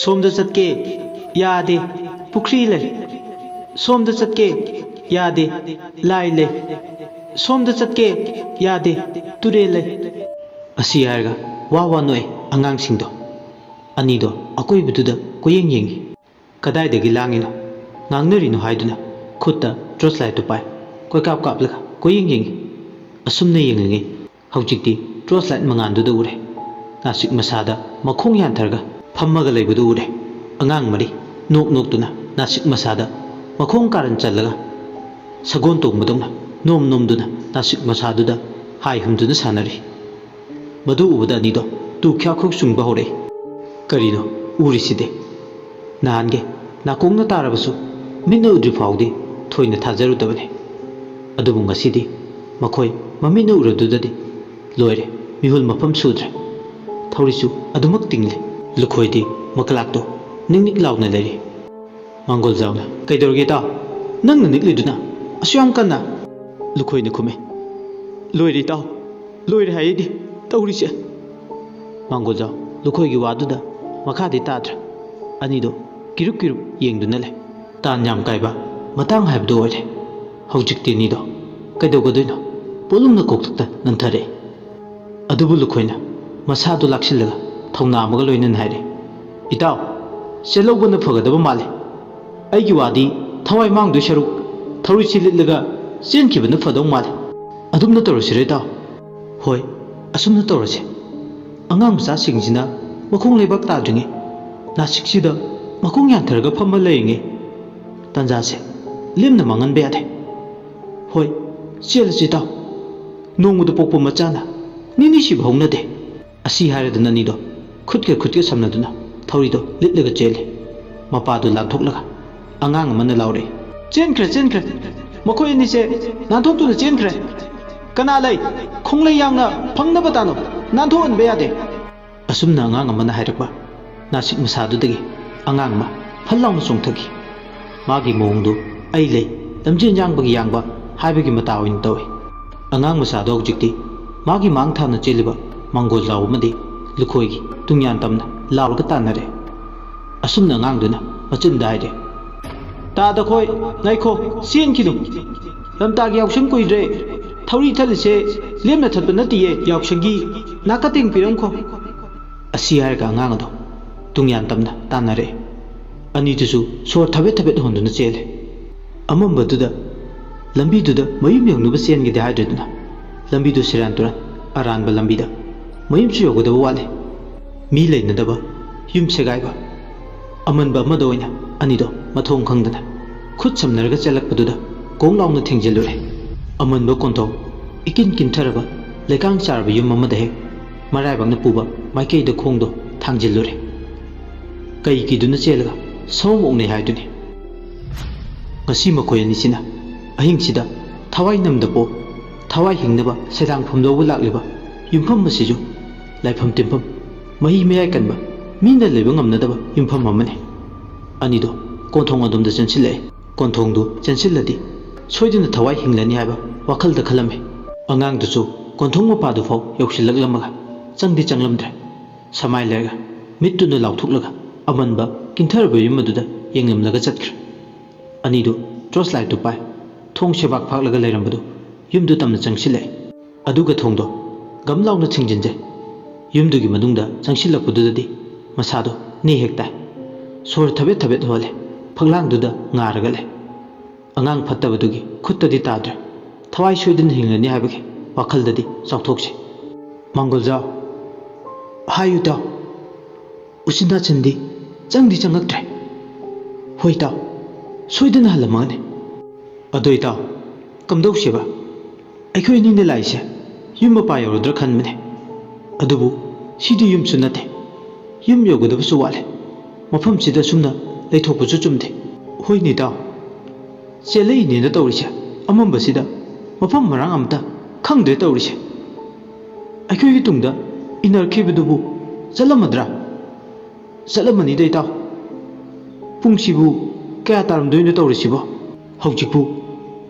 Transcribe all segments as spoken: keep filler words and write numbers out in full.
ꯁꯣꯝꯗ ꯆꯠꯀꯦ꯫ ꯌꯥꯗꯦ꯫ ꯄꯨꯈ꯭ꯔꯤ ꯂꯩ꯫ ꯁꯣꯝꯗ ꯆꯠꯀꯦ꯫ ꯌꯥꯗꯦ꯫ ꯂꯥꯏ ꯂꯩ꯫ ꯁꯣꯝꯗ ꯆꯠꯀꯦ꯫ ꯌꯥꯗꯦ꯫ ꯇꯨꯔꯦꯜ ꯂꯩ꯫ ꯑꯁꯤ ꯍꯥꯏꯔꯒ ꯋꯥ ꯋꯥ ꯅꯣꯛꯑꯦ ꯑꯉꯥꯡꯁꯤꯡꯗꯣ꯫ ꯑꯅꯤꯗꯣ ꯑꯀꯣꯏꯕꯗꯨꯗ ꯀꯣꯏꯌꯦꯡ ꯌꯦꯡꯉꯤ꯫ "ꯀꯗꯥꯏꯗꯒꯤ ꯂꯥꯡꯉꯤꯅꯣ, ꯉꯥꯡꯅꯔꯤꯅꯣ?" ꯍꯥꯏꯗꯨꯅ ꯈꯨꯠꯇ ꯇꯣꯔꯆ ꯂꯥꯏꯠꯇꯨ ꯄꯥꯏ꯫ ꯀꯣꯏꯀꯥꯞ ꯀꯥꯞꯂꯒ ꯀꯣꯏꯌꯦꯡ ꯌꯦꯡꯉꯤ꯫ ꯑꯁꯨꯝꯅ ꯌꯦꯡꯂꯤꯉꯩ ꯍꯧꯖꯤꯛꯇꯤ ꯇꯣꯔꯆ ꯂꯥꯏꯠ ꯃꯉꯥꯜꯗꯨꯗ ꯎꯔꯦ꯫ ꯅꯥꯁꯤꯛ ꯃꯁꯥꯗ ꯃꯈꯣꯡ ꯌꯥꯟꯊꯔꯒ ꯐꯝꯃꯒ ꯂꯩꯕꯗꯨ ꯎꯔꯦ꯫ ꯑꯉꯥꯡ ꯃꯔꯤ ꯅꯣꯛ ꯅꯣꯛꯇꯨꯅ ꯅꯥꯁꯤꯛ ꯃꯁꯥꯗ ꯃꯈꯣꯡ ꯀꯥꯔꯟ ꯆꯜꯂꯒ ꯁꯒꯣꯜ ꯇꯣꯡꯕꯗꯧꯅ ꯅꯣꯝ ꯅꯣꯝꯗꯨꯅ ꯅꯥꯁꯤꯛ ꯃꯁꯥꯗꯨꯗ ꯍꯥꯏ ꯍꯨꯝꯗꯨꯅ ꯁꯥꯟꯅꯔꯤ꯫ ꯃꯗꯨ ꯎꯕꯗ ꯑꯅꯤꯗꯣ ꯇꯨ ꯈ꯭ꯌꯥꯛ ꯈ꯭ꯌꯨꯛ ꯆꯨꯡꯕ ꯍꯧꯔꯛꯏ꯫ "ꯀꯔꯤꯅꯣ ꯎꯔꯤꯁꯤꯗꯤ? ꯅꯍꯥꯟꯒꯤ ꯅꯥꯀꯣꯡꯅ ꯇꯥꯔꯕꯁꯨ ꯃꯤꯠꯅ ꯎꯗ꯭ꯔꯤ ꯐꯥꯎꯗꯤ ꯊꯣꯏꯅ ꯊꯥꯖꯔꯨꯗꯕꯅꯤ꯫ ꯑꯗꯨꯕꯨ ꯉꯁꯤꯗꯤ ꯃꯈꯣꯏ ꯃꯃꯤꯠꯅ ꯎꯔꯗꯨꯗꯗꯤ ꯂꯣꯏꯔꯦ, ꯃꯤꯍꯨꯜ ꯃꯐꯝ ꯁꯨꯗ꯭ꯔꯦ꯫ ꯊꯧꯔꯤꯁꯨ ꯑꯗꯨꯃꯛ ꯇꯤꯡꯂꯤ꯫" ꯂꯨꯈꯣꯏꯗꯤ ꯃꯀꯂꯥꯛꯇꯣ ꯅꯤꯛ ꯅꯤꯛ ꯂꯥꯎꯅ ꯂꯩꯔꯤ꯫ ꯃꯥꯡꯒꯣꯜꯖꯥꯎꯅ, "ꯀꯩꯗꯧꯔꯒꯦ ꯏꯇꯥꯎ? ꯅꯪꯅ ꯅꯤꯛꯂꯤꯗꯨꯅ ꯑꯁꯨꯛ ꯌꯥꯝ ꯀꯟꯅ?" ꯂꯨꯈꯣꯏꯅ ꯈꯨꯝꯃꯤ, "ꯂꯣꯏꯔꯦ ꯏꯇꯥꯎ, ꯂꯣꯏꯔꯦ ꯍꯥꯏꯌꯦꯗꯤ ꯇꯧꯔꯤꯁꯦ꯫" ꯃꯥꯡꯒꯣꯜꯖꯥꯎ ꯂꯨꯈꯣꯏꯒꯤ ꯋꯥꯗꯨꯗ ꯃꯈꯥꯗꯤ ꯇꯥꯗ꯭ꯔꯦ꯫ ꯑꯅꯤꯗꯣ ꯀꯤꯔꯨꯞ ꯀꯤꯔꯨꯞ ꯌꯦꯡꯗꯨꯅ ꯂꯩ꯫ ꯇꯥꯟ ꯌꯥꯝ ꯀꯥꯏꯕ ꯃꯇꯥꯡ ꯍꯥꯏꯕꯗꯨ ꯑꯣꯏꯔꯦ꯫ ꯍꯧꯖꯤꯛꯇꯤ ꯑꯅꯤꯗꯣ ꯀꯩꯗꯧꯒꯗꯣꯏꯅꯣ? ꯄꯣꯠꯂꯨꯝꯅ ꯀꯣꯛꯇꯛꯇ ꯅꯟꯊꯔꯛꯏ꯫ ꯑꯗꯨꯕꯨ ꯂꯨꯈꯣꯏꯅ ꯃꯁꯥꯗꯨ ꯂꯥꯛꯁꯤꯜꯂꯒ ꯊꯧꯅꯥ ꯑꯃꯒ ꯂꯣꯏꯅꯅ ꯍꯥꯏꯔꯦ, "ꯏꯇꯥꯎ, ꯆꯦꯜꯍꯧꯕꯅ ꯐꯒꯗꯕ ꯃꯥꯜꯂꯤ꯫ ꯑꯩꯒꯤ ꯋꯥꯗꯤ ꯊꯋꯥꯏ ꯃꯥꯡꯗꯣꯏ ꯁꯔꯨꯛ ꯊꯧꯔꯤꯁꯤ ꯂꯤꯠꯂꯒ ꯆꯦꯟꯈꯤꯕꯅ ꯐꯗꯧ ꯃꯥꯜꯂꯤ꯫ ꯑꯗꯨꯝꯅ ꯇꯧꯔꯁꯤꯔ ꯏꯇꯥꯎ?" "ꯍꯣꯏ, ꯑꯁꯨꯝꯅ ꯇꯧꯔꯁꯦ꯫ ꯑꯉꯥꯡ ꯃꯆꯥꯁꯤꯡꯁꯤꯅ ꯃꯈꯣꯡ ꯂꯩꯕꯥꯛ ꯇꯥꯗ꯭ꯔꯤꯉꯩ ꯅꯥꯁꯤꯛꯁꯤꯗ ꯃꯈꯣꯡ ꯌꯥꯟꯊꯔꯒ ꯐꯝꯃ ꯂꯩꯔꯤꯉꯩ ꯇꯥꯟꯖꯥꯁꯦ ꯂꯦꯝꯅ ꯃꯥꯡꯍꯟꯕ ꯌꯥꯗꯦ꯫ ꯍꯣꯏ, ꯆꯦꯜꯂꯁꯤ ꯏꯇꯥꯎ꯫ ꯅꯣꯡꯃꯗ ꯄꯣꯛꯄ ꯃꯆꯥꯅ ꯅꯤꯅꯤ ꯁꯤꯕ ꯍꯧꯅꯗꯦ꯫" ꯑꯁꯤ ꯍꯥꯏꯔꯗꯨꯅ ꯑꯅꯤꯗꯣ ꯈꯨꯠꯀ ꯈꯨꯠꯀ ꯁꯝꯅꯗꯨꯅ ꯊꯧꯔꯤꯗꯣ ꯂꯤꯠꯂꯒ ꯆꯦꯜꯂꯤ꯫ ꯃꯄꯥꯗꯨ ꯂꯥꯟꯊꯣꯛꯂꯒ ꯑꯉꯥꯡ ꯑꯃꯅ ꯂꯥꯎꯔꯛꯏ, "ꯆꯦꯟꯈ꯭ꯔꯦ, ꯆꯦꯟꯈ꯭ꯔꯦ꯫ ꯃꯈꯣꯏ ꯑꯅꯤꯁꯦ ꯅꯥꯟꯊꯣꯛꯇꯨꯅ ꯆꯦꯟꯈ꯭ꯔꯦ꯫ ꯀꯅꯥ ꯂꯩ? ꯈꯣꯡꯂꯩ ꯌꯥꯝꯅ ꯐꯪꯅꯕ ꯇꯥꯅꯧ꯫ ꯅꯥꯟꯊꯣꯛꯍꯟꯕ ꯌꯥꯗꯦ꯫" ꯑꯁꯨꯝꯅ ꯑꯉꯥꯡ ꯑꯃꯅ ꯍꯥꯏꯔꯛꯄ ꯅꯥꯁꯤꯛ ꯃꯁꯥꯗꯨꯗꯒꯤ ꯑꯉꯥꯡ ꯑꯃ ꯐꯜ ꯂꯥꯎꯅ ꯆꯣꯡꯊꯈꯤ꯫ ꯃꯥꯒꯤ ꯃꯑꯣꯡꯗꯨ ꯑꯩ ꯂꯩ ꯂꯝꯖꯦꯟ ꯌꯥꯡꯕꯒꯤ ꯌꯥꯡꯕ ꯍꯥꯏꯕꯒꯤ ꯃꯇꯥ ꯑꯣꯏꯅ ꯇꯧꯏ꯫ ꯑꯉꯥꯡ ꯃꯆꯥꯗꯣ ꯍꯧꯖꯤꯛꯇꯤ ꯃꯥꯒꯤ ꯃꯥꯡ ꯊꯥꯅ ꯆꯦꯜꯂꯤꯕ ꯃꯥꯡꯒꯣꯜꯖꯥꯎ ꯑꯃꯗꯤ ꯂꯨꯈꯣꯏꯒꯤ ꯇꯨꯡꯌꯥꯟ ꯇꯝꯅ ꯂꯥꯎꯔꯒ ꯇꯥꯟꯅꯔꯦ꯫ ꯑꯁꯨꯝꯅ ꯑꯉꯥꯡꯗꯨꯅ ꯃꯆꯤꯟꯗ ꯍꯥꯏꯔꯦ꯫ "ꯇꯥꯗ ꯈꯣꯏ, ꯉꯥꯏꯈꯣ, ꯆꯦꯟꯈꯤꯅꯨ꯫ ꯂꯝꯇꯥꯒꯤ ꯌꯥꯎꯁꯪ ꯀꯨꯏꯗ꯭ꯔꯦ꯫ ꯊꯧꯔꯤ ꯊꯠꯂꯤꯁꯦ ꯂꯦꯝꯅ ꯊꯠꯄ ꯅꯠꯇꯤꯌꯦ, ꯌꯥꯎꯁꯪꯒꯤ꯫ ꯅꯥꯀ ꯇꯦꯡ ꯄꯤꯔꯝꯈꯣ"꯫ ꯑꯁꯤ ꯍꯥꯏꯔꯒ ꯑꯉꯥꯡ ꯑꯗꯣ ꯇꯨꯡꯌꯥꯟ ꯇꯝꯅ ꯇꯥꯟꯅꯔꯛꯑꯦ꯫ ꯑꯅꯤꯗꯨꯁꯨ ꯁꯣꯔ ꯊꯕꯦꯠ ꯊꯕꯦꯠ ꯍꯣꯟꯗꯨꯅ ꯆꯦꯜꯂꯦ꯫ ꯑꯃꯝꯕꯗꯨꯗ ꯂꯝꯕꯤꯗꯨꯗ ꯃꯌꯨꯝ ꯌꯧꯅꯕ ꯆꯦꯟꯒꯦꯗꯤ ꯍꯥꯏꯗ꯭ꯔꯗꯨꯅ, ꯂꯝꯕꯤꯗꯨ ꯁꯦꯔꯥꯟ ꯇꯨꯔꯥꯟ ꯑꯔꯥꯟꯕ ꯂꯝꯕꯤꯗ, ꯃꯌꯨꯝꯁꯨ ꯌꯧꯒꯗꯕ ꯋꯥꯠꯂꯤ꯫ ꯃꯤ ꯂꯩꯅꯗꯕ, ꯌꯨꯝ ꯁꯦꯒꯥꯏꯕ, ꯑꯃꯟꯕ ꯑꯃꯗ ꯑꯣꯏꯅ ꯑꯅꯤꯗꯣ ꯃꯊꯣꯡ ꯈꯪꯗꯅ ꯈꯨꯠ ꯁꯝꯅꯔꯒ ꯆꯦꯜꯂꯛꯄꯗꯨꯗ ꯒꯣꯡ ꯂꯥꯎꯅ ꯊꯦꯡꯖꯤꯜꯂꯨꯔꯦ꯫ ꯑꯃꯟꯕ ꯀꯣꯟꯊꯣꯡ ꯏꯀꯤꯟ ꯀꯤꯟꯊꯔꯕ ꯂꯩꯀꯥꯡ ꯆꯥꯔꯕ ꯌꯨꯝ ꯑꯃꯗ ꯍꯦꯛ ꯃꯔꯥꯏꯕꯛꯅ ꯄꯨꯕ ꯃꯥꯏꯀꯩꯗ ꯈꯣꯡꯗꯣ ꯊꯥꯡꯖꯤꯜꯂꯨꯔꯦ꯫ ꯀꯩ ꯀꯤꯗꯨꯅ ꯆꯦꯜꯂꯒ ꯁꯑꯣꯝ ꯑꯣꯛꯅꯩ ꯍꯥꯏꯗꯨꯅꯤ꯫ ꯉꯁꯤ ꯃꯈꯣꯏ ꯑꯅꯤꯁꯤꯅ ꯑꯍꯤꯡꯁꯤꯗ ꯊꯋꯥꯏ ꯅꯝꯗ ꯄꯣ, ꯊꯋꯥꯏ ꯍꯤꯡꯅꯕ ꯁꯦꯟꯗꯥꯡꯐꯝ ꯂꯧꯕ ꯂꯥꯛꯂꯤꯕ ꯌꯨꯝꯐꯝ ꯑꯁꯤꯁꯨ ꯂꯥꯏꯐꯝ ꯇꯤꯟꯐꯝ, ꯃꯍꯤ ꯃꯌꯥꯏ ꯀꯟꯕ, ꯃꯤꯅ ꯂꯩꯕ ꯉꯝꯅꯗꯕ ꯌꯨꯝꯐꯝ ꯑꯃꯅꯤ꯫ ꯑꯅꯤꯗꯣ ꯀꯣꯟꯊꯣꯡ ꯑꯗꯣꯝꯗ ꯆꯦꯟꯁꯤꯜꯂꯛꯑꯦ꯫ ꯀꯣꯟꯊꯣꯡꯗꯨ ꯆꯦꯟꯁꯤꯜꯂꯗꯤ ꯁꯣꯏꯗꯅ ꯊꯋꯥꯏ ꯍꯤꯡꯂꯅꯤ ꯍꯥꯏꯕ ꯋꯥꯈꯜꯗ ꯈꯜꯂꯝꯃꯤ꯫ ꯑꯉꯥꯡꯗꯨꯁꯨ ꯀꯣꯟꯊꯣꯡ ꯃꯄꯥꯗꯨꯐꯥꯎ ꯌꯧꯁꯤꯜꯂꯛꯂꯝꯃꯒ ꯆꯪꯗꯤ ꯆꯪꯂꯝꯗ꯭ꯔꯦ꯫ ꯁꯃꯥꯏ ꯂꯩꯔꯒ ꯃꯤꯠꯇꯨꯅ ꯂꯥꯎꯊꯣꯛꯂꯒ ꯑꯃꯟꯕ ꯀꯤꯟꯊꯔꯕ ꯌꯨꯝ ꯑꯗꯨꯗ ꯌꯦꯡꯂꯝꯂꯒ ꯆꯠꯈ꯭ꯔꯦ꯫ ꯑꯅꯤꯗꯨ ꯇꯣꯔꯆ ꯂꯥꯏꯠꯇꯨ ꯄꯥꯏ꯫ ꯊꯣꯡ ꯁꯦꯕꯥꯛ ꯐꯥꯛꯂꯒ ꯂꯩꯔꯝꯕꯗꯨ ꯌꯨꯝꯗꯨ ꯇꯝꯅ ꯆꯪꯁꯤꯜꯂꯛꯑꯦ꯫ ꯑꯗꯨꯒ ꯊꯣꯡꯗꯣ ꯒꯝ ꯂꯥꯎꯅ ꯊꯤꯡꯖꯤꯟꯖꯩ꯫ ꯌꯨꯝꯗꯨꯒꯤ ꯃꯅꯨꯡꯗ ꯆꯪꯁꯤꯜꯂꯛꯄꯗꯨꯗꯗꯤ ꯃꯁꯥꯗꯣ ꯅꯦ ꯍꯦꯛ ꯇꯥꯏ꯫ ꯁꯣꯔ ꯊꯕꯦꯠ ꯊꯕꯦꯠ ꯍꯣꯜꯂꯦ꯫ ꯐꯛꯂꯥꯡꯗꯨꯗ ꯉꯥꯔꯒ ꯂꯩ꯫ ꯑꯉꯥꯡ ꯐꯠꯇꯕꯗꯨꯒꯤ ꯈꯨꯠꯇꯗꯤ ꯇꯥꯗ꯭ꯔꯦ꯫ ꯊꯋꯥꯏ ꯁꯣꯏꯗꯅ ꯍꯤꯡꯂꯅꯤ ꯍꯥꯏꯕꯒꯤ ꯋꯥꯈꯜꯗꯗꯤ ꯆꯥꯎꯊꯣꯛꯆꯩ꯫ "ꯃꯥꯡꯒꯣꯜꯖꯥꯎ, ꯍꯥꯏꯌꯨ ꯏꯇꯥꯎ꯫ ꯎꯆꯤꯟ ꯅꯥꯆꯤꯟꯗꯤ ꯆꯪꯗꯤ ꯆꯪꯉꯛꯇ꯭ꯔꯦ?" "ꯍꯣꯏ ꯏꯇꯥꯎ, ꯁꯣꯏꯗꯅ ꯍꯜꯂꯝꯃꯒꯅꯤ꯫" "ꯑꯗꯣ ꯏꯇꯥꯎ, ꯀꯝꯗꯧꯁꯦꯕ? ꯑꯩꯈꯣꯏ ꯑꯅꯤꯅ ꯂꯥꯛꯏꯁꯦ ꯌꯨꯝ ꯃꯄꯥ ꯌꯧꯔꯗ꯭ꯔꯥ ꯈꯟꯕꯅꯦ꯫ ꯑꯗꯨꯕꯨ ꯁꯤꯗꯤ ꯌꯨꯝꯁꯨ ꯅꯠꯇꯦ, ꯌꯨꯝ ꯌꯧꯒꯗꯕꯁꯨ ꯋꯥꯠꯂꯦ꯫ ꯃꯐꯝꯁꯤꯗ ꯑꯁꯨꯝꯅ ꯂꯩꯊꯣꯛꯄꯁꯨ ꯆꯨꯝꯗꯦ꯫" "ꯍꯣꯏꯅꯦ ꯏꯇꯥꯎ, ꯆꯦꯜꯂꯛꯏꯅꯦꯅ ꯇꯧꯔꯤꯁꯦ, ꯑꯃꯝꯕꯁꯤꯗ ꯃꯐꯝ ꯃꯔꯥꯡ ꯑꯝꯇ ꯈꯪꯗ꯭ꯔꯦ ꯇꯧꯔꯤꯁꯦ꯫ ꯑꯩꯈꯣꯏꯒꯤ ꯇꯨꯡꯗ ꯏꯟꯅꯔꯛꯈꯤꯕꯗꯨꯕꯨ ꯆꯠꯂꯝꯃꯗ꯭ꯔꯥ? ꯆꯠꯂꯝꯃꯅꯤꯗ ꯏꯇꯥꯎ꯫ ꯄꯨꯡꯁꯤꯕꯨ ꯀꯌꯥ ꯇꯥꯔꯝꯗꯣꯏꯅꯣ ꯇꯧꯔꯤꯁꯤꯕꯣ? ꯍꯧꯖꯤꯛꯄꯨ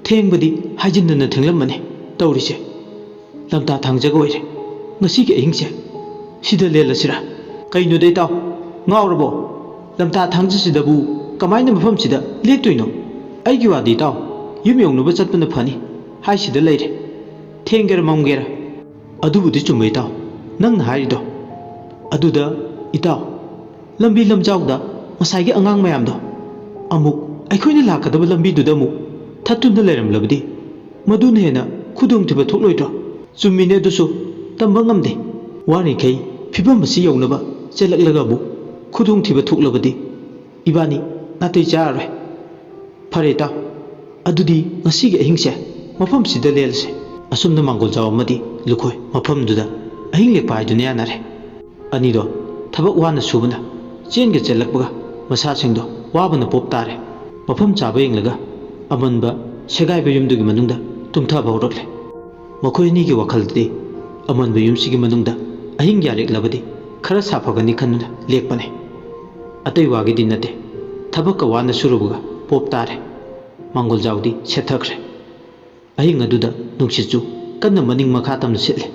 ꯊꯦꯡꯕꯗꯤ ꯍꯥꯏꯖꯤꯟꯗꯅ ꯊꯦꯡꯂꯝꯃꯅꯤ ꯇꯧꯔꯤꯁꯦ꯫ ꯂꯝꯇꯥ ꯊꯥꯡꯖꯒ ꯑꯣꯏꯔꯦ꯫ ꯉꯁꯤꯒꯤ ꯑꯍꯤꯡꯁꯦ ꯁꯤꯗ ꯂꯦꯜꯂꯁꯤꯔꯥ?" "ꯀꯩꯅꯣꯗ ꯏꯇꯥꯎ, ꯉꯥꯎꯔꯕꯣ? "ꯂꯝꯇꯥ ꯊꯥꯡꯖꯁꯤꯗꯕꯨ ꯀꯃꯥꯏꯅ ꯃꯐꯝꯁꯤꯗ ꯂꯦꯛꯇꯣꯏꯅꯣ? ꯑꯩꯒꯤ ꯋꯥꯗꯤ ꯏꯇꯥꯎ, ꯌꯨꯝ ꯌꯧꯅꯕ ꯆꯠꯄꯅ ꯐꯅꯤ ꯍꯥꯏꯁꯤꯗ ꯂꯩꯔꯦ꯫ ꯊꯦꯡꯒꯦꯔ ꯃꯝꯒꯦꯔ꯫" "ꯑꯗꯨꯕꯨꯗꯤ ꯆꯨꯝꯕ ꯏꯇꯥꯎ, ꯅꯪꯅ ꯍꯥꯏꯔꯤꯗꯣ꯫ ꯑꯗꯨꯗ ꯏꯇꯥꯎ, ꯂꯝꯕꯤ ꯂꯝꯖꯥꯎꯗ ꯉꯁꯥꯏꯒꯤ ꯑꯉꯥꯡ ꯃꯌꯥꯝꯗꯣ ꯑꯃꯨꯛ ꯑꯩꯈꯣꯏꯅ ꯂꯥꯛꯀꯗꯕ ꯂꯝꯕꯤꯗꯨꯗ ꯑꯃꯨꯛ ꯊꯠꯇꯨꯅ ꯂꯩꯔꯝꯂꯕꯗꯤ ꯃꯗꯨꯅ ꯍꯦꯟꯅ ꯈꯨꯗꯣꯡꯊꯤꯕ ꯊꯣꯛꯂꯣꯏꯗ꯭ꯔꯣ?" "ꯆꯨꯝꯃꯤꯅꯦ, ꯑꯗꯨꯁꯨ ꯇꯝꯕ ꯉꯝꯗꯦ꯫ ꯋꯥꯔꯤꯈꯩ ꯐꯤꯕꯝ ꯑꯁꯤ ꯌꯧꯅꯕ ꯆꯦꯜꯂꯛꯂꯒ ꯑꯃꯨꯛ ꯈꯨꯗꯣꯡꯊꯤꯕ ꯊꯣꯛꯂꯕꯗꯤ ꯏꯕꯥꯅꯤ ꯅꯥꯇꯩ ꯆꯥꯔꯔꯣꯏ꯫ ꯐꯔꯦ ꯏꯇꯥꯎ, ꯑꯗꯨꯗꯤ ꯉꯁꯤꯒꯤ ꯑꯍꯤꯡꯁꯦ ꯃꯐꯝꯁꯤꯗ ꯂꯦꯜꯂꯁꯦ꯫" ꯑꯁꯨꯝꯅ ꯃꯥꯡꯒꯣꯜꯖꯥꯎ ꯑꯃꯗꯤ ꯂꯨꯈꯣꯏ ꯃꯐꯝꯗꯨꯗ ꯑꯍꯤꯡ ꯂꯦꯛꯄ ꯍꯥꯏꯗꯨꯅ ꯌꯥꯅꯔꯦ꯫ ꯑꯅꯤꯗꯣ ꯊꯕꯛ ꯋꯥꯅ ꯁꯨꯕꯅ ꯆꯦꯟꯒ ꯆꯦꯜꯂꯛꯄꯒ ꯃꯁꯥꯁꯤꯡꯗꯣ ꯋꯥꯕꯅ ꯄꯣꯞ ꯇꯥꯔꯦ꯫ ꯃꯐꯝ ꯆꯥꯕ ꯌꯦꯡꯂꯒ ꯑꯃꯟꯕ ꯁꯦꯒꯥꯏꯕ ꯌꯨꯝꯗꯨꯒꯤ ꯃꯅꯨꯡꯗ ꯇꯨꯝꯊꯕ ꯍꯧꯔꯛꯂꯦ꯫ ꯃꯈꯣꯏ ꯑꯅꯤꯒꯤ ꯋꯥꯈꯜꯗꯗꯤ ꯑꯃꯟꯕ ꯌꯨꯝꯁꯤꯒꯤ ꯃꯅꯨꯡꯗ ꯑꯍꯤꯡ ꯌꯥꯔꯦꯛꯂꯕꯗꯤ ꯈꯔ ꯁꯥꯐꯒꯅꯤ ꯈꯟꯗꯨꯅ ꯂꯦꯛꯄꯅꯦ꯫ ꯑꯇꯩ ꯋꯥꯒꯤꯗꯤ ꯅꯠꯇꯦ, ꯊꯕꯛꯀ ꯋꯥꯅ ꯁꯨꯔꯨꯕꯒ ꯄꯣꯞ ꯇꯥꯔꯦ꯫ ꯃꯥꯡꯒꯣꯜꯖꯥꯎꯗꯤ ꯁꯦꯠꯊꯈ꯭ꯔꯦ꯫ ꯑꯍꯤꯡ ꯑꯗꯨꯗ ꯅꯨꯡꯁꯤꯠꯁꯨ ꯀꯟꯅ ꯃꯅꯤꯡ ꯃꯈꯥ ꯇꯝꯅ ꯁꯤꯠꯂꯦ꯫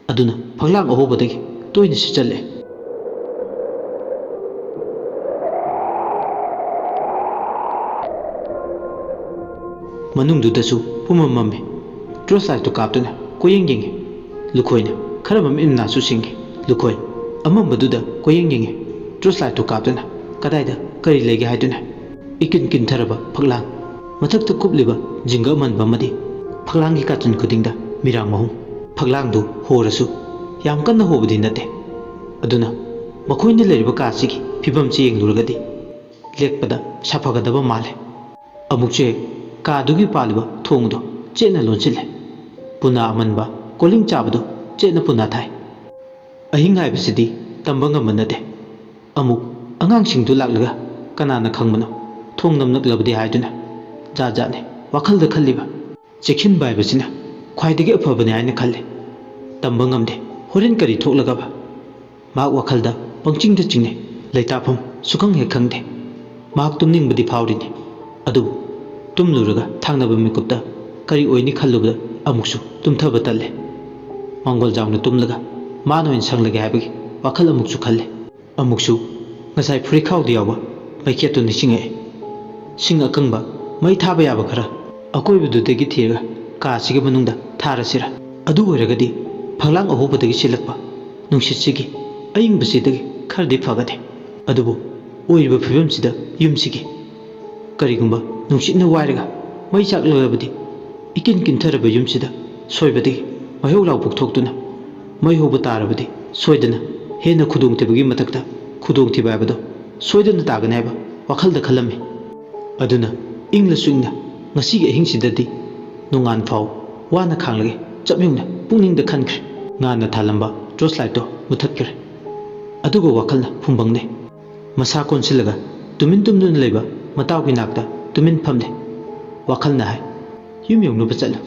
ꯑꯗꯨꯅ ꯐꯛꯂꯥꯡ ꯑꯍꯣꯕꯗꯒꯤ ꯇꯣꯏꯅ ꯁꯤꯠꯆꯜꯂꯦ꯫ ꯃꯅꯨꯡꯗꯨꯗꯁꯨ ꯄꯨꯝꯃꯝ ꯃꯝꯃꯤ꯫ ꯇꯣꯔꯆ ꯂꯥꯏꯠꯇꯨ ꯀꯥꯞꯇꯨꯅ ꯀꯣꯏꯌꯦꯡ ꯌꯦꯡꯉꯤ꯫ ꯂꯨꯈꯣꯏꯅ ꯈꯔ ꯃꯃꯤꯠ ꯃꯅꯥꯁꯨ ꯁꯤꯡꯉꯤ꯫ ꯂꯨꯈꯣꯏ ꯑꯃꯝꯕꯗꯨꯗ ꯀꯣꯏꯌꯦꯡ ꯌꯦꯡꯉꯤ꯫ ꯇꯣꯔꯆ ꯂꯥꯏꯠꯇꯨ ꯀꯥꯞꯇꯨꯅ ꯀꯗꯥꯏꯗ ꯀꯔꯤ ꯂꯩꯒꯦ ꯍꯥꯏꯗꯨꯅ꯫ ꯏꯀꯤꯟ ꯀꯤꯟꯊꯔꯕ ꯐꯛꯂꯥꯡ꯫ ꯃꯊꯛꯇ ꯀꯨꯞꯂꯤꯕ ꯖꯤꯡꯒ ꯑꯃꯟꯕ ꯑꯃꯗꯤ ꯐꯛꯂꯥꯡꯒꯤ ꯀꯥꯆꯤꯟ ꯈꯨꯗꯤꯡꯗ ꯃꯤꯔꯥꯡ ꯃꯍꯨꯝ꯫ ꯐꯛꯂꯥꯡꯗꯨ ꯍꯣꯔꯁꯨ ꯌꯥꯝ ꯀꯟꯅ ꯍꯣꯕꯗꯤ ꯅꯠꯇꯦ꯫ ꯑꯗꯨꯅ ꯃꯈꯣꯏꯅ ꯂꯩꯔꯤꯕ ꯀꯥꯁꯤꯒꯤ ꯐꯤꯕꯝꯁꯤ ꯌꯦꯡꯂꯨꯔꯒꯗꯤ ꯂꯦꯛꯄꯗ ꯁꯥꯐꯒꯗꯕ ꯃꯥꯜꯂꯦ꯫ ꯑꯃꯨꯛꯁꯨ ꯍꯦꯛ ꯀꯥꯗꯨꯒꯤ ꯄꯥꯜꯂꯤꯕ ꯊꯣꯡꯗꯣ ꯆꯦꯠꯅ ꯂꯣꯟꯁꯤꯜꯂꯦ꯫ ꯄꯨꯅꯥ ꯑꯃꯟꯕ ꯀꯣꯂꯤꯡ ꯆꯥꯕꯗꯣ ꯆꯦꯠꯅ ꯄꯨꯅꯥ ꯊꯥꯏ꯫ ꯑꯍꯤꯡ ꯍꯥꯏꯕꯁꯤꯗꯤ ꯇꯝꯕ ꯉꯝꯕ ꯅꯠꯇꯦ꯫ ꯑꯃꯨꯛ ꯑꯉꯥꯡꯁꯤꯡꯗꯨ ꯂꯥꯛꯂꯒ ꯀꯅꯥꯅ ꯈꯪꯕꯅꯣ, ꯊꯣꯡ ꯅꯝꯂꯛꯂꯕꯗꯤ ꯍꯥꯏꯗꯨꯅ ꯖꯥꯠ ꯖꯥꯠꯅꯤ ꯋꯥꯈꯜꯗ ꯈꯜꯂꯤꯕ꯫ ꯆꯦꯛꯁꯤꯟꯕ ꯍꯥꯏꯕꯁꯤꯅ ꯈ꯭ꯋꯥꯏꯗꯒꯤ ꯑꯐꯕꯅꯤ ꯍꯥꯏꯅ ꯈꯜꯂꯤ꯫ ꯇꯝꯕ ꯉꯝꯗꯦ, ꯍꯣꯔꯦꯟ ꯀꯔꯤ ꯊꯣꯛꯂꯒꯕ꯫ ꯃꯍꯥꯛ ꯋꯥꯈꯜꯗ ꯄꯪꯆꯤꯡꯗ ꯆꯤꯡꯅꯩ, ꯂꯩꯇꯥꯐꯝ ꯁꯨꯈꯪ ꯍꯦꯛ ꯈꯪꯗꯦ꯫ ꯃꯍꯥꯛ ꯇꯨꯝꯅꯤꯡꯕꯗꯤ ꯐꯥꯎꯔꯤꯅꯤ, ꯑꯗꯨꯕꯨ ꯇꯨꯝꯂꯨꯔꯒ ꯊꯥꯡꯅꯕ ꯃꯤꯀꯨꯞꯇ ꯀꯔꯤ ꯑꯣꯏꯅꯤ ꯈꯜꯂꯨꯕꯗ ꯑꯃꯨꯛꯁꯨ ꯇꯨꯝꯊꯕ ꯇꯜꯂꯦ꯫ ꯃꯥꯡꯒꯣꯜ ꯖꯥꯎꯅ ꯇꯨꯝꯂꯒ ꯃꯥꯅ ꯑꯣꯏꯅ ꯁꯪꯂꯒꯦ ꯍꯥꯏꯕꯒꯤ ꯋꯥꯈꯜ ꯑꯃꯨꯛꯁꯨ ꯈꯜꯂꯦ꯫ ꯑꯃꯨꯛꯁꯨ ꯉꯁꯥꯏ ꯐꯨꯔꯤꯠꯈꯥꯎꯗ ꯌꯥꯎꯕ ꯃꯩꯈꯦꯠꯇꯨ ꯅꯤꯡꯁꯤꯡꯉꯛꯑꯦ꯫ ꯁꯤꯡ ꯑꯀꯪꯕ, ꯃꯩ ꯊꯥꯕ ꯌꯥꯕ ꯈꯔ ꯑꯀꯣꯏꯕꯗꯨꯗꯒꯤ ꯊꯤꯔꯒ ꯀꯥꯁꯤꯒꯤ ꯃꯅꯨꯡꯗ ꯊꯥꯔꯁꯤꯔꯥ? ꯑꯗꯨ ꯑꯣꯏꯔꯒꯗꯤ ꯐꯛꯂꯥꯡ ꯑꯍꯣꯕꯗꯒꯤ ꯁꯤꯠꯂꯛꯄ ꯅꯨꯡꯁꯤꯠꯁꯤꯒꯤ ꯑꯏꯪꯕꯁꯤꯗꯒꯤ ꯈꯔꯗꯤ ꯐꯒꯅꯤ꯫ ꯑꯗꯨꯕꯨ ꯑꯣꯏꯔꯤꯕ ꯐꯤꯕꯝꯁꯤꯗ ꯌꯨꯝꯁꯤꯒꯤ ꯀꯔꯤꯒꯨꯝꯕ ꯅꯨꯡꯁꯤꯠꯅ ꯋꯥꯏꯔꯒ ꯃꯩ ꯆꯥꯛꯂꯕꯗꯤ, ꯏꯀꯤꯟ ꯀꯤꯟꯊꯔꯕ ꯌꯨꯝꯁꯤꯗ ꯁꯣꯏꯕꯗꯒꯤ ꯃꯩꯍꯧ ꯂꯥꯡꯄꯣꯛ ꯊꯣꯛꯇꯨꯅ ꯃꯩ ꯍꯧꯕ ꯇꯥꯔꯕꯗꯤ, ꯁꯣꯏꯗꯅ ꯍꯦꯟꯅ ꯈꯨꯗꯣꯡꯊꯤꯕꯒꯤ ꯃꯊꯛꯇ ꯈꯨꯗꯣꯡꯊꯤꯕ ꯍꯥꯏꯕꯗꯣ ꯁꯣꯏꯗꯅ ꯇꯥꯒꯅꯤ ꯍꯥꯏꯕ ꯋꯥꯈꯜꯗ ꯈꯜꯂꯝꯃꯤ꯫ ꯑꯗꯨꯅ ꯏꯪꯂꯁꯨ ꯏꯪꯅ ꯉꯁꯤꯒꯤ ꯑꯍꯤꯡꯁꯤꯗꯗꯤ ꯅꯣꯡꯉꯥꯟ ꯐꯥꯎ ꯋꯥꯅ ꯈꯥꯡꯂꯒꯦ, ꯆꯞ ꯌꯨꯡꯅ ꯄꯨꯛꯅꯤꯡꯗ ꯈꯟꯈ꯭ꯔꯦ꯫ ꯉꯥꯟꯅ ꯊꯥꯜꯂꯝꯕ ꯇꯣꯔꯆ ꯂꯥꯏꯠꯇꯣ ꯃꯨꯊꯠꯈ꯭ꯔꯦ꯫ ꯑꯗꯨꯒ ꯋꯥꯈꯜꯅ ꯐꯨꯝꯕꯪꯅꯦ꯫ ꯃꯁꯥ ꯀꯣꯟꯁꯤꯜꯂꯒ ꯇꯨꯃꯤꯟ ꯇꯨꯝꯗꯨꯅ ꯂꯩꯕ ꯃꯇꯥꯎꯒꯤ ꯅꯥꯛꯇ ꯇꯨꯃꯤꯟ ꯐꯝꯂꯦ꯫ ꯋꯥꯈꯜꯅ ꯍꯥꯏ, "ꯌꯨꯝ ꯌꯧꯅꯕ ꯆꯠꯂꯨ"꯫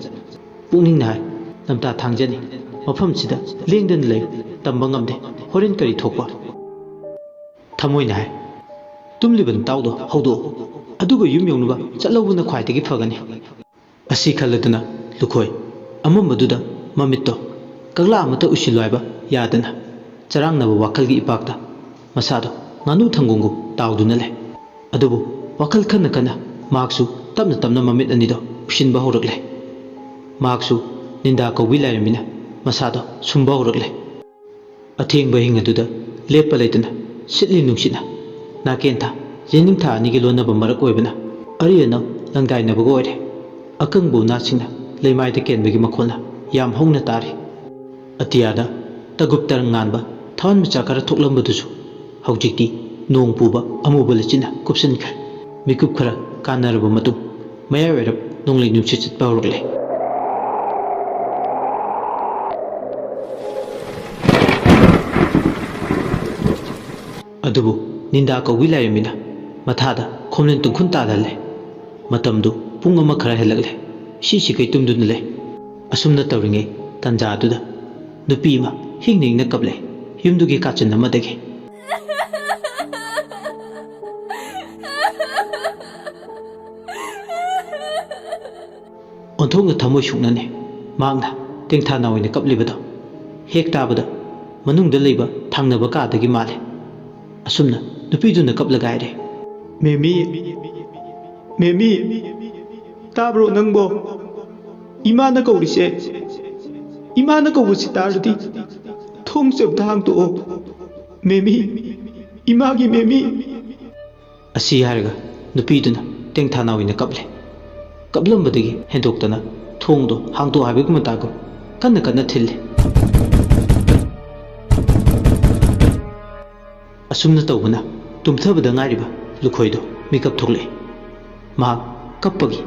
ꯄꯨꯛꯅꯤꯡꯅ ꯍꯥꯏ, "ꯂꯝꯇꯥ ꯊꯥꯡꯖꯅꯤ, ꯃꯐꯝꯁꯤꯗ ꯂꯦꯡꯗꯅ ꯂꯩꯌꯨ, ꯇꯝꯕ ꯉꯝꯗꯦ, ꯍꯣꯔꯦꯟ ꯀꯔꯤ ꯊꯣꯛꯄ"꯫ ꯊꯃꯣꯏꯅ ꯍꯥꯏ, "ꯇꯨꯝꯂꯤꯕ ꯅꯇꯥꯎꯗꯣ ꯍꯧꯗꯣꯛꯎ, ꯑꯗꯨꯒ ꯌꯨꯝ ꯌꯧꯅꯕ ꯆꯠꯍꯧꯕꯅ ꯈ꯭ꯋꯥꯏꯗꯒꯤ ꯐꯒꯅꯤ"꯫ ꯑꯁꯤ ꯈꯜꯂꯗꯨꯅ ꯂꯨꯈꯣꯏ ꯑꯃꯝꯕꯗꯨꯗ ꯃꯃꯤꯠꯇꯣ ꯀꯛꯂꯥ ꯑꯃꯠꯇ ꯎꯁꯤꯜꯂꯨ ꯍꯥꯏꯕ ꯌꯥꯗꯅ, ꯆꯔꯥꯡꯅꯕ ꯋꯥꯈꯜꯒꯤ ꯏꯄꯥꯛꯇ ꯃꯁꯥꯗꯣ ꯉꯥꯅꯨ ꯊꯪꯒꯣꯡꯒꯨꯝ ꯇꯥꯎꯗꯨꯅ ꯂꯩ꯫ ꯑꯗꯨꯕꯨ ꯋꯥꯈꯜ ꯈꯟꯅ ꯈꯟꯅ ꯃꯍꯥꯛꯁꯨ ꯇꯞꯅ ꯇꯞꯅ ꯃꯃꯤꯠ ꯑꯅꯤꯗꯣ ꯎꯏꯁꯤꯟꯕ ꯍꯧꯔꯛꯂꯦ꯫ ꯃꯍꯥꯛꯁꯨ ꯅꯤꯟꯗꯥ ꯀꯧꯕꯤ ꯂꯥꯏꯔꯦꯝꯕꯤꯅ ꯃꯁꯥꯗꯣ ꯁꯨꯝꯕ ꯍꯧꯔꯛꯂꯦ꯫ ꯑꯊꯦꯡꯕ ꯑꯍꯤꯡ ꯑꯗꯨꯗ ꯂꯦꯞꯄ ꯂꯩꯇꯅ ꯁꯤꯠꯂꯤ ꯅꯨꯡꯁꯤꯠꯅ ꯅꯥꯀꯦꯟꯊꯥ, ꯌꯦꯅꯤꯡꯊꯥ ꯑꯅꯤꯒꯤ ꯂꯣꯟꯅꯕ ꯃꯔꯛ ꯑꯣꯏꯕꯅ ꯑꯔꯤ ꯑꯅꯧ ꯂꯪꯗꯥꯏꯅꯕꯒ ꯑꯣꯏꯔꯦ꯫ ꯑꯀꯪꯕ ꯎꯅꯥꯁꯤꯡꯅ ꯂꯩꯃꯥꯏꯗ ꯀꯦꯟꯕꯒꯤ ꯃꯈꯣꯜꯅ ꯌꯥꯝ ꯍꯧꯅ ꯇꯥꯔꯤ꯫ ꯑꯇꯤꯌꯥꯗ ꯇꯒꯨꯞ ꯇꯔꯪ ꯉꯥꯟꯕ ꯊꯥꯋꯥꯟ ꯃꯆꯥ ꯈꯔ ꯊꯣꯛꯂꯝꯕꯗꯨꯁꯨ ꯍꯧꯖꯤꯛꯇꯤ ꯅꯣꯡ ꯄꯨꯕ ꯑꯃꯨꯕ ꯂꯩꯆꯤꯟꯅ ꯀꯨꯞꯁꯤꯟꯈ꯭ꯔꯦ꯫ ꯃꯤꯀꯨꯞ ꯈꯔ ꯀꯥꯟꯅꯔꯕ ꯃꯇꯨꯡ, ꯃꯌꯥꯏ ꯑꯣꯏꯔꯞ ꯅꯣꯡꯂꯩ ꯅꯨꯡꯁꯤꯠ ꯁꯤꯠꯄ ꯍꯧꯔꯛꯂꯦ꯫ ꯑꯗꯨꯕꯨ ꯅꯤꯟꯗꯥ ꯀꯧꯕꯤ ꯂꯥꯏꯔꯦꯝꯕꯤꯅ ꯃꯊꯥꯗ ꯈꯣꯝꯂꯦꯟ ꯇꯨꯡꯈꯨꯟ ꯇꯥꯗꯍꯜꯂꯦ꯫ ꯃꯇꯝꯗꯨ ꯄꯨꯡ ꯑꯃ ꯈꯔ ꯍꯦꯜꯂꯛꯂꯦ꯫ ꯁꯤꯁꯤ ꯀꯩ ꯇꯨꯝꯗꯨꯅ ꯂꯩ꯫ ꯑꯁꯨꯝꯅ ꯇꯧꯔꯤꯉꯩ ꯇꯥꯟꯖꯥꯗꯨꯗ ꯅꯨꯄꯤ ꯑꯃ ꯍꯤꯡꯅ ꯍꯤꯡꯅ ꯀꯞꯂꯦ, ꯌꯨꯝꯗꯨꯒꯤ ꯀꯥꯆꯤꯟ ꯑꯃꯗꯒꯤ꯫ ꯑꯣꯟꯊꯣꯛꯅ ꯊꯃꯣꯏ ꯁꯨꯛꯅꯅꯤ ꯃꯍꯥꯛꯅ ꯇꯦꯡꯊꯥ ꯅꯥꯑꯣꯏꯅ ꯀꯞꯂꯤꯕꯗꯣ꯫ ꯍꯦꯛ ꯇꯥꯕꯗ ꯃꯅꯨꯡꯗ ꯂꯩꯕ ꯊꯪꯅꯕ ꯀꯥꯗꯒꯤ ꯃꯥꯜꯂꯦ꯫ ꯑꯁꯨꯝꯅ ꯅꯨꯄꯤꯗꯨꯅ ꯀꯞꯂꯒ ꯍꯥꯏꯔꯦ, "ꯃꯦꯃꯤ, ꯃꯦꯃꯤ, ꯇꯥꯕ꯭ꯔꯣ ꯅꯪꯕꯣ? ꯏꯃꯥꯅ ꯀꯧꯔꯤꯁꯦ, ꯏꯃꯥꯅ ꯀꯧꯕꯁꯤ ꯇꯥꯔꯗꯤ ꯊꯣꯡꯁꯦ ꯑꯝꯇ ꯍꯥꯡꯗꯣꯛꯑꯣ꯫ ꯃꯦꯃꯤ, ꯏꯃꯥꯒꯤ ꯃꯦꯃꯤ!" ꯑꯁꯤ ꯍꯥꯏꯔꯒ ꯅꯨꯄꯤꯗꯨꯅ ꯇꯦꯡꯊꯥ ꯅꯥꯎ ꯑꯣꯏꯅ ꯀꯞꯂꯦ꯫ ꯀꯞꯂꯝꯕꯗꯒꯤ ꯍꯦꯟꯗꯣꯛꯇꯅ ꯊꯣꯡꯗꯣ ꯍꯥꯡꯗꯣꯛ ꯍꯥꯏꯕꯒꯤ ꯃꯇꯥꯒꯨꯝ ꯀꯟꯅ ꯀꯟꯅ ꯊꯤꯜꯂꯦ꯫ ꯑꯁꯨꯝꯅ ꯇꯧꯕꯅ ꯇꯨꯝꯊꯕꯗ ꯉꯥꯏꯔꯤꯕ ꯂꯨꯈꯣꯏꯗꯣ ꯃꯤꯀꯞ ꯊꯣꯛꯂꯛꯏ꯫ ꯃꯍꯥꯛ ꯀꯞꯄꯒꯤ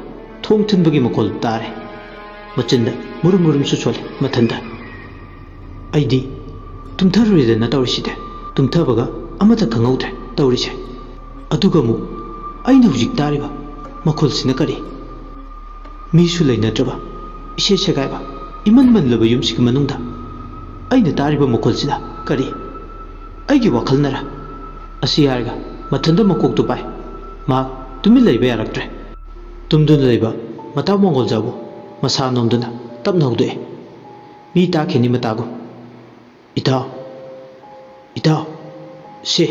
ꯊꯣꯡ ꯊꯤꯟꯕꯒꯤ ꯃꯈꯣꯜ ꯇꯥꯔꯦ꯫ ꯃꯆꯤꯟꯗ ꯃꯨꯔꯨꯝ ꯃꯨꯔꯨꯝꯁꯨ ꯁꯣꯜꯂꯦ ꯃꯊꯟꯇ꯫ ꯑꯩꯗꯤ ꯇꯨꯝꯊꯔꯨꯔꯦꯗꯅ ꯇꯧꯔꯤꯁꯤꯗꯤ꯫ ꯇꯨꯝꯊꯕꯒ ꯑꯃꯠꯇ ꯈꯪꯍꯧꯗ꯭ꯔꯦ ꯇꯧꯔꯤꯁꯦ꯫ ꯑꯗꯨꯒ ꯑꯃꯨꯛ ꯑꯩꯅ ꯍꯧꯖꯤꯛ ꯇꯥꯔꯤꯕ ꯃꯈꯣꯜꯁꯤꯅ ꯀꯔꯤ? ꯃꯤꯁꯨ ꯂꯩꯅꯗ꯭ꯔꯕ, ꯏꯁꯦ ꯁꯦꯒꯥꯏꯕ, ꯏꯃꯟ ꯃꯟꯂꯕ ꯌꯨꯝꯁꯤꯒꯤ ꯃꯅꯨꯡꯗ ꯑꯩꯅ ꯇꯥꯔꯤꯕ ꯃꯈꯣꯜꯁꯤꯅ ꯀꯔꯤ? ꯑꯩꯒꯤ ꯋꯥꯈꯜꯅꯔ? ꯑꯁꯤ ꯍꯥꯏꯔꯒ ꯃꯊꯟꯇ ꯃꯀꯣꯛꯇꯨ ꯄꯥꯏ꯫ ꯃꯍꯥꯛ ꯇꯨꯃꯤꯟ ꯂꯩꯕ ꯌꯥꯔꯛꯇ꯭ꯔꯦ꯫ ꯇꯨꯝꯗꯨꯅ ꯂꯩꯕ ꯃꯇꯥꯎ ꯃꯪꯒꯣꯜꯖꯥꯎꯕꯨ ꯃꯁꯥ ꯅꯣꯝꯗꯨꯅ ꯇꯞꯅ ꯍꯧꯗꯣꯛꯑꯦ꯫ ꯃꯤ ꯇꯥꯈꯤꯅꯤ ꯃꯇꯥꯒꯨꯝ꯫ "ꯏꯇꯥꯎ, ꯏꯇꯥꯎ, ꯁꯦ,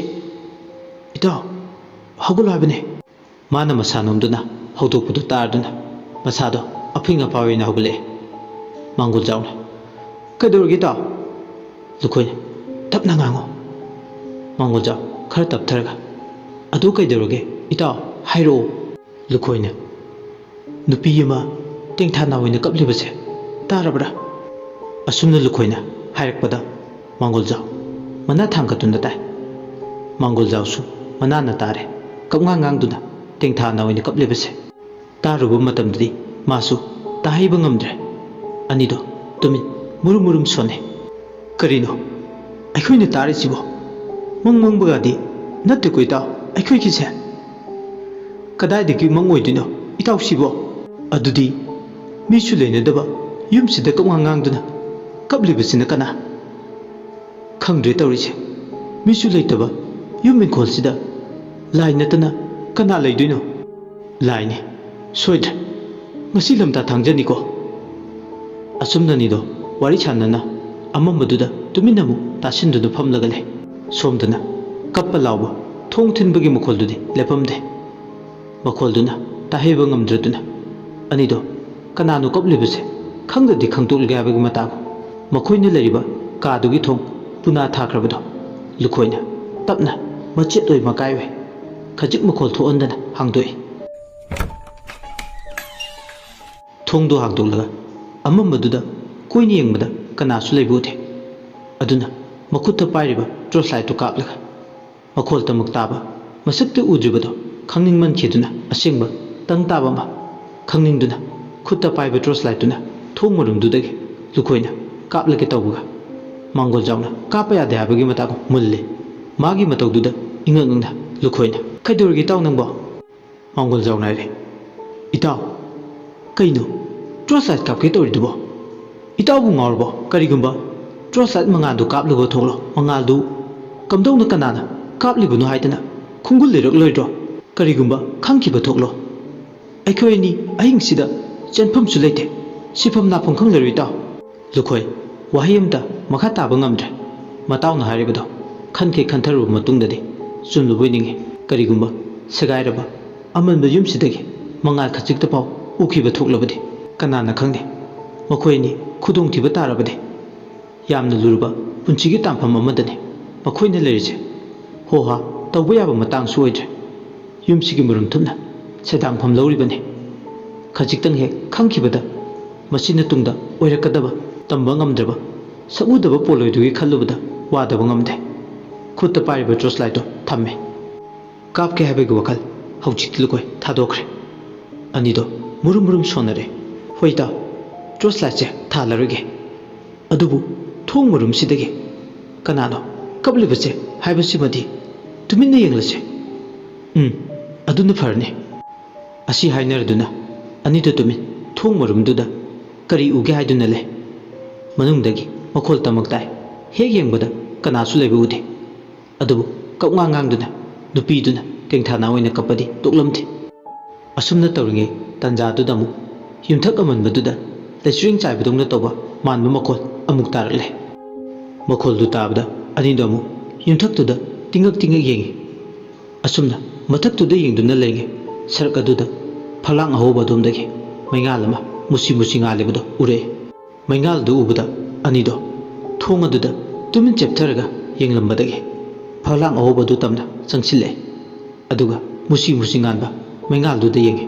ꯏꯇꯥꯎ, ꯍꯧꯒꯠꯂꯣ ꯍꯥꯏꯕꯅꯦ!" ꯃꯥꯅ ꯃꯁꯥ ꯅꯣꯝꯗꯨꯅ ꯍꯧꯗꯣꯛꯄꯗꯨ ꯇꯥꯔꯗꯨꯅ ꯃꯁꯥꯗꯣ ꯑꯐꯤꯡ ꯑꯐꯥꯏ ꯑꯣꯏꯅ ꯍꯧꯒꯠꯂꯛꯑꯦ꯫ ꯃꯥꯡꯒꯣꯜꯖꯥꯎꯅ, "ꯀꯩꯗꯧꯔꯒꯦ ꯏꯇꯥꯎ?" ꯂꯨꯈꯣꯏꯅ, "ꯇꯞꯅ ꯉꯥꯡꯉꯨ꯫" ꯃꯥꯡꯒꯣꯜꯖꯥꯎ ꯈꯔ ꯇꯞꯊꯔꯒ, "ꯑꯗꯨ ꯀꯩꯗꯧꯔꯒꯦ ꯏꯇꯥꯎ? ꯍꯥꯏꯔꯛꯑꯣ꯫" ꯂꯨꯈꯣꯏꯅ, "ꯅꯨꯄꯤ ꯑꯃ ꯇꯦꯡꯊꯥ ꯅꯥꯎ ꯑꯣꯏꯅ ꯀꯞꯂꯤꯕꯁꯦ ꯇꯥꯔꯕ꯭ꯔꯥ?" ꯑꯁꯨꯝꯅ ꯂꯨꯈꯣꯏꯅ ꯍꯥꯏꯔꯛꯄꯗ ꯃꯥꯡꯒꯣꯜꯖꯥꯎ ꯃꯅꯥ ꯊꯥꯡꯒꯠꯇꯨꯅ ꯇꯥꯏ꯫ ꯃꯥꯡꯒꯣꯜꯖꯥꯎꯁꯨ ꯃꯅꯥꯅ ꯇꯥꯔꯦ, ꯀꯞꯉꯥꯡ ꯉꯥꯡꯗꯨꯅ ꯇꯦꯡꯊꯥ ꯅꯥꯎ ꯑꯣꯏꯅ ꯀꯞꯂꯤꯕꯁꯦ꯫ ꯇꯥꯔꯨꯕ ꯃꯇꯝꯗꯗꯤ ꯃꯥꯁꯨ ꯇꯥꯍꯩꯕ ꯉꯝꯗ꯭ꯔꯦ꯫ ꯑꯅꯤꯗꯣ ꯇꯨꯃꯤꯟ ꯃꯨꯔꯨꯝ ꯃꯨꯔꯨꯝ ꯁꯣꯟꯅꯩ꯫ "ꯀꯔꯤꯅꯣ ꯑꯩꯈꯣꯏꯅ ꯇꯥꯔꯤꯁꯤꯕꯣ? ꯃꯪ ꯃꯪꯕꯒꯗꯤ ꯅꯠꯇꯦꯀꯣ ꯏꯇꯥꯎ ꯑꯩꯈꯣꯏꯒꯤꯁꯦ? ꯀꯗꯥꯏꯗꯒꯤ ꯃꯪ ꯑꯣꯏꯗꯣꯏꯅꯣ ꯏꯇꯥꯎꯁꯤꯕꯣ? ꯑꯗꯨꯗꯤ ꯃꯤꯁꯨ ꯂꯩꯅꯗꯕ ꯌꯨꯝꯁꯤꯗ ꯀꯞꯉꯥꯡ ꯉꯥꯡꯗꯨꯅ ꯀꯞꯂꯤꯕꯁꯤꯅ ꯀꯅꯥ? ꯈꯪꯗ꯭ꯔꯦ ꯇꯧꯔꯤꯁꯦ꯫ ꯃꯤꯁꯨ ꯂꯩꯇꯕ ꯌꯨꯝ ꯏꯪꯈꯣꯜꯁꯤꯗ ꯂꯥꯏ ꯅꯠꯇꯅ ꯀꯅꯥ ꯂꯩꯗꯣꯏꯅꯣ?" "ꯂꯥꯏꯅꯤ, ꯁꯣꯏꯗ꯭ꯔꯦ꯫ ꯉꯁꯤ ꯂꯝꯇꯥ ꯊꯥꯡꯖꯅꯤꯀꯣ?" ꯑꯁꯨꯝꯅꯅꯤꯗꯣ ꯋꯥꯔꯤ ꯁꯥꯟꯅꯅ ꯑꯃꯝꯕꯗꯨꯗ ꯇꯨꯃꯤꯟꯅ ꯑꯃꯨꯛ ꯇꯥꯁꯤꯟꯗꯨꯅ ꯐꯝꯂꯒ ꯂꯩ꯫ ꯁꯣꯝꯗꯅ ꯀꯞꯄ ꯂꯥꯎꯕ ꯊꯣꯡ ꯊꯤꯟꯕꯒꯤ ꯃꯈꯣꯜꯗꯨꯗꯤ ꯂꯦꯞꯄꯝꯗꯦ꯫ ꯃꯈꯣꯜꯗꯨꯅ ꯇꯥꯍꯩꯕ ꯉꯝꯗ꯭ꯔꯗꯨꯅ ꯑꯅꯤꯗꯣ ꯀꯅꯥꯅꯣ ꯀꯞꯂꯤꯕꯁꯦ ꯈꯪꯗꯗꯤ ꯈꯪꯗꯣꯛꯂꯒꯦ ꯍꯥꯏꯕꯒꯤ ꯃꯇꯥꯒꯨꯝ ꯃꯈꯣꯏꯅ ꯂꯩꯔꯤꯕ ꯀꯥꯗꯨꯒꯤ ꯊꯣꯡ ꯄꯨꯅꯥ ꯊꯥꯈ꯭ꯔꯕꯗꯣ ꯂꯨꯈꯣꯏꯅ ꯇꯞꯅ ꯃꯆꯦꯠ ꯑꯣꯏ ꯃꯀꯥꯏ ꯑꯣꯏ ꯈꯖꯤꯛ ꯃꯈꯣꯜ ꯊꯣꯛꯍꯟꯗꯅ ꯍꯥꯡꯗꯣꯛꯏ꯫ ꯊꯣꯡꯗꯨ ꯍꯥꯡꯗꯣꯛꯂꯒ ꯑꯃꯝꯕꯗꯨꯗ ꯀꯨꯏꯅ ꯌꯦꯡꯕꯗ ꯀꯅꯥꯁꯨ ꯂꯩꯕ ꯎꯗꯦ꯫ ꯑꯗꯨꯅ ꯃꯈꯨꯠꯇ ꯄꯥꯏꯔꯤꯕ ꯇꯣꯔꯆ ꯂꯥꯏꯠꯇꯨ ꯀꯥꯞꯂꯒ ꯃꯈꯣꯜ ꯇꯃꯛ ꯇꯥꯕ ꯃꯁꯛꯇ ꯎꯗ꯭ꯔꯤꯕꯗꯣ ꯈꯪꯅꯤꯡꯃꯟꯈꯤꯗꯨꯅ ꯑꯁꯦꯡꯕ ꯇꯪ ꯇꯥꯕ ꯑꯃ ꯈꯪꯅꯤꯡꯗꯨꯅ ꯈꯨꯠꯇ ꯄꯥꯏꯕ ꯇꯣꯔꯆ ꯂꯥꯏꯠꯇꯨꯅ ꯊꯣꯡ ꯃꯔꯨꯝꯗꯨꯗꯒꯤ ꯂꯨꯈꯣꯏꯅ ꯀꯥꯞꯂꯒꯦ ꯇꯧꯕꯒ ꯃꯥꯡꯒꯣꯜ ꯖꯥꯎꯅ ꯀꯥꯞꯄ ꯌꯥꯗꯦ ꯍꯥꯏꯕꯒꯤ ꯃꯇꯥꯒꯨꯝ ꯃꯨꯜꯂꯤ꯫ ꯃꯥꯒꯤ ꯃꯇꯧꯗꯨꯗ ꯏꯉꯛ ꯉꯛꯅ ꯂꯨꯈꯣꯏꯅ "ꯀꯩꯗꯧꯔꯒꯦ ꯏꯇꯥꯎ ꯅꯪꯕꯣ?" ꯃꯥꯡꯒꯣꯜ ꯖꯥꯎꯅ ꯍꯥꯏꯔꯦ, "ꯏꯇꯥꯎ, ꯀꯩꯅꯣ ꯇꯣꯔꯆ ꯂꯥꯏꯠ ꯀꯥꯞꯀꯦ ꯇꯧꯔꯤꯗꯨꯕꯣ? ꯏꯇꯥꯎꯕꯨ ꯉꯥꯎꯔꯕꯣ? ꯀꯔꯤꯒꯨꯝꯕ ꯇꯣꯔꯆ ꯂꯥꯏꯠ ꯃꯉꯥꯜꯗꯨ ꯀꯥꯞꯂꯨꯕ ꯊꯣꯛꯂꯣ, ꯃꯉꯥꯜꯗꯨ ꯀꯝꯗꯧꯅ ꯀꯅꯥꯅ ꯀꯥꯞꯂꯤꯕꯅꯣ ꯍꯥꯏꯗꯅ ꯈꯣꯡꯒꯨꯜ ꯂꯩꯔꯛꯂꯣꯏꯗ꯭ꯔꯣ? ꯀꯔꯤꯒꯨꯝꯕ ꯈꯪꯈꯤꯕ ꯊꯣꯛꯂꯣ꯫ ꯑꯩꯈꯣꯏ ꯑꯅꯤ ꯑꯍꯤꯡꯁꯤꯗ ꯆꯦꯟꯐꯝꯁꯨ ꯂꯩꯇꯦ, ꯁꯤꯐꯝ ꯅꯥꯐꯝ ꯈꯪꯂꯔꯣꯏ ꯏꯇꯥꯎ꯫" ꯂꯨꯈꯣꯏ ꯋꯥꯍꯩ ꯑꯃꯇ ꯃꯈꯥ ꯇꯥꯕ ꯉꯝꯗ꯭ꯔꯦ꯫ ꯃꯇꯥꯎꯅ ꯍꯥꯏꯔꯤꯕꯗꯣ ꯈꯟꯈꯩ ꯈꯟꯊꯔꯨꯕ ꯃꯇꯨꯡꯗꯗꯤ ꯆꯨꯝꯂꯕꯣꯏ ꯅꯤꯡꯏ꯫ ꯀꯔꯤꯒꯨꯝꯕ ꯁꯦꯒꯥꯏꯔꯕ ꯑꯃꯟꯕ ꯌꯨꯝꯁꯤꯗꯒꯤ ꯃꯉꯥꯜ ꯈꯖꯤꯛꯇ ꯐꯥꯎ ꯎꯈꯤꯕ ꯊꯣꯛꯂꯕꯗꯤ ꯀꯅꯥꯅ ꯈꯪꯅꯤ? ꯃꯈꯣꯏ ꯑꯅꯤ ꯈꯨꯗꯣꯡꯊꯤꯕ ꯇꯥꯔꯕꯗꯤ꯫ ꯌꯥꯝꯅ ꯂꯨꯔꯕ ꯄꯨꯟꯁꯤꯒꯤ ꯇꯥꯟꯐꯝ ꯑꯃꯗꯅꯤ ꯃꯈꯣꯏꯅ ꯂꯩꯔꯤꯁꯦ꯫ ꯍꯣ ꯍꯥ ꯇꯧꯕ ꯌꯥꯕ ꯃꯇꯥꯡꯁꯨ ꯑꯣꯏꯗ꯭ꯔꯦ꯫ ꯌꯨꯝꯁꯤꯒꯤ ꯃꯔꯨꯝ ꯊꯨꯞꯅ ꯁꯦꯗꯥꯡꯐꯝ ꯂꯧꯔꯤꯕꯅꯤ꯫ ꯈꯖꯤꯛꯇꯪ ꯍꯦꯛ ꯈꯪꯈꯤꯕꯗ ꯃꯁꯤꯅ ꯇꯨꯡꯗ ꯑꯣꯏꯔꯛꯀꯗꯕ ꯇꯝꯕ ꯉꯝꯗ꯭ꯔꯕ ꯁꯛꯎꯗꯕ ꯄꯣꯠꯂꯣꯏꯗꯨꯒꯤ ꯈꯜꯂꯨꯕꯗ ꯋꯥꯗꯕ ꯉꯝꯗꯦ꯫ ꯈꯨꯠꯇ ꯄꯥꯏꯔꯤꯕ ꯇꯣꯔꯆ ꯂꯥꯏꯠꯇꯨ ꯊꯝꯃꯦ꯫ ꯀꯥꯞꯀꯦ ꯍꯥꯏꯕꯒꯤ ꯋꯥꯈꯜ ꯍꯧꯖꯤꯛꯇꯤ ꯂꯨꯀꯣꯏ ꯊꯥꯗꯣꯛꯈ꯭ꯔꯦ꯫ ꯑꯅꯤꯗꯣ ꯃꯨꯔꯨꯝ ꯃꯨꯔꯨꯝ ꯁꯣꯟꯅꯔꯦ꯫ "ꯍꯣꯏ ꯏꯇꯥꯎ, ꯇꯣꯔꯆ ꯂꯥꯏꯠꯁꯦ ꯊꯥꯜꯂꯔꯣꯏꯒꯦ꯫ ꯑꯗꯨꯕꯨ ꯊꯣꯡ ꯃꯔꯨꯝꯁꯤꯗꯒꯤ ꯀꯅꯥꯅꯣ ꯀꯞꯂꯤꯕꯁꯦ ꯍꯥꯏꯕꯁꯤꯃꯗꯤ ꯇꯨꯃꯤꯟꯅ ꯌꯦꯡꯂꯁꯦ꯫" "ꯎꯝ, ꯑꯗꯨꯅ ꯐꯔꯅꯤ꯫" ꯑꯁꯤ ꯍꯥꯏꯅꯔꯗꯨꯅ ꯑꯅꯤꯗꯨ ꯇꯨꯃꯤꯟ ꯊꯣꯡ ꯃꯔꯨꯝꯗꯨꯗ ꯀꯔꯤ ꯎꯒꯦ ꯍꯥꯏꯗꯨꯅ ꯂꯩ꯫ ꯃꯅꯨꯡꯗꯒꯤ ꯃꯈꯣꯜ ꯇꯃꯛ ꯇꯥꯏ꯫ ꯍꯦꯛ ꯌꯦꯡꯕꯗ ꯀꯅꯥꯁꯨ ꯂꯩꯕ ꯎꯗꯦ꯫ ꯑꯗꯨꯕꯨ ꯀꯞꯉꯥꯡ ꯉꯥꯡꯗꯨꯅ ꯅꯨꯄꯤꯗꯨꯅ ꯇꯦꯡꯊꯥꯅ ꯑꯣꯏꯅ ꯀꯞꯄꯗꯤ ꯇꯣꯛꯂꯝꯗꯦ꯫ ꯑꯁꯨꯝꯅ ꯇꯧꯔꯤꯉꯩ ꯇꯥꯟꯖꯥꯗꯨꯗ ꯑꯃꯨꯛ ꯌꯨꯝꯊꯛ ꯑꯃꯟꯕꯗꯨꯗ ꯂꯩꯆꯤꯔꯤꯡ ꯆꯥꯏꯕꯗꯧꯅ ꯇꯧꯕ ꯃꯥꯟꯕ ꯃꯈꯣꯜ ꯑꯃꯨꯛ ꯇꯥꯔꯛꯂꯦ꯫ ꯃꯈꯣꯜꯗꯨ ꯇꯥꯕꯗ ꯑꯅꯤꯗꯨ ꯑꯃꯨꯛ ꯌꯨꯝꯊꯛꯇꯨꯗ ꯇꯤꯡꯉꯛ ꯇꯤꯡꯉꯛ ꯌꯦꯡꯉꯤ꯫ ꯑꯁꯨꯝꯅ ꯃꯊꯛꯇꯨꯗ ꯌꯦꯡꯗꯨꯅ ꯂꯩꯔꯤꯉꯩ ꯁꯔꯛ ꯑꯗꯨꯗ ꯐꯛꯂꯥꯡ ꯑꯍꯧꯕ ꯑꯗꯣꯝꯗꯒꯤ ꯃꯩꯉꯥꯜ ꯑꯃ ꯃꯨꯁꯤ ꯃꯨꯁꯤ ꯉꯥꯜꯂꯤꯕꯗꯨ ꯎꯔꯛꯑꯦ꯫ ꯃꯩꯉꯥꯜꯗꯨ ꯎꯕꯗ ꯑꯅꯤꯗꯣ ꯊꯣꯡ ꯑꯗꯨꯗ ꯇꯨꯃꯤꯟ ꯆꯦꯞꯊꯔꯒ ꯌꯦꯡꯂꯝꯕꯗꯒꯤ ꯐꯛꯂꯥꯡ ꯑꯍꯧꯕꯗꯨ ꯇꯝꯅ ꯆꯪꯁꯤꯜꯂꯛꯑꯦ꯫ ꯑꯗꯨꯒ ꯃꯨꯁꯤ ꯃꯨꯁꯤ ꯉꯥꯟꯕ ꯃꯩꯉꯥꯜꯗꯨꯗ ꯌꯦꯡꯉꯤ꯫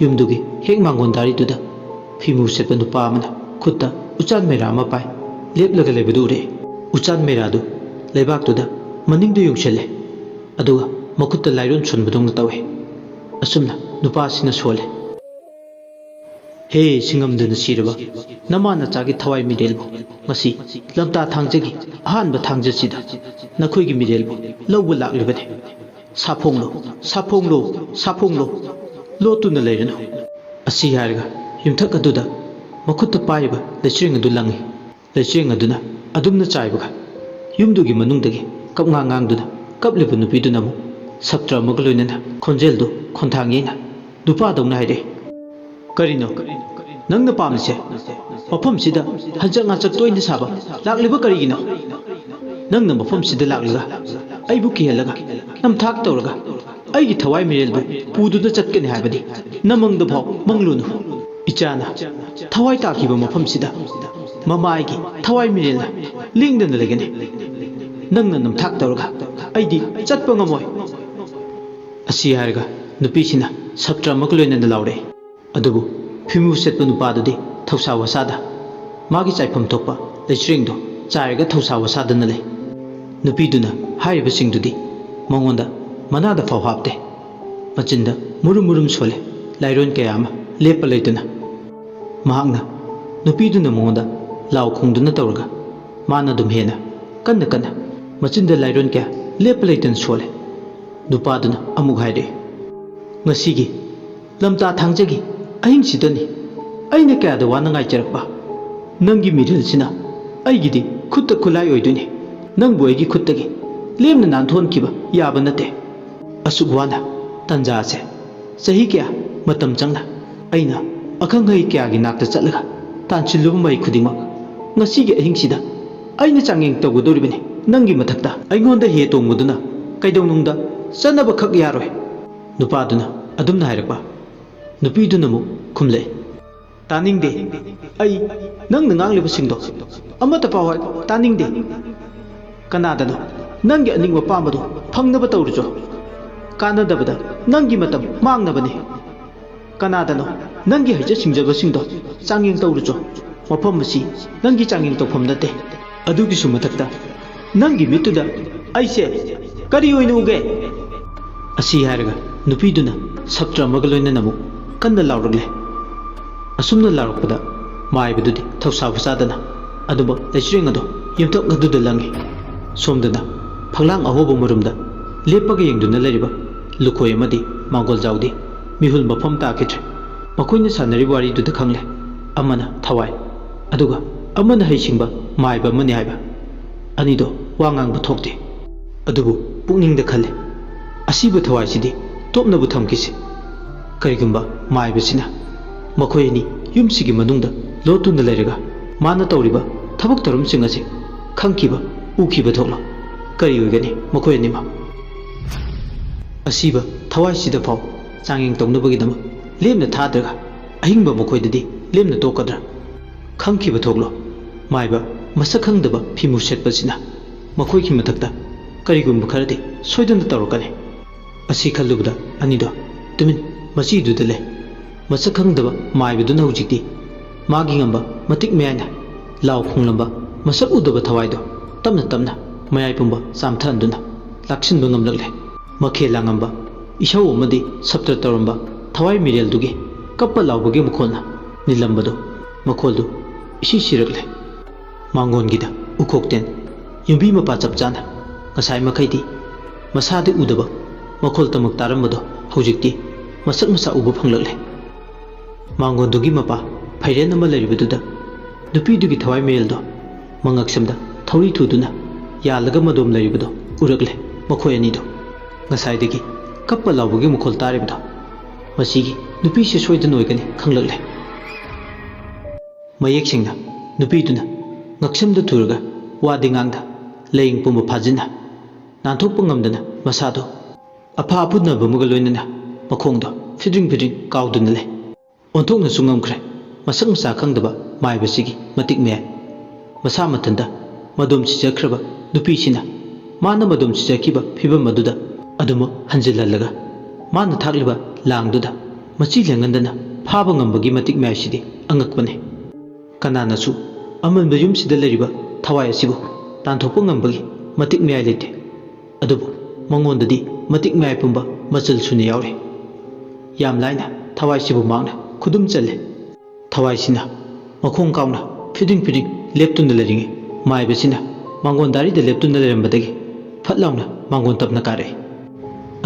ꯌꯨꯝꯗꯨꯒꯤ ꯍꯦꯛ ꯃꯥꯡꯒꯣꯟꯗꯥꯔꯤꯗꯨꯗ ꯐꯤꯃꯨ ꯁꯦꯠꯄ ꯅꯨꯄꯥ ꯑꯃꯅ ꯈꯨꯠꯇ ꯎꯆꯥꯟ ꯃꯩꯔꯥ ꯑꯃ ꯄꯥꯏ ꯂꯦꯞꯂꯒ ꯂꯩꯕꯗꯨ ꯎꯔꯛꯏ꯫ ꯎꯆꯥꯟ ꯃꯩꯔꯥꯗꯨ ꯂꯩꯕꯥꯛꯇꯨꯗ ꯃꯅꯤꯡꯗ ꯌꯨꯡꯁꯤꯜꯂꯦ꯫ ꯑꯗꯨꯒ ꯃꯈꯨꯠꯇ ꯂꯥꯏꯔꯣꯟ ꯁꯣꯟꯕꯗꯧꯅ ꯇꯧꯏ꯫ ꯑꯁꯨꯝꯅ ꯅꯨꯄꯥꯁꯤꯅ ꯁꯣꯜꯂꯦ꯫ "ꯍꯦ ꯁꯤꯡꯉꯝꯗꯅ ꯁꯤꯔꯕ ꯅꯃꯥ ꯅꯆꯥꯒꯤ ꯊꯋꯥꯏ ꯃꯤꯔꯦꯜꯕꯨ, ꯉꯁꯤ ꯂꯝꯇꯥ ꯊꯥꯡꯖꯒꯤ ꯑꯍꯥꯟꯕ ꯊꯥꯡꯖꯁꯤꯗ ꯅꯈꯣꯏꯒꯤ ꯃꯤꯔꯦꯜꯕꯨ ꯂꯧꯕ ꯂꯥꯛꯂꯤꯕꯅꯤ꯫ ꯁꯥꯐꯣꯡꯂꯣ, ꯁꯥꯐꯣꯡꯂꯣ, ꯁꯥꯐꯣꯡꯂꯣ, ꯂꯣꯠꯇꯨꯅ ꯂꯩꯔꯅꯨ"꯫ ꯑꯁꯤ ꯍꯥꯏꯔꯒ ꯌꯨꯝꯊꯛ ꯑꯗꯨꯗ ꯃꯈꯨꯠꯇ ꯄꯥꯏꯔꯤꯕ ꯂꯩꯆꯤꯔꯦꯡ ꯑꯗꯨ ꯂꯪꯏ꯫ ꯂꯩꯆꯤꯔꯦꯡ ꯑꯗꯨꯅ ꯑꯗꯨꯝꯅ ꯆꯥꯏꯕꯒ ꯌꯨꯝꯗꯨꯒꯤ ꯃꯅꯨꯡꯗꯒꯤ ꯀꯞꯉꯥꯡ ꯉꯥꯡꯗꯨꯅ ꯀꯞꯂꯤꯕ ꯅꯨꯄꯤꯗꯨꯅ ꯑꯃꯨꯛ ꯁꯞꯇ꯭ꯔ ꯑꯃꯒ ꯂꯣꯏꯅꯅ ꯈꯣꯟꯖꯦꯜꯗꯨ ꯈꯣꯟꯊꯥꯡ ꯌꯩꯅ ꯅꯨꯄꯥꯗꯧꯅ ꯍꯥꯏꯔꯛꯏ꯫ "ꯀꯔꯤꯅꯣ ꯅꯪꯅ ꯄꯥꯝꯂꯤꯁꯦ? ꯃꯐꯝꯁꯤꯗ ꯍꯟꯆꯛ ꯉꯥꯆꯛ ꯇꯣꯏꯅ ꯁꯥꯕ ꯂꯥꯛꯂꯤꯕ ꯀꯔꯤꯒꯤꯅꯣ? ꯅꯪꯅ ꯃꯐꯝꯁꯤꯗ ꯂꯥꯛꯂꯒ ꯑꯩꯕꯨ ꯀꯤꯍꯜꯂꯒ ꯅꯝꯊꯥꯛ ꯇꯧꯔꯒ ꯑꯩꯒꯤ ꯊꯋꯥꯏ ꯃꯤꯔꯦꯜꯕꯨ ꯄꯨꯗꯨꯅ ꯆꯠꯀꯅꯤ ꯍꯥꯏꯕꯗꯤ ꯅꯃꯪꯗꯐꯥꯎ ꯃꯪꯂꯨꯅꯨ꯫ ꯏꯆꯥꯅ ꯊꯋꯥꯏ ꯇꯥꯈꯤꯕ ꯃꯐꯝꯁꯤꯗ ꯃꯃꯥꯏꯒꯤ ꯊꯋꯥꯏ ꯃꯤꯔꯦꯜꯅ ꯂꯦꯡꯗꯅ ꯂꯩꯒꯅꯤ꯫ ꯅꯪꯅ ꯅꯝꯊꯥꯛ ꯇꯧꯔꯒ ꯑꯩꯗꯤ ꯆꯠꯄ ꯉꯝꯃꯣꯏ"꯫ ꯑꯁꯤ ꯍꯥꯏꯔꯒ ꯅꯨꯄꯤꯁꯤꯅ ꯁꯞꯇ꯭ꯔ ꯑꯃꯒ ꯂꯣꯏꯅꯅ ꯂꯥꯎꯔꯛꯏ꯫ ꯑꯗꯨꯕꯨ ꯐꯤꯃꯨ ꯁꯦꯠꯄ ꯅꯨꯄꯥꯗꯨꯗꯤ ꯊꯧꯁꯥ ꯋꯥꯁꯥꯗ ꯃꯥꯒꯤ ꯆꯥꯏꯐꯝ ꯊꯣꯛꯄ ꯂꯩꯆꯤꯔꯦꯡꯗꯣ ꯆꯥꯏꯔꯒ ꯊꯧꯁꯥ ꯋꯥꯁꯥꯗꯅ ꯂꯩ꯫ ꯅꯨꯄꯤꯗꯨꯅ ꯍꯥꯏꯔꯤꯕꯁꯤꯡꯗꯨꯗꯤ ꯃꯉꯣꯟꯗ ꯃꯅꯥꯗ ꯐꯥꯎ ꯍꯥꯞꯇꯦ꯫ ꯃꯆꯤꯟꯗ ꯃꯨꯔꯨꯝ ꯃꯨꯔꯨꯝ ꯁꯣꯜꯂꯦ꯫ ꯂꯥꯏꯔꯣꯟ ꯀꯌꯥ ꯑꯃ ꯂꯦꯞꯄ ꯂꯩꯇꯅ ꯃꯍꯥꯛꯅ ꯅꯨꯄꯤꯗꯨꯅ ꯃꯉꯣꯟꯗ ꯂꯥꯎ ꯈꯣꯡꯗꯨꯅ ꯇꯧꯔꯒ ꯃꯥꯅ ꯑꯗꯨꯝ ꯍꯦꯟꯅ ꯀꯟꯅ ꯀꯟꯅ ꯃꯆꯤꯟꯗ ꯂꯥꯏꯔꯣꯟ ꯀꯌꯥ ꯂꯦꯞꯄ ꯂꯩꯇꯅ ꯁꯣꯜꯂꯦ꯫ ꯅꯨꯄꯥꯗꯨꯅ ꯑꯃꯨꯛ ꯍꯥꯏꯔꯛꯏ, "ꯉꯁꯤꯒꯤ ꯂꯝꯇꯥ ꯊꯥꯡꯖꯒꯤ ꯑꯍꯤꯡꯁꯤꯗꯅꯤ ꯑꯩꯅ ꯀꯌꯥꯗ ꯋꯥꯅ ꯉꯥꯏꯖꯔꯛꯄ꯫ ꯅꯪꯒꯤ ꯃꯤꯔꯦꯜꯁꯤꯅ ꯑꯩꯒꯤꯗꯤ ꯈꯨꯠꯇ ꯈꯨꯠꯂꯥꯏ ꯑꯣꯏꯗꯣꯏꯅꯤ꯫ ꯅꯪꯕꯨ ꯑꯩꯒꯤ ꯈꯨꯠꯇꯒꯤ ꯂꯦꯝꯅ ꯅꯥꯟꯊꯣꯛꯍꯟꯈꯤꯕ ꯌꯥꯕ ꯅꯠꯇꯦ꯫ ꯑꯁꯨꯛ ꯋꯥꯅ ꯇꯟꯖꯥ ꯑꯁꯦ ꯆꯍꯤ ꯀꯌꯥ ꯃꯇꯝ ꯆꯪꯅ ꯑꯩꯅ ꯑꯈꯪ ꯑꯍꯩ ꯀꯌꯥꯒꯤ ꯅꯥꯛꯇ ꯆꯠꯂꯒ ꯇꯥꯟꯁꯤꯜꯂꯨꯕ ꯃꯍꯩ ꯈꯨꯗꯤꯡꯃꯛ ꯉꯁꯤꯒꯤ ꯑꯍꯤꯡꯁꯤꯗ ꯑꯩꯅ ꯆꯥꯡꯌꯦꯡ ꯇꯧꯒꯗꯧꯔꯤꯕꯅꯤ꯫ ꯅꯪꯒꯤ ꯃꯊꯛꯇ ꯑꯩꯉꯣꯟꯗ ꯍꯦ ꯇꯣꯡꯕꯗꯨꯅ ꯀꯩꯗꯧꯅꯨꯡꯗ ꯆꯠꯅꯕꯈꯛ ꯌꯥꯔꯣꯏ꯫ ꯅꯨꯄꯥꯗꯨꯅ ꯑꯗꯨꯝꯅ ꯍꯥꯏꯔꯛꯄ꯫ ꯅꯨꯄꯤꯗꯨꯅ ꯑꯃꯨꯛ ꯈꯨꯝꯂꯛꯏ꯫ ꯇꯥꯅꯤꯡꯗꯦ꯫ ꯑꯩ ꯅꯪꯅ ꯉꯥꯡꯂꯤꯕꯁꯤꯡꯗꯣ ꯑꯃꯠꯇ ꯄꯥꯎ ꯍꯥꯏ ꯇꯥꯅꯤꯡꯗꯦ꯫ ꯀꯅꯥꯗꯅꯣ ꯅꯪꯒꯤ ꯑꯅꯤꯡꯕ ꯄꯥꯝꯕꯗꯣ ꯐꯪꯅꯕ ꯇꯧꯔꯨꯆꯣ꯫ ꯀꯥꯟꯅꯗꯕꯗ ꯅꯪꯒꯤ ꯃꯇꯝ ꯃꯥꯡꯅꯕꯅꯤ꯫ ꯀꯅꯥꯗꯅꯣ ꯅꯪꯒꯤ ꯍꯩꯖ ꯁꯤꯡꯖꯕꯁꯤꯡꯗꯣ ꯆꯥꯡꯌꯦꯡ ꯇꯧꯔꯨꯆꯣ꯫ ꯃꯐꯝ ꯑꯁꯤ ꯅꯪꯒꯤ ꯆꯥꯡꯌꯦꯡ ꯇꯧꯐꯝ ꯅꯠꯇꯦ꯫ ꯑꯗꯨꯒꯤꯁꯨ ꯃꯊꯛꯇ ꯅꯪꯒꯤ ꯃꯤꯠꯇꯨꯗ ꯑꯩꯁꯦ ꯀꯔꯤ ꯑꯣꯏꯅ ꯎꯒꯦ? ꯑꯁꯤ ꯍꯥꯏꯔꯒ ꯅꯨꯄꯤꯗꯨꯅ ꯁꯞꯇ꯭ꯔ ꯑꯃꯒ ꯂꯣꯏꯅꯅ ꯑꯃꯨꯛ ꯀꯟꯅ ꯂꯥꯎꯔꯛꯂꯦ꯫ ꯑꯁꯨꯝꯅ ꯂꯥꯎꯔꯛꯄꯗ ꯃꯥꯏꯕꯗꯨꯗꯤ ꯊꯧꯁꯥꯕ ꯆꯥꯗꯅ ꯑꯗꯨꯃꯛ ꯂꯩꯆꯤꯔꯦꯡ ꯑꯗꯣ ꯌꯨꯝꯊꯛ ꯑꯗꯨꯗ ꯂꯪꯉꯤ꯫ ꯁꯣꯝꯗꯅ ꯐꯛꯂꯥꯡ ꯑꯍꯣꯕ ꯃꯔꯨꯝꯗ ꯂꯦꯞꯄꯒ ꯌꯦꯡꯗꯨꯅ ꯂꯩꯔꯤꯕ ꯂꯨꯈꯣꯏ ꯑꯃꯗꯤ ꯃꯥꯡꯒꯣꯜꯖꯥꯎꯗꯤ ꯃꯤꯍꯨꯜ ꯃꯐꯝ ꯇꯥꯈꯤꯗ꯭ꯔꯦ꯫ ꯃꯈꯣꯏꯅ ꯁꯥꯟꯅꯔꯤꯕ ꯋꯥꯔꯤꯗꯨꯗ ꯈꯪꯂꯦ, ꯑꯃꯅ ꯊꯋꯥꯏ, ꯑꯗꯨꯒ ꯑꯃꯅ ꯍꯩꯁꯤꯡꯕ ꯃꯥꯏꯕ ꯑꯃꯅꯤ ꯍꯥꯏꯕ꯫ ꯑꯅꯤꯗꯣ ꯋꯥ ꯉꯥꯡꯕ ꯊꯣꯛꯇꯦ꯫ ꯑꯗꯨꯕꯨ ꯄꯨꯛꯅꯤꯡꯗ ꯈꯜꯂꯤ, "ꯑꯁꯤꯕ ꯊꯋꯥꯏꯁꯤꯗꯤ ꯇꯣꯞꯅꯕꯨ ꯊꯝꯈꯤꯁꯤ꯫ ꯀꯔꯤꯒꯨꯝꯕ ꯃꯥꯏꯕꯁꯤꯅ ꯃꯈꯣꯏ ꯑꯅꯤ ꯌꯨꯝꯁꯤꯒꯤ ꯃꯅꯨꯡꯗ ꯂꯣꯠꯇꯨꯅ ꯂꯩꯔꯒ ꯃꯥꯅ ꯇꯧꯔꯤꯕ ꯊꯕꯛ ꯊꯧꯔꯝꯁꯤꯡ ꯑꯁꯤ ꯈꯪꯈꯤꯕ, ꯎꯈꯤꯕ ꯊꯣꯛꯂꯣ꯫ ꯀꯔꯤ ꯑꯣꯏꯒꯅꯤ ꯃꯈꯣꯏ ꯑꯅꯤꯃꯛ?" ꯑꯁꯤꯕ ꯊꯋꯥꯏꯁꯤꯗ ꯐꯥꯎ ꯆꯥꯡꯌꯦꯡ ꯇꯧꯅꯕꯒꯤꯗꯃꯛ ꯂꯦꯝꯅ ꯊꯥꯗ꯭ꯔꯒ ꯑꯍꯤꯡꯕ ꯃꯈꯣꯏꯗꯗꯤ ꯂꯦꯝꯅ ꯇꯣꯛꯀꯗ꯭ꯔꯥ? ꯈꯪꯈꯤꯕ ꯊꯣꯛꯂꯣ꯫ ꯃꯥꯏꯕ ꯃꯁꯛ ꯈꯪꯗꯕ ꯐꯤꯃꯨ ꯁꯦꯠꯄꯁꯤꯅ ꯃꯈꯣꯏꯒꯤ ꯃꯊꯛꯇ ꯀꯔꯤꯒꯨꯝꯕ ꯈꯔꯗꯤ ꯁꯣꯏꯗꯅ ꯇꯧꯔꯛꯀꯅꯤ꯫ ꯑꯁꯤ ꯈꯜꯂꯨꯕꯗ ꯑꯅꯤꯗꯣ ꯇꯨꯃꯤꯟ ꯃꯆꯤꯗꯨꯗ ꯂꯩ꯫ ꯃꯁꯛ ꯈꯪꯗꯕ ꯃꯥꯏꯕꯗꯨꯅ ꯍꯧꯖꯤꯛꯇꯤ ꯃꯥꯒꯤ ꯉꯝꯕ ꯃꯇꯤꯛ ꯃꯌꯥꯏꯅ ꯂꯥꯎ ꯈꯣꯡꯂꯝꯕ ꯃꯁꯛ ꯎꯗꯕ ꯊꯋꯥꯏꯗꯣ ꯇꯞꯅ ꯇꯞꯅ ꯃꯌꯥꯏ ꯄꯨꯝꯕ ꯆꯥꯝꯊꯍꯟꯗꯨꯅ ꯂꯥꯛꯁꯤꯟꯕ ꯉꯝꯂꯛꯂꯦ꯫ ꯃꯈꯦꯜ ꯂꯥꯡꯉꯝꯕ ꯏꯁꯧ ꯑꯃꯗꯤ ꯁꯞꯇ꯭ꯔ ꯇꯧꯔꯝꯕ ꯊꯋꯥꯏ ꯃꯤꯔꯦꯜꯗꯨꯒꯤ ꯀꯞꯄ ꯂꯥꯎꯕꯒꯤ ꯃꯈꯣꯜꯅ ꯅꯤꯜꯂꯝꯕꯗꯣ ꯃꯈꯣꯜꯗꯨ ꯏꯁꯤ ꯁꯤꯔꯛꯂꯦ꯫ ꯃꯥꯡꯒꯣꯟꯒꯤꯗ ꯎꯈꯣꯛꯇꯦꯟ ꯌꯨꯝꯕꯤ ꯃꯄꯥ ꯆꯞ ꯆꯥꯅ ꯉꯁꯥꯏ ꯃꯈꯩꯗꯤ ꯃꯁꯥꯗꯤ ꯎꯗꯕ ꯃꯈꯣꯜ ꯇꯃꯛ ꯇꯥꯔꯝꯕꯗꯣ ꯍꯧꯖꯤꯛꯇꯤ ꯃꯁꯛ ꯃꯁꯥ ꯎꯕ ꯐꯪꯂꯛꯂꯦ꯫ ꯃꯥꯡꯒꯣꯟꯗꯨꯒꯤ ꯃꯄꯥ ꯐꯩꯔꯦꯟ ꯑꯃ ꯂꯩꯔꯤꯕꯗꯨꯗ ꯅꯨꯄꯤꯗꯨꯒꯤ ꯊꯋꯥꯏ ꯃꯌꯦꯜꯗꯣ ꯃꯉꯛꯁꯝꯗ ꯊꯧꯔꯤ ꯊꯨꯗꯨꯅ ꯌꯥꯜꯂꯒ ꯃꯗꯣꯝ ꯂꯩꯔꯤꯕꯗꯣ ꯎꯔꯛꯂꯦ꯫ ꯃꯈꯣꯏ ꯑꯅꯤꯗꯣ ꯉꯁꯥꯏꯗꯒꯤ ꯀꯞꯄ ꯂꯥꯎꯕꯒꯤ ꯃꯈꯣꯜ ꯇꯥꯔꯤꯕꯗꯣ ꯃꯁꯤꯒꯤ ꯅꯨꯄꯤꯁꯦ ꯁꯣꯏꯗꯅ ꯑꯣꯏꯒꯅꯤ ꯈꯪꯂꯛꯂꯦ꯫ ꯃꯌꯦꯛ ꯁꯦꯡꯅ ꯅꯨꯄꯤꯗꯨꯅ ꯉꯛꯁꯝꯗ ꯊꯨꯔꯒ ꯋꯥꯗꯤ ꯉꯥꯡꯗ ꯂꯥꯏꯌꯦꯡ ꯄꯨꯝꯕ ꯐꯥꯖꯤꯟꯅ ꯅꯥꯟꯊꯣꯛꯄ ꯉꯝꯗꯅ ꯃꯁꯥꯗꯣ ꯑꯐꯥ ꯑꯐꯨꯠꯅꯕ ꯑꯃꯒ ꯂꯣꯏꯅꯅ ꯃꯈꯣꯡꯗꯣ ꯐꯤꯗ꯭ꯔꯤꯡ ꯐꯤꯗ꯭ꯔꯤꯡ ꯀꯥꯎꯗꯨꯅ ꯂꯩ꯫ ꯑꯣꯟꯊꯣꯛꯅꯁꯨ ꯉꯝꯈ꯭ꯔꯦ ꯃꯁꯛ ꯃꯆꯥ ꯈꯪꯗꯕ ꯃꯥꯏꯕꯁꯤꯒꯤ ꯃꯇꯤꯛ ꯃꯌꯥꯏ꯫ ꯃꯁꯥ ꯃꯊꯟꯇ ꯃꯗꯣꯝ ꯁꯤꯖꯈ꯭ꯔꯕ ꯅꯨꯄꯤꯁꯤꯅ ꯃꯥꯅ ꯃꯗꯣꯝ ꯁꯤꯖꯈꯤꯕ ꯐꯤꯕꯝ ꯑꯗꯨꯗ ꯑꯗꯨꯃꯛ ꯍꯟꯖꯤꯜꯍꯜꯂꯒ ꯃꯥꯅ ꯊꯥꯛꯂꯤꯕ ꯂꯥꯡꯗꯨꯗ ꯃꯆꯤ ꯂꯦꯡꯍꯟꯗꯅ ꯐꯥꯕ ꯉꯝꯕꯒꯤ ꯃꯇꯤꯛ ꯃꯌꯥꯏꯁꯤꯗꯤ ꯑꯉꯛꯄꯅꯤ꯫ ꯀꯅꯥꯅꯁꯨ ꯑꯃꯟꯕ ꯌꯨꯝꯁꯤꯗ ꯂꯩꯔꯤꯕ ꯊꯋꯥꯏ ꯑꯁꯤꯕꯨ ꯇꯥꯟꯊꯣꯛꯄ ꯉꯝꯕꯒꯤ ꯃꯇꯤꯛ ꯃꯌꯥꯏ ꯂꯩꯇꯦ꯫ ꯑꯗꯨꯕꯨ ꯃꯉꯣꯟꯗꯗꯤ ꯃꯇꯤꯛ ꯃꯌꯥꯏ ꯄꯨꯝꯕ ꯃꯆꯜ ꯁꯨꯅ ꯌꯥꯎꯔꯤ꯫ ꯌꯥꯝ ꯂꯥꯏꯅ ꯊꯋꯥꯏꯁꯤꯕꯨ ꯃꯍꯥꯛꯅ ꯈꯨꯗꯨꯝ ꯆꯜꯂꯦ꯫ ꯊꯋꯥꯏꯁꯤꯅ ꯃꯈꯣꯡ ꯀꯥꯎꯅ ꯐꯤꯗꯤꯡ ꯐꯤꯗꯤꯡ ꯂꯦꯞꯇꯨꯅ ꯂꯩꯔꯤꯉꯩ ꯃꯥꯏꯕꯁꯤꯅ ꯃꯥꯡꯒꯣꯟ ꯗꯥꯔꯤꯗ ꯂꯦꯞꯇꯨꯅ ꯂꯩꯔꯝꯕꯗꯒꯤ ꯐꯠ ꯂꯥꯎꯅ ꯃꯥꯡꯒꯣꯟ ꯇꯞꯅ ꯀꯥꯔꯛꯏ꯫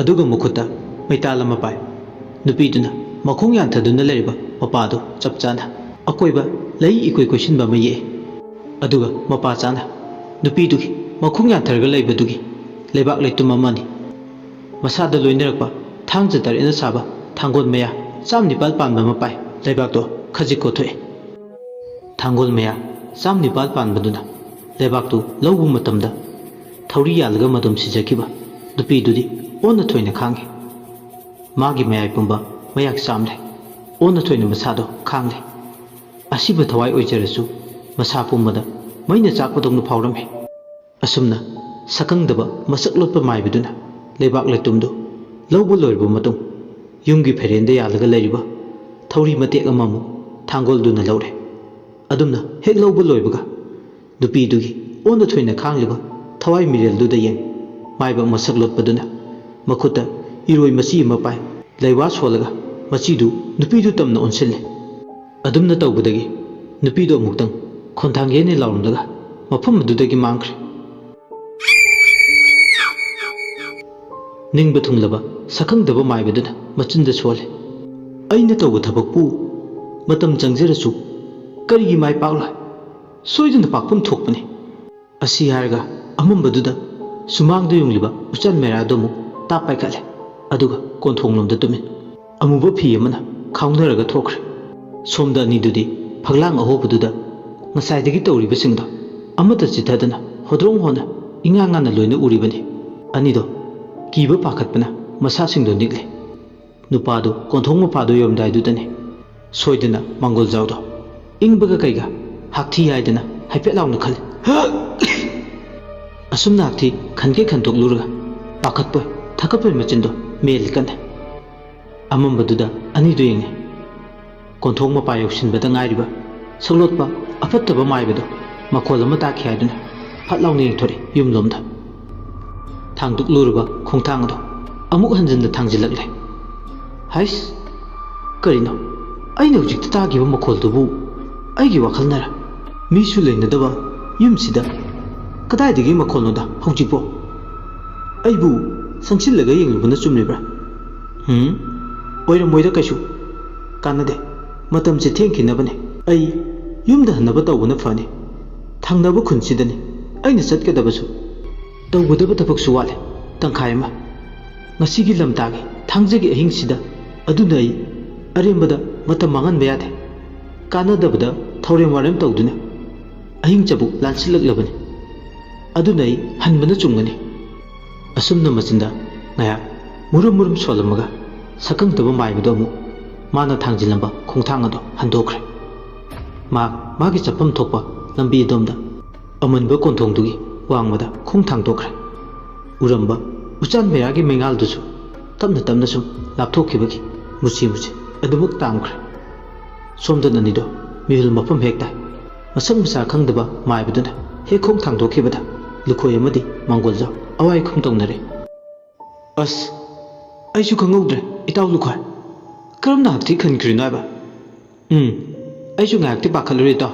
ꯑꯗꯨꯒ ꯃꯈꯨꯠꯇ ꯃꯩꯇꯥꯜ ꯑꯃ ꯄꯥꯏ꯫ ꯅꯨꯄꯤꯗꯨꯅ ꯃꯈꯣꯡ ꯌꯥꯟꯊꯗꯨꯅ ꯂꯩꯔꯤꯕ ꯃꯄꯥꯗꯨ ꯆꯞ ꯆꯥꯅ ꯑꯀꯣꯏꯕ ꯂꯩ ꯏꯀꯣꯏ ꯀꯣꯏꯁꯤꯟꯕ ꯑꯃ ꯌꯦꯛꯏ꯫ ꯑꯗꯨꯒ ꯃꯄꯥ ꯆꯥꯅ ꯅꯨꯄꯤꯗꯨꯒꯤ ꯃꯈꯣꯡ ꯌꯥꯟꯊꯔꯒ ꯂꯩꯕꯗꯨꯒꯤ ꯂꯩꯕꯥꯛ ꯂꯩꯇꯨꯝ ꯑꯃꯅꯤ꯫ ꯃꯁꯥꯗ ꯂꯣꯏꯅꯔꯛꯄ ꯊꯥꯡꯖ ꯇꯔꯦꯠꯅ ꯁꯥꯕ ꯊꯥꯡꯒꯣꯜ ꯃꯌꯥ ꯆꯥꯝ ꯅꯤꯄꯥꯜ ꯄꯥꯟꯕ ꯑꯃ ꯄꯥꯏ꯫ ꯂꯩꯕꯥꯛꯇꯣ ꯈꯖꯤꯛ ꯀꯣꯊꯣꯛꯏ꯫ ꯊꯥꯡꯒꯣꯜ ꯃꯌꯥ ꯆꯥꯝ ꯅꯤꯄꯥꯜ ꯄꯥꯟꯕꯗꯨꯅ ꯂꯩꯕꯥꯛꯇꯨ ꯂꯧꯕ ꯃꯇꯝꯗ ꯊꯧꯔꯤ ꯌꯥꯜꯂꯒ ꯃꯗꯣꯝ ꯁꯤꯖꯈꯤꯕ ꯅꯨꯄꯤꯗꯨꯗꯤ ꯑꯣꯟꯅ ꯊꯣꯏꯅ ꯈꯥꯡꯉꯤ꯫ ꯃꯥꯒꯤ ꯃꯌꯥꯏ ꯄꯨꯝꯕ ꯃꯌꯥꯛ ꯆꯥꯝꯂꯦ꯫ ꯑꯣꯟꯅ ꯊꯣꯏꯅ ꯃꯁꯥꯗꯣ ꯈꯥꯡꯂꯦ꯫ ꯑꯁꯤꯕ ꯊꯋꯥꯏ ꯑꯣꯏꯖꯔꯁꯨ ꯃꯁꯥ ꯄꯨꯝꯕꯗ ꯃꯩꯅ ꯆꯥꯛꯄꯗꯧꯅ ꯐꯥꯎꯔꯝꯃꯤ꯫ ꯑꯁꯨꯝꯅ ꯁꯛꯈꯪꯗꯕ ꯃꯁꯛ ꯂꯣꯠꯄ ꯃꯥꯏꯕꯗꯨꯅ ꯂꯩꯕꯥꯛ ꯂꯩꯇꯨꯝꯗꯨ ꯂꯧꯕ ꯂꯣꯏꯔꯕ ꯃꯇꯨꯡ ꯌꯨꯝꯒꯤ ꯐꯩꯔꯦꯟꯗ ꯌꯥꯜꯂꯒ ꯂꯩꯔꯤꯕ ꯊꯧꯔꯤ ꯃꯇꯦꯛ ꯑꯃꯃꯨꯛ ꯊꯥꯡꯒꯣꯜꯗꯨꯅ ꯂꯧꯔꯦ꯫ ꯑꯗꯨꯝꯅ ꯍꯦꯛ ꯂꯧꯕ ꯂꯣꯏꯕꯒ ꯅꯨꯄꯤꯗꯨꯒꯤ ꯑꯣꯟꯅ ꯊꯣꯏꯅ ꯈꯥꯡꯂꯤꯕ ꯊꯋꯥꯏ ꯃꯤꯔꯦꯜꯗꯨꯗ ꯌꯦꯡ ꯃꯥꯏꯕ ꯃꯁꯛ ꯂꯣꯠꯄꯗꯨꯅ ꯃꯈꯨꯠꯇ ꯏꯔꯣꯏ ꯃꯆꯤ ꯑꯃ ꯄꯥꯏ꯫ ꯂꯩꯋꯥ ꯁꯣꯜꯂꯒ ꯃꯆꯤꯗꯨ ꯅꯨꯄꯤꯗꯨ ꯇꯝꯅ ꯑꯣꯟꯁꯤꯜꯂꯦ꯫ ꯑꯗꯨꯝꯅ ꯇꯧꯕꯗꯒꯤ ꯅꯨꯄꯤꯗꯨ ꯑꯃꯨꯛꯇꯪ ꯈꯣꯟꯊꯥꯡ ꯌꯩꯅ ꯂꯥꯎꯔꯝꯂꯒ ꯃꯐꯝ ꯑꯗꯨꯗꯒꯤ ꯃꯥꯡꯈ꯭ꯔꯦ꯫ ꯅꯤꯡꯕ ꯊꯨꯡꯂꯕ ꯁꯛꯈꯪꯗꯕ ꯃꯥꯏꯕꯗꯨꯅ ꯃꯆꯤꯟꯗ ꯁꯣꯜꯂꯦ, "ꯑꯩꯅ ꯇꯧꯕ ꯊꯕꯛꯄꯨ ꯃꯇꯝ ꯆꯪꯖꯔꯁꯨ ꯀꯔꯤꯒꯤ ꯃꯥꯏ ꯄꯥꯛꯂꯣꯏ? ꯁꯣꯏꯗꯅ ꯄꯥꯛꯐꯝ ꯊꯣꯛꯄꯅꯤ"꯫ ꯑꯁꯤ ꯍꯥꯏꯔꯒ ꯑꯃꯝꯕꯗꯨꯗ ꯁꯨꯃꯥꯡꯗ ꯌꯨꯡꯂꯤꯕ ꯎꯆꯥꯟ ꯃꯦꯔꯥꯗꯨ ꯑꯃꯨꯛ ꯇꯥꯞ ꯄꯥꯏꯈꯠꯂꯦ꯫ ꯑꯗꯨꯒ ꯀꯣꯟꯊꯣꯡꯂꯣꯝꯗ ꯇꯨꯃꯤꯟ꯫ ꯑꯃꯨꯕ ꯐꯤ ꯑꯃꯅ ꯈꯥꯎꯅꯔꯒ ꯊꯣꯛꯈ꯭ꯔꯦ꯫ ꯁꯣꯝꯗ ꯑꯅꯤꯗꯨꯗꯤ ꯐꯛꯂꯥꯡ ꯑꯍꯣꯕꯗꯨꯗ ꯉꯁꯥꯏꯗꯒꯤ ꯇꯧꯔꯤꯕꯁꯤꯡꯗꯣ ꯑꯃꯠꯇ ꯆꯤꯠꯊꯗꯅ ꯍꯣꯗ꯭ꯔꯣꯡ ꯍꯣꯟꯅ ꯏꯉꯥ ꯉꯥꯟꯅ ꯂꯣꯏꯅ ꯎꯔꯤꯕꯅꯤ꯫ ꯑꯅꯤꯗꯣ ꯀꯤꯕ ꯄꯥꯈꯠꯄꯅ ꯃꯁꯥꯁꯤꯡꯗꯣ ꯅꯤꯛꯂꯦ꯫ ꯅꯨꯄꯥꯗꯨ ꯀꯣꯟꯊꯣꯡ ꯃꯄꯥꯗꯨ ꯌꯧꯔꯝꯗꯥꯏꯗꯨꯗꯅꯤ ꯁꯣꯏꯗꯅ ꯃꯥꯡꯒꯣꯜꯖꯥꯎꯗꯣ ꯏꯪꯕꯒ ꯀꯩꯒ ꯍꯥꯛꯊꯤ ꯍꯥꯏꯗꯅ ꯍꯥꯏꯐꯦꯠ ꯂꯥꯎꯅ ꯈꯜꯂꯤ꯫ ꯑꯁꯨꯝꯅ ꯍꯥꯛꯊꯤ ꯈꯟꯒꯦ ꯈꯟꯗꯣꯛꯂꯨꯔꯒ ꯄꯥꯈꯠꯄꯣꯏ ꯊꯀꯠꯄꯣꯏ ꯃꯆꯤꯟꯗꯣ ꯃꯦꯜꯂꯤ ꯀꯟꯅ꯫ ꯑꯃꯝꯕꯗꯨꯗ ꯑꯅꯤꯗꯨ ꯌꯦꯡꯉꯦ꯫ ꯀꯣꯟꯊꯣꯡ ꯃꯄꯥ ꯌꯧꯁꯤꯟꯕꯗ ꯉꯥꯏꯔꯤꯕ ꯁꯛꯂꯣꯠꯄ ꯑꯐꯠꯇꯕ ꯃꯥꯏꯕꯗꯣ ꯃꯈꯣꯜ ꯑꯃ ꯇꯥꯈꯤ ꯍꯥꯏꯗꯨꯅ ꯐꯠ ꯂꯥꯎꯅ ꯌꯦꯡꯊꯣꯔꯛꯏ ꯌꯨꯝꯂꯣꯝꯗ꯫ ꯊꯥꯡꯗꯣꯛꯂꯨꯔꯕ ꯈꯣꯡꯊꯥꯡ ꯑꯗꯣ ꯑꯃꯨꯛ ꯍꯟꯖꯤꯟꯅ ꯊꯥꯡꯖꯤꯜꯂꯛꯂꯦ꯫ ꯍꯩꯁ! ꯀꯔꯤꯅꯣ? ꯑꯩꯅ ꯍꯧꯖꯤꯛꯇ ꯇꯥꯈꯤꯕ ꯃꯈꯣꯜꯗꯨꯕꯨ ꯑꯩꯒꯤ ꯋꯥꯈꯜꯅꯔ? ꯃꯤꯁꯨ ꯂꯩꯅꯗꯕ ꯌꯨꯝꯁꯤꯗ ꯀꯗꯥꯏꯗꯒꯤ ꯃꯈꯣꯜꯅꯣꯗ ꯍꯧꯖꯤꯛꯄꯣ? ꯑꯩꯕꯨ ꯆꯪꯁꯤꯜꯂꯒ ꯌꯦꯡꯂꯨꯕꯅ ꯆꯨꯝꯂꯤꯕ꯭ꯔꯥ? ꯍꯨꯝ? ꯑꯣꯏꯔꯝꯃꯣꯏꯗ ꯀꯩꯁꯨ꯫ ꯀꯥꯟꯅꯗꯦ꯫ ꯃꯇꯝꯁꯦ ꯊꯦꯡꯈꯤꯅꯕꯅꯦ꯫ ꯑꯩ ꯌꯨꯝꯗ ꯍꯟꯅꯕ ꯇꯧꯕꯅ ꯐꯅꯤ꯫ ꯊꯪꯅꯕ ꯈꯨꯟꯁꯤꯗꯅꯤ ꯑꯩꯅ ꯆꯠꯀꯗꯕꯁꯨ꯫ ꯇꯧꯒꯗꯕ ꯊꯕꯛꯁꯨ ꯋꯥꯠꯂꯦ, ꯇꯪꯈꯥꯏ ꯑꯃ꯫ ꯉꯁꯤꯒꯤ ꯂꯝꯇꯥꯒꯤ ꯊꯥꯡꯖꯒꯤ ꯑꯍꯤꯡꯁꯤꯗ꯫ ꯑꯗꯨꯅ ꯑꯩ ꯑꯔꯦꯝꯕꯗ ꯃꯇꯝ ꯃꯥꯡꯍꯟꯕ ꯌꯥꯗꯦ꯫ ꯀꯥꯟꯅꯗꯕꯗ ꯊꯧꯔꯦꯝ ꯋꯥꯔꯦꯝ ꯇꯧꯗꯨꯅ ꯑꯍꯤꯡ ꯆꯕꯨꯛ ꯂꯥꯟꯁꯤꯜꯂꯛꯂꯕꯅꯤ꯫ ꯑꯗꯨꯅ ꯑꯩ ꯍꯟꯕꯅ ꯆꯨꯝꯒꯅꯤ꯫ ꯑꯁꯨꯝꯅ ꯃꯆꯤꯟꯗ ꯉꯥꯏꯍꯥꯛ ꯃꯨꯔꯨꯝ ꯃꯨꯔꯨꯝ ꯁꯣꯜꯂꯝꯃꯒ ꯁꯛꯈꯪꯗꯕ ꯃꯥꯏꯕꯗꯣ ꯑꯃꯨꯛ ꯃꯥꯅ ꯊꯥꯡꯖꯤꯜꯂꯝꯕ ꯈꯣꯡꯊꯥꯡ ꯑꯗꯨ ꯍꯟꯗꯣꯛꯈ꯭ꯔꯦ꯫ ꯃꯍꯥꯛ ꯃꯥꯒꯤ ꯆꯠꯐꯝ ꯊꯣꯛꯄ ꯂꯝꯕꯤ ꯑꯗꯣꯝꯗ ꯑꯃꯟꯕ ꯀꯣꯟꯊꯣꯡꯗꯨꯒꯤ ꯋꯥꯡꯃꯗ ꯈꯣꯡ ꯊꯥꯡꯗꯣꯛꯈ꯭ꯔꯦ꯫ ꯎꯔꯝꯕ ꯎꯆꯥꯟ ꯃꯩꯔꯥꯒꯤ ꯃꯩꯉꯥꯜꯗꯨꯁꯨ ꯇꯞꯅ ꯇꯞꯅ ꯁꯨꯝ ꯂꯥꯞꯊꯣꯛꯈꯤꯕꯒꯤ ꯃꯨꯁꯤ ꯃꯨꯁꯤ ꯑꯗꯨꯃꯛ ꯇꯥꯝꯈ꯭ꯔꯦ꯫ ꯁꯣꯝꯗ ꯅꯅꯤꯗꯣ ꯃꯤꯍꯨꯜ ꯃꯐꯝ ꯍꯦꯛ ꯇꯥꯏ꯫ ꯃꯁꯛ ꯃꯁꯥ ꯈꯪꯗꯕ ꯃꯥꯏꯕꯗꯨꯅ ꯍꯦꯛ ꯈꯣꯡ ꯊꯥꯡꯗꯣꯛꯈꯤꯕꯗ ꯂꯨꯈꯣꯏ ꯑꯃꯗꯤ ꯃꯥꯡꯒꯣꯜꯖꯥꯎ ꯑꯋꯥꯏ ꯈꯨꯝ ꯇꯧꯅꯔꯦ꯫ ꯑꯁ, ꯑꯩꯁꯨ ꯈꯪꯍꯧꯗ꯭ꯔꯦ, ꯏꯇꯥꯎ ꯂꯨꯈꯣꯏ꯫ ꯀꯔꯝꯅ ꯍꯛꯊꯤ ꯈꯟꯈ꯭ꯔꯤꯅꯣ ꯍꯥꯏꯕ? ꯎꯝ, ꯑꯩꯁꯨ ꯉꯥꯏꯍꯥꯛꯇꯤ ꯄꯥꯈꯠꯂꯨꯔꯦ, ꯏꯇꯥꯎ꯫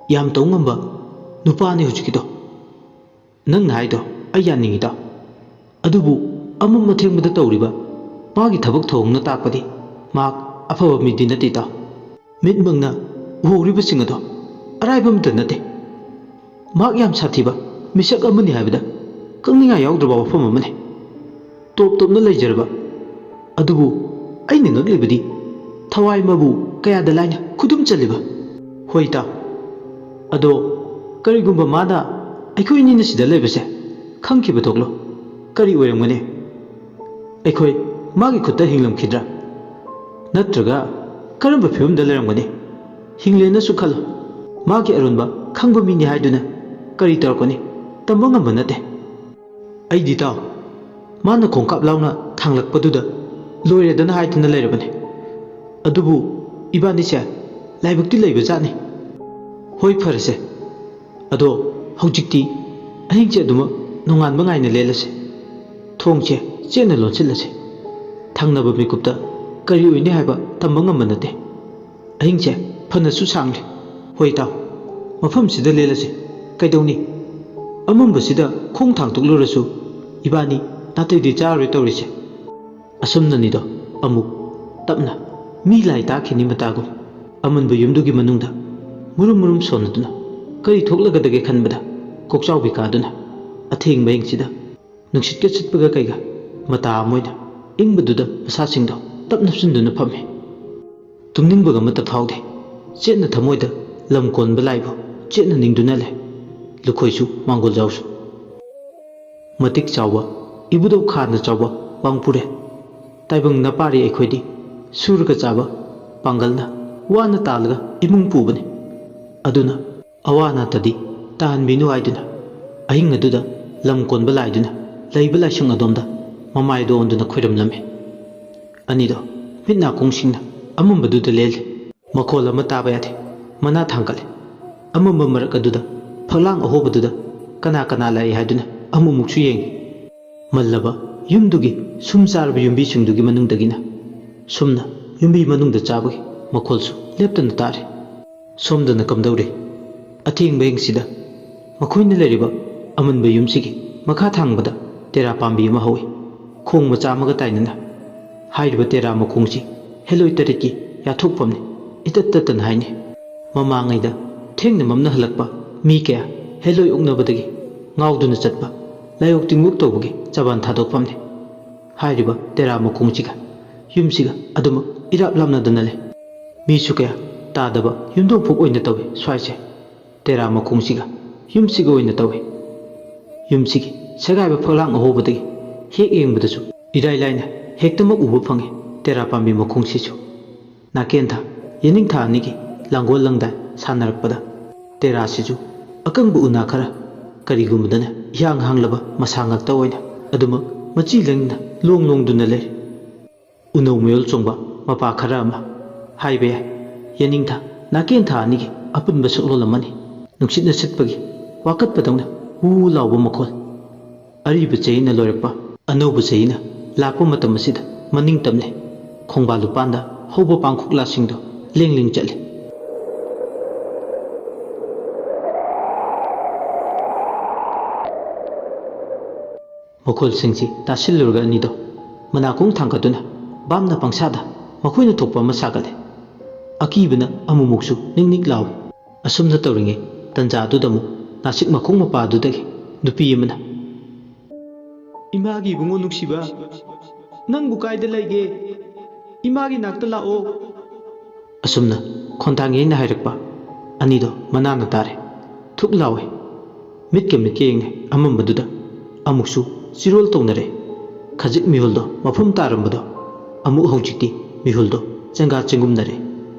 ꯌꯥꯝ ꯇꯧ ꯉꯝꯕ ꯅꯨꯄꯥꯅꯤ ꯍꯧꯖꯤꯛꯀꯤꯗꯣ꯫ ꯅꯪꯅ ꯍꯥꯏꯗꯣ ꯑꯩ ꯌꯥꯅꯤꯡꯉꯤ, ꯏꯇꯥꯎ꯫ ꯑꯗꯨꯕꯨ ꯑꯃꯝ ꯑꯊꯦꯡꯕꯗ ꯇꯧꯔꯤꯕ ꯃꯥꯒꯤ ꯊꯕꯛ ꯊꯧꯑꯣꯡꯅ ꯇꯥꯛꯄꯗꯤ ꯃꯍꯥꯛ ꯑꯐꯕ ꯃꯤꯗꯤ ꯅꯠꯇꯦ, ꯏꯇꯥꯎ꯫ ꯃꯤꯠꯃꯛꯅ ꯎꯍꯧꯔꯤꯕꯁꯤꯡ ꯑꯗꯣ ꯑꯔꯥꯏꯕ ꯑꯃꯇ ꯅꯠꯇꯦ꯫ ꯃꯍꯥꯛ ꯌꯥꯝ ꯁꯥꯊꯤꯕ ꯃꯤꯁꯛ ꯑꯃꯅꯤ ꯍꯥꯏꯕꯗ ꯀꯛꯅꯤꯡꯉꯥꯏ ꯌꯥꯎꯗ꯭ꯔꯕ ꯋꯥꯐꯝ ꯑꯃꯅꯤ꯫ ꯇꯣꯞ ꯇꯣꯞꯅ ꯂꯩꯖꯔꯕ꯫ ꯑꯗꯨꯕꯨ ꯑꯩꯅ ꯉꯛꯂꯤꯕꯗꯤ ꯊꯋꯥꯏ ꯃꯥꯕꯨ ꯀꯌꯥꯗ ꯂꯥꯏꯅ ꯈꯨꯗꯨꯝ ꯆꯜꯂꯤꯕ꯫ ꯍꯣꯏ, ꯏꯇꯥꯎ꯫ ꯑꯗꯣ ꯀꯔꯤꯒꯨꯝꯕ ꯃꯥꯅ ꯑꯩꯈꯣꯏ ꯑꯅꯤꯅ ꯁꯤꯗ ꯂꯩꯕꯁꯦ ꯈꯪꯈꯤꯕ ꯊꯣꯛꯂꯣ? ꯀꯔꯤ ꯑꯣꯏꯔꯝꯒꯅꯤ? ꯑꯩꯈꯣꯏ ꯃꯥꯒꯤ ꯈꯨꯠꯇ ꯍꯤꯡꯂꯝꯈꯤꯗ꯭ꯔꯥ? ꯅꯠꯇ꯭ꯔꯒ ꯀꯔꯝꯕ ꯐꯤꯕꯝꯗ ꯂꯩꯔꯝꯒꯅꯤ? ꯍꯤꯡꯂꯦꯅꯁꯨ ꯈꯜꯂꯣ, ꯃꯥꯒꯤ ꯑꯔꯣꯟꯕ ꯈꯪꯕ ꯃꯤꯅꯤ ꯍꯥꯏꯗꯨꯅ ꯀꯔꯤ ꯇꯧꯔꯛꯀꯅꯤ? ꯇꯝꯕ ꯉꯝꯕ ꯅꯠꯇꯦ꯫ ꯑꯩꯗꯤ ꯇꯥꯎ, ꯃꯥꯅ ꯈꯣꯡꯀꯥꯞ ꯂꯥꯎꯅ ꯊꯥꯡꯂꯛꯄꯗꯨꯗ ꯂꯣꯏꯔꯦꯗꯅ ꯍꯥꯏꯗꯨꯅ ꯂꯩꯔꯕꯅꯤ꯫ ꯑꯗꯨꯕꯨ ꯏꯕꯥꯅꯤꯁꯦ ꯂꯥꯏꯕꯛꯇꯤ ꯂꯩꯕ ꯖꯥꯠꯅꯤ꯫ ꯍꯣꯏ, ꯐꯔꯁꯦ꯫ ꯑꯗꯣ ꯍꯧꯖꯤꯛꯇꯤ ꯑꯍꯤꯡꯁꯦ ꯑꯗꯨꯃꯛ ꯅꯣꯡꯉꯥꯟꯕ ꯉꯥꯏꯅ ꯂꯦꯜꯂꯁꯦ꯫ ꯊꯣꯡꯁꯦ ꯆꯦꯠꯅ ꯂꯣꯟꯁꯤꯜꯂꯁꯦ꯫ ꯊꯪꯅꯕ ꯃꯤꯀꯨꯞꯇ ꯀꯔꯤ ꯑꯣꯏꯅꯤ ꯍꯥꯏꯕ ꯇꯝꯕ ꯉꯝꯕ ꯅꯠꯇꯦ꯫ ꯑꯍꯤꯡꯁꯦ ꯐꯅꯁꯨ ꯁꯥꯡꯂꯦ꯫ ꯍꯣꯏ ꯇꯥꯎ, ꯃꯐꯝꯁꯤꯗ ꯂꯦꯜꯂꯁꯦ꯫ ꯀꯩꯗꯧꯅꯤ? ꯑꯃꯝꯕꯁꯤꯗ ꯈꯣꯡ ꯊꯥꯡꯗꯣꯛꯂꯨꯔꯁꯨ ꯏꯕꯥꯅꯤ ꯅꯥꯇꯩꯗꯤ ꯆꯥꯔꯣꯏ ꯇꯧꯔꯤꯁꯦ꯫ ꯑꯁꯨꯝꯅꯅꯤꯗꯣ ꯑꯃꯨꯛ ꯇꯞꯅ ꯃꯤ ꯂꯥꯏ ꯇꯥꯈꯤꯅꯤ ꯃꯇꯥꯒꯨꯝ ꯑꯃꯟꯕ ꯌꯨꯝꯗꯨꯒꯤ ꯃꯅꯨꯡꯗ ꯃꯨꯔꯨꯝ ꯃꯨꯔꯨꯝ ꯁꯣꯟꯅꯗꯨꯅ ꯀꯔꯤ ꯊꯣꯛꯂꯒꯗꯒꯦ ꯈꯟꯕꯗ ꯀꯣꯛꯆꯥꯎꯕꯤ ꯀꯥꯗꯨꯅ ꯑꯊꯦꯡꯕ ꯑꯍꯤꯡꯁꯤꯗ ꯅꯨꯡꯁꯤꯠꯀ ꯁꯤꯠꯄꯒ ꯀꯩꯒ ꯃꯇꯥ ꯑꯃ ꯑꯣꯏꯅ ꯏꯪꯕꯗꯨꯗ ꯃꯁꯥꯁꯤꯡꯗꯣ ꯇꯞ ꯅꯞꯁꯤꯟꯗꯨꯅ ꯐꯝꯃꯤ꯫ ꯇꯨꯝꯅꯤꯡꯕꯒ ꯑꯃꯠꯇ ꯐꯥꯎꯗꯦ꯫ ꯆꯦꯠꯅ ꯊꯃꯣꯏꯗ ꯂꯝ ꯀꯣꯟꯕ ꯂꯥꯏꯕꯨ ꯆꯦꯠꯅ ꯅꯤꯡꯗꯨꯅ ꯂꯩ꯫ ꯂꯨꯈꯣꯏꯁꯨ ꯃꯥꯡꯒꯣꯜꯖꯥꯎꯁꯨ꯫ ꯃꯇꯤꯛ ꯆꯥꯎꯕ ꯏꯕꯨꯙꯧ ꯈꯥꯅ ꯆꯥꯎꯕ ꯄꯥꯡꯄꯨꯔꯦ꯫ ꯇꯥꯏꯕꯪ ꯅꯄꯥꯔꯤ ꯑꯩꯈꯣꯏꯗꯤ ꯁꯨꯔꯒ ꯆꯥꯕ ꯄꯥꯡꯒꯜꯅ ꯋꯥꯅ ꯇꯥꯜꯂꯒ ꯏꯃꯨꯡ ꯄꯨꯕꯅꯤ꯫ ꯑꯗꯨꯅ ꯑꯋꯥ ꯑꯅꯥꯇꯗꯤ ꯇꯥꯍꯟꯕꯤꯅꯨ ꯍꯥꯏꯗꯨꯅ ꯑꯍꯤꯡ ꯑꯗꯨꯗ ꯂꯝ ꯀꯣꯟꯕ ꯂꯥꯏꯗꯨꯅ ꯂꯩꯕ ꯂꯥꯏꯁꯪ ꯑꯗꯣꯝꯗ ꯃꯃꯥꯏꯗꯣ ꯑꯣꯟꯗꯨꯅ ꯈꯣꯏꯔꯝꯂꯝꯃꯤ꯫ ꯑꯅꯤꯗꯣ ꯃꯤꯠ ꯅꯥꯀꯣꯡꯁꯤꯡꯅ ꯑꯃꯝꯕꯗꯨꯗ ꯂꯦꯜꯂꯤ꯫ ꯃꯈꯣꯜ ꯑꯃ ꯇꯥꯕ ꯌꯥꯗꯦ꯫ ꯃꯅꯥ ꯊꯥꯡꯒꯠꯂꯤ꯫ ꯑꯃꯝꯕ ꯃꯔꯛ ꯑꯗꯨꯗ ꯐꯛꯂꯥꯡ ꯑꯍꯣꯕꯗꯨꯗ ꯀꯅꯥ ꯀꯅꯥ ꯂꯥꯛꯏ ꯍꯥꯏꯗꯨꯅ ꯑꯃꯨꯛꯃꯨꯛꯁꯨ ꯌꯦꯡꯉꯤ꯫ ꯃꯜꯂꯕ ꯌꯨꯝꯗꯨꯒꯤ ꯁꯨꯝ ꯆꯥꯔꯕ ꯌꯨꯝꯕꯤꯁꯤꯡꯗꯨꯒꯤ ꯃꯅꯨꯡꯗꯒꯤꯅ ꯁꯨꯝꯅ ꯌꯨꯝꯕꯤ ꯃꯅꯨꯡꯗ ꯆꯥꯕꯒꯤ ꯃꯈꯣꯜꯁꯨ ꯂꯦꯞꯇꯅ ꯇꯥꯔꯤ꯫ ꯁꯣꯝꯗꯅ ꯀꯝꯗꯧꯔꯤ? ꯑꯊꯦꯡꯕ ꯑꯍꯤꯡꯁꯤꯗ ꯃꯈꯣꯏꯅ ꯂꯩꯔꯤꯕ ꯑꯃꯟꯕ ꯌꯨꯝꯁꯤꯒꯤ ꯃꯈꯥ ꯊꯪꯕꯗ ꯇꯦꯔꯥ ꯄꯥꯝꯕꯤ ꯑꯃ ꯍꯧꯏ꯫ ꯈꯣꯡ ꯃꯆꯥ ꯑꯃꯒ ꯇꯥꯏꯅꯅ ꯍꯥꯏꯔꯤꯕ ꯇꯦꯔꯥ ꯃꯈꯣꯡꯁꯤ ꯍꯦꯂꯣꯏ ꯇꯔꯦꯠꯀꯤ ꯌꯥꯊꯣꯛꯐꯝꯅꯤ꯫ ꯏꯇꯠ ꯇꯠꯇꯅ ꯍꯥꯏꯅꯩ꯫ ꯃꯃꯥꯡꯉꯩꯗ ꯊꯦꯡꯅ ꯃꯝꯅ ꯍꯜꯂꯛꯄ ꯃꯤ ꯀꯌꯥ ꯍꯦꯂꯣꯏ ꯑꯣꯛꯅꯕꯗꯒꯤ ꯉꯥꯎꯗꯨꯅ ꯆꯠꯄ ꯂꯥꯏꯑꯣꯛ ꯇꯤꯟꯑꯣꯛ ꯇꯧꯕꯒꯤ ꯆꯕꯥꯟ ꯊꯥꯗꯣꯛꯐꯝꯅꯤ꯫ ꯍꯥꯏꯔꯤꯕ ꯇꯦꯔꯥ ꯃꯈꯣꯡꯁꯤꯒ ꯌꯨꯝꯁꯤꯒ ꯑꯗꯨꯃꯛ ꯏꯔꯥꯞ ꯂꯥꯞꯅꯗꯅ ꯂꯩ꯫ ꯃꯤꯁꯨ ꯀꯌꯥ ꯇꯥꯗꯕ ꯌꯨꯝꯊꯣꯡ ꯐꯨꯛ ꯑꯣꯏꯅ ꯇꯧꯏ ꯁ꯭ꯋꯥꯏꯁꯦ꯫ ꯇꯦꯔꯥ ꯃꯈꯣꯡꯁꯤꯒ ꯌꯨꯝꯁꯤꯒ ꯑꯣꯏꯅ ꯇꯧꯏ꯫ ꯌꯨꯝꯁꯤꯒꯤ ꯁꯦꯒꯥꯏꯕ ꯐꯛꯂꯥꯡ ꯑꯍꯣꯕꯗꯒꯤ ꯍꯦꯛ ꯌꯦꯡꯕꯗꯁꯨ ꯏꯔꯥꯏ ꯂꯥꯏꯅ ꯍꯦꯛꯇꯃꯛ ꯎꯕ ꯐꯪꯉꯤ ꯇꯦꯔꯥ ꯄꯥꯝꯕꯤ ꯃꯈꯣꯡꯁꯤꯁꯨ꯫ ꯅꯥꯀꯦꯟꯊꯥ, ꯌꯦꯅꯤꯡꯊꯥ ꯑꯅꯤꯒꯤ ꯂꯥꯡꯒꯣꯜ ꯂꯪꯗꯥꯏ ꯁꯥꯟꯅꯔꯛꯄꯗ ꯇꯦꯔꯥꯁꯤꯁꯨ ꯑꯀꯪꯕ ꯎꯅꯥ ꯈꯔ, ꯀꯔꯤꯒꯨꯝꯕꯗꯅ ꯏꯍꯥꯡ ꯍꯥꯡꯂꯕ ꯃꯁꯥ ꯉꯥꯛꯇ ꯑꯣꯏꯅ ꯑꯗꯨꯃꯛ ꯃꯆꯤ ꯂꯦꯡꯗꯅ ꯂꯣꯡ ꯂꯣꯡꯗꯨꯅ ꯂꯩꯔꯤ꯫ ꯎꯅꯧ ꯃꯌꯣꯜ ꯆꯣꯡꯕ ꯃꯄꯥ ꯈꯔ ꯑꯃ ꯍꯥꯏꯕ ꯌꯥꯏ꯫ ꯌꯦꯅꯤꯡꯊꯥ, ꯅꯥꯀꯦꯟꯊꯥ ꯑꯅꯤꯒꯤ ꯑꯄꯨꯟꯕ ꯁꯛꯂꯣꯟ ꯑꯃꯅꯤ꯫ ꯅꯨꯡꯁꯤꯠꯅ ꯁꯤꯠꯄꯒꯤ ꯋꯥꯀꯠꯄꯗꯧꯅ ꯍꯨ ꯂꯥꯎꯕ ꯃꯈꯣꯜ꯫ ꯑꯔꯤꯕ ꯆꯍꯤꯅ ꯂꯣꯏꯔꯛꯄ, ꯑꯅꯧꯕ ꯆꯍꯤꯅ ꯂꯥꯛꯄ ꯃꯇꯝ ꯑꯁꯤꯗ ꯃꯅꯤꯡ ꯇꯝꯂꯦ꯫ ꯈꯣꯡꯕꯥꯜ ꯂꯨꯄꯥꯟꯗ ꯍꯧꯕ ꯄꯥꯡꯈꯣꯛꯂꯥꯁꯤꯡꯗꯨ ꯂꯦꯡ ꯂꯦꯡ ꯆꯠꯂꯤ꯫ ꯃꯈꯣꯜꯁꯤꯡꯁꯤ ꯇꯥꯁꯤꯜꯂꯨꯔꯒ ꯑꯅꯤꯗꯣ ꯃꯅꯥꯀꯣꯡ ꯊꯥꯡꯒꯠꯇꯨꯅ ꯚꯥꯞꯅ ꯄꯪꯁꯥꯗ ꯃꯈꯣꯏꯅ ꯊꯣꯛꯄ ꯑꯃ ꯁꯥꯒꯠꯂꯦ꯫ ꯑꯀꯤꯕꯅ ꯑꯃꯨꯛꯃꯨꯛꯁꯨ ꯅꯤꯛ ꯅꯤꯛ ꯂꯥꯎꯏ꯫ ꯑꯁꯨꯝꯅ ꯇꯧꯔꯤꯉꯩ ꯇꯟꯖꯥꯗꯨꯗ ꯑꯃꯨꯛ ꯅꯥꯁꯤꯛ ꯃꯈꯣꯡ ꯃꯄꯥꯗꯨꯗꯒꯤ ꯅꯨꯄꯤ ꯑꯃꯅ, "ꯏꯃꯥꯒꯤ ꯏꯕꯨꯡꯉꯣ ꯅꯨꯡꯁꯤꯕ, ꯅꯪꯕꯨ ꯀꯥꯏꯗ ꯂꯩꯒꯦ? ꯏꯃꯥꯒꯤ ꯅꯥꯛꯇ ꯂꯥꯛꯑꯣ꯫" ꯑꯁꯨꯝꯅ ꯈꯣꯟꯊꯥꯡ ꯌꯩꯅ ꯍꯥꯏꯔꯛꯄ ꯑꯅꯤꯗꯣ ꯃꯅꯥꯅ ꯇꯥꯔꯦ꯫ ꯊꯨꯛ ꯂꯥꯎꯏ꯫ ꯃꯤꯠꯀ ꯃꯤꯠꯀ ꯌꯦꯡꯅꯩ꯫ ꯑꯃꯝꯕꯗꯨꯗ ꯑꯃꯨꯛꯁꯨ ꯆꯤꯔꯣꯜ ꯇꯧꯅꯔꯦ꯫ ꯈꯖꯤꯛ ꯃꯤꯍꯨꯜꯗꯣ ꯃꯐꯝ ꯇꯥꯔꯝꯕꯗꯣ ꯑꯃꯨꯛ ꯍꯧꯖꯤꯛꯇꯤ ꯃꯤꯍꯨꯜꯗꯣ ꯆꯦꯡꯒꯥ ꯆꯦꯡꯒꯨꯝꯅꯔꯦ꯫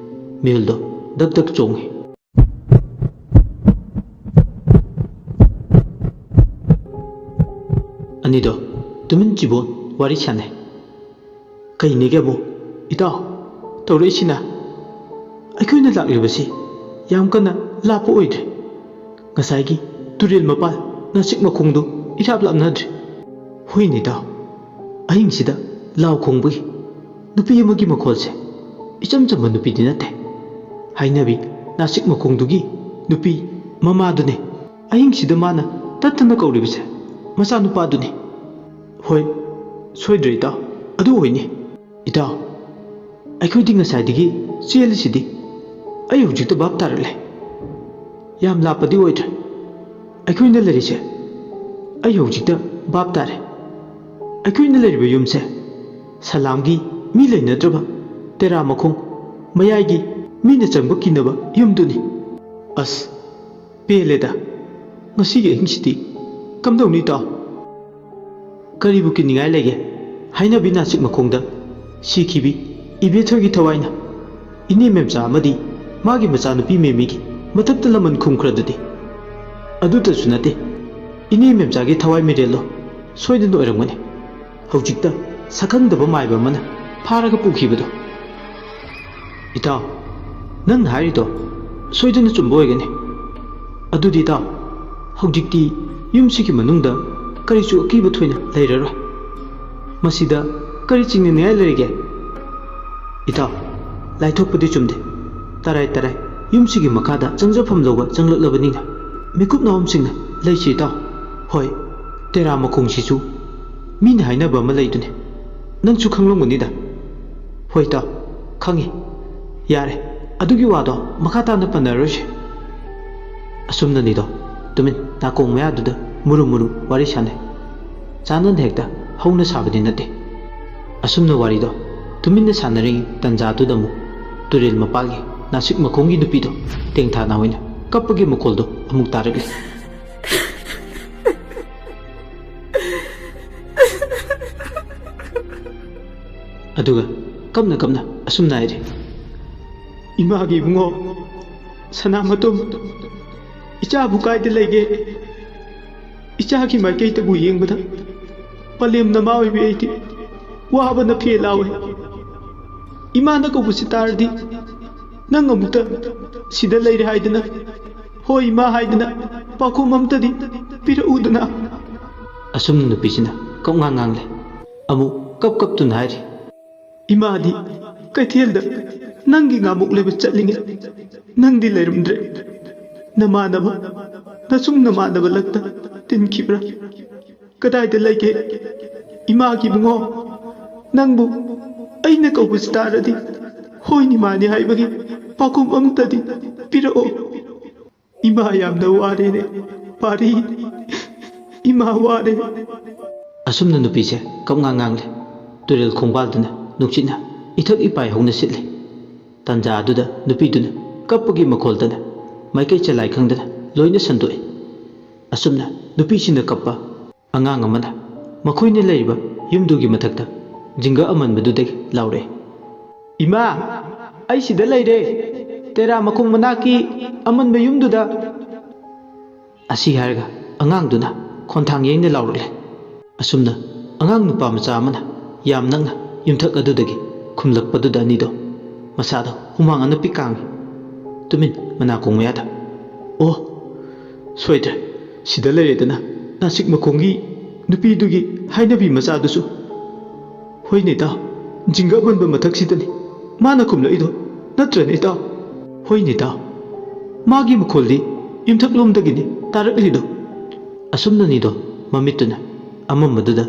ꯃꯤꯍꯨꯜꯗꯣ ꯗꯛ ꯗꯛ ꯆꯣꯡꯉꯤ꯫ ꯑꯅꯤꯗꯣ ꯇꯨꯃꯤꯟ ꯆꯤꯕꯣꯟ ꯋꯥꯔꯤ ꯁꯥꯟꯅꯩ꯫ "ꯀꯩꯅꯦꯒꯦ ꯑꯃꯨꯛ, ꯏꯇꯥꯎ? ꯇꯧꯔꯛꯏꯁꯤꯅ? ꯑꯩꯈꯣꯏꯅ ꯂꯥꯛꯂꯤꯕꯁꯤ ꯌꯥꯝ ꯀꯟꯅ ꯂꯥꯞꯄ ꯑꯣꯏꯗ꯭ꯔꯦ꯫ ꯉꯁꯥꯏꯒꯤ ꯇꯨꯔꯦꯜ ꯃꯄꯥꯜ ꯅꯥꯁꯤꯛ ꯃꯈꯣꯡꯗꯨ ꯏꯔꯥꯞ ꯂꯥꯞꯅꯗ꯭ꯔꯦ꯫" "ꯍꯣꯏꯅꯦ ꯏꯇꯥꯎ, ꯑꯍꯤꯡꯁꯤꯗ ꯂꯥꯎ ꯈꯣꯡꯕꯒꯤ ꯅꯨꯄꯤ ꯑꯃꯒꯤ ꯃꯈꯣꯜꯁꯦ ꯏꯆꯝ ꯆꯝꯕ ꯅꯨꯄꯤꯗꯤ ꯅꯠꯇꯦ꯫ ꯍꯥꯏꯅꯕꯤ ꯅꯥꯁꯤꯛ ꯃꯈꯣꯡꯗꯨꯒꯤ ꯅꯨꯄꯤ ꯃꯃꯥꯗꯨꯅꯦ꯫ ꯑꯍꯤꯡꯁꯤꯗ ꯃꯥꯅ ꯇꯠꯇꯅ ꯀꯧꯔꯤꯕꯁꯦ ꯃꯆꯥꯅꯨꯄꯥꯗꯨꯅꯤ꯫" "ꯍꯣꯏ, ꯁꯣꯏꯗ꯭ꯔꯦ ꯏꯇꯥꯎ, ꯑꯗꯨ ꯑꯣꯏꯅꯤ꯫" "ꯏꯇꯥꯎ, ꯑꯩꯈꯣꯏꯗꯤ ꯉꯁꯥꯏꯗꯒꯤ ꯆꯦꯜꯂꯤꯁꯤꯗꯤ꯫ ꯑꯩ ꯍꯧꯖꯤꯛꯇ ꯚꯥꯞ ꯇꯥꯔꯛꯂꯦ꯫ ꯌꯥꯝ ꯂꯥꯞꯄꯗꯤ ꯑꯣꯏꯗ꯭ꯔꯦ꯫ ꯑꯩꯈꯣꯏꯅ ꯂꯩꯔꯤꯁꯦ ꯑꯩ ꯍꯧꯖꯤꯛꯇ ꯚꯥꯞ ꯇꯥꯔꯦ꯫ ꯑꯩꯈꯣꯏꯅ ꯂꯩꯔꯤꯕ ꯌꯨꯝꯁꯦ ꯁꯂꯥꯝꯒꯤ ꯃꯤ ꯂꯩꯅꯗ꯭ꯔꯕ ꯇꯦꯔꯥ ꯃꯈꯣꯡ ꯃꯌꯥꯏꯒꯤ ꯃꯤꯅ ꯆꯪꯕ ꯀꯤꯅꯕ ꯌꯨꯝꯗꯨꯅꯤ꯫" "ꯑꯁ, ꯄꯦꯜꯂꯦꯗ꯫ ꯉꯁꯤꯒꯤ ꯑꯍꯤꯡꯁꯤꯗꯤ ꯀꯝꯗꯧꯅꯤ ꯏꯇꯥꯎ?" "ꯀꯔꯤꯕꯨ ꯀꯤꯅꯤꯡꯉꯥꯏ ꯂꯩꯒꯦ? ꯍꯥꯏꯅꯕꯤ ꯅꯥꯁꯤꯛ ꯃꯈꯣꯡꯗ ꯁꯤꯈꯤꯕꯤ ꯏꯕꯦꯊꯣꯏꯒꯤ ꯊꯋꯥꯏꯅ ꯏꯅꯦ ꯃꯦꯝꯆꯥ ꯑꯃꯗꯤ ꯃꯥꯒꯤ ꯃꯆꯥꯅꯨꯄꯤ ꯃꯦꯃꯤꯒꯤ ꯃꯊꯛꯇ ꯂꯃꯟ ꯈꯨꯝꯈ꯭ꯔꯗꯨꯗꯤ꯫ ꯑꯗꯨꯇꯁꯨ ꯅꯠꯇꯦ, ꯏꯅꯦ ꯃꯦꯝꯆꯥꯒꯤ ꯊꯋꯥꯏ ꯃꯤꯔꯦꯜꯗꯣ ꯁꯣꯏꯗꯅ ꯑꯣꯏꯔꯝꯒꯅꯤ꯫ ꯍꯧꯖꯤꯛꯇ ꯁꯛꯈꯪꯗꯕ ꯃꯥꯏꯕ ꯑꯃꯅ ꯐꯥꯔꯒ ꯄꯨꯈꯤꯕꯗꯣ꯫ ꯏꯇꯥꯎ, ꯅꯪꯅ ꯍꯥꯏꯔꯤꯗꯣ ꯁꯣꯏꯗꯅ ꯆꯨꯝꯕ ꯑꯣꯏꯒꯅꯤ꯫ ꯑꯗꯨꯗꯤ ꯏꯇꯥꯎ, ꯍꯧꯖꯤꯛꯇꯤ ꯌꯨꯝꯁꯤꯒꯤ ꯃꯅꯨꯡꯗ ꯀꯔꯤꯁꯨ ꯑꯀꯤꯕ ꯊꯣꯏꯅ ꯂꯩꯔꯔꯣꯏ꯫ ꯃꯁꯤꯗ ꯀꯔꯤ ꯆꯤꯡꯅꯅꯤꯡꯉꯥꯏ ꯂꯩꯔꯤꯒꯦ? ꯏꯇꯥꯎ, ꯂꯥꯏꯊꯣꯛꯄꯗꯤ ꯆꯨꯝꯗꯦ꯫ ꯇꯔꯥꯏ ꯇꯔꯥꯏ ꯌꯨꯝꯁꯤꯒꯤ ꯃꯈꯥꯗ ꯆꯪꯖꯐꯝ ꯂꯧꯕ ꯆꯪꯂꯛꯂꯕꯅꯤꯅ ꯃꯤꯀꯨꯞ ꯅꯥꯍꯨꯝꯁꯤꯡꯅ ꯂꯩꯁꯤ ꯏꯇꯥꯎ꯫ ꯍꯣꯏ, ꯇꯦꯔꯥ ꯃꯈꯣꯡꯁꯤꯁꯨ ꯃꯤꯅ ꯍꯥꯏꯅꯕ ꯑꯃ ꯂꯩꯗꯨꯅꯤ꯫ ꯅꯪꯁꯨ ꯈꯪꯂꯝꯒꯅꯤꯗ꯫ ꯍꯣꯏ ꯏꯇꯥꯎ, ꯈꯪꯉꯤ꯫ ꯌꯥꯔꯦ, ꯑꯗꯨꯒꯤ ꯋꯥꯗꯣ ꯃꯈꯥ ꯇꯥꯅ ꯄꯟꯅꯔꯣꯏꯁꯦ꯫ ꯑꯁꯨꯝꯅꯅꯤꯗꯣ, ꯇꯨꯃꯤꯟ ꯅꯥꯀꯣꯡ ꯃꯌꯥꯗꯨꯗ ꯃꯨꯔꯨ ꯃꯨꯔꯨ ꯋꯥꯔꯤ ꯁꯥꯟꯅꯩ꯫ ꯆꯥꯟꯅꯅ ꯍꯦꯛꯇ ꯍꯧꯅ ꯁꯥꯕꯗꯤ ꯅꯠꯇꯦ꯫ ꯑꯁꯨꯝꯅ ꯋꯥꯔꯤꯗꯣ ꯇꯨꯃꯤꯟꯅ ꯁꯥꯟꯅꯔꯤꯉꯩ ꯇꯟꯖꯥꯗꯨꯗ ꯑꯃꯨꯛ ꯇꯨꯔꯦꯜ ꯃꯄꯥꯜꯒꯤ ꯅꯥꯁꯤꯛ ꯃꯈꯣꯡꯒꯤ ꯅꯨꯄꯤꯗꯣ ꯇꯦꯡꯊꯥ ꯅꯥꯍꯣꯏꯅ ꯀꯞꯄꯒꯤ ꯃꯈꯣꯜꯗꯣ ꯑꯃꯨꯛ ꯇꯥꯔꯛꯂꯦ꯫ ꯑꯗꯨꯒ ꯀꯞꯅ ꯀꯞꯅ ꯑꯁꯨꯝꯅ ꯍꯥꯏꯔꯤ, "ꯏꯃꯥꯒꯤ ꯏꯕꯨꯡꯉꯣ, ꯁꯅꯥꯃꯇꯨꯝ, ꯏꯆꯥꯕꯨ ꯀꯥꯏꯗ ꯂꯩꯒꯦ? ꯏꯆꯥꯒꯤ ꯃꯥꯏꯀꯩꯗꯕꯨ ꯌꯦꯡꯕꯗ ꯄꯂꯦꯝ ꯅꯃꯥ ꯑꯣꯏꯕꯤ ꯑꯩꯗꯤ ꯋꯥꯕꯅ ꯐꯦ ꯂꯥꯎꯏ꯫ ꯏꯃꯥꯅ ꯀꯧꯕꯁꯤ ꯇꯥꯔꯗꯤ ꯅꯪ ꯑꯃꯨꯛꯇ ꯁꯤꯗ ꯂꯩꯔꯦ ꯍꯥꯏꯗꯅ, ꯍꯣꯏ ꯏꯃꯥ ꯍꯥꯏꯗꯅ ꯄꯥꯎꯈꯨꯝ ꯑꯝꯇꯗꯤ ꯄꯤꯔꯛꯎꯗꯅ?" ꯑꯁꯨꯝꯅ ꯅꯨꯄꯤꯁꯤꯅ ꯀꯞꯉꯥꯡ ꯉꯥꯡꯂꯦ꯫ ꯑꯃꯨꯛ ꯀꯞ ꯀꯞꯇꯨꯅ ꯍꯥꯏꯔꯤ, "ꯏꯃꯥꯗꯤ ꯀꯩꯊꯦꯜꯗ ꯅꯪꯒꯤ ꯉꯥꯃꯨꯛ ꯂꯩꯕ ꯆꯠꯂꯤꯉꯩ ꯅꯪꯗꯤ ꯂꯩꯔꯝꯗ꯭ꯔꯦ꯫ ꯅꯃꯥꯟꯅꯕ, ꯅꯁꯨꯡ ꯅꯃꯥꯟꯅꯕ ꯂꯛꯇ ꯇꯤꯟꯈꯤꯕ꯭ꯔꯥ? ꯀꯗꯥꯏꯗ ꯂꯩꯒꯦ? ꯏꯃꯥꯒꯤ ꯏꯕꯨꯡꯉꯣ, ꯅꯪꯕꯨ ꯑꯩꯅ ꯀꯧꯕꯁꯤ ꯇꯥꯔꯗꯤ ꯍꯣꯏꯅꯤ ꯃꯥꯅꯤ ꯍꯥꯏꯕꯒꯤ ꯄꯥꯎꯈꯨꯝ ꯑꯝꯇꯗꯤ ꯄꯤꯔꯛꯑꯣ꯫ ꯏꯃꯥ ꯌꯥꯝꯅ ꯋꯥꯔꯦꯅꯦ, ꯄꯥꯔꯤ, ꯏꯃꯥ ꯋꯥꯔꯦ꯫" ꯑꯁꯨꯝꯅ ꯅꯨꯄꯤꯁꯦ ꯀꯞꯉꯥꯡ ꯉꯥꯡꯂꯦ꯫ ꯇꯨꯔꯦꯜ ꯈꯣꯡꯕꯥꯜꯗꯨꯅ ꯅꯨꯡꯁꯤꯠꯅ ꯏꯊꯛ ꯏꯄꯥꯏ ꯍꯧꯅ ꯁꯤꯠꯂꯦ꯫ ꯇꯟꯖꯥ ꯑꯗꯨꯗ ꯅꯨꯄꯤꯗꯨꯅ ꯀꯞꯄꯒꯤ ꯃꯈꯣꯜꯗꯅ ꯃꯥꯏꯀꯩ ꯆꯂꯥꯏ ꯈꯪꯗꯅ ꯂꯣꯏꯅ ꯁꯟꯗꯣꯛꯏ꯫ ꯑꯁꯨꯝꯅ ꯅꯨꯄꯤꯁꯤꯡꯅ ꯀꯞꯄ, ꯑꯉꯥꯡ ꯑꯃꯅ ꯃꯈꯣꯏꯅ ꯂꯩꯔꯤꯕ ꯌꯨꯝꯗꯨꯒꯤ ꯃꯊꯛꯇ ꯖꯤꯡꯒ ꯑꯃꯟꯕꯗꯨꯗꯒꯤ ꯂꯥꯎꯔꯛꯑꯦ, "ꯏꯃꯥ, ꯑꯩ ꯁꯤꯗ ꯂꯩꯔꯦ, ꯇꯦꯔꯥ ꯃꯈꯣꯡ ꯃꯅꯥꯛꯀꯤ ꯑꯃꯟꯕ ꯌꯨꯝꯗꯨꯗ!" ꯑꯁꯤ ꯍꯥꯏꯔꯒ ꯑꯉꯥꯡꯗꯨꯅ ꯈꯣꯟꯊꯥꯡ ꯌꯩꯅ ꯂꯥꯎꯔꯛꯂꯦ꯫ ꯑꯁꯨꯝꯅ ꯑꯉꯥꯡ ꯅꯨꯄꯥ ꯃꯆꯥ ꯑꯃꯅ ꯌꯥꯝ ꯅꯛꯅ ꯌꯨꯝꯊꯛ ꯑꯗꯨꯗꯒꯤ ꯈꯨꯝꯂꯛꯄꯗꯨꯗ ꯑꯅꯤꯗꯣ ꯃꯁꯥꯗꯣ ꯍꯨꯃꯥꯡ ꯑꯅꯞꯄꯤ ꯀꯥꯡꯉꯤ꯫ ꯇꯨꯃꯤꯟ ꯃꯅꯥꯀꯣꯡ ꯃꯌꯥꯗ, "ꯑꯣ, ꯁꯣꯏꯗ꯭ꯔꯦ, ꯁꯤꯗ ꯂꯩꯔꯦꯗꯅ ꯅꯥꯁꯤꯛ ꯃꯈꯣꯡꯒꯤ ꯅꯨꯄꯤꯗꯨꯒꯤ ꯍꯥꯏꯅꯕꯤ ꯃꯆꯥꯗꯨꯁꯨ꯫ ꯍꯣꯏꯅꯦ ꯏꯇꯥꯎ, ꯖꯤꯡꯒ ꯑꯃꯟꯕ ꯃꯊꯛꯁꯤꯗꯅꯤ ꯃꯥꯅ ꯈꯨꯝꯂꯛꯏꯗꯣ, ꯅꯠꯇ꯭ꯔꯅꯦ ꯏꯇꯥꯎ?" "ꯍꯣꯏꯅꯦ ꯏꯇꯥꯎ, ꯃꯥꯒꯤ ꯃꯈꯣꯜꯗꯤ ꯌꯨꯝꯊꯛ ꯂꯣꯝꯗꯒꯤꯅꯤ ꯇꯥꯔꯛꯂꯤꯗꯣ꯫" ꯑꯁꯨꯝꯅ ꯑꯅꯤꯗꯣ ꯃꯃꯤꯠꯇꯨꯅ ꯑꯃꯝꯕꯗꯨꯗ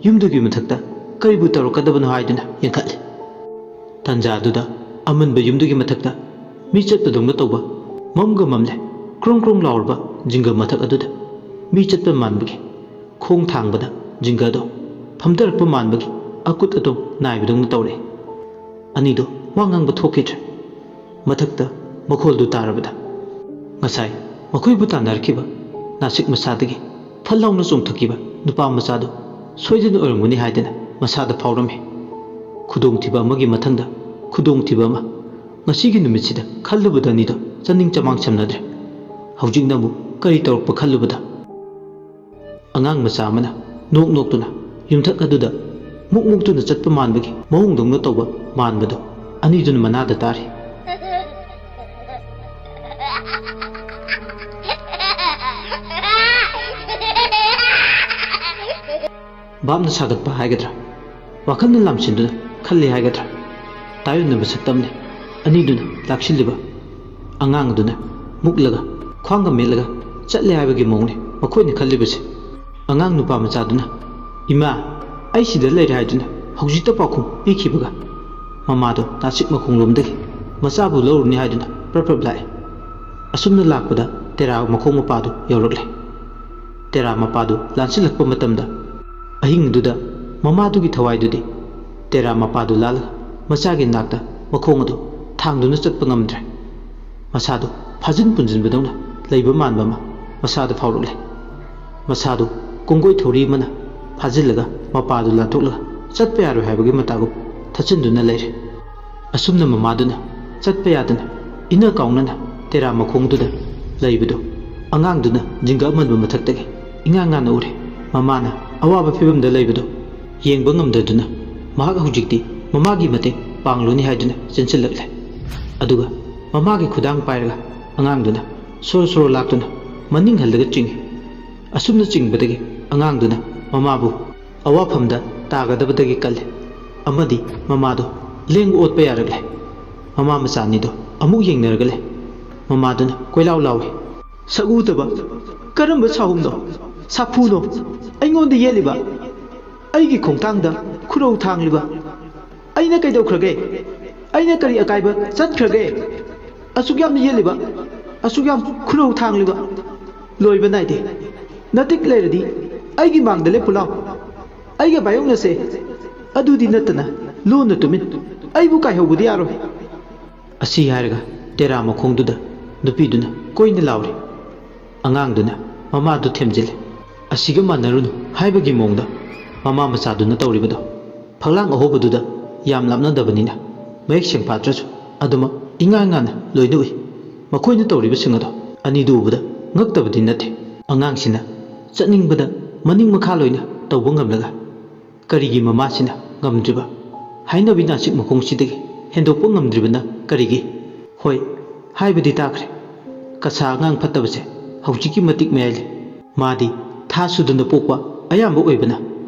ꯌꯨꯝꯗꯨꯒꯤ ꯃꯊꯛꯇ ꯀꯔꯤꯕꯨ ꯇꯧꯔꯛꯀꯗꯕꯅꯣ ꯍꯥꯏꯗꯨꯅ ꯌꯦꯡꯈꯠꯂꯤ꯫ ꯇꯥꯟꯖꯥꯗꯨꯗ ꯑꯃꯟꯕ ꯌꯨꯝꯗꯨꯒꯤ ꯃꯊꯛꯇ ꯃꯤ ꯆꯠꯄꯗꯧꯅ ꯇꯧꯕ ꯃꯝꯒ ꯃꯝꯂꯦ꯫ ꯀ꯭ꯔꯣꯡ ꯀ꯭ꯔꯣꯡ ꯂꯥꯎꯔꯕ ꯖꯤꯡꯒ ꯃꯊꯛ ꯑꯗꯨꯗ ꯃꯤ ꯆꯠꯄ ꯃꯥꯟꯕꯒꯤ ꯈꯣꯡ ꯊꯥꯡꯕꯗ ꯖꯤꯡꯒꯗꯣ ꯐꯝꯊꯔꯛꯄ ꯃꯥꯟꯕꯒꯤ ꯑꯀꯨꯠ ꯑꯇꯣꯡ ꯅꯥꯏꯕꯗꯧꯅ ꯇꯧꯔꯛꯏ꯫ ꯑꯅꯤꯗꯣ ꯋꯥ ꯉꯥꯡꯕ ꯊꯣꯛꯈꯤꯗ꯭ꯔꯦ꯫ ꯃꯊꯛꯇ ꯃꯈꯣꯜꯗꯨ ꯇꯥꯔꯕꯗ ꯉꯁꯥꯏ ꯃꯈꯣꯏꯕꯨ ꯇꯥꯟꯅꯔꯛꯈꯤꯕ ꯅꯥꯁꯤꯛ ꯃꯆꯥꯗꯒꯤ ꯐꯠ ꯂꯥꯎꯅ ꯆꯣꯡꯊꯣꯛꯈꯤꯕ ꯅꯨꯄꯥ ꯃꯆꯥꯗꯨ ꯁꯣꯏꯗꯅ ꯑꯣꯏꯔꯝꯒꯅꯤ ꯍꯥꯏꯗꯅ ꯃꯁꯥꯗ ꯐꯥꯎꯔꯝꯃꯤ꯫ ꯈꯨꯗꯣꯡꯊꯤꯕ ꯑꯃꯒꯤ ꯃꯊꯪꯗ ꯈꯨꯗꯣꯡꯊꯤꯕ ꯑꯃ꯫ ꯉꯁꯤꯒꯤ ꯅꯨꯃꯤꯠꯁꯤꯗ ꯈꯜꯂꯨꯕꯗ ꯑꯅꯤꯗꯣ ꯆꯥꯅꯤꯡ ꯆꯃꯥꯡ ꯁꯝꯅꯗ꯭ꯔꯦ꯫ ꯍꯧꯖꯤꯛꯅ ꯑꯃꯨꯛ ꯀꯔꯤ ꯇꯧꯔꯛꯄ ꯈꯜꯂꯨꯕꯗ ꯑꯉꯥꯡ ꯃꯆꯥ ꯑꯃꯅ ꯅꯣꯛ ꯅꯣꯛꯇꯨꯅ ꯌꯨꯝꯊꯛ ꯑꯗꯨꯗ ꯃꯨꯛ ꯃꯨꯛꯇꯨꯅ ꯆꯠꯄ ꯃꯥꯟꯕꯒꯤ ꯃꯑꯣꯡꯗꯧꯅ ꯇꯧꯕ ꯃꯥꯟꯕꯗꯨ ꯑꯅꯤꯗꯨꯅ ꯃꯅꯥꯗ ꯇꯥꯔꯤ꯫ ꯚꯥꯞꯅ ꯁꯥꯒꯠꯄ ꯍꯥꯏꯒꯗ꯭ꯔꯥ, ꯋꯥꯈꯜꯅ ꯂꯥꯝꯁꯤꯟꯗꯨꯅ ꯈꯜꯂꯤ ꯍꯥꯏꯒꯗ꯭ꯔꯥ, ꯇꯥꯏꯑꯣꯟꯅꯕ ꯁꯛꯇꯝꯅꯤ꯫ ꯑꯅꯤꯗꯨꯅ ꯂꯥꯛꯁꯤꯜꯂꯤꯕ ꯑꯉꯥꯡ ꯑꯗꯨꯅ ꯃꯨꯛꯂꯒ ꯈ꯭ꯋꯥꯡꯒ ꯃꯦꯠꯂꯒ ꯆꯠꯂꯦ ꯍꯥꯏꯕꯒꯤ ꯃꯑꯣꯡꯅꯤ ꯃꯈꯣꯏꯅ ꯈꯜꯂꯤꯕꯁꯦ꯫ ꯑꯉꯥꯡ ꯅꯨꯄꯥ ꯃꯆꯥꯗꯨꯅ, "ꯏꯃꯥ, ꯑꯩ ꯁꯤꯗ ꯂꯩꯔꯦ" ꯍꯥꯏꯗꯨꯅ ꯍꯧꯖꯤꯛꯇ ꯄꯥꯎꯈꯨꯝ ꯄꯤꯈꯤꯕꯒ ꯃꯃꯥꯗꯣ ꯅꯥꯁꯤꯛ ꯃꯈꯣꯡꯂꯣꯝꯗꯒꯤ ꯃꯆꯥꯕꯨ ꯂꯧꯔꯨꯅꯤ ꯍꯥꯏꯗꯨꯅ ꯄ꯭ꯔꯞ ꯄ꯭ꯔꯞ ꯂꯥꯛꯑꯦ꯫ ꯑꯁꯨꯝꯅ ꯂꯥꯛꯄꯗ ꯇꯦꯔꯥ ꯃꯈꯣꯡ ꯃꯄꯥꯗꯨ ꯌꯧꯔꯛꯂꯦ꯫ ꯇꯦꯔꯥ ꯃꯄꯥꯗꯨ ꯂꯥꯟꯁꯤꯜꯂꯛꯄ ꯃꯇꯝꯗ ꯑꯍꯤꯡꯗꯨꯗ ꯃꯃꯥꯗꯨꯒꯤ ꯊꯋꯥꯏꯗꯨꯗꯤ ꯇꯦꯔꯥ ꯃꯄꯥꯗꯨ ꯂꯥꯜꯂꯒ ꯃꯆꯥꯒꯤ ꯅꯥꯛꯇ ꯃꯈꯣꯡ ꯑꯗꯨ ꯊꯥꯡꯗꯨꯅ ꯆꯠꯄ ꯉꯝꯗ꯭ꯔꯦ꯫ ꯃꯁꯥꯗꯨ ꯐꯥꯖꯤꯟ ꯄꯨꯟꯁꯤꯟꯕꯗꯧꯅ ꯂꯩꯕ ꯃꯥꯟꯕ ꯑꯃ ꯃꯁꯥꯗ ꯐꯥꯎꯔꯛꯂꯦ꯫ ꯃꯁꯥꯗꯨ ꯀꯣꯡꯒꯣꯏ ꯊꯧꯔꯤ ꯑꯃꯅ ꯐꯥꯖꯤꯜꯂꯒ ꯃꯄꯥꯗꯨ ꯂꯥꯟꯊꯣꯛꯂꯒ ꯆꯠꯄ ꯌꯥꯔꯣꯏ ꯍꯥꯏꯕꯒꯤ ꯃꯇꯥꯒꯨꯝ ꯊꯠꯆꯤꯟꯗꯨꯅ ꯂꯩꯔꯦ꯫ ꯑꯁꯨꯝꯅ ꯃꯃꯥꯗꯨꯅ ꯆꯠꯄ ꯌꯥꯗꯅ ꯏꯅ ꯀꯥꯎꯅꯅ ꯇꯦꯔꯥ ꯃꯈꯣꯡꯗꯨꯗ ꯂꯩꯕꯗꯨ ꯑꯉꯥꯡꯗꯨꯅ ꯖꯤꯡꯒ ꯑꯃꯟꯕ ꯃꯊꯛꯇꯒꯤ ꯏꯉꯥꯟ ꯉꯥꯟꯅ ꯎꯔꯦ꯫ ꯃꯃꯥꯅ ꯑꯋꯥꯕ ꯐꯤꯕꯝꯗ ꯂꯩꯕꯗꯨ ꯌꯦꯡꯕ ꯉꯝꯗꯗꯨꯅ ꯃꯍꯥꯛ ꯍꯧꯖꯤꯛꯇꯤ ꯃꯃꯥꯒꯤ ꯃꯇꯦꯡ ꯄꯥꯡꯂꯨꯅꯤ ꯍꯥꯏꯗꯨꯅ ꯆꯦꯟꯁꯤꯜꯂꯛꯂꯦ꯫ ꯑꯗꯨꯒ ꯃꯃꯥꯒꯤ ꯈꯨꯗꯥꯡ ꯄꯥꯏꯔꯒ ꯑꯉꯥꯡꯗꯨꯅ ꯁꯣꯔꯣ ꯁꯣꯔꯣ ꯂꯥꯛꯇꯨꯅ ꯃꯅꯤꯡ ꯍꯜꯂꯒ ꯆꯤꯡꯏ꯫ ꯑꯁꯨꯝꯅ ꯆꯤꯡꯕꯗꯒꯤ ꯑꯉꯥꯡꯗꯨꯅ ꯃꯃꯥꯕꯨ ꯑꯋꯥꯐꯝꯗ ꯇꯥꯒꯗꯕꯗꯒꯤ ꯀꯜꯂꯤ꯫ ꯑꯃꯗꯤ ꯃꯃꯥꯗꯨ ꯂꯦꯡꯕ ꯑꯣꯠꯄ ꯌꯥꯔꯛꯂꯦ꯫ ꯃꯃꯥ ꯃꯆꯥ ꯑꯅꯤꯗꯨ ꯑꯃꯨꯛ ꯌꯦꯡꯅꯔꯒ ꯂꯩ꯫ ꯃꯃꯥꯗꯨꯅ ꯀꯣꯏꯂꯥꯎ ꯂꯥꯎꯏ, "ꯁꯛꯎꯗꯕ! ꯀꯔꯝꯕ ꯁꯥꯍꯨꯝꯅꯣ? ꯁꯥꯐꯨꯅꯣ? ꯑꯩꯉꯣꯟꯗ ꯌꯦꯠꯂꯤꯕ? ꯑꯩꯒꯤ ꯈꯣꯡꯊꯥꯡꯗ ꯈꯨꯔꯧ ꯊꯥꯡꯂꯤꯕ? ꯑꯩꯅ ꯀꯩꯗꯧꯈ꯭ꯔꯒꯦ? ꯑꯩꯅ ꯀꯔꯤ ꯑꯀꯥꯏꯕ ꯆꯠꯈ꯭ꯔꯒꯦ? ꯑꯁꯨꯛ ꯌꯥꯝꯅ ꯌꯦꯠꯂꯤꯕ, ꯑꯁꯨꯛ ꯌꯥꯝ ꯈꯨꯔꯧ ꯊꯥꯡꯂꯤꯕ? ꯂꯣꯏꯕ ꯅꯥꯏꯗꯦ꯫ ꯅꯇꯤꯛ ꯂꯩꯔꯗꯤ ꯑꯩꯒꯤ ꯃꯥꯡꯗ ꯂꯦꯞꯄꯨ ꯂꯥꯎ꯫ ꯑꯩꯒ ꯚꯥꯌꯣꯛꯅꯁꯦ꯫ ꯑꯗꯨꯗꯤ ꯅꯠꯇꯅ ꯂꯣꯟꯅ ꯇꯨꯃꯤꯟ ꯑꯩꯕꯨ ꯀꯥꯏꯍꯧꯕꯗꯤ ꯌꯥꯔꯣꯏ"꯫ ꯑꯁꯤ ꯍꯥꯏꯔꯒ ꯇꯦꯔꯥ ꯃꯈꯣꯡꯗꯨꯗ ꯅꯨꯄꯤꯗꯨꯅ ꯀꯣꯏꯅ ꯂꯥꯎꯔꯤ꯫ ꯑꯉꯥꯡꯗꯨꯅ ꯃꯃꯥꯗꯨ ꯊꯦꯝꯖꯤꯜꯂꯤ꯫ ꯑꯁꯤꯒ ꯃꯥꯟꯅꯔꯨꯅꯨ ꯍꯥꯏꯕꯒꯤ ꯃꯑꯣꯡꯗ ꯃꯃꯥ ꯃꯆꯥꯗꯨꯅ ꯇꯧꯔꯤꯕꯗꯣ ꯐꯛꯂꯥꯡ ꯑꯍꯣꯕꯗꯨꯗ ꯌꯥꯝ ꯂꯥꯞꯅꯗꯕꯅꯤꯅ ꯃꯌꯦꯛ ꯁꯦꯡꯐꯥꯠꯇ꯭ꯔꯁꯨ ꯑꯗꯨꯃꯛ ꯏꯉꯥꯟ ꯉꯥꯟꯅ ꯂꯣꯏꯅ ꯎꯏ꯫ ꯃꯈꯣꯏꯅ ꯇꯧꯔꯤꯕꯁꯤꯡ ꯑꯗꯣ ꯑꯅꯤꯗꯨ ꯎꯕꯗ ꯉꯛꯇꯕꯗꯤ ꯅꯠꯇꯦ꯫ ꯑꯉꯥꯡꯁꯤꯅ ꯆꯠꯅꯤꯡꯕꯗ ꯃꯅꯤꯡ ꯃꯈꯥ ꯂꯣꯏꯅ ꯇꯧꯕ ꯉꯝꯂꯒ ꯀꯔꯤꯒꯤ ꯃꯃꯥꯁꯤꯅ ꯉꯝꯗ꯭ꯔꯤꯕ? ꯍꯥꯏꯅꯕꯤ ꯅꯥꯆꯤꯛ ꯃꯈꯣꯡꯁꯤꯗꯒꯤ ꯍꯦꯟꯗꯣꯛꯄ ꯉꯝꯗ꯭ꯔꯤꯕꯅ ꯀꯔꯤꯒꯤ? ꯍꯣꯏ, ꯍꯥꯏꯕꯗꯤ ꯇꯥꯈ꯭ꯔꯦ꯫ ꯀꯁꯥ ꯑꯉꯥꯡ ꯐꯠꯇꯕꯁꯦ ꯍꯧꯖꯤꯛꯀꯤ ꯃꯇꯤꯛ ꯃꯌꯥꯏ ꯂꯩ꯫ ꯃꯥꯗꯤ ꯊꯥ ꯁꯨꯗꯅ ꯄꯣꯛꯄ ꯑꯌꯥꯝꯕ ꯑꯣꯏꯕꯅ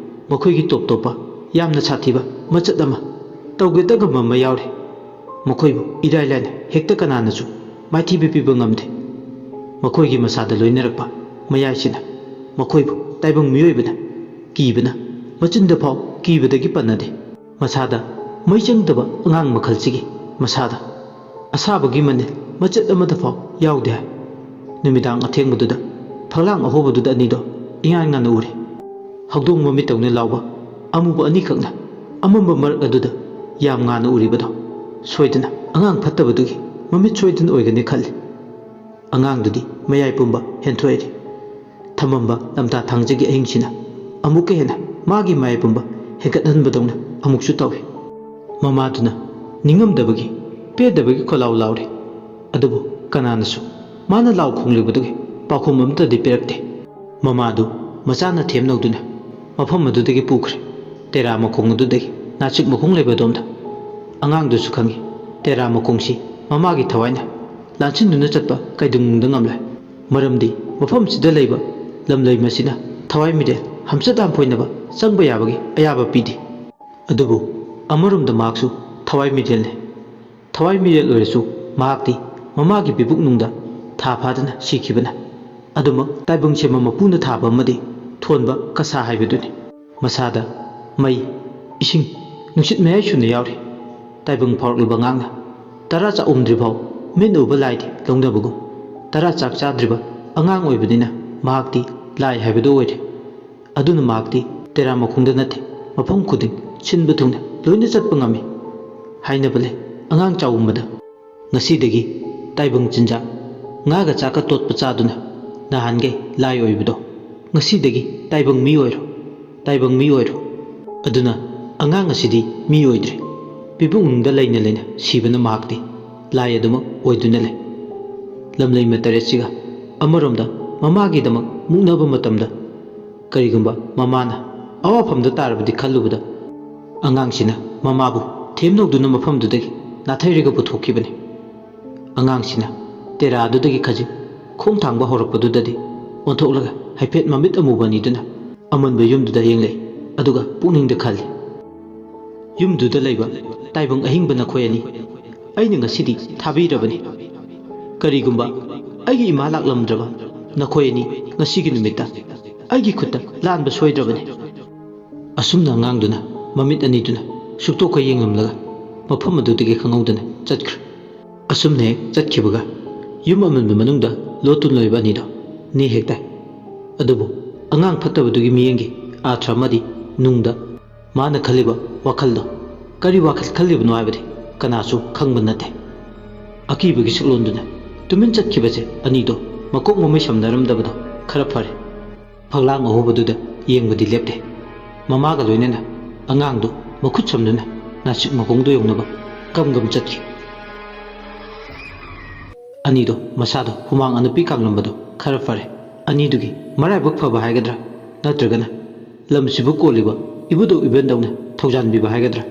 ꯃꯈꯣꯏꯒꯤ ꯇꯣꯞ ꯇꯣꯞꯄ ꯌꯥꯝꯅ ꯁꯥꯊꯤꯕ ꯃꯆꯠ ꯑꯃ ꯇꯧꯒꯦꯇ ꯉꯝꯕ ꯑꯃ ꯌꯥꯎꯔꯤ꯫ ꯃꯈꯣꯏꯕꯨ ꯏꯔꯥꯏ ꯂꯥꯏꯅ ꯍꯦꯛꯇ ꯀꯅꯥꯅꯁꯨ ꯃꯥꯏꯊꯤꯕ ꯄꯤꯕ ꯉꯝꯗꯦ꯫ ꯃꯈꯣꯏꯒꯤ ꯃꯁꯥꯗ ꯂꯣꯏꯅꯔꯛꯄ ꯃꯌꯥꯏꯁꯤꯅ ꯃꯈꯣꯏꯕꯨ ꯇꯥꯏꯕꯪ ꯃꯤꯑꯣꯏꯕꯅ ꯀꯤꯕꯅ ꯃꯆꯤꯟꯗ ꯐꯥꯎ ꯀꯤꯕꯗꯒꯤ ꯄꯟꯅꯗꯦ꯫ ꯃꯁꯥꯗ ꯃꯩ ꯆꯪꯗꯕ ꯑꯉꯥꯡ ꯃꯈꯜꯁꯤꯒꯤ ꯃꯁꯥꯗ ꯑꯁꯥꯕꯒꯤ ꯃꯅꯤꯜ ꯃꯆꯦꯠ ꯑꯃꯠꯇ ꯐꯥꯎ ꯌꯥꯎꯗꯦ ꯍꯥꯏ꯫ ꯅꯨꯃꯤꯗꯥꯡ ꯑꯊꯦꯡꯕꯗꯨꯗ ꯐꯛꯂꯥꯡ ꯑꯍꯣꯕꯗꯨꯗ ꯑꯅꯤꯗꯣ ꯏꯉꯥꯟ ꯉꯥꯟꯅ ꯎꯔꯦ꯫ ꯍꯧꯗꯣꯡ ꯃꯃꯤꯠꯇꯧꯅ ꯂꯥꯎꯕ ꯑꯃꯨꯕ ꯑꯅꯤꯈꯛꯅ ꯑꯃꯝꯕ ꯃꯔꯛ ꯑꯗꯨꯗ ꯌꯥꯝ ꯉꯥꯟꯅ ꯎꯔꯤꯕꯗꯣ ꯁꯣꯏꯗꯅ ꯑꯉꯥꯡ ꯐꯠꯇꯕꯗꯨꯒꯤ ꯃꯃꯤꯠ ꯁꯣꯏꯗꯅ ꯑꯣꯏꯒꯅꯤ ꯈꯜꯂꯤ꯫ ꯑꯉꯥꯡꯗꯨꯗꯤ ꯃꯌꯥꯏ ꯄꯨꯝꯕ ꯍꯦꯟꯊꯣꯛꯏ꯫ ꯊꯝꯃꯝꯕ ꯂꯝꯇꯥ ꯊꯥꯡꯖꯒꯤ ꯑꯍꯤꯡꯁꯤꯅ ꯑꯃꯨꯛꯀ ꯍꯦꯟꯅ ꯃꯥꯒꯤ ꯃꯌꯥꯏ ꯄꯨꯝꯕ ꯍꯦꯟꯒꯠꯍꯟꯕꯗꯧꯅ ꯑꯃꯨꯛꯁꯨ ꯇꯧꯏ꯫ ꯃꯃꯥꯗꯨꯅ ꯅꯤꯡꯉꯝꯗꯕꯒꯤ, ꯄꯦꯟꯗꯕꯒꯤ ꯈꯣꯜꯂꯥꯎ ꯂꯥꯎꯔꯤ꯫ ꯑꯗꯨꯕꯨ ꯀꯅꯥꯅꯁꯨ ꯃꯥꯅ ꯂꯥꯎ ꯈꯣꯡꯂꯤꯕꯗꯨꯒꯤ ꯄꯥꯎꯈꯨꯝ ꯑꯃꯠꯇꯗꯤ ꯄꯤꯔꯛꯇꯦ꯫ ꯃꯃꯥꯗꯨ ꯃꯆꯥꯅ ꯊꯦꯝꯅꯧꯗꯨꯅ ꯃꯐꯝ ꯑꯗꯨꯗꯒꯤ ꯄꯨꯈ꯭ꯔꯦ, ꯇꯦꯔꯥ ꯃꯈꯣꯡ ꯑꯗꯨꯗꯒꯤ ꯅꯥꯆꯤꯛ ꯃꯈꯣꯡ ꯂꯩꯕ ꯑꯗꯣꯝꯗ꯫ ꯑꯉꯥꯡꯗꯨꯁꯨ ꯈꯪꯏ, ꯇꯦꯔꯥ ꯃꯈꯣꯡꯁꯤ ꯃꯃꯥꯒꯤ ꯊꯋꯥꯏꯅ ꯂꯥꯟꯁꯤꯟꯗꯨꯅ ꯆꯠꯄ ꯀꯩꯗꯧꯅꯨꯡꯗ ꯉꯝꯂꯣꯏ꯫ ꯃꯔꯝꯗꯤ ꯃꯐꯝꯁꯤꯗ ꯂꯩꯕ ꯂꯝꯂꯩ ꯃꯁꯤꯅ ꯊꯋꯥꯏ ꯃꯤꯔꯦꯜ ꯍꯝꯆꯠ ꯂꯥꯟꯐꯣꯏꯅꯕ ꯆꯪꯕ ꯌꯥꯕꯒꯤ ꯑꯌꯥꯕ ꯄꯤꯗꯦ꯫ ꯑꯗꯨꯕꯨ ꯑꯃꯔꯣꯝꯗ ꯃꯍꯥꯛꯁꯨ ꯊꯋꯥꯏ ꯃꯤꯔꯦꯜꯅꯤ꯫ ꯊꯋꯥꯏ ꯃꯤꯔꯦꯜ ꯑꯣꯏꯔꯁꯨ ꯃꯍꯥꯛꯇꯤ ꯃꯃꯥꯒꯤ ꯄꯤꯕꯨꯛꯅꯨꯡꯗ ꯊꯥ ꯐꯥꯗꯅ ꯁꯤꯈꯤꯕꯅ꯫ ꯑꯗꯨꯃꯛ ꯇꯥꯏꯕꯪ ꯁꯦꯝꯕ ꯃꯄꯨꯅ ꯊꯥꯕ ꯑꯃꯗꯤ ꯊꯣꯟꯕ ꯀꯁꯥ ꯍꯥꯏꯕꯗꯨꯅꯤ꯫ ꯃꯁꯥꯗ ꯃꯩ, ꯏꯁꯤꯡ, ꯅꯨꯡꯁꯤꯠ ꯃꯌꯥꯏ ꯁꯨꯅ ꯌꯥꯎꯔꯤ꯫ ꯇꯥꯏꯕꯪ ꯐꯥꯎꯔꯛꯂꯕ ꯑꯉꯥꯡꯅ ꯇꯔꯥ ꯆꯥꯛꯎꯝꯗ꯭ꯔꯤꯐꯥꯎ ꯃꯤꯠꯅ ꯎꯕ ꯂꯥꯏꯗꯤ ꯂꯧꯅꯕꯒꯨꯝ, ꯇꯔꯥ ꯆꯥꯛ ꯆꯥꯗ꯭ꯔꯤꯕ ꯑꯉꯥꯡ ꯑꯣꯏꯕꯅꯤꯅ ꯃꯍꯥꯛꯇꯤ ꯂꯥꯏ ꯍꯥꯏꯕꯗꯨ ꯑꯣꯏꯔꯦ꯫ ꯑꯗꯨꯅ ꯃꯍꯥꯛꯇꯤ ꯇꯦꯔꯥ ꯃꯈꯣꯡꯗ ꯅꯠꯇꯦ, ꯃꯐꯝ ꯈꯨꯗꯤꯡ ꯁꯤꯟꯕ ꯊꯨꯡꯅ ꯂꯣꯏꯅ ꯆꯠꯄ ꯉꯝꯃꯤ꯫ ꯍꯥꯏꯅꯕ ꯂꯩ, ꯑꯉꯥꯡ ꯆꯥꯎꯝꯕꯗ ꯉꯁꯤꯗꯒꯤ ꯇꯥꯏꯕꯪ ꯆꯤꯟꯖꯥꯛ ꯉꯥꯒ ꯆꯥꯛꯀ ꯇꯣꯠꯄ ꯆꯥꯗꯨꯅ ꯅꯍꯥꯟꯒꯩ ꯂꯥꯏ ꯑꯣꯏꯕꯗꯣ, ꯉꯁꯤꯗꯒꯤ ꯇꯥꯏꯕꯪ ꯃꯤ ꯑꯣꯏꯔꯣ, ꯇꯥꯏꯕꯪ ꯃꯤ ꯑꯣꯏꯔꯣ꯫ ꯑꯗꯨꯅ ꯑꯉꯥꯡ ꯑꯁꯤꯗꯤ ꯃꯤ ꯑꯣꯏꯗ꯭ꯔꯦ, ꯄꯤꯕꯨꯡꯗ ꯂꯩꯅ ꯂꯩꯅ ꯁꯤꯕꯅ ꯃꯍꯥꯛꯇꯤ ꯂꯥꯏ ꯑꯗꯨꯃꯛ ꯑꯣꯏꯗꯨꯅ ꯂꯩ꯫ ꯂꯝꯂꯩꯃ ꯇꯔꯦꯠꯁꯤꯒ ꯑꯃꯔꯣꯝꯗ ꯃꯃꯥꯒꯤꯗꯃꯛ ꯃꯨꯛꯅꯕ ꯃꯇꯝꯗ ꯀꯔꯤꯒꯨꯝꯕ ꯃꯃꯥꯅ ꯑꯋꯥꯐꯝꯗ ꯇꯥꯔꯕꯗꯤ ꯈꯜꯂꯨꯕꯗ ꯑꯉꯥꯡꯁꯤꯅ ꯃꯃꯥꯕꯨ ꯊꯦꯝꯅꯧꯗꯨꯅ ꯃꯐꯝꯗꯨꯗꯒꯤ ꯅꯥꯊꯩꯔꯒ ꯄꯨꯊꯣꯛꯈꯤꯕꯅꯤ꯫ ꯑꯉꯥꯡꯁꯤꯅ ꯇꯦꯔꯥꯗꯨꯗꯒꯤ ꯈꯖꯤꯛ ꯈꯣꯡ ꯊꯥꯡꯕ ꯍꯧꯔꯛꯄꯗꯨꯗꯗꯤ ꯑꯣꯟꯊꯣꯛꯂꯒ ꯍꯥꯏꯐꯦꯠ ꯃꯃꯤꯠ ꯑꯃꯨꯕ ꯑꯅꯤꯗꯨꯅ ꯑꯃꯟꯕ ꯌꯨꯝꯗꯨꯗ ꯌꯦꯡꯂꯛꯏ, ꯑꯗꯨꯒ ꯄꯨꯛꯅꯤꯡꯗ ꯈꯜꯂꯤ, "ꯌꯨꯝꯗꯨꯗ ꯂꯩꯕ ꯇꯥꯏꯕꯪ ꯑꯍꯤꯡꯕ ꯅꯈꯣꯏ ꯑꯅꯤ ꯑꯩꯅ ꯉꯁꯤꯗꯤ ꯊꯥꯕꯤꯔꯕꯅꯤ꯫ ꯀꯔꯤꯒꯨꯝꯕ ꯑꯩꯒꯤ ꯏꯃꯥ ꯂꯥꯛꯂꯝꯗ꯭ꯔꯕ ꯅꯈꯣꯏ ꯑꯅꯤ ꯉꯁꯤꯒꯤ ꯅꯨꯃꯤꯠꯇ ꯑꯩꯒꯤ ꯈꯨꯠꯇ ꯂꯥꯟꯕ ꯁꯣꯏꯗ꯭ꯔꯕꯅꯤ"꯫ ꯑꯁꯨꯝꯅ ꯑꯉꯥꯡꯗꯨꯅ ꯃꯃꯤꯠ ꯑꯅꯤꯗꯨꯅ ꯁꯨꯛꯇꯣꯛꯀ ꯌꯦꯡꯂꯝꯂꯒ ꯃꯐꯝ ꯑꯗꯨꯗꯒꯤ ꯈꯪꯍꯧꯗꯅ ꯆꯠꯈ꯭ꯔꯦ꯫ ꯑꯁꯨꯝꯅ ꯍꯦꯛ ꯆꯠꯈꯤꯕꯒ ꯌꯨꯝ ꯑꯃꯟꯕ ꯃꯅꯨꯡꯗ ꯂꯣꯠꯇꯨꯅ ꯂꯩꯕ ꯑꯅꯤꯗꯣ ꯅꯦ ꯍꯦꯛ ꯇꯥꯏ꯫ ꯑꯗꯨꯕꯨ ꯑꯉꯥꯡ ꯐꯠꯇꯕꯗꯨꯒꯤ ꯃꯤꯠꯌꯦꯡꯒꯤ ꯑꯥꯔꯊ ꯑꯃꯗꯤ ꯅꯨꯡꯗ ꯃꯥꯅ ꯈꯜꯂꯤꯕ ꯋꯥꯈꯜꯗꯣ ꯀꯔꯤ ꯋꯥꯈꯜ ꯈꯜꯂꯤꯕꯅꯣ ꯍꯥꯏꯕꯗꯤ ꯀꯅꯥꯁꯨ ꯈꯪꯕ ꯅꯠꯇꯦ꯫ ꯑꯀꯤꯕꯒꯤ ꯁꯛꯂꯣꯟꯗꯨꯅ ꯇꯨꯃꯤꯟ ꯆꯠꯈꯤꯕꯁꯦ ꯑꯅꯤꯗꯣ ꯃꯀꯣꯛ ꯃꯃꯩ ꯁꯝꯅꯔꯝꯗꯕꯗꯣ ꯈꯔ ꯐꯔꯦ꯫ ꯐꯛꯂꯥꯡ ꯑꯍꯣꯕꯗꯨꯗ ꯌꯦꯡꯕꯗꯤ ꯂꯦꯞꯇꯦ꯫ ꯃꯃꯥꯒ ꯂꯣꯏꯅꯅ ꯑꯉꯥꯡꯗꯨ ꯃꯈꯨꯠ ꯁꯝꯗꯨꯅ ꯅꯥꯁꯤꯛ ꯃꯈꯣꯡꯗꯨ ꯌꯧꯅꯕ ꯀꯝ ꯀꯝ ꯆꯠꯈꯤ꯫ ꯑꯅꯤꯗꯣ ꯃꯁꯥꯗꯣ ꯍꯨꯃꯥꯡ ꯑꯅꯞꯄꯤ ꯀꯥꯡꯂꯝꯕꯗꯣ ꯈꯔ ꯐꯔꯦ꯫ ꯑꯅꯤꯗꯨꯒꯤ ꯃꯔꯥꯏꯕꯛ ꯐꯕ ꯍꯥꯏꯒꯗ꯭ꯔꯥ, ꯅꯠꯇ꯭ꯔꯒꯅ ꯂꯝꯁꯤꯕꯨ ꯀꯣꯜꯂꯤꯕ ꯏꯕꯨꯙꯧ ꯏꯕꯦꯟꯗꯧꯅ ꯊꯧꯖꯥꯟꯕꯤꯕ ꯍꯥꯏꯒꯗ꯭ꯔꯥ,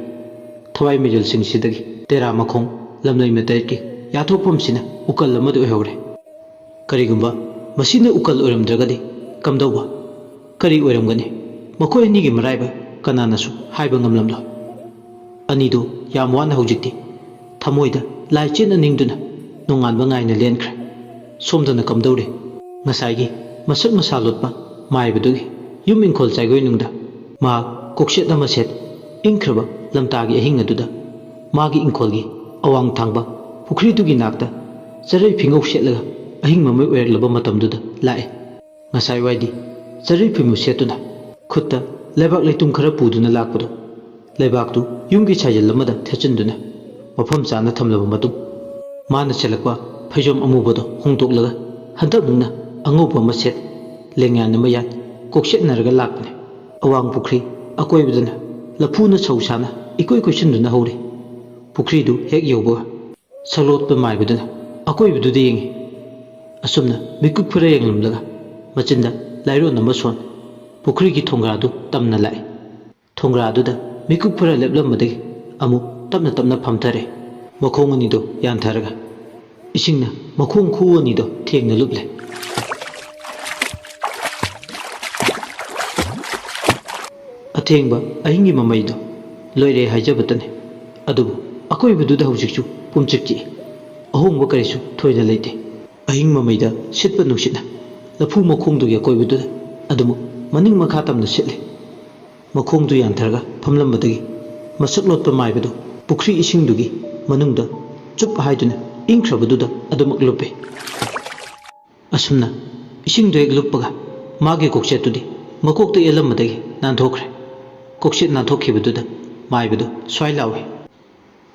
ꯊꯋꯥꯏ ꯃꯤꯔꯦꯜꯁꯤꯡꯁꯤꯗꯒꯤ ꯇꯦꯔꯥ ꯃꯈꯣꯡ ꯂꯝꯂꯩ ꯃꯇꯥꯏꯒꯤ ꯌꯥꯊꯣꯛꯐꯝꯁꯤꯅ ꯎꯀꯜ ꯑꯃꯗꯤ ꯑꯣꯏꯍꯧꯔꯦ꯫ ꯀꯔꯤꯒꯨꯝꯕ ꯃꯁꯤꯅ ꯎꯀꯜ ꯑꯣꯏꯔꯝꯗ꯭ꯔꯒꯗꯤ ꯀꯝꯗꯧꯕ? ꯀꯔꯤ ꯑꯣꯏꯔꯝꯒꯅꯤ? ꯃꯈꯣꯏ ꯑꯅꯤꯒꯤ ꯃꯔꯥꯏꯕꯛ ꯀꯅꯥꯅꯁꯨ ꯍꯥꯏꯕ ꯉꯝꯂꯝꯂꯣꯏ꯫ ꯑꯅꯤꯗꯨ ꯌꯥꯝ ꯋꯥꯅ ꯍꯧꯖꯤꯛꯇꯤ ꯊꯃꯣꯏꯗ ꯂꯥꯏ ꯆꯦꯠꯅ ꯅꯤꯡꯗꯨꯅ ꯅꯣꯡꯉꯥꯟꯕ ꯉꯥꯏꯅ ꯂꯦꯟꯈ꯭ꯔꯦ꯫ ꯁꯣꯝꯗꯅ ꯀꯝꯗꯧꯔꯤ? ꯉꯁꯥꯏꯒꯤ ꯃꯁꯛ ꯃꯁꯥ ꯂꯣꯠꯄ ꯃꯥꯏꯕꯗꯨꯒꯤ ꯌꯨꯝ ꯏꯪꯈꯣꯜ ꯆꯥꯏꯒꯣꯏꯅꯨꯡꯗ ꯃꯍꯥꯛ ꯀꯣꯛꯁꯦꯠ ꯑꯃ ꯁꯦꯠ ꯏꯪꯈ꯭ꯔꯕ ꯂꯝꯇꯥꯒꯤ ꯑꯍꯤꯡ ꯑꯗꯨꯗ ꯃꯥꯒꯤ ꯏꯪꯈꯣꯜꯒꯤ ꯑꯋꯥꯡ ꯊꯥꯡꯕ ꯄꯨꯈ꯭ꯔꯤꯗꯨꯒꯤ ꯅꯥꯛꯇ ꯆꯔꯩ ꯐꯤꯉꯧ ꯁꯦꯠꯂꯒ ꯑꯍꯤꯡ ꯃꯃꯩ ꯑꯣꯏꯔꯛꯂꯕ ꯃꯇꯝꯗꯨꯗ ꯂꯥꯛꯑꯦ꯫ ꯉꯁꯥꯏꯋꯥꯏꯗꯤ ꯆꯔꯩ ꯐꯤꯃꯨ ꯁꯦꯠꯇꯨꯅ ꯈꯨꯠꯇ ꯂꯩꯕꯥꯛ ꯂꯩꯇꯨꯝ ꯈꯔ ꯄꯨꯗꯨꯅ ꯂꯥꯛꯄꯗꯨ, ꯂꯩꯕꯥꯛꯇꯨ ꯌꯨꯝꯒꯤ ꯁꯥꯖꯜ ꯑꯃꯗ ꯊꯦꯠꯆꯤꯟꯗꯨꯅ ꯃꯐꯝ ꯆꯥꯅ ꯊꯝꯂꯕ ꯃꯇꯨꯡ, ꯃꯥꯅ ꯁꯦꯠꯂꯛꯄ ꯐꯩꯖꯣꯝ ꯑꯃꯨꯕꯗꯣ ꯍꯣꯡꯗꯣꯛꯂꯒ ꯍꯟꯗꯛꯃꯨꯛꯅ ꯑꯉꯧꯕ ꯑꯃ ꯁꯦꯠ, ꯂꯦꯡꯌꯥꯟ ꯑꯃ ꯌꯥꯟ, ꯀꯣꯛꯁꯦꯠꯅꯔꯒ ꯂꯥꯛꯄꯅꯤ꯫ ꯑꯋꯥꯡ ꯄꯨꯈ꯭ꯔꯤ ꯑꯀꯣꯏꯕꯗꯅ ꯂꯐꯨꯅ ꯁꯧ ꯁꯥꯅ ꯏꯀꯣꯏ ꯀꯣꯏꯁꯤꯟꯗꯨꯅ ꯍꯧꯔꯤ꯫ ꯄꯨꯈ꯭ꯔꯤꯗꯨ ꯍꯦꯛ ꯌꯧꯕꯒ ꯁꯛꯂꯣꯠꯄ ꯃꯥꯏꯕꯗꯨꯅ ꯑꯀꯣꯏꯕꯗꯨꯗ ꯌꯦꯡꯉꯤ꯫ ꯑꯁꯨꯝꯅ ꯃꯤꯀꯨꯞ ꯈꯔ ꯌꯦꯡꯂꯝꯂꯒ ꯃꯆꯤꯟꯗ ꯂꯥꯏꯔꯣꯟ ꯑꯃ ꯁꯣꯟ, ꯄꯨꯈ꯭ꯔꯤꯒꯤ ꯊꯣꯡꯒ꯭ꯔꯥꯗꯨ ꯇꯝꯅ ꯂꯥꯛꯏ꯫ ꯊꯣꯡꯒ꯭ꯔꯥꯗꯨꯗ ꯃꯤꯀꯨꯞ ꯈꯔ ꯂꯦꯞꯂꯝꯕꯗꯒꯤ ꯑꯃꯨꯛ ꯇꯞꯅ ꯇꯞꯅ ꯐꯝꯊꯔꯦ꯫ ꯃꯈꯣꯡ ꯑꯅꯤꯗꯨ ꯌꯥꯟꯊꯔꯒ ꯏꯁꯤꯡꯅ ꯃꯈꯣꯡ ꯈꯨ ꯑꯅꯤꯗꯣ ꯊꯦꯡꯅ ꯂꯨꯞꯂꯦ꯫ ꯑꯊꯦꯡꯕ ꯑꯍꯤꯡꯒꯤ ꯃꯃꯩꯗꯣ ꯂꯣꯏꯔꯦ ꯍꯥꯏꯖꯕꯇꯅꯤ꯫ ꯑꯗꯨꯕꯨ ꯑꯀꯣꯏꯕꯗꯨꯗ ꯍꯧꯖꯤꯛꯁꯨ ꯄꯨꯝꯆꯤꯛ ꯆꯤꯛꯏ꯫ ꯑꯍꯣꯡꯕ ꯀꯔꯤꯁꯨ ꯊꯣꯏꯅ ꯂꯩꯇꯦ꯫ ꯑꯍꯤꯡ ꯃꯃꯩꯗ ꯁꯤꯠꯄ ꯅꯨꯡꯁꯤꯠꯅ ꯂꯐꯨ ꯃꯈꯣꯡꯗꯨꯒꯤ ꯑꯀꯣꯏꯕꯗꯨꯗ ꯑꯗꯨꯃꯛ ꯃꯅꯤꯡ ꯃꯈꯥ ꯇꯝꯅ ꯁꯤꯠꯂꯤ꯫ ꯃꯈꯣꯡꯗꯨ ꯌꯥꯟꯊꯔꯒ ꯐꯝꯂꯝꯕꯗꯒꯤ ꯃꯁꯛ ꯂꯣꯠꯄ ꯃꯥꯏꯕꯗꯨ ꯄꯨꯈ꯭ꯔꯤ ꯏꯁꯤꯡꯗꯨꯒꯤ ꯃꯅꯨꯡꯗ ꯆꯨꯞ ꯍꯥꯏꯗꯨꯅ ꯏꯪꯈ꯭ꯔꯕꯗꯨꯗ ꯑꯗꯨꯃꯛ ꯂꯨꯞꯄꯤ꯫ ꯑꯁꯨꯝꯅ ꯏꯁꯤꯡꯗꯨ ꯍꯦꯛ ꯂꯨꯞꯄꯒ ꯃꯥꯒꯤ ꯀꯣꯛꯆꯦꯠꯇꯨꯗꯤ ꯃꯀꯣꯛꯇ ꯌꯦꯠꯂꯝꯕꯗꯒꯤ ꯅꯥꯟꯊꯣꯛꯈ꯭ꯔꯦ꯫ ꯀꯣꯛꯆꯦꯠ ꯅꯥꯟꯊꯣꯛꯈꯤꯕꯗꯨꯗ ꯃꯥꯏꯕꯗꯨ ꯁ꯭ꯋꯥꯏ ꯂꯥꯎꯏ꯫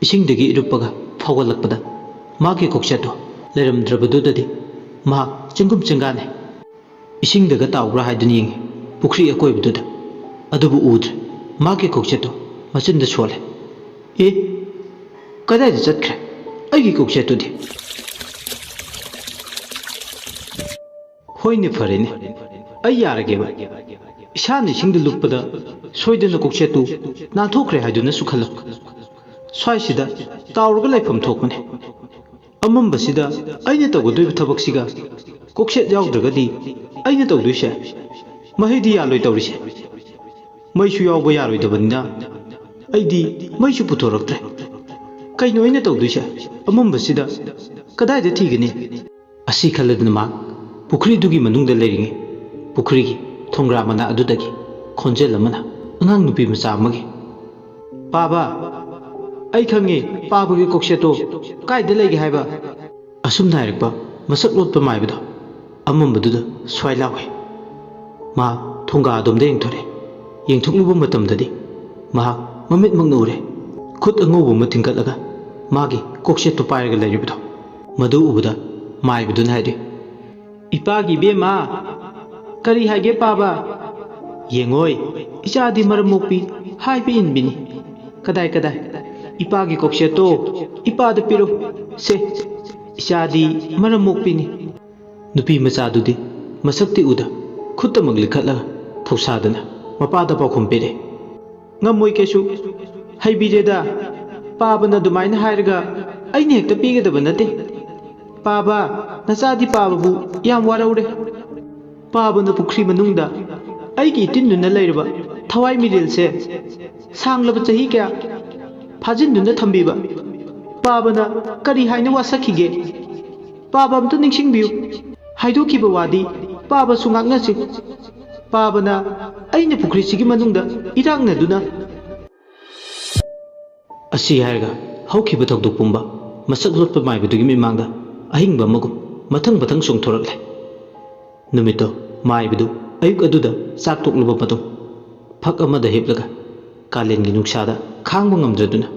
ꯏꯁꯤꯡꯗꯒꯤ ꯏꯔꯨꯞꯄꯒ ꯐꯥꯎꯒꯠꯂꯛꯄꯗ ꯃꯥꯒꯤ ꯀꯣꯛꯆꯦꯠꯇꯨ ꯂꯩꯔꯝꯗ꯭ꯔꯕꯗꯨꯗꯗꯤ ꯃꯍꯥꯛ ꯆꯦꯡꯒꯨꯝ ꯆꯦꯡꯒꯥꯅꯤ꯫ ꯏꯁꯤꯡꯗꯒ ꯇꯥꯎꯕ꯭ꯔꯥ ꯍꯥꯏꯗꯨꯅ ꯌꯦꯡꯉꯤ ꯄꯨꯈ꯭ꯔꯤ ꯑꯀꯣꯏꯕꯗꯨꯗ꯫ ꯑꯗꯨꯕꯨ ꯎꯗ꯭ꯔꯦ꯫ ꯃꯍꯥꯛꯀꯤ ꯀꯣꯛꯆꯦꯠꯇꯣ ꯃꯆꯤꯟꯗ ꯁꯣꯜꯂꯦ꯫ "ꯑꯦ, ꯀꯗꯥꯏꯗ ꯆꯠꯈ꯭ꯔꯦ ꯑꯩꯒꯤ ꯀꯣꯛꯆꯦꯠꯇꯨꯗꯤ?" "ꯍꯣꯏꯅꯦ, ꯐꯔꯦꯅꯦ, ꯑꯩ ꯌꯥꯔꯒꯦꯕ꯫ ꯏꯁꯥꯅ ꯏꯁꯤꯡꯗ ꯂꯨꯞꯄꯗ ꯁꯣꯏꯗꯅ ꯀꯣꯛꯆꯦꯠꯇꯨ ꯅꯥꯟꯊꯣꯛꯈ꯭ꯔꯦ ꯍꯥꯏꯗꯨꯅꯁꯨ ꯈꯜꯂꯣ꯫ ꯁ꯭ꯋꯥꯏꯁꯤꯗ ꯇꯥꯎꯔꯒ ꯂꯩꯐꯝ ꯊꯣꯛꯄꯅꯦ꯫ ꯑꯃꯝꯕꯁꯤꯗ ꯑꯩꯅ ꯇꯧꯒꯗꯣꯏꯕ ꯊꯕꯛꯁꯤꯒ ꯀꯣꯛꯆꯦꯠ ꯌꯥꯎꯗ꯭ꯔꯒꯗꯤ ꯑꯩꯅ ꯇꯧꯗꯣꯏꯁꯦ ꯃꯍꯩꯗꯤ ꯌꯥꯜꯂꯣꯏ ꯇꯧꯔꯤꯁꯦ꯫ ꯃꯩꯁꯨ ꯌꯥꯎꯕ ꯌꯥꯔꯣꯏꯗꯕꯅꯤꯅ ꯑꯩꯗꯤ ꯃꯩꯁꯨ ꯄꯨꯊꯣꯔꯛꯇ꯭ꯔꯦ꯫ ꯀꯩꯅꯣ ꯑꯩꯅ ꯇꯧꯗꯣꯏꯁꯦ ꯑꯃꯝꯕꯁꯤꯗ? ꯀꯗꯥꯏꯗ ꯊꯤꯒꯅꯤ?" ꯑꯁꯤ ꯈꯜꯂꯗꯨꯅ ꯃꯍꯥꯛ ꯄꯨꯈ꯭ꯔꯤꯗꯨꯒꯤ ꯃꯅꯨꯡꯗ ꯂꯩꯔꯤꯉꯩ ꯄꯨꯈ꯭ꯔꯤꯒꯤ ꯊꯣꯡꯒ꯭ꯔꯥ ꯃꯅꯥ ꯑꯗꯨꯗꯒꯤ ꯈꯣꯟꯖꯦꯜ ꯑꯃꯅ ꯑꯉꯥꯡ ꯅꯨꯄꯤ ꯃꯆꯥ ꯑꯃꯒꯤ, "ꯄꯥꯕ, ꯑꯩ ꯈꯪꯉꯤ, ꯄꯥꯕꯒꯤ ꯀꯣꯛꯆꯦꯠꯇꯣ ꯀꯥꯏꯗ ꯂꯩꯒꯦ ꯍꯥꯏꯕ?" ꯑꯁꯨꯝꯅ ꯍꯥꯏꯔꯛꯄ ꯃꯁꯛ ꯂꯣꯠꯄ ꯃꯥꯏꯕꯗꯣ ꯑꯃꯝꯕꯗꯨꯗ ꯁ꯭ꯋꯥꯏ ꯂꯥꯎꯏ꯫ ꯃꯍꯥꯛ ꯊꯣꯡꯒꯥ ꯑꯗꯣꯝꯗ ꯌꯦꯡꯊꯣꯔꯛꯏ꯫ ꯌꯦꯡꯊꯣꯛꯂꯨꯕ ꯃꯇꯝꯗꯗꯤ ꯃꯍꯥꯛ ꯃꯃꯤꯠꯃꯛꯅ ꯎꯔꯦ꯫ ꯈꯨꯠ ꯑꯉꯧꯕ ꯑꯃ ꯊꯤꯡꯒꯠꯂꯒ ꯃꯥꯒꯤ ꯀꯣꯛꯆꯦꯠꯇꯨ ꯄꯥꯏꯔꯒ ꯂꯩꯔꯤꯕꯗꯣ꯫ ꯃꯗꯨ ꯎꯕꯗ ꯃꯥꯏꯕꯗꯨꯅ ꯍꯥꯏꯔꯤ, "ꯏꯄꯥꯒꯤ ꯏꯕꯦꯝꯃ, ꯀꯔꯤ ꯍꯥꯏꯒꯦ ꯄꯥꯕ?" "ꯌꯦꯡꯉꯣꯏ, ꯏꯆꯥꯗꯤ ꯃꯔꯝ ꯃꯣꯛꯄꯤ ꯍꯥꯏꯕ ꯏꯟꯕꯤꯅꯤ꯫ ꯀꯗꯥꯏ, ꯀꯗꯥꯏ? ꯏꯄꯥꯒꯤ ꯀꯣꯛꯆꯦꯠꯇꯣ ꯏꯄꯥꯗ ꯄꯤꯔꯣ꯫ ꯁꯦ, ꯏꯆꯥꯗꯤ ꯃꯔꯝ ꯃꯣꯛꯄꯤꯅꯤ꯫" ꯅꯨꯄꯤ ꯃꯆꯥꯗꯨꯗꯤ ꯃꯁꯛꯇꯤ ꯎꯗ ꯈꯨꯠꯇꯃꯛ ꯂꯤꯈꯠꯂꯒ ꯊꯧꯁꯥꯗꯅ ꯃꯄꯥꯗ ꯄꯥꯎꯈꯨꯝ ꯄꯤꯔꯦ, "ꯉꯝꯃꯣꯏ ꯀꯩꯁꯨ꯫ ꯍꯩꯕꯤꯔꯦꯗ, ꯄꯥꯕꯅ ꯑꯗꯨꯃꯥꯏꯅ ꯍꯥꯏꯔꯒ ꯑꯩꯅ ꯍꯦꯛꯇ ꯄꯤꯒꯗꯕ ꯅꯠꯇꯦ꯫ ꯄꯥꯕ, ꯅꯆꯥꯗꯤ ꯄꯥꯕꯕꯨ ꯌꯥꯝ ꯋꯥꯔꯧꯔꯦ꯫ ꯄꯥꯕꯅ ꯄꯨꯈ꯭ꯔꯤ ꯃꯅꯨꯡꯗ ꯑꯩꯒꯤ ꯏꯇꯤꯟꯗꯨꯅ ꯂꯩꯔꯕ ꯊꯋꯥꯏ ꯃꯤꯔꯦꯜꯁꯦ ꯁꯥꯡꯂꯕ ꯆꯍꯤ ꯀꯌꯥ ꯐꯥꯖꯤꯟꯗꯨꯅ ꯊꯝꯕꯤꯕ ꯄꯥꯕꯅ ꯀꯔꯤ ꯍꯥꯏꯅ ꯋꯥꯁꯛꯈꯤꯒꯦ? ꯄꯥꯕ ꯑꯝꯇ ꯅꯤꯡꯁꯤꯡꯕꯤꯌꯨ꯫ ꯍꯥꯏꯗꯣꯛꯈꯤꯕ ꯋꯥꯗꯤ ꯄꯥꯕꯁꯨ ꯉꯥꯛꯅꯁꯤ꯫ ꯄꯥꯕꯅ ꯑꯩꯅ ꯄꯨꯈ꯭ꯔꯤꯁꯤꯒꯤ ꯃꯅꯨꯡꯗ ꯏꯔꯥꯛꯅꯗꯨꯅ" ꯑꯁꯤ ꯍꯥꯏꯔꯒ ꯍꯧꯈꯤꯕ ꯊꯧꯗꯣꯛ ꯄꯨꯝꯕ ꯃꯁꯛ ꯂꯣꯠꯄ ꯃꯥꯏꯕꯗꯨꯒꯤ ꯃꯤꯠꯃꯥꯡꯗ ꯑꯍꯤꯡꯕ ꯑꯃꯒꯨꯝ ꯃꯊꯪ ꯃꯊꯪ ꯆꯣꯡꯊꯣꯔꯛꯂꯦ꯫ ꯅꯨꯃꯤꯠꯇꯣ ꯃꯥꯏꯕꯗꯨ ꯑꯌꯨꯛ ꯑꯗꯨꯗ ꯆꯥꯛ ꯇꯣꯛꯂꯕ ꯃꯇꯨꯡ ꯐꯛ ꯑꯃꯗ ꯍꯤꯞꯂꯒ ꯀꯥꯂꯦꯟꯒꯤ ꯅꯨꯡꯁꯥꯗ ꯈꯥꯡꯕ ꯉꯝꯗ꯭ꯔꯗꯨꯅ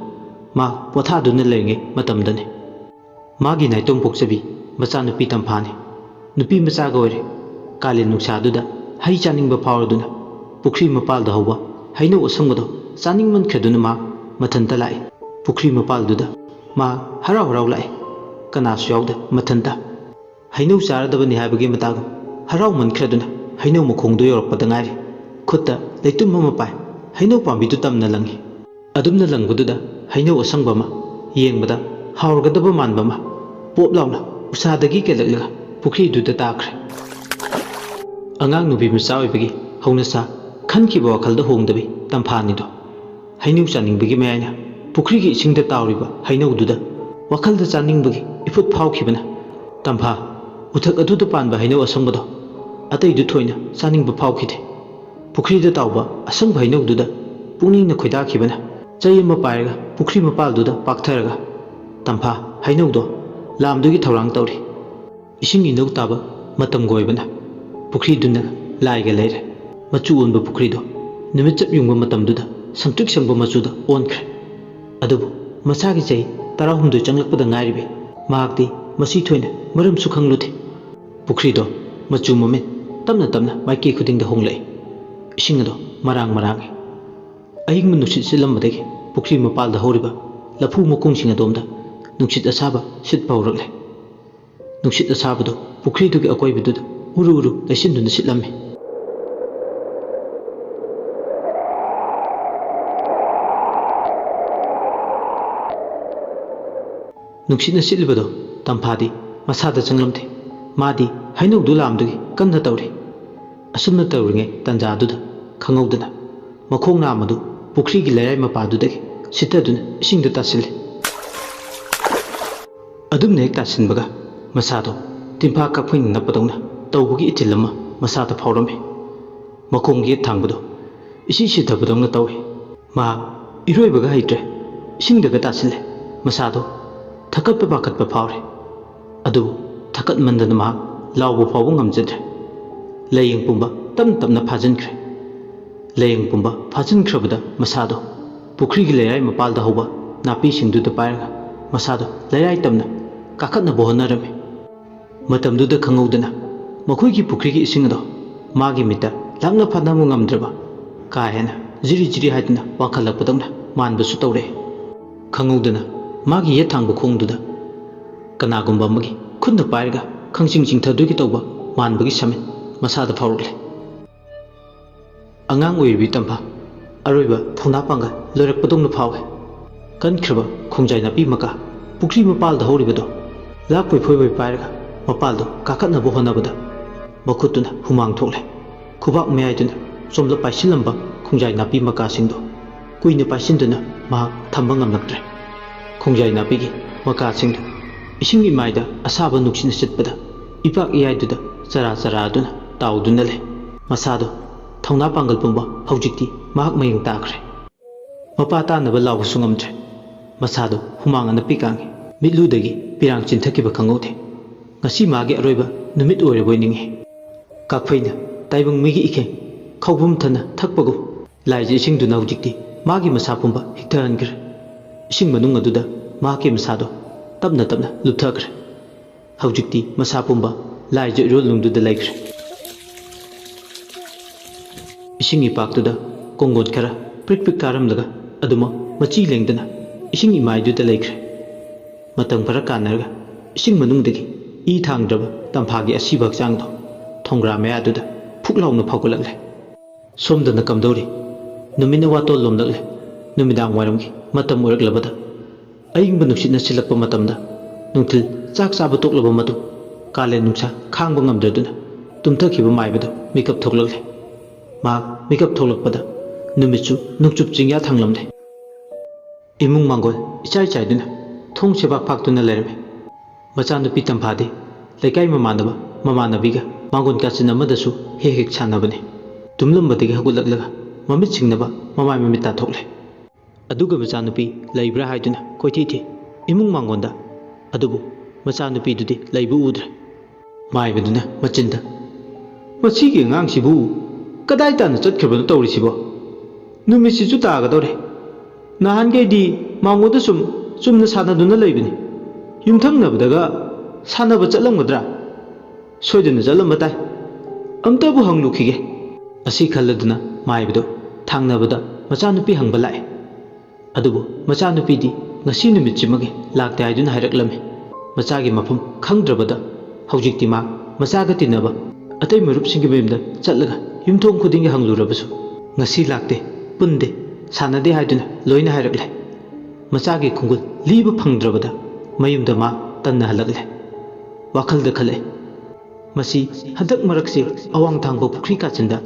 ꯃꯥ ꯄꯣꯊꯥꯗꯨꯅ ꯂꯩꯔꯤꯉꯩ ꯃꯇꯝꯗꯅꯤ꯫ ꯃꯥꯒꯤ ꯅꯥꯏꯇꯣꯝ ꯄꯣꯛꯆꯕꯤ ꯃꯆꯥꯅꯨꯄꯤ ꯇꯝꯐꯥꯅꯤ꯫ ꯅꯨꯄꯤ ꯃꯆꯥꯒ ꯑꯣꯏꯔꯦ꯫ ꯀꯥꯂꯦꯟ ꯅꯨꯡꯁꯥꯗꯨꯗ ꯍꯩ ꯆꯥꯅꯤꯡꯕ ꯐꯥꯎꯔꯗꯨꯅ ꯄꯨꯈ꯭ꯔꯤ ꯃꯄꯥꯜꯗ ꯍꯧꯕ ꯍꯩꯅꯧ ꯑꯁꯪꯕꯗꯣ ꯆꯥꯅꯤꯡꯃꯟꯈ꯭ꯔꯗꯨꯅ ꯃꯍꯥꯛ ꯃꯊꯟꯇ ꯂꯥꯛꯏ꯫ ꯄꯨꯈ꯭ꯔꯤ ꯃꯄꯥꯜꯗꯨꯗ ꯃꯍꯥꯛ ꯍꯔꯥꯎ ꯍꯔꯥꯎ ꯂꯥꯛꯏ꯫ ꯀꯅꯥꯁꯨ ꯌꯥꯎꯗꯦ, ꯃꯊꯟꯇ꯫ ꯍꯩꯅꯧ ꯆꯥꯔꯗꯕꯅꯤ ꯍꯥꯏꯕꯒꯤ ꯃꯇꯥꯒꯨꯝ ꯍꯔꯥꯎꯃꯟꯈ꯭ꯔꯗꯨꯅ ꯍꯩꯅꯧ ꯃꯈꯣꯡꯗꯨ ꯌꯧꯔꯛꯄꯗ ꯉꯥꯏꯔꯤ꯫ ꯈꯨꯠꯇ ꯂꯩꯇꯨꯝ ꯑꯃ ꯄꯥꯏ꯫ ꯍꯩꯅꯧ ꯄꯥꯝꯕꯤꯗꯨ ꯇꯝꯅ ꯂꯪꯉꯤ꯫ ꯑꯗꯨꯝꯅ ꯂꯪꯕꯗꯨꯗ ꯍꯩꯅꯧ ꯑꯁꯪꯕ ꯑꯃ, ꯌꯦꯡꯕꯗ ꯍꯥꯎꯔꯒꯗꯕ ꯃꯥꯟꯕ ꯑꯃ, ꯄꯣꯞ ꯂꯥꯎꯅ ꯎꯁꯥꯗꯒꯤ ꯀꯦꯜꯂꯛꯂꯒ ꯄꯨꯈ꯭ꯔꯤꯗꯨꯗ ꯇꯥꯈ꯭ꯔꯦ꯫ ꯑꯉꯥꯡ ꯅꯨꯄꯤ ꯃꯆꯥ ꯑꯣꯏꯕꯒꯤ ꯍꯧꯅꯁꯥ ꯈꯟꯈꯤꯕ ꯋꯥꯈꯜꯗ ꯍꯣꯡꯗꯕꯤ ꯇꯝꯐꯥꯅꯤꯗꯣ꯫ ꯍꯩꯅꯧ ꯆꯥꯅꯤꯡꯕꯒꯤ ꯃꯌꯥꯏꯅ ꯄꯨꯈ꯭ꯔꯤꯒꯤ ꯏꯁꯤꯡꯗ ꯇꯥꯎꯔꯤꯕ ꯍꯩꯅꯧꯗꯨꯗ ꯋꯥꯈꯜꯗ ꯆꯥꯅꯤꯡꯕꯒꯤ ꯏꯐꯨꯠ ꯐꯥꯎꯈꯤꯕꯅ ꯇꯝꯐꯥ ꯎꯊꯛ ꯑꯗꯨꯗ ꯄꯥꯟꯕ ꯍꯩꯅꯧ ꯑꯁꯪꯕꯗꯣ ꯑꯇꯩꯗꯨ ꯊꯣꯏꯅ ꯆꯥꯅꯤꯡꯕ ꯐꯥꯎꯈꯤꯗꯦ꯫ ꯄꯨꯈ꯭ꯔꯤꯗ ꯇꯥꯎꯕ ꯑꯁꯪꯕ ꯍꯩꯅꯧꯗꯨꯗ ꯄꯨꯛꯅꯤꯡꯅ ꯈꯣꯏꯗꯥꯈꯤꯕꯅ ꯆꯩ ꯑꯃ ꯄꯥꯏꯔꯒ ꯄꯨꯈ꯭ꯔꯤ ꯃꯄꯥꯜꯗꯨꯗ ꯄꯥꯛꯊꯔꯒ ꯇꯝꯐꯥ ꯍꯩꯅꯧꯗꯣ ꯂꯥꯝꯗꯨꯒꯤ ꯊꯧꯔꯥꯡ ꯇꯧꯔꯤ꯫ ꯏꯁꯤꯡ ꯏꯅꯧ ꯇꯥꯕ ꯃꯇꯝꯒ ꯑꯣꯏꯕꯅ ꯄꯨꯈ꯭ꯔꯤꯗꯨꯅ ꯂꯥꯏꯒ ꯂꯩꯔꯦ꯫ ꯃꯆꯨ ꯑꯣꯟꯕ ꯄꯨꯈ꯭ꯔꯤꯗꯣ ꯅꯨꯃꯤꯠ ꯆꯞ ꯌꯨꯡꯕ ꯃꯇꯝꯗꯨꯗ ꯁꯪꯇ꯭ꯔꯤꯛ ꯁꯪꯕ ꯃꯆꯨꯗ ꯑꯣꯟꯈ꯭ꯔꯦ꯫ ꯑꯗꯨꯕꯨ ꯃꯆꯥꯒꯤ ꯆꯍꯤ ꯇꯔꯥꯍꯨꯝꯗꯣꯏ ꯆꯪꯂꯛꯄꯗ ꯉꯥꯏꯔꯤꯕꯤ ꯃꯍꯥꯛꯇꯤ ꯃꯁꯤ ꯊꯣꯏꯅ ꯃꯔꯝꯁꯨ ꯈꯪꯂꯨꯗꯦ꯫ ꯄꯨꯈ꯭ꯔꯤꯗꯣ ꯃꯆꯨ ꯃꯃꯤꯠ ꯇꯞꯅ ꯇꯞꯅ ꯃꯥꯏꯀꯩ ꯈꯨꯗꯤꯡꯗ ꯍꯣꯡꯂꯛꯏ꯫ ꯏꯁꯤꯡ ꯑꯗꯣ ꯃꯔꯥꯡ ꯃꯔꯥꯡꯏ꯫ ꯑꯏꯪꯕ ꯅꯨꯡꯁꯤꯠ ꯁꯤꯠꯂꯝꯕꯗꯒꯤ ꯄꯨꯈ꯭ꯔꯤ ꯃꯄꯥꯜꯗ ꯍꯧꯔꯤꯕ ꯂꯐꯨ ꯃꯈꯣꯡꯁꯤꯡ ꯑꯗꯣꯝꯗ ꯅꯨꯡꯁꯤꯠ ꯑꯁꯥꯕ ꯁꯤꯠꯄ ꯍꯧꯔꯛꯂꯦ꯫ ꯅꯨꯡꯁꯤꯠ ꯑꯁꯥꯕꯗꯨ ꯄꯨꯈ꯭ꯔꯤꯗꯨꯒꯤ ꯑꯀꯣꯏꯕꯗꯨꯗ ꯎꯔꯨ ꯎꯔꯨ ꯂꯩꯁꯤꯟꯗꯨꯅ ꯁꯤꯠꯂꯝꯃꯤ꯫ ꯅꯨꯡꯁꯤꯠꯅ ꯁꯤꯠꯂꯤꯕꯗꯣ ꯇꯝꯐꯥꯗꯤ ꯃꯁꯥꯗ ꯆꯪꯂꯝꯗꯦ꯫ ꯃꯥꯗꯤ ꯍꯩꯅꯧꯗꯨ ꯂꯥꯝꯗꯨꯒꯤ ꯀꯟꯅ ꯇꯧꯔꯤ꯫ ꯑꯁꯨꯝꯅ ꯇꯧꯔꯤꯉꯩ ꯇꯟꯖꯥꯗꯨꯗ ꯈꯪꯍꯧꯗꯅ ꯃꯈꯣꯡ ꯅꯥꯝ ꯑꯗꯨ ꯄꯨꯈ꯭ꯔꯤꯒꯤ ꯂꯩꯔꯥꯏ ꯃꯄꯥꯗꯨꯗꯒꯤ ꯁꯤꯠꯊꯗꯨꯅ ꯏꯁꯤꯡꯗ ꯇꯥꯁꯤꯜꯂꯤ꯫ ꯑꯗꯨꯝꯅ ꯍꯦꯛ ꯇꯥꯁꯤꯟꯕꯒ ꯃꯁꯥꯗꯣ ꯇꯤꯟꯐꯥ ꯀꯥꯞꯐꯩꯅ ꯅꯞꯄꯗꯧꯅ ꯇꯧꯕꯒꯤ ꯏꯊꯤꯜ ꯑꯃ ꯃꯁꯥꯗ ꯐꯥꯎꯔꯝꯃꯤ꯫ ꯃꯈꯣꯡ ꯌꯦꯠ ꯊꯥꯡꯕꯗꯣ ꯏꯁꯤꯡ ꯁꯤꯊꯕꯗꯧꯅ ꯇꯧꯏ꯫ ꯃꯍꯥꯛ ꯏꯔꯣꯏꯕꯒ ꯍꯩꯇ꯭ꯔꯦ꯫ ꯏꯁꯤꯡꯗꯒ ꯇꯥꯁꯤꯜꯂꯦ꯫ ꯃꯁꯥꯗꯣ ꯊꯛꯀꯠꯄ ꯄꯥꯈꯠꯄ ꯐꯥꯎꯔꯦ꯫ ꯑꯗꯨꯕꯨ ꯊꯛꯀꯠꯃꯟꯗꯅ ꯃꯍꯥꯛ ꯂꯥꯎꯕ ꯐꯥꯎꯕ ꯉꯝꯖꯗ꯭ꯔꯦ꯫ ꯂꯥꯏꯌꯦꯡ ꯄꯨꯝꯕ ꯇꯞꯅ ꯇꯞꯅ ꯐꯥꯖꯤꯟꯈ꯭ꯔꯦ꯫ ꯂꯥꯏꯌꯦꯡ ꯄꯨꯝꯕ ꯐꯥꯖꯤꯟꯈ꯭ꯔꯕꯗ ꯃꯁꯥꯗꯣ ꯄꯨꯈ꯭ꯔꯤꯒꯤ ꯂꯩꯔꯥꯏ ꯃꯄꯥꯜꯗ ꯍꯧꯕ ꯅꯥꯄꯤꯁꯤꯡꯗꯨꯗ ꯄꯥꯏꯔꯒ ꯃꯁꯥꯗꯣ ꯂꯩꯔꯥꯏ ꯇꯝꯅ ꯀꯥꯈꯠꯅꯕ ꯍꯣꯠꯅꯔꯝꯃꯤ꯫ ꯃꯇꯝꯗꯨꯗ ꯈꯪꯍꯧꯗꯅ ꯃꯈꯣꯏꯒꯤ ꯄꯨꯈ꯭ꯔꯤꯒꯤ ꯏꯁꯤꯡ ꯑꯗꯣ ꯃꯥꯒꯤ ꯃꯤꯠꯇ ꯂꯥꯛꯅ ꯐꯥꯅꯕ ꯉꯝꯗ꯭ꯔꯕ, ꯀꯥ ꯍꯦꯟꯅ ꯖꯤꯔꯤ ꯖꯤꯔꯤ ꯍꯥꯏꯗꯨꯅ ꯋꯥꯡꯈꯠꯂꯛꯄꯗꯧꯅ ꯃꯥꯟꯕꯁꯨ ꯇꯧꯔꯛꯑꯦ꯫ ꯈꯪꯍꯧꯗꯅ ꯃꯥꯒꯤ ꯌꯦꯠ ꯊꯥꯡꯕ ꯈꯣꯡꯗꯨꯗ ꯀꯅꯥꯒꯨꯝꯕ ꯑꯃꯒꯤ ꯈꯨꯠꯅ ꯄꯥꯏꯔꯒ ꯈꯪꯆꯤꯡ ꯆꯤꯡꯊꯗꯣꯏꯒꯤ ꯇꯧꯕ ꯃꯥꯟꯕꯒꯤ ꯁꯃꯤꯠ ꯃꯁꯥꯗ ꯐꯥꯎꯔꯛꯂꯦ꯫ ꯑꯉꯥꯡ ꯑꯣꯏꯔꯤꯕꯤ ꯇꯝꯐꯥ, ꯑꯔꯣꯏꯕ ꯊꯧꯅꯥ ꯄꯥꯡꯒꯜ ꯂꯣꯏꯔꯛꯄꯗꯧꯅ ꯐꯥꯎꯏ꯫ ꯀꯟꯈ꯭ꯔꯕ ꯈꯣꯡꯖꯥꯏ ꯅꯥꯄꯤ ꯃꯀꯥ ꯄꯨꯈ꯭ꯔꯤ ꯃꯄꯥꯜꯗ ꯍꯧꯔꯤꯕꯗꯣ ꯂꯥꯞꯄꯣꯏ ꯐꯣꯏꯕꯣꯏ ꯄꯥꯏꯔꯒ ꯃꯄꯥꯜꯗꯣ ꯀꯥꯈꯠꯅꯕ ꯍꯣꯠꯅꯕꯗ ꯃꯈꯨꯠꯇꯨꯅ ꯍꯨꯃꯥꯡ ꯊꯣꯛꯂꯦ꯫ ꯈꯨꯕꯥꯛ ꯃꯌꯥꯏꯗꯨꯅ ꯆꯣꯝꯂꯞ ꯄꯥꯏꯁꯤꯜꯂꯝꯕ ꯈꯣꯡꯖꯥꯏ ꯅꯥꯄꯤ ꯃꯀꯥꯁꯤꯡꯗꯣ ꯀꯨꯏꯅ ꯄꯥꯏꯁꯤꯟꯗꯨꯅ ꯃꯍꯥꯛ ꯊꯝꯕ ꯉꯝꯂꯛꯇ꯭ꯔꯦ꯫ ꯈꯣꯡꯖꯥꯏ ꯅꯥꯄꯤꯒꯤ ꯃꯀꯥꯁꯤꯡꯗꯨ ꯏꯁꯤꯡ ꯏꯃꯥꯏꯗ ꯑꯁꯥꯕ ꯅꯨꯡꯁꯤꯠꯅ ꯁꯤꯠꯄꯗ ꯏꯄꯥꯛ ꯏꯌꯥꯏꯗꯨꯗ ꯆꯔꯥ ꯆꯔꯥꯗꯨꯅ ꯇꯥꯎꯗꯨꯅ ꯂꯩ꯫ ꯃꯁꯥꯗꯣ ꯊꯧꯅꯥ ꯄꯥꯡꯒꯜ ꯄꯨꯝꯕ ꯍꯧꯖꯤꯛꯇꯤ ꯃꯍꯥꯛ ꯃꯌꯦꯡ ꯇꯥꯈ꯭ꯔꯦ꯫ ꯃꯄꯥ ꯇꯥꯅꯕ ꯂꯥꯎꯕꯁꯨ ꯉꯝꯗ꯭ꯔꯦ꯫ ꯃꯁꯥꯗꯣ ꯍꯨꯃꯥꯡ ꯑꯅꯞꯄꯤ ꯀꯥꯡꯉꯤ꯫ ꯃꯤꯠꯂꯨꯗꯒꯤ ꯄꯤꯔꯥꯡ ꯆꯤꯟꯊꯈꯤꯕ ꯈꯪꯍꯧꯗꯦ꯫ ꯉꯁꯤ ꯃꯥꯒꯤ ꯑꯔꯣꯏꯕ ꯅꯨꯃꯤꯠ ꯑꯣꯏꯔꯕꯣꯏ ꯅꯤꯡꯏ꯫ ꯀꯥꯛꯐꯩꯅ ꯇꯥꯏꯕꯪ ꯃꯤꯒꯤ ꯏꯀꯦꯡ ꯈꯧꯕꯨꯝ ꯊꯟꯅ ꯊꯛꯄꯒꯨꯝ ꯂꯥꯏꯖ ꯏꯁꯤꯡꯗꯨꯅ ꯍꯧꯖꯤꯛꯇꯤ ꯃꯥꯒꯤ ꯃꯁꯥ ꯄꯨꯝꯕ ꯍꯤꯛꯊꯍꯟꯈ꯭ꯔꯦ꯫ ꯏꯁꯤꯡ ꯃꯅꯨꯡ ꯑꯗꯨꯗ ꯃꯍꯥꯛꯀꯤ ꯃꯁꯥꯗꯣ ꯇꯞꯅ ꯇꯞꯅ ꯂꯨꯞꯊꯈ꯭ꯔꯦ꯫ ꯍꯧꯖꯤꯛꯇꯤ ꯃꯁꯥ ꯄꯨꯝꯕ ꯂꯥꯏꯖ ꯏꯔꯣꯜꯅꯨꯡꯗꯨꯗ ꯂꯩꯈ꯭ꯔꯦ꯫ ꯏꯁꯤꯡ ꯏꯄꯥꯛꯇꯨꯗ ꯀꯣꯡꯒꯣꯟ ꯈꯔ ꯄ꯭ꯔꯤꯛ ꯄ꯭ꯔꯤꯛ ꯀꯥꯔꯝꯂꯒ ꯑꯗꯨꯃꯛ ꯃꯆꯤ ꯂꯦꯡꯗꯅ ꯏꯁꯤꯡ ꯏꯃꯥꯏꯗꯨꯗ ꯂꯩꯈ꯭ꯔꯦ꯫ ꯃꯇꯝ ꯈꯔ ꯀꯥꯟꯅꯔꯒ ꯏꯁꯤꯡ ꯃꯅꯨꯡꯗꯒꯤ ꯏ ꯊꯥꯡꯗ꯭ꯔꯕ ꯇꯝꯐꯥꯒꯤ ꯑꯁꯤꯕ ꯍꯛꯆꯥꯡꯗꯣ ꯊꯣꯡꯒ꯭ꯔꯥ ꯃꯌꯥꯗꯨꯗ ꯐꯨꯛ ꯂꯥꯎꯅ ꯐꯥꯎꯒꯠꯂꯛꯂꯦ꯫ ꯁꯣꯝꯗꯅ ꯀꯝꯗꯧꯔꯤ? ꯅꯨꯃꯤꯠꯅ ꯋꯥꯇꯣꯜ ꯂꯣꯝꯂꯛꯂꯦ꯫ ꯅꯨꯃꯤꯗꯥꯡ ꯋꯥꯏꯔꯝꯒꯤ ꯃꯇꯝ ꯑꯣꯏꯔꯛꯂꯕꯗ ꯑꯏꯪꯕ ꯅꯨꯡꯁꯤꯠꯅ ꯁꯤꯜꯂꯛꯄ ꯃꯇꯝꯗ ꯅꯨꯡꯊꯤꯜ ꯆꯥꯛ ꯆꯥꯕ ꯇꯣꯛꯂꯕ ꯃꯇꯨꯡ ꯀꯥꯂꯦꯟ ꯅꯨꯡꯁꯥ ꯈꯥꯡꯕ ꯉꯝꯗ꯭ꯔꯗꯨꯅ ꯇꯨꯝꯊꯈꯤꯕ ꯃꯥꯏꯕꯗꯨ ꯃꯤꯀꯞ ꯊꯣꯛꯂꯛꯂꯦ꯫ ꯃꯍꯥꯛ ꯃꯤꯀꯞ ꯊꯣꯛꯂꯛꯄꯗ ꯅꯨꯃꯤꯠꯁꯨ ꯅꯣꯡꯆꯨꯞ ꯆꯤꯡꯌꯥ ꯊꯥꯡꯂꯝꯂꯦ꯫ ꯏꯃꯨꯡ ꯃꯥꯡꯒꯣꯜ ꯏꯆꯥꯏ ꯆꯥꯏꯗꯨꯅ ꯊꯣꯡ ꯁꯦꯕꯥꯛ ꯐꯥꯛꯇꯨꯅ ꯂꯩꯔꯝꯃꯤ꯫ ꯃꯆꯥꯅꯨꯄꯤ ꯇꯝꯐꯥꯗꯤ ꯂꯩꯀꯥꯏ ꯃꯃꯥꯟꯅꯕ ꯃꯃꯥꯟꯅꯕꯤꯒ ꯃꯥꯡꯒꯣꯜ ꯀꯥꯆꯤꯟ ꯑꯃꯗꯁꯨ ꯍꯦꯛ ꯍꯦꯛ ꯁꯥꯟꯅꯕꯅꯤ꯫ ꯇꯨꯝꯂꯝꯕꯗꯒꯤ ꯍꯧꯒꯠꯂꯛꯂꯒ ꯃꯃꯤꯠ ꯁꯤꯡꯅꯕ ꯃꯃꯥꯏ ꯃꯃꯤꯠ ꯇꯥꯊꯣꯛꯂꯦ꯫ ꯑꯗꯨꯒ ꯃꯆꯥꯅꯨꯄꯤ ꯂꯩꯕ꯭ꯔꯥ ꯍꯥꯏꯗꯨꯅ ꯀꯣꯏꯊꯤ ꯊꯤ꯫ ꯏꯃꯨꯡ ꯃꯥꯡꯒꯣꯟꯗ꯫ ꯑꯗꯨꯕꯨ ꯃꯆꯥꯅꯨꯄꯤꯗꯨꯗꯤ ꯂꯩꯕ ꯎꯗ꯭ꯔꯦ꯫ ꯃꯥꯏꯕꯗꯨꯅ ꯃꯆꯤꯟꯗ, "ꯃꯁꯤꯒꯤ ꯑꯉꯥꯡꯁꯤꯕꯨ ꯀꯗꯥꯏ ꯇꯥꯅ ꯆꯠꯈ꯭ꯔꯕꯅꯣ ꯇꯧꯔꯤꯁꯤꯕꯣ? ꯅꯨꯃꯤꯠꯁꯤꯁꯨ ꯇꯥꯒꯗꯧꯔꯦ꯫ ꯅꯍꯥꯟꯈꯩꯗꯤ ꯃꯥꯡꯒꯣꯟꯗ ꯁꯨꯝ ꯆꯨꯝꯅ ꯁꯥꯟꯅꯗꯨꯅ ꯂꯩꯕꯅꯤ꯫ ꯌꯨꯝꯊꯪꯅꯕꯗꯒ ꯁꯥꯟꯅꯕ ꯆꯠꯂꯝꯒꯗ꯭ꯔꯥ?" "ꯁꯣꯏꯗꯅ ꯆꯠꯂꯝꯕ ꯇꯥꯏ꯫ ꯑꯝꯇꯕꯨ ꯍꯪꯂꯨꯈꯤꯒꯦ"꯫ ꯑꯁꯤ ꯈꯜꯂꯗꯨꯅ ꯃꯥꯏꯕꯗꯨ ꯊꯥꯡꯅꯕꯗ ꯃꯆꯥꯅꯨꯄꯤ ꯍꯪꯕ ꯂꯥꯛꯑꯦ꯫ ꯑꯗꯨꯕꯨ ꯃꯆꯥꯅꯨꯄꯤꯗꯤ ꯉꯁꯤ ꯅꯨꯃꯤꯠꯁꯤꯃꯒꯤ ꯂꯥꯛꯇꯦ ꯍꯥꯏꯗꯨꯅ ꯍꯥꯏꯔꯛꯂꯝꯃꯤ꯫ ꯃꯆꯥꯒꯤ ꯃꯐꯝ ꯈꯪꯗ꯭ꯔꯕꯗ ꯍꯧꯖꯤꯛꯇꯤ ꯃꯥ ꯃꯆꯥꯒ ꯇꯤꯟꯅꯕ ꯑꯇꯩ ꯃꯔꯨꯞꯁꯤꯡꯒꯤ ꯃꯌꯨꯝꯗ ꯆꯠꯂꯒ ꯌꯨꯝꯊꯣꯡ ꯈꯨꯗꯤꯡꯒꯤ ꯍꯪꯂꯨꯔꯕꯁꯨ ꯉꯁꯤ ꯂꯥꯛꯇꯦ, ꯄꯨꯟꯗꯦ, ꯁꯥꯟꯅꯗꯦ ꯍꯥꯏꯗꯨꯅ ꯂꯣꯏꯅ ꯍꯥꯏꯔꯛꯂꯦ꯫ ꯃꯆꯥꯒꯤ ꯈꯣꯡꯒꯨꯜ ꯂꯤꯕ ꯐꯪꯗ꯭ꯔꯕꯗ ꯃꯌꯨꯝꯗ ꯃꯥ ꯇꯟꯅ ꯍꯜꯂꯛꯂꯦ꯫ ꯋꯥꯈꯜꯗ ꯈꯜꯂꯛꯑꯦ, "ꯃꯁꯤ ꯍꯟꯗꯛ ꯃꯔꯛꯁꯦ ꯑꯋꯥꯡ ꯊꯥꯡꯕ ꯄꯨꯈ꯭ꯔꯤ ꯀꯥꯆꯤꯟꯗ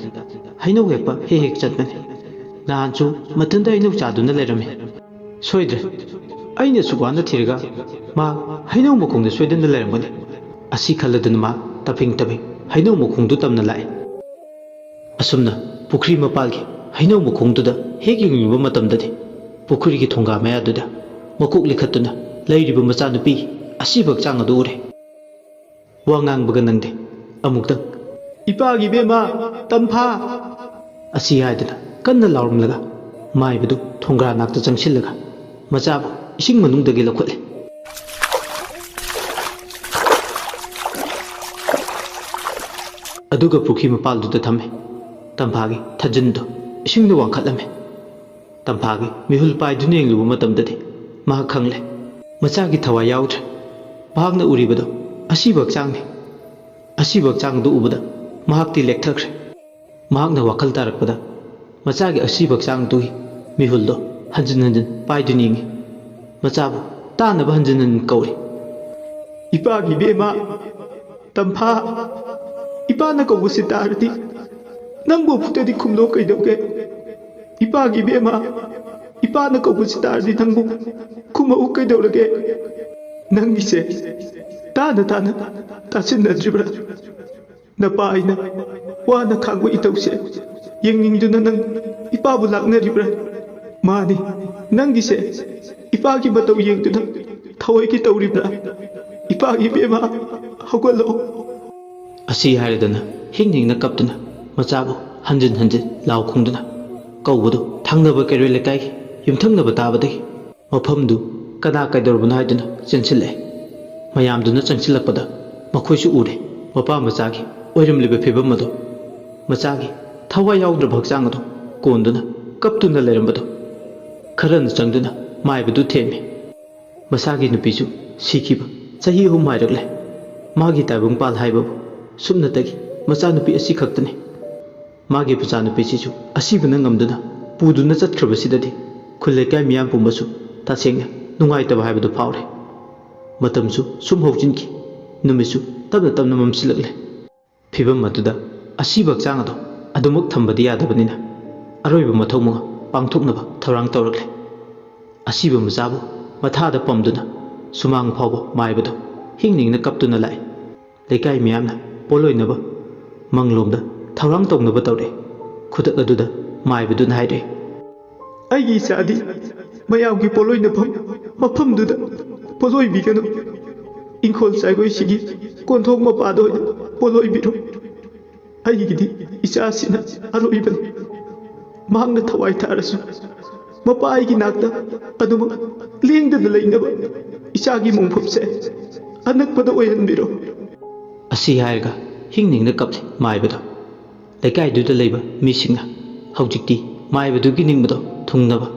ꯍꯩꯅꯧ ꯍꯦꯛꯄ ꯍꯦꯛ ꯍꯦꯛ ꯆꯠꯄꯅꯤ꯫ ꯅꯍꯥꯟꯁꯨ ꯃꯊꯟꯇ ꯍꯩꯅꯧ ꯆꯥꯗꯨꯅ ꯂꯩꯔꯝꯃꯤ꯫ ꯁꯣꯏꯗ꯭ꯔꯦ, ꯑꯩꯅ ꯑꯁꯨꯛ ꯋꯥꯅ ꯊꯤꯔꯒ ꯃꯥ ꯍꯩꯅꯧ ꯃꯈꯣꯡꯗ ꯁꯣꯏꯗꯅ ꯂꯩꯔꯝꯒꯅꯤ"꯫ ꯑꯁꯤ ꯈꯜꯂꯗꯨꯅ ꯃꯥ ꯇꯞꯐꯤꯡ ꯇꯞꯐꯤꯡ ꯍꯩꯅꯧ ꯃꯈꯣꯡꯗꯨ ꯇꯝꯅ ꯂꯥꯛꯑꯦ꯫ ꯑꯁꯨꯝꯅ ꯄꯨꯈ꯭ꯔꯤ ꯃꯄꯥꯜꯒꯤ ꯍꯩꯅꯧ ꯃꯈꯣꯡꯗꯨꯗ ꯍꯦꯛ ꯌꯦꯡꯂꯨꯕ ꯃꯇꯝꯗꯗꯤ ꯄꯨꯈ꯭ꯔꯤꯒꯤ ꯊꯣꯡꯒꯥ ꯃꯌꯥꯗꯨꯗ ꯃꯀꯣꯛ ꯂꯤꯈꯠꯇꯨꯅ ꯂꯩꯔꯤꯕ ꯃꯆꯥꯅꯨꯄꯤ ꯑꯁꯤꯕ ꯍꯛꯆꯥꯡ ꯑꯗꯨ ꯎꯔꯦ꯫ ꯋꯥ ꯉꯥꯡꯕꯒ ꯅꯪꯗꯦ꯫ ꯑꯃꯨꯛꯇꯪ, "ꯏꯄꯥꯒꯤ ꯏꯕꯦꯝꯃ, ꯇꯝꯐꯥ!" ꯑꯁꯤ ꯍꯥꯏꯗꯨꯅ ꯀꯟꯅ ꯂꯥꯎꯔꯝꯂꯒ ꯃꯥꯏꯕꯗꯨ ꯊꯣꯡꯒ꯭ꯔꯥ ꯅꯥꯛꯇ ꯆꯪꯁꯤꯜꯂꯒ ꯃꯆꯥꯕꯨ ꯏꯁꯤꯡ ꯃꯅꯨꯡꯗꯒꯤ ꯂꯧꯈꯠꯂꯦ꯫ ꯑꯗꯨꯒ ꯄꯨꯈ꯭ꯔꯤ ꯃꯄꯥꯜꯗꯨꯗ ꯊꯝꯃꯦ꯫ ꯇꯝꯐꯥꯒꯤ ꯊꯥꯖꯤꯟꯗꯨ ꯏꯁꯤꯡꯗ ꯋꯥꯡꯈꯠꯂꯝꯃꯦ꯫ ꯇꯝꯐꯥꯒꯤ ꯃꯤꯍꯨꯜ ꯄꯥꯏꯗꯨꯅ ꯌꯦꯡꯂꯨꯕ ꯃꯇꯝꯗꯗꯤ ꯃꯍꯥꯛ ꯈꯪꯂꯦ, ꯃꯆꯥꯒꯤ ꯊꯋꯥꯏ ꯌꯥꯎꯗ꯭ꯔꯦ꯫ ꯃꯍꯥꯛꯅ ꯎꯔꯤꯕꯗꯨ ꯑꯁꯤꯕ ꯍꯛꯆꯥꯡꯅꯤ꯫ ꯑꯁꯤꯕ ꯍꯛꯆꯥꯡꯗꯨ ꯎꯕꯗ ꯃꯍꯥꯛꯇꯤ ꯂꯦꯛꯊꯈ꯭ꯔꯦ꯫ ꯃꯍꯥꯛꯅ ꯋꯥꯈꯜ ꯇꯥꯔꯛꯄꯗ ꯃꯆꯥꯒꯤ ꯑꯁꯤꯕ ꯍꯛꯆꯥꯡꯗꯨꯒꯤ ꯃꯤꯍꯨꯜꯗꯣ ꯍꯟꯖꯤꯟ ꯍꯟꯖꯤꯟ ꯄꯥꯏꯗꯨꯅ ꯌꯦꯡꯉꯤ꯫ ꯃꯆꯥꯕꯨ ꯇꯥꯅꯕ ꯍꯟꯖꯤꯟ ꯍꯟꯖꯤꯟ ꯀꯧꯔꯤ꯫ "ꯏꯄꯥꯒꯤ ꯏꯕꯦꯝꯃ, ꯇꯝꯐꯥ, ꯏꯄꯥꯅ ꯀꯧꯕꯁꯤ ꯇꯥꯔꯗꯤ ꯅꯪꯕꯨ ꯑꯃꯨꯛꯇꯗꯤ ꯈꯨꯝꯂꯣ ꯀꯩꯗꯧꯒꯦ? ꯏꯄꯥꯒꯤ ꯏꯕꯦꯝꯃ, ꯏꯄꯥꯅ ꯀꯧꯕꯁꯤ ꯇꯥꯔꯗꯤ ꯅꯪꯕꯨ ꯈꯨꯝꯃꯛꯎ ꯀꯩꯗꯧꯔꯒꯦ? ꯅꯪꯒꯤꯁꯦ ꯇꯥꯅ ꯇꯥꯅ ꯇꯥꯁꯤꯟꯅꯗ꯭ꯔꯤꯕ꯭ꯔꯥ? ꯅꯄꯥ ꯑꯩꯅ ꯋꯥꯅ ꯈꯥꯡꯕ ꯏꯇꯧꯁꯦ ꯌꯦꯡꯅꯤꯡꯗꯨꯅ ꯅꯪ ꯏꯄꯥꯕꯨ ꯂꯥꯛꯅꯔꯤꯕ꯭ꯔꯥ? ꯃꯥꯅꯤ, ꯅꯪꯒꯤꯁꯦ ꯏꯄꯥꯒꯤ ꯃꯇꯧ ꯌꯦꯡꯗꯨꯅ ꯊꯋꯥꯏꯒꯤ ꯇꯧꯔꯤꯕ꯭ꯔꯥ? ꯏꯄꯥꯒꯤ ꯏꯕꯦꯝꯃ, ꯍꯧꯒꯠꯂꯛꯑꯣ"꯫ ꯑꯁꯤ ꯍꯥꯏꯔꯗꯅ ꯍꯤꯡ ꯍꯤꯡꯅ ꯀꯞꯇꯨꯅ ꯃꯆꯥꯕꯨ ꯍꯟꯖꯤꯟ ꯍꯟꯖꯤꯟ ꯂꯥꯎ ꯈꯣꯡꯗꯨꯅ ꯀꯧꯕꯗꯨ ꯊꯪꯅꯕ ꯀꯩꯔꯣꯏ ꯂꯩꯀꯥꯏꯒꯤ ꯌꯨꯝꯊꯪꯅꯕ ꯇꯥꯕꯗꯒꯤ ꯃꯐꯝꯗꯨ ꯀꯅꯥ ꯀꯩꯗꯧꯔꯕꯅꯣ ꯍꯥꯏꯗꯨꯅ ꯆꯦꯟꯁꯤꯜꯂꯛꯑꯦ꯫ ꯃꯌꯥꯝꯗꯨꯅ ꯆꯪꯁꯤꯜꯂꯛꯄꯗ ꯃꯈꯣꯏꯁꯨ ꯎꯔꯦ꯫ ꯃꯄꯥ ꯃꯆꯥꯒꯤ ꯑꯣꯏꯔꯝꯂꯤꯕ ꯐꯤꯕꯝ ꯑꯗꯨ, ꯃꯆꯥꯒꯤ ꯊꯋꯥꯏ ꯌꯥꯎꯗ꯭ꯔꯕ ꯍꯛꯆꯥꯡ ꯑꯗꯨ ꯀꯣꯟꯗꯨꯅ ꯀꯞꯇꯨꯅ ꯂꯩꯔꯝꯕꯗꯨ ꯈꯔꯅ ꯆꯪꯗꯨꯅ ꯃꯥꯏꯕꯗꯨ ꯊꯦꯝꯃꯤ꯫ ꯃꯁꯥꯒꯤ ꯅꯨꯄꯤꯁꯨ ꯁꯤꯈꯤꯕ ꯆꯍꯤ ꯑꯍꯨꯝ ꯍꯥꯏꯔꯛꯂꯦ꯫ ꯃꯥꯒꯤ ꯇꯥꯏꯕꯪꯄꯥꯜ ꯍꯥꯏꯕꯕꯨ ꯁꯨꯞꯅꯇꯒꯤ ꯃꯆꯥꯅꯨꯄꯤ ꯑꯁꯤ ꯈꯛꯇꯅꯤ꯫ ꯃꯥꯒꯤ ꯃꯆꯥꯅꯨꯄꯤꯁꯤꯁꯨ ꯑꯁꯤꯕꯅ ꯉꯝꯗꯨꯅ ꯄꯨꯗꯨꯅ ꯆꯠꯈ꯭ꯔꯕꯁꯤꯗꯗꯤ ꯈꯨꯜ ꯂꯩꯀꯥꯏ ꯃꯤꯌꯥꯝ ꯄꯨꯝꯕꯁꯨ ꯇꯁꯦꯡꯅ ꯅꯨꯡꯉꯥꯏꯇꯕ ꯍꯥꯏꯕꯗꯨ ꯐꯥꯎꯔꯦ꯫ ꯃꯇꯝꯁꯨ ꯁꯨꯝ ꯍꯧꯖꯤꯟꯈꯤ꯫ ꯅꯨꯃꯤꯠꯁꯨ ꯇꯞꯅ ꯇꯞꯅ ꯃꯝꯁꯤꯜꯂꯛꯂꯦ꯫ ꯐꯤꯕꯝ ꯑꯗꯨꯗ ꯑꯁꯤꯕ ꯍꯛꯆꯥꯡ ꯑꯗꯨ ꯑꯗꯨꯃꯛ ꯊꯝꯕꯗꯤ ꯌꯥꯗꯕꯅꯤꯅ ꯑꯔꯣꯏꯕ ꯃꯊꯧ ꯃꯉꯝ ꯄꯥꯡꯊꯣꯛꯅꯕ ꯊꯧꯔꯥꯡ ꯇꯧꯔꯛꯂꯦ꯫ ꯑꯁꯤꯕ ꯃꯆꯥꯕꯨ ꯃꯊꯥꯗ ꯄꯝꯗꯨꯅ ꯁꯨꯃꯥꯡ ꯐꯥꯎꯕ ꯃꯥꯏꯕꯗꯨ ꯍꯤꯡ ꯅꯤꯡꯅ ꯀꯞꯇꯨꯅ ꯂꯥꯛꯏ꯫ ꯂꯩꯀꯥꯏ ꯃꯤꯌꯥꯝꯅ ꯄꯣꯠꯂꯣꯏꯅꯕ ꯃꯪꯂꯣꯝꯗ ꯊꯧꯔꯥꯡ ꯇꯧꯅꯕ ꯇꯧꯔꯛꯏ꯫ ꯈꯨꯗꯛ ꯑꯗꯨꯗ ꯃꯥꯏꯕꯗꯨꯅ ꯍꯥꯏꯔꯛꯏ, "ꯑꯩꯒꯤ ꯏꯆꯥꯗꯤ ꯃꯌꯥꯝꯒꯤ ꯄꯣꯠꯂꯣꯏꯅꯐꯝ ꯃꯐꯝꯗꯨꯗ ꯄꯣꯠꯂꯣꯏꯕꯤꯒꯅꯨ꯫ ꯏꯪꯈꯣꯜ ꯆꯥꯏꯈꯣꯏꯁꯤꯒꯤ ꯀꯣꯟꯊꯣꯡ ꯃꯄꯥꯗ ꯑꯣꯏꯅ ꯄꯣꯠꯂꯣꯏꯕꯤꯔꯣ꯫ ꯑꯩꯒꯤꯗꯤ ꯏꯆꯥꯁꯤꯅ ꯑꯔꯣꯏꯕꯅꯤ꯫ ꯃꯍꯥꯛꯅ ꯊꯋꯥꯏ ꯊꯥꯔꯁꯨ ꯃꯄꯥ ꯑꯩꯒꯤ ꯅꯥꯛꯇ ꯑꯗꯨꯃꯛ ꯂꯦꯡꯗꯅ ꯂꯩꯅꯕ ꯏꯆꯥꯒꯤ ꯃꯣꯡꯐꯝꯁꯦ ꯑꯅꯛꯄꯗ ꯑꯣꯏꯍꯟꯕꯤꯔꯣ꯫" ꯑꯁꯤ ꯍꯥꯏꯔꯒ ꯍꯤꯡ ꯅꯤꯡꯅ ꯀꯞꯂꯤ ꯃꯥꯏꯕꯗꯣ꯫ ꯂꯩꯀꯥꯏꯗꯨꯗ ꯂꯩꯕ ꯃꯤꯁꯤꯡꯅ ꯍꯧꯖꯤꯛꯇꯤ ꯃꯥꯏꯕꯗꯨꯒꯤ ꯅꯤꯡꯕꯗꯣ ꯊꯨꯡꯅꯕ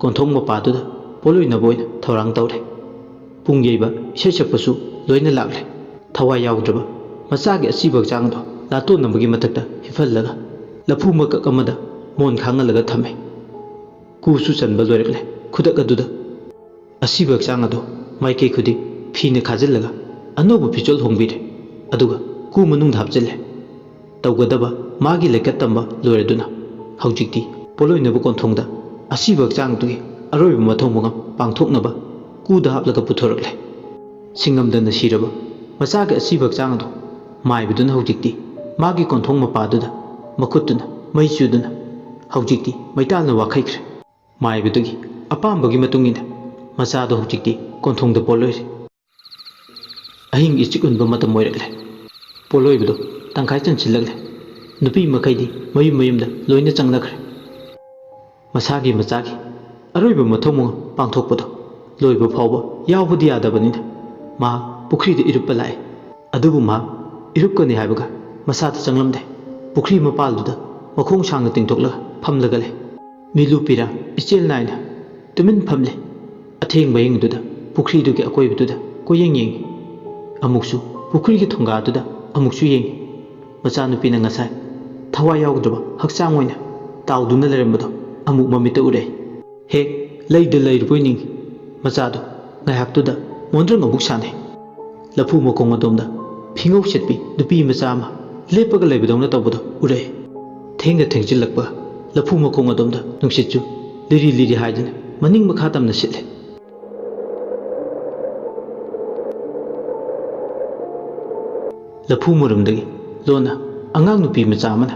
ꯀꯣꯟꯊꯣꯡ ꯃꯄꯥꯗꯨꯗ ꯄꯣꯠꯂꯣꯏꯅꯕ ꯑꯣꯏꯅ ꯊꯧꯔꯥꯡ ꯇꯧꯔꯦ꯫ ꯄꯨꯡ ꯌꯩꯕ, ꯏꯁꯩ ꯁꯛꯄꯁꯨ ꯂꯣꯏꯅ ꯂꯥꯛꯂꯦ꯫ ꯊꯋꯥꯏ ꯌꯥꯎꯗ꯭ꯔꯕ ꯃꯆꯥꯒꯤ ꯑꯁꯤꯕ ꯍꯛꯆꯥꯡꯗꯣ ꯂꯥꯇꯣꯟꯅꯕꯒꯤ ꯃꯊꯛꯇ ꯍꯤꯞꯍꯜꯂꯒ ꯂꯐꯨ ꯃꯀꯛ ꯑꯃꯗ ꯃꯣꯟ ꯈꯥꯡꯍꯜꯂꯒ ꯊꯝꯃꯦ꯫ ꯀꯨꯁꯨ ꯆꯟꯕ ꯂꯣꯏꯔꯛꯂꯦ꯫ ꯈꯨꯗꯛ ꯑꯗꯨꯗ ꯑꯁꯤꯕ ꯍꯛꯆꯥꯡ ꯑꯗꯨ ꯃꯥꯏꯀꯩ ꯈꯨꯗꯤꯡ ꯐꯤꯅ ꯈꯥꯖꯤꯜꯂꯒ ꯑꯅꯧꯕ ꯐꯤꯖꯣꯜ ꯍꯣꯡꯕꯤꯔꯦ꯫ ꯑꯗꯨꯒ ꯀꯨ ꯃꯅꯨꯡꯗ ꯍꯥꯞꯆꯤꯜꯂꯦ꯫ ꯇꯧꯒꯗꯕ ꯃꯥꯒꯤ ꯂꯩꯀꯠ ꯇꯝꯕ ꯂꯣꯏꯔꯗꯨꯅ ꯍꯧꯖꯤꯛꯇꯤ ꯄꯣꯠꯂꯣꯏꯅꯕ ꯀꯣꯟꯊꯣꯡꯗ ꯑꯁꯤꯕ ꯍꯛꯆꯥꯡꯗꯨꯒꯤ ꯑꯔꯣꯏꯕ ꯃꯊꯧ ꯃꯉꯝ ꯄꯥꯡꯊꯣꯛꯅꯕ ꯀꯨꯗ ꯍꯥꯞꯂꯒ ꯄꯨꯊꯣꯔꯛꯂꯦ꯫ ꯁꯤꯡꯉꯝꯗꯅ ꯁꯤꯔꯕ ꯃꯆꯥꯒꯤ ꯑꯁꯤꯕ ꯍꯛꯆꯥꯡ ꯑꯗꯨ ꯃꯥꯏꯕꯗꯨꯅ ꯍꯧꯖꯤꯛꯇꯤ ꯃꯥꯒꯤ ꯀꯣꯟꯊꯣꯡ ꯃꯄꯥꯗꯨꯗ ꯃꯈꯨꯠꯇꯨꯅ ꯃꯩ ꯆꯨꯗꯨꯅ ꯍꯧꯖꯤꯛꯇꯤ ꯃꯩꯇꯥꯜꯅ ꯋꯥꯈꯩꯈ꯭ꯔꯦ꯫ ꯃꯥꯏꯕꯗꯨꯒꯤ ꯑꯄꯥꯝꯕꯒꯤ ꯃꯇꯨꯡ ꯏꯟꯅ ꯃꯆꯥꯗꯣ ꯍꯧꯖꯤꯛꯇꯤ ꯀꯣꯟꯊꯣꯡꯗ ꯄꯣꯠꯂꯣꯏꯔꯦ꯫ ꯑꯍꯤꯡ ꯏꯆꯤꯛ ꯎꯟꯕ ꯃꯇꯝ ꯑꯣꯏꯔꯛꯂꯦ꯫ ꯄꯣꯠꯂꯣꯏꯕꯗꯣ ꯇꯪꯈꯥꯏ ꯆꯟꯁꯤꯜꯂꯛꯂꯦ꯫ ꯅꯨꯄꯤ ꯃꯈꯩꯗꯤ ꯃꯌꯨꯝ ꯃꯌꯨꯝꯗ ꯂꯣꯏꯅ ꯆꯪꯅꯈ꯭ꯔꯦ꯫ ꯃꯁꯥꯒꯤ ꯃꯆꯥꯒꯤ ꯑꯔꯣꯏꯕ ꯃꯊꯧ ꯃꯉꯝ ꯄꯥꯡꯊꯣꯛꯄꯗꯣ ꯂꯣꯏꯕ ꯐꯥꯎꯕ ꯌꯥꯎꯕꯗꯤ ꯌꯥꯗꯕꯅꯤꯅ ꯃꯍꯥꯛ ꯄꯨꯈ꯭ꯔꯤꯗ ꯏꯔꯨꯞꯄ ꯂꯥꯛꯏ꯫ ꯑꯗꯨꯕꯨ ꯃꯍꯥꯛ ꯏꯔꯨꯞꯀꯅꯤ ꯍꯥꯏꯕꯒ ꯃꯁꯥꯗ ꯆꯪꯂꯝꯗꯦ꯫ ꯄꯨꯈ꯭ꯔꯤ ꯃꯄꯥꯜꯗꯨꯗ ꯃꯈꯣꯡ ꯁꯥꯡꯅ ꯇꯤꯡꯊꯣꯛꯂꯒ ꯐꯝꯂꯒ ꯂꯩ꯫ ꯃꯤꯂꯨ ꯄꯤꯔꯥ ꯏꯆꯦꯜ ꯅꯥꯏꯅ ꯇꯨꯃꯤꯟ ꯐꯝꯂꯤ꯫ ꯑꯊꯦꯡꯕ ꯑꯍꯤꯡꯗꯨꯗ ꯄꯨꯈ꯭ꯔꯤꯗꯨꯒꯤ ꯑꯀꯣꯏꯕꯗꯨꯗ ꯀꯣꯏꯌꯦꯡ ꯌꯦꯡꯏ꯫ ꯑꯃꯨꯛꯁꯨ ꯄꯨꯈ꯭ꯔꯤꯒꯤ ꯊꯣꯡꯒꯥꯗꯨꯗ ꯑꯃꯨꯛꯁꯨ ꯌꯦꯡꯏ꯫ ꯃꯆꯥꯅꯨꯄꯤꯅ ꯉꯁꯥꯏ ꯊꯋꯥꯏ ꯌꯥꯎꯗ꯭ꯔꯕ ꯍꯛꯆꯥꯡ ꯑꯣꯏꯅ ꯇꯥꯎꯗꯨꯅ ꯂꯩꯔꯝꯕꯗꯣ ꯑꯃꯨꯛ ꯃꯃꯤꯠꯇ ꯎꯔꯦ꯫ ꯍꯦꯛ ꯂꯩꯗ ꯂꯩꯔꯨꯕꯣꯏ ꯅꯤꯡꯏ꯫ ꯃꯆꯥꯗꯣ ꯉꯥꯏꯍꯥꯛꯇꯨꯗ ꯃꯣꯟꯗ꯭ꯔꯪ ꯑꯃꯨꯛ ꯁꯥꯟꯅꯩ꯫ ꯂꯐꯨ ꯃꯈꯣꯡ ꯑꯗꯣꯝꯗ ꯐꯤꯉꯧ ꯁꯦꯠꯄꯤ ꯅꯨꯄꯤ ꯃꯆꯥ ꯑꯃ ꯂꯦꯞꯄꯒ ꯂꯩꯕꯗꯧꯅ ꯇꯧꯕꯗꯣ ꯎꯔꯛꯏ꯫ ꯊꯦꯡꯅ ꯊꯦꯡꯖꯤꯜꯂꯛꯄ ꯂꯐꯨ ꯃꯈꯣꯡ ꯑꯗꯣꯝꯗ ꯅꯨꯡꯁꯤꯠꯁꯨ ꯂꯤꯔꯤ ꯂꯤꯔꯤ ꯍꯥꯏꯗꯨꯅ ꯃꯅꯤꯡ ꯃꯈꯥ ꯇꯝꯅ ꯁꯤꯠꯂꯦ꯫ ꯂꯐꯨ ꯃꯨꯔꯨꯝꯗꯒꯤ ꯂꯣꯟꯅ ꯑꯉꯥꯡ ꯅꯨꯄꯤ ꯃꯆꯥ ꯑꯃꯅ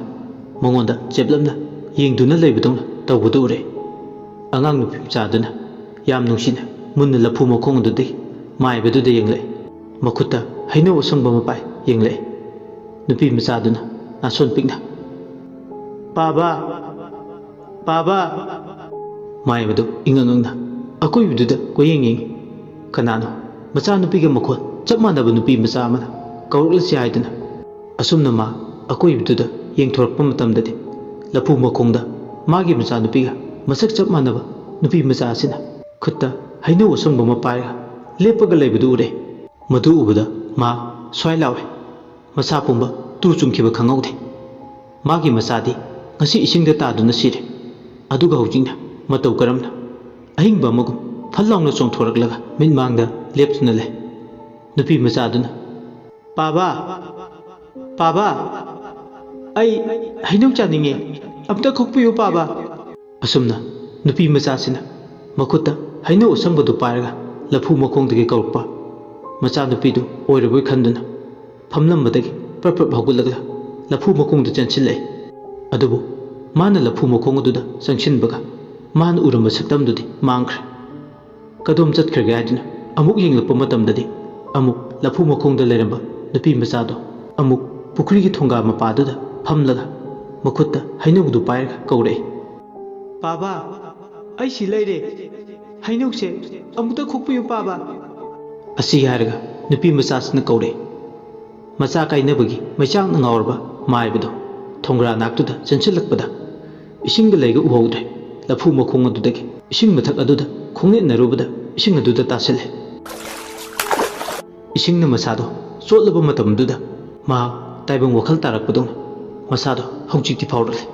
ꯃꯉꯣꯟꯗ ꯆꯦꯞꯂꯞꯅ ꯌꯦꯡꯗꯨꯅ ꯂꯩꯕꯗꯧꯅ ꯇꯧꯕꯗꯨ ꯎꯔꯦ꯫ ꯑꯉꯥꯡ ꯅꯨꯄꯤ ꯃꯆꯥꯗꯨꯅ ꯌꯥꯝ ꯅꯨꯡꯁꯤꯅ ꯃꯨꯟꯅ ꯂꯐꯨ ꯃꯈꯣꯡ ꯑꯗꯨꯗꯒꯤ ꯃꯥꯏꯕꯗꯨꯗ ꯌꯦꯡꯂꯛꯏ꯫ ꯃꯈꯨꯠꯇ ꯍꯩꯅꯧ ꯑꯁꯪꯕ ꯃꯄꯥꯏ ꯌꯦꯡꯂꯛꯏ꯫ ꯅꯨꯄꯤ ꯃꯆꯥꯗꯨꯅ ꯅꯥꯁꯣꯟ ꯄꯤꯛꯅ, "ꯄꯥꯕ! ꯄꯥꯕ!" ꯃꯥꯏꯕꯗꯨ ꯏꯉꯛ ꯉꯛꯅ ꯑꯀꯣꯏꯕꯗꯨꯗ ꯀꯣꯏꯌꯦꯡ ꯌꯦꯡꯏ꯫ ꯀꯅꯥꯅꯣ ꯃꯆꯥꯅꯨꯄꯤꯒ ꯃꯈꯣꯜ ꯆꯞ ꯃꯥꯟꯅꯕ ꯅꯨꯄꯤ ꯃꯆꯥ ꯑꯃꯅ ꯀꯧꯔꯛꯂꯤꯁꯤ ꯍꯥꯏꯗꯨꯅ꯫ ꯑꯁꯨꯝꯅ ꯃꯥ ꯑꯀꯣꯏꯕꯗꯨꯗ ꯌꯦꯡꯊꯣꯔꯛꯄ ꯃꯇꯝꯗꯗꯤ ꯂꯐꯨ ꯃꯈꯣꯡꯗ ꯃꯥꯒꯤ ꯃꯆꯥꯅꯨꯄꯤꯒ ꯃꯁꯛ ꯆꯞ ꯃꯥꯟꯅꯕ ꯅꯨꯄꯤ ꯃꯆꯥ ꯑꯁꯤꯅ ꯈꯨꯠꯇ ꯍꯩꯅꯧ ꯑꯁꯪꯕ ꯑꯃ ꯄꯥꯏꯔꯒ ꯂꯦꯞꯄꯒ ꯂꯩꯕꯗꯨ ꯎꯔꯦ꯫ ꯃꯗꯨ ꯎꯕꯗ ꯃꯥ ꯁ꯭ꯋꯥꯏ ꯂꯥꯎꯏ꯫ ꯃꯁꯥ ꯄꯨꯝꯕ ꯇꯨ ꯆꯨꯡꯈꯤꯕ ꯈꯪꯍꯧꯗꯦ꯫ ꯃꯥꯒꯤ ꯃꯆꯥꯗꯤ ꯉꯁꯤ ꯏꯁꯤꯡꯗ ꯇꯥꯗꯨꯅ ꯁꯤꯔꯦ꯫ ꯑꯗꯨꯒ ꯍꯧꯖꯤꯛꯅ ꯃꯇꯧ ꯀꯔꯝꯅ ꯑꯍꯤꯡꯕ ꯑꯃꯒꯨꯝ ꯐꯠ ꯂꯥꯎꯅ ꯆꯣꯡꯊꯣꯔꯛꯂꯒ ꯃꯤꯠꯃꯥꯡꯗ ꯂꯦꯞꯇꯨꯅ ꯂꯩ꯫ ꯅꯨꯄꯤ ꯃꯆꯥꯗꯨꯅ, "ꯄꯥꯕ! ꯄꯥꯕ! ꯑꯩ ꯍꯩꯅꯧ ꯆꯥꯅꯤꯡꯉꯦ꯫ ꯑꯝꯇ ꯈꯣꯛꯄꯤꯌꯨ, ꯄꯥꯕ!" ꯑꯁꯨꯝꯅ ꯅꯨꯄꯤ ꯃꯆꯥꯁꯤꯅ ꯃꯈꯨꯠꯇ ꯍꯩꯅꯧ ꯑꯁꯪꯕꯗꯨ ꯄꯥꯏꯔꯒ ꯂꯐꯨ ꯃꯈꯣꯡꯗꯒꯤ ꯀꯧꯔꯛꯄ ꯃꯆꯥꯅꯨꯄꯤꯗꯨ ꯑꯣꯏꯔꯕꯣꯏ ꯈꯟꯗꯨꯅ ꯐꯝꯂꯝꯕꯗꯒꯤ ꯄ꯭ꯔꯞ ꯄ꯭ꯔꯞ ꯍꯧꯒꯠꯂꯒ ꯂꯐꯨ ꯃꯈꯣꯡꯗ ꯆꯦꯟꯁꯤꯜꯂꯛꯏ꯫ ꯑꯗꯨꯕꯨ ꯃꯥꯅ ꯂꯐꯨ ꯃꯈꯣꯡ ꯑꯗꯨꯗ ꯆꯪꯁꯤꯟꯕꯒ ꯃꯥꯅ ꯎꯔꯝꯕ ꯁꯛꯇꯝꯗꯨꯗꯤ ꯃꯥꯡꯈ꯭ꯔꯦ꯫ ꯀꯗꯣꯝ ꯆꯠꯈ꯭ꯔꯒꯦ ꯍꯥꯏꯗꯨꯅ ꯑꯃꯨꯛ ꯌꯦꯡꯂꯛꯄ ꯃꯇꯝꯗꯗꯤ ꯑꯃꯨꯛ ꯂꯐꯨ ꯃꯈꯣꯡꯗ ꯂꯩꯔꯝꯕ ꯅꯨꯄꯤ ꯃꯆꯥꯗꯣ ꯑꯃꯨꯛ ꯄꯨꯈ꯭ꯔꯤꯒꯤ ꯊꯣꯡꯒꯥ ꯃꯄꯥꯗꯨꯗ ꯐꯝꯂꯒ ꯃꯈꯨꯠꯇ ꯍꯩꯅꯧꯗꯨ ꯄꯥꯏꯔꯒ ꯀꯧꯔꯛꯏ, "ꯄꯥꯕ, ꯑꯩ ꯁꯤ ꯂꯩꯔꯦ꯫ ꯍꯩꯅꯧꯁꯦ ꯑꯃꯨꯛꯇ ꯈꯣꯛꯄꯤꯌꯨ, ꯄꯥꯕ!" ꯑꯁꯤ ꯍꯥꯏꯔꯒ ꯅꯨꯄꯤ ꯃꯆꯥꯁꯤꯅ ꯀꯧꯔꯛꯏ, ꯃꯆꯥ ꯀꯥꯏꯅꯕꯒꯤ ꯃꯩꯆꯥꯛꯅ ꯉꯥꯎꯔꯕ ꯃꯥꯏꯕꯗꯣ ꯊꯣꯡꯒ꯭ꯔꯥ ꯅꯥꯛꯇꯨꯗ ꯆꯦꯟꯁꯤꯜꯂꯛꯄꯗ, ꯏꯁꯤꯡꯒ ꯂꯩꯒ ꯎꯍꯧꯗ꯭ꯔꯦ꯫ ꯂꯐꯨ ꯃꯈꯣꯡ ꯑꯗꯨꯗꯒꯤ ꯏꯁꯤꯡ ꯃꯊꯛ ꯑꯗꯨꯗ ꯈꯣꯡꯅꯦꯠꯅꯔꯨꯕꯗ ꯏꯁꯤꯡ ꯑꯗꯨꯗ ꯇꯥꯁꯤꯜꯂꯦ꯫ ꯏꯁꯤꯡꯅ ꯃꯁꯥꯗꯣ ꯆꯣꯠꯂꯕ ꯃꯇꯝꯗꯨꯗ ꯃꯍꯥꯛ ꯇꯥꯏꯕꯪ ꯋꯥꯈꯜ ꯇꯥꯔꯛꯄꯗꯧꯅ ꯃꯁꯥꯗꯣ ꯍꯧꯖꯤꯛꯇꯤ ꯐꯥꯎꯔꯛꯂꯦ꯫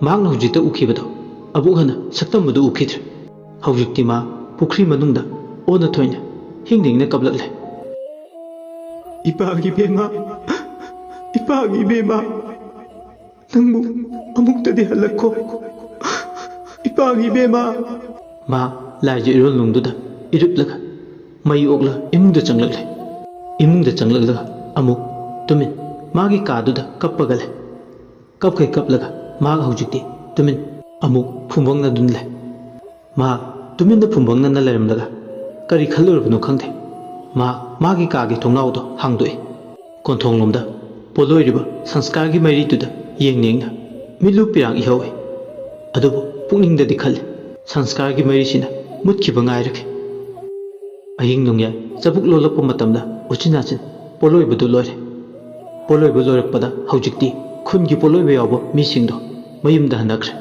ꯃꯍꯥꯛꯅ ꯍꯧꯖꯤꯛꯇ ꯎꯈꯤꯕꯗꯣ ꯑꯃꯨꯛ ꯍꯟꯅ ꯁꯛꯇꯝ ꯑꯗꯨ ꯎꯈꯤꯗ꯭ꯔꯦ꯫ ꯍꯧꯖꯤꯛꯇꯤ ꯃꯥ ꯄꯨꯈ꯭ꯔꯤ ꯃꯅꯨꯡꯗ ꯑꯣꯟꯅ ꯊꯣꯏꯅ ꯍꯤꯡ ꯍꯤꯡꯅ ꯀꯞꯂꯛꯂꯦ꯫ "ꯏꯄꯥꯒꯤ ꯏꯕꯦꯝꯃ, ꯏꯄꯥꯒꯤ ꯏꯕꯦꯝꯃ, ꯅꯪꯕꯨ ꯑꯃꯨꯛꯇꯗꯤ ꯍꯜꯂꯛꯈꯣ, ꯏꯄꯥꯒꯤ ꯏꯕꯦꯝꯃ!" ꯃꯥ ꯂꯥꯏꯖ ꯏꯔꯣꯜ ꯅꯨꯡꯗꯨꯗ ꯏꯔꯨꯞꯂꯒ ꯃꯩ ꯑꯣꯛꯂ ꯏꯃꯨꯡꯗ ꯆꯪꯂꯛꯂꯦ꯫ ꯏꯃꯨꯡꯗ ꯆꯪꯂꯛꯂꯒ ꯑꯃꯨꯛ ꯇꯨꯃꯤꯟ ꯃꯥꯒꯤ ꯀꯥꯗꯨꯗ ꯀꯞꯄꯒ ꯂꯩ꯫ ꯀꯞꯈꯩ ꯀꯞꯂꯒ ꯃꯍꯥꯛ ꯍꯧꯖꯤꯛꯇꯤ ꯇꯨꯃꯤꯟ ꯑꯃꯨꯛ ꯐꯨꯝꯕꯪꯅꯗꯨꯅ ꯂꯩ꯫ ꯃꯍꯥꯛ ꯇꯨꯃꯤꯟꯅ ꯐꯨꯝꯕꯪꯅꯅ ꯂꯩꯔꯝꯂꯒ ꯀꯔꯤ ꯈꯜꯂꯨꯔꯕꯅꯣ ꯈꯪꯗꯦ꯫ ꯃꯍꯥꯛ ꯃꯥꯒꯤ ꯀꯥꯒꯤ ꯊꯣꯡꯅꯥꯎꯗꯣ ꯍꯥꯡꯗꯣꯛꯏ꯫ ꯀꯣꯟꯊꯣꯡꯂꯣꯝꯗ ꯄꯣꯠꯂꯣꯏꯔꯤꯕ ꯁꯪꯁꯀꯥꯔꯒꯤ ꯃꯩꯔꯤꯗꯨꯗ ꯌꯦꯡ ꯌꯦꯡꯅ ꯃꯤꯠꯂꯨ ꯄꯤꯔꯥꯡ ꯏꯍꯧꯏ꯫ ꯑꯗꯨꯕꯨ ꯄꯨꯛꯅꯤꯡꯗꯗꯤ ꯈꯜꯂꯤ, "ꯁꯪꯁꯀꯥꯔꯒꯤ ꯃꯩꯔꯤꯁꯤꯅ ꯃꯨꯠꯈꯤꯕ ꯉꯥꯏꯔꯒꯦ"꯫ ꯑꯍꯤꯡ ꯅꯣꯡꯌꯥꯏ ꯆꯕꯨꯛ ꯂꯣꯜꯂꯛꯄ ꯃꯇꯝꯗ ꯎꯆꯤꯟ ꯅꯥꯆꯤꯟ ꯄꯣꯠꯂꯣꯏꯕꯗꯨ ꯂꯣꯏꯔꯦ꯫ ꯄꯣꯠꯂꯣꯏꯕ ꯂꯣꯏꯔꯛꯄꯗ ꯍꯧꯖꯤꯛꯇꯤ ꯈꯨꯟꯒꯤ ꯄꯣꯠꯂꯣꯏꯕ ꯌꯥꯎꯕ ꯃꯤꯁꯤꯡꯗꯣ ꯃꯌꯨꯝꯗ ꯍꯟꯅꯈ꯭ꯔꯦ꯫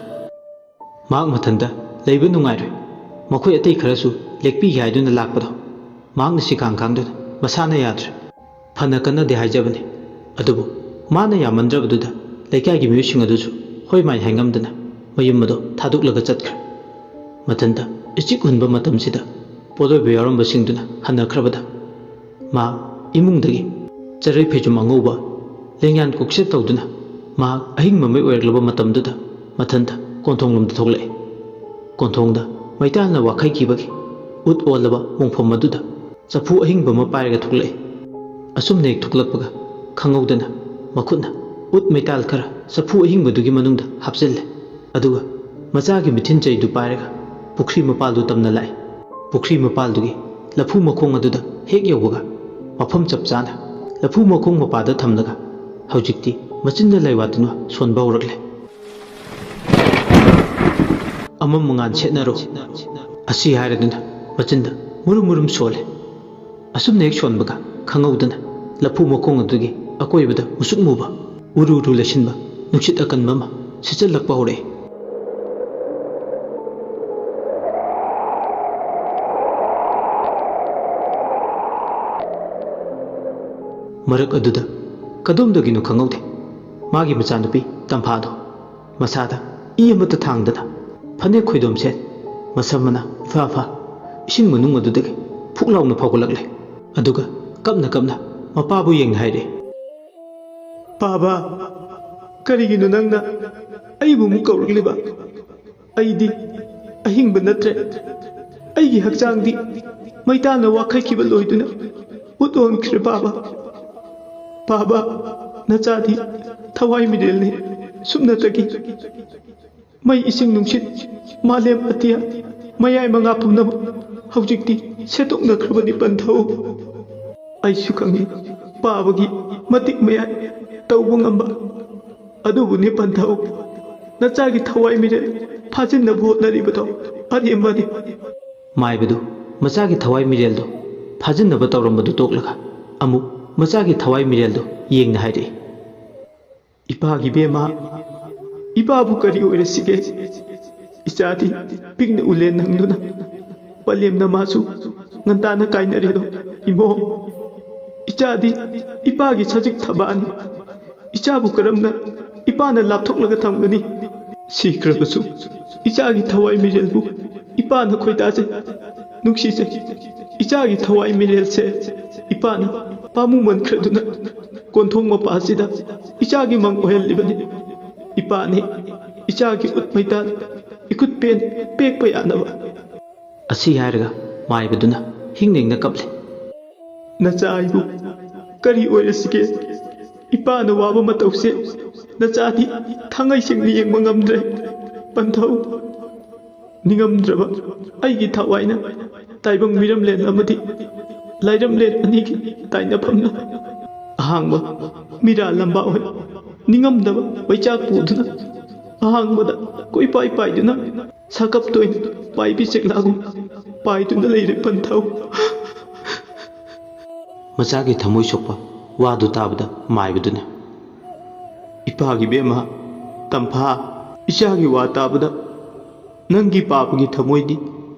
ꯃꯍꯥꯛ ꯃꯊꯟꯇ ꯂꯩꯕ ꯅꯨꯡꯉꯥꯏꯔꯣꯏ, ꯃꯈꯣꯏ ꯑꯇꯩ ꯈꯔꯁꯨ ꯂꯦꯛꯄꯤꯒꯦ ꯍꯥꯏꯗꯨꯅ ꯂꯥꯛꯄꯗꯣ ꯃꯍꯥꯛꯅ ꯁꯤꯈꯥꯡ ꯈꯥꯡꯗꯨꯅ ꯃꯁꯥꯅ ꯌꯥꯗ꯭ꯔꯦ꯫ ꯐꯅ ꯀꯟꯅꯗꯤ ꯍꯥꯏꯖꯕꯅꯤ, ꯑꯗꯨꯕꯨ ꯃꯥꯅ ꯌꯥꯃꯟꯗ꯭ꯔꯕꯗꯨꯗ ꯂꯩꯀꯥꯏꯒꯤ ꯃꯤꯑꯣꯏꯁꯤꯡ ꯑꯗꯨꯁꯨ ꯍꯣꯏ ꯃꯥꯏ ꯍꯥꯏꯉꯝꯗꯅ ꯃꯌꯨꯝ ꯑꯗꯨ ꯊꯥꯗꯣꯛꯂꯒ ꯆꯠꯈ꯭ꯔꯦ꯫ ꯃꯊꯟꯇ ꯏꯆꯤꯛ ꯍꯨꯟꯕ ꯃꯇꯝꯁꯤꯗ ꯄꯣꯠꯂꯣꯏꯕ ꯌꯥꯎꯔꯝꯕꯁꯤꯡꯗꯨꯅ ꯍꯟꯅꯈ꯭ꯔꯕꯗ ꯃꯍꯥꯛ ꯏꯃꯨꯡꯗꯒꯤ ꯆꯔꯩ ꯐꯩꯖꯨꯝ ꯑꯉꯧꯕ ꯂꯦꯡꯌꯥꯟ ꯀꯣꯛꯆꯦꯠ ꯇꯧꯗꯨꯅ ꯃꯍꯥꯛ ꯑꯍꯤꯡ ꯃꯃꯩ ꯑꯣꯏꯔꯛꯂꯕ ꯃꯇꯝꯗꯨꯗ ꯃꯊꯟꯇ ꯀꯣꯟꯊꯣꯡꯂꯣꯝꯗ ꯊꯣꯛꯂꯛꯏ꯫ ꯀꯣꯟꯊꯣꯡꯗ ꯃꯩꯇꯥꯜꯅ ꯋꯥꯈꯩꯈꯤꯕꯒꯤ ꯎꯠ ꯑꯣꯜꯂꯕ ꯃꯣꯡꯐꯝ ꯑꯗꯨꯗ ꯆꯐꯨ ꯑꯍꯤꯡꯕ ꯑꯃ ꯄꯥꯏꯔꯒ ꯊꯣꯛꯂꯛꯏ꯫ ꯑꯁꯨꯝꯅ ꯍꯦꯛ ꯊꯣꯛꯂꯛꯄꯒ ꯈꯪꯍꯧꯗꯅ ꯃꯈꯨꯠꯅ ꯎꯠ ꯃꯩꯇꯥꯜ ꯈꯔ ꯆꯐꯨ ꯑꯍꯤꯡꯕꯗꯨꯒꯤ ꯃꯅꯨꯡꯗ ꯍꯥꯞꯆꯤꯜꯂꯦ꯫ ꯑꯗꯨꯒ ꯃꯆꯥꯒꯤ ꯃꯤꯊꯤꯟ ꯆꯩꯗꯨ ꯄꯥꯏꯔꯒ ꯄꯨꯈ꯭ꯔꯤ ꯃꯄꯥꯜꯗꯨ ꯇꯝꯅ ꯂꯥꯛꯏ꯫ ꯄꯨꯈ꯭ꯔꯤ ꯃꯄꯥꯜꯗꯨꯒꯤ ꯂꯐꯨ ꯃꯈꯣꯡ ꯑꯗꯨꯗ ꯍꯦꯛ ꯌꯧꯕꯒ ꯃꯐꯝ ꯆꯞ ꯆꯥꯅ ꯂꯐꯨ ꯃꯈꯣꯡ ꯃꯄꯥꯗ ꯊꯝꯂꯒ ꯍꯧꯖꯤꯛꯇꯤ ꯃꯆꯤꯟꯗ ꯂꯩꯋꯥꯗꯨꯅ ꯁꯣꯟꯕ ꯍꯧꯔꯛꯂꯦ꯫ "ꯑꯃꯝ ꯑꯉꯥꯟ ꯁꯦꯠꯅꯔꯣ" ꯑꯁꯤ ꯍꯥꯏꯔꯗꯨꯅ ꯃꯆꯤꯟꯗ ꯃꯨꯔꯨꯝ ꯃꯨꯔꯨꯝ ꯁꯣꯜꯂꯦ꯫ ꯑꯁꯨꯝꯅ ꯍꯦꯛ ꯁꯣꯟꯕꯒ ꯈꯪꯍꯧꯗꯅ ꯂꯐꯨ ꯃꯈꯣꯡ ꯑꯗꯨꯒꯤ ꯑꯀꯣꯏꯕꯗ ꯃꯨꯁꯨꯛ ꯃꯨꯕ, ꯎꯔꯨ ꯎꯔꯨ ꯂꯩꯁꯤꯟꯕ ꯅꯨꯡꯁꯤꯠ ꯑꯀꯟꯕ ꯑꯃ ꯁꯤꯠꯆꯜꯂꯛꯄ ꯍꯧꯔꯛꯏ꯫ ꯃꯔꯛ ꯑꯗꯨꯗ ꯀꯗꯣꯝꯗꯒꯤꯅꯣ ꯈꯪꯍꯧꯗꯦ, ꯃꯥꯒꯤ ꯃꯆꯥꯅꯨꯄꯤ ꯇꯝꯐꯥꯗꯣ ꯃꯁꯥꯗ ꯏ ꯑꯃꯠꯇ ꯊꯥꯡꯗꯅ, ꯐꯅꯦꯛ ꯈꯣꯏꯗꯣꯝ ꯁꯦꯠ, ꯃꯁꯝ ꯃꯅꯥ ꯏꯐꯥ ꯐꯥ, ꯏꯁꯤꯡ ꯃꯅꯨꯡ ꯑꯗꯨꯗꯒꯤ ꯐꯨꯛ ꯂꯥꯎꯅ ꯐꯥꯎꯒꯠꯂꯛꯂꯦ꯫ ꯑꯗꯨꯒ ꯀꯞꯅ ꯀꯞꯅ ꯃꯄꯥꯕꯨ ꯌꯦꯡꯅ ꯍꯥꯏꯔꯛꯏ, "ꯄꯥꯕ, ꯀꯔꯤꯒꯤꯅꯣ ꯅꯪꯅ ꯑꯩꯕꯨ ꯑꯃꯨꯛ ꯀꯧꯔꯛꯂꯤꯕ? ꯑꯩꯗꯤ ꯑꯍꯤꯡꯕ ꯅꯠꯇ꯭ꯔꯦ꯫ ꯑꯩꯒꯤ ꯍꯛꯆꯥꯡꯗꯤ ꯃꯩꯇꯥꯜꯅ ꯋꯥꯈꯠꯈꯤꯕ ꯂꯣꯏꯗꯨꯅ ꯎꯠ ꯑꯣꯟꯈ꯭ꯔꯦ ꯄꯥꯕ꯫ ꯄꯥꯕ, ꯅꯆꯥꯗꯤ ꯊꯋꯥꯏ ꯃꯤꯔꯦꯜꯅꯤ꯫ ꯁꯨꯞꯅꯇꯒꯤ ꯃꯩ, ꯏꯁꯤꯡ, ꯅꯨꯡꯁꯤꯠ, ꯃꯥꯂꯦꯝ ꯑꯇꯤꯌꯥ, ꯃꯌꯥꯏ ꯃꯉꯥ ꯄꯨꯝꯅꯃꯛ ꯍꯧꯖꯤꯛꯇꯤ ꯁꯦꯠꯇꯣꯛꯅꯈ꯭ꯔꯕꯅꯤ ꯄꯟꯊꯧ꯫ ꯑꯩꯁꯨ ꯈꯪꯏ, ꯄꯥꯕꯒꯤ ꯃꯇꯤꯛ ꯃꯌꯥꯏ ꯇꯧꯕ ꯉꯝꯕ ꯑꯗꯨꯕꯨꯅꯤ ꯄꯟꯊꯧ꯫ ꯅꯆꯥꯒꯤ ꯊꯋꯥꯏ ꯃꯤꯔꯦꯜ ꯐꯥꯖꯤꯟꯅꯕ ꯍꯣꯠꯅꯔꯤꯕꯗꯣ ꯑꯔꯦꯝꯕꯅꯤ꯫" ꯃꯥꯏꯕꯗꯨ ꯃꯆꯥꯒꯤ ꯊꯋꯥꯏ ꯃꯤꯔꯦꯜꯗꯨ ꯐꯥꯖꯤꯟꯅꯕ ꯇꯧꯔꯝꯕꯗꯨ ꯇꯣꯛꯂꯒ ꯑꯃꯨꯛ ꯃꯆꯥꯒꯤ ꯊꯋꯥꯏ ꯃꯤꯔꯦꯜꯗꯨ ꯌꯦꯡꯅ ꯍꯥꯏꯔꯛꯏ, "ꯏꯄꯥꯒꯤ ꯕꯦꯝꯃ, ꯏꯄꯥꯕꯨ ꯀꯔꯤ ꯑꯣꯏꯔꯁꯤꯒꯦ? ꯏꯆꯥꯗꯤ ꯄꯤꯛꯅ ꯎꯂꯦꯟ ꯅꯪꯗꯨꯅ ꯄꯂꯦꯝꯅ ꯃꯥꯁꯨ ꯉꯟꯇꯥꯅ ꯀꯥꯏꯅꯔꯦꯗꯣ ꯏꯃꯣ꯫ ꯏꯆꯥꯗꯤ ꯏꯄꯥꯒꯤ ꯁꯖꯤꯛ ꯊꯕꯥꯅꯤ꯫ ꯏꯆꯥꯕꯨ ꯀꯔꯝꯅ ꯏꯄꯥꯅ ꯂꯥꯞꯊꯣꯛꯂꯒ ꯊꯝꯒꯅꯤ? ꯁꯤꯈ꯭ꯔꯕꯁꯨ ꯏꯆꯥꯒꯤ ꯊꯋꯥꯏ ꯃꯤꯔꯦꯜꯕꯨ ꯏꯄꯥꯅ ꯈꯣꯏꯗꯥꯖꯩ, ꯅꯨꯡꯁꯤꯖꯩ꯫ ꯏꯆꯥꯒꯤ ꯊꯋꯥꯏ ꯃꯤꯔꯦꯜꯁꯦ ꯏꯄꯥꯅ ꯄꯥꯝꯃꯨꯃꯟꯈ꯭ꯔꯗꯨꯅ ꯀꯣꯟꯊꯣꯡ ꯃꯄꯥꯁꯤꯗ ꯏꯆꯥꯒꯤ ꯃꯪ ꯑꯣꯏꯍꯜꯂꯤꯕꯅꯤ꯫ ꯏꯄꯥꯅꯤ ꯏꯆꯥꯒꯤ ꯎꯠ ꯃꯩꯇꯥꯟ ꯏꯈꯨꯠ ꯄꯦꯟ ꯄꯦꯛꯄ ꯌꯥꯅꯕ꯫" ꯑꯁꯤ ꯍꯥꯏꯔꯒ ꯃꯥꯏꯕꯗꯨꯅ ꯍꯤꯡꯅꯤꯡꯅ ꯀꯞꯂꯦ꯫ "ꯅꯆꯥ ꯑꯩꯕꯨ ꯀꯔꯤ ꯑꯣꯏꯔꯁꯤꯒꯦ? ꯏꯄꯥꯅ ꯋꯥꯕ ꯃꯇꯧꯁꯦ ꯅꯆꯥꯗꯤ ꯊꯥꯡꯉꯩ ꯁꯦꯡꯅ ꯌꯦꯡꯕ ꯉꯝꯗ꯭ꯔꯦ ꯄꯟꯊꯧ꯫ ꯅꯤꯡꯉꯝꯗ꯭ꯔꯕ ꯑꯩꯒꯤ ꯊꯋꯥꯏꯅ ꯇꯥꯏꯕꯪ ꯃꯤꯔꯝꯂꯦꯟ ꯑꯃꯗꯤ ꯂꯥꯏꯔꯝꯂꯦꯟ ꯑꯅꯤꯒꯤ ꯇꯥꯏꯅꯐꯝꯅ ꯑꯍꯥꯡꯕ ꯃꯤꯔꯥ ꯂꯝꯕꯥ ꯑꯣꯏ ꯅꯤꯡꯉꯝꯗꯕ ꯃꯩꯆꯥꯛ ꯄꯨꯗꯨꯅ ꯑꯍꯥꯡꯕꯗ ꯀꯣꯏꯄꯥꯏ ꯄꯥꯏꯗꯨꯅ ꯁꯥꯀꯞꯇ ꯑꯣꯏꯅ ꯄꯥꯏꯕꯤ ꯆꯦꯛꯂꯥꯒꯨꯝ ꯄꯥꯏꯗꯨꯅ ꯂꯩꯔꯦ ꯄꯟꯊꯧ꯫" ꯃꯆꯥꯒꯤ ꯊꯃꯣꯏ ꯁꯣꯛꯄ ꯋꯥꯗꯨ ꯇꯥꯕꯗ ꯃꯥꯏꯕꯗꯨꯅ, "ꯏꯄꯥꯒꯤ ꯕꯦꯝꯃ, ꯇꯝꯐꯥ, ꯏꯆꯥꯒꯤ ꯋꯥ ꯇꯥꯕꯗ ꯅꯪꯒꯤ ꯄꯥꯕꯒꯤ ꯊꯃꯣꯏꯗꯤ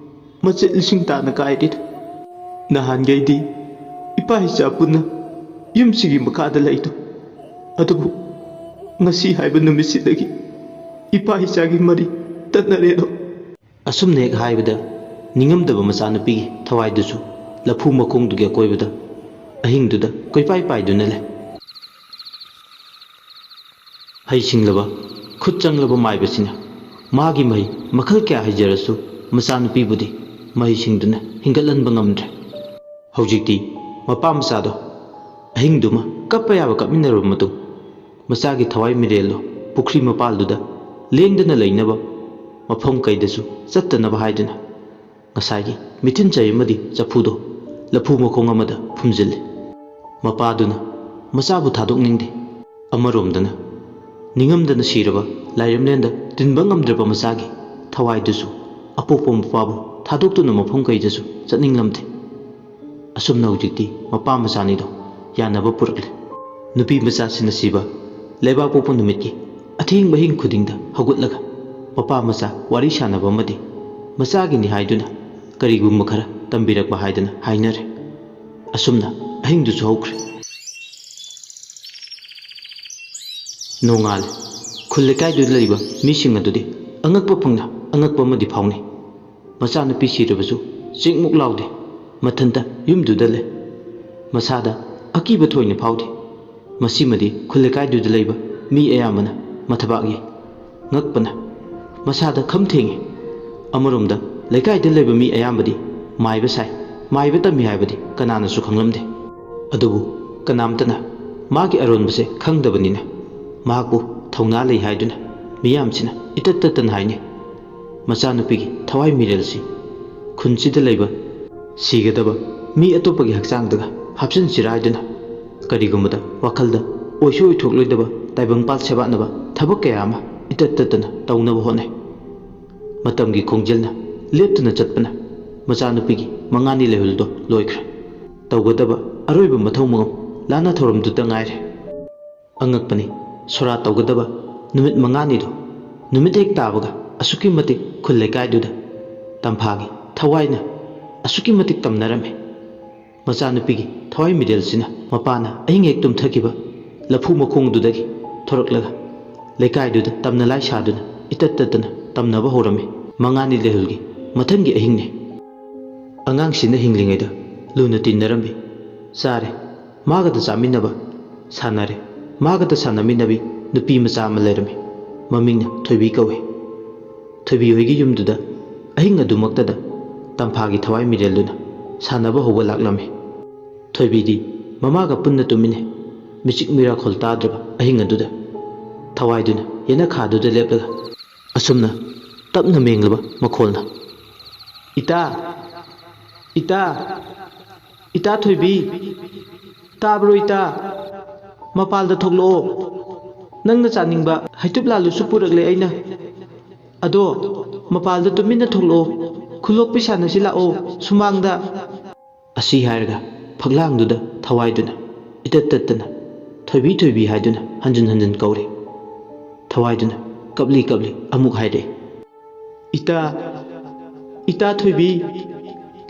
ꯃꯆꯦꯠ ꯂꯤꯁꯤꯡ ꯇꯥꯅ ꯀꯥꯏꯔꯤꯗ꯫ ꯅꯍꯥꯟꯈꯩꯗꯤ ꯏꯄꯥ ꯏꯆꯥ ꯄꯨꯟꯅ ꯌꯨꯝꯁꯤꯒꯤ ꯃꯈꯥꯗ ꯂꯩꯗꯣ, ꯑꯗꯨꯕꯨ ꯉꯁꯤ ꯍꯥꯏꯕ ꯅꯨꯃꯤꯠꯁꯤꯗꯒꯤ ꯏꯄꯥ ꯏꯆꯥꯒꯤ ꯃꯔꯤ ꯇꯠꯅꯔꯦꯗꯣ"꯫ ꯑꯁꯨꯝꯅ ꯍꯦꯛ ꯍꯥꯏꯕꯗ, ꯅꯤꯡꯉꯝꯗꯕ ꯃꯆꯥꯅꯨꯄꯤꯒꯤ ꯊꯋꯥꯏꯗꯨꯁꯨ ꯂꯐꯨ ꯃꯈꯣꯡꯗꯨꯒꯤ ꯑꯀꯣꯏꯕꯗ ꯑꯍꯤꯡꯗꯨꯗ ꯀꯣꯏꯄꯥꯏ ꯄꯥꯏꯗꯨꯅ ꯂꯩ꯫ ꯍꯩꯁꯤꯡꯂꯕ, ꯈꯨꯠ ꯆꯪꯂꯕ ꯃꯥꯏꯕꯁꯤꯅ ꯃꯥꯒꯤ ꯃꯍꯩ ꯃꯈꯜ ꯀꯌꯥ ꯍꯩꯖꯔꯁꯨ, ꯃꯆꯥꯅꯨꯄꯤꯕꯨꯗꯤ ꯃꯍꯩꯁꯤꯡꯗꯨꯅ ꯍꯤꯡꯒꯠꯍꯟꯕ ꯉꯝꯗ꯭ꯔꯦ꯫ ꯍꯧꯖꯤꯛꯇꯤ ꯃꯄꯥ ꯃꯆꯥꯗꯣ ꯑꯍꯤꯡꯗꯨꯃ ꯀꯞꯄ ꯌꯥꯕ ꯀꯞꯃꯤꯟꯅꯔꯕ ꯃꯇꯨꯡ, ꯃꯆꯥꯒꯤ ꯊꯋꯥꯏ ꯃꯤꯔꯦꯜꯗꯣ ꯄꯨꯈ꯭ꯔꯤ ꯃꯄꯥꯜꯗꯨꯗ ꯂꯦꯡꯗꯅ ꯂꯩꯅꯕ, ꯃꯐꯝ ꯀꯩꯗꯁꯨ ꯆꯠꯇꯅꯕ ꯍꯥꯏꯗꯨꯅ ꯉꯁꯥꯏꯒꯤ ꯃꯤꯊꯤꯟ ꯆꯩ ꯑꯃꯗꯤ ꯆꯐꯨꯗꯣ ꯂꯐꯨ ꯃꯈꯣꯡ ꯑꯃꯗ ꯐꯨꯝꯖꯤꯜꯂꯤ꯫ ꯃꯄꯥꯗꯨꯅ ꯃꯆꯥꯕꯨ ꯊꯥꯗꯣꯛꯅꯤꯡꯗꯦ꯫ ꯑꯃꯔꯣꯝꯗꯅ ꯅꯤꯡꯉꯝꯗꯅ ꯁꯤꯔꯕ ꯂꯥꯏꯔꯦꯝꯂꯦꯟꯗ ꯇꯤꯟꯕ ꯉꯝꯗ꯭ꯔꯕ ꯃꯆꯥꯒꯤ ꯊꯋꯥꯏꯗꯨꯁꯨ ꯑꯄꯣꯛꯄ ꯃꯄꯥꯕꯨ ꯊꯥꯗꯣꯛꯇꯨꯅ ꯃꯐꯝ ꯀꯩꯗꯁꯨ ꯆꯠꯅꯤꯡꯂꯝꯗꯦ꯫ ꯑꯁꯨꯝꯅ ꯍꯧꯖꯤꯛꯇꯤ ꯃꯄꯥ ꯃꯆꯥꯅꯤꯗꯣ ꯌꯥꯅꯕ ꯄꯨꯔꯛꯂꯦ꯫ ꯅꯨꯄꯤ ꯃꯆꯥꯁꯤꯡꯅ ꯁꯤꯕ ꯂꯩꯕꯥꯛ ꯄꯣꯛꯄ ꯅꯨꯃꯤꯠꯀꯤ ꯑꯊꯦꯡꯕ ꯑꯍꯤꯡ ꯈꯨꯗꯤꯡꯗ ꯍꯧꯒꯠꯂꯒ ꯃꯄꯥ ꯃꯆꯥ ꯋꯥꯔꯤ ꯁꯥꯟꯅꯕ ꯑꯃꯗꯤ ꯃꯆꯥꯒꯤꯅꯤ ꯍꯥꯏꯗꯨꯅ ꯀꯔꯤꯒꯨꯝꯕ ꯈꯔ ꯇꯝꯕꯤꯔꯛꯄ ꯍꯥꯏꯗꯅ ꯍꯥꯏꯅꯔꯦ꯫ ꯑꯁꯨꯝꯅ ꯑꯍꯤꯡꯗꯨꯁꯨ ꯍꯧꯈ꯭ꯔꯦ꯫ ꯅꯣꯡꯉꯥꯜꯂꯦ꯫ ꯈꯨꯜ ꯂꯩꯀꯥꯏꯗꯨꯗ ꯂꯩꯕ ꯃꯤꯁꯤꯡ ꯑꯗꯨꯗꯤ ꯑꯉꯛꯄ ꯐꯪꯅ ꯑꯉꯛꯄ ꯑꯃꯗꯤ ꯐꯥꯎꯅꯩ꯫ ꯃꯆꯥꯅꯨꯄꯤ ꯁꯤꯔꯕꯁꯨ ꯆꯤꯛꯃꯨꯛ ꯂꯥꯎꯗꯦ꯫ ꯃꯊꯟꯇ ꯌꯨꯝꯗꯨꯗ ꯂꯩ꯫ ꯃꯁꯥꯗ ꯑꯀꯤꯕ ꯊꯣꯏꯅ ꯐꯥꯎꯗꯦ꯫ ꯃꯁꯤꯃꯗꯤ ꯈꯨꯜ ꯂꯩꯀꯥꯏꯗꯨꯗ ꯂꯩꯕ ꯃꯤ ꯑꯌꯥꯝꯕꯅ ꯃꯊꯕꯥꯛ ꯌꯩ꯫ ꯉꯛꯄꯅ ꯃꯁꯥꯗ ꯈꯝ ꯊꯦꯡꯉꯤ꯫ ꯑꯃꯔꯣꯝꯗ ꯂꯩꯀꯥꯏꯗ ꯂꯩꯕ ꯃꯤ ꯑꯌꯥꯝꯕꯗꯤ ꯃꯥꯏꯕ ꯁꯥꯏ, ꯃꯥꯏꯕ ꯇꯝꯃꯤ ꯍꯥꯏꯕꯗꯤ ꯀꯅꯥꯅꯁꯨ ꯈꯪꯂꯝꯗꯦ꯫ ꯑꯗꯨꯕꯨ ꯀꯅꯥꯝꯇꯅ ꯃꯥꯒꯤ ꯑꯔꯣꯟꯕꯁꯦ ꯈꯪꯗꯕꯅꯤꯅ ꯃꯍꯥꯛꯄꯨ ꯊꯧꯅꯥ ꯂꯩ ꯍꯥꯏꯗꯨꯅ ꯃꯤꯌꯥꯝꯁꯤꯅ ꯏꯇꯠ ꯇꯠꯇꯅ ꯍꯥꯏꯅꯩ꯫ ꯃꯆꯥꯅꯨꯄꯤꯒꯤ ꯊꯋꯥꯏ ꯃꯤꯔꯦꯜꯁꯤ ꯈꯨꯟꯁꯤꯗ ꯂꯩꯕ ꯁꯤꯒꯗꯕ ꯃꯤ ꯑꯇꯣꯞꯄꯒꯤ ꯍꯛꯆꯥꯡꯗꯒ ꯍꯥꯞꯆꯤꯟꯁꯤꯔꯥ ꯍꯥꯏꯗꯨꯅ ꯀꯔꯤꯒꯨꯝꯕꯗ ꯋꯥꯈꯜꯗ ꯑꯣꯏꯁꯨ ꯑꯣꯏꯊꯣꯛꯂꯣꯏꯗꯕ ꯇꯥꯏꯕꯪꯄꯥꯜ ꯁꯦꯕꯥꯠꯅꯕ ꯊꯕꯛ ꯀꯌꯥ ꯑꯃ ꯏꯇꯠ ꯇꯠꯇꯅ ꯇꯧꯅꯕ ꯍꯣꯠꯅꯩ꯫ ꯃꯇꯝꯒꯤ ꯈꯣꯡꯖꯦꯜꯅ ꯂꯦꯞꯇꯅ ꯆꯠꯄꯅ ꯃꯆꯥꯅꯨꯄꯤꯒꯤ ꯃꯉꯥꯅꯤ ꯂꯩꯍꯨꯜꯗꯣ ꯂꯣꯏꯈ꯭ꯔꯦ꯫ ꯇꯧꯒꯗꯕ ꯑꯔꯣꯏꯕ ꯃꯊꯧ ꯃꯉꯝ ꯂꯥꯟꯅ ꯊꯧꯔꯝꯗꯨꯇ ꯉꯥꯏꯔꯦ꯫ ꯑꯉꯛꯄꯅꯤ, ꯁꯣꯔꯥ ꯇꯧꯒꯗꯕ ꯅꯨꯃꯤꯠ ꯃꯉꯥꯅꯤꯗꯣ ꯅꯨꯃꯤꯠ ꯍꯦꯛ ꯇꯥꯕꯒ ꯑꯁꯨꯛꯀꯤ ꯃꯇꯤꯛ ꯈꯨꯜ ꯂꯩꯀꯥꯏꯗꯨꯗ ꯇꯝꯐꯥꯒꯤ ꯊꯋꯥꯏꯅ ꯑꯁꯨꯛꯀꯤ ꯃꯇꯤꯛ ꯇꯝꯅꯔꯝꯃꯤ꯫ ꯃꯆꯥꯅꯨꯄꯤꯒꯤ ꯊꯋꯥꯏ ꯃꯤꯔꯦꯜꯁꯤꯅ ꯃꯄꯥꯅ ꯑꯍꯤꯡ ꯍꯦꯛ ꯇꯨꯝꯊꯈꯤꯕ ꯂꯐꯨ ꯃꯈꯣꯡꯗꯨꯗꯒꯤ ꯊꯣꯔꯛꯂꯒ ꯂꯩꯀꯥꯏꯗꯨꯗ ꯇꯝꯅ ꯂꯥꯏ ꯁꯥꯗꯨꯅ ꯏꯇꯠ ꯇꯠꯇꯅ ꯇꯝꯅꯕ ꯍꯧꯔꯝꯃꯤ꯫ ꯃꯉꯥꯅꯤ ꯂꯩꯍꯨꯜꯒꯤ ꯃꯊꯪꯒꯤ ꯑꯍꯤꯡꯅꯤ꯫ ꯑꯉꯥꯡꯁꯤꯅ ꯍꯤꯡꯂꯤꯉꯩꯗ ꯂꯨꯅ ꯇꯤꯟꯅꯔꯝꯃꯤ, ꯆꯥꯔꯦ, ꯃꯥꯒꯗ ꯆꯥꯃꯤꯟꯅꯕ, ꯁꯥꯟꯅꯔꯦ, ꯃꯥꯒꯗ ꯁꯥꯟꯅꯃꯤꯟꯅꯕꯤ ꯅꯨꯄꯤ ꯃꯆꯥ ꯑꯃ ꯂꯩꯔꯝꯃꯤ꯫ ꯃꯃꯤꯡꯅ ꯊꯣꯏꯕꯤ ꯀꯧꯏ꯫ ꯊꯣꯏꯕꯤ ꯍꯣꯏꯒꯤ ꯌꯨꯝꯗꯨꯗ ꯑꯍꯤꯡ ꯑꯗꯨꯃꯛꯇꯗ ꯇꯝꯐꯥꯒꯤ ꯊꯋꯥꯏ ꯃꯤꯔꯦꯜꯗꯨꯅ ꯁꯥꯟꯅꯕ ꯍꯧꯕ ꯂꯥꯛꯂꯝꯃꯤ꯫ ꯊꯣꯏꯕꯤꯗꯤ ꯃꯃꯥꯒ ꯄꯨꯟꯅ ꯇꯨꯝꯃꯤꯟꯅꯩ꯫ ꯃꯤꯆꯤꯛ ꯃꯤꯔꯥꯈꯣꯜ ꯇꯥꯗ꯭ꯔꯕ ꯑꯍꯤꯡ ꯑꯗꯨꯗ ꯊꯋꯥꯏꯗꯨꯅ ꯌꯦꯅꯈꯥꯗꯨꯗ ꯂꯦꯞꯂꯒ ꯑꯁꯨꯝꯅ ꯇꯞꯅ ꯃꯦꯡꯂꯕ ꯃꯈꯣꯜꯅ, "ꯏꯇꯥ! ꯏꯇꯥ! ꯏꯇꯥ ꯊꯣꯏꯕꯤ! ꯇꯥꯕ꯭ꯔꯣ ꯏꯇꯥ? ꯃꯄꯥꯜꯗ ꯊꯣꯛꯂꯛꯑꯣ꯫ ꯅꯪꯅ ꯆꯥꯅꯤꯡꯕ ꯍꯩꯇꯨꯞ ꯂꯥꯜꯂꯨꯁꯨ ꯄꯨꯔꯛꯂꯦ ꯑꯩꯅ꯫ ꯑꯗꯣ ꯃꯄꯥꯜꯗ ꯇꯨꯃꯤꯟꯅ ꯊꯣꯛꯂꯛꯑꯣ꯫ ꯈꯨꯂꯣꯛꯄꯤ ꯁꯥꯟꯅꯁꯤ ꯂꯥꯛꯑꯣ ꯁꯨꯃꯥꯡꯗ"꯫ ꯑꯁꯤ ꯍꯥꯏꯔꯒ ꯐꯛꯂꯥꯡꯗꯨꯗ ꯊꯋꯥꯏꯗꯨꯅ ꯏꯇꯠ ꯇꯠꯇꯅ "ꯊꯣꯏꯕꯤ, ꯊꯣꯏꯕꯤ" ꯍꯥꯏꯗꯨꯅ ꯍꯟꯖꯤꯟ ꯍꯟꯖꯤꯟ ꯀꯧꯔꯦ꯫ ꯊꯋꯥꯏꯗꯨꯅ ꯀꯞꯂꯤ ꯀꯞꯂꯤ ꯑꯃꯨꯛ ꯍꯥꯏꯔꯛꯏ, "ꯏꯇꯥ, ꯏꯇꯥ ꯊꯣꯏꯕꯤ,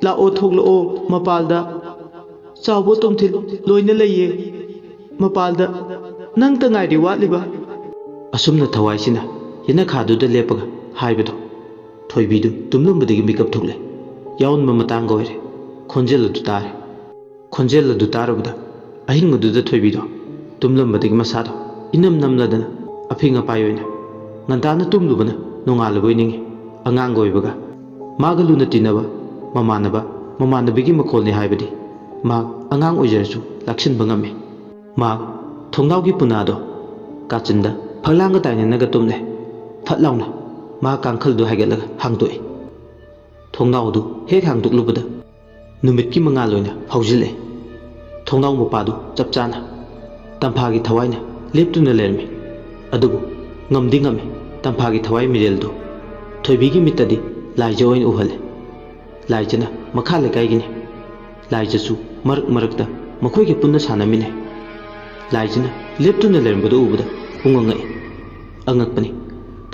ꯂꯥꯛꯑꯣ, ꯊꯣꯛꯂꯛꯑꯣ ꯃꯄꯥꯜꯗ꯫ ꯆꯥꯎꯕ ꯇꯣꯝꯊꯤꯟ ꯂꯣꯏꯅ ꯂꯩꯌꯦ ꯃꯄꯥꯜꯗ꯫ ꯅꯪꯇ ꯉꯥꯏꯔꯦ ꯋꯥꯠꯂꯤꯕ"꯫ ꯑꯁꯨꯝꯅ ꯊꯋꯥꯏꯁꯤꯅ ꯌꯦꯅꯈꯥꯗꯨꯗ ꯂꯦꯞꯄꯒ ꯍꯥꯏꯕꯗꯣ ꯊꯣꯏꯕꯤꯗꯨ ꯇꯨꯝꯂꯝꯕꯗꯒꯤ ꯃꯤꯀꯞ ꯊꯣꯛꯂꯦ꯫ ꯌꯥꯑꯣꯟꯕ ꯃꯇꯥꯡꯒ ꯑꯣꯏꯔꯦ꯫ ꯈꯣꯟꯖꯦꯜ ꯑꯗꯨ ꯇꯥꯔꯦ꯫ ꯈꯣꯟꯖꯦꯜ ꯑꯗꯨ ꯇꯥꯔꯨꯕꯗ ꯑꯍꯤꯡ ꯑꯗꯨꯗ ꯊꯣꯏꯕꯤꯗꯣ ꯇꯨꯝꯂꯝꯕꯗꯒꯤ ꯃꯁꯥꯗꯣ ꯏꯅꯝ ꯅꯝꯂꯗꯅ ꯑꯐꯤꯡ ꯑꯄꯥꯏ ꯑꯣꯏꯅ ꯉꯟꯇꯥꯅ ꯇꯨꯝꯂꯨꯕꯅ ꯅꯣꯡꯉꯥꯜꯂꯕꯣꯏ ꯅꯤꯡꯏ꯫ ꯑꯉꯥꯡꯒ ꯑꯣꯏꯕꯒ ꯃꯥꯒ ꯂꯨꯅ ꯇꯤꯟꯅꯕ ꯃꯃꯥꯟꯅꯕ, ꯃꯃꯥꯟꯅꯕꯤꯒꯤ ꯃꯈꯣꯜꯅꯤ ꯍꯥꯏꯕꯗꯤ ꯃꯍꯥꯛ ꯑꯉꯥꯡ ꯑꯣꯏꯖꯔꯁꯨ ꯂꯥꯛꯁꯤꯟꯕ ꯉꯝꯃꯤ꯫ ꯃꯍꯥꯛ ꯊꯣꯡꯅꯥꯎꯒꯤ ꯄꯨꯅꯥꯗꯣ ꯀꯥꯆꯤꯟꯗ ꯐꯛꯂꯥꯡꯒ ꯇꯥꯏꯅꯅꯒ ꯇꯨꯝꯂꯦ꯫ ꯐꯠ ꯂꯥꯎꯅ ꯃꯍꯥꯛ ꯀꯥꯡꯈꯜꯗꯨ ꯍꯥꯏꯒꯠꯂꯒ ꯍꯥꯡꯗꯣꯛꯏ꯫ ꯊꯣꯡꯅꯥꯎꯗꯨ ꯍꯦꯛ ꯍꯥꯡꯗꯣꯛꯂꯨꯕꯗ ꯅꯨꯃꯤꯠꯀꯤ ꯃꯉꯥꯜ ꯑꯣꯏꯅ ꯐꯥꯎꯖꯤꯜꯂꯛꯏ꯫ ꯊꯣꯡꯅꯥꯎ ꯃꯄꯥꯗꯨ ꯆꯞ ꯆꯥꯅ ꯇꯝꯐꯥꯒꯤ ꯊꯋꯥꯏꯅ ꯂꯦꯞꯇꯨꯅ ꯂꯩꯔꯝꯃꯤ꯫ ꯑꯗꯨꯕꯨ ꯉꯝꯗꯤ ꯉꯝꯃꯤ ꯇꯝꯐꯥꯒꯤ ꯊꯋꯥꯏ ꯃꯤꯔꯦꯜꯗꯨ꯫ ꯊꯣꯏꯕꯤꯒꯤ ꯃꯤꯠꯇꯗꯤ ꯂꯥꯏꯖ ꯑꯣꯏꯅ ꯎꯍꯜꯂꯦ꯫ ꯂꯥꯏꯖꯅ ꯃꯈꯥ ꯂꯩꯀꯥꯏꯒꯤꯅꯤ꯫ ꯂꯥꯏꯖꯁꯨ ꯃꯔꯛ ꯃꯔꯛꯇ ꯃꯈꯣꯏꯒ ꯄꯨꯟꯅ ꯁꯥꯟꯅꯃꯤꯟꯅꯩ꯫ ꯂꯥꯏꯖꯅ ꯂꯦꯞꯇꯨꯅ ꯂꯩꯔꯝꯕꯗꯨ ꯎꯕꯗ ꯄꯨꯡꯉꯛ ꯉꯛꯏ꯫ ꯑꯉꯛꯄꯅꯤ,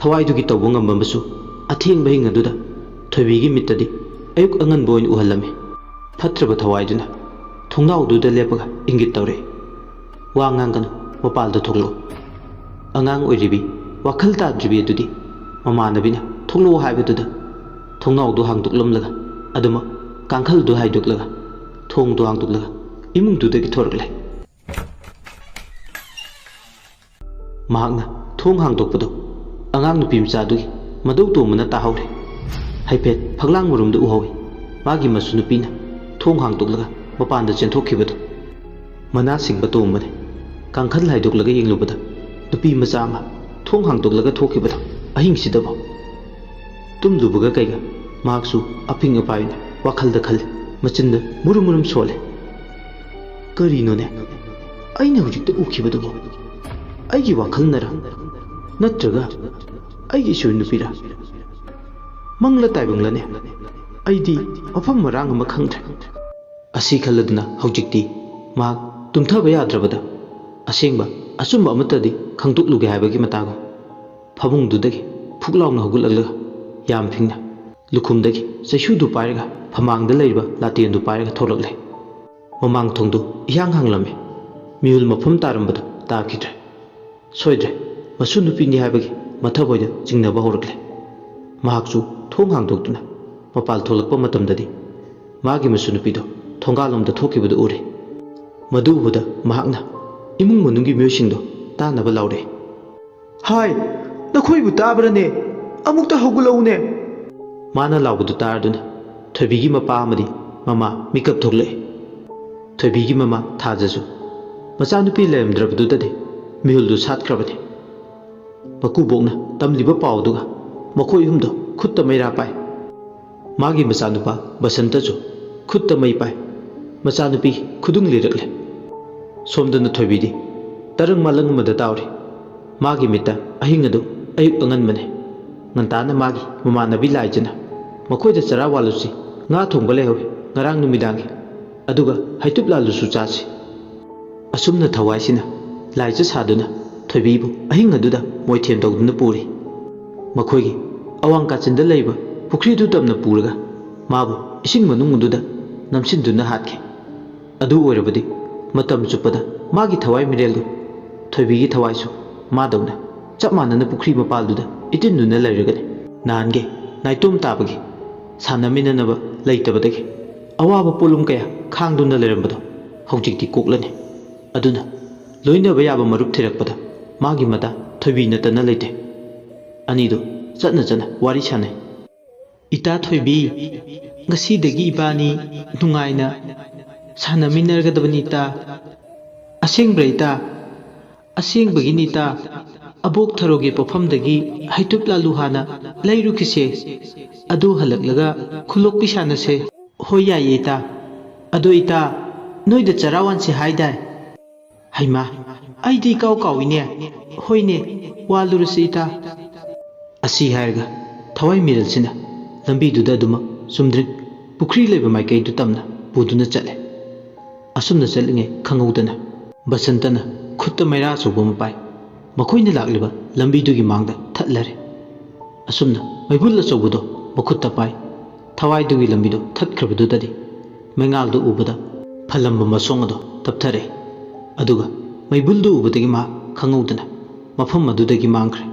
ꯊꯋꯥꯏꯗꯨꯒꯤ ꯇꯧꯕ ꯉꯝꯕ ꯑꯃꯁꯨ ꯑꯊꯦꯡꯕ ꯑꯍꯤꯡ ꯑꯗꯨꯗ ꯊꯣꯏꯕꯤꯒꯤ ꯃꯤꯠꯇꯗꯤ ꯑꯌꯨꯛ ꯑꯉꯟꯕ ꯑꯣꯏꯅ ꯎꯍꯜꯂꯝꯃꯤ꯫ ꯐꯠꯇ꯭ꯔꯕ ꯊꯋꯥꯏꯗꯨꯅ ꯊꯣꯡꯅꯥꯎꯗꯨꯗ ꯂꯦꯞꯄꯒ ꯏꯪꯒꯤꯠ ꯇꯧꯔꯛꯏ꯫ "ꯋꯥ ꯉꯥꯡꯒꯅꯨ, ꯃꯄꯥꯜꯗ ꯊꯣꯛꯂꯛꯎ꯫ ꯑꯉꯥꯡ ꯑꯣꯏꯔꯤꯕꯤ, ꯋꯥꯈꯜ ꯇꯥꯗ꯭ꯔꯤꯕꯤ ꯑꯗꯨꯗꯤ ꯃꯃꯥꯟꯅꯕꯤꯅ ꯊꯣꯛꯂꯛꯑꯣ ꯍꯥꯏꯕꯗꯨꯗ ꯊꯣꯡꯅꯥꯎꯗꯨ ꯍꯥꯡꯗꯣꯛꯂꯝꯂꯒ ꯑꯗꯨꯃꯛ ꯀꯥꯡꯈꯜꯗꯨ ꯍꯥꯏꯗꯣꯛꯂꯒ ꯊꯣꯡꯗꯨ ꯍꯥꯡꯗꯣꯛꯂꯒ ꯏꯃꯨꯡꯗꯨꯗꯒꯤ ꯊꯣꯔꯛꯂꯦ꯫" ꯃꯍꯥꯛꯅ ꯊꯣꯡ ꯍꯥꯡꯗꯣꯛꯄꯗꯨ ꯑꯉꯥꯡ ꯅꯨꯄꯤ ꯃꯆꯥꯗꯨꯒꯤ ꯃꯗꯧ ꯇꯣꯡꯕꯅ ꯇꯥꯍꯧꯔꯦ꯫ ꯍꯥꯏꯐꯦꯠ ꯐꯛꯂꯥꯡ ꯃꯔꯨꯝꯗ ꯎꯍꯧꯏ꯫ ꯃꯥꯒꯤ ꯃꯁꯨ ꯅꯨꯄꯤꯅ ꯊꯣꯡ ꯍꯥꯡꯗꯣꯛꯂꯒ ꯃꯄꯥꯟꯗ ꯆꯦꯟꯊꯣꯛꯈꯤꯕꯗꯨ꯫ ꯃꯅꯥ ꯁꯤꯡꯕ ꯇꯣꯡꯕꯅꯤ꯫ ꯀꯥꯡꯈꯜ ꯍꯥꯏꯗꯣꯛꯂꯒ ꯌꯦꯡꯂꯨꯕꯗ ꯅꯨꯄꯤ ꯃꯆꯥ ꯑꯃ ꯊꯣꯡ ꯍꯥꯡꯗꯣꯛꯂꯒ ꯊꯣꯛꯈꯤꯕꯗꯣ ꯑꯍꯤꯡꯁꯤꯗꯕꯨ꯫ ꯇꯨꯝꯂꯨꯕꯒ ꯀꯩꯒ ꯃꯍꯥꯛꯁꯨ ꯑꯐꯤꯡ ꯑꯄꯥꯏꯅ ꯋꯥꯈꯜꯗ ꯈꯜꯂꯤ꯫ ꯃꯆꯤꯟꯗ ꯃꯨꯔꯨꯝ ꯃꯨꯔꯨꯝ ꯁꯣꯜꯂꯤ꯫ "ꯀꯔꯤꯅꯣꯅꯦ ꯑꯩꯅ ꯍꯧꯖꯤꯛꯇ ꯎꯈꯤꯕꯗꯨꯕꯨ? ꯑꯩꯒꯤ ꯋꯥꯈꯜꯅꯔ? ꯅꯠꯇ꯭ꯔꯒ ꯑꯩꯒꯤ ꯏꯁꯨ ꯅꯨꯄꯤꯔ? ꯃꯪꯂ ꯇꯥꯏꯕꯪꯂꯅꯦ? ꯑꯩꯗꯤ ꯃꯐꯝ ꯃꯔꯥꯡ ꯑꯃ ꯈꯪꯗ꯭ꯔꯦ꯫" ꯑꯁꯤ ꯈꯜꯂꯗꯨꯅ ꯍꯧꯖꯤꯛꯇꯤ ꯃꯍꯥꯛ ꯇꯨꯝꯊꯕ ꯌꯥꯗ꯭ꯔꯕꯗ ꯑꯁꯦꯡꯕ ꯑꯆꯨꯝꯕ ꯑꯃꯠꯇꯗꯤ ꯈꯪꯗꯣꯛꯂꯨꯒꯦ ꯍꯥꯏꯕꯒꯤ ꯃꯇꯥꯒꯨꯝ ꯐꯃꯨꯡꯗꯨꯗꯒꯤ ꯐꯨꯛ ꯂꯥꯎꯅ ꯍꯧꯒꯠꯂꯛꯂꯒ ꯌꯥꯝ ꯐꯤꯡꯅ ꯂꯨꯈꯨꯝꯗꯒꯤ ꯆꯩꯁꯨꯗꯨ ꯄꯥꯏꯔꯒ ꯐꯃꯥꯡꯗ ꯂꯩꯔꯤꯕ ꯂꯥꯇꯦꯟꯗꯨ ꯄꯥꯏꯔꯒ ꯊꯣꯛꯂꯛꯂꯦ꯫ ꯃꯃꯥꯡ ꯊꯣꯡꯗꯨ ꯏꯍꯥꯡ ꯍꯥꯡꯂꯝꯃꯤ꯫ ꯃꯤꯍꯨꯜ ꯃꯐꯝ ꯇꯥꯔꯝꯕꯗꯨ ꯇꯥꯈꯤꯗ꯭ꯔꯦ꯫ ꯁꯣꯏꯗ꯭ꯔꯦ, ꯃꯁꯨ ꯅꯨꯄꯤꯅꯤ ꯍꯥꯏꯕꯒꯤ ꯃꯊꯃꯣꯏꯗ ꯆꯤꯡꯅꯕ ꯍꯧꯔꯛꯂꯦ꯫ ꯃꯍꯥꯛꯁꯨ ꯊꯣꯡ ꯍꯥꯡꯗꯣꯛꯇꯨꯅ ꯃꯄꯥꯜ ꯊꯣꯛꯂꯛꯄ ꯃꯇꯝꯗꯗꯤ ꯃꯥꯒꯤ ꯃꯁꯨ ꯅꯨꯄꯤꯗꯨ ꯊꯣꯡꯒꯥꯜꯂꯣꯝꯗ ꯊꯣꯛꯈꯤꯕꯗꯨ ꯎꯔꯦ꯫ ꯃꯗꯨ ꯎꯕꯗ ꯃꯍꯥꯛꯅ ꯏꯃꯨꯡ ꯃꯅꯨꯡꯒꯤ ꯃꯤꯑꯣꯏꯁꯤꯡꯗꯨ ꯇꯥꯅꯕ ꯂꯥꯎꯔꯛꯏ꯫ "ꯍꯥꯏ, ꯅꯈꯣꯏꯕꯨ ꯇꯥꯕ꯭ꯔꯅꯦ? ꯑꯃꯨꯛꯇ ꯍꯧꯒꯠꯂꯛꯎꯅꯦ!" ꯃꯥꯅ ꯂꯥꯎꯕꯗꯨ ꯇꯥꯔꯗꯨꯅ ꯊꯣꯏꯕꯤꯒꯤ ꯃꯄꯥ ꯑꯃꯗꯤ ꯃꯃꯥ ꯃꯤꯀꯞ ꯊꯣꯛꯂꯛꯏ꯫ ꯊꯣꯏꯕꯤꯒꯤ ꯃꯃꯥ ꯊꯥꯖꯁꯨ ꯃꯆꯥꯅꯨꯄꯤ ꯂꯩꯔꯝꯗ꯭ꯔꯕꯗꯨꯗꯗꯤ ꯃꯤꯍꯨꯜꯗꯨ ꯁꯥꯠꯈ꯭ꯔꯕꯅꯤ꯫ ꯃꯀꯨꯕꯣꯛꯅ ꯇꯝꯂꯤꯕ ꯄꯥꯎꯗꯨꯒ ꯃꯈꯣꯏ ꯑꯍꯨꯝꯗꯣ ꯈꯨꯠꯇ ꯃꯩꯔꯥ ꯄꯥꯏ꯫ ꯃꯥꯒꯤ ꯃꯆꯥꯅꯨꯄꯥ ꯕꯁꯟꯇꯁꯨ ꯈꯨꯠꯇ ꯃꯩ ꯄꯥꯏ꯫ ꯃꯆꯥꯅꯨꯄꯤ ꯈꯨꯗꯨꯡ ꯂꯤꯔꯛꯂꯦ꯫ ꯁꯣꯝꯗꯅ ꯊꯣꯏꯕꯤꯗꯤ ꯇꯔꯪ ꯃꯥꯂꯪ ꯑꯃꯗ ꯇꯥꯎꯔꯤ꯫ ꯃꯥꯒꯤ ꯃꯤꯠꯇ ꯑꯍꯤꯡ ꯑꯗꯨ ꯑꯌꯨꯛ ꯑꯉꯟꯕꯅꯤ꯫ ꯉꯟꯇꯥꯅ ꯃꯥꯒꯤ ꯃꯃꯥꯟꯅꯕꯤ ꯂꯥꯏꯖꯅ ꯃꯈꯣꯏꯗ ꯆꯔꯥ ꯋꯥꯜꯂꯨꯁꯤ, ꯉꯥ ꯊꯣꯡꯕ ꯂꯩꯍꯧꯏ ꯉꯔꯥꯡ ꯅꯨꯃꯤꯗꯥꯡꯒꯤ꯫ ꯑꯗꯨꯒ ꯍꯩꯇꯨꯞ ꯂꯥꯜꯂꯨꯁꯨ ꯆꯥꯁꯤ꯫ ꯑꯁꯨꯝꯅ ꯊꯋꯥꯏꯁꯤꯅ ꯂꯥꯏꯆꯠ ꯁꯥꯗꯨꯅ ꯊꯣꯏꯕꯤꯕꯨ ꯑꯍꯤꯡ ꯑꯗꯨꯗ ꯃꯣꯏꯊꯦꯝ ꯇꯧꯗꯨꯅ ꯄꯨꯔꯤ꯫ ꯃꯈꯣꯏꯒꯤ ꯑꯋꯥꯡ ꯀꯥꯆꯤꯟꯗ ꯂꯩꯕ ꯄꯨꯈ꯭ꯔꯤꯗꯨ ꯇꯝꯅ ꯄꯨꯔꯒ ꯃꯥꯕꯨ ꯏꯁꯤꯡ ꯃꯅꯨꯡ ꯑꯗꯨꯗ ꯅꯝꯁꯤꯟꯗꯨꯅ ꯍꯥꯠꯈꯤ꯫ ꯑꯗꯨ ꯑꯣꯏꯔꯕꯗꯤ ꯃꯇꯝ ꯆꯨꯞꯄꯗ ꯃꯥꯒꯤ ꯊꯋꯥꯏ ꯃꯤꯔꯦꯜꯗꯨ ꯊꯣꯏꯕꯤꯒꯤ ꯊꯋꯥꯏꯁꯨ ꯃꯥꯗꯧꯅ ꯆꯞ ꯃꯥꯟꯅꯅ ꯄꯨꯈ꯭ꯔꯤ ꯃꯄꯥꯜꯗꯨꯗ ꯏꯇꯤꯟꯗꯨꯅ ꯂꯩꯔꯒꯅꯤ꯫ ꯅꯍꯥꯟꯒꯤ ꯅꯥꯏꯇꯣꯝ ꯇꯥꯕꯒꯤ ꯁꯥꯟꯅꯃꯤꯟꯅꯅꯕ ꯂꯩꯇꯕꯗꯒꯤ ꯑꯋꯥꯕ ꯄꯣꯠꯂꯨꯝ ꯀꯌꯥ ꯈꯥꯡꯗꯨꯅ ꯂꯩꯔꯝꯕꯗꯣ ꯍꯧꯖꯤꯛꯇꯤ ꯀꯣꯛꯂꯅꯤ꯫ ꯑꯗꯨꯅ ꯂꯣꯏꯅꯕ ꯌꯥꯕ ꯃꯔꯨꯞ ꯊꯤꯔꯛꯄꯗ ꯃꯥꯒꯤ ꯃꯇꯥ ꯊꯣꯏꯕꯤ ꯅꯠꯇꯅ ꯂꯩꯇꯦ꯫ ꯑꯅꯤꯗꯨ ꯆꯠꯅ ꯆꯠꯅ ꯋꯥꯔꯤ ꯁꯥꯟꯅꯩ꯫ "ꯏꯇꯥ ꯊꯣꯏꯕꯤ, ꯉꯁꯤꯗꯒꯤ ꯏꯕꯥꯅꯤ ꯅꯨꯡꯉꯥꯏꯅ ꯁꯥꯟꯅꯃꯤꯟꯅꯔꯒꯗꯕꯅꯤ ꯏꯇꯥ꯫ ꯑꯁꯦꯡꯕ꯭ꯔꯥ ꯏꯇꯥ? ꯑꯁꯦꯡꯕꯒꯤꯅꯤ ꯏꯇꯥ꯫ ꯑꯕꯣꯛ ꯊꯔꯣꯒꯤ ꯄꯣꯠꯐꯝꯗꯒꯤ ꯍꯩꯇꯨꯞ ꯂꯥꯂꯨ ꯍꯥꯟꯅ ꯂꯩꯔꯨꯈꯤꯁꯦ꯫ ꯑꯗꯨ ꯍꯜꯂꯛꯂꯒ ꯈꯨꯂꯣꯛꯄꯤ ꯁꯥꯟꯅꯁꯦ꯫" "ꯍꯣꯏ ꯌꯥꯏꯌꯦ ꯏꯇꯥ꯫ ꯑꯗꯣ ꯏꯇꯥ, ꯅꯣꯏꯗ ꯆꯔꯥ ꯋꯥꯟꯁꯦ ꯍꯥꯏꯗꯥꯏ?" "ꯍꯩꯃꯥ, ꯑꯩꯗꯤ ꯏꯀꯥꯎ ꯀꯥꯎꯏꯅꯦ꯫ ꯍꯣꯏꯅꯦ, ꯋꯥꯜꯂꯨꯔꯁꯤ ꯏꯇꯥ꯫" ꯑꯁꯤ ꯍꯥꯏꯔꯒ ꯊꯋꯥꯏ ꯃꯤꯔꯦꯜꯁꯤꯅ ꯂꯝꯕꯤꯗꯨꯗ ꯑꯗꯨꯃꯛ ꯆꯨꯝꯗ꯭ꯔꯤꯡ ꯄꯨꯈ꯭ꯔꯤ ꯂꯩꯕ ꯃꯥꯏꯀꯩꯗꯨ ꯇꯝꯅ ꯄꯨꯗꯨꯅ ꯆꯠꯂꯦ꯫ ꯑꯁꯨꯝꯅ ꯆꯠꯂꯤꯉꯩ ꯈꯪꯍꯧꯗꯅ ꯕꯁꯟꯇꯅ ꯈꯨꯠꯇ ꯃꯩꯔꯥ ꯑꯆꯧꯕ ꯑꯃ ꯄꯥꯏ꯫ ꯃꯈꯣꯏꯅ ꯂꯥꯛꯂꯤꯕ ꯂꯝꯕꯤꯗꯨꯒꯤ ꯃꯥꯡꯗ ꯊꯠꯂꯔꯦ꯫ ꯑꯁꯨꯝꯅ ꯃꯩꯕꯨꯜ ꯑꯆꯧꯕꯗꯣ ꯃꯈꯨꯠꯇ ꯄꯥꯏ꯫ ꯊꯋꯥꯏꯗꯨꯒꯤ ꯂꯝꯕꯤꯗꯣ ꯊꯠꯈ꯭ꯔꯕꯗꯨꯗꯗꯤ ꯃꯩꯉꯥꯜꯗꯨ ꯎꯕꯗ ꯐꯜꯂꯝꯕ ꯃꯁꯣꯡ ꯑꯗꯣ ꯇꯞꯊꯔꯛꯏ꯫ ꯑꯗꯨꯒ ꯃꯩꯕꯨꯜꯗꯨ ꯎꯕꯗꯒꯤ ꯃꯍꯥꯛ ꯈꯪꯍꯧꯗꯅ ꯃꯐꯝ ꯑꯗꯨꯗꯒꯤ ꯃꯥꯡꯈ꯭ꯔꯦ꯫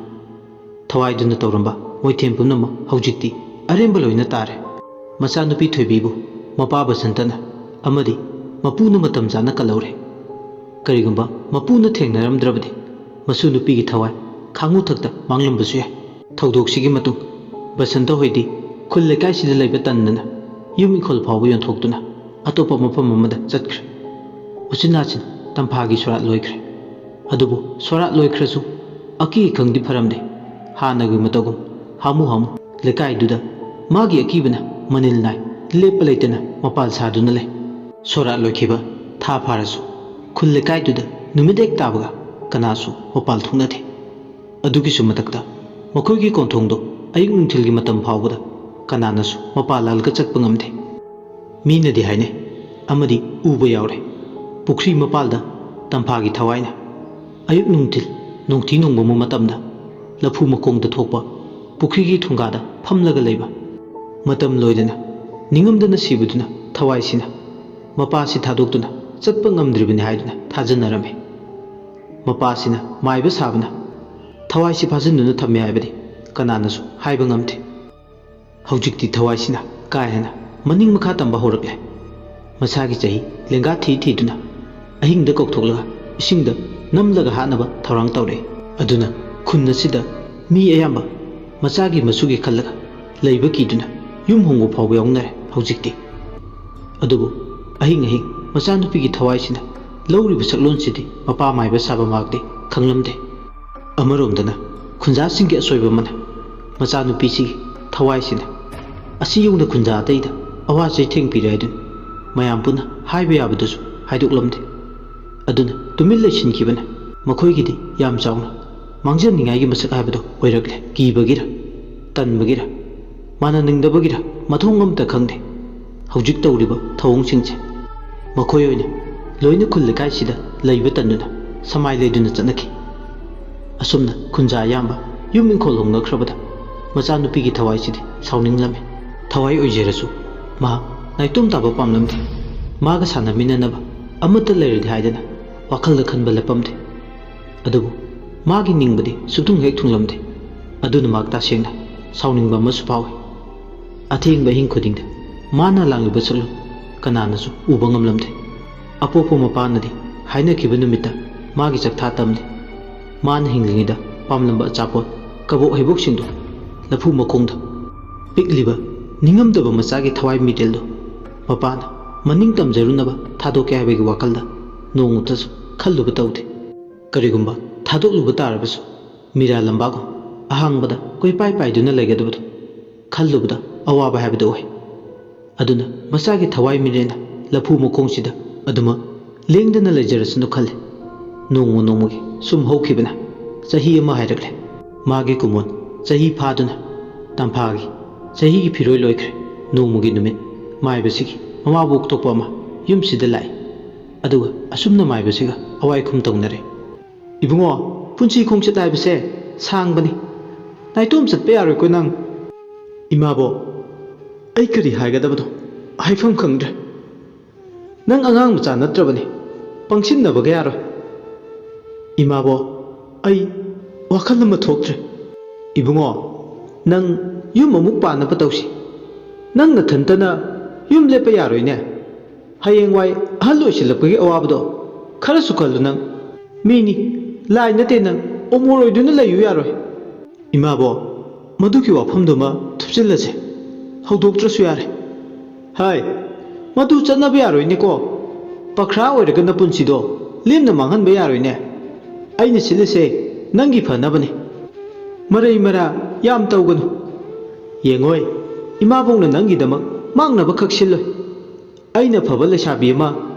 ꯊꯋꯥꯏꯗꯨꯅ ꯇꯧꯔꯝꯕ ꯃꯣꯏꯊꯦꯝ ꯄꯨꯝꯅꯃꯛ ꯍꯧꯖꯤꯛꯇꯤ ꯑꯔꯦꯝꯕ ꯂꯣꯏꯅ ꯇꯥꯔꯦ꯫ ꯃꯆꯥꯅꯨꯄꯤ ꯊꯣꯏꯕꯤꯕꯨ ꯃꯄꯥ ꯕꯁꯟꯇꯅ ꯑꯃꯗꯤ ꯃꯄꯨꯅ ꯃꯇꯝ ꯆꯥꯅ ꯀꯜꯍꯧꯔꯦ꯫ ꯀꯔꯤꯒꯨꯝꯕ ꯃꯄꯨꯅ ꯊꯦꯡꯅꯔꯝꯗ꯭ꯔꯕꯗꯤ ꯃꯁꯨ ꯅꯨꯄꯤꯒꯤ ꯊꯋꯥꯏ ꯈꯥꯡꯉꯨꯊꯛꯇ ꯃꯥꯡꯂꯝꯕꯁꯨ ꯌꯥꯏ꯫ ꯊꯧꯗꯣꯛꯁꯤꯒꯤ ꯃꯇꯨꯡ ꯕꯁꯟꯇ ꯍꯣꯏꯗꯤ ꯈꯨꯜ ꯂꯩꯀꯥꯏꯁꯤꯗ ꯂꯩꯕ ꯇꯟꯗꯅ ꯌꯨꯝ ꯏꯪꯈꯣꯜ ꯐꯥꯎꯕ ꯌꯣꯟꯊꯣꯛꯇꯨꯅ ꯑꯇꯣꯞꯄ ꯃꯐꯝ ꯑꯃꯗ ꯆꯠꯈ꯭ꯔꯦ꯫ ꯎꯆꯤꯟ ꯅꯥꯆꯤꯟ ꯇꯝꯐꯥꯒꯤ ꯁꯣꯔꯥꯠ ꯂꯣꯏꯈ꯭ꯔꯦ꯫ ꯑꯗꯨꯕꯨ ꯁꯣꯔꯥꯠ ꯂꯣꯏꯈ꯭ꯔꯁꯨ ꯑꯀꯤ ꯑꯈꯪꯗꯤ ꯐꯔꯝꯗꯦ꯫ ꯍꯥꯟꯅꯒꯤ ꯃꯇꯧꯒꯨꯝ ꯍꯥꯃꯨ ꯍꯥꯃꯨ ꯂꯩꯀꯥꯏꯗꯨꯗ ꯃꯥꯒꯤ ꯑꯀꯤꯕꯅ ꯃꯅꯤꯜ ꯅꯥꯏ ꯂꯦꯞꯄ ꯂꯩꯇꯅ ꯃꯄꯥꯜ ꯁꯥꯗꯨꯅ ꯂꯩ꯫ ꯁꯣꯔꯥꯠ ꯂꯣꯏꯈꯤꯕ ꯊꯥ ꯐꯥꯔꯁꯨ ꯈꯨꯜ ꯂꯩꯀꯥꯏꯗꯨꯗ ꯅꯨꯃꯤꯠ ꯍꯦꯛ ꯇꯥꯕꯒ ꯀꯅꯥꯁꯨ ꯃꯄꯥꯜ ꯊꯣꯛꯅꯗꯦ꯫ ꯑꯗꯨꯒꯤꯁꯨ ꯃꯊꯛꯇ ꯃꯈꯣꯏꯒꯤ ꯀꯣꯟꯊꯣꯡꯗꯣ ꯑꯌꯨꯛ ꯅꯨꯡꯊꯤꯜꯒꯤ ꯃꯇꯝ ꯐꯥꯎꯕꯗ ꯀꯅꯥꯅꯁꯨ ꯃꯄꯥꯜ ꯂꯥꯜꯂꯒ ꯆꯠꯄ ꯉꯝꯗꯦ꯫ ꯃꯤꯅꯗꯤ ꯍꯥꯏꯅꯩ, ꯑꯃꯗꯤ ꯎꯕ ꯌꯥꯎꯔꯦ꯫ ꯄꯨꯈ꯭ꯔꯤ ꯃꯄꯥꯜꯗ ꯇꯝꯐꯥꯒꯤ ꯊꯋꯥꯏꯅ ꯑꯌꯨꯛ ꯅꯨꯡꯊꯤꯜ ꯅꯣꯡꯊꯤ ꯅꯣꯡꯃꯝꯕ ꯃꯇꯝꯗ ꯂꯐꯨ ꯃꯈꯣꯡꯗ ꯊꯣꯛꯄ ꯄꯨꯈ꯭ꯔꯤꯒꯤ ꯊꯣꯡꯒꯥꯗ ꯐꯝꯂꯒ ꯂꯩꯕ꯫ ꯃꯇꯝ ꯂꯣꯏꯗꯅ ꯅꯤꯡꯉꯝꯗꯅ ꯁꯤꯕꯗꯨꯅ ꯊꯋꯥꯏꯁꯤꯅ ꯃꯄꯥꯁꯤ ꯊꯥꯗꯣꯛꯇꯨꯅ ꯆꯠꯄ ꯉꯝꯗ꯭ꯔꯤꯕꯅꯤ ꯍꯥꯏꯗꯨꯅ ꯊꯥꯖꯅꯔꯝꯃꯤ꯫ ꯃꯄꯥꯁꯤꯅ ꯃꯥꯏꯕ ꯁꯥꯕꯅ ꯊꯋꯥꯏꯁꯤ ꯐꯥꯖꯤꯟꯗꯨꯅ ꯊꯝꯃꯦ ꯍꯥꯏꯕꯗꯤ ꯀꯅꯥꯅꯁꯨ ꯍꯥꯏꯕ ꯉꯝꯗꯦ꯫ ꯍꯧꯖꯤꯛꯇꯤ ꯊꯋꯥꯏꯁꯤꯅ ꯀꯥ ꯍꯦꯟꯅ ꯃꯅꯤꯡ ꯃꯈꯥ ꯇꯝꯕ ꯍꯧꯔꯛꯂꯦ꯫ ꯃꯁꯥꯒꯤ ꯆꯍꯤ ꯂꯦꯡꯒꯥ ꯊꯤ ꯊꯤꯗꯨꯅ ꯑꯍꯤꯡꯗ ꯀꯧꯊꯣꯛꯂꯒ ꯏꯁꯤꯡꯗ ꯅꯝꯂꯒ ꯍꯥꯠꯅꯕ ꯊꯧꯔꯥꯡ ꯇꯧꯔꯛꯏ꯫ ꯑꯗꯨꯅ ꯈꯨꯟ ꯑꯁꯤꯗ ꯃꯤ ꯑꯌꯥꯝꯕ ꯃꯆꯥꯒꯤ ꯃꯆꯨꯒꯤ ꯈꯜꯂꯒ ꯂꯩꯕ ꯀꯤꯗꯨꯅ ꯌꯨꯝ ꯍꯣꯡꯕ ꯐꯥꯎꯕ ꯌꯥꯎꯅꯔꯦ ꯍꯧꯖꯤꯛꯇꯤ꯫ ꯑꯗꯨꯕꯨ ꯑꯍꯤꯡ ꯑꯍꯤꯡ ꯃꯆꯥꯅꯨꯄꯤꯒꯤ ꯊꯋꯥꯏꯁꯤꯅ ꯂꯧꯔꯤꯕ ꯁꯛꯂꯣꯟꯁꯤꯗꯤ ꯃꯄꯥ ꯃꯥꯏꯕ ꯁꯥꯕ ꯃꯍꯥꯛꯇꯤ ꯈꯪꯂꯝꯗꯦ꯫ ꯑꯃꯔꯣꯝꯗꯅ ꯈꯨꯟꯖꯥꯁꯤꯡꯒꯤ ꯑꯁꯣꯏꯕ ꯑꯃꯅ ꯃꯆꯥꯅꯨꯄꯤꯁꯤꯒꯤ ꯊꯋꯥꯏꯁꯤꯅ ꯑꯁꯤ ꯌꯧꯅ ꯈꯨꯟꯖꯥ ꯑꯇꯩꯗ ꯑꯋꯥ ꯆꯩꯊꯦꯡ ꯄꯤꯔꯦ ꯍꯥꯏꯗꯨꯅ ꯃꯌꯥꯝ ꯄꯨꯟꯅ ꯍꯥꯏꯕ ꯌꯥꯕꯗꯨꯁꯨ ꯍꯥꯏꯗꯣꯛꯂꯝꯗꯦ꯫ ꯑꯗꯨꯅ ꯇꯨꯃꯤꯟ ꯂꯩꯁꯤꯟꯈꯤꯕꯅ ꯃꯈꯣꯏꯒꯤꯗꯤ ꯌꯥꯝ ꯆꯥꯎꯅ ꯃꯥꯡꯖꯅꯤꯡꯉꯥꯏꯒꯤ ꯃꯁꯛ ꯍꯥꯏꯕꯗꯨ ꯑꯣꯏꯔꯛꯂꯦ꯫ ꯀꯤꯕꯒꯤꯔ, ꯇꯟꯕꯒꯤꯔ, ꯃꯥꯟꯅꯅꯤꯡꯗꯕꯒꯤꯔ, ꯃꯊꯣꯡ ꯑꯃꯇ ꯈꯪꯗꯦ꯫ ꯍꯧꯖꯤꯛ ꯇꯧꯔꯤꯕ ꯊꯧꯑꯣꯡꯁꯤꯡꯁꯦ ꯃꯈꯣꯏ ꯑꯣꯏꯅ ꯂꯣꯏꯅ ꯈꯨꯜ ꯂꯩꯀꯥꯏꯁꯤꯗ ꯂꯩꯕ ꯇꯟꯗꯨꯅ ꯁꯃꯥꯏ ꯂꯩꯗꯨꯅ ꯆꯠꯅꯈꯤ꯫ ꯑꯁꯨꯝꯅ ꯈꯨꯟꯖꯥ ꯑꯌꯥꯝꯕ ꯌꯨꯝ ꯏꯪꯈꯣꯜ ꯍꯣꯡꯅꯈ꯭ꯔꯕꯗ ꯃꯆꯥꯅꯨꯄꯤꯒꯤ ꯊꯋꯥꯏꯁꯤꯗꯤ ꯁꯥꯎꯅꯤꯡꯂꯝꯃꯤ꯫ ꯊꯋꯥꯏ ꯑꯣꯏꯖꯔꯁꯨ ꯃꯍꯥꯛ ꯅꯥꯏꯇꯣꯝ ꯇꯥꯕ ꯄꯥꯝꯂꯝꯗꯦ꯫ ꯃꯥꯒ ꯁꯥꯟꯅꯃꯤꯟꯅꯅꯕ ꯑꯃꯠꯇ ꯂꯩꯔꯗꯤ ꯍꯥꯏꯗꯅ ꯋꯥꯈꯜꯗ ꯈꯟꯕ ꯂꯦꯞꯄꯝꯗꯦ꯫ ꯑꯗꯨꯕꯨ ꯃꯥꯒꯤ ꯅꯤꯡꯕꯗꯤ ꯁꯨꯛꯊꯨꯡ ꯍꯦꯛ ꯊꯨꯡꯂꯝꯗꯦ꯫ ꯑꯗꯨꯅ ꯃꯍꯥꯛ ꯇꯁꯦꯡꯅ ꯁꯥꯎꯅꯤꯡꯕ ꯑꯃꯁꯨ ꯐꯥꯎꯏ꯫ ꯑꯊꯦꯡꯕ ꯑꯍꯤꯡ ꯈꯨꯗꯤꯡꯗ ꯃꯥꯅ ꯂꯥꯡꯂꯤꯕ ꯁꯛꯂꯨ ꯀꯅꯥꯅꯁꯨ ꯎꯕ ꯉꯝꯂꯝꯗꯦ꯫ ꯑꯄꯣꯛꯄ ꯃꯄꯥꯅꯗꯤ ꯍꯥꯏꯅꯈꯤꯕ ꯅꯨꯃꯤꯠꯇ ꯃꯥꯒꯤ ꯆꯥꯛꯊꯥ ꯇꯝꯂꯦ꯫ ꯃꯥꯅ ꯍꯤꯡꯂꯤꯉꯩꯗ ꯄꯥꯝꯂꯝꯕ ꯑꯆꯥꯄꯣꯠ, ꯀꯕꯣꯛ ꯍꯩꯕꯣꯛꯁꯤꯡꯗꯨ ꯂꯐꯨ ꯃꯈꯣꯡꯗ ꯄꯤꯛꯂꯤꯕ ꯅꯤꯡꯉꯝꯗꯕ ꯃꯆꯥꯒꯤ ꯊꯋꯥꯏ ꯃꯤꯔꯦꯜꯗꯨ ꯃꯄꯥꯅ ꯃꯅꯤꯡ ꯇꯝꯖꯔꯨꯅꯕ ꯊꯥꯗꯣꯛꯀꯦ ꯍꯥꯏꯕꯒꯤ ꯋꯥꯈꯜꯗ ꯅꯣꯡꯃꯇꯁꯨ ꯈꯜꯂꯨꯕ ꯇꯧꯗꯦ꯫ ꯀꯔꯤꯒꯨꯝꯕ ꯊꯥꯗꯣꯛꯂꯨꯕ ꯇꯥꯔꯕꯁꯨ ꯃꯤꯔꯥ ꯂꯝꯕꯥꯒꯨꯝ ꯑꯍꯥꯡꯕꯗ ꯀꯣꯏꯄꯥꯏ ꯄꯥꯏꯗꯨꯅ ꯂꯩꯒꯗꯕꯗꯨ ꯈꯜꯂꯨꯕꯗ ꯑꯋꯥꯕ ꯍꯥꯏꯕꯗꯨ ꯑꯣꯏ꯫ ꯑꯗꯨꯅ ꯃꯆꯥꯒꯤ ꯊꯋꯥꯏ ꯃꯤꯔꯦꯟꯅ ꯂꯐꯨ ꯃꯈꯣꯡꯁꯤꯗ ꯑꯗꯨꯃꯛ ꯂꯦꯡꯗꯅ ꯂꯩꯖꯔꯁꯅꯨ ꯈꯜꯂꯤ꯫ ꯅꯣꯡꯃ ꯅꯣꯡꯃꯒꯤ ꯁꯨꯝ ꯍꯧꯈꯤꯕꯅ ꯆꯍꯤ ꯑꯃ ꯍꯥꯏꯔꯛꯂꯦ꯫ ꯃꯥꯒꯤ ꯀꯨꯃꯣꯟ ꯆꯍꯤ ꯐꯥꯗꯨꯅ ꯇꯝꯐꯥꯒꯤ ꯆꯍꯤꯒꯤ ꯐꯤꯔꯣꯏ ꯂꯣꯏꯈ꯭ꯔꯦ꯫ ꯅꯣꯡꯃꯒꯤ ꯅꯨꯃꯤꯠ ꯃꯥꯏꯕꯁꯤꯒꯤ ꯃꯃꯥꯕꯨ ꯑꯣꯛꯊꯣꯛꯄ ꯑꯃ ꯌꯨꯝꯁꯤꯗ ꯂꯥꯛꯏ꯫ ꯑꯗꯨꯒ ꯑꯁꯨꯝꯅ ꯃꯥꯏꯕꯁꯤꯒ ꯑꯋꯥꯏꯈꯨꯝ ꯇꯧꯅꯔꯦ꯫ "ꯏꯕꯨꯡꯉꯣ, ꯄꯨꯟꯁꯤ ꯈꯣꯡꯆꯠ ꯍꯥꯏꯕꯁꯦ ꯁꯥꯡꯕꯅꯤ꯫ ꯅꯥꯏꯇꯣꯝ ꯆꯠꯄ ꯌꯥꯔꯣꯏꯀꯣ ꯅꯪ?" "ꯏꯃꯥꯕꯣ, ꯑꯩ ꯀꯔꯤ ꯍꯥꯏꯒꯗꯕꯅꯣ ꯍꯥꯏꯐꯝ ꯈꯪꯗ꯭ꯔꯦ꯫ ꯅꯪ ꯑꯉꯥꯡ ꯃꯆꯥ ꯅꯠꯇ꯭ꯔꯕꯅꯤ, ꯄꯪꯁꯤꯟꯅꯕꯒ ꯌꯥꯔꯣꯏ꯫" "ꯏꯃꯥꯕꯣ, ꯑꯩ ꯋꯥꯈꯜ ꯑꯃ ꯊꯣꯛꯇ꯭ꯔꯦ꯫" "ꯏꯕꯨꯡꯉꯣ, ꯅꯪ ꯌꯨꯝ ꯑꯃꯨꯛ ꯄꯥꯟꯅꯕ ꯇꯧꯁꯤ꯫ ꯅꯪ ꯅꯊꯟꯇꯅ ꯌꯨꯝ ꯂꯦꯞꯄ ꯌꯥꯔꯣꯏꯅꯦ꯫ ꯍꯌꯦꯡꯋꯥꯏ ꯑꯍꯜ ꯑꯣꯏꯁꯤꯜꯂꯛꯄꯒꯤ ꯑꯋꯥꯕꯗꯣ ꯈꯔꯁꯨ ꯈꯜꯂꯨ ꯅꯪ꯫ ꯃꯤꯅꯤ, ꯂꯥꯏ ꯅꯠꯇꯦ ꯅꯪ, ꯑꯣꯃꯣꯔ ꯑꯣꯏꯗꯨꯅ ꯂꯩꯌꯨ ꯌꯥꯔꯣꯏ꯫" "ꯏꯃꯥꯕꯣ, ꯃꯗꯨꯒꯤ ꯋꯥꯐꯝꯗꯨꯃ ꯊꯨꯞꯆꯤꯜꯂꯁꯦ, ꯍꯧꯗꯣꯛꯇ꯭ꯔꯁꯨ ꯌꯥꯔꯦ꯫" "ꯍꯥꯏ, ꯃꯗꯨ ꯆꯠꯅꯕ ꯌꯥꯔꯣꯏꯅꯦꯀꯣ꯫ ꯄꯈ꯭ꯔꯥ ꯑꯣꯏꯔꯒ ꯅꯄꯨꯟꯁꯤꯗꯣ ꯂꯦꯝꯅ ꯃꯥꯡꯍꯟꯕ ꯌꯥꯔꯣꯏꯅꯦ꯫ ꯑꯩꯅ ꯁꯤꯜꯂꯤꯁꯦ ꯅꯪꯒꯤ ꯐꯅꯕꯅꯤ꯫ ꯃꯔꯩ ꯃꯔꯥ ꯌꯥꯝ ꯇꯧꯒꯅꯨ꯫ ꯌꯦꯡꯉꯣꯏ, ꯏꯃꯥꯕꯣꯛꯅ ꯅꯪꯒꯤꯗꯃꯛ ꯃꯥꯡꯅꯕꯈꯛ ꯁꯤꯜꯂꯣꯏ꯫ ꯑꯩꯅ ꯐꯕ ꯂꯩꯁꯥꯕꯤ ꯑꯃ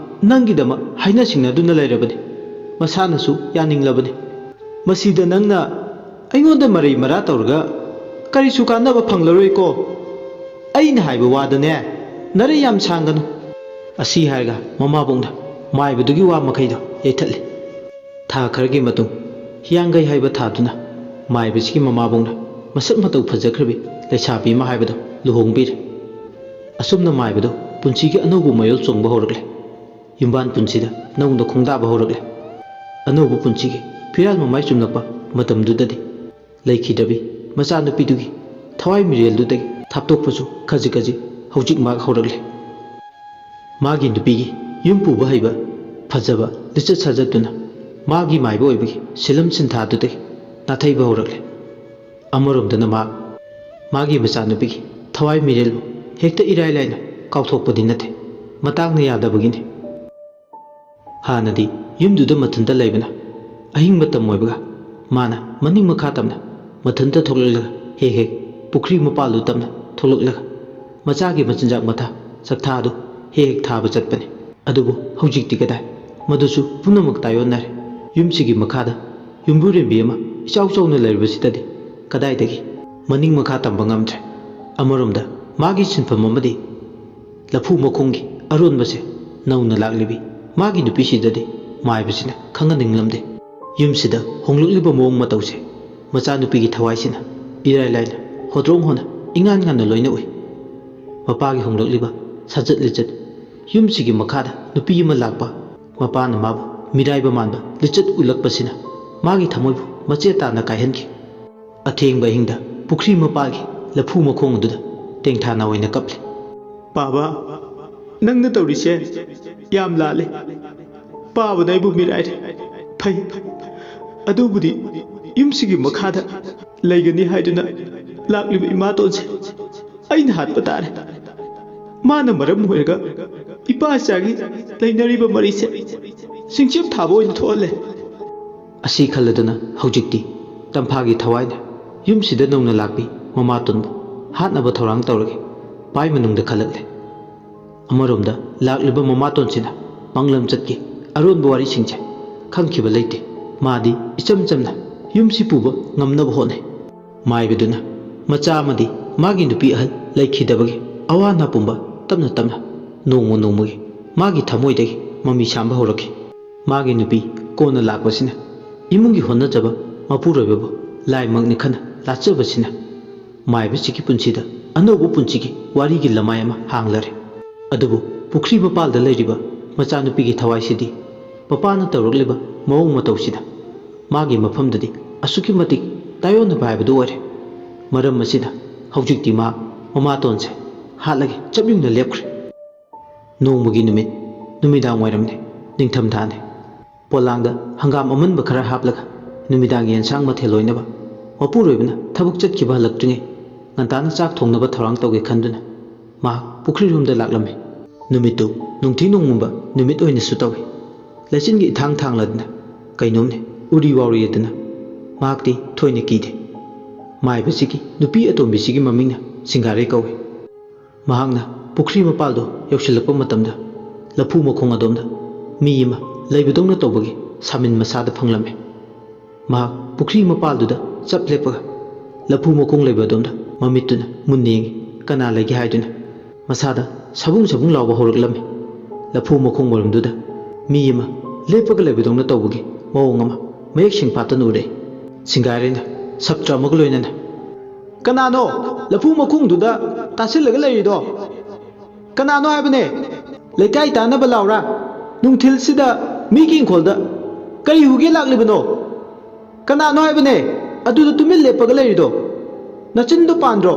ꯅꯪꯒꯤꯗꯃꯛ ꯍꯥꯏꯅ ꯁꯤꯡꯅꯗꯨꯅ ꯂꯩꯔꯕꯅꯤ꯫ ꯃꯁꯥꯅꯁꯨ ꯌꯥꯅꯤꯡꯂꯕꯅꯤ꯫ ꯃꯁꯤꯗ ꯅꯪꯅ ꯑꯩꯉꯣꯟꯗ ꯃꯔꯩ ꯃꯔꯥ ꯇꯧꯔꯒ ꯀꯔꯤꯁꯨ ꯀꯥꯟꯅꯕ ꯐꯪꯂꯔꯣꯏꯀꯣ꯫ ꯑꯩꯅ ꯍꯥꯏꯕ ꯋꯥꯗꯅꯦ, ꯅꯔꯩ ꯌꯥꯝ ꯁꯥꯡꯒꯅꯨ꯫" ꯑꯁꯤ ꯍꯥꯏꯔꯒ ꯃꯃꯥꯕꯣꯛꯅ ꯃꯥꯏꯕꯗꯨꯒꯤ ꯋꯥ ꯃꯈꯩꯗꯣ ꯌꯩꯊꯠꯂꯤ꯫ ꯊꯥ ꯈꯔꯒꯤ ꯃꯇꯨꯡ, ꯍꯤꯌꯥꯡꯒꯩ ꯍꯥꯏꯕ ꯊꯥꯗꯨꯅ ꯃꯥꯏꯕꯁꯤꯒꯤ ꯃꯃꯥꯕꯣꯛꯅ ꯃꯁꯛ ꯃꯇꯧ ꯐꯖꯈ꯭ꯔꯕꯤ ꯂꯩꯁꯥꯕꯤ ꯑꯃ ꯍꯥꯏꯕꯗꯣ ꯂꯨꯍꯣꯡꯕꯤꯔꯦ꯫ ꯑꯁꯨꯝꯅ ꯃꯥꯏꯕꯗꯣ ꯄꯨꯟꯁꯤꯒꯤ ꯑꯅꯧꯕ ꯃꯌꯣꯜ ꯆꯣꯡꯕ ꯍꯧꯔꯛꯂꯦ꯫ ꯌꯨꯝꯕꯥꯟ ꯄꯨꯟꯁꯤꯗ ꯅꯧꯅ ꯈꯣꯡꯗꯥꯕ ꯍꯧꯔꯛꯂꯦ꯫ ꯑꯅꯧꯕ ꯄꯨꯟꯁꯤꯒꯤ ꯐꯤꯔꯥꯜ ꯃꯃꯥꯏ ꯆꯨꯝꯂꯛꯄ ꯃꯇꯝꯗꯨꯗꯗꯤ ꯂꯩꯈꯤꯗꯕꯤ ꯃꯆꯥꯅꯨꯄꯤꯗꯨꯒꯤ ꯊꯋꯥꯏ ꯃꯤꯔꯦꯜꯗꯨꯗꯒꯤ ꯊꯥꯞꯇꯣꯛꯄꯁꯨ ꯈꯖꯤꯛ ꯈꯖꯤꯛ ꯍꯧꯖꯤꯛ ꯃꯍꯥꯛ ꯍꯧꯔꯛꯂꯦ꯫ ꯃꯥꯒꯤ ꯅꯨꯄꯤꯒꯤ ꯌꯨꯝ ꯄꯨꯕ ꯍꯩꯕ, ꯐꯖꯕ ꯂꯤꯆꯠ ꯁꯥꯖꯠꯇꯨꯅ ꯃꯥꯒꯤ ꯃꯥꯏꯕ ꯑꯣꯏꯕꯒꯤ ꯁꯤꯜꯂꯝ ꯁꯤꯟꯊꯥꯗꯨꯗꯒꯤ ꯅꯥꯊꯩꯕ ꯍꯧꯔꯛꯂꯦ꯫ ꯑꯃꯔꯣꯝꯗꯅ ꯃꯍꯥꯛ ꯃꯥꯒꯤ ꯃꯆꯥꯅꯨꯄꯤꯒꯤ ꯊꯋꯥꯏ ꯃꯤꯔꯦꯜꯕꯨ ꯍꯦꯛꯇ ꯏꯔꯥꯏ ꯂꯥꯏꯅ ꯀꯥꯎꯊꯣꯛꯄꯗꯤ ꯅꯠꯇꯦ, ꯃꯇꯥꯡꯅ ꯌꯥꯗꯕꯒꯤꯅꯤ꯫ ꯍꯥꯟꯅꯗꯤ ꯌꯨꯝꯗꯨꯗ ꯃꯊꯟꯇ ꯂꯩꯕꯅ ꯑꯍꯤꯡ ꯃꯇꯝ ꯑꯣꯏꯕꯒ ꯃꯥꯅ ꯃꯅꯤꯡ ꯃꯈꯥ ꯇꯝꯅ ꯃꯊꯟꯇ ꯊꯣꯛꯂꯛꯂꯒ ꯍꯦꯛ ꯍꯦꯛ ꯄꯨꯈ꯭ꯔꯤ ꯃꯄꯥꯜꯗꯨ ꯇꯝꯅ ꯊꯣꯛꯂꯛꯂꯒ ꯃꯆꯥꯒꯤ ꯃꯆꯤꯟꯖꯥꯛ ꯃꯊꯥ ꯆꯥꯛꯊꯥ ꯑꯗꯨ ꯍꯦꯛ ꯍꯦꯛ ꯊꯥꯕ ꯆꯠꯄꯅꯤ꯫ ꯑꯗꯨꯕꯨ ꯍꯧꯖꯤꯛꯇꯤ ꯀꯗꯥꯏ? ꯃꯗꯨꯁꯨ ꯄꯨꯝꯅꯃꯛ ꯇꯥꯏꯑꯣꯟꯅꯔꯦ꯫ ꯌꯨꯝꯁꯤꯒꯤ ꯃꯈꯥꯗ ꯌꯨꯝꯕꯨꯔꯦꯝꯕꯤ ꯑꯃ ꯏꯆꯥꯎ ꯆꯥꯎꯅ ꯂꯩꯔꯤꯕꯁꯤꯗꯗꯤ ꯀꯗꯥꯏꯗꯒꯤ ꯃꯅꯤꯡ ꯃꯈꯥ ꯇꯝꯕ ꯉꯝꯗ꯭ꯔꯦ꯫ ꯑꯃꯔꯣꯝꯗ ꯃꯥꯒꯤ ꯁꯤꯟꯐꯝ ꯑꯃꯗꯤ ꯂꯐꯨ ꯃꯈꯣꯡꯒꯤ ꯑꯔꯣꯟꯕꯁꯦ ꯅꯧꯅ ꯂꯥꯛꯂꯤꯕꯤ ꯃꯥꯒꯤ ꯅꯨꯄꯤꯁꯤꯗꯗꯤ ꯃꯥꯏꯕꯁꯤꯅ ꯈꯪꯍꯟꯅꯤꯡꯂꯝꯗꯦ꯫ ꯌꯨꯝꯁꯤꯗ ꯍꯣꯡꯂꯛꯂꯤꯕ ꯃꯑꯣꯡ ꯃꯇꯧꯁꯦ ꯃꯆꯥꯅꯨꯄꯤꯒꯤ ꯊꯋꯥꯏꯁꯤꯅ ꯏꯔꯥꯏ ꯂꯥꯏꯅ ꯍꯣꯗ꯭ꯔꯣꯡ ꯍꯣꯅ ꯏꯉꯥꯟ ꯉꯥꯟꯅ ꯂꯣꯏꯅ ꯎꯏ꯫ ꯃꯄꯥꯒꯤ ꯍꯣꯡꯂꯛꯂꯤꯕ ꯁꯥꯖꯠ ꯂꯤꯆꯠ, ꯌꯨꯝꯁꯤꯒꯤ ꯃꯈꯥꯗ ꯅꯨꯄꯤ ꯑꯃ ꯂꯥꯛꯄ, ꯃꯄꯥꯅ ꯃꯥꯕꯨ ꯃꯤꯔꯥꯏꯕ ꯃꯥꯟꯕ ꯂꯤꯆꯠ ꯎꯠꯂꯛꯄꯁꯤꯅ ꯃꯥꯒꯤ ꯊꯃꯣꯏꯕꯨ ꯃꯆꯦꯠ ꯇꯥꯅ ꯀꯥꯏꯍꯟꯈꯤ꯫ ꯑꯊꯦꯡꯕ ꯑꯍꯤꯡꯗ ꯄꯨꯈ꯭ꯔꯤ ꯃꯄꯥꯜꯒꯤ ꯂꯐꯨ ꯃꯈꯣꯡ ꯑꯗꯨꯗ ꯇꯦꯡꯊꯥꯅ ꯑꯣꯏꯅ ꯀꯞꯂꯤ꯫ "ꯄꯥꯕ, ꯅꯪꯅ ꯇꯧꯔꯤꯁꯦ ꯌꯥꯝ ꯂꯥꯜꯂꯦ꯫ ꯄꯥꯕꯅ ꯑꯩꯕꯨ ꯃꯤꯔꯥꯏꯔꯦ꯫ ꯐꯩ, ꯑꯗꯨꯕꯨꯗꯤ ꯌꯨꯝꯁꯤꯒꯤ ꯃꯈꯥꯗ ꯂꯩꯒꯅꯤ ꯍꯥꯏꯗꯨꯅ ꯂꯥꯛꯂꯤꯕ ꯏꯃꯥꯇꯣꯟꯁꯦ ꯑꯩꯅ ꯍꯥꯠꯄ ꯇꯥꯔꯦ꯫ ꯃꯥꯅ ꯃꯔꯝ ꯑꯣꯏꯔꯒ ꯏꯄꯥ ꯏꯆꯥꯒꯤ ꯂꯩꯅꯔꯤꯕ ꯃꯔꯤꯁꯦ ꯁꯤꯡꯆꯦꯞ ꯊꯥꯕ ꯑꯣꯏꯅ ꯊꯣꯛꯍꯜꯂꯦ"꯫ ꯑꯁꯤ ꯈꯜꯂꯗꯨꯅ ꯍꯧꯖꯤꯛꯇꯤ ꯇꯝꯐꯥꯒꯤ ꯊꯋꯥꯏꯅ ꯌꯨꯝꯁꯤꯗ ꯅꯧꯅ ꯂꯥꯛꯄꯤ ꯃꯃꯥꯇꯣꯟꯕꯨ ꯍꯥꯠꯅꯕ ꯊꯧꯔꯥꯡ ꯇꯧꯔꯒꯦ ꯄꯥꯏ ꯃꯅꯨꯡꯗ ꯈꯜꯂꯛꯂꯦ꯫ ꯑꯃꯔꯣꯝꯗ ꯂꯥꯛꯂꯤꯕ ꯃꯃꯥꯇꯣꯟꯁꯤꯅ ꯃꯪꯂꯝ ꯆꯠꯀꯤ ꯑꯔꯣꯟꯕ ꯋꯥꯔꯤꯁꯤꯡꯁꯦ ꯈꯪꯈꯤꯕ ꯂꯩꯇꯦ꯫ ꯃꯥꯗꯤ ꯏꯆꯝ ꯆꯝꯅ ꯌꯨꯝꯁꯤ ꯄꯨꯕ ꯉꯝꯅꯕ ꯍꯣꯠꯅꯩ꯫ ꯃꯥꯏꯕꯗꯨꯅ ꯃꯆꯥ ꯑꯃꯗꯤ ꯃꯥꯒꯤ ꯅꯨꯄꯤ ꯑꯍꯜ ꯂꯩꯈꯤꯗꯕꯒꯤ ꯑꯋꯥ ꯑꯅꯥ ꯄꯨꯝꯕ ꯇꯞꯅ ꯇꯞꯅ ꯅꯣꯡꯃ ꯅꯣꯡꯃꯒꯤ ꯃꯥꯒꯤ ꯊꯃꯣꯏꯗꯒꯤ ꯃꯃꯤ ꯁꯥꯝꯕ ꯍꯧꯔꯛꯈꯤ꯫ ꯃꯥꯒꯤ ꯅꯨꯄꯤ ꯀꯣꯟꯅ ꯂꯥꯛꯄꯁꯤꯅ ꯏꯃꯨꯡꯒꯤ ꯍꯣꯠꯅꯖꯕ ꯃꯄꯨꯔꯣꯏꯕꯕꯨ ꯂꯥꯏꯃꯛꯅꯤ ꯈꯟꯅ ꯂꯥꯠꯆꯕꯁꯤꯅ ꯃꯥꯏꯕꯁꯤꯒꯤ ꯄꯨꯟꯁꯤꯗ ꯑꯅꯧꯕ ꯄꯨꯟꯁꯤꯒꯤ ꯋꯥꯔꯤꯒꯤ ꯂꯃꯥꯏ ꯑꯃ ꯍꯥꯡꯂꯔꯦ꯫ ꯑꯗꯨꯕꯨ ꯄꯨꯈ꯭ꯔꯤ ꯃꯄꯥꯜꯗ ꯂꯩꯔꯤꯕ ꯃꯆꯥꯅꯨꯄꯤꯒꯤ ꯊꯋꯥꯏꯁꯤꯗꯤ ꯃꯄꯥꯅ ꯇꯧꯔꯛꯂꯤꯕ ꯃꯑꯣꯡ ꯃꯇꯧꯁꯤꯗ ꯃꯥꯒꯤ ꯃꯐꯝꯗꯗꯤ ꯑꯁꯨꯛꯀꯤ ꯃꯇꯤꯛ ꯇꯥꯏꯑꯣꯟꯅꯕ ꯍꯥꯏꯕꯗꯨ ꯑꯣꯏꯔꯦ꯫ ꯃꯔꯝ ꯑꯁꯤꯅ ꯍꯧꯖꯤꯛꯇꯤ ꯃꯍꯥꯛ ꯃꯃꯥꯇꯣꯟꯁꯦ ꯍꯥꯠꯂꯒꯦ ꯆꯞ ꯌꯨꯡꯅ ꯂꯦꯞꯈ꯭ꯔꯦ꯫ ꯅꯣꯡꯃꯒꯤ ꯅꯨꯃꯤꯠ, ꯅꯨꯃꯤꯗꯥꯡ ꯋꯥꯏꯔꯝꯅꯤ, ꯅꯤꯡꯊꯝꯊꯥꯅꯤ꯫ ꯄꯣꯂꯥꯡꯗ ꯍꯪꯒꯥꯝ ꯑꯃꯟꯕ ꯈꯔ ꯍꯥꯞꯂꯒ ꯅꯨꯃꯤꯗꯥꯡꯒꯤ ꯌꯦꯟꯁꯥꯡ ꯃꯊꯦꯜ ꯑꯣꯏꯅꯕ ꯃꯄꯨꯔꯣꯏꯕꯅ ꯊꯕꯛ ꯆꯠꯈꯤꯕ ꯍꯜꯂꯛꯇ꯭ꯔꯤꯉꯩ ꯉꯟꯇꯥꯅ ꯆꯥꯛ ꯊꯣꯡꯅꯕ ꯊꯧꯔꯥꯡ ꯇꯧꯒꯦ ꯈꯟꯗꯨꯅ ꯃꯍꯥꯛ ꯄꯨꯈ꯭ꯔꯤꯔꯣꯝꯗ ꯂꯥꯛꯂꯝꯃꯤ꯫ ꯅꯨꯃꯤꯠꯇꯨ ꯅꯨꯡꯊꯤ ꯅꯣꯡꯃꯝꯕ ꯅꯨꯃꯤꯠ ꯑꯣꯏꯅꯁꯨ ꯇꯧꯏ꯫ ꯂꯩꯆꯤꯟꯒꯤ ꯏꯊꯥꯡ ꯊꯥꯡꯂꯗꯅ ꯀꯩꯅꯣꯝꯅꯦ ꯎꯔꯤ ꯋꯥꯎꯔꯤꯗꯅ ꯃꯍꯥꯛꯇꯤ ꯊꯣꯏꯅ ꯀꯤꯗꯦ꯫ ꯃꯥꯏꯕꯁꯤꯒꯤ ꯅꯨꯄꯤ ꯑꯇꯣꯝꯕꯤꯁꯤꯒꯤ ꯃꯃꯤꯡꯅ ꯁꯤꯡꯒꯥꯔꯩ ꯀꯧꯏ꯫ ꯃꯍꯥꯛꯅ ꯄꯨꯈ꯭ꯔꯤ ꯃꯄꯥꯜꯗꯨ ꯌꯧꯁꯤꯜꯂꯛꯄ ꯃꯇꯝꯗ ꯂꯐꯨ ꯃꯈꯣꯡ ꯑꯗꯣꯝꯗ ꯃꯤ ꯑꯃ ꯂꯩꯕꯗꯧꯅ ꯇꯧꯕꯒꯤ ꯁꯥꯃꯤꯟ ꯃꯁꯥꯗ ꯐꯪꯂꯝꯃꯤ꯫ ꯃꯍꯥꯛ ꯄꯨꯈ꯭ꯔꯤ ꯃꯄꯥꯜꯗꯨꯗ ꯆꯞ ꯂꯦꯞꯄꯒ ꯂꯐꯨ ꯃꯈꯣꯡ ꯂꯩꯕ ꯑꯗꯣꯝꯗ ꯃꯃꯤꯠꯇꯨꯅ ꯃꯨꯟꯅ ꯌꯦꯡꯏ꯫ ꯀꯅꯥ ꯂꯩꯒꯦ ꯍꯥꯏꯗꯨꯅ ꯃꯁꯥꯗ ꯁꯕꯨꯡ ꯁꯕꯨꯡ ꯂꯥꯎꯕ ꯍꯧꯔꯛꯂꯝꯃꯤ꯫ ꯂꯐꯨ ꯃꯈꯣꯡ ꯃꯔꯨꯝꯗꯨꯗ ꯃꯤ ꯑꯃ ꯂꯦꯞꯄꯒ ꯂꯩꯕꯗꯧꯅ ꯇꯧꯕꯒꯤ ꯃꯑꯣꯡ ꯑꯃ ꯃꯌꯦꯛ ꯁꯦꯡꯐꯥꯠꯇꯅ ꯎꯔꯛꯏ꯫ ꯁꯤꯡꯒꯥꯔꯩꯅ ꯁꯞꯇ꯭ꯔ ꯑꯃꯒ ꯂꯣꯏꯅꯅ, "ꯀꯅꯥꯅꯣ ꯂꯐꯨ ꯃꯈꯣꯡꯗꯨꯗ ꯇꯥꯁꯤꯜꯂꯒ ꯂꯩꯔꯤꯗꯣ? ꯀꯅꯥꯅꯣ ꯍꯥꯏꯕꯅꯦ? ꯂꯩꯀꯥꯏ ꯇꯥꯅꯕ ꯂꯥꯎꯔꯥ? ꯅꯨꯡꯊꯤꯜꯁꯤꯗ ꯃꯤꯒꯤ ꯏꯪꯈꯣꯜꯗ ꯀꯔꯤ ꯍꯨꯒꯦ ꯂꯥꯛꯂꯤꯕꯅꯣ? ꯀꯅꯥꯅꯣ ꯍꯥꯏꯕꯅꯦ ꯑꯗꯨꯗ ꯇꯨꯃꯤꯟ ꯂꯦꯞꯄꯒ ꯂꯩꯔꯤꯗꯣ? ꯅꯆꯤꯟꯗꯣ ꯄꯥꯟꯗ꯭ꯔꯣ?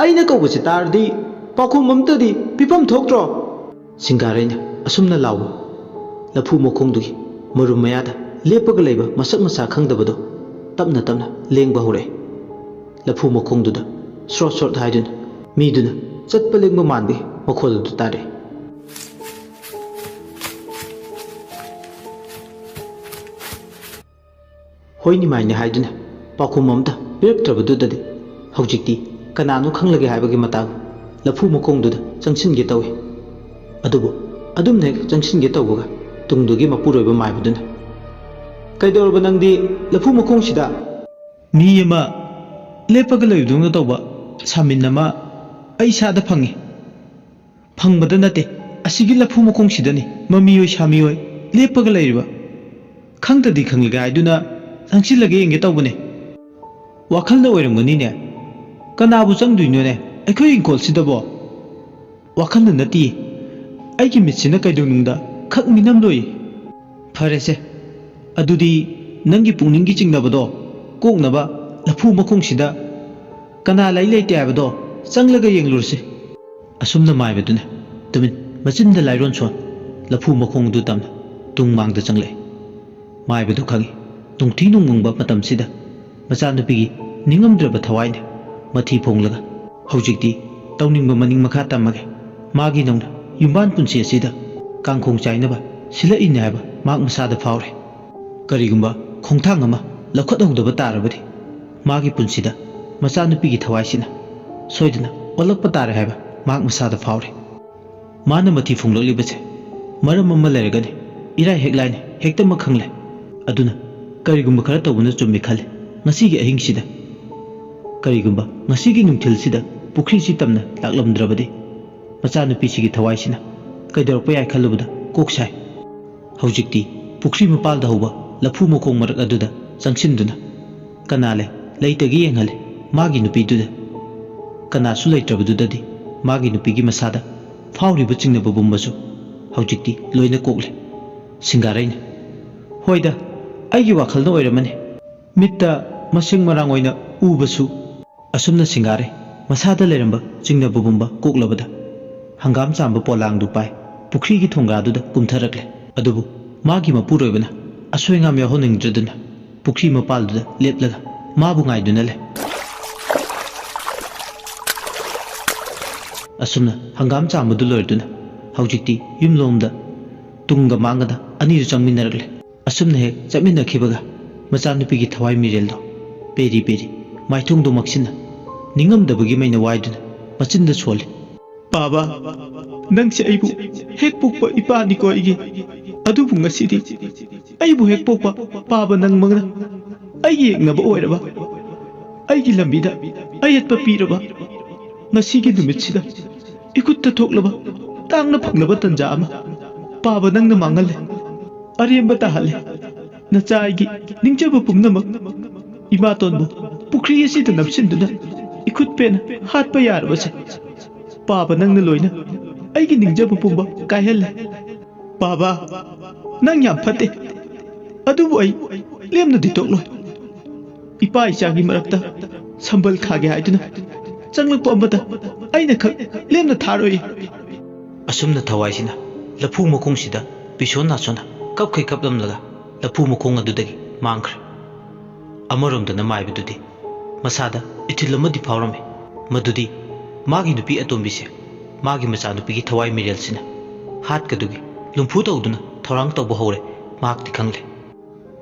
ꯑꯩꯅ ꯀꯧꯕꯁꯤ ꯇꯥꯔꯗꯤ ꯄꯥꯎꯈꯨꯝ ꯑꯝꯇꯗꯤ ꯄꯤꯐꯝ ꯊꯣꯛꯇ꯭ꯔꯣ?" ꯁꯤꯡꯒꯥꯔꯩꯅ ꯑꯁꯨꯝꯅ ꯂꯥꯎꯕ, ꯂꯐꯨ ꯃꯈꯣꯡꯗꯨꯒꯤ ꯃꯔꯨꯝ ꯃꯌꯥꯗ ꯂꯦꯞꯄꯒ ꯂꯩꯕ ꯃꯁꯛ ꯃꯁꯥ ꯈꯪꯗꯕꯗꯣ ꯇꯞꯅ ꯇꯞꯅ ꯂꯦꯡꯕ ꯍꯧꯔꯛꯑꯦ꯫ ꯂꯐꯨ ꯃꯈꯣꯡꯗꯨꯗ ꯁ꯭ꯔꯣꯠ ꯁ꯭ꯔꯣꯠ ꯍꯥꯏꯗꯨꯅ ꯃꯤꯗꯨꯅ ꯆꯠꯄ ꯂꯦꯡꯕ ꯃꯥꯟꯕꯒꯤ ꯃꯈꯣꯜ ꯑꯗꯨ ꯇꯥꯔꯛꯑꯦ꯫ ꯍꯣꯏꯅꯤ ꯃꯥꯏꯅꯤ ꯍꯥꯏꯗꯨꯅ ꯄꯥꯎꯈꯨꯝ ꯑꯃꯇ ꯄꯤꯔꯛꯇ꯭ꯔꯕꯗꯨꯗꯗꯤ ꯍꯧꯖꯤꯛꯇꯤ ꯀꯅꯥꯅꯣ ꯈꯪꯂꯒꯦ ꯍꯥꯏꯕꯒꯤ ꯃꯇꯥꯒꯨꯝ ꯂꯐꯨ ꯃꯈꯣꯡꯗꯨꯗ ꯆꯪꯁꯤꯟꯒꯦ ꯇꯧꯏ꯫ ꯑꯗꯨꯕꯨ ꯑꯗꯨꯝꯅ ꯍꯦꯛ ꯆꯪꯁꯤꯟꯒꯦ ꯇꯧꯕꯒ ꯇꯨꯡꯗꯨꯒꯤ ꯃꯄꯨꯔꯣꯏꯕ ꯃꯥꯏꯕꯗꯨꯅ, "ꯀꯩꯗꯧꯔꯕ ꯅꯪꯗꯤ ꯂꯐꯨ ꯃꯈꯣꯡꯁꯤꯗ?" "ꯃꯤ ꯑꯃ ꯂꯦꯞꯄꯒ ꯂꯩꯕꯗꯧꯅ ꯇꯧꯕ ꯁꯥꯃꯤꯟ ꯑꯃ ꯑꯩ ꯏꯁꯥꯗ ꯐꯪꯉꯤ꯫ ꯐꯪꯕꯗ ꯅꯠꯇꯦ, ꯑꯁꯤꯒꯤ ꯂꯐꯨ ꯃꯈꯣꯡꯁꯤꯗꯅꯤ ꯃꯃꯤꯑꯣꯏ ꯁꯥꯃꯤꯑꯣꯏ ꯂꯦꯞꯄꯒ ꯂꯩꯔꯤꯕ꯫ ꯈꯪꯗꯗꯤ ꯈꯪꯂꯒꯦ ꯍꯥꯏꯗꯨꯅ ꯆꯪꯁꯤꯜꯂꯒ ꯌꯦꯡꯒꯦ ꯇꯧꯕꯅꯦ꯫ ꯋꯥꯈꯜꯅ ꯑꯣꯏꯔꯝꯒꯅꯤꯅꯦ꯫ ꯀꯅꯥꯕꯨ ꯆꯪꯗꯣꯏꯅꯣꯅꯦ ꯑꯩꯈꯣꯏ ꯏꯪꯈꯣꯜꯁꯤꯗꯕꯣ? ꯋꯥꯈꯜꯅ ꯅꯠꯇꯤꯌꯦ, ꯑꯩꯒꯤ ꯃꯤꯠꯁꯤꯅ ꯀꯩꯗꯧꯅꯨꯡꯗ ꯈꯛ ꯃꯤꯅꯝꯂꯣꯏ꯫ ꯐꯔꯦꯁꯦ, ꯑꯗꯨꯗꯤ ꯅꯪꯒꯤ ꯄꯨꯛꯅꯤꯡꯒꯤ ꯆꯤꯡꯅꯕꯗꯣ ꯀꯣꯛꯅꯕ ꯂꯐꯨ ꯃꯈꯣꯡꯁꯤꯗ ꯀꯅꯥ ꯂꯩ ꯂꯩꯇꯦ ꯍꯥꯏꯕꯗꯣ ꯆꯪꯂꯒ ꯌꯦꯡꯂꯨꯔꯁꯤ꯫" ꯑꯁꯨꯝꯅ ꯃꯥꯏꯕꯗꯨꯅ ꯇꯨꯃꯤꯟ ꯃꯆꯤꯟꯗ ꯂꯥꯏꯔꯣꯟ ꯁꯣꯟ ꯂꯐꯨ ꯃꯈꯣꯡꯗꯨ ꯇꯝꯅ ꯇꯨꯡ ꯃꯥꯡꯗ ꯆꯪꯂꯛꯏ꯫ ꯃꯥꯏꯕꯗꯨ ꯈꯪꯏ, ꯅꯨꯡꯊꯤ ꯅꯨꯡꯃꯪꯕ ꯃꯇꯝꯁꯤꯗ ꯃꯆꯥꯅꯨꯄꯤꯒꯤ ꯅꯤꯡꯉꯝꯗ꯭ꯔꯕ ꯊꯋꯥꯏꯅ ꯃꯊꯤ ꯐꯣꯡꯂꯒ, "ꯍꯧꯖꯤꯛꯇꯤ ꯇꯧꯅꯤꯡꯕ ꯃꯅꯤꯡ ꯃꯈꯥ ꯇꯝꯃꯒꯦ꯫ ꯃꯥꯒꯤ ꯅꯧꯅ ꯌꯨꯝꯕꯥꯟ ꯄꯨꯟꯁꯤ ꯑꯁꯤꯗ ꯀꯥꯡꯈꯣꯡ ꯆꯥꯏꯅꯕ ꯁꯤꯜꯂꯛꯏꯅꯦ ꯍꯥꯏꯕ ꯃꯍꯥꯛ ꯃꯁꯥꯗ ꯐꯥꯎꯔꯦ꯫ ꯀꯔꯤꯒꯨꯝꯕ ꯈꯣꯡꯊꯥꯡ ꯑꯃ ꯂꯧꯈꯠꯍꯧꯗꯕ ꯇꯥꯔꯕꯗꯤ ꯃꯥꯒꯤ ꯄꯨꯟꯁꯤꯗ ꯃꯆꯥꯅꯨꯄꯤꯒꯤ ꯊꯋꯥꯏꯁꯤꯅ ꯁꯣꯏꯗꯅ ꯑꯣꯜꯂꯛꯄ ꯇꯥꯔꯦ ꯍꯥꯏꯕ ꯃꯍꯥꯛ ꯃꯁꯥꯗ ꯐꯥꯎꯔꯦ꯫ ꯃꯥꯅ ꯃꯊꯤ ꯐꯣꯡꯂꯛꯂꯤꯕꯁꯦ ꯃꯔꯝ ꯑꯃ ꯂꯩꯔꯒꯅꯤ꯫ ꯏꯔꯥꯏ ꯍꯦꯛ ꯂꯥꯏꯅ ꯍꯦꯛꯇꯃꯛ ꯈꯪꯂꯦ꯫ ꯑꯗꯨꯅ ꯀꯔꯤꯒꯨꯝꯕ ꯈꯔ ꯇꯧꯕꯅ ꯆꯨꯝꯃꯤ ꯈꯜꯂꯤ꯫ ꯉꯁꯤꯒꯤ ꯑꯍꯤꯡꯁꯤꯗ, ꯀꯔꯤꯒꯨꯝꯕ ꯉꯁꯤꯒꯤ ꯅꯨꯡꯊꯤꯜꯁꯤꯗ ꯄꯨꯈ꯭ꯔꯤꯁꯤ ꯇꯝꯅ ꯂꯥꯛꯂꯝꯗ꯭ꯔꯕꯗꯤ ꯃꯆꯥꯅꯨꯄꯤꯁꯤꯒꯤ ꯊꯋꯥꯏꯁꯤꯅ ꯀꯩꯗꯧꯔꯛꯄ ꯌꯥꯏ ꯈꯜꯂꯨꯕꯗ ꯀꯣꯛ ꯁꯥꯏ꯫ ꯍꯧꯖꯤꯛꯇꯤ ꯄꯨꯈ꯭ꯔꯤ ꯃꯄꯥꯜꯗ ꯍꯧꯕ ꯂꯐꯨ ꯃꯈꯣꯡ ꯃꯔꯛ ꯑꯗꯨꯗ ꯆꯪꯁꯤꯟꯗꯨꯅ ꯀꯅꯥ ꯂꯩ ꯂꯩꯇꯒꯦ ꯌꯦꯡꯍꯜꯂꯦ꯫ ꯃꯥꯒꯤ ꯅꯨꯄꯤꯗꯨꯗ ꯀꯅꯥꯁꯨ ꯂꯩꯇ꯭ꯔꯕꯗꯨꯗꯗꯤ ꯃꯥꯒꯤ ꯅꯨꯄꯤꯒꯤ ꯃꯁꯥꯗ ꯐꯥꯎꯔꯤꯕ ꯆꯤꯡꯅꯕ ꯄꯨꯝꯕꯁꯨ ꯍꯧꯖꯤꯛꯇꯤ ꯂꯣꯏꯅ ꯀꯣꯛꯂꯦ꯫ ꯁꯤꯡꯒꯥꯔꯩꯅ, "ꯍꯣꯏꯗ, ꯑꯩꯒꯤ ꯋꯥꯈꯜꯅ ꯑꯣꯏꯔꯝꯃꯅꯤ꯫ ꯃꯤꯠꯇ ꯃꯁꯦꯡ ꯃꯔꯥꯡ ꯑꯣꯏꯅ ꯎꯕꯁꯨ"꯫ ꯑꯁꯨꯝꯅ ꯁꯤꯡꯒꯥꯔꯩ ꯃꯁꯥꯗ ꯂꯩꯔꯝꯕ ꯆꯤꯡꯅꯕ ꯄꯨꯝꯕ ꯀꯣꯛꯂꯕꯗ ꯍꯪꯒꯥꯝ ꯆꯥꯝꯕ ꯄꯣꯂꯥꯡꯗꯨ ꯄꯥꯏ ꯄꯨꯈ꯭ꯔꯤꯒꯤ ꯊꯣꯡꯒꯥꯗꯨꯗ ꯀꯨꯝꯊꯔꯛꯂꯦ꯫ ꯑꯗꯨꯕꯨ ꯃꯥꯒꯤ ꯃꯄꯨꯔꯣꯏꯕꯅ ꯑꯁꯣꯏ ꯑꯉꯥꯝ ꯌꯥꯎꯍꯟꯅꯤꯡꯗ꯭ꯔꯗꯨꯅ ꯄꯨꯈ꯭ꯔꯤ ꯃꯄꯥꯜꯗꯨꯗ ꯂꯦꯞꯂꯒ ꯃꯥꯕꯨ ꯉꯥꯏꯗꯨꯅ ꯂꯩ꯫ ꯑꯁꯨꯝꯅ ꯍꯪꯒꯥꯝ ꯆꯥꯝꯕꯗꯨ ꯂꯣꯏꯔꯗꯨꯅ ꯍꯧꯖꯤꯛꯇꯤ ꯌꯨꯝꯂꯣꯝꯗ ꯇꯨꯡꯒ ꯃꯥꯡꯒꯗ ꯑꯅꯤꯗꯨ ꯆꯪꯃꯤꯟꯅꯔꯛꯂꯦ꯫ ꯑꯁꯨꯝꯅ ꯍꯦꯛ ꯆꯠꯃꯤꯟꯅꯈꯤꯕꯒ ꯃꯆꯥꯅꯨꯄꯤꯒꯤ ꯊꯋꯥꯏ ꯃꯤꯔꯦꯜꯗꯣ ꯄꯦꯔꯤ ꯄꯦꯔꯤ ꯃꯥꯏꯊꯣꯡꯗꯣ ꯃꯛꯁꯤꯟꯅ ꯅꯤꯡꯉꯝꯗꯕꯒꯤ ꯃꯩꯅ ꯋꯥꯏꯗꯨꯅ ꯃꯆꯤꯟꯗ ꯁꯣꯜꯂꯤ꯫ "ꯄꯥꯕ, ꯅꯪꯁꯦ ꯑꯩꯕꯨ ꯍꯦꯛ ꯄꯣꯛꯄ ꯏꯄꯥꯅꯤꯀꯣ ꯑꯩꯒꯤ꯫ ꯑꯗꯨꯕꯨ ꯉꯁꯤꯗꯤ ꯑꯩꯕꯨ ꯍꯦꯛ ꯄꯣꯛꯄ ꯄꯥꯕ ꯅꯪꯃꯛꯅ ꯑꯩꯒꯤ ꯌꯦꯛꯅꯕ ꯑꯣꯏꯔꯕ, ꯑꯩꯒꯤ ꯂꯝꯕꯤꯗ ꯑꯌꯦꯠꯄ ꯄꯤꯔꯕ꯫ ꯉꯁꯤꯒꯤ ꯅꯨꯃꯤꯠꯁꯤꯗ ꯏꯈꯨꯠꯇ ꯊꯣꯛꯂꯕ ꯇꯥꯡꯅ ꯐꯪꯂꯕ ꯇꯟꯖꯥ ꯑꯃ ꯄꯥꯕ ꯅꯪꯅ ꯃꯥꯡꯍꯜꯂꯦ, ꯑꯔꯦꯝꯕ ꯇꯥꯍꯜꯂꯦ꯫ ꯅꯆꯥ ꯑꯩꯒꯤ ꯅꯤꯡꯖꯕ ꯄꯨꯝꯅꯃꯛ ꯏꯃꯥꯇꯣꯟꯕꯨ ꯄꯨꯈ꯭ꯔꯤ ꯑꯁꯤꯗ ꯅꯝꯁꯤꯟꯗꯨꯅ ꯏꯈꯨꯠ ꯄꯦꯟꯅ ꯍꯥꯠꯄ ꯌꯥꯔꯕꯁꯦ ꯄꯥꯕ ꯅꯪꯅ ꯂꯣꯏꯅ ꯑꯩꯒꯤ ꯅꯤꯡꯖꯕ ꯄꯨꯝꯕ ꯀꯥꯏꯍꯜꯂꯦ꯫ ꯄꯥꯕ, ꯅꯪ ꯌꯥꯝ ꯐꯠꯇꯦ, ꯑꯗꯨꯕꯨ ꯑꯩ ꯂꯦꯝꯅꯗꯤ ꯇꯣꯛꯂꯣꯏ꯫ ꯏꯄꯥ ꯏꯆꯥꯒꯤ ꯃꯔꯛꯇ ꯁꯝꯕꯜ ꯈꯥꯒꯦ ꯍꯥꯏꯗꯨꯅ ꯆꯪꯂꯛꯄ ꯑꯃꯗ ꯑꯩꯅ ꯈꯛ ꯂꯦꯝꯅ ꯊꯥꯔꯣꯏ"꯫ ꯑꯁꯨꯝꯅ ꯊꯋꯥꯏꯁꯤꯅ ꯂꯐꯨ ꯃꯈꯣꯡꯁꯤꯗ ꯄꯤꯁꯣꯟ ꯅꯥꯁꯣꯟꯅ ꯀꯞꯈꯩ ꯀꯞꯂꯝꯂꯒ ꯂꯐꯨ ꯃꯈꯣꯡ ꯑꯗꯨꯗꯒꯤ ꯃꯥꯡꯈ꯭ꯔꯦ꯫ ꯑꯃꯔꯣꯝꯗꯅ ꯃꯥꯏꯕꯗꯨꯗꯤ ꯃꯁꯥꯗ ꯏꯊꯤꯜ ꯑꯃꯗꯤ ꯐꯥꯎꯔꯝꯃꯤ꯫ ꯃꯗꯨꯗꯤ ꯃꯥꯒꯤ ꯅꯨꯄꯤ ꯑꯇꯣꯝꯕꯤꯁꯦ ꯃꯥꯒꯤ ꯃꯆꯥꯅꯨꯄꯤꯒꯤ ꯊꯋꯥꯏ ꯃꯤꯔꯦꯜꯁꯤꯅ ꯍꯥꯠꯀꯗꯨꯒꯤ ꯂꯨꯝꯐꯨ ꯇꯧꯗꯨꯅ ꯊꯧꯔꯥꯡ ꯇꯧꯕ ꯍꯧꯔꯦ꯫ ꯃꯍꯥꯛꯇꯤ ꯈꯪꯂꯦ꯫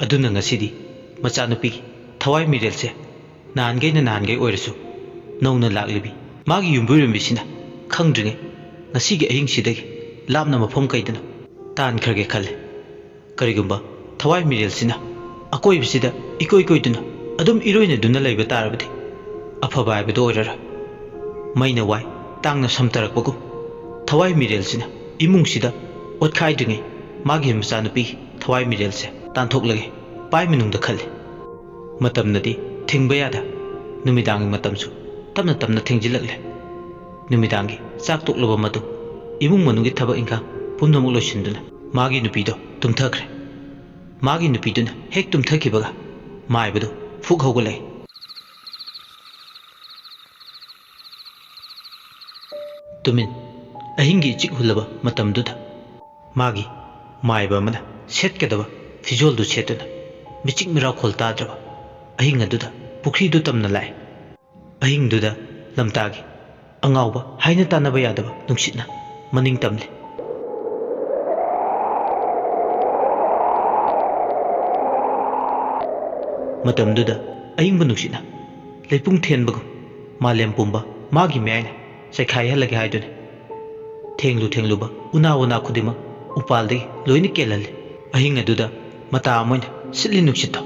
ꯑꯗꯨꯅ ꯉꯁꯤꯗꯤ ꯃꯆꯥꯅꯨꯄꯤꯒꯤ ꯊꯋꯥꯏ ꯃꯤꯔꯦꯜꯁꯦ ꯅꯍꯥꯟꯈꯩꯅ ꯅꯍꯥꯟꯈꯩ ꯑꯣꯏꯔꯁꯨ ꯅꯧꯅ ꯂꯥꯛꯂꯤꯕꯤ ꯃꯥꯒꯤ ꯌꯨꯝꯕꯨꯔꯦꯝꯕꯤꯁꯤꯅ ꯈꯪꯗ꯭ꯔꯤꯉꯩ ꯉꯁꯤꯒꯤ ꯑꯍꯤꯡꯁꯤꯗꯒꯤ ꯂꯥꯞꯅ ꯃꯐꯝ ꯀꯩꯗꯅꯣ ꯇꯥꯟꯈ꯭ꯔꯒꯦ ꯈꯜꯂꯦ꯫ ꯀꯔꯤꯒꯨꯝꯕ ꯊꯋꯥꯏ ꯃꯤꯔꯦꯜꯁꯤꯅ ꯑꯀꯣꯏꯕꯁꯤꯗ ꯏꯀꯣꯏ ꯀꯣꯏꯗꯨꯅ ꯑꯗꯨꯝ ꯏꯔꯣꯏꯅꯗꯨꯅ ꯂꯩꯕ ꯇꯥꯔꯕꯗꯤ ꯑꯐꯕ ꯍꯥꯏꯕꯗꯨ ꯑꯣꯏꯔꯔꯣꯏ꯫ ꯃꯩꯅ ꯋꯥꯏ ꯇꯥꯡꯅ ꯁꯝꯊꯔꯛꯄꯒꯨꯝ ꯊꯋꯥꯏ ꯃꯤꯔꯦꯜꯁꯤꯅ ꯏꯃꯨꯡꯁꯤꯗ ꯑꯣꯠꯈꯥꯏꯗ꯭ꯔꯤꯉꯩ ꯃꯥꯒꯤ ꯃꯆꯥꯅꯨꯄꯤꯒꯤ ꯊꯋꯥꯏ ꯃꯤꯔꯦꯜꯁꯦ ꯇꯥꯟꯊꯣꯛꯂꯒꯦ ꯄꯥꯏ ꯃꯅꯨꯡꯗ ꯈꯜꯂꯤ꯫ ꯃꯇꯝꯅꯗꯤ ꯊꯤꯡꯕ ꯌꯥꯗ꯫ ꯅꯨꯃꯤꯗꯥꯡꯒꯤ ꯃꯇꯝꯁꯨ ꯇꯞꯅ ꯇꯞꯅ ꯊꯦꯡꯖꯤꯜꯂꯛꯂꯦ꯫ ꯅꯨꯃꯤꯗꯥꯡꯒꯤ ꯆꯥꯛ ꯇꯣꯛꯂꯕ ꯃꯇꯨꯡ ꯏꯃꯨꯡ ꯃꯅꯨꯡꯒꯤ ꯊꯕꯛ ꯏꯪꯈꯥꯡ ꯄꯨꯝꯅꯃꯛ ꯂꯣꯏꯁꯤꯟꯗꯨꯅ ꯃꯥꯒꯤ ꯅꯨꯄꯤꯗꯣ ꯇꯨꯝꯊꯈ꯭ꯔꯦ꯫ ꯃꯥꯒꯤ ꯅꯨꯄꯤꯗꯨꯅ ꯍꯦꯛ ꯇꯨꯝꯊꯈꯤꯕꯒ ꯃꯥꯏꯕꯗꯨ ꯐꯨꯛ ꯍꯧꯒꯠꯂꯛꯏ꯫ ꯇꯨꯃꯤꯟ ꯑꯍꯤꯡꯒꯤ ꯏꯆꯤꯛ ꯍꯨꯜꯂꯕ ꯃꯇꯝꯗꯨꯗ ꯃꯥꯒꯤ ꯃꯥꯏꯕ ꯑꯃꯅ ꯁꯦꯠꯀꯗꯕ ꯐꯤꯖꯣꯜꯗꯨ ꯁꯦꯠꯇꯨꯅ ꯃꯤꯆꯤꯛ ꯃꯤꯔꯥꯎꯈꯣꯜ ꯇꯥꯗ꯭ꯔꯕ ꯑꯍꯤꯡ ꯑꯗꯨꯗ ꯄꯨꯈ꯭ꯔꯤꯗꯨ ꯇꯝꯅ ꯂꯥꯛꯏ꯫ ꯑꯍꯤꯡꯗꯨꯗ ꯂꯝꯇꯥꯒꯤ ꯑꯉꯥꯎꯕ ꯍꯥꯏꯅ ꯇꯥꯟꯅꯕ ꯌꯥꯗꯕ ꯅꯨꯡꯁꯤꯠꯅ ꯃꯅꯤꯡ ꯇꯝꯂꯤ꯫ ꯃꯇꯝꯗꯨꯗ ꯑꯏꯪꯕ ꯅꯨꯡꯁꯤꯠꯅ ꯂꯩꯄꯨꯡ ꯊꯦꯟꯕꯒꯨꯝ ꯃꯥꯂꯦꯝ ꯄꯨꯝꯕ ꯃꯥꯒꯤ ꯃꯌꯥꯏꯅ ꯆꯥꯏꯈꯥꯏꯍꯜꯂꯒꯦ ꯍꯥꯏꯗꯨꯅ ꯊꯦꯡꯂꯨ ꯊꯦꯡꯂꯨꯕ ꯎꯅꯥ ꯋꯥꯅꯥ ꯈꯨꯗꯤꯡꯃꯛ ꯎꯄꯥꯜꯗꯒꯤ ꯂꯣꯏꯅ ꯀꯦꯜꯍꯜꯂꯤ꯫ ꯑꯍꯤꯡ ꯑꯗꯨꯗ ꯃꯇꯥ ꯑꯃ ꯑꯣꯏꯅ ꯁꯤꯠꯂꯤ ꯅꯨꯡꯁꯤꯠꯇꯣ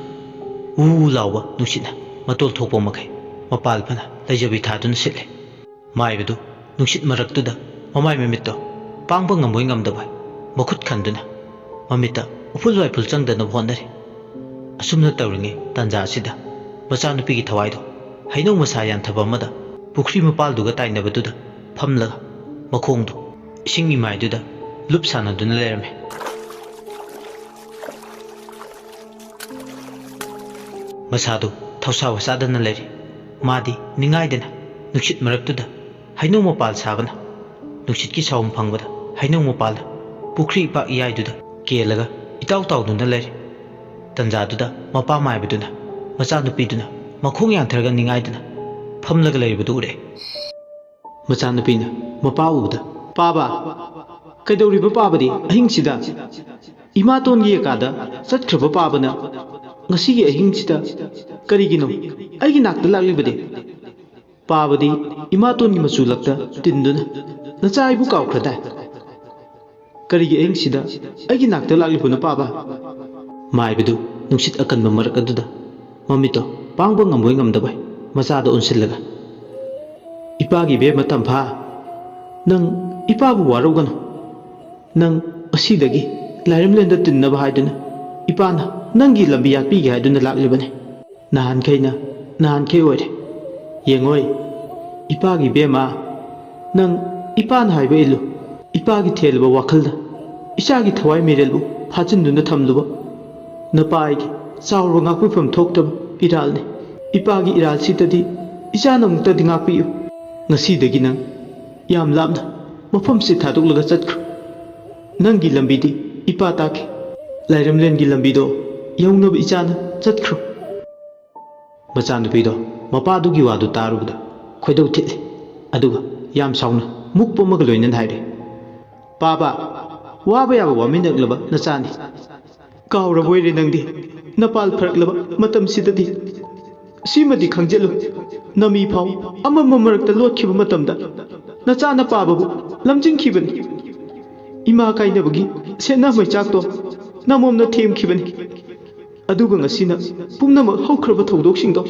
ꯎ ꯂꯥꯎꯕ ꯅꯨꯡꯁꯤꯠꯅ ꯃꯇꯣꯜ ꯊꯣꯛꯄ ꯃꯈꯩ ꯃꯄꯥꯜ ꯐꯅ ꯂꯩꯖꯕꯤ ꯊꯥꯗꯨꯅ ꯁꯤꯠꯂꯤ꯫ ꯃꯥꯏꯕꯗꯨ ꯅꯨꯡꯁꯤꯠ ꯃꯔꯛꯇꯨꯗ ꯃꯃꯥꯏ ꯃꯃꯤꯠꯇꯣ ꯄꯥꯡꯕ ꯉꯝꯕꯣꯏ ꯉꯝꯗꯕꯣꯏ ꯃꯈꯨꯠ ꯈꯟꯗꯨꯅ ꯃꯃꯤꯠꯇ ꯎꯐꯨꯜ ꯋꯥꯏꯐꯨꯜ ꯆꯪꯗꯅꯕ ꯍꯣꯠꯅꯔꯤ꯫ ꯑꯁꯨꯝꯅ ꯇꯧꯔꯤꯉꯩ ꯇꯥꯟꯖꯥ ꯑꯁꯤꯗ ꯃꯆꯥꯅꯨꯄꯤꯒꯤ ꯊꯋꯥꯏꯗꯣ ꯍꯩꯅꯧ ꯃꯁꯥ ꯌꯥꯟꯊꯕ ꯑꯃꯗ ꯄꯨꯈ꯭ꯔꯤ ꯃꯄꯥꯜꯗꯨꯒ ꯇꯥꯏꯅꯕꯗꯨꯗ ꯐꯝꯂꯒ ꯃꯈꯣꯡꯗꯣ ꯏꯁꯤꯡ ꯏꯃꯥꯏꯗꯨꯗ ꯂꯨꯞ ꯁꯥꯟꯅꯗꯨꯅ ꯂꯩꯔꯝꯃꯤ꯫ ꯃꯁꯥꯗꯨ ꯊꯧꯁꯥ ꯋꯥꯁꯥꯗꯅ ꯂꯩꯔꯤ꯫ ꯃꯥꯗꯤ ꯅꯤꯡꯉꯥꯏꯗꯅ ꯅꯨꯡꯁꯤꯠ ꯃꯔꯛꯇꯨꯗ ꯍꯩꯅꯧ ꯃꯄꯥꯜ ꯁꯥꯕꯅ ꯅꯨꯡꯁꯤꯠꯀꯤ ꯁꯥꯎꯝ ꯐꯪꯕꯗ ꯍꯩꯅꯧ ꯃꯄꯥꯜꯗ ꯄꯨꯈ꯭ꯔꯤ ꯏꯄꯥꯛ ꯏꯌꯥꯏꯗꯨꯗ ꯀꯦꯜꯂꯒ ꯏꯇꯥꯎ ꯇꯥꯎꯗꯨꯅ ꯂꯩꯔꯤ꯫ ꯇꯟꯖꯥꯗꯨꯗ ꯃꯄꯥ ꯃꯥꯏꯕꯗꯨꯅ ꯃꯆꯥꯅꯨꯄꯤꯗꯨꯅ ꯃꯈꯣꯡ ꯌꯥꯟꯊꯔꯒ ꯅꯤꯡꯉꯥꯏꯗꯅ ꯐꯝꯂꯒ ꯂꯩꯔꯤꯕꯗꯨ ꯎꯔꯦ꯫ ꯃꯆꯥꯅꯨꯄꯤꯅ ꯃꯄꯥ ꯎꯕꯗ, "ꯄꯥꯕ, ꯀꯩꯗꯧꯔꯤꯕ ꯄꯥꯕꯗꯤ ꯑꯍꯤꯡꯁꯤꯗ? ꯏꯃꯥꯇꯣꯟꯒꯤ ꯌꯦꯀꯥꯗ ꯆꯠꯈ꯭ꯔꯕ ꯄꯥꯕꯅ ꯉꯁꯤꯒꯤ ꯑꯍꯤꯡꯁꯤꯗ ꯀꯔꯤꯒꯤꯅꯣ ꯑꯩꯒꯤ ꯅꯥꯛꯇ ꯂꯥꯛꯂꯤꯕꯗꯤ?" ꯄꯥꯕꯗꯤ ꯏꯃꯥꯇꯣꯟꯒꯤ ꯃꯆꯨ ꯂꯛꯇ ꯇꯤꯟꯗꯨꯅ, "ꯅꯆꯥ ꯑꯩꯕꯨ ꯀꯥꯎꯈ꯭ꯔꯗꯥꯏ? ꯀꯔꯤꯒꯤ ꯑꯍꯤꯡꯁꯤꯗ ꯑꯩꯒꯤ ꯅꯥꯛꯇ ꯂꯥꯛꯂꯤꯕꯅꯣ ꯄꯥꯕ?" ꯃꯥꯏꯕꯗꯨ ꯅꯨꯡꯁꯤꯠ ꯑꯀꯟꯕ ꯃꯔꯛ ꯑꯗꯨꯗ ꯃꯃꯤꯠꯇꯣ ꯄꯥꯡꯕ ꯉꯝꯕꯣꯏ ꯉꯝꯗꯕꯣꯏ ꯃꯆꯥꯗ ꯑꯣꯟꯁꯤꯜꯂꯒ, "ꯏꯄꯥꯒꯤ ꯏꯕꯦꯝꯃ ꯇꯝꯐꯥ, ꯅꯪ ꯏꯄꯥꯕꯨ ꯋꯥꯔꯧꯒꯅꯨ꯫ ꯅꯪ ꯉꯁꯤꯗꯒꯤ ꯂꯥꯏꯔꯦꯝꯂꯦꯟꯗ ꯇꯤꯟꯅꯕ ꯍꯥꯏꯗꯨꯅ ꯏꯄꯥꯅ ꯅꯪꯒꯤ ꯂꯝꯕꯤ ꯌꯥꯠꯄꯤꯒꯦ ꯍꯥꯏꯗꯨꯅ ꯂꯥꯛꯂꯤꯕꯅꯤ꯫ ꯅꯍꯥꯟꯈꯩꯅ ꯅꯍꯥꯟꯈꯩ ꯑꯣꯏꯔꯦ꯫ ꯌꯦꯡꯉꯣꯏ, ꯏꯄꯥꯒꯤ ꯏꯕꯦꯝꯃ, ꯅꯪ ꯏꯄꯥꯅ ꯍꯥꯏꯕ ꯏꯜꯂꯨ꯫ ꯏꯄꯥꯒꯤ ꯊꯦꯜꯂꯕ ꯋꯥꯈꯜꯗ ꯏꯆꯥꯒꯤ ꯊꯋꯥꯏ ꯃꯤꯔꯦꯜꯕꯨ ꯐꯥꯖꯤꯟꯗꯨꯅ ꯊꯝꯂꯨꯕ ꯅꯄꯥ ꯑꯩꯒꯤ ꯆꯥꯎꯔꯕ ꯉꯥꯛꯄꯤꯐꯝ ꯊꯣꯛꯇꯕ ꯏꯔꯥꯜꯅꯤ꯫ ꯏꯄꯥꯒꯤ ꯏꯔꯥꯜꯁꯤꯗꯗꯤ ꯏꯆꯥꯅ ꯑꯃꯨꯛꯇꯗꯤ ꯉꯥꯛꯄꯤꯌꯨ꯫ ꯉꯁꯤꯗꯒꯤ ꯅꯪ ꯌꯥꯝ ꯂꯥꯞꯅ ꯃꯐꯝꯁꯤ ꯊꯥꯗꯣꯛꯂꯒ ꯆꯠꯈ꯭ꯔꯣ꯫ ꯅꯪꯒꯤ ꯂꯝꯕꯤꯗꯤ ꯏꯄꯥ ꯇꯥꯛꯈꯤ꯫ ꯂꯥꯏꯔꯦꯝꯂꯦꯟꯒꯤ ꯂꯝꯕꯤꯗꯣ ꯌꯧꯅꯕ ꯏꯆꯥꯅ ꯆꯠꯈ꯭ꯔꯣ꯫ ꯃꯆꯥꯅꯨꯄꯤꯗꯣ ꯃꯄꯥꯗꯨꯒꯤ ꯋꯥꯗꯨ ꯇꯥꯔꯨꯕꯗ ꯈꯣꯏꯗꯧ ꯊꯤꯠꯂꯤ꯫ ꯑꯗꯨꯒ ꯌꯥꯝ ꯁꯥꯎꯅ ꯃꯨꯛꯄ ꯑꯃꯒ ꯂꯣꯏꯅꯅ ꯍꯥꯏꯔꯦ, "ꯄꯥꯕ, ꯋꯥꯕ ꯌꯥꯕ ꯋꯥꯃꯤꯟꯅꯛꯂꯕ ꯅꯆꯥꯅꯤ꯫ ꯀꯥꯎꯔꯕꯣꯏꯔꯦ ꯅꯪꯗꯤ? ꯅꯄꯥꯜ ꯐꯔꯛꯂꯕ ꯃꯇꯝꯁꯤꯗꯗꯤ ꯁꯤꯃꯗꯤ ꯈꯪꯖꯤꯜꯂꯨ꯫ ꯅꯃꯤ ꯐꯥꯎ ꯑꯃꯝꯕ ꯃꯔꯛꯇ ꯂꯣꯠꯈꯤꯕ ꯃꯇꯝꯗ ꯅꯆꯥꯅ ꯄꯥꯕꯕꯨ ꯂꯝꯖꯤꯡꯈꯤꯕꯅꯤ꯫ ꯏꯃꯥ ꯀꯥꯏꯅꯕꯒꯤ ꯁꯦꯠꯅ ꯃꯩꯆꯥꯛꯇꯣ ꯅꯃꯣꯝꯅ ꯊꯦꯝꯈꯤꯕꯅꯤ꯫ ꯑꯗꯨꯒ ꯉꯁꯤꯅ ꯄꯨꯝꯅꯃꯛ ꯍꯧꯈ꯭ꯔꯕ ꯊꯧꯗꯣꯛꯁꯤꯡꯗꯣ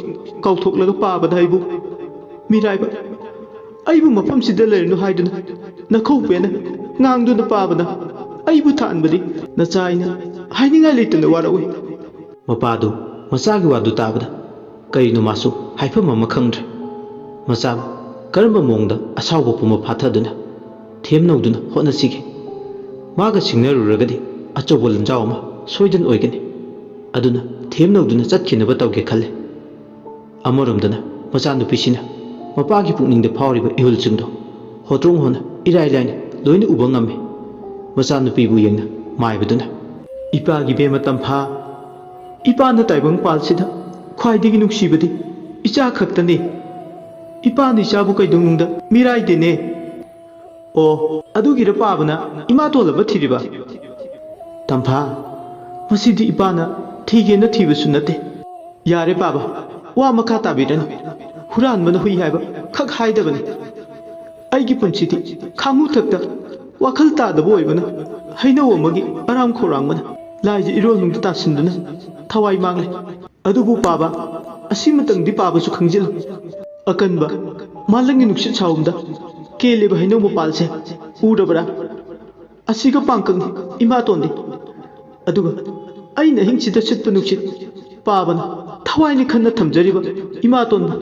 ꯀꯥꯎꯊꯣꯛꯂꯒ ꯄꯥꯕꯗ ꯑꯩꯕꯨ ꯃꯤꯔꯥꯏꯕ, ꯑꯩꯕꯨ ꯃꯐꯝꯁꯤꯗ ꯂꯩꯔꯅꯨ ꯍꯥꯏꯗꯨꯅ ꯅꯈꯧ ꯄꯦꯟꯅ ꯉꯥꯡꯗꯨꯅ ꯄꯥꯕꯅ ꯑꯩꯕꯨ ꯊꯥꯟꯕꯗꯤ ꯅꯆꯥ ꯑꯩꯅ ꯍꯥꯏꯅꯤꯡꯉꯥꯏ ꯂꯩꯇꯅ ꯋꯥꯔꯛꯎꯏ꯫" ꯃꯄꯥꯗꯨ ꯃꯆꯥꯒꯤ ꯋꯥꯗꯨ ꯇꯥꯕꯗ ꯀꯔꯤꯅꯣ ꯃꯥꯁꯨ ꯍꯥꯏꯐꯝ ꯑꯃ ꯈꯪꯗ꯭ꯔꯦ꯫ ꯃꯆꯥꯕꯨ ꯀꯔꯝꯕ ꯃꯑꯣꯡꯗ ꯑꯁꯥꯎꯕ ꯄꯨꯝꯕ ꯐꯥꯊꯗꯨꯅ ꯊꯦꯝꯅꯧꯗꯨꯅ ꯍꯣꯠꯅꯁꯤꯒꯦ? ꯃꯥꯒ ꯁꯤꯡꯅꯔꯨꯔꯒꯗꯤ ꯑꯆꯧꯕ ꯂꯟꯖꯥꯎ ꯑꯃ ꯁꯣꯏꯗꯅ ꯑꯣꯏꯒꯅꯤ꯫ ꯑꯗꯨꯅ ꯊꯦꯝꯅꯧꯗꯨꯅ ꯆꯠꯈꯤꯅꯕ ꯇꯧꯒꯦ ꯈꯜꯂꯦ꯫ ꯑꯃꯔꯣꯝꯗꯅ ꯃꯆꯥꯅꯨꯄꯤꯁꯤꯅ ꯃꯄꯥꯒꯤ ꯄꯨꯛꯅꯤꯡꯗ ꯐꯥꯎꯔꯤꯕ ꯏꯍꯨꯜꯁꯤꯡꯗꯣ ꯍꯣꯇ꯭ꯔꯣꯡ ꯍꯣꯅ ꯏꯔꯥꯏ ꯂꯥꯏꯅ ꯂꯣꯏꯅ ꯎꯕ ꯉꯝꯃꯤ꯫ ꯃꯆꯥꯅꯨꯄꯤꯕꯨ ꯌꯦꯡꯅ ꯃꯥꯏꯕꯗꯨꯅ, "ꯏꯄꯥꯒꯤ ꯏꯕꯦꯝꯃ ꯇꯝꯐꯥ, ꯏꯄꯥꯅ ꯇꯥꯏꯕꯪ ꯄꯥꯜꯁꯤꯗ ꯈ꯭ꯋꯥꯏꯗꯒꯤ ꯅꯨꯡꯁꯤꯕꯗꯤ ꯏꯆꯥ ꯈꯛꯇꯅꯤ꯫ ꯏꯄꯥꯅ ꯏꯆꯥꯕꯨ ꯀꯩꯗꯧꯅꯨꯡꯗ ꯃꯤꯔꯥꯏꯗꯦꯅꯦ꯫ ꯑꯣ, ꯑꯗꯨꯒꯤꯔ ꯄꯥꯕꯅ ꯏꯃꯥ ꯇꯣꯜꯂꯕ ꯊꯤꯔꯤꯕ? ꯇꯝꯐꯥ, ꯃꯁꯤꯗꯤ ꯏꯄꯥꯅ ꯊꯤꯒꯦꯅ ꯊꯤꯕꯁꯨ ꯅꯠꯇꯦ꯫ ꯌꯥꯔꯦ ꯄꯥꯕ, ꯋꯥ ꯃꯈꯥ ꯇꯥꯕꯤꯔꯅꯨ꯫ ꯍꯨꯔꯥꯟꯕꯅ ꯍꯨꯏ ꯍꯥꯏꯕ ꯈꯛ ꯍꯥꯏꯗꯕꯅꯤ꯫ ꯑꯩꯒꯤ ꯄꯨꯟꯁꯤꯗꯤ ꯈꯥꯡꯉꯨꯊꯛꯇ ꯋꯥꯈꯜ ꯇꯥꯗꯕ ꯑꯣꯏꯕꯅ ꯍꯩꯅꯧ ꯑꯃꯒꯤ ꯑꯔꯥꯝ ꯈꯧꯔꯥꯡꯕꯅ ꯂꯥꯏꯁꯦ ꯏꯔꯣꯜꯅꯨꯡꯗ ꯇꯥꯁꯤꯟꯗꯨꯅ ꯊꯋꯥꯏ ꯃꯥꯡꯂꯦ꯫ ꯑꯗꯨꯕꯨ ꯄꯥꯕ, ꯑꯁꯤꯃꯇꯪꯗꯤ ꯄꯥꯕꯁꯨ ꯈꯪꯖꯤꯜꯂꯨ꯫ ꯑꯀꯟꯕ ꯃꯥꯂꯪꯒꯤ ꯅꯨꯡꯁꯤꯠ ꯁꯥꯎꯝꯗ ꯀꯦꯜꯂꯤꯕ ꯍꯩꯅꯧ ꯃꯄꯥꯜꯁꯦ ꯎꯔꯕ꯭ꯔꯥ? ꯑꯁꯤꯒ ꯄꯥꯡꯀꯛꯅꯤ ꯏꯃꯥꯇꯣꯟꯗꯤ꯫ ꯑꯗꯨꯒ ꯑꯩꯅ ꯑꯍꯤꯡꯁꯤꯗ ꯁꯤꯠꯄ ꯅꯨꯡꯁꯤꯠ ꯄꯥꯕꯅ ꯊꯋꯥꯏꯅꯤ ꯈꯟꯅ ꯊꯝꯖꯔꯤꯕ ꯏꯃꯥꯇꯣꯟꯕꯨ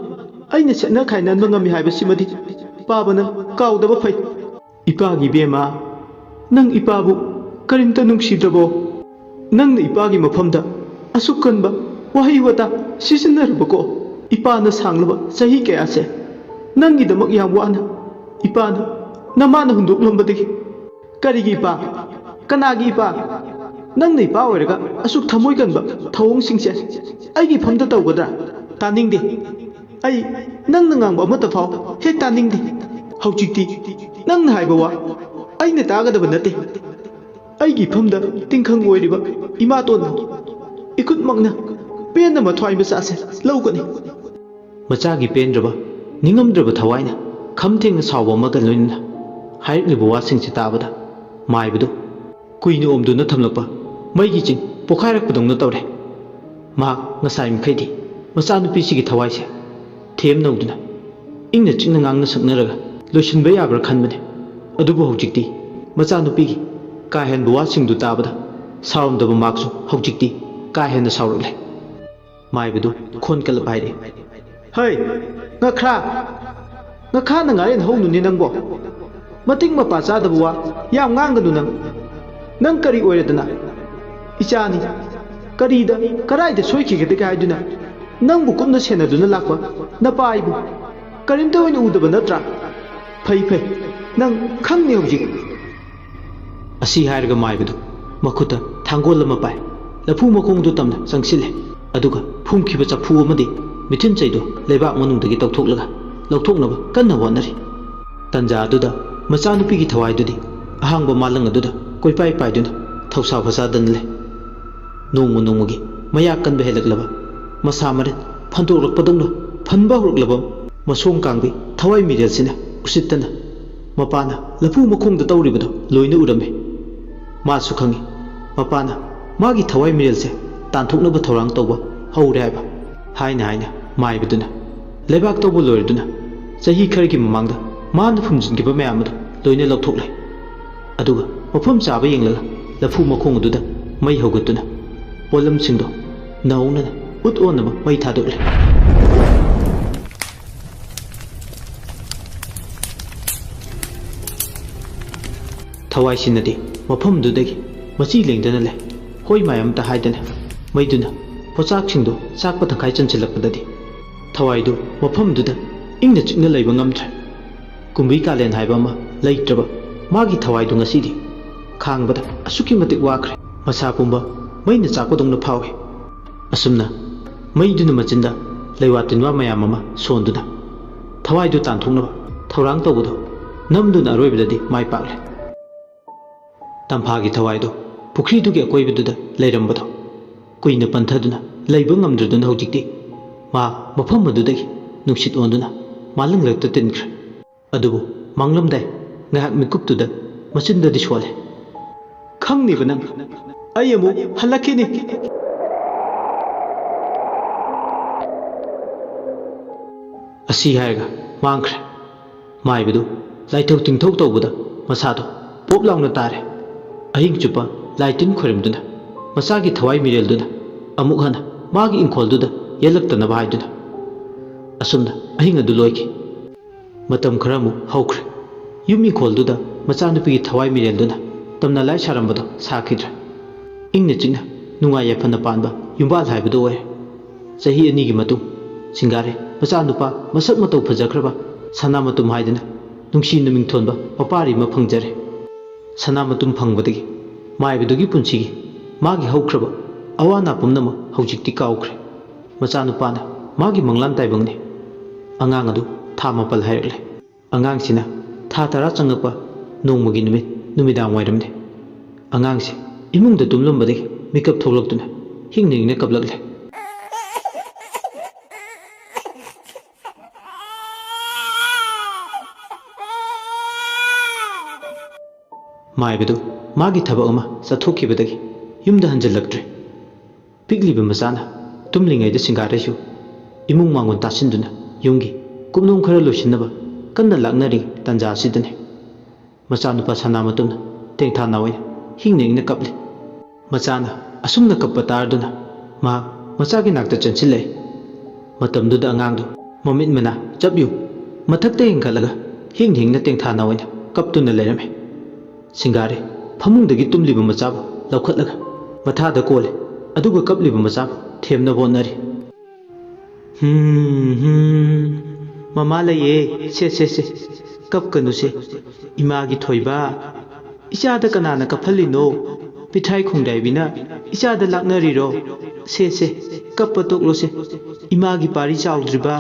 ꯑꯩꯅ ꯁꯦꯠꯅ ꯈꯥꯏꯅꯍꯟꯕ ꯉꯝꯃꯤ ꯍꯥꯏꯕꯁꯤꯃꯗꯤ ꯄꯥꯕꯅ ꯀꯥꯎꯗꯕ ꯐꯩ꯫ ꯏꯄꯥꯒꯤ ꯏꯕꯦꯝꯃ, ꯅꯪ ꯏꯄꯥꯕꯨ ꯀꯔꯤꯝꯇ ꯅꯨꯡꯁꯤꯗ꯭ꯔꯕꯣ? ꯅꯪꯅ ꯏꯄꯥꯒꯤ ꯃꯐꯝꯗ ꯑꯁꯨꯛ ꯀꯟꯕ ꯋꯥꯍꯩ ꯋꯥꯇꯥ ꯁꯤꯖꯤꯟꯅꯔꯕꯀꯣ? ꯏꯄꯥꯅ ꯁꯥꯡꯂꯕ ꯆꯍꯤ ꯀꯌꯥꯁꯦ ꯅꯪꯒꯤꯗꯃꯛ ꯌꯥꯝ ꯋꯥꯅ ꯏꯄꯥꯅ ꯅꯃꯥꯅ ꯍꯨꯟꯗꯣꯛꯂꯝꯕꯗꯒꯤ꯫ ꯀꯔꯤꯒꯤ ꯏꯄꯥ? ꯀꯅꯥꯒꯤ ꯏꯄꯥ? ꯅꯪꯅ ꯏꯄꯥ ꯑꯣꯏꯔꯒ ꯑꯁꯨꯛ ꯊꯃꯣꯏ ꯀꯟꯕ ꯊꯧꯑꯣꯡꯁꯤꯡꯁꯦ ꯑꯩꯒꯤ ꯏꯐꯝꯗ ꯇꯧꯒꯗ꯭ꯔꯥ? ꯇꯥꯅꯤꯡꯗꯦ꯫ ꯑꯩ ꯅꯪꯅ ꯉꯥꯡꯕ ꯑꯃꯠꯇ ꯐꯥꯎ ꯍꯦꯛ ꯇꯥꯅꯤꯡꯗꯦ꯫ ꯍꯧꯖꯤꯛꯇꯤ ꯅꯪꯅ ꯍꯥꯏꯕ ꯋꯥ ꯑꯩꯅ ꯇꯥꯒꯗꯕ ꯅꯠꯇꯦ꯫ ꯑꯩꯒꯤ ꯏꯐꯝꯗ ꯇꯤꯡꯈꯪ ꯑꯣꯏꯔꯤꯕ ꯏꯃꯥꯇꯣꯟꯕꯨ ꯏꯈꯨꯠꯃꯛꯅ ꯄꯦꯟꯅ ꯃꯊ꯭ꯋꯥꯏ ꯃꯆꯥꯁꯦ ꯂꯧꯒꯅꯤ꯫ ꯃꯆꯥꯒꯤ ꯄꯦꯟꯗ꯭ꯔꯕ, ꯅꯤꯡꯉꯝꯗ꯭ꯔꯕ ꯊꯋꯥꯏꯅ ꯈꯝ ꯊꯦꯡꯅ ꯁꯥꯎꯕ ꯑꯃꯒ ꯂꯣꯏꯅꯅ ꯍꯥꯏꯔꯛꯂꯤꯕ ꯋꯥꯁꯤꯡꯁꯤ ꯇꯥꯕꯗ ꯃꯥꯏꯕꯗꯨ ꯀꯨꯏꯅ ꯑꯣꯝꯗꯨꯅ ꯊꯝꯂꯛꯄ ꯃꯩꯒꯤ ꯆꯤꯡ ꯄꯣꯈꯥꯏꯔꯛꯄꯗꯧꯅ ꯇꯧꯔꯦ꯫ ꯃꯍꯥꯛ ꯉꯁꯥꯏ ꯃꯈꯩꯗꯤ ꯃꯆꯥꯅꯨꯄꯤꯁꯤꯒꯤ ꯊꯋꯥꯏꯁꯦ ꯊꯦꯝ ꯅꯧꯗꯨꯅ ꯏꯪꯅ ꯆꯤꯛꯅ ꯉꯥꯡꯅ ꯁꯛꯅꯔꯒ ꯂꯣꯏꯁꯤꯟꯕ ꯌꯥꯕ꯭ꯔꯥ ꯈꯟꯕꯅꯤ꯫ ꯑꯗꯨꯕꯨ ꯍꯧꯖꯤꯛꯇꯤ ꯃꯆꯥꯅꯨꯄꯤꯒꯤ ꯀꯥ ꯍꯦꯟꯕ ꯋꯥꯁꯤꯡꯗꯨ ꯇꯥꯕꯗ ꯁꯥꯎꯔꯝꯗꯕ ꯃꯍꯥꯛꯁꯨ ꯍꯧꯖꯤꯛꯇꯤ ꯀꯥ ꯍꯦꯟꯅ ꯁꯥꯎꯔꯛꯂꯦ꯫ ꯃꯥꯏꯕꯗꯨ ꯈꯣꯟ ꯀꯜꯂꯞ ꯍꯥꯏꯔꯦ, "ꯍꯩ, ꯉꯈ꯭ꯔꯥ! ꯉꯈꯥꯅ ꯉꯥꯔꯦꯟ ꯍꯧꯅꯨꯅꯦ ꯅꯪꯕꯣ! ꯃꯇꯤꯛ ꯃꯄꯥ ꯆꯥꯗꯕ ꯋꯥ ꯌꯥꯝ ꯉꯥꯡꯒꯅꯨ ꯅꯪ! ꯅꯪ ꯀꯔꯤ ꯑꯣꯏꯔꯗꯅ? ꯏꯆꯥꯅꯤ, ꯀꯔꯤꯗ, ꯀꯔꯥꯏꯗ ꯁꯣꯏꯈꯤꯒꯗꯒꯦ ꯍꯥꯏꯗꯨꯅ ꯅꯪꯕꯨ ꯀꯨꯞꯅ ꯁꯦꯟꯅꯗꯨꯅ ꯂꯥꯛꯄ ꯅꯄꯥ ꯑꯩꯕꯨ ꯀꯔꯤꯝꯇ ꯑꯣꯏꯅ ꯎꯗꯕ ꯅꯠꯇ꯭ꯔꯥ? ꯐꯩ, ꯐꯩ, ꯅꯪ ꯈꯪꯅꯤ ꯍꯧꯖꯤꯛ!" ꯑꯁꯤ ꯍꯥꯏꯔꯒ ꯃꯥꯏꯕꯗꯨ ꯃꯈꯨꯠꯇ ꯊꯥꯡꯒꯣꯜ ꯑꯃ ꯄꯥꯏ, ꯂꯐꯨ ꯃꯈꯣꯡꯗꯨ ꯇꯝꯅ ꯆꯪꯁꯤꯜꯂꯦ꯫ ꯑꯗꯨꯒ ꯐꯨꯝꯈꯤꯕ ꯆꯐꯨ ꯑꯃꯗꯤ ꯃꯤꯊꯨꯟ ꯆꯩꯗꯨ ꯂꯩꯕꯥꯛ ꯃꯅꯨꯡꯗꯒꯤ ꯇꯧꯊꯣꯛꯂꯒ ꯂꯧꯊꯣꯛꯅꯕ ꯀꯟꯅ ꯍꯣꯠꯅꯔꯤ꯫ ꯇꯟꯖꯥ ꯑꯗꯨꯗ ꯃꯆꯥꯅꯨꯄꯤꯒꯤ ꯊꯋꯥꯏꯗꯨꯗꯤ ꯑꯍꯥꯡꯕ ꯃꯥꯂꯪ ꯑꯗꯨꯗ ꯀꯣꯏꯄꯥꯏ ꯄꯥꯏꯗꯨꯅ ꯊꯧꯁꯥ ꯐꯁꯥꯗꯅ ꯂꯩ꯫ ꯅꯣꯡꯃ ꯅꯣꯡꯃꯒꯤ ꯃꯌꯥꯛ ꯀꯟꯕ ꯍꯦꯜꯂꯛꯂꯕ, ꯃꯁꯥ ꯃꯔꯦꯟ ꯐꯟꯗꯣꯛꯂꯛꯄꯗꯧꯅ ꯐꯟꯕ ꯍꯧꯔꯛꯂꯕ ꯃꯁꯣꯡ ꯀꯥꯡꯕꯤ ꯊꯋꯥꯏ ꯃꯤꯔꯦꯜꯁꯤꯅ ꯎꯁꯤꯠꯇꯅ ꯃꯄꯥꯅ ꯂꯐꯨ ꯃꯈꯣꯡꯗ ꯇꯧꯔꯤꯕꯗꯨ ꯂꯣꯏꯅ ꯎꯔꯝꯃꯤ꯫ ꯃꯥꯁꯨ ꯈꯪꯏ, ꯃꯄꯥꯅ ꯃꯥꯒꯤ ꯊꯋꯥꯏ ꯃꯤꯔꯦꯜꯁꯦ ꯇꯥꯟꯊꯣꯛꯅꯕ ꯊꯧꯔꯥꯡ ꯇꯧꯕ ꯍꯧꯔꯦ ꯍꯥꯏꯕ꯫ ꯍꯥꯏꯅ ꯍꯥꯏꯅ ꯃꯥꯏꯕꯗꯨꯅ ꯂꯩꯕꯥꯛ ꯇꯧꯕ ꯂꯣꯏꯔꯗꯨꯅ ꯆꯍꯤ ꯈꯔꯒꯤ ꯃꯃꯥꯡꯗ ꯃꯥꯅ ꯐꯨꯝꯖꯤꯟꯈꯤꯕ ꯃꯌꯥꯝ ꯑꯗꯨ ꯂꯣꯏꯅ ꯂꯧꯊꯣꯛꯂꯦ꯫ ꯑꯗꯨꯒ ꯃꯐꯝ ꯆꯥꯕ ꯌꯦꯡꯂꯒ ꯂꯐꯨ ꯃꯈꯣꯡ ꯑꯗꯨꯗ ꯃꯩ ꯍꯧꯒꯠꯇꯨꯅ ꯄꯣꯠꯂꯝꯁꯤꯡꯗꯣ ꯅꯧꯅꯅ ꯎꯠ ꯑꯣꯟꯅꯕ ꯃꯩ ꯊꯥꯗꯣꯛꯂꯦ꯫ ꯊꯋꯥꯏꯁꯤꯅꯗꯤ ꯃꯐꯝꯗꯨꯗꯒꯤ ꯃꯆꯤ ꯂꯦꯡꯗꯅ ꯂꯩ꯫ ꯍꯣꯏ ꯃꯥꯏ ꯑꯃꯇ ꯍꯥꯏꯗꯅ ꯃꯩꯗꯨꯅ ꯄꯣꯆꯥꯛꯁꯤꯡꯗꯨ ꯆꯥꯛꯄ ꯇꯪꯈꯥꯏ ꯆꯟꯁꯤꯜꯂꯛꯄꯗꯗꯤ ꯊꯋꯥꯏꯗꯨ ꯃꯐꯝꯗꯨꯗ ꯏꯪꯅ ꯆꯤꯛꯅ ꯂꯩꯕ ꯉꯝꯗ꯭ꯔꯦ꯫ ꯀꯨꯝꯕꯤ ꯀꯥꯂꯦꯟ ꯍꯥꯏꯕ ꯑꯃ ꯂꯩꯇ꯭ꯔꯕ ꯃꯥꯒꯤ ꯊꯋꯥꯏꯗꯨ ꯉꯁꯤꯗꯤ ꯈꯥꯡꯕꯗ ꯑꯁꯨꯛꯀꯤ ꯃꯇꯤꯛ ꯋꯥꯈ꯭ꯔꯦ꯫ ꯃꯁꯥ ꯄꯨꯝꯕ ꯃꯩꯅ ꯆꯥꯛꯄꯗꯧꯅ ꯐꯥꯎꯏ꯫ ꯑꯁꯨꯝꯅ ꯃꯩꯗꯨꯅ ꯃꯆꯤꯟꯗ ꯂꯩꯋꯥ ꯇꯤꯟꯋꯥ ꯃꯌꯥꯝ ꯑꯃ ꯁꯣꯟꯗꯨꯅ ꯊꯋꯥꯏꯗꯨ ꯇꯥꯟꯊꯣꯛꯅꯕ ꯊꯧꯔꯥꯡ ꯇꯧꯕꯗꯨ ꯅꯝꯗꯨꯅ ꯑꯔꯣꯏꯕꯗꯗꯤ ꯃꯥꯏ ꯄꯥꯛꯂꯦ꯫ ꯇꯝꯐꯥꯒꯤ ꯊꯋꯥꯏꯗꯨ ꯄꯨꯈ꯭ꯔꯤꯗꯨꯒꯤ ꯑꯀꯣꯏꯕꯗꯨꯗ ꯂꯩꯔꯝꯕꯗꯣ ꯀꯨꯏꯅ ꯄꯟꯊꯗꯨꯅ ꯂꯩꯕ ꯉꯝꯗ꯭ꯔꯗꯨꯅ ꯍꯧꯖꯤꯛꯇꯤ ꯃꯥ ꯃꯐꯝ ꯑꯗꯨꯗꯒꯤ ꯅꯨꯡꯁꯤꯠ ꯑꯣꯟꯗꯨꯅ ꯃꯥꯂꯪꯂꯛꯇ ꯇꯤꯟꯈ꯭ꯔꯦ꯫ ꯑꯗꯨꯕꯨ ꯃꯥꯡꯂꯝꯗꯥꯏ ꯉꯥꯏꯍꯥꯛ ꯃꯤꯀꯨꯞꯇꯨꯗ ꯃꯆꯤꯟꯗꯗꯤ ꯁꯣꯜꯂꯦ, "ꯈꯪꯅꯤꯕ ꯅꯪ, ꯑꯩ ꯑꯃꯨꯛ ꯍꯜꯂꯛꯈꯤꯅꯤ!" ꯑꯁꯤ ꯍꯥꯏꯔꯒ ꯃꯥꯡꯈ꯭ꯔꯦ꯫ ꯃꯥꯏꯕꯗꯨ ꯂꯥꯏꯊꯧ ꯇꯤꯡꯊꯧ ꯇꯧꯕꯗ ꯃꯁꯥꯗꯣ ꯄꯣꯞ ꯂꯥꯎꯅ ꯇꯥꯔꯦ꯫ ꯑꯍꯤꯡ ꯆꯨꯞꯄ ꯂꯥꯏ ꯇꯤꯟ ꯈꯣꯏꯔꯝꯗꯨꯅ ꯃꯆꯥꯒꯤ ꯊꯋꯥꯏ ꯃꯤꯔꯦꯜꯗꯨꯅ ꯑꯃꯨꯛ ꯍꯟꯅ ꯃꯥꯒꯤ ꯏꯪꯈꯣꯜꯗꯨꯗ ꯌꯦꯜꯂꯛꯇꯅꯕ ꯍꯥꯏꯗꯨꯅ꯫ ꯑꯁꯨꯝꯅ ꯑꯍꯤꯡ ꯑꯗꯨ ꯂꯣꯏꯈꯤ꯫ ꯃꯇꯝ ꯈꯔ ꯑꯃꯨꯛ ꯍꯧꯈ꯭ꯔꯦ꯫ ꯌꯨꯝ ꯏꯪꯈꯣꯜꯗꯨꯗ ꯃꯆꯥꯅꯨꯄꯤꯒꯤ ꯊꯋꯥꯏ ꯃꯤꯔꯦꯜꯗꯨꯅ ꯇꯝꯅ ꯂꯥꯏ ꯁꯥꯔꯝꯕꯗꯣ ꯁꯥꯈꯤꯗ꯭ꯔꯦ꯫ ꯏꯪꯅ ꯆꯤꯛꯅ ꯅꯨꯡꯉꯥꯏ ꯌꯥꯏꯐꯅ ꯄꯥꯟꯕ ꯌꯨꯝꯕꯥꯜ ꯍꯥꯏꯕꯗꯨ ꯑꯣꯏꯔꯦ꯫ ꯆꯍꯤ ꯑꯅꯤꯒꯤ ꯃꯇꯨꯡ ꯁꯤꯡꯒꯥꯔꯦ ꯃꯆꯥꯅꯨꯄꯥ ꯃꯁꯛ ꯃꯇꯧ ꯐꯖꯈ꯭ꯔꯕ ꯁꯅꯥꯃꯇꯨꯝ ꯍꯥꯏꯗꯅ ꯅꯨꯡꯁꯤꯅ ꯃꯤꯡꯊꯣꯟꯕ ꯃꯄꯥꯔꯤ ꯑꯃ ꯐꯪꯖꯔꯦ꯫ ꯁꯅꯥꯃꯇꯨꯝ ꯐꯪꯕꯗꯒꯤ ꯃꯥꯏꯕꯗꯨꯒꯤ ꯄꯨꯟꯁꯤꯒꯤ ꯃꯥꯒꯤ ꯍꯧꯈ꯭ꯔꯕ ꯑꯋꯥ ꯑꯅꯥ ꯄꯨꯝꯅꯃꯛ ꯍꯧꯖꯤꯛꯇꯤ ꯀꯥꯎꯈ꯭ꯔꯦ꯫ ꯃꯆꯥꯅꯨꯄꯥꯅ ꯃꯥꯒꯤ ꯃꯪꯂꯥꯟ ꯇꯥꯏꯕꯪꯅꯤ꯫ ꯑꯉꯥꯡ ꯑꯗꯨ ꯊꯥ ꯃꯥꯄꯜ ꯍꯥꯏꯔꯛꯂꯦ꯫ ꯑꯉꯥꯡꯁꯤꯅ ꯊꯥ ꯇꯔꯥ ꯆꯪꯉꯛꯄ ꯅꯣꯡꯃꯒꯤ ꯅꯨꯃꯤꯠ ꯅꯨꯃꯤꯗꯥꯡ ꯋꯥꯏꯔꯝꯅꯤ꯫ ꯑꯉꯥꯡꯁꯦ ꯏꯃꯨꯡꯗ ꯇꯨꯝꯂꯝꯕꯗꯒꯤ ꯃꯤꯀꯞ ꯊꯣꯛꯂꯛꯇꯨꯅ ꯍꯤꯡꯅ ꯍꯤꯡꯅ ꯀꯞꯂꯛꯂꯦ꯫ ꯃꯥꯏꯕꯗꯨ ꯃꯥꯒꯤ ꯊꯕꯛ ꯑꯃ ꯆꯠꯊꯣꯛꯈꯤꯕꯗꯒꯤ ꯌꯨꯝꯗ ꯍꯟꯖꯤꯜꯂꯛꯇ꯭ꯔꯦ꯫ ꯄꯤꯛꯂꯤꯕ ꯃꯆꯥꯅ ꯇꯨꯝꯂꯤꯉꯩꯗ ꯁꯤꯡꯒꯥꯔꯩꯁꯨ ꯏꯃꯨꯡ ꯃꯥꯡꯒꯣꯟ ꯇꯥꯁꯤꯟꯗꯨꯅ ꯌꯨꯝꯒꯤ ꯀꯨꯞꯅꯣꯝ ꯈꯔ ꯂꯣꯏꯁꯤꯟꯅꯕ ꯀꯟꯅ ꯂꯥꯛꯅꯔꯤ ꯇꯟꯖꯥ ꯑꯁꯤꯗꯅꯤ꯫ ꯃꯆꯥꯅꯨꯄꯥ ꯁꯅꯥꯃꯇꯨꯝꯅ ꯇꯦꯡꯊꯥ ꯅꯥꯎ ꯑꯣꯏꯅ ꯍꯤꯡꯅ ꯍꯤꯡꯅ ꯀꯞꯂꯤ꯫ ꯃꯆꯥꯅ ꯑꯁꯨꯝꯅ ꯀꯞꯄ ꯇꯥꯔꯗꯨꯅ ꯃꯍꯥꯛ ꯃꯆꯥꯒꯤ ꯅꯥꯛꯇ ꯆꯪꯁꯤꯜꯂꯛꯏ꯫ ꯃꯇꯝꯗꯨꯗ ꯑꯉꯥꯡꯗꯨ ꯃꯃꯤꯠ ꯃꯅꯥ ꯆꯞ ꯌꯨꯡ ꯃꯊꯛꯇ ꯌꯦꯡꯈꯠꯂꯒ ꯍꯤꯡꯅ ꯍꯤꯡꯅ ꯇꯦꯡꯊꯥ ꯅꯥꯎ ꯑꯣꯏꯅ ꯀꯞꯇꯨꯅ ꯂꯩꯔꯝꯃꯤ꯫ ꯁꯤꯡꯒꯥꯔꯦ ꯐꯃꯨꯡꯗꯒꯤ ꯇꯨꯝꯂꯤꯕ ꯃꯆꯥꯕꯨ ꯂꯧꯈꯠꯂꯒ ꯃꯊꯥꯗ ꯀꯣꯜꯂꯦ, ꯑꯗꯨꯒ ꯀꯞꯂꯤꯕ ꯃꯆꯥꯕꯨ ꯊꯦꯝꯅꯕ ꯍꯣꯠꯅꯔꯤ꯫ "ꯍꯝ, ꯍꯝ, ꯃꯃꯥ ꯂꯩꯌꯦ, ꯁꯦ, ꯁꯦ, ꯁꯦ, ꯀꯞꯀꯅꯨꯁꯦ, ꯏꯃꯥꯒꯤ ꯊꯣꯏꯕ, ꯏꯆꯥꯗ ꯀꯅꯥꯅ ꯀꯞꯍꯜꯂꯤꯅꯣ? ꯄꯤꯊ꯭ꯔꯥꯏ ꯈꯣꯡꯗꯥꯏꯕꯤꯅ ꯏꯆꯥꯗ ꯂꯥꯛꯅꯔꯤꯔꯣ? ꯁꯦ, ꯁꯦ, ꯀꯞꯄ ꯇꯣꯛꯂꯣꯁꯦ, ꯏꯃꯥꯒꯤ ꯄꯥꯔꯤ ꯆꯥꯎꯗ꯭ꯔꯤꯕ?"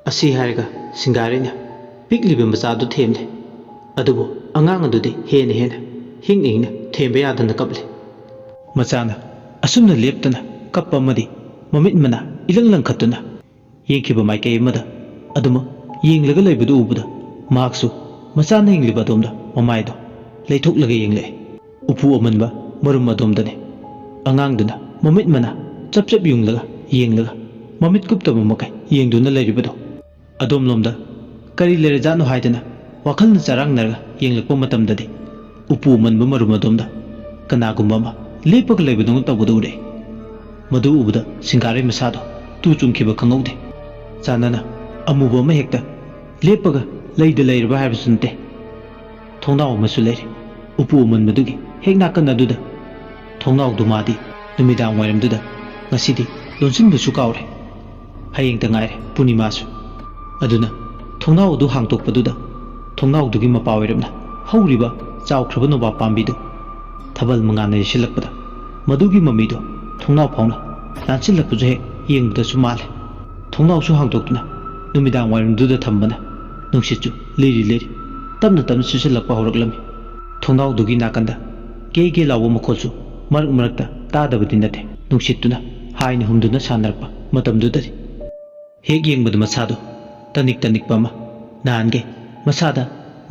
ꯑꯁꯤ ꯍꯥꯏꯔꯒ ꯁꯤꯡꯒꯥꯔꯩꯅ ꯄꯤꯛꯂꯤꯕ ꯃꯆꯥꯗꯨ ꯊꯦꯝꯂꯦ꯫ ꯑꯗꯨꯕꯨ ꯑꯉꯥꯡ ꯑꯗꯨꯗꯤ ꯍꯦꯟꯅ ꯍꯦꯟꯅ ꯍꯤꯡꯅ ꯍꯤꯡꯅ ꯊꯦꯝꯕ ꯌꯥꯗꯅ ꯀꯞꯂꯦ꯫ ꯃꯆꯥꯅ ꯑꯁꯨꯝꯅ ꯂꯦꯞꯇꯅ ꯀꯞꯄ ꯑꯃꯗꯤ ꯃꯃꯤꯠ ꯃꯅꯥ ꯏꯂꯪ ꯂꯪꯈꯠꯇꯨꯅ ꯌꯦꯡꯈꯤꯕ ꯃꯥꯏꯀꯩ ꯑꯃꯗ ꯑꯗꯨꯃꯛ ꯌꯦꯡꯂꯒ ꯂꯩꯕꯗꯨ ꯎꯕꯗ ꯃꯍꯥꯛꯁꯨ ꯃꯆꯥꯅ ꯌꯦꯡꯂꯤꯕ ꯑꯗꯣꯝꯗ ꯃꯃꯥꯏꯗꯣ ꯂꯩꯊꯣꯛꯂꯒ ꯌꯦꯡꯂꯛꯏ꯫ ꯎꯄꯨ ꯑꯃꯟꯕ ꯃꯔꯨꯝ ꯑꯗꯣꯝꯗꯅꯤ꯫ ꯑꯉꯥꯡꯗꯨꯅ ꯃꯃꯤꯠ ꯃꯅꯥ ꯆꯞ ꯆꯞ ꯌꯨꯡꯂꯒ ꯌꯦꯡꯂꯒ ꯃꯃꯤꯠ ꯀꯨꯞꯇꯕ ꯃꯈꯩ ꯌꯦꯡꯗꯨꯅ ꯂꯩꯔꯤꯕꯗꯣ꯫ ꯑꯗꯣꯝꯂꯣꯝꯗ ꯀꯔꯤ ꯂꯩꯔꯖꯥꯠꯅꯣ ꯍꯥꯏꯗꯅ ꯋꯥꯈꯜꯅ ꯆꯔꯥꯡꯅꯔꯒ ꯌꯦꯡꯂꯛꯄ ꯃꯇꯝꯗꯗꯤ ꯎꯄꯨ ꯑꯃꯟꯕ ꯃꯔꯨꯝ ꯑꯗꯣꯝꯗ ꯀꯅꯥꯒꯨꯝꯕ ꯑꯃ ꯂꯦꯞꯄꯒ ꯂꯩꯕꯗꯧꯅ ꯇꯧꯕꯗꯨ ꯎꯔꯛꯏ꯫ ꯃꯗꯨ ꯎꯕꯗ ꯁꯤꯡꯒꯥꯔꯩ ꯃꯁꯥꯗꯣ ꯇꯨ ꯆꯨꯡꯈꯤꯕ ꯈꯪꯍꯧꯗꯦ꯫ ꯆꯥꯟꯅꯅ ꯑꯃꯨꯕ ꯑꯃ ꯍꯦꯛꯇ ꯂꯦꯞꯄꯒ ꯂꯩꯗ ꯂꯩꯔꯕ ꯍꯥꯏꯕꯁꯨ ꯅꯠꯇꯦ꯫ ꯊꯣꯡꯅꯥꯎ ꯑꯃꯁꯨ ꯂꯩꯔꯤ꯫ ꯎꯄꯨ ꯑꯃꯟꯕꯗꯨꯒꯤ ꯍꯦꯛ ꯅꯥꯀꯟ ꯑꯗꯨꯗ꯫ ꯊꯣꯡꯅꯥꯎꯗꯨ ꯃꯥꯗꯤ ꯅꯨꯃꯤꯗꯥꯡ ꯋꯥꯏꯔꯝꯗꯨꯗ ꯉꯁꯤꯗꯤ ꯂꯣꯟꯁꯤꯟꯕꯁꯨ ꯀꯥꯎꯔꯦ꯫ ꯍꯌꯦꯡꯇ ꯉꯥꯏꯔꯦ ꯄꯨꯔꯅꯤꯃꯥꯁꯨ꯫ ꯑꯗꯨꯅ ꯊꯣꯡꯅꯥꯎ ꯑꯗꯨ ꯍꯥꯡꯗꯣꯛꯄꯗꯨꯗ ꯊꯣꯡꯅꯥꯎꯗꯨꯒꯤ ꯃꯄꯥ ꯑꯣꯏꯔꯞꯅ ꯍꯧꯔꯤꯕ ꯆꯥꯎꯈ꯭ꯔꯕ ꯅꯣꯕꯥꯞ ꯄꯥꯝꯕꯤꯗꯨ ꯊꯥꯕꯜ ꯃꯉꯥꯜꯅ ꯌꯩꯁꯤꯜꯂꯛꯄꯗ ꯃꯗꯨꯒꯤ ꯃꯃꯤꯗꯨ ꯊꯣꯡꯅꯥꯎ ꯐꯥꯎꯅ ꯂꯥꯟꯁꯤꯜꯂꯛꯄꯁꯨ ꯍꯦꯛ ꯌꯦꯡꯕꯗꯁꯨ ꯃꯥꯜꯂꯦ꯫ ꯊꯣꯡꯅꯥꯎꯁꯨ ꯍꯥꯡꯗꯣꯛꯇꯨꯅ ꯅꯨꯃꯤꯗꯥꯡ ꯋꯥꯏꯔꯝꯗꯨꯗ ꯊꯝꯕꯅ ꯅꯨꯡꯁꯤꯠꯁꯨ ꯂꯤꯔꯤ ꯂꯤꯔꯤ ꯇꯞꯅ ꯇꯞꯅ ꯁꯤꯠꯆꯜꯂꯛꯄ ꯍꯧꯔꯛꯂꯝꯃꯤ꯫ ꯊꯣꯡꯅꯥꯎꯗꯨꯒꯤ ꯅꯥꯀꯟꯗ ꯒꯦ ꯒꯦ ꯂꯥꯎꯕ ꯃꯈꯣꯜꯁꯨ ꯃꯔꯛ ꯃꯔꯛꯇ ꯇꯥꯗꯕꯗꯤ ꯅꯠꯇꯦ꯫ ꯅꯨꯡꯁꯤꯠꯇꯨꯅ ꯍꯥꯏꯅ ꯍꯨꯝꯗꯨꯅ ꯁꯥꯟꯅꯔꯛꯄ ꯃꯇꯝꯗꯨꯗꯗꯤ ꯍꯦꯛ ꯌꯦꯡꯕꯗ ꯃꯁꯥꯗꯣ ꯇꯅꯤꯛ ꯇꯅꯤꯛꯄ ꯑꯃ꯫ ꯅꯍꯥꯟꯒꯩ ꯃꯁꯥꯗ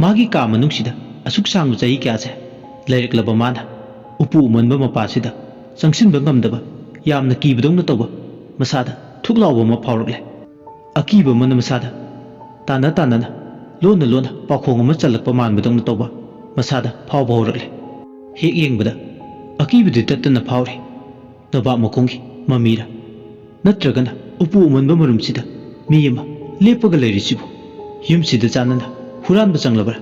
ꯃꯥꯒꯤ ꯀꯥ ꯃꯅꯨꯡꯁꯤꯗ ꯑꯁꯨꯛ ꯁꯥꯡꯕ ꯆꯍꯤ ꯀꯌꯥꯁꯦ ꯂꯩꯔꯛꯂꯕ ꯃꯥꯅ ꯎꯄꯨ ꯎꯃꯟꯕ ꯃꯄꯥꯁꯤꯗ ꯆꯪꯁꯤꯟꯕ ꯉꯝꯗꯕ ꯌꯥꯝꯅ ꯀꯤꯕꯗꯧꯅ ꯇꯧꯕ ꯃꯁꯥꯗ ꯊꯨꯛ ꯂꯥꯎꯕ ꯑꯃ ꯐꯥꯎꯔꯛꯂꯦ꯫ ꯑꯀꯤꯕ ꯑꯃꯅ ꯃꯁꯥꯗ ꯇꯥꯟꯅ ꯇꯥꯟꯅꯅ ꯂꯣꯟꯅ ꯂꯣꯟꯅ ꯄꯥꯎꯈꯣꯡ ꯑꯃ ꯆꯜꯂꯛꯄ ꯃꯥꯟꯕꯗꯧꯅ ꯇꯧꯕ꯫ ꯃꯁꯥꯗ ꯐꯥꯎꯕ ꯍꯧꯔꯛꯂꯦ꯫ ꯍꯦꯛ ꯌꯦꯡꯕꯗ ꯑꯀꯤꯕꯗꯤ ꯇꯠꯇꯅ ꯐꯥꯎꯔꯤ꯫ ꯅꯣꯕꯥꯞ ꯃꯈꯣꯡꯒꯤ ꯃꯃꯤꯔ? ꯅꯠꯇ꯭ꯔꯒꯅ ꯎꯄꯨ ꯑꯃꯟꯕ ꯃꯔꯨꯝꯁꯤꯗ ꯃꯤ ꯑꯃ ꯂꯦꯞꯄꯒ ꯂꯩꯔꯤꯁꯤꯕꯨ ꯌꯨꯝꯁꯤꯗ ꯆꯥꯟꯅꯅ ꯍꯨꯔꯥꯟꯕ ꯆꯪꯂꯕ꯭ꯔꯥ?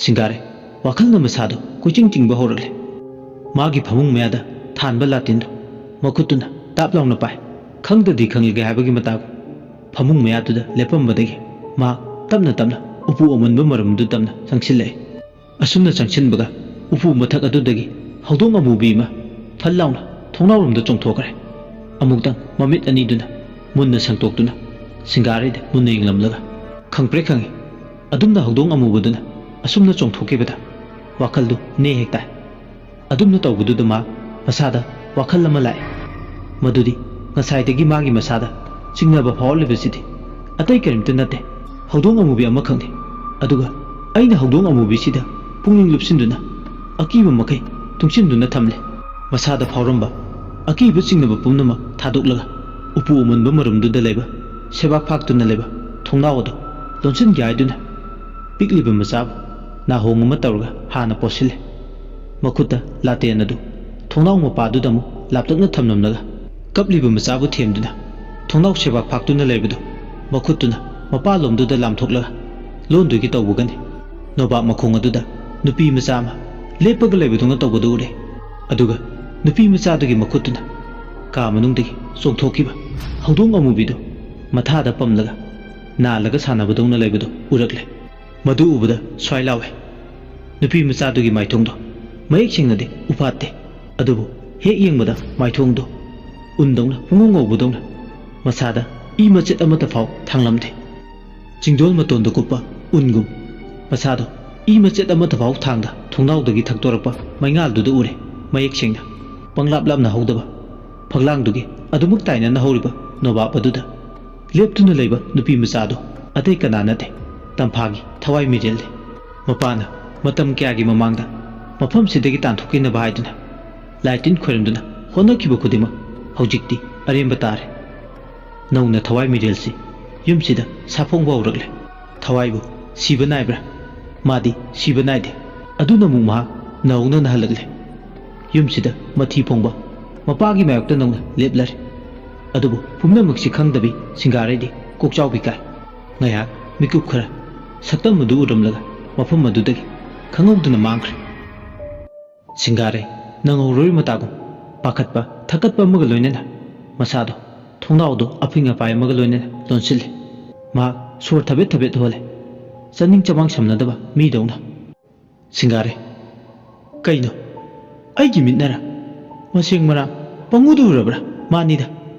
ꯁꯤꯡꯒꯥꯔꯦ ꯋꯥꯈꯜꯅ ꯃꯁꯥꯗꯣ ꯀꯣꯏꯆꯤꯡ ꯆꯤꯡꯕ ꯍꯧꯔꯛꯂꯦ꯫ ꯃꯥꯒꯤ ꯐꯃꯨꯡ ꯃꯌꯥꯗ ꯊꯥꯟꯕ ꯂꯥꯇꯦꯟꯗꯣ ꯃꯈꯨꯠꯇꯨꯅ ꯇꯥꯞ ꯂꯥꯎꯅ ꯄꯥꯏ꯫ ꯈꯪꯗꯗꯤ ꯈꯪꯂꯒꯦ ꯍꯥꯏꯕꯒꯤ ꯃꯇꯥꯒꯨꯝ ꯐꯃꯨꯡ ꯃꯌꯥꯗꯨꯗ ꯂꯦꯞꯄꯝꯕꯗꯒꯤ ꯃꯍꯥꯛ ꯇꯞꯅ ꯇꯞꯅ ꯎꯄꯨ ꯑꯃꯟꯕ ꯃꯔꯨꯝꯗꯨ ꯇꯝꯅ ꯆꯪꯁꯤꯜꯂꯛꯏ꯫ ꯑꯁꯨꯝꯅ ꯆꯪꯁꯤꯟꯕꯒ ꯎꯄꯨ ꯃꯊꯛ ꯑꯗꯨꯗꯒꯤ ꯍꯧꯗꯣꯡ ꯑꯃꯨꯕꯤ ꯑꯃ ꯐꯜ ꯂꯥꯎꯅ ꯊꯣꯡꯅꯥꯎꯔꯣꯝꯗ ꯆꯣꯡꯊꯣꯛꯈ꯭ꯔꯦ꯫ ꯑꯃꯨꯛꯇꯪ ꯃꯃꯤꯠ ꯑꯅꯤꯗꯨꯅ ꯃꯨꯟꯅ ꯁꯪꯇꯣꯛꯇꯨꯅ ꯁꯤꯡꯒꯥꯔꯩꯗ ꯃꯨꯟꯅ ꯌꯦꯡꯂꯝꯂꯒ ꯈꯪꯄ꯭ꯔꯦꯛ ꯈꯪꯉꯤ꯫ ꯑꯗꯨꯝꯅ ꯍꯧꯗꯣꯡ ꯑꯃꯨꯕꯗꯨꯅ ꯑꯁꯨꯝꯅ ꯆꯣꯡꯊꯣꯛꯈꯤꯕꯗ ꯋꯥꯈꯜꯗꯨ ꯅꯦ ꯍꯦꯛ ꯇꯥꯏ꯫ ꯑꯗꯨꯝꯅ ꯇꯧꯕꯗꯨꯗ ꯃꯥ ꯃꯁꯥꯗ ꯋꯥꯈꯜ ꯑꯃ ꯂꯥꯛꯏ꯫ ꯃꯗꯨꯗꯤ ꯉꯁꯥꯏꯗꯒꯤ ꯃꯥꯒꯤ ꯃꯁꯥꯗ ꯆꯤꯡꯅꯕ ꯐꯥꯎꯍꯜꯂꯤꯕꯁꯤꯗꯤ ꯑꯇꯩ ꯀꯔꯤꯝꯇ ꯅꯠꯇꯦ, ꯍꯧꯗꯣꯡ ꯑꯃꯨꯕꯤ ꯑꯃꯈꯛꯅꯤ꯫ ꯑꯗꯨꯒ ꯑꯩꯅ ꯍꯧꯗꯣꯡ ꯑꯃꯨꯕꯤꯁꯤꯗ ꯄꯨꯛꯅꯤꯡ ꯂꯨꯞꯁꯤꯟꯗꯨꯅ ꯑꯀꯤꯕ ꯃꯈꯩ ꯇꯨꯡꯁꯤꯟꯗꯨꯅ ꯊꯝꯂꯦ꯫ ꯃꯁꯥꯗ ꯐꯥꯎꯔꯝꯕ ꯑꯀꯤꯕ ꯆꯤꯡꯅꯕ ꯄꯨꯝꯅꯃꯛ ꯊꯥꯗꯣꯛꯂꯒ ꯎꯄꯨ ꯑꯃꯟꯕ ꯃꯔꯨꯝꯗꯨꯗ ꯂꯩꯕ ꯁꯦꯕꯥꯛ ꯐꯥꯛꯇꯨꯅ ꯂꯩꯕ ꯊꯣꯡꯅꯥꯎ ꯑꯗꯨ ꯂꯣꯟꯁꯤꯟꯒꯦ ꯍꯥꯏꯗꯨꯅ ꯄꯤꯛꯂꯤꯕ ꯃꯆꯥꯕꯨ ꯅꯥꯍꯣꯡ ꯑꯃ ꯇꯧꯔꯒ ꯍꯥꯟꯅ ꯄꯣꯠꯁꯤꯜꯂꯦ꯫ ꯃꯈꯨꯠꯇ ꯂꯥꯇꯦꯟ ꯑꯗꯨ ꯊꯣꯡꯅꯥꯎ ꯃꯄꯥꯗꯨꯗ ꯑꯃꯨꯛ ꯂꯥꯞꯇꯛꯅ ꯊꯝꯂꯝꯂꯒ ꯀꯞꯂꯤꯕ ꯃꯆꯥꯕꯨ ꯊꯦꯝꯗꯨꯅ ꯊꯣꯡꯅꯥꯎ ꯁꯦꯕꯥꯛ ꯐꯥꯛꯇꯨꯅ ꯂꯩꯕꯗꯨ ꯃꯈꯨꯠꯇꯨꯅ ꯃꯄꯥꯟꯂꯣꯝꯗꯨꯗ ꯂꯥꯝꯊꯣꯛꯂꯒ ꯂꯣꯟꯗꯣꯏꯒꯤ ꯇꯧꯕꯒꯅꯤ꯫ ꯅꯣꯕꯥꯞ ꯃꯈꯣꯡ ꯑꯗꯨꯗ ꯅꯨꯄꯤ ꯃꯆꯥ ꯑꯃ ꯂꯦꯞꯄꯒ ꯂꯩꯕꯗꯧꯅ ꯇꯧꯕꯗꯨ ꯎꯔꯦ꯫ ꯑꯗꯨꯒ ꯅꯨꯄꯤ ꯃꯆꯥꯗꯨꯒꯤ ꯃꯈꯨꯠꯇꯨꯅ ꯀꯥ ꯃꯅꯨꯡꯗꯒꯤ ꯆꯣꯡꯊꯣꯛꯈꯤꯕ ꯍꯧꯗꯣꯡ ꯑꯃꯨꯕꯤꯗꯨ ꯃꯊꯥꯗ ꯄꯝꯂꯒ ꯅꯥꯜꯂꯒ ꯁꯥꯟꯅꯕꯗꯧꯅ ꯂꯩꯕꯗꯨ ꯎꯔꯛꯂꯦ꯫ ꯃꯗꯨ ꯎꯕꯗ ꯁ꯭ꯋꯥꯏ ꯂꯥꯎꯋꯦ꯫ ꯅꯨꯄꯤ ꯃꯆꯥꯗꯨꯒꯤ ꯃꯥꯏꯊꯣꯡꯗꯣ ꯃꯌꯦꯛ ꯁꯦꯡꯅꯗꯤ ꯎꯐꯥꯠꯇꯦ, ꯑꯗꯨꯕꯨ ꯍꯦꯛ ꯌꯦꯡꯕꯗ ꯃꯥꯏꯊꯣꯡꯗꯣ ꯎꯟꯗꯧꯅ ꯄꯨꯡꯉꯧ ꯉꯧꯕꯗꯧꯅ ꯃꯁꯥꯗ ꯏ ꯃꯆꯦꯠ ꯑꯃꯠꯇ ꯐꯥꯎ ꯊꯥꯡꯂꯝꯗꯦ꯫ ꯆꯤꯡꯗꯣꯜ ꯃꯇꯣꯟꯗ ꯀꯨꯞꯄ ꯎꯟꯒꯨꯝ ꯃꯁꯥꯗꯣ ꯏ ꯃꯆꯦꯠ ꯑꯃꯠꯇ ꯐꯥꯎ ꯊꯥꯡꯗ ꯊꯣꯡꯅꯥꯎꯗꯒꯤ ꯊꯛꯇꯣꯔꯛꯄ ꯃꯩꯉꯥꯜꯗꯨꯗ ꯎꯔꯦ ꯃꯌꯦꯛ ꯁꯦꯡꯅ꯫ ꯄꯪꯂꯥꯞ ꯂꯥꯞꯅ ꯍꯧꯗꯕ ꯐꯛꯂꯥꯡꯗꯨꯒꯤ ꯑꯗꯨꯃꯛ ꯇꯥꯏꯅꯅ ꯍꯧꯔꯤꯕ ꯅꯣꯕꯥꯞ ꯑꯗꯨꯗ ꯂꯦꯞꯇꯨꯅ ꯂꯩꯕ ꯅꯨꯄꯤ ꯃꯆꯥꯗꯨ ꯑꯇꯩ ꯀꯅꯥ ꯅꯠꯇꯦ, ꯇꯝꯐꯥꯒꯤ ꯊꯋꯥꯏ ꯃꯤꯔꯦꯜꯅꯤ꯫ ꯃꯄꯥꯅ ꯃꯇꯝ ꯀꯌꯥꯒꯤ ꯃꯃꯥꯡꯗ ꯃꯐꯝꯁꯤꯗꯒꯤ ꯇꯥꯟꯊꯣꯛꯈꯤꯅꯕ ꯍꯥꯏꯗꯨꯅ ꯂꯥꯏ ꯇꯤꯟ ꯈꯣꯏꯔꯝꯗꯨꯅ ꯍꯣꯠꯅꯈꯤꯕ ꯈꯨꯗꯤꯡꯃꯛ ꯍꯧꯖꯤꯛꯇꯤ ꯑꯔꯦꯝꯕ ꯇꯥꯔꯦ꯫ ꯅꯧꯅ ꯊꯋꯥꯏ ꯃꯤꯔꯦꯜꯁꯤ ꯌꯨꯝꯁꯤꯗ ꯁꯥꯐꯣꯡꯕ ꯍꯧꯔꯛꯂꯦ꯫ ꯊꯋꯥꯏꯕꯨ ꯁꯤꯕ ꯅꯥꯏꯕ꯭ꯔꯥ? ꯃꯥꯗꯤ ꯁꯤꯕ ꯅꯥꯏꯗꯦ꯫ ꯑꯗꯨꯅ ꯑꯃꯨꯛ ꯃꯍꯥꯛ ꯅꯧꯅ ꯅꯥꯍꯜꯂꯛꯂꯦ꯫ ꯌꯨꯝꯁꯤꯗ ꯃꯊꯤ ꯐꯣꯡꯕ ꯃꯄꯥꯒꯤ ꯃꯥꯌꯣꯛꯇ ꯅꯧꯅ ꯂꯦꯞꯂꯔꯦ꯫ ꯑꯗꯨꯕꯨ ꯄꯨꯝꯅꯃꯛꯁꯤ ꯈꯪꯗꯕꯤ ꯁꯤꯡꯒꯥꯔꯩꯗꯤ ꯀꯣꯛꯆꯥꯎꯕꯤ ꯀꯥꯏ꯫ ꯉꯥꯏꯍꯥꯛ ꯃꯤꯀꯨꯞ ꯈꯔ ꯁꯛꯇꯝ ꯑꯗꯨ ꯎꯔꯝꯂꯒ ꯃꯐꯝ ꯑꯗꯨꯗꯒꯤ ꯈꯪꯍꯧꯗꯅ ꯃꯥꯡꯈ꯭ꯔꯦ꯫ ꯁꯤꯡꯒꯥꯔꯩ ꯅꯪꯍꯧꯔꯣꯏ ꯃꯇꯥꯒꯨꯝ ꯄꯥꯈꯠꯄ ꯊꯛꯀꯠꯄ ꯑꯃꯒ ꯂꯣꯏꯅꯅ ꯃꯁꯥꯗꯣ ꯊꯣꯡꯅꯥꯎꯗꯣ ꯑꯐꯤꯡ ꯑꯄꯥꯏ ꯑꯃꯒ ꯂꯣꯏꯅꯅ ꯂꯣꯟꯁꯤꯜꯂꯦ꯫ ꯃꯍꯥꯛ ꯁꯣꯔ ꯊꯕꯦꯠ ꯊꯕꯦꯠ ꯍꯣꯜꯂꯦ, ꯆꯥꯅꯤꯡ ꯆꯃꯥꯡ ꯁꯝꯅꯗꯕ ꯃꯤꯗꯧꯅ꯫ ꯁꯤꯡꯒꯥꯔꯩ, ꯀꯩꯅꯣ? ꯑꯩꯒꯤ ꯃꯤꯠꯅꯔ? ꯃꯁꯦꯡ ꯃꯔꯥꯡ ꯄꯪꯎꯗ ꯎꯔꯕ꯭ꯔꯥ? ꯃꯥꯅꯤꯗ,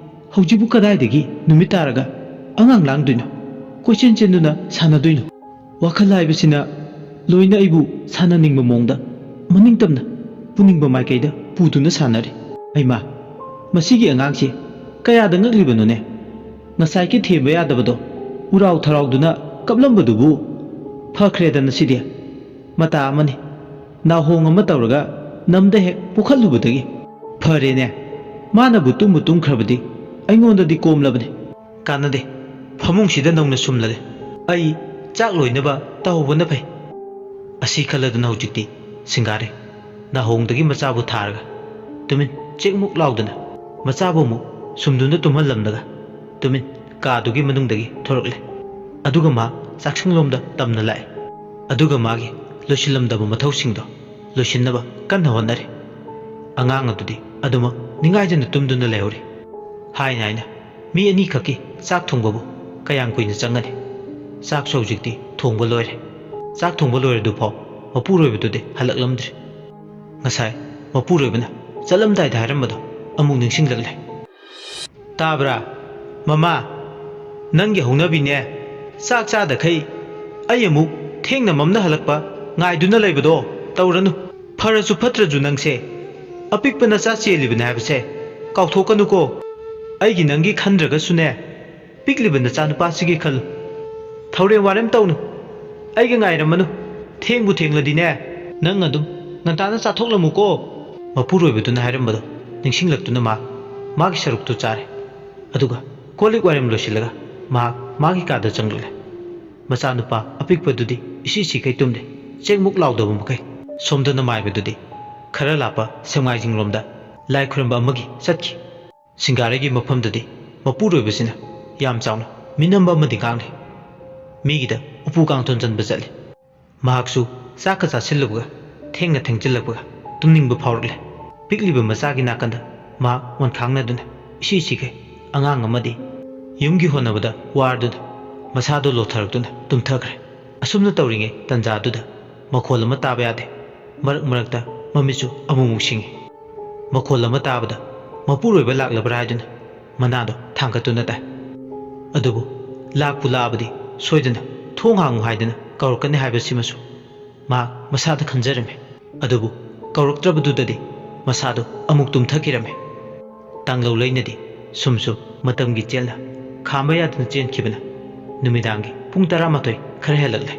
ꯍꯧꯖꯤꯛꯄꯨ ꯀꯗꯥꯏꯗꯒꯤ ꯅꯨꯃꯤꯠ ꯇꯥꯔꯒ ꯑꯉꯥꯡ ꯂꯥꯡꯗꯣꯏꯅꯣ? ꯀꯣꯏꯆꯦꯟ ꯆꯦꯟꯗꯨꯅ ꯁꯥꯟꯅꯗꯣꯏꯅꯣ? ꯋꯥꯈꯜ ꯍꯥꯏꯕꯁꯤꯅ ꯂꯣꯏꯅ ꯑꯩꯕꯨ ꯁꯥꯟꯅꯅꯤꯡꯕ ꯃꯑꯣꯡꯗ ꯃꯅꯤꯡ ꯇꯝꯅ ꯄꯨꯅꯤꯡꯕ ꯃꯥꯏꯀꯩꯗ ꯄꯨꯗꯨꯅ ꯁꯥꯟꯅꯔꯤ꯫ ꯑꯩꯃ, ꯃꯁꯤꯒꯤ ꯑꯉꯥꯡꯁꯤ ꯀꯌꯥꯗ ꯉꯛꯂꯤꯕꯅꯣꯅꯦ? ꯉꯁꯥꯏꯒꯤ ꯊꯦꯝꯕ ꯌꯥꯗꯕꯗꯣ ꯎꯔꯥꯎ ꯊꯔꯥꯎꯗꯨꯅ ꯀꯞꯂꯝꯕꯗꯨꯕꯨ ꯐꯈ꯭ꯔꯦꯗꯅ ꯁꯤꯗꯤ꯫ ꯃꯇꯥ ꯑꯃꯅꯤ꯫ ꯅꯥꯍꯣꯡ ꯑꯃ ꯇꯧꯔꯒ ꯅꯝꯗ ꯍꯦꯛ ꯄꯨꯈꯠꯂꯨꯕꯗꯒꯤ꯫ ꯐꯔꯦꯅꯦ, ꯃꯥꯅꯕꯨ ꯇꯨꯝꯕꯨ ꯇꯨꯝꯈ꯭ꯔꯕꯗꯤ ꯑꯩꯉꯣꯟꯗꯗꯤ ꯀꯣꯝꯂꯕꯅꯤ꯫ ꯀꯥꯟꯅꯗꯦ, ꯐꯃꯨꯡꯁꯤꯗ ꯅꯧꯅ ꯁꯨꯝꯂꯒꯦ꯫ ꯑꯩ ꯆꯥꯛ ꯂꯣꯏꯅꯕ ꯇꯧꯍꯧꯕꯅ ꯐꯩ꯫ ꯑꯁꯤ ꯈꯜꯂꯗꯨꯅ ꯍꯧꯖꯤꯛꯇꯤ ꯁꯤꯡꯒꯥꯔꯩ ꯅꯥꯍꯣꯡꯗꯒꯤ ꯃꯆꯥꯕꯨ ꯊꯥꯔꯒ ꯇꯨꯃꯤꯟ ꯆꯦꯛꯃꯨꯛ ꯂꯥꯎꯗꯅ ꯃꯆꯥꯕꯨ ꯑꯃꯨꯛ ꯁꯨꯝꯗꯨꯅ ꯇꯨꯝꯍꯜꯂꯝꯂꯒ ꯇꯨꯃꯤꯟ ꯀꯥꯗꯨꯒꯤ ꯃꯅꯨꯡꯗꯒꯤ ꯊꯣꯔꯛꯂꯦ꯫ ꯑꯗꯨꯒ ꯃꯥ ꯆꯥꯛꯁꯪꯂꯣꯝꯗ ꯇꯝꯅ ꯂꯥꯛꯑꯦ꯫ ꯑꯗꯨꯒ ꯃꯥꯒꯤ ꯂꯣꯏꯁꯤꯜꯂꯝꯗꯕ ꯃꯊꯧꯁꯤꯡꯗꯣ ꯂꯣꯏꯁꯤꯟꯅꯕ ꯀꯟꯅ ꯍꯣꯠꯅꯔꯤ꯫ ꯑꯉꯥꯡ ꯑꯗꯨꯗꯤ ꯑꯗꯨꯃꯛ ꯅꯤꯡꯉꯥꯏꯗꯅ ꯇꯨꯝꯗꯨꯅ ꯂꯩꯍꯧꯔꯤ꯫ ꯍꯥꯏꯅ ꯍꯥꯏꯅ ꯃꯤ ꯑꯅꯤꯈꯛꯀꯤ ꯆꯥꯛ ꯊꯣꯡꯕꯕꯨ ꯀꯌꯥꯝ ꯀꯨꯏꯅ ꯆꯪꯒꯅꯤ? ꯆꯥꯛꯁꯨ ꯍꯧꯖꯤꯛꯇꯤ ꯊꯣꯡꯕ ꯂꯣꯏꯔꯦ꯫ ꯆꯥꯛ ꯊꯣꯡꯕ ꯂꯣꯏꯔꯗꯨꯐꯥꯎ ꯃꯄꯨꯔꯣꯏꯕꯗꯨꯗꯤ ꯍꯜꯂꯛꯂꯝꯗ꯭ꯔꯤ꯫ ꯉꯁꯥꯏ ꯃꯄꯨꯔꯣꯏꯕꯅ ꯆꯠꯂꯝꯗꯥꯏꯗ ꯍꯥꯏꯔꯝꯕꯗꯣ ꯑꯃꯨꯛ ꯅꯤꯡꯁꯤꯡꯂꯛꯂꯦ꯫ ꯇꯥꯕ꯭ꯔꯥ? ꯃꯃꯥ, ꯅꯪꯒꯤ ꯍꯧꯅꯕꯤꯅꯦ꯫ ꯆꯥꯛ ꯆꯥꯗꯈꯩ ꯑꯩ ꯑꯃꯨꯛ ꯊꯦꯡꯅ ꯃꯝꯅ ꯍꯜꯂꯛꯄ ꯉꯥꯏꯗꯨꯅ ꯂꯩꯕꯗꯣ ꯇꯧꯔꯅꯨ꯫ ꯐꯔꯁꯨ ꯐꯠꯇ꯭ꯔꯁꯨ ꯅꯪꯁꯦ ꯑꯄꯤꯛꯄ ꯅꯆꯥ ꯆꯦꯜꯂꯤꯕꯅꯦ ꯍꯥꯏꯕꯁꯦ ꯀꯥꯎꯊꯣꯛꯀꯅꯨꯀꯣ꯫ ꯑꯩꯒꯤ ꯅꯪꯒꯤ ꯈꯟꯗ꯭ꯔꯒꯁꯨꯅꯦ, ꯄꯤꯛꯂꯤꯕ ꯅꯆꯥꯅꯨꯄꯥꯁꯤꯒꯤ ꯈꯜꯂꯨ꯫ ꯊꯧꯔꯦꯝ ꯋꯥꯔꯦꯝ ꯇꯧꯅꯨ꯫ ꯑꯩꯒ ꯉꯥꯏꯔꯝꯃꯅꯨ꯫ ꯊꯦꯡꯕꯨ ꯊꯦꯡꯂꯗꯤꯅꯦ, ꯅꯪ ꯑꯗꯨꯝ ꯉꯟꯇꯥꯅ ꯆꯥꯊꯣꯛꯂꯝꯃꯨꯀꯣ꯫ ꯃꯄꯨꯔꯣꯏꯕꯗꯨꯅ ꯍꯥꯏꯔꯝꯕꯗꯣ ꯅꯤꯡꯁꯤꯡꯂꯛꯇꯨꯅ ꯃꯍꯥꯛ ꯃꯥꯒꯤ ꯁꯔꯨꯛꯇꯨ ꯆꯥꯔꯦ꯫ ꯑꯗꯨꯒ ꯀꯣꯜ ꯂꯤꯛ ꯋꯥꯏꯔꯝ ꯂꯣꯏꯁꯤꯜꯂꯒ ꯃꯍꯥꯛ ꯃꯥꯒꯤ ꯀꯥꯗ ꯆꯪꯂꯛꯂꯦ꯫ ꯃꯆꯥꯅꯨꯄꯥ ꯑꯄꯤꯛꯄꯗꯨꯗꯤ ꯏꯁꯤ ꯁꯤꯈꯩ ꯇꯨꯝꯂꯦ꯫ ꯆꯦꯛꯃꯨꯛ ꯂꯥꯎꯗꯕ ꯃꯈꯩ ꯁꯣꯝꯗꯅ ꯃꯥꯏꯕꯗꯨꯗꯤ ꯈꯔ ꯂꯥꯞꯄ ꯁꯦꯛꯃꯥꯏꯖꯤꯡꯔꯣꯝꯗ ꯂꯥꯏ ꯈꯨꯔꯨꯝꯕ ꯑꯃꯒꯤ ꯆꯠꯈꯤ꯫ ꯁꯤꯡꯒꯥꯔꯩꯒꯤ ꯃꯐꯝꯗꯗꯤ ꯃꯄꯨꯔꯣꯏꯕꯁꯤꯅ ꯌꯥꯝ ꯆꯥꯎꯅ ꯃꯤꯅꯝꯕ ꯑꯃꯗꯤ ꯉꯥꯡꯂꯤ꯫ ꯃꯤꯒꯤꯗ ꯎꯄꯨ ꯀꯥꯡꯊꯣꯟ ꯆꯟꯕ ꯆꯠꯂꯤ꯫ ꯃꯍꯥꯛꯁꯨ ꯆꯥꯛꯀ ꯆꯥꯁꯤꯜꯂꯨꯕꯒ ꯊꯦꯡꯅ ꯊꯦꯡꯖꯤꯜꯂꯛꯄꯒ ꯇꯨꯝꯅꯤꯡꯕ ꯐꯥꯎꯔꯛꯂꯦ꯫ ꯄꯤꯛꯂꯤꯕ ꯃꯆꯥꯒꯤ ꯅꯥꯀꯟꯗ ꯃꯍꯥꯛ ꯑꯣꯟꯈꯥꯡꯅꯗꯨꯅ ꯏꯁꯤ ꯁꯤꯈꯩ ꯑꯉꯥꯡ ꯑꯃꯗꯤ ꯌꯨꯝꯒꯤ ꯍꯣꯠꯅꯕꯗ ꯋꯥꯔꯗꯨꯅ ꯃꯁꯥꯗꯨ ꯂꯣꯊꯔꯛꯇꯨꯅ ꯇꯨꯝꯊꯈ꯭ꯔꯦ꯫ ꯑꯁꯨꯝꯅ ꯇꯧꯔꯤꯉꯩ ꯇꯟꯖꯥꯗꯨꯗ ꯃꯈꯣꯜ ꯑꯃ ꯇꯥꯕ ꯌꯥꯗꯦ꯫ ꯃꯔꯛ ꯃꯔꯛꯇ ꯃꯃꯤꯠꯁꯨ ꯑꯃꯨꯛꯃꯨꯛ ꯁꯤꯡꯏ꯫ ꯃꯈꯣꯜ ꯑꯃ ꯇꯥꯕꯗ ꯃꯄꯨꯔꯣꯏꯕ ꯂꯥꯛꯂꯕ꯭ꯔꯥ ꯍꯥꯏꯗꯨꯅ ꯃꯅꯥꯗꯣ ꯊꯥꯡꯒꯠꯇꯨꯅ ꯇꯥꯏ꯫ ꯑꯗꯨꯕꯨ ꯂꯥꯛꯄꯨ ꯂꯥꯛꯑꯕꯗꯤ ꯁꯣꯏꯗꯅ ꯊꯣꯡ ꯍꯥꯡꯉꯨ ꯍꯥꯏꯗꯅ ꯀꯧꯔꯛꯀꯅꯤ ꯍꯥꯏꯕꯁꯤꯃꯁꯨ ꯃꯍꯥꯛ ꯃꯁꯥꯗ ꯈꯟꯖꯔꯝꯃꯤ꯫ ꯑꯗꯨꯕꯨ ꯀꯧꯔꯛꯇ꯭ꯔꯕꯗꯨꯗꯗꯤ ꯃꯁꯥꯗꯨ ꯑꯃꯨꯛ ꯇꯨꯝꯊꯈꯤꯔꯝꯃꯤ꯫ ꯇꯥꯡꯂꯧ ꯂꯩꯅꯗꯤ ꯁꯨꯝ ꯁꯨꯝ ꯃꯇꯝꯒꯤ ꯆꯦꯜꯅ ꯈꯥꯝꯕ ꯌꯥꯗꯅ ꯆꯦꯟꯈꯤꯕꯅ ꯅꯨꯃꯤꯗꯥꯡꯒꯤ ꯄꯨꯡ ꯇꯔꯥꯃꯥꯊꯣꯏ ꯈꯔ ꯍꯦꯜꯂꯛꯂꯦ꯫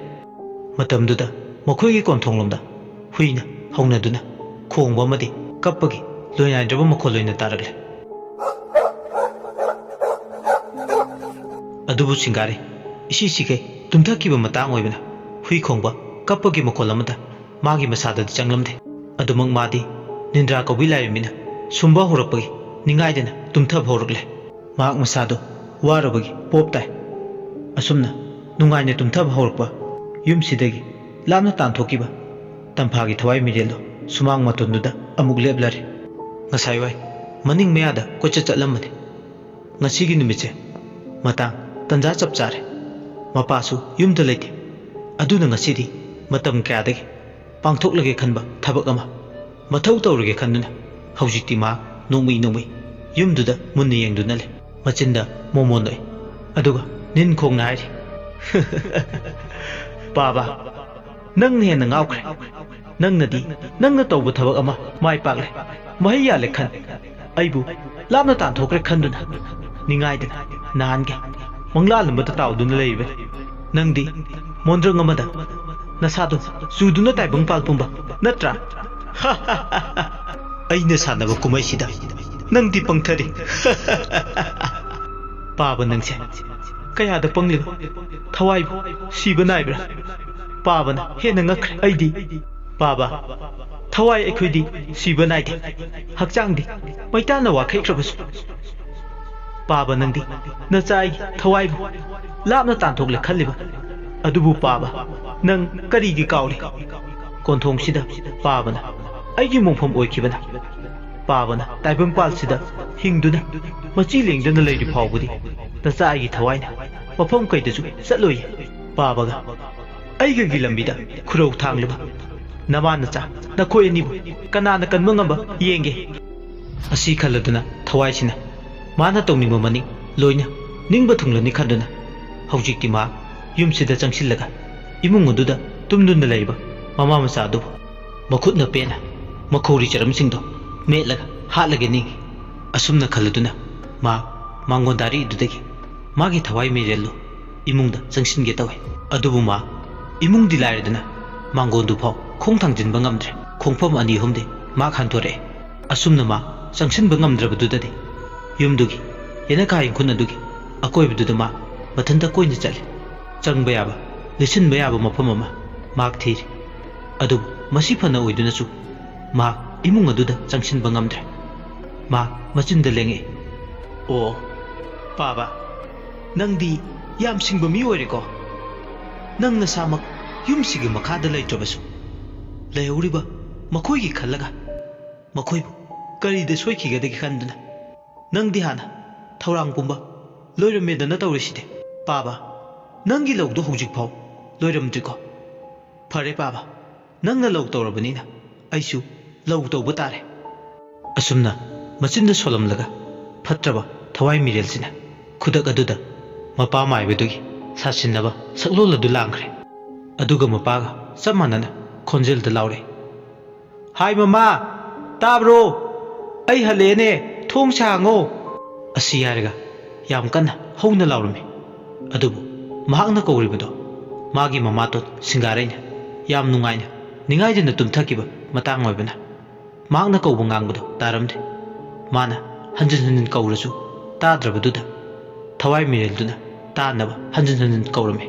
ꯃꯇꯝꯗꯨꯗ ꯃꯈꯣꯏꯒꯤ ꯀꯣꯟꯊꯣꯡꯂꯣꯝꯗ ꯍꯨꯏꯅ ꯍꯧꯅꯗꯨꯅ ꯈꯣꯡꯕ ꯑꯃꯗꯤ ꯀꯞꯄꯒꯤ ꯂꯣꯏꯅꯥꯏꯗ꯭ꯔꯕ ꯃꯈꯣꯜ ꯑꯣꯏꯅ ꯇꯥꯔꯛꯂꯦ꯫ ꯑꯗꯨꯕꯨ ꯁꯤꯡꯒꯥꯔꯩ ꯏꯁꯤ ꯁꯤꯈꯩ ꯇꯨꯝꯊꯈꯤꯕ ꯃꯇꯥꯡ ꯑꯣꯏꯕꯅ ꯍꯨꯏ ꯈꯣꯡꯕ ꯀꯞꯄꯒꯤ ꯃꯈꯣꯜ ꯑꯃꯠꯇ ꯃꯥꯒꯤ ꯃꯁꯥꯗꯗꯤ ꯆꯪꯂꯝꯗꯦ꯫ ꯑꯗꯨꯃꯛ ꯃꯥꯗꯤ ꯅꯤꯟꯗ꯭ꯔꯥ ꯀꯧꯕꯤ ꯂꯥꯏꯔꯦꯝꯕꯤꯅ ꯁꯨꯝꯕ ꯍꯧꯔꯛꯄꯒꯤ ꯅꯤꯡꯉꯥꯏꯗꯅ ꯇꯨꯝꯊꯕ ꯍꯧꯔꯛꯂꯦ꯫ ꯃꯍꯥꯛ ꯃꯁꯥꯗꯨ ꯋꯥꯔꯨꯕꯒꯤ ꯄꯣꯞ ꯇꯥꯏ꯫ ꯑꯁꯨꯝꯅ ꯅꯨꯡꯉꯥꯏꯅ ꯇꯨꯝꯊꯕ ꯍꯧꯔꯛꯄ ꯌꯨꯝꯁꯤꯗꯒꯤ ꯂꯥꯞꯅ ꯇꯥꯟꯊꯣꯛꯈꯤꯕ ꯇꯝꯐꯥꯒꯤ ꯊꯋꯥꯏ ꯃꯤꯔꯦꯜꯗꯨ ꯁꯨꯃꯥꯡ ꯃꯇꯣꯟꯗꯨꯗ ꯑꯃꯨꯛ ꯂꯦꯞꯂꯔꯦ꯫ ꯉꯁꯥꯏꯋꯥꯏ ꯃꯅꯤꯡ ꯃꯌꯥꯗ ꯀꯣꯏꯆꯠ ꯆꯠꯂꯝꯕꯅꯤ꯫ ꯉꯁꯤꯒꯤ ꯅꯨꯃꯤꯠꯁꯦ ꯃꯇꯥꯡ ꯇꯟꯖꯥ ꯆꯞ ꯆꯥꯔꯦ꯫ ꯃꯄꯥꯁꯨ ꯌꯨꯝꯗ ꯂꯩꯇꯦ꯫ ꯑꯗꯨꯅ ꯉꯁꯤꯗꯤ ꯃꯇꯝ ꯀꯌꯥꯗꯒꯤ ꯄꯥꯡꯊꯣꯛꯂꯒꯦ ꯈꯟꯕ ꯊꯕꯛ ꯑꯃ ꯃꯊꯧ ꯇꯧꯔꯒꯦ ꯈꯟꯗꯨꯅ ꯍꯧꯖꯤꯛꯇꯤ ꯃꯍꯥꯛ ꯅꯣꯡꯃꯩ ꯅꯣꯡꯃꯩ ꯌꯨꯝꯗꯨꯗ ꯃꯨꯟꯅ ꯌꯦꯡꯗꯨꯅ ꯂꯩ꯫ ꯃꯆꯤꯟꯗ ꯃꯣꯃꯣꯟ ꯅꯣꯛꯏ꯫ ꯑꯗꯨꯒ ꯅꯤꯟ ꯈꯣꯡꯅ ꯍꯥꯏꯔꯤ, "ꯄꯥꯕ, ꯅꯪꯅ ꯍꯦꯟꯅ ꯉꯥꯎꯈ꯭ꯔꯦ꯫ ꯅꯪꯅꯗꯤ ꯅꯪꯅ ꯇꯧꯕ ꯊꯕꯛ ꯑꯃ ꯃꯥꯏ ꯄꯥꯛꯂꯦ, ꯃꯍꯩ ꯌꯥꯜꯂꯦ ꯈꯟ꯫ ꯑꯩꯕꯨ ꯂꯥꯞꯅ ꯇꯥꯟꯊꯣꯛꯈ꯭ꯔꯦ ꯈꯟꯗꯨꯅ ꯅꯤꯡꯉꯥꯏꯗꯅ ꯅꯍꯥꯟꯒꯤ ꯃꯪꯂꯥꯜ ꯑꯃꯗ ꯇꯥꯎꯗꯨꯅ ꯂꯩꯔꯤꯕꯅꯤ꯫ ꯅꯪꯗꯤ ꯃꯣꯟꯗ꯭ꯔꯪ ꯑꯃꯗ ꯅꯁꯥꯗꯨ ꯆꯨꯗꯨꯅ ꯇꯥꯏꯕꯪ ꯄꯥꯜ ꯄꯨꯝꯕ ꯅꯠꯇ꯭ꯔꯥ?" ꯑꯩꯅ ꯁꯥꯟꯅꯕ ꯀꯨꯝꯍꯩꯁꯤꯗ ꯅꯪꯗꯤ ꯄꯪꯊꯔꯤ꯫ ꯄꯥꯕ ꯅꯪꯁꯦ ꯀꯌꯥꯗ ꯄꯪꯂꯤꯕ? ꯊꯋꯥꯏꯕꯨ ꯁꯤꯕ ꯅꯥꯏꯕ꯭ꯔꯥ? ꯄꯥꯕꯅ ꯍꯦꯟꯅ ꯉꯛꯈ꯭ꯔꯦ꯫ ꯑꯩꯗꯤ, ꯄꯥꯕ, ꯊꯋꯥꯏ ꯑꯩꯈꯣꯏꯗꯤ ꯁꯤꯕ ꯅꯥꯏꯗꯦ, ꯍꯛꯆꯥꯡꯗꯤ ꯃꯩꯇꯥꯟꯅ ꯋꯥꯈꯩꯈ꯭ꯔꯕꯁꯨ꯫ ꯄꯥꯕ, ꯅꯪꯗꯤ ꯅꯆꯥ ꯑꯩꯒꯤ ꯊꯋꯥꯏꯕꯨ ꯂꯥꯞꯅ ꯇꯥꯟꯊꯣꯛꯂꯦ ꯈꯜꯂꯤꯕ꯫ ꯑꯗꯨꯕꯨ ꯄꯥꯕ, ꯅꯪ ꯀꯔꯤꯒꯤ ꯀꯥꯎꯔꯤ? ꯀꯣꯟꯊꯣꯡꯁꯤꯗ ꯄꯥꯕꯅ ꯑꯩꯒꯤ ꯃꯣꯡꯐꯝ ꯑꯣꯏꯈꯤꯕꯅ꯫ ꯄꯥꯕꯅ ꯇꯥꯏꯕꯪꯄꯥꯜꯁꯤꯗ ꯍꯤꯡꯗꯨꯅ ꯃꯆꯤ ꯂꯦꯡꯗꯅ ꯂꯩꯔꯤ ꯐꯥꯎꯕꯗꯤ ꯅꯆꯥ ꯑꯩꯒꯤ ꯊꯋꯥꯏꯅ ꯃꯐꯝ ꯀꯩꯗꯁꯨ ꯆꯠꯂꯣꯏꯌꯦ꯫ ꯄꯥꯕꯒ ꯑꯩꯒꯒꯤ ꯂꯝꯕꯤꯗ ꯈꯨꯔꯧ ꯊꯥꯡꯂꯤꯕ ꯅꯃꯥ ꯅꯆꯥ ꯅꯈꯣꯏ ꯑꯅꯤꯕꯨ ꯀꯅꯥꯅ ꯀꯟꯕ ꯉꯝꯕ ꯌꯦꯡꯒꯦ꯫ ꯑꯁꯤ ꯈꯜꯂꯗꯨꯅ ꯊꯋꯥꯏꯁꯤꯅ ꯃꯥꯅ ꯇꯧꯅꯤꯡꯕ ꯃꯅꯤꯡ ꯂꯣꯏꯅ ꯅꯤꯡꯕ ꯊꯨꯡꯂꯅꯤ ꯈꯟꯗꯨꯅ ꯍꯧꯖꯤꯛꯇꯤ ꯃꯍꯥꯛ ꯌꯨꯝꯁꯤꯗ ꯆꯪꯁꯤꯜꯂꯒ ꯏꯃꯨꯡ ꯑꯗꯨꯗ ꯇꯨꯝꯗꯨꯅ ꯂꯩꯔꯤꯕ ꯃꯃꯥ ꯃꯆꯥ ꯑꯗꯨꯕꯨ ꯃꯈꯨꯠꯅ ꯄꯦꯟꯅ ꯃꯈꯧꯔꯤ ꯆꯔꯝꯁꯤꯡꯗꯣ ꯃꯦꯠꯂꯒ ꯍꯥꯠꯂꯒꯦ ꯅꯤꯡꯏ꯫ ꯑꯁꯨꯝꯅ ꯈꯜꯂꯗꯨꯅ ꯃꯍꯥꯛ ꯃꯥꯡꯒꯣꯟꯗꯥꯔꯤ ꯑꯗꯨꯗꯒꯤ ꯃꯥꯒꯤ ꯊꯋꯥꯏ ꯃꯤꯔꯦꯜꯗꯨ ꯏꯃꯨꯡꯗ ꯆꯪꯁꯤꯟꯒꯦ ꯇꯧꯏ꯫ ꯑꯗꯨꯕꯨ ꯃꯥ ꯏꯃꯨꯡꯗꯤ ꯂꯥꯏꯔꯗꯅ ꯃꯥꯡꯒꯣꯟꯗꯨ ꯐꯥꯎ ꯈꯣꯡ ꯊꯥꯡꯖꯤꯟꯕ ꯉꯝꯗ꯭ꯔꯦ꯫ ꯈꯣꯡꯐꯝ ꯑꯅꯤ ꯑꯍꯨꯝꯗꯤ ꯃꯥ ꯍꯟꯗꯣꯔꯛꯑꯦ꯫ ꯑꯁꯨꯝꯅ ꯃꯥ ꯆꯪꯁꯤꯟꯕ ꯉꯝꯗ꯭ꯔꯕꯗꯨꯗꯗꯤ ꯌꯨꯝꯗꯨꯒꯤ ꯌꯦꯅꯈꯥ ꯏꯪꯈꯨꯜ ꯑꯗꯨꯒꯤ ꯑꯀꯣꯏꯕꯗꯨꯗ ꯃꯥ ꯃꯊꯟꯇ ꯀꯣꯏꯅ ꯆꯠꯂꯤ꯫ ꯆꯪꯕ ꯌꯥꯕ, ꯂꯤꯠꯁꯤꯟꯕ ꯌꯥꯕ ꯃꯐꯝ ꯑꯃ ꯃꯍꯥꯛ ꯊꯤꯔꯤ꯫ ꯑꯗꯨꯕꯨ ꯃꯁꯤ ꯐꯅ ꯑꯣꯏꯗꯨꯅꯁꯨ ꯃꯍꯥꯛ ꯏꯃꯨꯡ ꯑꯗꯨꯗ ꯆꯪꯁꯤꯟꯕ ꯉꯝꯗ꯭ꯔꯦ꯫ ꯃꯍꯥꯛ ꯃꯆꯤꯟꯗ ꯂꯦꯡꯉꯛꯏ, "ꯑꯣ, ꯄꯥꯕ, ꯅꯪꯗꯤ ꯌꯥꯝ ꯁꯤꯡꯕ ꯃꯤ ꯑꯣꯏꯔꯦꯀꯣ꯫ ꯅꯪ ꯅꯁꯥꯃꯛ ꯌꯨꯝꯁꯤꯒꯤ ꯃꯈꯥꯗ ꯂꯩꯇ꯭ꯔꯕꯁꯨ, ꯂꯩꯍꯧꯔꯤꯕ ꯃꯈꯣꯏꯒꯤ ꯈꯜꯂꯒ ꯃꯈꯣꯏꯕꯨ ꯀꯔꯤꯗ ꯁꯣꯏꯈꯤꯒꯗꯒꯦ ꯈꯟꯗꯨꯅ ꯅꯪꯗꯤ ꯍꯥꯟꯅ ꯊꯧꯔꯥꯡ ꯄꯨꯝꯕ ꯂꯣꯏꯔꯝꯃꯦꯗꯅ ꯇꯧꯔꯤꯁꯤꯗꯤ꯫ ꯄꯥꯕ, ꯅꯪꯒꯤ ꯂꯧꯗꯨ ꯍꯧꯖꯤꯛꯐꯥꯎ ꯂꯣꯏꯔꯝꯗ꯭ꯔꯤꯀꯣ? ꯐꯔꯦ ꯄꯥꯕ, ꯅꯪꯅ ꯂꯧ ꯇꯧꯔꯕꯅꯤꯅ ꯑꯩꯁꯨ ꯂꯧ ꯇꯧꯕ ꯇꯥꯔꯦ꯫" ꯑꯁꯨꯝꯅ ꯃꯆꯤꯟꯗ ꯁꯣꯜꯂꯝꯂꯒ ꯐꯠꯇ꯭ꯔꯕ ꯊꯋꯥꯏ ꯃꯤꯔꯦꯜꯁꯤꯅ ꯈꯨꯗꯛ ꯑꯗꯨꯗ ꯃꯄꯥ ꯃꯥꯏꯕꯗꯨꯒꯤ ꯁꯥꯁꯤꯟꯅꯕ ꯁꯛꯂꯣꯜ ꯑꯗꯨ ꯂꯥꯡꯈ꯭ꯔꯦ꯫ ꯑꯗꯨꯒ ꯃꯄꯥꯒ ꯆꯞ ꯃꯥꯟꯅꯅ ꯈꯣꯟꯖꯦꯜꯗ ꯂꯥꯎꯔꯦ, "ꯍꯥꯏ ꯃꯃꯥ, ꯇꯥꯕ꯭ꯔꯣ? ꯑꯩ ꯍꯜꯂꯛꯑꯦꯅꯦ, ꯊꯣꯡꯁꯦ ꯍꯥꯡꯉꯣ!" ꯑꯁꯤ ꯍꯥꯏꯔꯒ ꯌꯥꯝ ꯀꯟꯅ ꯍꯧꯅ ꯂꯥꯎꯔꯝꯃꯤ꯫ ꯑꯗꯨꯕꯨ ꯃꯍꯥꯛꯅ ꯀꯧꯔꯤꯕꯗꯣ ꯃꯥꯒꯤ ꯃꯃꯥꯇꯣꯟ ꯁꯤꯡꯒꯥꯔꯩꯅ ꯌꯥꯝ ꯅꯨꯡꯉꯥꯏꯅ ꯅꯤꯡꯉꯥꯏꯗꯅ ꯇꯨꯝꯊꯈꯤꯕ ꯃꯇꯥꯡ ꯑꯣꯏꯕꯅ ꯃꯍꯥꯛꯅ ꯀꯧꯕ ꯉꯥꯡꯕꯗꯣ ꯇꯥꯔꯝꯗꯦ꯫ ꯃꯥꯅ ꯍꯟꯖꯤꯟ ꯍꯟꯖꯤꯟ ꯀꯧꯔꯁꯨ ꯇꯥꯗ꯭ꯔꯕꯗꯨꯗ ꯊꯋꯥꯏ ꯃꯤꯔꯦꯜꯗꯨꯅ ꯇꯥꯅꯕ ꯍꯟꯖꯤꯟ ꯍꯟꯖꯤꯟ ꯀꯧꯔꯝꯃꯤ꯫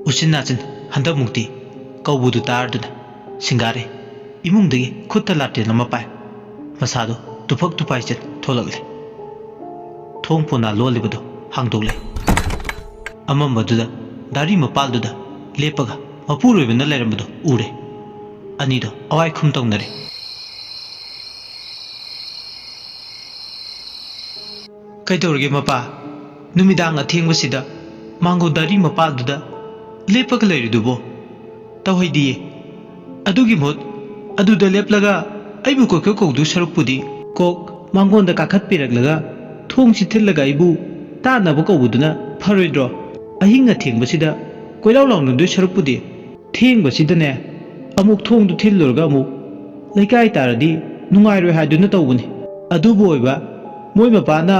ꯎꯆꯤꯟ ꯅꯥꯆꯤꯟ ꯍꯟꯗꯛꯃꯨꯛꯇꯤ ꯀꯧꯕꯗꯨ ꯇꯥꯔꯗꯨꯅ ꯁꯤꯡꯒꯥꯔꯩ ꯏꯃꯨꯡꯗꯒꯤ ꯈꯨꯠꯇ ꯂꯥꯇꯦꯟ ꯑꯃ ꯄꯥꯏ, ꯃꯁꯥꯗꯨ ꯇꯨꯐꯛ ꯇꯨꯐꯥꯏ ꯆꯦꯟ ꯊꯣꯛꯂꯛꯂꯦ꯫ ꯊꯣꯡ ꯄꯣꯅꯥ ꯂꯣꯜꯂꯤꯕꯗꯨ ꯍꯥꯡꯗꯣꯛꯂꯦ꯫ ꯑꯃꯝꯕꯗꯨꯗ ꯗꯥꯔꯤ ꯃꯄꯥꯜꯗꯨꯗ ꯂꯦꯞꯄꯒ ꯃꯄꯨꯔꯣꯏꯕꯅ ꯂꯩꯔꯝꯕꯗꯨ ꯎꯔꯦ꯫ ꯑꯅꯤꯗꯣ ꯑꯋꯥꯏ ꯈꯨꯝ ꯇꯧꯅꯔꯦ꯫ "ꯀꯩꯗꯧꯔꯒꯦ ꯃꯄꯥ? ꯅꯨꯃꯤꯗꯥꯡ ꯑꯊꯦꯡꯕꯁꯤꯗ ꯃꯥꯡꯒꯣꯟ ꯗꯥꯔꯤ ꯃꯄꯥꯜꯗꯨꯗ ꯂꯦꯞꯄꯒ ꯂꯩꯔꯤꯗꯨꯕꯣ? ꯇꯧꯍꯩꯗꯤꯌꯦ꯫ ꯑꯗꯨꯒꯤ ꯃꯍꯨꯠ ꯑꯗꯨꯗ ꯂꯦꯞꯂꯒ ꯑꯩꯕꯨ ꯀꯣꯏꯀꯧ ꯀꯧꯗꯨ ꯁꯔꯨꯛꯄꯨꯗꯤ ꯀꯣꯛ ꯃꯥꯡꯒꯣꯟꯗ ꯀꯥꯈꯠꯄꯤꯔꯛꯂꯒ ꯊꯣꯡꯁꯤ ꯊꯤꯜꯂꯒ ꯑꯩꯕꯨ ꯇꯥꯟꯅꯕ ꯀꯧꯕꯗꯨꯅ ꯐꯔꯣꯏꯗ꯭ꯔꯣ? ꯑꯍꯤꯡ ꯑꯊꯦꯡꯕꯁꯤꯗ ꯀꯣꯏꯂꯥꯎ ꯂꯥꯎꯅꯗꯣꯏ ꯁꯔꯨꯛꯄꯨꯗꯤ ꯊꯦꯡꯕꯁꯤꯗꯅꯦ ꯑꯃꯨꯛ ꯊꯣꯡꯗꯨ ꯊꯤꯜꯂꯨꯔꯒ ꯑꯃꯨꯛ ꯂꯩꯀꯥꯏ ꯇꯥꯔꯗꯤ ꯅꯨꯡꯉꯥꯏꯔꯣꯏ ꯍꯥꯏꯗꯨꯅ ꯇꯧꯕꯅꯤ꯫ ꯑꯗꯨꯕꯨ ꯑꯣꯏꯕ, ꯃꯣꯏ ꯃꯄꯥꯅ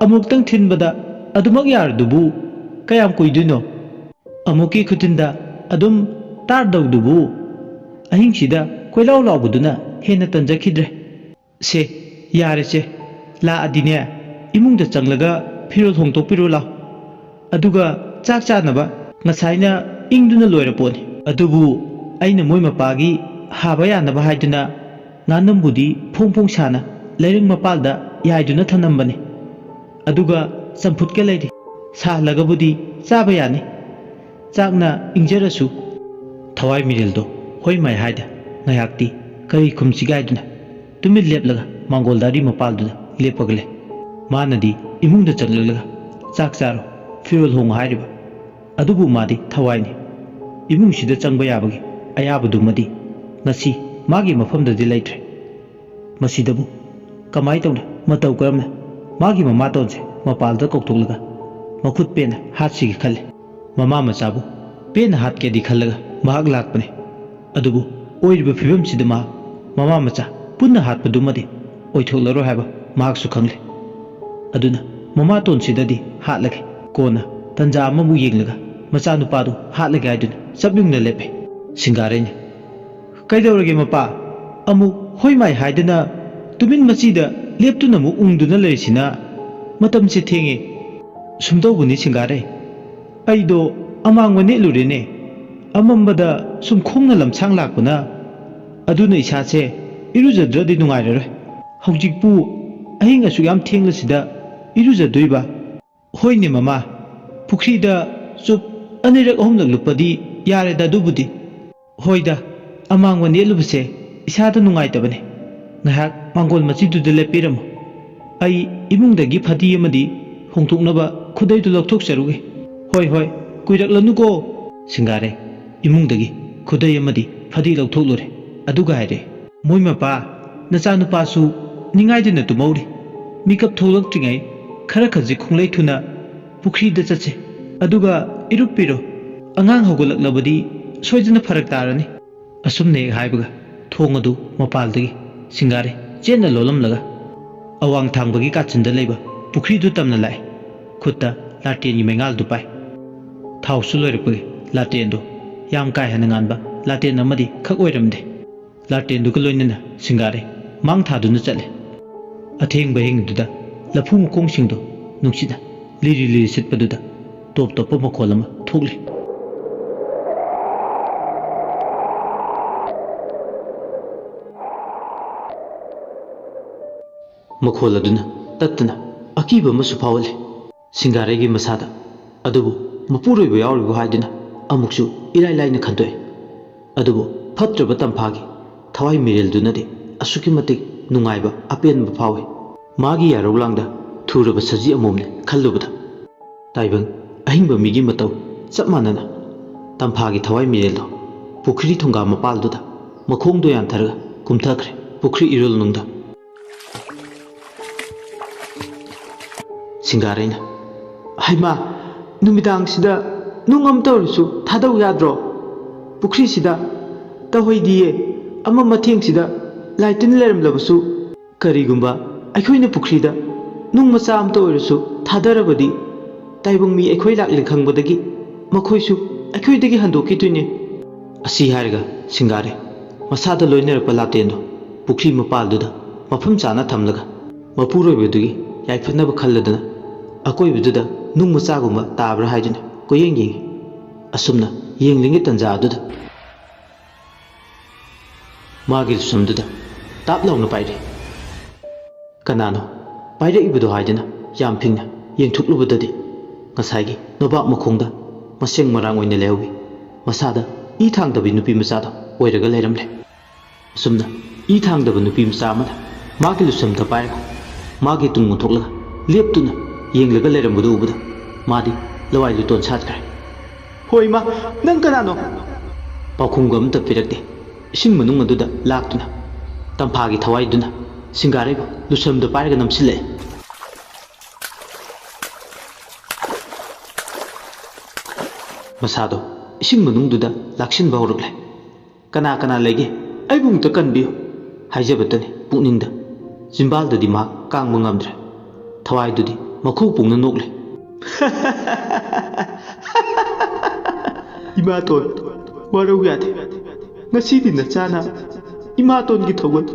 ꯑꯃꯨꯛꯇꯪ ꯊꯤꯟꯕꯗ ꯑꯗꯨꯃꯛ ꯌꯥꯔꯗꯨꯕꯨ ꯀꯌꯥꯝ ꯀꯨꯏꯗꯣꯏꯅꯣ? ꯑꯃꯨꯛꯀꯤ ꯈꯨꯊꯤꯟꯗ ꯑꯗꯨꯝ ꯇꯥꯔꯗꯧꯗꯨꯕꯨ ꯑꯍꯤꯡꯁꯤꯗ ꯀꯣꯏꯂꯥꯎ ꯂꯥꯎꯕꯗꯨꯅ ꯍꯦꯟꯅ ꯇꯟꯖꯈꯤꯗ꯭ꯔꯦ꯫ ꯁꯦ, ꯌꯥꯔꯦꯁꯦ, ꯂꯥꯛꯑꯗꯤꯅꯦ ꯏꯃꯨꯡꯗ ꯆꯪꯂꯒ ꯐꯤꯔꯣꯜ ꯍꯣꯡꯗꯣꯛꯄꯤꯔꯣ ꯂꯥꯎ꯫ ꯑꯗꯨꯒ ꯆꯥꯛ ꯆꯥꯅꯕ ꯉꯁꯥꯏꯅ ꯏꯪꯗꯨꯅ ꯂꯣꯏꯔ ꯄꯣꯠꯅꯤ꯫ ꯑꯗꯨꯕꯨ ꯑꯩꯅ ꯃꯣꯏ ꯃꯄꯥꯒꯤ ꯍꯥꯕ ꯌꯥꯅꯕ ꯍꯥꯏꯗꯨꯅ ꯉꯥꯅꯝꯕꯨꯗꯤ ꯐꯣꯡ ꯐꯣꯡ ꯁꯥꯅ ꯂꯩꯔꯪ ꯃꯄꯥꯜꯗ ꯌꯥꯏꯗꯨꯅ ꯊꯅꯝꯕꯅꯤ꯫ ꯑꯗꯨꯒ ꯆꯝꯐꯨꯠꯀ ꯂꯩꯔꯤ꯫ ꯁꯥꯍꯜꯂꯒꯕꯨꯗꯤ ꯆꯥꯕ ꯌꯥꯅꯤ꯫ ꯆꯥꯛꯅ ꯏꯪꯖꯔꯁꯨ꯫ ꯊꯋꯥꯏ ꯃꯤꯔꯦꯜꯗꯣ ꯍꯣꯏ ꯃꯥꯏ ꯍꯥꯏꯗ ꯉꯥꯏꯍꯥꯛꯇꯤ ꯀꯔꯤ ꯈꯨꯝꯁꯤꯒꯦ ꯍꯥꯏꯗꯨꯅ ꯇꯨꯃꯤꯟ ꯂꯦꯞꯂꯒ ꯃꯥꯡꯒꯣꯜ ꯗꯥꯔꯤ ꯃꯄꯥꯜꯗꯨꯗ ꯂꯦꯞꯄꯒ ꯂꯩ꯫ ꯃꯥꯅꯗꯤ ꯏꯃꯨꯡꯗ ꯆꯪꯂꯛꯂꯒ, "ꯆꯥꯛ ꯆꯥꯔꯣ, ꯐꯤꯔꯣꯜ ꯍꯣꯡꯉꯣ" ꯍꯥꯏꯔꯤꯕ꯫ ꯑꯗꯨꯕꯨ ꯃꯥꯗꯤ ꯊꯋꯥꯏꯅꯤ꯫ ꯏꯃꯨꯡꯁꯤꯗ ꯆꯪꯕ ꯌꯥꯕꯒꯤ ꯑꯌꯥꯕꯗꯨꯃꯗꯤ ꯉꯁꯤ ꯃꯥꯒꯤ ꯃꯐꯝꯗꯗꯤ ꯂꯩꯇ꯭ꯔꯦ꯫ ꯃꯁꯤꯗꯕꯨ ꯀꯃꯥꯏ ꯇꯧꯅ, ꯃꯇꯧ ꯀꯔꯝꯅ ꯃꯥꯒꯤ ꯃꯃꯥꯇꯣꯟꯁꯦ ꯃꯄꯥꯜꯗ ꯀꯧꯊꯣꯛꯂꯒ ꯃꯈꯨꯠ ꯄꯦꯟꯅ ꯍꯥꯠꯁꯤꯒꯦ ꯈꯜꯂꯤ꯫ ꯃꯃꯥ ꯃꯆꯥꯕꯨ ꯄꯦꯟꯅ ꯍꯥꯠꯀꯦꯗꯤ ꯈꯜꯂꯒ ꯃꯍꯥꯛ ꯂꯥꯛꯄꯅꯤ꯫ ꯑꯗꯨꯕꯨ ꯑꯣꯏꯔꯤꯕ ꯐꯤꯕꯝꯁꯤꯗ ꯃꯍꯥꯛ ꯃꯃꯥ ꯃꯆꯥ ꯄꯨꯟꯅ ꯍꯥꯠꯄꯗꯨꯃꯗꯤ ꯑꯣꯏꯊꯣꯛꯂꯔꯣꯏ ꯍꯥꯏꯕ ꯃꯍꯥꯛꯁꯨ ꯈꯪꯂꯦ꯫ ꯑꯗꯨꯅ ꯃꯃꯥꯇꯣꯟꯁꯤꯗꯗꯤ ꯍꯥꯠꯂꯒꯦ, ꯀꯣꯟꯅ ꯇꯟꯖꯥ ꯑꯃꯕꯨ ꯌꯦꯡꯂꯒ ꯃꯆꯥꯅꯨꯄꯥꯗꯨ ꯍꯥꯠꯂꯒꯦ ꯍꯥꯏꯗꯨꯅ ꯆꯞ ꯌꯨꯡꯅ ꯂꯦꯞꯄꯦ꯫ ꯁꯤꯡꯒꯥꯔꯩꯅ, "ꯀꯩꯗꯧꯔꯒꯦ ꯃꯄꯥ? ꯑꯃꯨꯛ ꯍꯣꯏ ꯃꯥꯏ ꯍꯥꯏꯗꯅ ꯇꯨꯃꯤꯟ ꯃꯆꯤꯗ ꯂꯦꯞꯇꯨꯅ ꯑꯃꯨꯛ ꯎꯪꯗꯨꯅ ꯂꯩꯔꯤꯁꯤꯅ? ꯃꯇꯝꯁꯦ ꯊꯦꯡꯉꯦ꯫" "ꯁꯨꯝ ꯇꯧꯕꯅꯤ ꯁꯤꯡꯒꯥꯔꯩ, ꯑꯩꯗꯣ ꯑꯃꯥꯡꯕ ꯅꯦꯠꯂꯨꯔꯦꯅꯦ꯫ ꯑꯃꯝꯕꯗ ꯁꯨꯝ ꯈꯣꯡꯅ ꯂꯝꯁꯥꯡ ꯂꯥꯛꯄꯅ ꯑꯗꯨꯅ ꯏꯁꯥꯁꯦ ꯏꯔꯨꯖꯗ꯭ꯔꯗꯤ ꯅꯨꯡꯉꯥꯏꯔꯔꯣꯏ꯫ ꯍꯧꯖꯤꯛꯄꯨ ꯑꯍꯤꯡ ꯑꯁꯨꯛ ꯌꯥꯝ ꯊꯦꯡꯂꯁꯤꯗ ꯏꯔꯨꯖꯗꯣꯏꯕ? ꯍꯣꯏꯅꯦ ꯃꯃꯥ, ꯄꯨꯈ꯭ꯔꯤꯗ ꯆꯨꯞ ꯑꯅꯤꯔꯛ ꯑꯍꯨꯝꯂꯛ ꯂꯨꯞꯄꯗꯤ ꯌꯥꯔꯦꯗ ꯑꯗꯨꯕꯨꯗꯤ꯫ ꯍꯣꯏꯗ, ꯑꯃꯥꯡꯕ ꯅꯦꯠꯂꯨꯕꯁꯦ ꯏꯁꯥꯗ ꯅꯨꯡꯉꯥꯏꯇꯕꯅꯦ꯫ ꯉꯥꯏꯍꯥꯛ ꯃꯥꯡꯒꯣꯜ ꯃꯆꯤꯗꯨꯗ ꯂꯦꯞꯄꯤꯔꯝꯃꯨ꯫ ꯑꯩ ꯏꯃꯨꯡꯗꯒꯤ ꯐꯗꯤ ꯑꯃꯗꯤ ꯍꯣꯡꯗꯣꯛꯅꯕ ꯈꯨꯗꯩꯗꯨ ꯂꯧꯊꯣꯛꯆꯔꯨꯒꯦ꯫ ꯍꯣꯏ, ꯍꯣꯏ, ꯀꯨꯏꯔꯛꯂꯅꯨꯀꯣ꯫ ꯁꯤꯡꯒꯥꯔꯦ ꯏꯃꯨꯡꯗꯒꯤ ꯈꯨꯗꯩ ꯑꯃꯗꯤ ꯐꯗꯤ ꯂꯧꯊꯣꯛꯂꯨꯔꯦ꯫ ꯑꯗꯨꯒ ꯍꯥꯏꯔꯦ, "ꯃꯣꯏ ꯃꯄꯥ, ꯅꯆꯥꯅꯨꯄꯥꯁꯨ ꯅꯤꯡꯉꯥꯏꯗꯅ ꯇꯨꯝꯍꯧꯔꯤ꯫ ꯃꯤꯀꯞ ꯊꯣꯛꯂꯛꯇ꯭ꯔꯤꯉꯩ ꯈꯔ ꯈꯖꯤꯛ ꯈꯣꯡꯂꯩ ꯊꯨꯅ ꯄꯨꯈ꯭ꯔꯤꯗ ꯆꯠꯁꯦ꯫ ꯑꯗꯨꯒ ꯏꯔꯨꯞꯄꯤꯔꯣ꯫ ꯑꯉꯥꯡ ꯍꯧꯒꯠꯂꯛꯂꯕꯗꯤ ꯁꯣꯏꯗꯅ ꯐꯔꯛ ꯇꯥꯔꯅꯤ꯫" ꯑꯁꯨꯝꯅ ꯍꯦꯛ ꯍꯥꯏꯕꯒ ꯊꯣꯡ ꯑꯗꯨ ꯃꯄꯥꯜꯗꯒꯤ ꯁꯤꯡꯒꯥꯔꯦ ꯆꯦꯠꯅ ꯂꯣꯜꯂꯝꯂꯒ ꯑꯋꯥꯡ ꯊꯥꯡꯕꯒꯤ ꯀꯥꯆꯤꯟꯗ ꯂꯩꯕ ꯄꯨꯈ꯭ꯔꯤꯗꯨ ꯇꯝꯅ ꯂꯥꯛꯑꯦ꯫ ꯈꯨꯠꯇ ꯂꯥꯇꯦꯟꯒꯤ ꯃꯩꯉꯥꯜꯗꯨ ꯄꯥꯏ꯫ ꯊꯥꯎꯁꯨ ꯂꯣꯏꯔꯛꯄꯒꯤ ꯂꯥꯇꯦꯟꯗꯨ ꯌꯥꯝ ꯀꯥ ꯍꯦꯟꯅ ꯉꯥꯟꯕ ꯂꯥꯇꯦꯟ ꯑꯃꯗꯤ ꯈꯛ ꯑꯣꯏꯔꯝꯗꯦ꯫ ꯂꯥꯇꯦꯟꯗꯨꯒ ꯂꯣꯏꯅꯅ ꯁꯤꯡꯒꯥꯔꯦ ꯃꯥꯡ ꯊꯥꯗꯨꯅ ꯆꯠꯂꯦ꯫ ꯑꯊꯦꯡꯕ ꯑꯍꯤꯡꯗꯨꯗ ꯂꯐꯨ ꯃꯈꯣꯡꯁꯤꯡꯗꯨ ꯅꯨꯡꯁꯤꯠꯅ ꯂꯤꯔꯤ ꯂꯤꯔꯤ ꯁꯤꯠꯄꯗꯨꯗ ꯇꯣꯞ ꯇꯣꯞꯄ ꯃꯈꯣꯜ ꯑꯃ ꯊꯣꯛꯂꯤ꯫ ꯃꯈꯣꯜ ꯑꯗꯨꯅ ꯇꯠꯇꯅ ꯑꯀꯤꯕ ꯑꯃꯁꯨ ꯐꯥꯎꯍꯜꯂꯤ ꯁꯤꯡꯒꯥꯔꯩꯒꯤ ꯃꯁꯥꯗ꯫ ꯑꯗꯨꯕꯨ ꯃꯄꯨꯔꯣꯏꯕ ꯌꯥꯎꯔꯤꯕ ꯍꯥꯏꯗꯨꯅ ꯑꯃꯨꯛꯁꯨ ꯏꯔꯥꯏ ꯂꯥꯏꯅ ꯈꯟꯗꯣꯛꯏ꯫ ꯑꯗꯨꯕꯨ ꯐꯠꯇ꯭ꯔꯕ ꯇꯝꯐꯥꯒꯤ ꯊꯋꯥꯏ ꯃꯤꯔꯦꯜꯗꯨꯅꯗꯤ ꯑꯁꯨꯛꯀꯤ ꯃꯇꯤꯛ ꯅꯨꯡꯉꯥꯏꯕ ꯑꯄꯦꯟꯕ ꯐꯥꯎꯏ꯫ ꯃꯥꯒꯤ ꯌꯥꯔꯧ ꯂꯥꯡꯗ ꯊꯨꯔꯕ ꯁꯖꯤ ꯑꯃꯣꯝꯅꯤ ꯈꯜꯂꯨꯕꯗ ꯇꯥꯏꯕꯪ ꯑꯍꯤꯡꯕ ꯃꯤꯒꯤ ꯃꯇꯧ ꯆꯞ ꯃꯥꯟꯅꯅ ꯇꯝꯐꯥꯒꯤ ꯊꯋꯥꯏ ꯃꯤꯔꯦꯜꯗꯣ ꯄꯨꯈ꯭ꯔꯤ ꯊꯣꯡꯒꯥ ꯃꯄꯥꯜꯗꯨꯗ ꯃꯈꯣꯡꯗꯣ ꯌꯥꯟꯊꯔꯒ ꯀꯨꯝꯊꯈ꯭ꯔꯦ ꯄꯨꯈ꯭ꯔꯤ ꯏꯔꯣꯜꯅꯨꯡꯗ꯫ ꯁꯤꯡꯒꯥꯔꯩꯅ, "ꯍꯩꯃꯥ, ꯅꯨꯃꯤꯗꯥꯡꯁꯤꯗ ꯅꯨꯡ ꯑꯃꯇ ꯑꯣꯏꯔꯁꯨ ꯊꯥꯗꯧ ꯌꯥꯗ꯭ꯔꯣ? ꯄꯨꯈ꯭ꯔꯤꯁꯤꯗ ꯇꯧꯍꯩꯗꯤꯌꯦ꯫ ꯑꯃꯝ ꯑꯊꯦꯡꯁꯤꯗ ꯂꯥꯏ ꯇꯤꯟ ꯂꯩꯔꯝꯂꯕꯁꯨ, ꯀꯔꯤꯒꯨꯝꯕ ꯑꯩꯈꯣꯏꯅ ꯄꯨꯈ꯭ꯔꯤꯗ ꯅꯨꯡ ꯃꯆꯥ ꯑꯃꯇ ꯑꯣꯏꯔꯁꯨ ꯊꯥꯗꯔꯕꯗꯤ, ꯇꯥꯏꯕꯪ ꯃꯤ ꯑꯩꯈꯣꯏ ꯂꯥꯛꯂꯦ ꯈꯪꯕꯗꯒꯤ ꯃꯈꯣꯏꯁꯨ ꯑꯩꯈꯣꯏꯗꯒꯤ ꯍꯟꯗꯣꯛꯈꯤꯗꯣꯏꯅꯦ꯫" ꯑꯁꯤ ꯍꯥꯏꯔꯒ ꯁꯤꯡꯒꯥꯔꯩ ꯃꯁꯥꯗ ꯂꯣꯏꯅꯔꯛꯄ ꯂꯥꯇꯦꯟꯗꯣ ꯄꯨꯈ꯭ꯔꯤ ꯃꯄꯥꯜꯗꯨꯗ ꯃꯐꯝ ꯆꯥꯅ ꯊꯝꯂꯒ ꯃꯄꯨꯔꯣꯏꯕꯗꯨꯒꯤ ꯌꯥꯏꯐꯅꯕ ꯈꯜꯂꯗꯨꯅ ꯑꯀꯣꯏꯕꯗꯨꯗ ꯅꯨꯡ ꯃꯆꯥꯒꯨꯝꯕ ꯇꯥꯕ꯭ꯔꯥ ꯍꯥꯏꯗꯨꯅ ꯀꯣꯏꯌꯦꯡ ꯌꯦꯡꯉꯤ꯫ ꯑꯁꯨꯝꯅ ꯌꯦꯡꯂꯤꯉꯩ ꯇꯟꯖꯥ ꯑꯗꯨꯗ ꯃꯥꯒꯤ ꯂꯨꯁꯝꯗꯨꯗ ꯇꯥꯞ ꯂꯥꯎꯅ ꯄꯥꯏꯔꯦ꯫ ꯀꯅꯥꯅꯣ ꯄꯥꯏꯔꯛꯏꯕꯗꯣ ꯍꯥꯏꯗꯨꯅ ꯌꯥꯝ ꯐꯤꯡꯅ ꯌꯦꯡꯊꯣꯛꯂꯨꯕꯗꯗꯤ, ꯉꯁꯥꯏꯒꯤ ꯅꯣꯕꯥꯞ ꯃꯈꯣꯡꯗ ꯃꯁꯦꯡ ꯃꯔꯥꯡ ꯑꯣꯏꯅ ꯂꯩꯍꯧꯋꯤ꯫ ꯃꯁꯥꯗ ꯏ ꯊꯥꯡꯗꯕꯤ ꯅꯨꯄꯤ ꯃꯆꯥꯗꯣ ꯑꯣꯏꯔꯒ ꯂꯩꯔꯝꯂꯦ꯫ ꯑꯁꯨꯝꯅ ꯏ ꯊꯥꯡꯗꯕ ꯅꯨꯄꯤ ꯃꯆꯥ ꯑꯃꯅ ꯃꯥꯒꯤ ꯂꯨꯁꯝꯗ ꯄꯥꯏꯔꯒ ꯃꯥꯒꯤ ꯇꯨꯡ ꯑꯣꯟꯊꯣꯛꯂꯒ ꯂꯦꯞꯇꯨꯅ ꯌꯦꯡꯂꯒ ꯂꯩꯔꯝꯕꯗꯨ ꯎꯕꯗ ꯃꯥꯗꯤ ꯂꯋꯥꯏ ꯂꯨꯇꯣꯟ ꯁꯥꯠꯈ꯭ꯔꯦ꯫ "ꯍꯣꯏ ꯏꯃꯥ, ꯅꯪ ꯀꯅꯥꯅꯣ?" ꯄꯥꯎꯈꯨꯝꯒ ꯑꯃꯇ ꯄꯤꯔꯛꯇꯦ꯫ ꯏꯁꯤꯡ ꯃꯅꯨꯡ ꯑꯗꯨꯗ ꯂꯥꯛꯇꯨꯅ ꯇꯝꯐꯥꯒꯤ ꯊꯋꯥꯏꯗꯨꯅ ꯁꯤꯡꯒꯥꯔꯩꯕꯨ ꯂꯨꯁꯝꯗ ꯄꯥꯏꯔꯒ ꯅꯝꯁꯤꯜꯂꯛꯑꯦ꯫ ꯃꯁꯥꯗꯣ ꯏꯁꯤꯡ ꯃꯅꯨꯡꯗꯨꯗ ꯂꯥꯛꯁꯤꯟꯕ ꯍꯧꯔꯛꯂꯦ꯫ "ꯀꯅꯥ ꯀꯅꯥ ꯂꯩꯒꯦ? ꯑꯩꯕꯨ ꯑꯃꯨꯛꯇ ꯀꯟꯕꯤꯌꯨ" ꯍꯥꯏꯖꯕꯇꯅꯤ ꯄꯨꯛꯅꯤꯡꯗ꯫ ꯆꯤꯝꯕꯥꯜꯗꯗꯤ ꯃꯍꯥꯛ ꯀꯥꯡꯕ ꯉꯝꯗ꯭ꯔꯦ꯫ ꯊꯋꯥꯏꯗꯨꯗꯤ ꯃꯈꯨ ꯄꯨꯡꯅ ꯅꯣꯛꯂꯦ꯫ "ꯏꯃꯥꯇꯣꯟ, ꯋꯥꯔꯧ ꯌꯥꯗꯦ꯫ ꯉꯁꯤꯗꯤ ꯅꯆꯥꯅ ꯏꯃꯥꯇꯣꯟꯒꯤ ꯊꯧꯒꯜ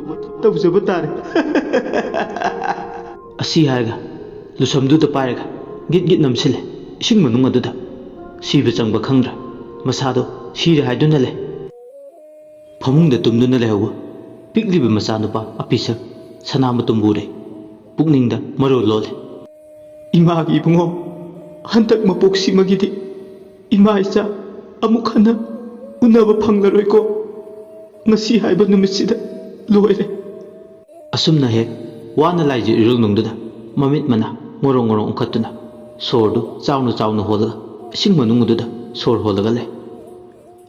ꯇꯧꯖꯕ ꯇꯥꯔꯦ꯫" ꯑꯁꯤ ꯍꯥꯏꯔꯒ ꯂꯨꯁꯝꯗꯨꯗ ꯄꯥꯏꯔꯒ ꯒꯤꯠ ꯒꯤꯠ ꯅꯝꯁꯤꯜꯂꯦ ꯏꯁꯤꯡ ꯃꯅꯨꯡ ꯑꯗꯨꯗ꯫ ꯁꯤꯕ ꯆꯪꯕ ꯈꯪꯗ꯭ꯔꯦ꯫ ꯃꯁꯥꯗꯣ ꯁꯤꯔꯦ ꯍꯥꯏꯗꯨꯅ ꯂꯩ꯫ ꯐꯃꯨꯡꯗ ꯇꯨꯝꯗꯨꯅ ꯂꯩꯍꯧꯕ ꯄꯤꯛꯂꯤꯕ ꯃꯆꯥꯅꯨꯄꯥ ꯑꯄꯤꯁꯛ ꯁꯅꯥꯃꯇꯨꯝꯕꯨ ꯎꯔꯦ꯫ ꯄꯨꯛꯅꯤꯡꯗ ꯃꯔꯣꯜ ꯂꯣꯜꯂꯦ꯫ "ꯏꯃꯥꯒꯤ ꯏꯕꯨꯡꯉꯣ, ꯍꯟꯗꯛ ꯃꯄꯣꯛꯁꯤꯃꯒꯤꯗꯤ ꯏꯃꯥ ꯏꯆꯥ ꯑꯃꯨꯛ ꯍꯟꯅ ꯎꯅꯕ ꯐꯪꯂꯔꯣꯏꯀꯣ꯫ ꯉꯁꯤ ꯍꯥꯏꯕ ꯅꯨꯃꯤꯠꯁꯤꯗ ꯂꯣꯏꯔꯦ꯫" ꯑꯁꯨꯝꯅ ꯍꯦꯛ ꯋꯥꯅ ꯂꯥꯏꯖ ꯏꯔꯣꯜꯅꯨꯡꯗꯨꯗ ꯃꯃꯤꯠ ꯃꯅꯥ ꯉꯣꯔꯣꯡ ꯉꯣꯔꯣꯡ ꯎꯪꯈꯠꯇꯨꯅ ꯁꯣꯔꯗꯨ ꯆꯥꯎꯅ ꯆꯥꯎꯅ ꯍꯣꯜꯂꯒ ꯏꯁꯤꯡ ꯃꯅꯨꯡꯗꯨꯗ ꯁꯣꯔ ꯍꯣꯜꯂꯒ ꯂꯩ꯫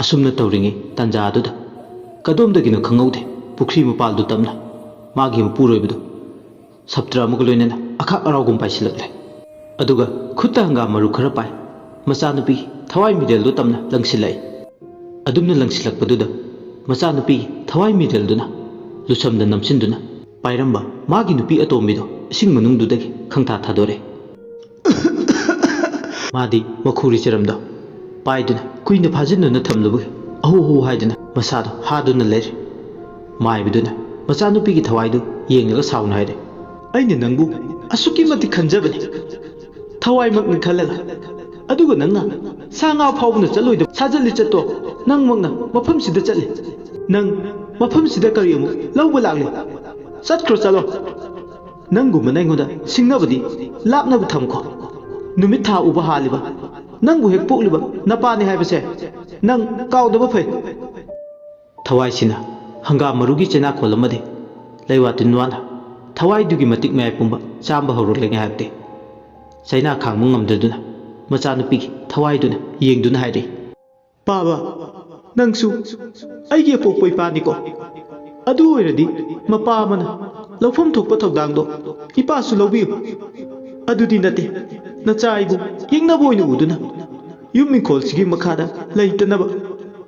ꯑꯁꯨꯝꯅ ꯇꯧꯔꯤꯉꯩ ꯇꯥꯟꯖꯥ ꯑꯗꯨꯗ ꯀꯗꯣꯝꯗꯒꯤꯅꯣ ꯈꯪꯍꯧꯗꯦ ꯄꯨꯈ꯭ꯔꯤ ꯃꯄꯥꯜꯗꯨ ꯇꯝꯅ ꯃꯥꯒꯤ ꯃꯄꯨꯔꯣꯏꯕꯗꯨ ꯁꯞꯇ꯭ꯔ ꯑꯃꯒ ꯂꯣꯏꯅꯅ ꯑꯈꯥꯛ ꯑꯔꯥꯎꯒꯨꯝ ꯄꯥꯏꯁꯤꯜꯂꯛꯂꯦ꯫ ꯑꯗꯨꯒ ꯈꯨꯠꯇ ꯍꯪꯒꯥꯝ ꯃꯔꯨ ꯈꯔ ꯄꯥꯏ꯫ ꯃꯆꯥꯅꯨꯄꯤ ꯊꯋꯥꯏ ꯃꯤꯔꯦꯜꯗꯨ ꯇꯝꯅ ꯂꯪꯁꯤꯜꯂꯛꯏ꯫ ꯑꯗꯨꯝꯅ ꯂꯪꯁꯤꯜꯂꯛꯄꯗꯨꯗ ꯃꯆꯥꯅꯨꯄꯤꯒꯤ ꯊꯋꯥꯏ ꯃꯤꯔꯦꯜꯗꯨꯅ ꯂꯨꯁꯝꯗ ꯅꯝꯁꯤꯟꯗꯨꯅ ꯄꯥꯏꯔꯝꯕ ꯃꯥꯒꯤ ꯅꯨꯄꯤ ꯑꯇꯣꯝꯕꯤꯗꯣ ꯏꯁꯤꯡ ꯃꯅꯨꯡꯗꯨꯗꯒꯤ ꯈꯪꯊꯥ ꯊꯥꯗꯣꯔꯛꯏ꯫ ꯃꯥꯗꯤ ꯃꯈꯨꯔꯤ ꯆꯔꯝꯗꯣ ꯄꯥꯏꯗꯨꯅ ꯀꯨꯏꯅ ꯐꯥꯖꯤꯟꯗꯨꯅ ꯊꯝꯂꯨꯕꯒꯤ ꯑꯍꯨ ꯍꯨ ꯍꯥꯏꯗꯨꯅ ꯃꯁꯥꯗꯣ ꯍꯥꯗꯨꯅ ꯂꯩꯔꯦ꯫ ꯃꯥꯏꯕꯗꯨꯅ ꯃꯆꯥꯅꯨꯄꯤꯒꯤ ꯊꯋꯥꯏꯗꯨ ꯌꯦꯡꯂꯒ ꯁꯥꯎꯅ ꯍꯥꯏꯔꯦ, "ꯑꯩꯅ ꯅꯪꯕꯨ ꯑꯁꯨꯛꯀꯤ ꯃꯇꯤꯛ ꯈꯟꯖꯕꯅꯤ, ꯊꯋꯥꯏꯃꯛꯅꯤ ꯈꯜꯂꯒ, ꯑꯗꯨꯒ ꯅꯪꯅ ꯁꯥ ꯉꯥ ꯐꯥꯎꯕꯅ ꯆꯠꯂꯣꯏꯗꯕ ꯁꯥꯖꯠ ꯂꯤꯆꯠꯇꯣ ꯅꯪꯃꯛꯅ ꯃꯐꯝꯁꯤꯗ ꯆꯠꯂꯤ꯫ ꯅꯪ ꯃꯐꯝꯁꯤꯗ ꯀꯔꯤ ꯑꯃꯨꯛ ꯂꯧꯕ ꯂꯥꯛꯂꯤ? ꯆꯠꯈ꯭ꯔꯣ, ꯆꯠꯂꯣ꯫ ꯅꯪꯒꯨꯝꯕꯅ ꯑꯩꯉꯣꯟꯗ ꯁꯤꯡꯅꯕꯗꯤ ꯂꯥꯞꯅꯕ ꯊꯝꯈꯣ꯫ ꯅꯨꯃꯤꯠ ꯊꯥ ꯎꯕ ꯍꯥꯜꯂꯤꯕ ꯅꯪꯕꯨ ꯍꯦꯛ ꯄꯣꯛꯂꯤꯕ ꯅꯄꯥꯅꯤ ꯍꯥꯏꯕꯁꯦ ꯅꯪ ꯀꯥꯎꯗꯕ ꯐꯩ꯫ ꯊꯋꯥꯏꯁꯤꯅ ꯍꯪꯒꯥꯝ ꯃꯔꯨꯒꯤ ꯆꯩꯅꯥꯈꯣꯜ ꯑꯃꯗꯤ ꯂꯩꯋꯥ ꯇꯤꯟꯋꯥꯅ ꯊꯋꯥꯏꯗꯨꯒꯤ ꯃꯇꯤꯛ ꯃꯌꯥꯏ ꯄꯨꯝꯕ ꯆꯥꯝꯕ ꯍꯧꯔꯛꯂꯤꯉꯩ ꯍꯥꯏꯕꯗꯤ ꯆꯩꯅꯥ ꯈꯥꯡꯕ ꯉꯝꯗꯗꯨꯅ ꯃꯆꯥꯅꯨꯄꯤꯒꯤ ꯊꯋꯥꯏꯗꯨꯅ ꯌꯦꯡꯗꯨꯅ ꯍꯥꯏꯔꯛꯏ, "ꯄꯥꯕ, ꯅꯪꯁꯨ ꯑꯩꯒꯤ ꯑꯄꯣꯛꯄ ꯏꯄꯥꯅꯤꯀꯣ꯫ ꯑꯗꯨ ꯑꯣꯏꯔꯗꯤ ꯃꯄꯥ ꯑꯃꯅ ꯂꯧꯐꯝ ꯊꯣꯛꯄ ꯊꯧꯗꯥꯡꯗꯣ ꯏꯄꯥꯁꯨ ꯂꯧꯕꯤꯌꯨ꯫ ꯑꯗꯨꯗꯤ ꯅꯠꯇꯦ, ꯅꯆꯥ ꯑꯩꯕꯨ ꯌꯦꯡꯅꯕ ꯑꯣꯏꯅ ꯎꯗꯨꯅ ꯌꯨꯝ ꯏꯪꯈꯣꯜꯁꯤꯒꯤ ꯃꯈꯥꯗ ꯂꯩꯇꯅꯕ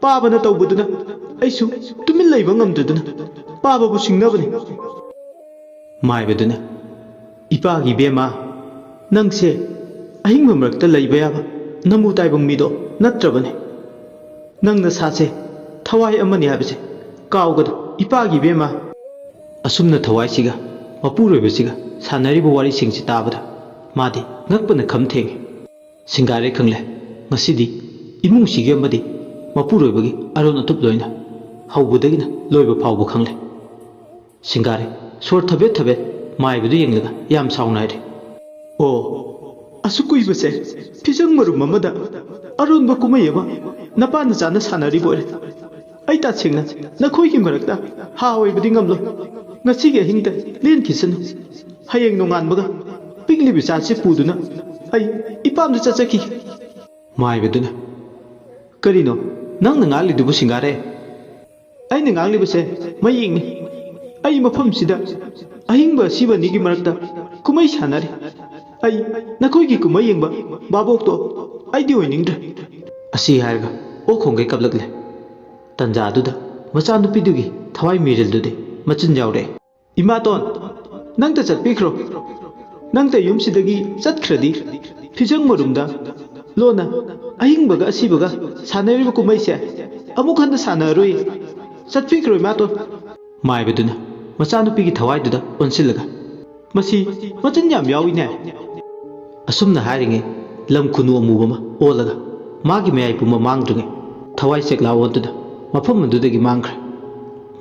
ꯄꯥꯕꯅ ꯇꯧꯕꯗꯨꯅ ꯑꯩꯁꯨ ꯇꯨꯃꯤꯟ ꯂꯩꯕ ꯉꯝꯗꯗꯨꯅ ꯄꯥꯕꯕꯨ ꯁꯤꯡꯅꯕꯅꯤ꯫" ꯃꯥꯏꯕꯗꯨꯅ, "ꯏꯄꯥꯒꯤ ꯏꯕꯦꯝꯃ, ꯅꯪꯁꯦ ꯑꯍꯤꯡꯕ ꯃꯔꯛꯇ ꯂꯩꯕ ꯌꯥꯕ ꯅꯃꯨ ꯇꯥꯏꯕꯪ ꯃꯤꯗꯣ ꯅꯠꯇ꯭ꯔꯕꯅꯦ꯫ ꯅꯪ ꯅꯁꯥꯁꯦ ꯊꯋꯥꯏ ꯑꯃꯅꯤ ꯍꯥꯏꯕꯁꯦ ꯀꯥꯎꯒꯅꯨ, ꯏꯄꯥꯒꯤ ꯏꯕꯦꯝꯃ꯫" ꯑꯁꯨꯝꯅ ꯊꯋꯥꯏꯁꯤꯒ ꯃꯄꯨꯔꯣꯏꯕꯁꯤꯒ ꯁꯥꯟꯅꯔꯤꯕ ꯋꯥꯔꯤꯁꯤꯡꯁꯤ ꯇꯥꯕꯗ ꯃꯥꯗꯤ ꯉꯛꯄꯅ ꯈꯝ ꯊꯦꯡꯉꯤ꯫ ꯁꯤꯡꯒꯥꯔꯦ ꯈꯪꯂꯦ, ꯉꯁꯤꯗꯤ ꯏꯃꯨꯡꯁꯤꯒꯤ ꯑꯃꯗꯤ ꯃꯄꯨꯔꯣꯏꯕꯒꯤ ꯑꯔꯣꯟ ꯑꯊꯨꯞ ꯂꯣꯏꯅ ꯍꯧꯕꯗꯒꯤꯅ ꯂꯣꯏꯕ ꯐꯥꯎꯕ ꯈꯪꯂꯦ꯫ ꯁꯤꯡꯒꯥꯔꯦ ꯁꯣꯔ ꯊꯕꯦꯠ ꯊꯕꯦꯠ ꯃꯥꯏꯕꯗꯨ ꯌꯦꯡꯂꯒ ꯌꯥꯝ ꯁꯥꯎꯅ ꯍꯥꯏꯔꯦ, "ꯑꯣ, ꯑꯁꯨꯛ ꯀꯨꯏꯕꯁꯦ ꯐꯤꯖꯪ ꯃꯔꯨꯝ ꯑꯃꯗ ꯑꯔꯣꯟꯕ ꯀꯨꯝꯍꯩ ꯑꯃ ꯅꯄꯥ ꯅꯆꯥꯅ ꯁꯥꯟꯅꯔꯤꯕ ꯑꯣꯏꯔꯦ꯫ ꯑꯩ ꯇꯁꯦꯡꯅ ꯅꯈꯣꯏꯒꯤ ꯃꯔꯛꯇ ꯍꯥ ꯑꯣꯏꯕꯗꯤ ꯉꯝꯂꯣꯏ꯫ ꯉꯁꯤꯒꯤ ꯑꯍꯤꯡꯗ ꯂꯦꯟꯈꯤꯁꯅꯨ꯫ ꯍꯌꯦꯡ ꯅꯣꯡꯉꯥꯟꯕꯒ ꯄꯤꯛꯂꯤꯕ ꯏꯆꯥꯁꯤ ꯄꯨꯗꯨꯅ ꯑꯩ ꯏꯄꯥꯝꯗ ꯆꯠꯆꯈꯤ꯫" ꯃꯥꯏꯕꯗꯨꯅ, "ꯀꯔꯤꯅꯣ ꯅꯪꯅ ꯉꯥꯡꯂꯤꯗꯨꯕꯨ, ꯁꯤꯡꯒꯥꯔꯦ?" "ꯑꯩꯅ ꯉꯥꯡꯂꯤꯕꯁꯦ ꯃꯌꯦꯛꯅꯤ꯫ ꯑꯩ ꯃꯐꯝꯁꯤꯗ ꯑꯍꯤꯡꯕ ꯑꯁꯤꯕ ꯑꯅꯤꯒꯤ ꯃꯔꯛꯇ ꯀꯨꯝꯍꯩ ꯁꯥꯟꯅꯔꯤ꯫ ꯑꯩ ꯅꯈꯣꯏꯒꯤ ꯀꯨꯝꯍꯩ ꯌꯦꯡꯕ ꯚꯥꯕꯣꯛꯇꯣ ꯑꯩꯗꯤ ꯑꯣꯏꯅꯤꯡꯗ꯭ꯔꯦ꯫" ꯑꯁꯤ ꯍꯥꯏꯔꯒ ꯑꯣꯛ ꯈꯣꯡꯒꯩ ꯀꯞꯂꯛꯂꯦ꯫ ꯇꯟꯖꯥꯗꯨꯗ ꯃꯆꯥꯅꯨꯄꯤꯗꯨꯒꯤ ꯊꯋꯥꯏ ꯃꯤꯔꯤꯜꯗꯨꯗꯤ ꯃꯆꯤꯟ ꯌꯥꯎꯔꯛꯑꯦ꯫ "ꯏꯃꯥꯇꯣꯟ, ꯅꯪꯇ ꯆꯠꯄꯤꯈ꯭ꯔꯣ꯫ ꯅꯪꯇ ꯌꯨꯝꯁꯤꯗꯒꯤ ꯆꯠꯈ꯭ꯔꯗꯤ ꯐꯤꯖꯪ ꯃꯔꯨꯝꯗ ꯂꯣꯟꯅ ꯑꯍꯤꯡꯕꯒ ꯑꯁꯤꯕꯒ ꯁꯥꯟꯅꯔꯤꯕ ꯀꯨꯝꯍꯩꯁꯦ ꯑꯃꯨꯛ ꯍꯟꯅ ꯁꯥꯟꯅꯔꯣꯏ꯫ ꯆꯠꯄꯤꯈ꯭ꯔꯣ, ꯏꯃꯥꯇꯣꯟ꯫" ꯃꯥꯏꯕꯗꯨꯅ ꯃꯆꯥꯅꯨꯄꯤꯒꯤ ꯊꯋꯥꯏꯗꯨꯗ ꯑꯣꯟꯁꯤꯜꯂꯒ, "ꯃꯁꯤ ꯃꯆꯤꯟ ꯌꯥꯝ ꯌꯥꯎꯏꯅꯦ꯫" ꯑꯁꯨꯝꯅ ꯍꯥꯏꯔꯤꯉꯩ ꯂꯝ ꯈꯨꯅꯨ ꯑꯃꯨꯕ ꯑꯃ ꯑꯣꯜꯂꯒ ꯃꯥꯒꯤ ꯃꯌꯥꯏ ꯄꯨꯝꯕ ꯃꯥꯡꯗ꯭ꯔꯤꯉꯩ ꯊꯋꯥꯏ ꯆꯦꯛꯂꯥ ꯑꯣꯟꯗꯨꯅ ꯃꯐꯝ ꯑꯗꯨꯗꯒꯤ ꯃꯥꯡꯈ꯭ꯔꯦ꯫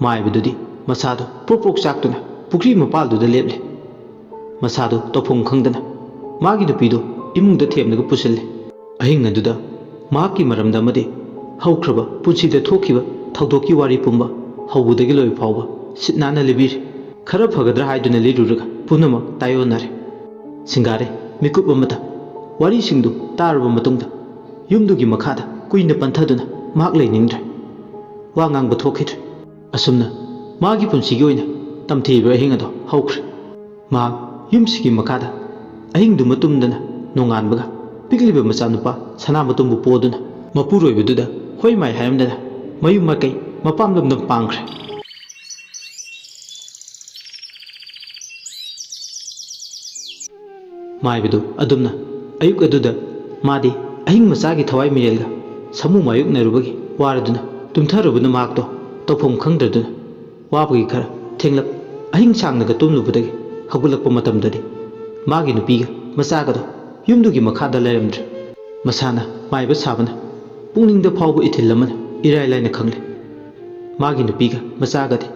ꯃꯥꯏꯕꯗꯨꯗꯤ ꯃꯁꯥꯗꯨ ꯄ꯭ꯔꯣꯛ ꯄ꯭ꯔꯣꯛ ꯆꯥꯛꯇꯨꯅ ꯄꯨꯈ꯭ꯔꯤ ꯃꯄꯥꯜꯗꯨꯗ ꯂꯦꯞꯂꯦ꯫ ꯃꯁꯥꯗꯨ ꯇꯧꯐꯝ ꯈꯪꯗꯅ ꯃꯥꯒꯤ ꯅꯨꯄꯤꯗꯨ ꯏꯃꯨꯡꯗ ꯊꯦꯝꯂꯒ ꯄꯨꯁꯤꯜꯂꯦ꯫ ꯑꯍꯤꯡ ꯑꯗꯨꯗ ꯃꯍꯥꯛꯀꯤ ꯃꯔꯝꯗ ꯑꯃꯗꯤ ꯍꯧꯈ꯭ꯔꯕ ꯄꯨꯟꯁꯤꯗ ꯊꯣꯛꯈꯤꯕ ꯊꯧꯗꯣꯛꯀꯤ ꯋꯥꯔꯤ ꯄꯨꯝꯕ ꯍꯧꯕꯗꯒꯤ ꯂꯣꯏꯕ ꯐꯥꯎꯕ ꯁꯤꯠ ꯅꯥꯟꯅ ꯂꯤꯕꯤꯔꯦ꯫ ꯈꯔ ꯐꯒꯗ꯭ꯔꯥ ꯍꯥꯏꯗꯨꯅ ꯂꯤꯔꯨꯔꯒ ꯄꯨꯝꯅꯃꯛ ꯇꯥꯏꯑꯣꯟꯅꯔꯦ꯫ ꯁꯤꯡꯒꯥꯔꯦ ꯃꯤꯀꯨꯞ ꯑꯃꯇ ꯋꯥꯔꯤꯁꯤꯡꯗꯨ ꯇꯥꯔꯕ ꯃꯇꯨꯡꯗ ꯌꯨꯝꯗꯨꯒꯤ ꯃꯈꯥꯗ ꯀꯨꯏꯅ ꯄꯟꯊꯗꯨꯅ ꯃꯍꯥꯛ ꯂꯩꯅꯤꯡꯗ꯭ꯔꯦ꯫ ꯋꯥ ꯉꯥꯡꯕ ꯊꯣꯛꯈꯤꯗ꯭ꯔꯦ꯫ ꯑꯁꯨꯝꯅ ꯃꯥꯒꯤ ꯄꯨꯟꯁꯤꯒꯤ ꯑꯣꯏꯅ ꯇꯝꯊꯤꯕ ꯑꯍꯤꯡ ꯑꯗꯣ ꯍꯧꯈ꯭ꯔꯦ꯫ ꯃꯍꯥꯛ ꯌꯨꯝꯁꯤꯒꯤ ꯃꯈꯥꯗ ꯑꯍꯤꯡꯗꯨꯃ ꯇꯨꯝꯗꯅ ꯅꯣꯡꯉꯥꯟꯕꯒ ꯄꯤꯛꯂꯤꯕ ꯃꯆꯥꯅꯨꯄꯥ ꯁꯅꯥꯃꯇꯣꯝꯕꯨ ꯄꯣꯗꯨꯅ ꯃꯄꯨꯔꯣꯏꯕꯗꯨꯗ ꯍꯣꯏ ꯃꯥꯏ ꯍꯥꯏꯔꯝꯗꯅ ꯃꯌꯨꯝ ꯃꯥꯏꯀꯩ ꯃꯄꯥꯝꯂꯣꯝꯗ ꯄꯥꯡꯈ꯭ꯔꯦ꯫ ꯃꯥꯏꯕꯗꯨ ꯑꯗꯨꯝꯅ ꯑꯌꯨꯛ ꯑꯗꯨꯗ ꯃꯥꯗꯤ ꯑꯍꯤꯡ ꯃꯆꯥꯒꯤ ꯊꯋꯥꯏ ꯃꯤꯔꯦꯜꯒ ꯁꯥꯃꯨ ꯃꯥꯌꯣꯛꯅꯔꯨꯕꯒꯤ ꯋꯥꯔꯗꯨꯅ ꯇꯨꯝꯊꯔꯨꯕꯅ ꯃꯍꯥꯛꯇꯣ ꯇꯧꯐꯝ ꯈꯪꯗ꯭ꯔꯗꯨꯅ ꯋꯥꯕꯒꯤ ꯈꯔ ꯊꯦꯡꯂꯞ ꯑꯍꯤꯡ ꯁꯥꯡꯅꯒ ꯇꯨꯝꯂꯨꯕꯗꯒꯤ ꯍꯧꯒꯠꯂꯛꯄ ꯃꯇꯝꯗꯗꯤ ꯃꯥꯒꯤ ꯅꯨꯄꯤꯒ ꯃꯆꯥꯒꯗꯣ ꯌꯨꯝꯗꯨꯒꯤ ꯃꯈꯥꯗ ꯂꯩꯔꯝꯗ꯭ꯔꯦ꯫ ꯃꯁꯥꯅ ꯃꯥꯏꯕ ꯁꯥꯕꯅ ꯄꯨꯛꯅꯤꯡꯗ ꯐꯥꯎꯕ ꯏꯊꯤꯜ ꯑꯃꯅ ꯏꯔꯥꯏ ꯂꯥꯏꯅ ꯈꯪꯂꯦ꯫ ꯃꯥꯒꯤ ꯅꯨꯄꯤꯒ ꯃꯆꯥꯒꯗꯤ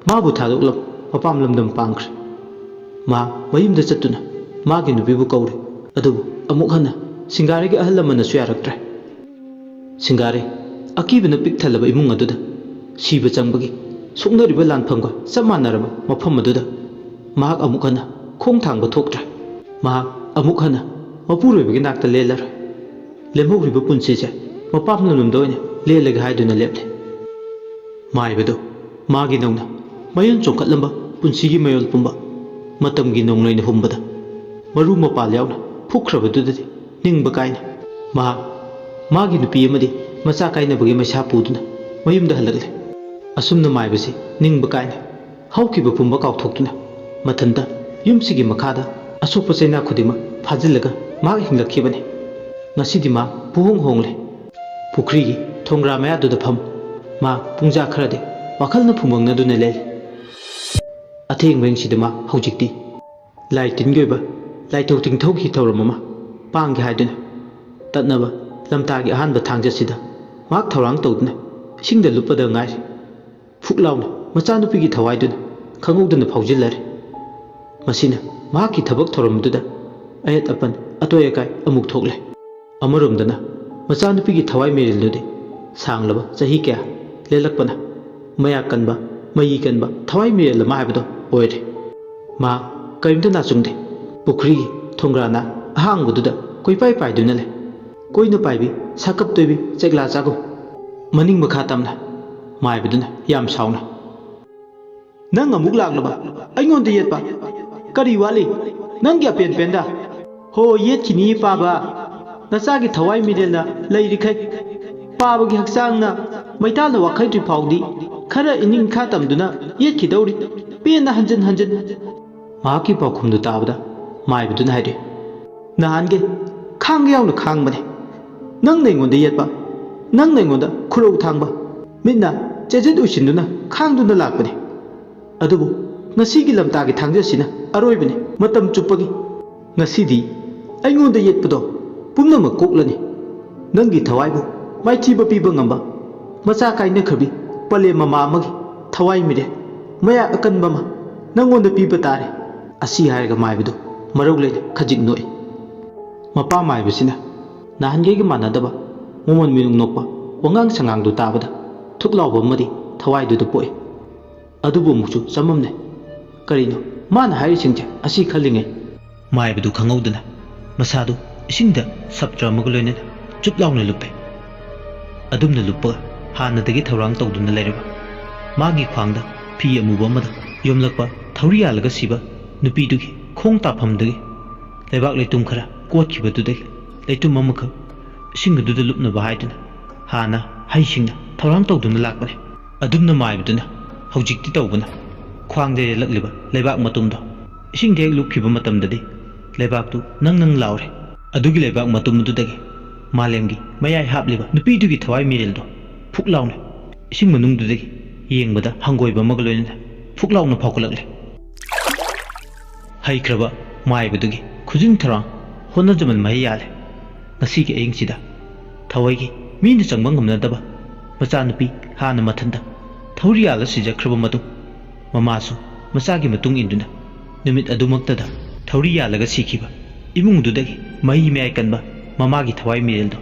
ꯃꯥꯕꯨ ꯊꯥꯗꯣꯛꯂꯝ ꯃꯄꯥꯝ ꯂꯝꯗꯝ ꯄꯥꯡꯈ꯭ꯔꯦ꯫ ꯃꯥ ꯃꯌꯨꯝꯗ ꯆꯠꯇꯨꯅ ꯃꯥꯒꯤ ꯅꯨꯄꯤꯕꯨ ꯀꯧꯔꯦ, ꯑꯗꯨꯕꯨ ꯑꯃꯨꯛ ꯍꯟꯅ ꯁꯤꯡꯒꯥꯔꯩꯒꯤ ꯑꯍꯜ ꯂꯃꯟꯅꯁꯨ ꯌꯥꯔꯛꯇ꯭ꯔꯦ꯫ ꯁꯤꯡꯒꯥꯔꯩ ꯑꯀꯤꯕꯅ ꯄꯤꯛ ꯊꯜꯂꯕ ꯏꯃꯨꯡ ꯑꯗꯨꯗ ꯁꯤꯕ ꯆꯪꯕꯒꯤ ꯁꯣꯛꯅꯔꯤꯕ ꯂꯥꯟꯐꯝꯒ ꯆꯞ ꯃꯥꯟꯅꯔꯕ ꯃꯐꯝ ꯑꯗꯨꯗ ꯃꯍꯥꯛ ꯑꯃꯨꯛ ꯍꯟꯅ ꯈꯣꯡ ꯊꯥꯡꯕ ꯊꯣꯛꯇ꯭ꯔꯦ꯫ ꯃꯍꯥꯛ ꯑꯃꯨꯛ ꯍꯟꯅ ꯃꯄꯨꯔꯣꯏꯕꯒꯤ ꯅꯥꯛꯇ ꯂꯦꯜꯂꯔꯣꯏ꯫ ꯂꯦꯝꯍꯧꯔꯤꯕ ꯄꯨꯟꯁꯤꯁꯦ ꯃꯄꯥꯝ ꯂꯝꯗꯝꯗ ꯑꯣꯏꯅ ꯂꯦꯜꯂꯒꯦ ꯍꯥꯏꯗꯨꯅ ꯂꯦꯞꯂꯦ꯫ ꯃꯥꯏꯕꯗꯨ ꯃꯥꯒꯤ ꯅꯧꯅ ꯃꯌꯣꯟ ꯆꯣꯡꯈꯠꯂꯝꯕ ꯄꯨꯟꯁꯤꯒꯤ ꯃꯌꯣꯜ ꯄꯨꯝꯕ ꯃꯇꯝꯒꯤ ꯅꯣꯡꯂꯩꯅ ꯍꯨꯝꯕꯗ ꯃꯔꯨ ꯃꯄꯥꯜ ꯌꯥꯎꯅ ꯐꯨꯛꯈ꯭ꯔꯕꯗꯨꯗꯗꯤ ꯅꯤꯡꯕ ꯀꯥꯏꯅ ꯃꯍꯥꯛ ꯃꯥꯒꯤ ꯅꯨꯄꯤ ꯑꯃꯗꯤ ꯃꯆꯥ ꯀꯥꯏꯅꯕꯒꯤ ꯃꯩꯁꯥ ꯄꯨꯗꯨꯅ ꯃꯌꯨꯝꯗ ꯍꯜꯂꯛꯂꯦ꯫ ꯑꯁꯨꯝꯅ ꯃꯥꯏꯕꯁꯤ ꯅꯤꯡꯕ ꯀꯥꯏꯅ ꯍꯧꯈꯤꯕ ꯄꯨꯝꯕ ꯀꯥꯎꯊꯣꯛꯇꯨꯅ ꯃꯊꯟꯇ ꯌꯨꯝꯁꯤꯒꯤ ꯃꯈꯥꯗ ꯑꯁꯣꯛꯄ ꯆꯩꯅꯥ ꯈꯨꯗꯤꯡꯃꯛ ꯐꯥꯖꯤꯜꯂꯒ ꯃꯍꯥꯛ ꯍꯤꯡꯂꯛꯈꯤꯕꯅꯤ꯫ ꯉꯁꯤꯗꯤ ꯃꯥ ꯄꯨꯍꯣꯡ ꯍꯣꯡꯂꯦ꯫ ꯄꯨꯈ꯭ꯔꯤꯒꯤ ꯊꯣꯡꯒ꯭ꯔꯥ ꯃꯌꯥꯗꯨꯗ ꯐꯝ ꯃꯥ ꯄꯨꯡꯖꯥ ꯈꯔꯗꯤ ꯋꯥꯈꯜꯅ ꯐꯨꯝꯕꯪꯅꯗꯨꯅ ꯂꯩ꯫ ꯑꯊꯦꯡꯕ ꯑꯍꯤꯡꯁꯤꯗ ꯃꯥ ꯍꯧꯖꯤꯛꯇꯤ ꯂꯥꯏ ꯇꯤꯟꯒꯤ ꯑꯣꯏꯕ ꯂꯥꯏꯊꯣꯛ ꯇꯤꯡꯊꯣꯛꯀꯤ ꯊꯧꯔꯝ ꯑꯃ ꯄꯥꯡꯒꯦ ꯍꯥꯏꯗꯨꯅ ꯇꯠꯅꯕ ꯂꯝꯇꯥꯒꯤ ꯑꯍꯥꯟꯕ ꯊꯥꯡꯖꯠꯁꯤꯗ ꯃꯍꯥꯛ ꯊꯧꯔꯥꯡ ꯇꯧꯗꯨꯅ ꯏꯁꯤꯡꯗ ꯂꯨꯞꯄꯗ ꯉꯥꯏꯔꯤ꯫ ꯐꯨꯛ ꯂꯥꯎꯅ ꯃꯆꯥꯅꯨꯄꯤꯒꯤ ꯊꯋꯥꯏꯗꯨꯅ ꯈꯪꯍꯧꯗꯅ ꯐꯥꯎꯖꯤꯜꯂꯔꯦ꯫ ꯃꯁꯤꯅ ꯃꯍꯥꯛꯀꯤ ꯊꯕꯛ ꯊꯧꯔꯝꯗꯨꯗ ꯑꯌꯦꯠ ꯑꯄꯟ, ꯑꯇꯣꯏ ꯑꯀꯥꯏ ꯑꯃꯨꯛ ꯊꯣꯛꯂꯦ꯫ ꯑꯃꯔꯣꯝꯗꯅ ꯃꯆꯥꯅꯨꯄꯤꯒꯤ ꯊꯋꯥꯏ ꯃꯤꯔꯦꯜꯗꯨꯗꯤ ꯁꯥꯡꯂꯕ ꯆꯍꯤ ꯀꯌꯥ ꯂꯦꯜꯂꯛꯄꯅ ꯃꯌꯥ ꯀꯟꯕ, ꯃꯌꯤ ꯀꯟꯕ ꯊꯋꯥꯏ ꯃꯤꯔꯦꯜ ꯑꯃ ꯍꯥꯏꯕꯗꯣ ꯑꯣꯏꯔꯦ꯫ ꯃꯍꯥꯛ ꯀꯔꯤꯝꯇ ꯅꯥꯆꯨꯡꯗꯦ꯫ ꯄꯨꯈ꯭ꯔꯤꯒꯤ ꯊꯣꯡꯒ꯭ꯔꯥꯅ ꯑꯍꯥꯡꯕꯗꯨꯗ ꯀꯣꯏꯄꯥꯏ ꯄꯥꯏꯗꯨꯅ ꯂꯩ꯫ ꯀꯣꯏꯅ ꯄꯥꯏꯕꯤ ꯁꯥꯀꯞ ꯇꯣꯏꯕꯤ ꯆꯦꯛꯂꯥ ꯆꯥꯒꯨꯝ꯫ ꯃꯅꯤꯡ ꯃꯈꯥ ꯇꯝꯅ ꯃꯥꯏꯕꯗꯨꯅ ꯌꯥꯝ ꯁꯥꯎꯅ, "ꯅꯪ ꯑꯃꯨꯛ ꯂꯥꯛꯂꯕ? ꯑꯩꯉꯣꯟꯗ ꯌꯦꯠꯄ? ꯀꯔꯤ ꯋꯥꯠꯂꯤ? ꯅꯪꯒꯤ ꯑꯄꯦꯟ ꯄꯦꯟꯗ? ꯍꯣ, ꯌꯦꯠꯈꯤꯅꯤ ꯄꯥꯕ꯫ ꯅꯆꯥꯒꯤ ꯊꯋꯥꯏ ꯃꯤꯔꯦꯜꯅ ꯂꯩꯔꯤꯈꯩ ꯄꯥꯕꯒꯤ ꯍꯛꯆꯥꯡꯅ ꯃꯩꯇꯥꯜꯅ ꯋꯥꯈꯩꯗ꯭ꯔꯤ ꯐꯥꯎꯗꯤ ꯈꯔ ꯏꯅꯤꯡ ꯏꯈꯥ ꯇꯝꯗꯨꯅ ꯌꯦꯠꯈꯤꯗꯧꯔꯤ, ꯄꯦꯟꯅ ꯍꯟꯖꯤꯟ ꯍꯟꯖꯤꯟ꯫" ꯃꯍꯥꯛꯀꯤ ꯄꯥꯎꯈꯨꯝꯗꯨ ꯇꯥꯕꯗ ꯃꯥꯏꯕꯗꯨꯅ ꯍꯥꯏꯔꯦ, "ꯅꯍꯥꯟꯒꯤ ꯈꯥꯡꯒ ꯌꯥꯎꯅ ꯈꯥꯡꯕꯅꯦ꯫ ꯅꯪꯅ ꯑꯩꯉꯣꯟꯗ ꯌꯦꯠꯄ, ꯅꯪꯅ ꯑꯩꯉꯣꯟꯗ ꯈꯨꯔꯧ ꯊꯥꯡꯕ, ꯃꯤꯠꯅ ꯆꯦꯖꯦꯠ ꯎꯏꯁꯤꯟꯗꯨꯅ ꯈꯥꯡꯗꯨꯅ ꯂꯥꯛꯄꯅꯦ꯫ ꯑꯗꯨꯕꯨ ꯉꯁꯤꯒꯤ ꯂꯝꯇꯥꯒꯤ ꯊꯥꯡꯖꯁꯤꯅ ꯑꯔꯣꯏꯕꯅꯤ, ꯃꯇꯝ ꯆꯨꯞꯄꯒꯤ꯫ ꯉꯁꯤꯗꯤ ꯑꯩꯉꯣꯟꯗ ꯌꯦꯠꯄꯗꯣ ꯄꯨꯝꯅꯃꯛ ꯀꯣꯛꯂꯅꯤ꯫ ꯅꯪꯒꯤ ꯊꯋꯥꯏꯕꯨ ꯃꯥꯏꯊꯤꯕ ꯄꯤꯕ ꯉꯝꯕ ꯃꯆꯥ ꯀꯥꯏꯅꯈ꯭ꯔꯕꯤ ꯄꯂꯦꯝ ꯃꯃꯥ ꯑꯃꯒꯤ ꯊꯋꯥꯏ ꯃꯤꯔꯦꯜ ꯃꯌꯥ ꯑꯀꯟꯕ ꯑꯃ ꯅꯪꯉꯣꯟꯗ ꯄꯤꯕ ꯇꯥꯔꯦ꯫" ꯑꯁꯤ ꯍꯥꯏꯔꯒ ꯃꯥꯏꯕꯗꯨ ꯃꯔꯧ ꯂꯩꯅ ꯈꯖꯤꯛ ꯅꯣꯛꯏ꯫ ꯃꯄꯥ ꯃꯥꯏꯕꯁꯤꯅ ꯅꯍꯥꯟꯈꯩꯒ ꯃꯥꯟꯅꯗꯕ ꯃꯃꯣꯟ ꯃꯤꯅꯨꯡ ꯅꯣꯛꯄ ꯋꯥꯉꯥꯡ ꯁꯉꯥꯡꯗꯨ ꯇꯥꯕꯗ ꯊꯨꯛ ꯂꯥꯎꯕ ꯑꯃꯗꯤ ꯊꯋꯥꯏꯗꯨꯗ ꯄꯣꯛꯏ꯫ ꯑꯗꯨꯕꯨ ꯑꯃꯨꯛꯁꯨ ꯆꯃꯝꯅꯩ꯫ ꯀꯔꯤꯅꯣ ꯃꯥꯅ ꯍꯥꯏꯔꯤꯁꯤꯡꯁꯦ? ꯑꯁꯤ ꯈꯜꯂꯤꯉꯩ ꯃꯥꯏꯕꯗꯨ ꯈꯪꯍꯧꯗꯅ ꯃꯁꯥꯗꯨ ꯏꯁꯤꯡꯗ ꯁꯞꯇ꯭ꯔ ꯑꯃꯒ ꯂꯣꯏꯅꯅ ꯆꯨꯞ ꯂꯥꯎꯅ ꯂꯨꯞꯄꯦ꯫ ꯑꯗꯨꯝꯅ ꯂꯨꯞꯄꯒ ꯍꯥꯟꯅꯗꯒꯤ ꯊꯧꯔꯥꯡ ꯇꯧꯗꯨꯅ ꯂꯩꯔꯕ ꯃꯥꯒꯤ ꯈ꯭ꯋꯥꯡꯗ ꯐꯤ ꯑꯃꯨꯕ ꯑꯃꯗ ꯌꯣꯝꯂꯛꯄ ꯊꯧꯔꯤ ꯌꯥꯜꯂꯒ ꯁꯤꯕ ꯅꯨꯄꯤꯗꯨꯒꯤ ꯈꯣꯡ ꯇꯥꯐꯝꯗꯒꯤ ꯂꯩꯕꯥꯛ ꯂꯩꯇꯨꯝ ꯈꯔ ꯀꯣꯠꯈꯤꯕꯗꯨꯗꯒꯤ ꯂꯩꯇꯨꯝ ꯑꯃꯈꯛ ꯏꯁꯤꯡ ꯑꯗꯨꯗ ꯂꯨꯞꯅꯕ ꯍꯥꯏꯗꯨꯅ ꯍꯥꯟꯅ ꯍꯩꯁꯤꯡꯅ ꯊꯧꯔꯥꯡ ꯇꯧꯗꯨꯅ ꯂꯥꯛꯄꯅꯤ꯫ ꯑꯗꯨꯝꯅ ꯃꯥꯏꯕꯗꯨꯅ ꯍꯧꯖꯤꯛꯇꯤ ꯇꯧꯕꯅ ꯈ꯭ꯋꯥꯡꯗ ꯌꯦꯜꯂꯛꯂꯤꯕ ꯂꯩꯕꯥꯛ ꯃꯇꯨꯝꯗꯣ ꯏꯁꯤꯡꯗ ꯍꯦꯛ ꯂꯨꯞꯈꯤꯕ ꯃꯇꯝꯗꯗꯤ ꯂꯩꯕꯥꯛꯇꯨ ꯅꯪ ꯅꯪ ꯂꯥꯎꯔꯦ꯫ ꯑꯗꯨꯒꯤ ꯂꯩꯕꯥꯛ ꯃꯇꯨꯝ ꯑꯗꯨꯗꯒꯤ ꯃꯥꯂꯦꯝꯒꯤ ꯃꯌꯥꯏ ꯍꯥꯞꯂꯤꯕ ꯅꯨꯄꯤꯗꯨꯒꯤ ꯊꯋꯥꯏ ꯃꯤꯔꯦꯜꯗꯣ ꯐꯨꯛ ꯂꯥꯎꯅ ꯏꯁꯤꯡ ꯃꯅꯨꯡꯗꯨꯗꯒꯤ ꯌꯦꯡꯕꯗ ꯍꯪꯒꯣꯏꯕ ꯑꯃꯒ ꯂꯣꯏꯅꯅ ꯐꯨꯛ ꯂꯥꯎꯅ ꯐꯥꯎꯒꯠꯂꯛꯂꯦ꯫ ꯍꯩꯈ꯭ꯔꯕ ꯃꯥꯏꯕꯗꯨꯒꯤ ꯈꯨꯖꯤꯟ ꯊꯧꯔꯥꯡ ꯍꯣꯠꯅꯖꯃꯟ ꯃꯍꯩ ꯌꯥꯜꯂꯦ꯫ ꯉꯁꯤꯒꯤ ꯑꯍꯤꯡꯁꯤꯗ ꯊꯋꯥꯏꯒꯤ ꯃꯤꯅ ꯆꯪꯕ ꯉꯝꯅꯗꯕ ꯃꯆꯥꯅꯨꯄꯤ ꯍꯥꯟꯅ ꯃꯊꯟꯇ ꯊꯧꯔꯤ ꯌꯥꯜꯂ ꯁꯤꯖꯈ꯭ꯔꯕ ꯃꯇꯨꯡ, ꯃꯃꯥꯁꯨ ꯃꯆꯥꯒꯤ ꯃꯇꯨꯡ ꯏꯟꯗꯨꯅ ꯅꯨꯃꯤꯠ ꯑꯗꯨꯃꯛꯇꯗ ꯊꯧꯔꯤ ꯌꯥꯜꯂꯒ ꯁꯤꯈꯤꯕ ꯏꯃꯨꯡꯗꯨꯗꯒꯤ ꯃꯍꯤ ꯃꯌꯥꯏ ꯀꯟꯕ ꯃꯃꯥꯒꯤ ꯊꯋꯥꯏ ꯃꯤꯔꯦꯜꯗꯣ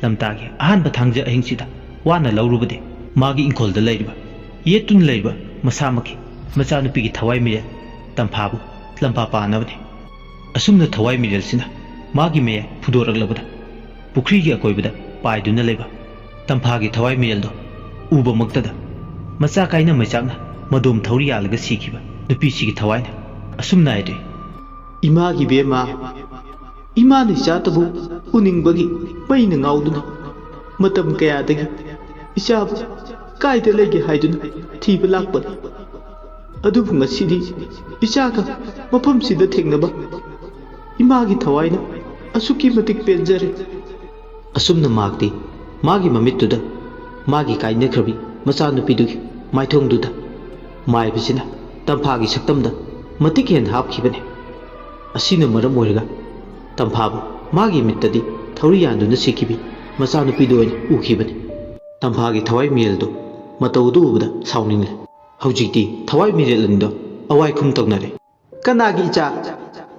ꯂꯝꯇꯥꯒꯤ ꯑꯍꯥꯟꯕ ꯊꯥꯡꯖ ꯑꯍꯤꯡꯁꯤꯗ ꯋꯥꯅ ꯂꯧꯔꯨꯕꯗꯤ ꯃꯥꯒꯤ ꯏꯪꯈꯣꯜꯗ ꯂꯩꯔꯤꯕ, ꯌꯦꯠꯇꯨꯅ ꯂꯩꯔꯤꯕ ꯃꯁꯥꯃꯛꯀꯤ ꯃꯆꯥꯅꯨꯄꯤꯒꯤ ꯊꯋꯥꯏ ꯃꯤꯔꯦꯜ ꯇꯝꯐꯥꯕꯨ ꯂꯝꯄꯥ ꯄꯥꯅꯕꯅꯤ꯫ ꯑꯁꯨꯝꯅ ꯊꯋꯥꯏ ꯃꯤꯔꯦꯜꯁꯤꯅ ꯃꯥꯒꯤ ꯃꯌꯥꯏ ꯐꯨꯗꯣꯔꯛꯂꯕꯗ ꯄꯨꯈ꯭ꯔꯤꯒꯤ ꯑꯀꯣꯏꯕꯗ ꯄꯥꯏꯗꯨꯅ ꯂꯩꯕ ꯇꯝꯐꯥꯒꯤ ꯊꯋꯥꯏ ꯃꯤꯔꯦꯜꯗꯣ ꯎꯕꯃꯛꯇꯗ ꯃꯆꯥ ꯀꯥꯏꯅ ꯃꯩꯆꯥꯛꯅ ꯃꯗꯣꯝ ꯊꯧꯔꯤ ꯌꯥꯜꯂꯒ ꯁꯤꯈꯤꯕ ꯅꯨꯄꯤꯁꯤꯒꯤ ꯊꯋꯥꯏꯅ ꯑꯁꯨꯝꯅ ꯍꯥꯏꯔꯛꯏ, "ꯏꯃꯥꯒꯤ ꯕꯦꯝꯃ, ꯏꯃꯥꯅ ꯏꯆꯥꯇꯕꯨ ꯎꯅꯤꯡꯕꯒꯤ ꯃꯩꯅ ꯉꯥꯎꯗꯨꯅ ꯃꯇꯝ ꯀꯌꯥꯗꯒꯤ ꯏꯆꯥꯕꯨ ꯀꯥꯏꯗ ꯂꯩꯒꯦ ꯍꯥꯏꯗꯨꯅ ꯊꯤꯕ ꯂꯥꯛꯄꯅꯤ꯫ ꯑꯗꯨꯕꯨ ꯉꯁꯤꯗꯤ ꯏꯆꯥꯒ ꯃꯐꯝꯁꯤꯗ ꯊꯦꯡꯅꯕ ꯏꯃꯥꯒꯤ ꯊꯋꯥꯏꯅ ꯑꯁꯨꯛꯀꯤ ꯃꯇꯤꯛ ꯄꯦꯟꯖꯔꯦ"꯫ ꯑꯁꯨꯝꯅ ꯃꯍꯥꯛꯇꯤ ꯃꯥꯒꯤ ꯃꯃꯤꯠꯇꯨꯗ ꯃꯥꯒꯤ ꯀꯥꯏꯅꯈ꯭ꯔꯕꯤ ꯃꯆꯥꯅꯨꯄꯤꯗꯨꯒꯤ ꯃꯥꯏꯊꯣꯡꯗꯨꯗ ꯃꯥꯏꯕꯁꯤꯅ ꯇꯝꯐꯥꯒꯤ ꯁꯛꯇꯝꯗ ꯃꯇꯤꯛ ꯍꯦꯟꯅ ꯍꯥꯞꯈꯤꯕꯅꯤ꯫ ꯑꯁꯤꯅ ꯃꯔꯝ ꯑꯣꯏꯔꯒ ꯇꯝꯐꯥꯕꯨ ꯃꯥꯒꯤ ꯃꯤꯠꯇꯗꯤ ꯊꯧꯔꯤ ꯌꯥꯟꯗꯨꯅ ꯁꯤꯈꯤꯕꯤ ꯃꯆꯥꯅꯨꯄꯤꯗꯨ ꯑꯣꯏꯅ ꯎꯈꯤꯕꯅꯤ꯫ ꯇꯝꯐꯥꯒꯤ ꯊꯋꯥꯏ ꯃꯤꯔꯦꯜꯗꯨ ꯃꯇꯧ ꯑꯗꯨ ꯎꯕꯗ ꯁꯥꯎꯅꯤꯡꯂꯦ꯫ ꯍꯧꯖꯤꯛꯇꯤ ꯊꯋꯥꯏ ꯃꯤꯔꯦꯜ ꯑꯅꯤꯗꯣ ꯑꯋꯥꯏꯈꯨꯝ ꯇꯧꯅꯔꯦ꯫ "ꯀꯅꯥꯒꯤ ꯏꯆꯥ?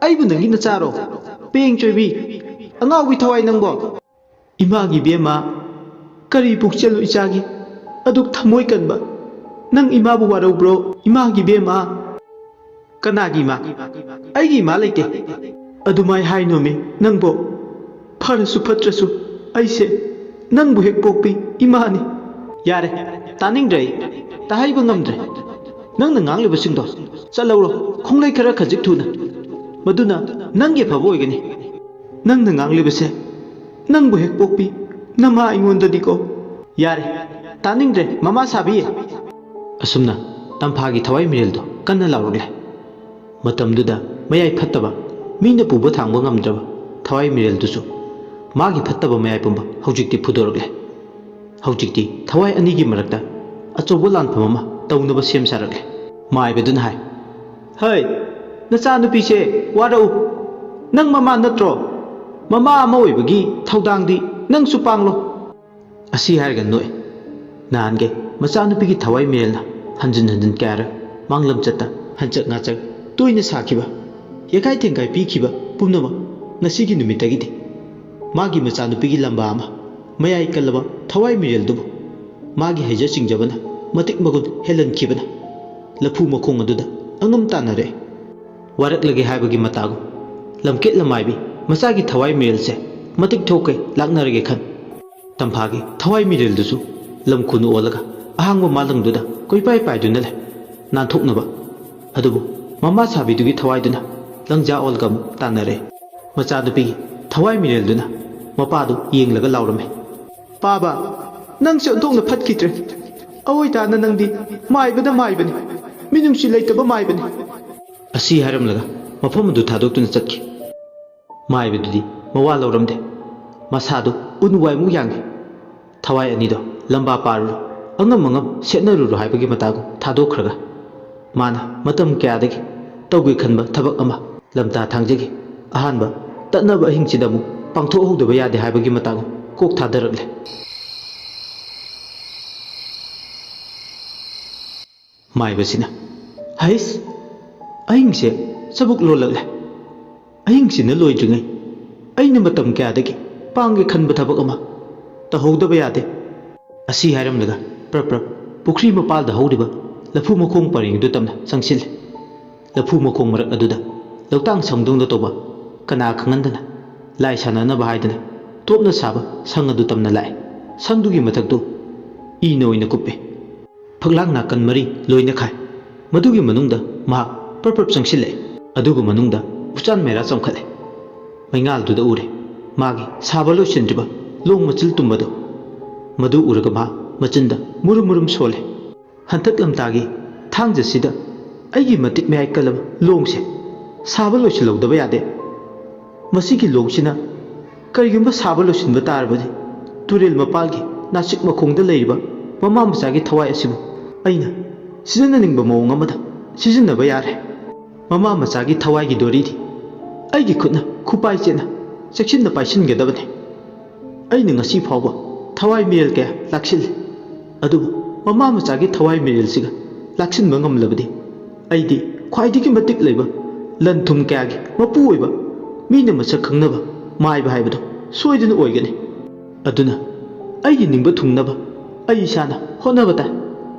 ꯑꯩꯕꯨ ꯅꯪꯒꯤ ꯅꯆꯥꯔꯣ? ꯄꯦꯡ ꯆꯣꯏꯕꯤ, ꯑꯉꯥꯎꯕꯤ ꯊꯋꯥꯏ ꯅꯪꯕꯣ!" "ꯏꯃꯥꯒꯤ ꯕꯦꯝꯃ, ꯀꯔꯤ ꯄꯨꯛꯆꯦꯜꯂꯣ ꯏꯆꯥꯒꯤ? ꯑꯗꯨꯛ ꯊꯃꯣꯏ ꯀꯟꯕ ꯅꯪ ꯏꯃꯥꯕꯨ ꯋꯥꯔꯧꯕ꯭ꯔꯣ? ꯏꯃꯥꯒꯤ ꯕꯦꯝꯃ!" "ꯀꯅꯥꯒꯤ ꯏꯃꯥ? ꯑꯩꯒꯤ ꯏꯃꯥ ꯂꯩꯇꯦ꯫ ꯑꯗꯨꯃꯥꯏ ꯍꯥꯏꯅꯣꯃꯤ ꯅꯪꯕꯣ꯫ ꯐꯔꯁꯨ ꯐꯠꯇ꯭ꯔꯁꯨ ꯑꯩꯁꯦ ꯅꯪꯕꯨ ꯍꯦꯛ ꯄꯣꯛꯄꯤ ꯏꯃꯥꯅꯤ"꯫ "ꯌꯥꯔꯦ, ꯇꯥꯅꯤꯡꯗ꯭ꯔꯦ ꯑꯩ꯫ ꯇꯥꯍꯩꯕ ꯉꯝꯗ꯭ꯔꯦ꯫ ꯅꯪꯅ ꯉꯥꯡꯂꯤꯕꯁꯤꯡꯗꯣ ꯆꯠꯍꯧꯔꯣ, ꯈꯣꯡꯂꯩ ꯈꯔ ꯈꯖꯤꯛ ꯊꯨꯅ꯫ ꯃꯗꯨꯅ ꯅꯪꯒꯤ ꯑꯐꯕ ꯑꯣꯏꯒꯅꯤ꯫ ꯅꯪꯅ ꯉꯥꯡꯂꯤꯕꯁꯦ ꯅꯪꯕꯨ ꯍꯦꯛ ꯄꯣꯛꯄꯤ ꯅꯃꯥ ꯑꯩꯉꯣꯟꯗꯗꯤꯀꯣ"꯫ "ꯌꯥꯔꯦ, ꯇꯥꯅꯤꯡꯗ꯭ꯔꯦ ꯃꯃꯥ ꯁꯥꯕꯤ"꯫ ꯑꯁꯨꯝꯅ ꯇꯝꯐꯥꯒꯤ ꯊꯋꯥꯏ ꯃꯤꯔꯦꯜꯗꯣ ꯀꯟꯅ ꯂꯥꯎꯔꯛꯂꯦ꯫ ꯃꯇꯝꯗꯨꯗ ꯃꯌꯥꯏ ꯐꯠꯇꯕ, ꯃꯤꯅ ꯄꯨꯕ ꯊꯥꯡꯕ ꯉꯝꯗ꯭ꯔꯕ ꯊꯋꯥꯏ ꯃꯤꯔꯦꯜꯗꯨꯁꯨ ꯃꯥꯒꯤ ꯐꯠꯇꯕ ꯃꯌꯥꯏ ꯄꯨꯝꯕ ꯍꯧꯖꯤꯛꯇꯤ ꯐꯨꯗꯣꯔꯛꯂꯦ꯫ ꯍꯧꯖꯤꯛꯇꯤ ꯊꯋꯥꯏ ꯑꯅꯤꯒꯤ ꯃꯔꯛꯇ ꯑꯆꯧꯕ ꯂꯥꯟꯐꯝ ꯑꯃ ꯇꯧꯅꯕ ꯁꯦꯝ ꯁꯥꯔꯛꯂꯦ꯫ ꯃꯥꯏꯕꯗꯨꯅ ꯍꯥꯏ, "ꯍꯩ, ꯅꯆꯥꯅꯨꯄꯤꯁꯦ ꯋꯥꯔꯛꯎ꯫ ꯅꯪ ꯃꯃꯥ ꯅꯠꯇ꯭ꯔꯣ? ꯃꯃꯥ ꯑꯃ ꯑꯣꯏꯕꯒꯤ ꯊꯧꯗꯥꯡꯗꯤ ꯅꯪꯁꯨ ꯄꯥꯡꯂꯣ꯫ ꯑꯁꯤ ꯍꯥꯏꯔꯒ ꯅꯣꯛꯑꯦ꯫ ꯅꯍꯥꯟꯒꯩ ꯃꯆꯥꯅꯨꯄꯤꯒꯤ ꯊꯋꯥꯏ ꯃꯤꯔꯦꯜꯅ ꯍꯟꯖꯤꯟ ꯍꯟꯖꯤꯟ ꯀꯌꯥꯔꯛ ꯃꯥꯡꯂꯝꯆꯠꯇ ꯍꯟꯆꯛ ꯉꯥꯆꯛ ꯇꯣꯏꯅ ꯁꯥꯈꯤꯕ ꯌꯦꯈꯥꯏ ꯊꯦꯡꯒꯥꯏ ꯄꯤꯈꯤꯕ ꯄꯨꯝꯅꯃꯛ ꯉꯁꯤꯒꯤ ꯅꯨꯃꯤꯠꯇꯒꯤꯗꯤ ꯃꯥꯒꯤ ꯃꯆꯥꯅꯨꯄꯤꯒꯤ ꯂꯝꯕꯥ ꯑꯃ ꯃꯌꯥꯏ ꯀꯜꯂꯕ ꯊꯋꯥꯏ ꯃꯤꯔꯦꯜꯗꯨꯕꯨ ꯃꯥꯒꯤ ꯍꯩꯖ ꯁꯤꯡꯖꯕꯅ ꯃꯇꯤꯛ ꯃꯒꯨꯟ ꯍꯦꯜꯍꯟꯈꯤꯕꯅ ꯂꯐꯨ ꯃꯈꯣꯡ ꯑꯗꯨꯗ ꯑꯉꯝ ꯇꯥꯟꯅꯔꯦ꯫ ꯋꯥꯔꯛꯂꯒꯦ ꯍꯥꯏꯕꯒꯤ ꯃꯇꯥꯒꯨꯝ ꯂꯝꯀꯦꯠ ꯂꯃꯥꯏꯕꯤ ꯃꯆꯥꯒꯤ ꯊꯋꯥꯏ ꯃꯤꯔꯦꯜꯁꯦ ꯃꯇꯤꯛ ꯊꯣꯛꯀꯩ ꯂꯥꯛꯅꯔꯒꯦ ꯈꯟ꯫ ꯇꯝꯐꯥꯒꯤ ꯊꯋꯥꯏ ꯃꯤꯔꯦꯜꯗꯨꯁꯨ ꯂꯝ ꯈꯨꯅꯨ ꯑꯣꯜꯂꯒ ꯑꯍꯥꯡꯕ ꯃꯥꯂꯪꯗꯨꯗ ꯀꯣꯏꯄꯥꯏ ꯄꯥꯏꯗꯨꯅ ꯂꯩ꯫ ꯅꯥꯟꯊꯣꯛꯅꯕ꯫ ꯑꯗꯨꯕꯨ ꯃꯃꯥ ꯁꯥꯕꯤꯗꯨꯒꯤ ꯊꯋꯥꯏꯗꯨꯅ ꯂꯪꯖꯥ ꯑꯣꯜꯂꯒ ꯑꯃꯨꯛ ꯇꯥꯟꯅꯔꯦ꯫ ꯃꯆꯥꯅꯨꯄꯤꯒꯤ ꯊꯋꯥꯏ ꯃꯤꯔꯦꯜꯗꯨꯅ ꯃꯄꯥꯗꯨ ꯌꯦꯡꯂꯒ ꯂꯥꯎꯔꯝꯃꯤ꯫ ꯄꯥꯕ, ꯅꯪꯁꯦ ꯑꯣꯟꯊꯣꯛꯅ ꯐꯠꯈꯤꯗ꯭ꯔꯦ꯫ ꯑꯑꯣꯏꯇꯥꯅ ꯅꯪꯗꯤ ꯃꯥꯏꯕꯗ ꯃꯥꯏꯕꯅꯤ꯫ ꯃꯤꯅꯨꯡꯁꯤ ꯂꯩꯇꯕ ꯃꯥꯏꯕꯅꯤ꯫ ꯑꯁꯤ ꯍꯥꯏꯔꯝꯂꯒ ꯃꯐꯝ ꯑꯗꯨ ꯊꯥꯗꯣꯛꯇꯨꯅ ꯆꯠꯈꯤ꯫ ꯃꯥꯏꯕꯗꯨꯗꯤ ꯃꯋꯥ ꯂꯧꯔꯝꯗꯦ꯫ ꯃꯁꯥꯗꯨ ꯎꯟ ꯋꯥꯏꯃꯨꯛ ꯌꯥꯡꯏ꯫ ꯊꯋꯥꯏ ꯑꯅꯤꯗꯣ ꯂꯝꯕꯥ ꯄꯥꯔꯨꯔꯣ, ꯑꯉꯝ ꯑꯉꯝ ꯁꯦꯠꯅꯔꯨꯔꯣ ꯍꯥꯏꯕꯒꯤ ꯃꯇꯥꯒꯨꯝ ꯊꯥꯗꯣꯛꯈ꯭ꯔꯒ ꯃꯥꯅ ꯃꯇꯝ ꯀꯌꯥꯗꯒꯤ ꯇꯧꯒꯦ ꯈꯟꯕ ꯊꯕꯛ ꯑꯃ ꯂꯝꯇꯥ ꯊꯥꯡꯖꯒꯤ ꯑꯍꯥꯟꯕ ꯇꯠꯅꯕ ꯑꯍꯤꯡꯁꯤꯗ ꯑꯃꯨꯛ ꯄꯥꯡꯊꯣꯛꯍꯧꯗꯕ ꯌꯥꯗꯦ ꯍꯥꯏꯕꯒꯤ ꯃꯇꯥꯒꯨꯝ ꯀꯣꯛ ꯊꯥꯗꯔꯛꯂꯦ꯫ ꯃꯥꯏꯕꯁꯤꯅ, ꯍꯩꯁ, ꯑꯍꯤꯡꯁꯦ ꯆꯕꯨꯛ ꯂꯣꯜꯂꯛꯂꯦ꯫ ꯑꯍꯤꯡꯁꯤꯅ ꯂꯣꯏꯗ꯭ꯔꯤꯉꯩ ꯑꯩꯅ ꯃꯇꯝ ꯀꯌꯥꯗꯒꯤ ꯄꯥꯡꯒꯦ ꯈꯟꯕ ꯊꯕꯛ ꯑꯃ ꯇꯧꯍꯧꯗꯕ ꯌꯥꯗꯦ꯫ ꯑꯁꯤ ꯍꯥꯏꯔꯝꯂꯒ ꯄ꯭ꯔꯞ ꯄ꯭ꯔꯞ ꯄꯨꯈ꯭ꯔꯤ ꯃꯄꯥꯜꯗ ꯍꯧꯔꯤꯕ ꯂꯐꯨ ꯃꯈꯣꯡ ꯄꯔꯦꯡꯗꯨ ꯇꯝꯅ ꯆꯪꯁꯤꯜꯂꯦ꯫ ꯂꯐꯨ ꯃꯈꯣꯡ ꯃꯔꯛ ꯑꯗꯨꯗ ꯂꯧꯇꯥꯡ ꯁꯪꯗꯧꯅ ꯇꯧꯕ ꯀꯅꯥ ꯈꯪꯍꯟꯗꯅ ꯂꯥꯏ ꯁꯥꯟꯅꯅꯕ ꯍꯥꯏꯗꯅ ꯇꯣꯞꯅ ꯁꯥꯕ ꯁꯪ ꯑꯗꯨ ꯇꯝꯅ ꯂꯥꯛꯑꯦ꯫ ꯁꯪꯗꯨꯒꯤ ꯃꯊꯛꯇꯨ ꯏꯅ ꯑꯣꯏꯅ ꯀꯨꯞꯄꯦ꯫ ꯐꯛꯂꯥꯡ ꯅꯥꯀꯟ ꯃꯔꯤ ꯂꯣꯏꯅ ꯈꯥꯏ꯫ ꯃꯗꯨꯒꯤ ꯃꯅꯨꯡꯗ ꯃꯍꯥꯛ ꯄ꯭ꯔꯞ ꯄ꯭ꯔꯞ ꯆꯪꯁꯤꯜꯂꯛꯑꯦ꯫ ꯑꯗꯨꯒ ꯃꯅꯨꯡꯗ ꯎꯆꯥꯟ ꯃꯦꯔꯥ ꯆꯣꯡꯈꯠꯂꯦ꯫ ꯃꯩꯉꯥꯜꯗꯨꯗ ꯎꯔꯦ ꯃꯥꯒꯤ ꯁꯥꯕ ꯂꯣꯏꯁꯤꯟꯗ꯭ꯔꯤꯕ ꯂꯣꯡ ꯃꯆꯤꯜ ꯇꯨꯝꯕꯗꯣ꯫ ꯃꯗꯨ ꯎꯔꯒ ꯃꯍꯥꯛ ꯃꯆꯤꯟꯗ ꯃꯨꯔꯨꯝ ꯃꯨꯔꯨꯝ ꯁꯣꯜꯂꯦ꯫ ꯍꯟꯗꯛ ꯂꯝꯇꯥꯒꯤ ꯊꯥꯡꯖꯁꯤꯗ ꯑꯩꯒꯤ ꯃꯇꯤꯛ ꯃꯌꯥꯏ ꯀꯜꯂꯕ ꯂꯣꯡꯁꯦ ꯁꯥꯕ ꯂꯣꯏꯁꯤꯜꯍꯧꯗꯕ ꯌꯥꯗꯦ꯫ ꯃꯁꯤꯒꯤ ꯂꯣꯡꯁꯤꯅ ꯀꯔꯤꯒꯨꯝꯕ ꯁꯥꯕ ꯂꯣꯏꯁꯤꯟꯕ ꯇꯥꯔꯕꯗꯤ ꯇꯨꯔꯦꯜ ꯃꯄꯥꯜꯒꯤ ꯅꯥꯆꯤꯛ ꯃꯈꯣꯡꯗ ꯂꯩꯔꯤꯕ ꯃꯃꯥ ꯃꯆꯥꯒꯤ ꯊꯋꯥꯏ ꯑꯁꯤꯕꯨ ꯑꯩꯅ ꯁꯤꯖꯤꯟꯅꯅꯤꯡꯕ ꯃꯑꯣꯡ ꯑꯃꯗ ꯁꯤꯖꯤꯟꯅꯕ ꯌꯥꯔꯦ꯫ ꯃꯃꯥ ꯃꯆꯥꯒꯤ ꯊꯋꯥꯏꯒꯤ ꯗꯣꯔꯤꯗꯤ ꯑꯩꯒꯤ ꯈꯨꯠꯅ ꯈꯨꯄꯥꯏ ꯆꯦꯠꯅ ꯆꯦꯛꯁꯤꯟꯅ ꯄꯥꯏꯁꯤꯟꯒꯗꯕꯅꯤ꯫ ꯑꯩꯅ ꯉꯁꯤ ꯐꯥꯎꯕ ꯊꯋꯥꯏ ꯃꯤꯔꯦꯜ ꯀꯌꯥ ꯂꯥꯛꯁꯤꯜꯂꯤ, ꯑꯗꯨꯕꯨ ꯃꯃꯥ ꯃꯆꯥꯒꯤ ꯊꯋꯥꯏ ꯃꯤꯔꯦꯜꯁꯤꯒ ꯂꯥꯛꯁꯤꯟꯕ ꯉꯝꯂꯕꯗꯤ ꯑꯩꯗꯤ ꯈ꯭ꯋꯥꯏꯗꯒꯤ ꯃꯇꯤꯛ ꯂꯩꯕ ꯂꯟ ꯊꯨꯝ ꯀꯌꯥꯒꯤ ꯃꯄꯨ ꯑꯣꯏꯕ, ꯃꯤꯅ ꯃꯁꯛ ꯈꯪꯅꯕ ꯃꯥꯏꯕ ꯍꯥꯏꯕꯗꯨ ꯁꯣꯏꯗꯅ ꯑꯣꯏꯒꯅꯤ꯫ ꯑꯗꯨꯅ ꯑꯩꯒꯤ ꯅꯤꯡꯕ ꯊꯨꯡꯅꯕ ꯑꯩ ꯏꯁꯥꯅ ꯍꯣꯠꯅꯕ ꯇꯥꯏ꯫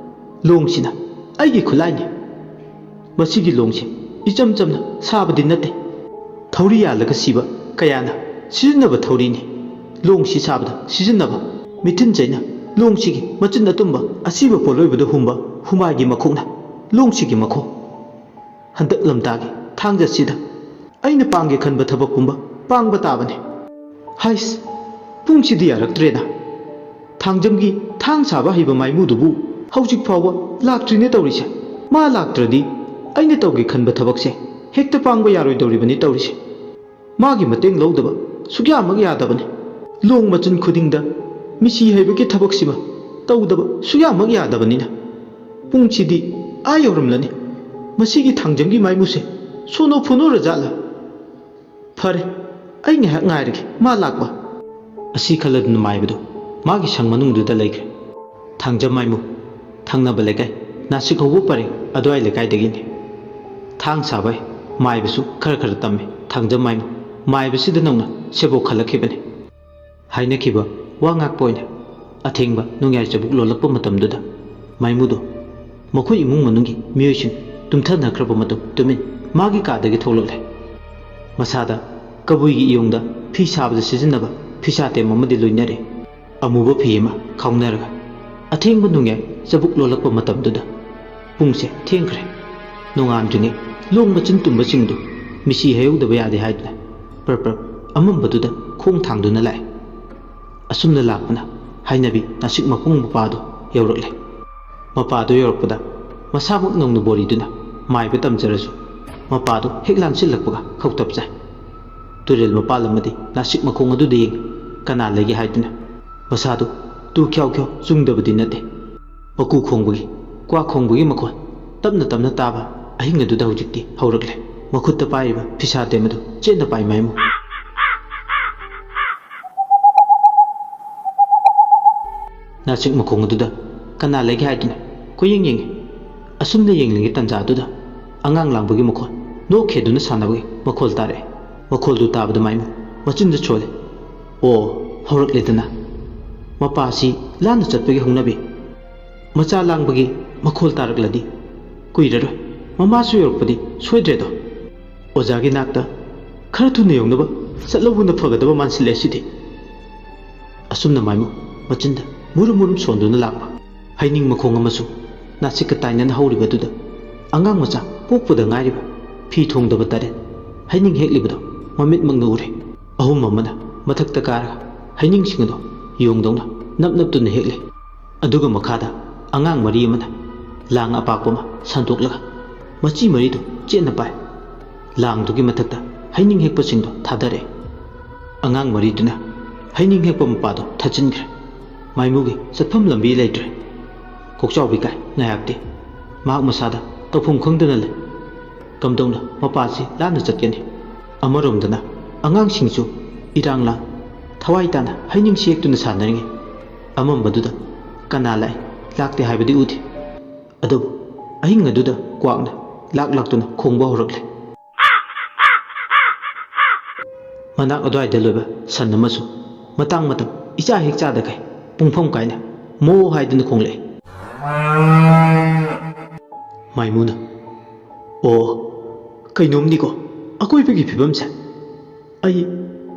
ꯂꯣꯡꯁꯤꯅ ꯑꯩꯒꯤ ꯈꯨꯠꯂꯥꯏꯅꯤ꯫ ꯃꯁꯤꯒꯤ ꯂꯣꯡꯁꯤ ꯏꯆꯝ ꯆꯝꯅ ꯁꯥꯕꯗꯤ ꯅꯠꯇꯦ꯫ ꯊꯧꯔꯤ ꯌꯥꯜꯂꯒ ꯁꯤꯕ ꯀꯌꯥꯅ ꯁꯤꯖꯤꯟꯅꯕ ꯊꯧꯔꯤꯅꯤ꯫ ꯂꯣꯡꯁꯤ ꯁꯥꯕꯗ ꯁꯤꯖꯤꯟꯅꯕ ꯃꯤꯊꯤꯟ ꯆꯩꯅ ꯂꯣꯡꯁꯤꯒꯤ ꯃꯆꯤꯟ ꯑꯇꯨꯝꯕ ꯑꯁꯤꯕ ꯄꯣꯠꯂꯣꯏꯕꯗ ꯍꯨꯝꯕ ꯍꯨꯃꯥꯏꯒꯤ ꯃꯈꯣꯛꯅ ꯂꯣꯡꯁꯤꯒꯤ ꯃꯈꯣ꯫ ꯍꯟꯗꯛ ꯂꯝꯇꯥꯒꯤ ꯊꯥꯡꯖꯁꯤꯗ ꯑꯩꯅ ꯄꯥꯡꯒꯦ ꯈꯟꯕ ꯊꯕꯛ ꯄꯨꯝꯕ ꯄꯥꯡꯕ ꯇꯥꯕꯅꯤ꯫ ꯍꯥꯏꯁ, ꯄꯨꯡꯁꯤꯗꯤ ꯌꯥꯔꯛꯇ꯭ꯔꯦꯗ꯫ ꯊꯥꯡꯖꯝꯒꯤ ꯊꯥꯡ ꯁꯥꯕ ꯍꯩꯕ ꯃꯥꯏꯃꯨꯗꯨꯕꯨ ꯍꯧꯖꯤꯛ ꯐꯥꯎꯕ ꯂꯥꯛꯇ꯭ꯔꯤꯅꯦ ꯇꯧꯔꯤꯁꯦ꯫ ꯃꯥ ꯂꯥꯛꯇ꯭ꯔꯗꯤ ꯑꯩꯅ ꯇꯧꯒꯦ ꯈꯟꯕ ꯊꯕꯛꯁꯦ ꯍꯦꯛꯇ ꯄꯥꯡꯕ ꯌꯥꯔꯣꯏꯗꯧꯔꯤꯕꯅꯤ ꯇꯧꯔꯤꯁꯦ꯫ ꯃꯥꯒꯤ ꯃꯇꯦꯡ ꯂꯧꯗꯕ ꯁꯨꯛꯌꯥꯃꯛ ꯌꯥꯗꯕꯅꯤ꯫ ꯂꯣꯡ ꯃꯆꯤꯟ ꯈꯨꯗꯤꯡꯗ ꯃꯤꯁꯤ ꯍꯩꯕꯒꯤ ꯊꯕꯛꯁꯤꯃ ꯇꯧꯗꯕ ꯁꯨꯛꯌꯥꯃꯛ ꯌꯥꯗꯕꯅꯤꯅ꯫ ꯄꯨꯡꯁꯤꯗꯤ ꯑꯥ ꯌꯧꯔꯝꯂꯅꯤ꯫ ꯃꯁꯤꯒꯤ ꯊꯥꯡꯖꯝꯒꯤ ꯃꯥꯏꯃꯨꯁꯦ ꯁꯣꯅꯣ ꯐꯨꯅꯣꯔꯖꯥꯠꯂ? ꯐꯔꯦ, ꯑꯩ ꯉꯥꯏꯍꯥꯛ ꯉꯥꯏꯔꯒꯦ ꯃꯥ ꯂꯥꯛꯄ꯫ ꯑꯁꯤ ꯈꯜꯂꯗꯨꯅ ꯃꯥꯏꯕꯗꯨ ꯃꯥꯒꯤ ꯁꯪ ꯃꯅꯨꯡꯗꯨꯗ ꯂꯩꯈ꯭ꯔꯦ꯫ ꯊꯥꯡꯖꯝ ꯃꯥꯏꯃꯨ, ꯊꯪꯅꯕ ꯂꯩꯀꯥꯏ ꯅꯥꯁꯤꯛ ꯍꯧꯕ ꯄꯔꯦꯡ ꯑꯗꯨꯋꯥꯏ ꯂꯩꯀꯥꯏꯗꯒꯤꯅꯤ꯫ ꯊꯥꯡ ꯁꯥꯕ ꯃꯥꯏꯕꯁꯨ ꯈꯔ ꯈꯔ ꯇꯝꯃꯤ꯫ ꯊꯥꯡꯖꯝ ꯃꯥꯏꯃꯨ ꯃꯥꯏꯕꯁꯤꯗ ꯅꯧꯅ ꯁꯦꯕꯣꯛ ꯈꯜꯂꯛꯈꯤꯕꯅꯤ꯫ ꯍꯥꯏꯅꯈꯤꯕ ꯋꯥ ꯉꯥꯛꯄ ꯑꯣꯏꯅ ꯑꯊꯦꯡꯕ ꯅꯣꯡꯌꯥꯏ ꯆꯕꯨꯛ ꯂꯣꯜꯂꯛꯄ ꯃꯇꯝꯗꯨꯗ ꯃꯥꯏꯃꯨꯗꯣ ꯃꯈꯣꯏ ꯏꯃꯨꯡ ꯃꯅꯨꯡꯒꯤ ꯃꯤꯑꯣꯏꯁꯤꯡ ꯇꯨꯝꯊꯅꯈ꯭ꯔꯕ ꯃꯇꯝ ꯇꯨꯃꯤꯟ ꯃꯥꯒꯤ ꯀꯥꯗꯒꯤ ꯊꯣꯛꯂꯛꯂꯦ꯫ ꯃꯁꯥꯗ ꯀꯕꯨꯏꯒꯤ ꯏꯌꯣꯡꯗ ꯐꯤ ꯁꯥꯕꯗ ꯁꯤꯖꯤꯟꯅꯕ ꯐꯤꯁꯥꯇꯦꯝ ꯑꯃꯗꯤ ꯂꯣꯏꯅꯔꯦ꯫ ꯑꯃꯨꯕ ꯐꯤ ꯑꯃ ꯈꯥꯎꯅꯔꯒ ꯑꯊꯦꯡꯕ ꯅꯣꯡꯌꯥꯏ ꯆꯕꯨꯛ ꯂꯣꯜꯂꯛꯄ ꯃꯇꯝꯗꯨꯗ ꯄꯨꯡꯁꯦ ꯊꯦꯡꯈ꯭ꯔꯦ꯫ ꯅꯣꯡꯉꯥꯟꯗ꯭ꯔꯤꯉꯩ ꯂꯣꯡ ꯃꯆꯤꯟ ꯇꯨꯝꯕꯁꯤꯡꯗꯨ ꯃꯤꯁꯤ ꯍꯩꯍꯧꯗꯕ ꯌꯥꯗꯦ ꯍꯥꯏꯗꯨꯅ ꯄ꯭ꯔꯞ ꯄ꯭ꯔꯞ ꯑꯃꯝꯕꯗꯨꯗ ꯈꯣꯡ ꯊꯥꯡꯗꯨꯅ ꯂꯥꯛꯑꯦ꯫ ꯑꯁꯨꯝꯅ ꯂꯥꯛꯄꯅ ꯍꯥꯏꯅꯕꯤ ꯅꯥꯁꯤꯛ ꯃꯈꯣꯡ ꯃꯄꯥꯗꯨ ꯌꯧꯔꯛꯂꯦ꯫ ꯃꯄꯥꯗꯨ ꯌꯧꯔꯛꯄꯗ ꯃꯁꯥꯃꯛ ꯅꯧꯅ ꯕꯣꯔꯤꯗꯨꯅ ꯃꯥꯏꯕ ꯇꯝꯖꯔꯁꯨ ꯃꯄꯥꯗꯨ ꯍꯦꯛ ꯂꯥꯟꯁꯤꯜꯂꯛꯄꯒ ꯈꯧꯇꯞ ꯆꯥꯏ꯫ ꯇꯨꯔꯦꯜ ꯃꯄꯥꯜ ꯑꯃꯗꯤ ꯅꯥꯁꯤꯛ ꯃꯈꯣꯡ ꯑꯗꯨꯗ ꯌꯦꯡꯉꯤ꯫ ꯀꯅꯥ ꯂꯩꯒꯦ ꯍꯥꯏꯗꯨꯅ ꯃꯁꯥꯗꯨ ꯇꯨ ꯈ꯭ꯌꯥꯎ ꯈ꯭ꯌꯥꯎ ꯆꯨꯡꯗꯕꯗꯤ ꯅꯠꯇꯦ꯫ ꯃꯀꯨ ꯈꯣꯡꯕꯒꯤ, ꯀ꯭ꯋꯥ ꯈꯣꯡꯕꯒꯤ ꯃꯈꯣꯟ ꯇꯞꯅ ꯇꯞꯅ ꯇꯥꯕ ꯑꯍꯤꯡ ꯑꯗꯨꯗ ꯍꯧꯖꯤꯛꯇꯤ ꯍꯧꯔꯛꯂꯦ꯫ ꯃꯈꯨꯠꯇ ꯄꯥꯏꯔꯤꯕ ꯐꯤꯁꯥ ꯇꯦꯝ ꯑꯗꯨ ꯆꯦꯠꯅ ꯄꯥꯏ ꯃꯥꯏꯃꯨ꯫ ꯅꯥꯆꯤꯛ ꯃꯈꯣꯡ ꯑꯗꯨꯗ ꯀꯅꯥ ꯂꯩꯒꯦ ꯍꯥꯏꯗꯨꯅ ꯀꯣꯏꯌꯦꯡ ꯌꯦꯡꯉꯤ꯫ ꯑꯁꯨꯝꯅ ꯌꯦꯡꯂꯤꯉꯩ ꯇꯟꯖꯥ ꯑꯗꯨꯗ ꯑꯉꯥꯡ ꯂꯥꯡꯕꯒꯤ ꯃꯈꯣꯜ, ꯅꯣꯛ ꯈꯦꯗꯨꯅ ꯁꯥꯟꯅꯕꯒꯤ ꯃꯈꯣꯜ ꯇꯥꯔꯛꯑꯦ꯫ ꯃꯈꯣꯜꯗꯨ ꯇꯥꯕꯗ ꯃꯥꯏꯃꯨ ꯃꯆꯤꯟꯗ ꯁꯣꯜꯂꯦ꯫ ꯑꯣ, ꯍꯧꯔꯛꯂꯦꯗꯅ꯫ ꯃꯄꯥꯁꯤ ꯂꯥꯟꯅ ꯆꯠꯄꯒꯤ ꯍꯧꯅꯕꯤ꯫ ꯃꯆꯥ ꯂꯥꯡꯕꯒꯤ ꯃꯈꯣꯜ ꯇꯥꯔꯛꯂꯗꯤ ꯀꯨꯏꯔꯔꯣꯏ꯫ ꯃꯃꯥꯁꯨ ꯌꯧꯔꯛꯄꯗꯤ ꯁꯣꯏꯗ꯭ꯔꯦꯗꯣ꯫ ꯑꯣꯖꯥꯒꯤ ꯅꯥꯛꯇ ꯈꯔ ꯊꯨꯅ ꯌꯧꯅꯕ ꯆꯠꯂꯧꯕꯅ ꯐꯒꯗꯕ ꯃꯥꯟꯁꯤꯜꯂꯛꯑꯦ ꯁꯤꯗꯤ꯫ ꯑꯁꯨꯝꯅ ꯃꯥꯏꯃꯨ ꯃꯆꯤꯟꯗ ꯃꯨꯔꯨꯝ ꯃꯨꯔꯨꯝ ꯁꯣꯟꯗꯨꯅ ꯂꯥꯛꯄ ꯍꯩꯅꯤꯡ ꯃꯈꯣꯡ ꯑꯃꯁꯨꯡ ꯅꯥꯆꯤꯛꯀ ꯇꯥꯏꯅꯅ ꯍꯧꯔꯤꯕꯗꯨꯗ ꯑꯉꯥꯡ ꯃꯆꯥ ꯄꯣꯛꯄꯗ ꯉꯥꯏꯔꯤꯕ ꯐꯤ ꯊꯣꯡꯗꯕ ꯇꯔꯦꯠ ꯍꯩꯅꯤꯡ ꯍꯦꯛꯂꯤꯕꯗꯣ ꯃꯃꯤꯠꯃꯛꯅ ꯎꯔꯦ꯫ ꯑꯍꯨꯝ ꯑꯃꯅ ꯃꯊꯛꯇ ꯀꯥꯔꯒ ꯍꯩꯅꯤꯡꯁꯤꯡ ꯑꯗꯣ ꯌꯣꯡꯗꯧꯅ ꯅꯞ ꯅꯞꯇꯨꯅ ꯍꯦꯛꯂꯦ꯫ ꯑꯗꯨꯒ ꯃꯈꯥꯗ ꯑꯉꯥꯡ ꯃꯔꯤ ꯑꯃꯅ ꯂꯥꯡ ꯑꯄꯥꯛꯄ ꯑꯃ ꯁꯟꯗꯣꯛꯂꯒ ꯃꯆꯤ ꯃꯔꯤꯗꯨ ꯆꯦꯠꯅ ꯄꯥꯏ꯫ ꯂꯥꯡꯗꯨꯒꯤ ꯃꯊꯛꯇ ꯍꯩꯅꯤꯡ ꯍꯦꯛꯄꯁꯤꯡꯗꯣ ꯊꯥꯗꯔꯛꯑꯦ꯫ ꯑꯉꯥꯡ ꯃꯔꯤꯗꯨꯅ ꯍꯩꯅꯤꯡ ꯍꯦꯛꯄ ꯃꯄꯥꯗꯣ ꯊꯠꯆꯤꯟꯈ꯭ꯔꯦ꯫ ꯃꯥꯏꯃꯨꯒꯤ ꯆꯠꯐꯝ ꯂꯝꯕꯤ ꯂꯩꯇ꯭ꯔꯦ꯫ ꯀꯣꯛꯆꯥꯎꯕꯤ ꯀꯥꯏ ꯉꯥꯏꯍꯥꯛꯇꯤ꯫ ꯃꯍꯥꯛ ꯃꯁꯥꯗ ꯇꯧꯐꯝ ꯈꯪꯗꯅ ꯂꯩ꯫ ꯀꯝꯗꯧꯅ ꯃꯄꯥꯁꯤ ꯂꯥꯟꯅ ꯆꯠꯀꯅꯤ? ꯑꯃꯔꯣꯝꯗꯅ ꯑꯉꯥꯡꯁꯤꯡꯁꯨ ꯏꯔꯥꯡ ꯂꯥꯡ ꯊꯋꯥꯏ ꯇꯥꯅ ꯍꯩꯅꯤꯡ ꯁꯦꯛꯇꯨꯅ ꯁꯥꯟꯅꯔꯤꯉꯩ ꯑꯃꯝꯕꯗꯨꯗ ꯀꯅꯥ ꯂꯥꯛꯏ ꯂꯥꯛꯇꯦ ꯍꯥꯏꯕꯗꯤ ꯎꯗꯦ꯫ ꯑꯗꯨꯕꯨ ꯑꯍꯤꯡ ꯑꯗꯨꯗ ꯀ꯭ꯋꯥꯛꯅ ꯂꯥꯛ ꯂꯥꯛꯇꯨꯅ ꯈꯣꯡꯕ ꯍꯧꯔꯛꯂꯦ꯫ ꯃꯅꯥꯛ ꯑꯗꯨꯋꯥꯏꯗ ꯂꯣꯏꯕ ꯁꯟ ꯑꯃꯁꯨ ꯃꯇꯥꯡ ꯃꯇꯝ ꯏꯆꯥ ꯍꯦꯛ ꯆꯥꯗꯈꯩ ꯄꯨꯡꯐꯝ ꯀꯥꯏꯅ ꯃꯣ ꯍꯥꯏꯗꯨꯅ ꯈꯣꯡꯂꯛꯑꯦ꯫ ꯃꯥꯏꯃꯨꯅ, "ꯑꯣ, ꯀꯩꯅꯣꯝꯅꯤꯀꯣ ꯑꯀꯣꯏꯕꯒꯤ ꯐꯤꯕꯝꯁꯦ꯫ ꯑꯩ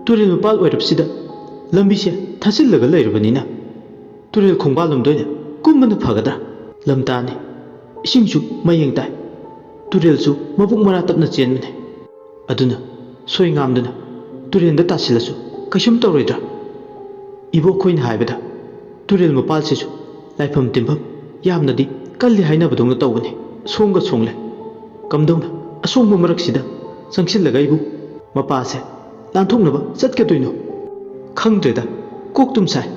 ꯇꯨꯔꯦꯜ ꯃꯄꯥꯜ ꯑꯣꯏꯔꯞꯁꯤꯗ ꯂꯝꯕꯤꯁꯦ ꯊꯥꯖꯤꯜꯂꯒ ꯂꯩꯔꯕꯅꯤꯅ ꯇꯨꯔꯦꯜ ꯈꯣꯡꯕꯥꯜꯂꯣꯝꯗ ꯑꯣꯏꯅ ꯀꯨꯝꯕꯅ ꯐꯒꯗ꯭ꯔꯥ? ꯂꯝꯇꯥꯅꯤ, ꯏꯁꯤꯡꯁꯨ ꯃꯌꯦꯡ ꯇꯥꯏ, ꯇꯨꯔꯦꯜꯁꯨ ꯃꯕꯨꯛ ꯃꯔꯥ ꯇꯞꯅ ꯆꯦꯟꯕꯅꯤ꯫ ꯑꯗꯨꯅ ꯁꯣꯏ ꯉꯥꯝꯗꯨꯅ ꯇꯨꯔꯦꯜꯗ ꯇꯥꯁꯤꯜꯂꯁꯨ ꯀꯩꯁꯨꯝ ꯇꯧꯔꯣꯏꯗ꯭ꯔꯥ?" ꯏꯕꯣꯛꯈꯣꯏꯅ ꯍꯥꯏꯕꯗ ꯇꯨꯔꯦꯜ ꯃꯄꯥꯜꯁꯤꯁꯨ ꯂꯥꯏꯐꯝ ꯇꯤꯟꯐꯝ ꯌꯥꯝꯅꯗꯤ ꯀꯜꯂꯤ ꯍꯥꯏꯅꯕꯗꯧꯅ ꯇꯧꯕꯅꯤ꯫ ꯁꯣꯡꯒ ꯁꯣꯡꯂꯦ꯫ ꯀꯝꯗꯧꯅ ꯑꯁꯣꯡꯕ ꯃꯔꯛꯁꯤꯗ ꯆꯪꯁꯤꯜꯂꯒ ꯑꯩꯕꯨ ꯃꯄꯥꯁꯦ ꯂꯥꯟꯊꯣꯛꯅꯕ ꯆꯠꯀꯗꯣꯏꯅꯣ? ꯈꯪꯗ꯭ꯔꯦꯗ, ꯀꯣꯛ ꯇꯨꯝ ꯁꯥꯏ꯫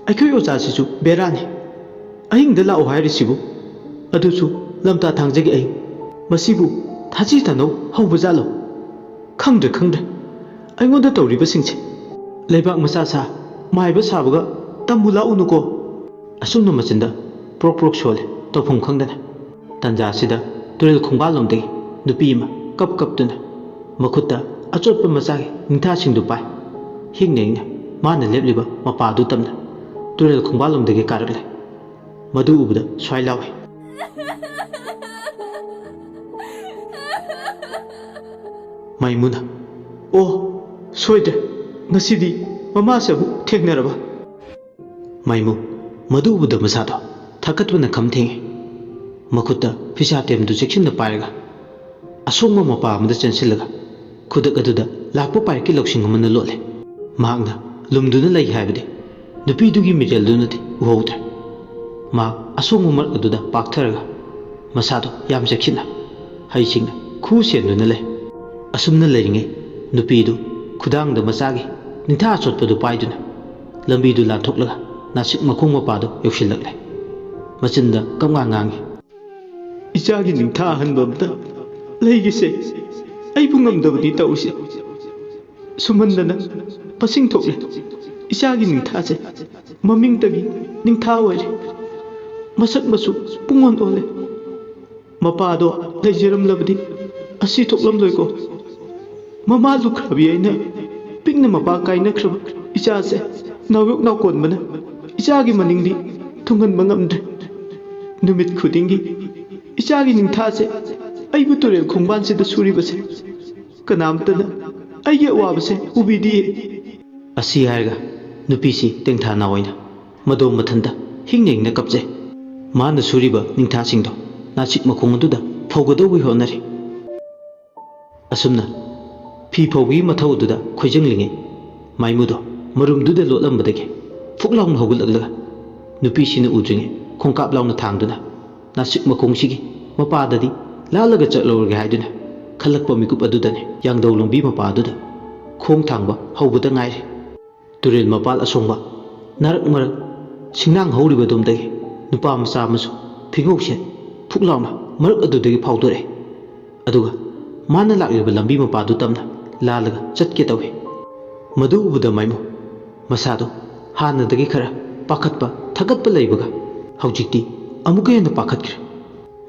ꯑꯩꯈꯣꯏ ꯑꯣꯖꯥꯁꯤꯁꯨ ꯕꯦꯔꯥꯅꯤ꯫ ꯑꯍꯤꯡꯗ ꯂꯥꯛꯑꯣ ꯍꯥꯏꯔꯤꯁꯤꯕꯨ, ꯑꯗꯨꯁꯨ ꯂꯝꯇꯥ ꯊꯥꯡꯖꯒꯤ ꯑꯍꯤꯡ꯫ ꯃꯁꯤꯕꯨ ꯊꯥꯖꯤ ꯊꯥꯅꯧ ꯍꯧꯕ ꯖꯥꯠꯂꯣ? ꯈꯪꯗ꯭ꯔꯦ, ꯈꯪꯗ꯭ꯔꯦ꯫ ꯑꯩꯉꯣꯟꯗ ꯇꯧꯔꯤꯕꯁꯤꯡꯁꯦ꯫ ꯂꯩꯕꯥꯛ ꯃꯆꯥ ꯁꯥ ꯃꯥꯏꯕ ꯁꯥꯕꯒ ꯇꯝꯃꯨ ꯂꯥꯛꯎꯅꯨꯀꯣ꯫ ꯑꯁꯨꯝꯅ ꯃꯆꯤꯟꯗ ꯄ꯭ꯔꯣꯛ ꯄ꯭ꯔꯣꯛ ꯁꯣꯜꯂꯦ, ꯇꯧꯐꯝ ꯈꯪꯗꯅ꯫ ꯇꯟꯖꯥꯁꯤꯗ ꯇꯨꯔꯦꯜ ꯈꯣꯡꯕꯥꯜꯂꯣꯝꯗꯒꯤ ꯅꯨꯄꯤ ꯑꯃ ꯀꯞ ꯀꯞꯇꯨꯅ ꯃꯈꯨꯠꯇ ꯑꯆꯣꯠꯄ ꯃꯆꯥꯒꯤ ꯅꯤꯡꯊꯥꯁꯤꯡꯗꯨ ꯄꯥꯏ꯫ ꯍꯤꯡꯅ ꯍꯤꯡꯅ ꯃꯥꯅ ꯂꯦꯞꯂꯤꯕ ꯃꯄꯥꯗꯨ ꯇꯝꯅ ꯇꯨꯔꯦꯜ ꯈꯣꯡꯕꯥꯜꯂꯣꯝꯗꯒꯤ ꯀꯥꯔꯛꯂꯦ꯫ ꯃꯗꯨ ꯎꯕꯗ ꯁ꯭ꯋꯥꯏ ꯂꯥꯎꯏ꯫ ꯃꯥꯏꯃꯨꯅ, "ꯑꯣ, ꯁꯣꯏꯗ꯭ꯔꯦ, ꯉꯁꯤꯗꯤ ꯃꯃꯥꯁꯦ ꯑꯃꯨꯛ ꯊꯦꯡꯅꯔꯕ?" ꯃꯥꯏꯃꯨ ꯃꯗꯨ ꯎꯕꯗ ꯃꯁꯥꯗꯣ ꯊꯛꯀꯠꯄꯅ ꯈꯝ ꯊꯦꯡꯉꯤ꯫ ꯃꯈꯨꯠꯇ ꯐꯤꯁꯥ ꯇꯦꯝꯗꯨ ꯆꯦꯛꯁꯤꯟꯅ ꯄꯥꯏꯔꯒ ꯑꯁꯣꯡꯕ ꯃꯄꯥ ꯑꯃꯗ ꯆꯦꯟꯁꯤꯜꯂꯒ ꯈꯨꯗꯛ ꯑꯗꯨꯗ ꯂꯥꯛꯄ ꯄꯥꯏꯔꯛꯀꯤ ꯂꯧꯁꯤꯡ ꯑꯃꯅ ꯂꯣꯠꯂꯦ꯫ ꯃꯍꯥꯛꯅ ꯂꯨꯝꯗꯨꯅ ꯂꯩ ꯍꯥꯏꯕꯗꯤ ꯅꯨꯄꯤꯗꯨꯒꯤ ꯃꯤꯔꯦꯜꯗꯨꯅꯗꯤ ꯎꯍꯧꯗ꯭ꯔꯦ꯫ ꯃꯍꯥꯛ ꯑꯁꯣꯡꯕ ꯃꯔꯛ ꯑꯗꯨꯗ ꯄꯥꯛꯊꯔꯒ ꯃꯁꯥꯗꯣ ꯌꯥꯝ ꯆꯦꯛꯁꯤꯟꯅ, ꯍꯩꯁꯤꯡꯅ ꯈꯨ ꯁꯦꯟꯗꯨꯅ ꯂꯩ꯫ ꯑꯁꯨꯝꯅ ꯂꯩꯔꯤꯉꯩ ꯅꯨꯄꯤꯗꯨ ꯈꯨꯗꯥꯡꯗ ꯃꯆꯥꯒꯤ ꯅꯤꯡꯊꯥ ꯑꯆꯣꯠꯄꯗꯨ ꯄꯥꯏꯗꯨꯅ ꯂꯝꯕꯤꯗꯨ ꯂꯥꯟꯊꯣꯛꯂꯒ ꯅꯥꯁꯤꯛ ꯃꯈꯣꯡ ꯃꯄꯥꯗꯨ ꯌꯧꯁꯤꯜꯂꯛꯂꯦ꯫ ꯃꯆꯤꯟꯗ ꯀꯞꯉꯥꯡ ꯉꯥꯡꯉꯤ꯫ "ꯏꯆꯥꯒꯤ ꯅꯤꯡꯊꯥ ꯑꯍꯟꯕ ꯑꯝꯇ ꯂꯩꯒꯦꯁꯦ, ꯑꯩꯕꯨ ꯉꯝꯗꯕꯅꯤ ꯇꯧꯔꯤꯁꯦ꯫ ꯁꯨꯝꯍꯟꯗꯅ ꯃꯁꯤꯡ ꯊꯣꯛꯂꯦ꯫ ꯏꯆꯥꯒꯤ ꯅꯤꯡꯊꯥꯁꯦ ꯃꯃꯤꯡꯇꯒꯤ ꯅꯤꯡꯊꯥ ꯑꯣꯏꯔꯦ꯫ ꯃꯁꯛ ꯃꯆꯨ ꯄꯨꯡꯑꯣꯟ ꯑꯣꯜꯂꯦ꯫ ꯃꯄꯥꯗꯣ ꯂꯩꯖꯔꯝꯂꯕꯗꯤ ꯑꯁꯤ ꯊꯣꯛꯂꯝꯂꯣꯏꯀꯣ꯫ ꯃꯃꯥ ꯂꯨꯈ꯭ꯔꯕꯤ ꯑꯩꯅ ꯄꯤꯛꯅ ꯃꯄꯥ ꯀꯥꯏꯅꯈ꯭ꯔꯕ ꯏꯆꯥꯁꯦ ꯅꯥꯎꯌꯣꯛ ꯅꯥꯎꯀꯣꯟꯕꯅ ꯏꯆꯥꯒꯤ ꯃꯅꯤꯡꯗꯤ ꯊꯨꯡꯍꯟꯕ ꯉꯝꯗ꯭ꯔꯦ꯫ ꯅꯨꯃꯤꯠ ꯈꯨꯗꯤꯡꯒꯤ ꯏꯆꯥꯒꯤ ꯅꯤꯡꯊꯥꯁꯦ ꯑꯩꯕꯨ ꯇꯨꯔꯦꯜ ꯈꯣꯡꯕꯥꯟꯁꯤꯗ ꯁꯨꯔꯤꯕꯁꯦ ꯀꯅꯥꯝꯇꯅ ꯑꯩꯒꯤ ꯑꯋꯥꯕꯁꯦ ꯎꯕꯤꯗꯤꯌꯦ꯫" ꯑꯁꯤ ꯍꯥꯏꯔꯒ ꯅꯨꯄꯤꯁꯤ ꯇꯦꯡꯊꯥ ꯅꯥꯑꯣꯏꯅ ꯃꯗꯣꯝ ꯃꯊꯟꯇ ꯍꯤꯡꯅ ꯍꯤꯡꯅ ꯀꯞꯆꯩ꯫ ꯃꯥꯅ ꯁꯨꯔꯤꯕ ꯅꯤꯡꯊꯥꯁꯤꯡꯗꯣ ꯅꯥꯁꯤꯛ ꯃꯈꯣꯡ ꯑꯗꯨꯗ ꯐꯧꯒꯗꯧꯕꯒꯤ ꯍꯣꯠꯅꯔꯤ꯫ ꯑꯁꯨꯝꯅ ꯐꯤ ꯐꯧꯕꯒꯤ ꯃꯊꯧ ꯑꯗꯨꯗ ꯈꯣꯏꯖꯪꯂꯤꯉꯩ ꯃꯥꯏꯃꯨꯗꯣ ꯃꯔꯨꯝꯗꯨꯗ ꯂꯣꯠꯂꯝꯕꯗꯒꯤ ꯐꯨꯛ ꯂꯥꯎꯅ ꯍꯧꯒꯠꯂꯛꯂꯒ ꯅꯨꯄꯤꯁꯤꯅ ꯎꯗ꯭ꯔꯤꯉꯩ ꯈꯣꯡꯀꯥꯞ ꯂꯥꯎꯅ ꯊꯥꯡꯗꯨꯅ ꯅꯥꯁꯤꯛ ꯃꯈꯣꯡꯁꯤꯒꯤ ꯃꯄꯥꯗꯗꯤ ꯂꯥꯜꯂꯒ ꯆꯠꯂꯧꯔꯒꯦ ꯍꯥꯏꯗꯨꯅ ꯈꯜꯂꯛꯄ ꯃꯤꯀꯨꯞ ꯑꯗꯨꯗꯅꯤ ꯌꯥꯡꯗꯧ ꯂꯝꯕꯤ ꯃꯄꯥ ꯑꯗꯨꯗ ꯈꯣꯡ ꯊꯥꯡꯕ ꯍꯧꯕꯗ ꯉꯥꯏꯔꯤ꯫ ꯇꯨꯔꯦꯜ ꯃꯄꯥꯜ ꯑꯁꯣꯡꯕ ꯅꯥꯔꯛ ꯃꯔꯛ ꯁꯤꯡꯅꯥꯡ ꯍꯧꯔꯤꯕꯗꯣꯝꯗꯒꯤ ꯅꯨꯄꯥ ꯃꯆꯥ ꯑꯃꯁꯨ ꯐꯤꯉꯧꯁꯦ ꯐꯨꯛ ꯂꯥꯎꯅ ꯃꯔꯛ ꯑꯗꯨꯗꯒꯤ ꯐꯥꯎꯗꯣꯔꯛꯑꯦ꯫ ꯑꯗꯨꯒ ꯃꯥꯅ ꯂꯥꯛꯂꯤꯕ ꯂꯝꯕꯤ ꯃꯄꯥꯗꯨ ꯇꯝꯅ ꯂꯥꯜꯂꯒ ꯆꯠꯀꯦ ꯇꯧꯏ꯫ ꯃꯗꯨ ꯎꯕꯗ ꯃꯥꯏꯃꯨ ꯃꯁꯥꯗꯨ ꯍꯥꯟꯅꯗꯒꯤ ꯈꯔ ꯄꯥꯈꯠꯄ ꯊꯀꯠꯄ ꯂꯩꯕꯒ ꯍꯧꯖꯤꯛꯇꯤ ꯑꯃꯨꯛꯀ ꯍꯦꯟꯅ ꯄꯥꯈꯠꯈ꯭ꯔꯦ꯫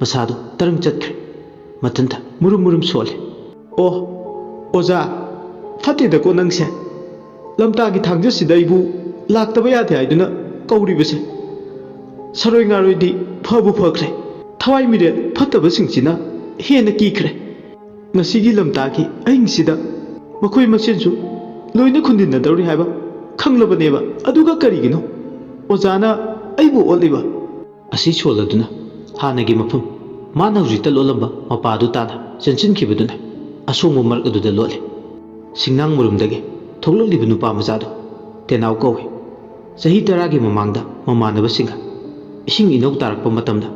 ꯃꯁꯥꯗꯣ ꯇꯔꯪ ꯆꯠꯈ꯭ꯔꯦ꯫ ꯃꯊꯟꯇ ꯃꯨꯔꯨꯝ ꯃꯨꯔꯨꯝ ꯁꯣꯜꯂꯦ꯫ "ꯑꯣ, ꯑꯣꯖꯥ, ꯐꯠꯇꯦꯗꯀꯣ ꯅꯪꯁꯦ꯫ ꯂꯝꯇꯥꯒꯤ ꯊꯥꯡꯖꯁꯤꯗ ꯑꯩꯕꯨ ꯂꯥꯛꯇꯕ ꯌꯥꯗꯦ ꯍꯥꯏꯗꯨꯅ ꯀꯧꯔꯤꯕꯁꯦ꯫ ꯁꯔꯣꯏ ꯉꯥꯔꯣꯏꯗꯤ ꯐꯕꯨ ꯐꯈ꯭ꯔꯦ꯫ ꯊꯋꯥꯏ ꯃꯤꯔꯦꯜ ꯐꯠꯇꯕꯁꯤꯡꯁꯤꯅ ꯍꯦꯟꯅ ꯀꯤꯈ꯭ꯔꯦ꯫ ꯉꯁꯤꯒꯤ ꯂꯝꯇꯥꯒꯤ ꯑꯍꯤꯡꯁꯤꯗ ꯃꯈꯣꯏ ꯃꯁꯦꯟꯁꯨ ꯂꯣꯏꯅ ꯈꯨꯟꯗꯤꯟꯅꯗꯧꯔꯤ ꯍꯥꯏꯕ ꯈꯪꯂꯕꯅꯦꯕ꯫ ꯑꯗꯨꯒ ꯀꯔꯤꯒꯤꯅꯣ ꯑꯣꯖꯥꯅ ꯑꯩꯕꯨ ꯑꯣꯠꯂꯤꯕ?" ꯑꯁꯤ ꯁꯣꯜꯂꯗꯨꯅ ꯍꯥꯟꯅꯒꯤ ꯃꯐꯝ, ꯃꯥꯅ ꯍꯧꯖꯤꯛꯇ ꯂꯣꯠꯂꯝꯕ ꯃꯄꯥꯗꯨ ꯇꯥꯅ ꯆꯦꯟꯁꯤꯟꯈꯤꯕꯗꯨꯅ ꯑꯁꯣꯡꯕ ꯃꯔꯛ ꯑꯗꯨꯗ ꯂꯣꯠꯂꯦ꯫ ꯁꯤꯡꯅꯥꯡ ꯃꯔꯨꯝꯗꯒꯤ ꯊꯣꯛꯂꯛꯂꯤꯕ ꯅꯨꯄꯥ ꯃꯆꯥꯗꯨ ꯇꯦꯅꯥꯎ ꯀꯧꯏ꯫ ꯆꯍꯤ ꯇꯔꯥꯒꯤ ꯃꯃꯥꯡꯗ ꯃꯃꯥꯟꯅꯕꯁꯤꯡꯒ ꯏꯁꯤꯡ ꯏꯅꯧ ꯇꯥꯔꯛꯄ ꯃꯇꯝꯗ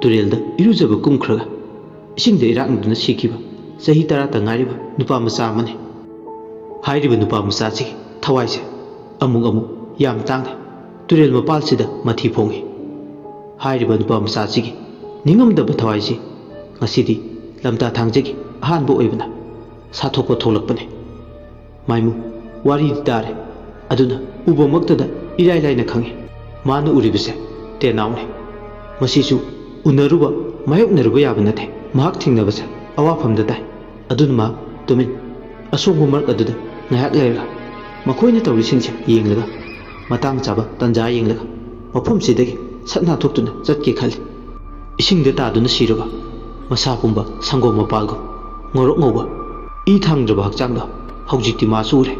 ꯇꯨꯔꯦꯜꯗ ꯏꯔꯨꯖꯕ ꯀꯨꯝꯈ꯭ꯔꯒ ꯏꯁꯤꯡꯗ ꯏꯔꯥꯛꯅꯗꯨꯅ ꯁꯤꯈꯤꯕ ꯆꯍꯤ ꯇꯔꯥꯇ ꯉꯥꯏꯔꯤꯕ ꯅꯨꯄꯥ ꯃꯆꯥ ꯑꯃꯅꯤ꯫ ꯍꯥꯏꯔꯤꯕ ꯅꯨꯄꯥ ꯃꯆꯥꯁꯤꯒꯤ ꯊꯋꯥꯏꯁꯦ ꯑꯃꯨꯛ ꯑꯃꯨꯛ ꯌꯥꯝ ꯇꯥꯡꯅ ꯇꯨꯔꯦꯜ ꯃꯄꯥꯜꯁꯤꯗ ꯃꯊꯤ ꯐꯣꯡꯏ꯫ ꯍꯥꯏꯔꯤꯕ ꯅꯨꯄꯥ ꯃꯆꯥꯁꯤꯒꯤ ꯅꯤꯡꯉꯝꯗꯕ ꯊꯋꯥꯏꯁꯤ ꯉꯁꯤꯗꯤ ꯂꯝꯇꯥ ꯊꯥꯡꯖꯒꯤ ꯑꯍꯥꯟꯕ ꯑꯣꯏꯕꯅ ꯁꯥꯊꯣꯛꯄ ꯊꯣꯛꯂꯛꯄꯅꯤ꯫ ꯃꯥꯏꯃꯨ, ꯋꯥꯔꯤꯗꯤ ꯇꯥꯔꯦ, ꯑꯗꯨꯅ ꯎꯕꯃꯛꯇꯗ ꯏꯔꯥꯏ ꯂꯥꯏꯅ ꯈꯪꯏ꯫ ꯃꯥꯅ ꯎꯔꯤꯕꯁꯦ ꯇꯦꯅꯥꯎꯅꯤ꯫ ꯃꯁꯤꯁꯨ ꯎꯅꯔꯨꯕ, ꯃꯥꯌꯣꯛꯅꯔꯨꯕ ꯌꯥꯕ ꯅꯠꯇꯦ꯫ ꯃꯍꯥꯛ ꯊꯦꯡꯅꯕꯁꯦ ꯑꯋꯥꯐꯝꯗ ꯇꯥꯏ꯫ ꯑꯗꯨꯅ ꯃꯍꯥꯛ ꯇꯨꯃꯤꯟ, ꯑꯁꯣꯡꯕ ꯃꯔꯛ ꯑꯗꯨꯗ ꯉꯥꯏꯍꯥꯛ ꯂꯩꯔꯒ ꯃꯈꯣꯏꯅ ꯇꯧꯔꯤꯁꯤꯡꯁꯦ ꯌꯦꯡꯂꯒ, ꯃꯇꯥꯡ ꯆꯥꯕ ꯇꯥꯟꯖꯥ ꯌꯦꯡꯂꯒ ꯃꯐꯝꯁꯤꯗꯒꯤ ꯁꯠ ꯅꯥꯟꯊꯣꯛꯇꯨꯅ ꯆꯠꯀꯦ ꯈꯜꯂꯤ꯫ ꯏꯁꯤꯡꯗ ꯇꯥꯗꯨꯅ ꯁꯤꯔꯕ ꯃꯁꯥ ꯄꯨꯝꯕ ꯁꯪꯒꯣꯝ ꯃꯄꯥꯜꯒꯨꯝ ꯉꯧꯔꯣꯛ ꯉꯧꯕ ꯏ ꯊꯥꯡꯗ꯭ꯔꯕ ꯍꯛꯆꯥꯡꯗꯣ ꯍꯧꯖꯤꯛꯇꯤ ꯃꯥꯁꯨ ꯎꯔꯦ꯫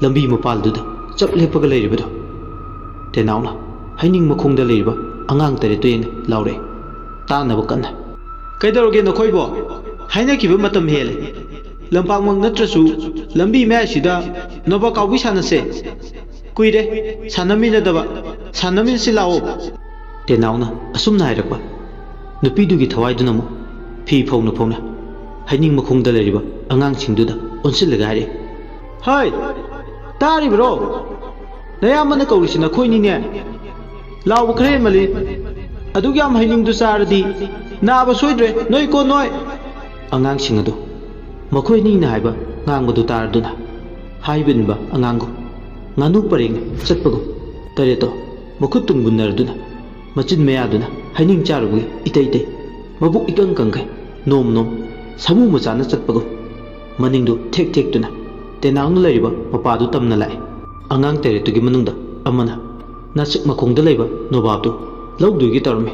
ꯂꯝꯕꯤ ꯃꯄꯥꯜꯗꯨꯗ ꯆꯞ ꯂꯦꯞꯄꯒ ꯂꯩꯔꯤꯕꯗꯣ꯫ ꯇꯦꯅꯥꯎꯅ ꯍꯩꯅꯤꯡ ꯃꯈꯣꯡꯗ ꯂꯩꯔꯤꯕ ꯑꯉꯥꯡ ꯇꯔꯦꯠꯇꯨ ꯌꯦꯡꯅ ꯂꯥꯎꯔꯛꯏ, ꯇꯥꯅꯕ ꯀꯟꯅ꯫ "ꯀꯩꯗꯧꯔꯒꯦ ꯅꯈꯣꯏꯕꯣ? ꯍꯥꯏꯅꯈꯤꯕ ꯃꯇꯝ ꯍꯦꯜꯂꯦ꯫ ꯂꯝꯄꯥꯛꯃꯛ ꯅꯠꯇ꯭ꯔꯁꯨ ꯂꯝꯕꯤ ꯃꯌꯥꯏꯁꯤꯗ ꯅꯣꯕꯥ ꯀꯥꯎꯕꯤ ꯁꯥꯟꯅꯁꯦ꯫ ꯀꯨꯏꯔꯦ ꯁꯥꯟꯅꯃꯤꯟꯅꯗꯕ, ꯁꯥꯟꯅꯃꯤꯟꯅꯁꯤ ꯂꯥꯛꯑꯣ꯫" ꯇꯦꯅꯥꯎꯅ ꯑꯁꯨꯝꯅ ꯍꯥꯏꯔꯛꯄ, ꯅꯨꯄꯤꯗꯨꯒꯤ ꯊꯋꯥꯏꯗꯨꯅ ꯑꯃꯨꯛ ꯐꯤ ꯐꯧꯅ ꯐꯧꯅ ꯍꯩꯅꯤꯡ ꯃꯈꯣꯡꯗ ꯂꯩꯔꯤꯕ ꯑꯉꯥꯡꯁꯤꯡꯗꯨꯗ ꯑꯣꯟꯁꯤꯜꯂꯒ ꯍꯥꯏꯔꯛꯏ, "ꯍꯩ, ꯇꯥꯔꯤꯕ꯭ꯔꯣ? ꯅꯌꯥꯝꯕꯅ ꯀꯧꯔꯤꯁꯤ ꯅꯈꯣꯏꯅꯤꯅꯦ꯫ ꯂꯥꯎꯕ ꯈꯔ ꯍꯦꯟꯃꯜꯂꯤ꯫ ꯑꯗꯨꯛ ꯌꯥꯝ ꯍꯩꯅꯤꯡꯗꯨ ꯆꯥꯔꯗꯤ ꯅꯥꯕ ꯁꯣꯏꯗ꯭ꯔꯦ ꯅꯣꯏꯀꯣ ꯅꯣꯏ꯫" ꯑꯉꯥꯡꯁꯤꯡ ꯑꯗꯨ ꯃꯈꯣꯏ ꯑꯅꯤꯅ ꯍꯥꯏꯕ ꯉꯥꯡꯕꯗꯨ ꯇꯥꯔꯗꯨꯅ ꯍꯥꯏꯕ ꯏꯟꯕ ꯑꯉꯥꯡꯒꯨꯝ, ꯉꯥꯅꯨ ꯄꯔꯦꯡ ꯆꯠꯄꯒꯨꯝ, ꯇꯔꯦꯠꯇꯣ ꯃꯈꯨꯠ ꯇꯨꯡꯕꯨꯟꯅꯔꯗꯨꯅ, ꯃꯆꯤꯟ ꯃꯌꯥꯗꯨꯅ ꯍꯩꯅꯤꯡ ꯆꯥꯔꯨꯕꯒꯤ ꯏꯇꯩ ꯇꯩ, ꯃꯕꯨꯛ ꯏꯀꯪ ꯀꯪꯈꯩ, ꯅꯣꯝ ꯅꯣꯝ ꯁꯥꯃꯨ ꯃꯆꯥꯅ ꯆꯠꯄꯒꯨꯝ ꯃꯅꯤꯡꯗꯨ ꯊꯦꯛ ꯊꯦꯛꯇꯨꯅ ꯇꯦꯅꯥꯎꯅ ꯂꯩꯔꯤꯕ ꯃꯄꯥꯗꯨ ꯇꯝꯅ ꯂꯥꯛꯏ꯫ ꯑꯉꯥꯡ ꯇꯔꯦꯠꯇꯨꯒꯤ ꯃꯅꯨꯡꯗ ꯑꯃꯅ ꯅꯥꯆꯤꯛ ꯃꯈꯣꯡꯗ ꯂꯩꯕ ꯅꯣꯕꯥꯞꯇꯨ ꯂꯧꯗꯣꯏꯒꯤ ꯇꯧꯔꯝꯃꯤ꯫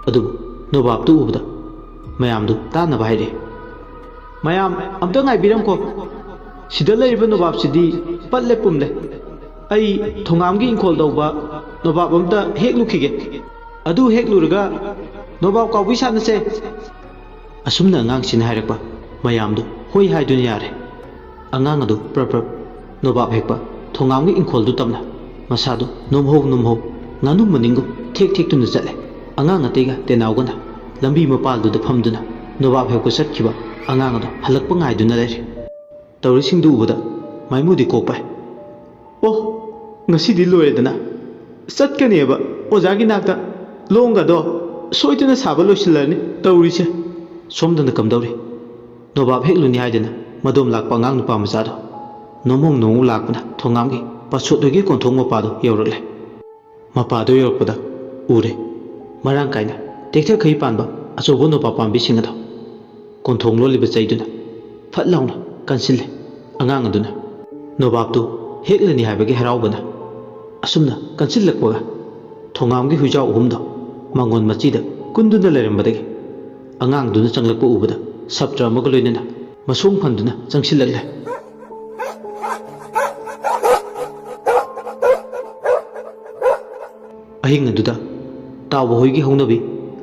ꯑꯗꯨꯕꯨ ꯅꯣꯕꯥꯞꯇꯨ ꯎꯕꯗ ꯃꯌꯥꯝꯗꯨ ꯇꯥꯅꯕ ꯍꯥꯏꯔꯛꯏ꯫ "ꯃꯌꯥꯝ ꯑꯝꯇ ꯉꯥꯏꯕꯤꯔꯝꯈꯣ꯫ ꯁꯤꯗ ꯂꯩꯔꯤꯕ ꯅꯣꯕꯥꯞꯁꯤꯗꯤ ꯄꯠꯂꯦ ꯄꯨꯝꯂꯦ꯫ ꯑꯩ ꯊꯣꯉꯥꯝꯒꯤ ꯏꯪꯈꯣꯜ ꯇꯧꯕ ꯅꯣꯕꯥꯞ ꯑꯝꯇ ꯍꯦꯛꯂꯨꯈꯤꯒꯦ꯫ ꯑꯗꯨ ꯍꯦꯛꯂꯨꯔꯒ ꯅꯣꯕꯥꯞ ꯀꯥꯎꯕꯤ ꯁꯥꯟꯅꯁꯦ꯫" ꯑꯁꯨꯝꯅ ꯑꯉꯥꯡꯁꯤꯅ ꯍꯥꯏꯔꯛꯄ ꯃꯌꯥꯝꯗꯨ ꯍꯣꯏ ꯍꯥꯏꯗꯨꯅ ꯌꯥꯔꯦ꯫ ꯑꯉꯥꯡ ꯑꯗꯨ ꯄ꯭ꯔꯞ ꯄ꯭ꯔꯞ ꯅꯣꯕꯥꯞ ꯍꯦꯛꯄ ꯊꯣꯉꯥꯝꯒꯤ ꯏꯪꯈꯣꯜꯗꯨ ꯇꯝꯅ ꯃꯁꯥꯗꯨ ꯅꯣꯝꯍꯧ ꯅꯣꯝꯍꯧ ꯉꯥꯅꯨ ꯃꯅꯤꯡꯒꯨꯝ ꯊꯦꯛ ꯊꯦꯛꯇꯨꯅ ꯆꯠꯂꯦ꯫ ꯑꯉꯥꯡ ꯑꯇꯩꯒ ꯇꯦꯅꯥꯎꯒꯅ ꯂꯝꯕꯤ ꯃꯄꯥꯜꯗꯨꯗ ꯐꯝꯗꯨꯅ ꯅꯣꯕꯥꯞ ꯍꯦꯛꯄ ꯆꯠꯈꯤꯕ ꯑꯉꯥꯡ ꯑꯗꯨ ꯍꯜꯂꯛꯄ ꯉꯥꯏꯗꯨꯅ ꯂꯩꯔꯤ꯫ ꯇꯧꯔꯤꯁꯤꯡꯗꯨ ꯎꯕꯗ ꯃꯥꯏꯃꯨꯗꯤ ꯀꯣꯛꯄ꯫ "ꯑꯣ, ꯉꯁꯤꯗꯤ ꯂꯣꯏꯔꯦꯗꯅ꯫ ꯆꯠꯀꯅꯦꯕ ꯑꯣꯖꯥꯒꯤ ꯅꯥꯛꯇ꯫ ꯂꯣꯡꯒꯗꯣ ꯁꯣꯏꯗꯅ ꯁꯥꯕ ꯂꯣꯏꯁꯤꯜꯂꯔꯅꯤ ꯇꯧꯔꯤꯁꯦ꯫" ꯁꯣꯝꯗꯅ ꯀꯝꯗꯧꯔꯤ? ꯅꯣꯕꯥꯞ ꯍꯦꯛꯂꯨꯅꯤ ꯍꯥꯏꯗꯅ ꯃꯗꯣꯝ ꯂꯥꯛꯄ ꯑꯉꯥꯡ ꯅꯨꯄꯥ ꯃꯆꯥꯗꯣ ꯅꯣꯡꯃꯣꯡ ꯅꯣꯡꯃꯣꯡ ꯂꯥꯛꯄꯅ ꯊꯣꯉꯥꯝꯒꯤ ꯄꯥꯁꯣꯠ ꯍꯣꯏꯒꯤ ꯀꯣꯟꯊꯣꯡ ꯃꯄꯥꯗꯣ ꯌꯧꯔꯛꯂꯦ꯫ ꯃꯄꯥꯗꯣ ꯌꯧꯔꯛꯄꯗ ꯎꯔꯦ, ꯃꯔꯥꯡ ꯀꯥꯏꯅ ꯇꯦꯛꯊꯈꯩ ꯄꯥꯟꯕ ꯑꯆꯧꯕ ꯅꯣꯕꯥꯞ ꯄꯥꯝꯕꯤꯁꯤꯡ ꯑꯗꯣ ꯀꯣꯟꯊꯣꯡ ꯂꯣꯜꯂꯤꯕ ꯆꯩꯗꯨꯅ ꯐꯠ ꯂꯥꯎꯅ ꯀꯟꯁꯤꯜꯂꯦ꯫ ꯑꯉꯥꯡ ꯑꯗꯨꯅ ꯅꯣꯕꯥꯞꯇꯨ ꯍꯦꯛꯂꯅꯤ ꯍꯥꯏꯕꯒꯤ ꯍꯔꯥꯎꯕꯅ ꯑꯁꯨꯝꯅ ꯀꯟꯁꯤꯜꯂꯛꯄꯒ ꯊꯣꯉꯥꯝꯒꯤ ꯍꯨꯏꯖꯥꯎ ꯑꯍꯨꯝꯗꯣ ꯃꯉꯣꯟ ꯃꯆꯤꯗ ꯀꯨꯟꯗꯨꯅ ꯂꯩꯔꯝꯕꯗꯒꯤ ꯑꯉꯥꯡꯗꯨꯅ ꯆꯪꯂꯛꯄ ꯎꯕꯗ ꯁꯞꯇ꯭ꯔ ꯑꯃꯒ ꯂꯣꯏꯅꯅ ꯃꯁꯣꯡ ꯐꯟꯗꯨꯅ ꯆꯪꯁꯤꯜꯂꯛꯂꯦ꯫ ꯑꯍꯤꯡ ꯑꯗꯨꯗ ꯇꯥꯎꯕ ꯍꯣꯏꯒꯤ ꯍꯧꯅꯕꯤ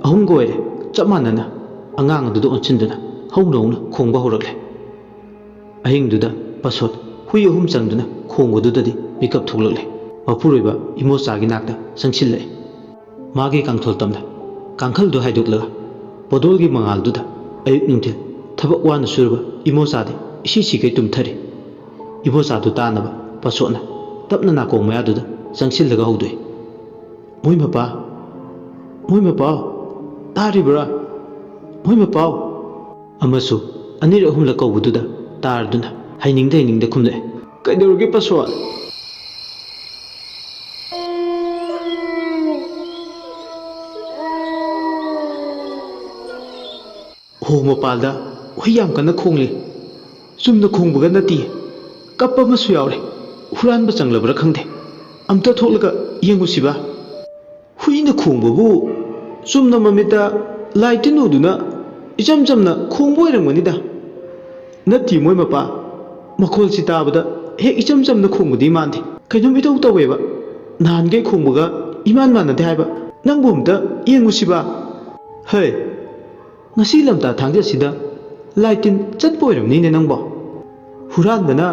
ꯑꯍꯨꯝꯒ ꯑꯣꯏꯔꯦ ꯆꯞ ꯃꯥꯟꯅꯅ ꯑꯉꯥꯡ ꯑꯗꯨꯗ ꯑꯣꯟꯁꯤꯟꯗꯨꯅ ꯍꯧꯅ ꯍꯧꯅ ꯈꯣꯡꯕ ꯍꯧꯔꯛꯂꯦ꯫ ꯑꯍꯤꯡꯗꯨꯗ ꯄꯁꯣꯠ ꯍꯨꯏ ꯑꯍꯨꯝ ꯆꯪꯗꯨꯅ ꯈꯣꯡꯕꯗꯨꯗꯗꯤ ꯃꯤꯀꯞ ꯊꯣꯛꯂꯛꯂꯦ꯫ ꯃꯄꯨꯔꯣꯏꯕ ꯏꯃꯣꯆꯥꯒꯤ ꯅꯥꯛꯇ ꯆꯪꯁꯤꯜꯂꯛꯏ꯫ ꯃꯥꯒꯤ ꯀꯥꯡꯊꯣꯜ ꯇꯝꯅ ꯀꯥꯡꯈꯜꯗꯨ ꯍꯥꯏꯗꯣꯛꯂꯒ ꯄꯣꯗꯣꯜꯒꯤ ꯃꯉꯥꯜꯗꯨꯗ ꯑꯌꯨꯛ ꯅꯨꯡꯊꯤꯜ ꯊꯕꯛ ꯋꯥꯅ ꯁꯨꯔꯕ ꯏꯃꯣꯆꯥꯗꯤ ꯏꯁꯤ ꯁꯤꯈꯩ ꯇꯨꯝꯊꯔꯤ꯫ ꯏꯕꯣꯆꯥꯗꯨ ꯇꯥꯅꯕ ꯄꯁꯣꯠꯅ ꯇꯞꯅ ꯅꯥꯀꯣꯡ ꯃꯌꯥꯗꯨꯗ ꯆꯪꯁꯤꯜꯂꯒ ꯍꯧꯗꯣꯛꯏ꯫ "ꯃꯣꯏ ꯃꯄꯥ, ꯃꯣꯏ ꯃꯄꯥꯎ, ꯇꯥꯔꯤꯕ꯭ꯔꯥ? ꯃꯣꯏ ꯃꯄꯥꯎ!" ꯑꯃꯁꯨ ꯑꯅꯤꯔꯛ ꯑꯍꯨꯝꯂꯛ ꯀꯧꯕꯗꯨꯗ ꯇꯥꯔꯗꯨꯅ ꯍꯩꯅꯤꯡꯗ ꯍꯩꯅꯤꯡꯗ ꯈꯨꯝꯂꯛꯑꯦ꯫ "ꯀꯩꯗꯧꯔꯒꯦ ꯄꯁꯣꯠ?" ꯈꯣꯡ ꯃꯄꯥꯜꯗ ꯍꯨꯏ ꯌꯥꯝ ꯀꯟꯅ ꯈꯣꯡꯂꯤ꯫ ꯆꯨꯝꯅ ꯈꯣꯡꯕꯒ ꯅꯠꯇꯦ, ꯀꯞꯄ ꯑꯃꯁꯨ ꯌꯥꯎꯔꯦ꯫ ꯍꯨꯔꯥꯟꯕ ꯆꯪꯂꯕ꯭ꯔꯥ ꯈꯪꯗꯦ꯫ ꯑꯝꯇ ꯊꯣꯛꯂꯒ ꯌꯦꯡꯉꯨꯁꯤꯕ꯫ ꯍꯨꯏꯅ ꯈꯣꯡꯕꯕꯨ ꯆꯨꯝꯅ ꯃꯃꯤꯠꯇ ꯂꯥꯏ ꯇꯤꯟ ꯎꯗꯨꯅ ꯏꯆꯝ ꯆꯝꯅ ꯈꯣꯡꯕ ꯑꯣꯏꯔꯝꯒꯅꯤꯗ꯫ ꯅꯠꯇꯦ ꯃꯣꯏ ꯃꯄꯥ, ꯃꯈꯣꯜꯁꯤ ꯇꯥꯕꯗ ꯍꯦꯛ ꯏꯆꯝ ꯆꯝꯅ ꯈꯣꯡꯕꯗꯤ ꯃꯥꯟꯗꯦ꯫ ꯀꯩꯅꯣꯝ ꯏꯇꯧ ꯇꯧꯋꯦꯕ꯫ ꯅꯍꯥꯟꯈꯩ ꯈꯣꯡꯕꯒ ꯏꯃꯥꯟ ꯃꯥꯟꯅꯗꯦ ꯍꯥꯏꯕ꯫ ꯅꯪꯕꯨ ꯑꯝꯇ ꯌꯦꯡꯉꯨꯁꯤꯕ꯫ ꯍꯩ, ꯉꯁꯤ ꯂꯝꯇꯥ ꯊꯥꯡꯖꯁꯤꯗ ꯂꯥꯏ ꯇꯤꯟ ꯆꯠꯄ ꯑꯣꯏꯔꯝꯅꯤꯅꯦ ꯅꯪꯕꯣ꯫ ꯍꯨꯔꯥꯟꯕꯅ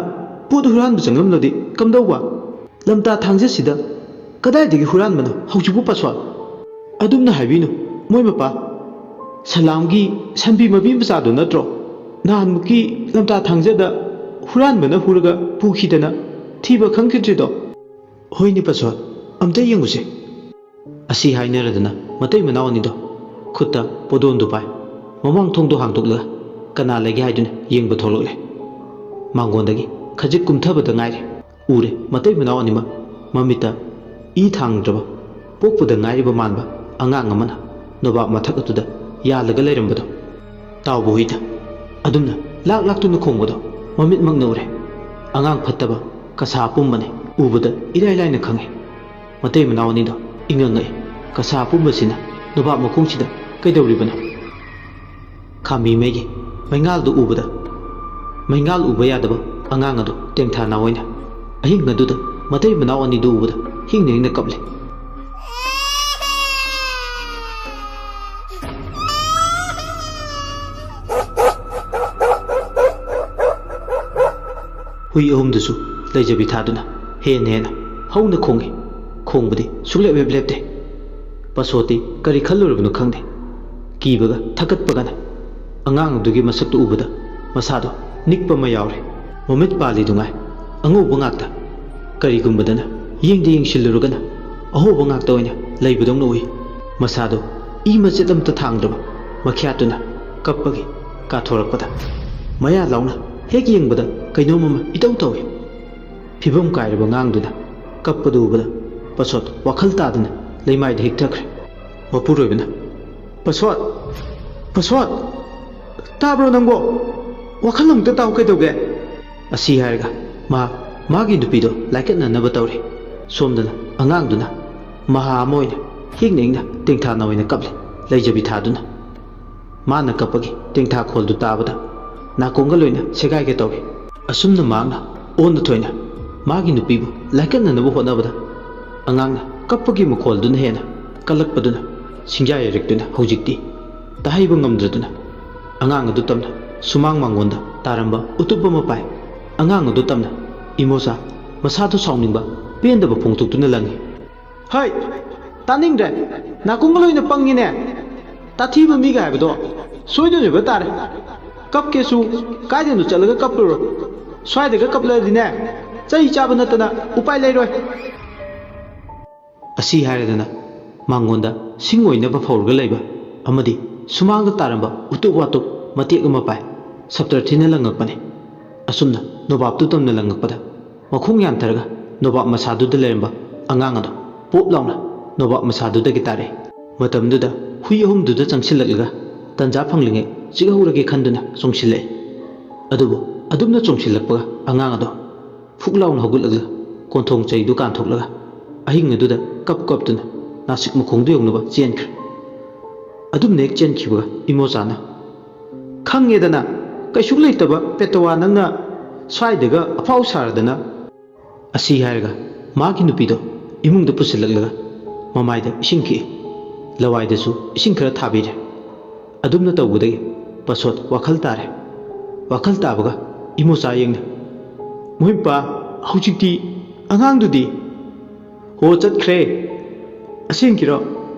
ꯄꯣꯠ ꯍꯨꯔꯥꯟꯕ ꯆꯪꯂꯝꯂꯗꯤ ꯀꯝꯗꯧꯕ? ꯂꯝꯇꯥ ꯊꯥꯡꯖꯁꯤꯗ ꯀꯗꯥꯏꯗꯒꯤ ꯍꯨꯔꯥꯟꯕꯅꯣ ꯍꯧꯖꯤꯛꯄꯨ ꯄꯥꯁ꯭ꯋꯥꯟ? ꯑꯗꯨꯝꯅ ꯍꯥꯏꯕꯤꯅꯨ, ꯃꯣꯏ ꯃꯄꯥ꯫ ꯁꯂꯥꯝꯒꯤ ꯁꯟꯕꯤ ꯃꯄꯤ ꯃꯆꯥꯗꯣ ꯅꯠꯇ꯭ꯔꯣ? ꯅꯍꯥꯟꯃꯨꯛꯀꯤ ꯂꯝꯇꯥ ꯊꯥꯡꯖꯗ ꯍꯨꯔꯥꯟꯕꯅ ꯍꯨꯔꯒ ꯄꯨꯈꯤꯗꯅ ꯊꯤꯕ ꯈꯪꯈꯤꯗ꯭ꯔꯤꯗꯣ? ꯍꯣꯏꯅꯦ ꯄꯥꯁ꯭ꯋꯥꯟ, ꯑꯝꯇ ꯌꯦꯡꯉꯨꯁꯦ꯫ ꯑꯁꯤ ꯍꯥꯏꯅꯔꯗꯅ ꯃꯇꯩ ꯃꯅꯥꯎ ꯑꯅꯤꯗꯣ ꯈꯨꯠꯇ ꯄꯣꯗꯣꯟꯗꯨ ꯄꯥꯏ ꯃꯃꯥꯡ ꯊꯣꯡꯗꯣ ꯍꯥꯡꯗꯣꯛꯂꯒ ꯀꯅꯥ ꯂꯩꯒꯦ ꯍꯥꯏꯗꯨꯅ ꯌꯦꯡꯕ ꯊꯣꯛꯂꯛꯂꯦ꯫ ꯃꯥꯡꯒꯣꯟꯗꯒꯤ ꯈꯖꯤꯛ ꯀꯨꯝꯊꯕꯗ ꯉꯥꯏꯔꯤ꯫ ꯎꯔꯦ ꯃꯇꯩ ꯃꯅꯥꯎ ꯑꯅꯤꯃꯛ ꯃꯃꯤꯠꯇ ꯏ ꯊꯥꯡꯗ꯭ꯔꯕ ꯄꯣꯛꯄꯗ ꯉꯥꯏꯔꯤꯕ ꯃꯥꯟꯕ ꯑꯉꯥꯡ ꯑꯃꯅ ꯅꯣꯕꯥꯞ ꯃꯊꯛ ꯑꯗꯨꯗ ꯌꯥꯜꯂꯒ ꯂꯩꯔꯝꯕꯗꯣ꯫ ꯇꯥꯎꯕ ꯍꯨꯏꯗ ꯑꯗꯨꯝꯅ ꯂꯥꯛ ꯂꯥꯛꯇꯨꯅ ꯈꯣꯡꯕꯗꯣ ꯃꯃꯤꯠꯃꯛꯅ ꯎꯔꯦ꯫ ꯑꯉꯥꯡ ꯐꯠꯇꯕ ꯀꯁꯥ ꯄꯨꯝꯕꯅꯤ꯫ ꯎꯕꯗ ꯏꯔꯥꯏ ꯂꯥꯏꯅ ꯈꯪꯉꯤ꯫ ꯃꯇꯩ ꯃꯅꯥꯎ ꯑꯅꯤꯗꯣ ꯏꯉꯛ ꯉꯛꯏ꯫ ꯀꯁꯥ ꯄꯨꯝꯕꯁꯤꯅ ꯅꯣꯕꯥꯞ ꯃꯈꯣꯡꯁꯤꯗ ꯀꯩꯗꯧꯔꯤꯕꯅꯣ? ꯈꯥꯝꯕꯤ ꯃꯩꯒꯤ ꯃꯩꯉꯥꯜꯗꯨ ꯎꯕꯗ ꯃꯩꯉꯥꯜ ꯎꯕ ꯌꯥꯗꯕ ꯑꯉꯥꯡ ꯑꯗꯨ ꯇꯦꯡꯊꯥ ꯅꯥꯑꯣꯏꯅ ꯑꯍꯤꯡ ꯑꯗꯨꯗ ꯃꯇꯩ ꯃꯅꯥꯎ ꯑꯅꯤꯗꯨ ꯎꯕꯗ ꯍꯤꯡꯅ ꯍꯤꯡꯅ ꯀꯞꯂꯤ꯫ ꯍꯨꯏ ꯑꯍꯨꯝꯗꯨꯁꯨ ꯂꯩꯖꯕꯤ ꯊꯥꯗꯨꯅ ꯍꯦꯟꯅ ꯍꯦꯟꯅ ꯍꯧꯅ ꯈꯣꯡꯏ꯫ ꯈꯣꯡꯕꯗꯤ ꯁꯨꯡꯂꯦꯞ ꯍꯦꯛ ꯂꯦꯞꯇꯦ꯫ ꯄꯥꯁꯣꯠꯇꯤ ꯀꯔꯤ ꯈꯜꯂꯨꯔꯕꯅꯣ ꯈꯪꯗꯦ꯫ ꯀꯤꯕꯒ ꯊꯛꯀꯠꯄꯒꯅ ꯑꯉꯥꯡ ꯑꯗꯨꯒꯤ ꯃꯁꯛꯇꯨ ꯎꯕꯗ ꯃꯁꯥꯗꯣ ꯅꯤꯛꯄ ꯑꯃ ꯌꯥꯎꯔꯦ꯫ ꯃꯃꯤꯠ ꯄꯥꯜꯂꯤꯗꯨꯉꯥꯏ ꯑꯉꯧꯕ ꯉꯥꯛꯇ꯫ ꯀꯔꯤꯒꯨꯝꯕꯗꯅ ꯌꯦꯡꯗꯤ ꯌꯦꯡꯁꯤꯜꯂꯨꯔꯒꯅ ꯑꯍꯣꯕ ꯉꯥꯛꯇ ꯑꯣꯏꯅ ꯂꯩꯕꯗꯧꯅ ꯎꯏ꯫ ꯃꯁꯥꯗꯣ ꯏ ꯃꯆꯦꯠ ꯑꯃꯠꯇ ꯊꯥꯡꯗ꯭ꯔꯕ ꯃꯈ꯭ꯌꯥꯠꯇꯨꯅ ꯀꯞꯄꯒꯤ ꯀꯥꯊꯣꯔꯛꯄꯗ ꯃꯌꯥ ꯂꯥꯎꯅ ꯍꯦꯛ ꯌꯦꯡꯕꯗ ꯀꯩꯅꯣꯝ ꯑꯃ ꯏꯇꯧ ꯇꯧꯏ꯫ ꯐꯤꯕꯝ ꯀꯥꯏꯔꯕ ꯉꯥꯡꯗꯨꯅ ꯀꯞꯄꯗꯨ ꯎꯕꯗ ꯄꯁꯣꯠ ꯋꯥꯈꯜ ꯇꯥꯗꯅ ꯂꯩꯃꯥꯏꯗ ꯍꯤꯛꯊꯈ꯭ꯔꯦ꯫ ꯃꯄꯨꯔꯣꯏꯕꯅ, "ꯄꯁꯣꯠ! ꯄꯁꯣꯠ!" "ꯇꯥꯕ꯭ꯔꯣ ꯅꯪꯕꯣ? ꯋꯥꯈꯜ ꯑꯃꯨꯛꯇ ꯇꯥꯎ, ꯀꯩꯗꯧꯒꯦ?" ꯑꯁꯤ ꯍꯥꯏꯔꯒ ꯃꯍꯥꯛ ꯃꯥꯒꯤ ꯅꯨꯄꯤꯗꯣ ꯂꯥꯏꯀꯠꯅꯅꯕ ꯇꯧꯔꯤ꯫ ꯁꯣꯝꯗꯅ ꯑꯉꯥꯡꯗꯨꯅ ꯃꯍꯥ ꯑꯃ ꯑꯣꯏꯅ ꯍꯤꯡꯅ ꯍꯤꯡꯅ ꯇꯦꯡꯊꯥꯅ ꯑꯣꯏꯅ ꯀꯞꯂꯤ, ꯂꯩꯖꯕꯤ ꯊꯥꯗꯨꯅ꯫ ꯃꯥꯅ ꯀꯞꯄꯒꯤ ꯇꯦꯡꯊꯥ ꯈꯣꯜꯗꯨ ꯇꯥꯕꯗ ꯅꯥꯀꯣꯡꯒ ꯂꯣꯏꯅ ꯁꯦꯒꯥꯏꯒꯦ ꯇꯧꯏ꯫ ꯑꯁꯨꯝꯅ ꯃꯍꯥꯛꯅ ꯑꯣꯟꯅ ꯊꯣꯏꯅ ꯃꯥꯒꯤ ꯅꯨꯄꯤꯕꯨ ꯂꯥꯏꯀꯠꯅꯅꯕ ꯍꯣꯠꯅꯕꯗ ꯑꯉꯥꯡꯅ ꯀꯞꯄꯒꯤ ꯃꯈꯣꯜꯗꯨꯅ ꯍꯦꯟꯅ ꯀꯜꯂꯛꯄꯗꯨꯅ ꯁꯤꯡꯖꯥ ꯌꯥꯏꯔꯛꯇꯨꯅ ꯍꯧꯖꯤꯛꯇꯤ ꯇꯥꯍꯩꯕ ꯉꯝꯗ꯭ꯔꯗꯨꯅ ꯑꯉꯥꯡ ꯑꯗꯨ ꯇꯝꯅ ꯁꯨꯃꯥꯡ ꯃꯥꯡꯒꯣꯟꯗ ꯇꯥꯔꯝꯕ ꯎꯇꯨꯞ ꯑꯃ ꯄꯥꯏ꯫ ꯑꯉꯥꯡ ꯑꯗꯨ ꯇꯝꯅ ꯏꯃꯣꯆꯥ ꯃꯁꯥꯗꯨ ꯁꯥꯎꯅꯤꯡꯕ ꯄꯦꯟꯗꯕ ꯐꯣꯡꯗꯣꯛꯇꯨꯅ ꯂꯪꯉꯤ꯫ "ꯍꯩ! ꯇꯥꯅꯤꯡꯗ꯭ꯔꯦ! ꯅꯥꯀꯣꯡꯒ ꯂꯣꯏꯅ ꯄꯪꯉꯤꯅꯦ! ꯇꯥꯊꯤꯕ ꯃꯤꯒ ꯍꯥꯏꯕꯗꯣ ꯁꯣꯏꯗꯅ ꯑꯣꯏꯕ ꯇꯥꯔꯦ꯫ ꯀꯞꯀꯦꯁꯨ ꯀꯥꯏꯗꯅꯣ ꯆꯠꯂꯒ ꯀꯞꯂꯨꯔꯣ꯫ ꯁ꯭ꯋꯥꯏꯗꯒ ꯀꯞꯂꯛꯑꯗꯤꯅꯦ, ꯆꯩ ꯆꯥꯕ ꯅꯠꯇꯅ ꯎꯄꯥꯏ ꯂꯩꯔꯣꯏ꯫" ꯑꯁꯤ ꯍꯥꯏꯔꯗꯅ ꯃꯉꯣꯟꯗ ꯁꯤꯡ ꯑꯣꯏꯅꯕ ꯐꯧꯔꯒ ꯂꯩꯕ ꯑꯃꯗꯤ ꯁꯨꯃꯥꯡꯗ ꯇꯥꯔꯝꯕ ꯎꯇꯨꯞ ꯋꯥꯇꯨꯞ ꯃꯇꯦꯛ ꯑꯃ ꯄꯥꯏ꯫ ꯁꯞꯇꯔ ꯊꯤꯅ ꯂꯪꯉꯛꯄꯅꯤ꯫ ꯑꯁꯨꯝꯅ ꯅꯣꯕꯥꯞꯇꯨ ꯇꯝꯅ ꯂꯪꯉꯛꯄꯗ ꯃꯈꯣꯡ ꯌꯥꯟꯊꯔꯒ ꯅꯣꯕꯥꯞ ꯃꯁꯥꯗꯨꯗ ꯂꯩꯔꯝꯕ ꯑꯉꯥꯡ ꯑꯗꯣ ꯄꯣꯞ ꯂꯥꯎꯅ ꯅꯣꯕꯥꯞ ꯃꯁꯥꯗꯨꯗꯒꯤ ꯇꯥꯔꯛꯏ꯫ ꯃꯇꯝꯗꯨꯗ ꯍꯨꯏ ꯑꯍꯨꯝꯗꯨꯗ ꯆꯪꯁꯤꯜꯂꯛꯂꯒ ꯇꯟꯖꯥ ꯐꯪꯂꯤꯉꯩ ꯆꯤꯛꯍꯧꯔꯒꯦ ꯈꯟꯗꯨꯅ ꯆꯣꯡꯁꯤꯜꯂꯛꯏ꯫ ꯑꯗꯨꯕꯨ ꯑꯗꯨꯝꯅ ꯆꯣꯡꯁꯤꯜꯂꯛꯄꯒ ꯑꯉꯥꯡ ꯑꯗꯣ ꯐꯨꯛ ꯂꯥꯎꯅ ꯍꯧꯒꯠꯂꯒ ꯀꯣꯟꯊꯣꯡ ꯆꯩꯗꯨ ꯀꯥꯟꯊꯣꯛꯂꯒ ꯑꯍꯤꯡ ꯑꯗꯨꯗ ꯀꯞ ꯀꯞꯇꯨꯅ ꯅꯥꯁꯤꯛ ꯃꯈꯣꯡꯗꯨ ꯌꯧꯅꯕ ꯆꯦꯟꯈ꯭ꯔꯦ꯫ ꯑꯗꯨꯝꯅ ꯍꯦꯛ ꯆꯦꯟꯈꯤꯕꯒ ꯏꯃꯣꯆꯥꯅ, "ꯈꯪꯉꯦꯗꯅ, ꯀꯩꯁꯨ ꯂꯩꯇꯕ ꯄꯦꯇꯋꯥ ꯅꯪꯅ ꯁ꯭ꯋꯥꯏꯗꯒ ꯑꯐꯥꯎ ꯁꯥꯔꯗꯅ꯫" ꯑꯁꯤ ꯍꯥꯏꯔꯒ ꯃꯥꯒꯤ ꯅꯨꯄꯤꯗꯣ ꯏꯃꯨꯡꯗ ꯄꯨꯁꯤꯜꯂꯛꯂꯒ ꯃꯃꯥꯏꯗ ꯏꯁꯤꯡ ꯈꯤꯛꯏ, ꯂꯋꯥꯏꯗꯁꯨ ꯏꯁꯤꯡ ꯈꯔ ꯊꯥꯕꯤꯔꯦ꯫ ꯑꯗꯨꯝꯅ ꯇꯧꯕꯗꯒꯤ ꯄꯁꯣꯠ ꯋꯥꯈꯜ ꯇꯥꯔꯦ꯫ ꯋꯥꯈꯜ ꯇꯥꯕꯒ ꯏꯃꯣꯆꯥ ꯌꯦꯡꯅ, "ꯃꯣꯏꯄꯥ, ꯍꯧꯖꯤꯛꯇꯤ ꯑꯉꯥꯡꯗꯨꯗꯤ?" "ꯍꯣ, ꯆꯠꯈ꯭ꯔꯦ꯫" "ꯑꯁꯦꯡꯀꯤꯔꯣ?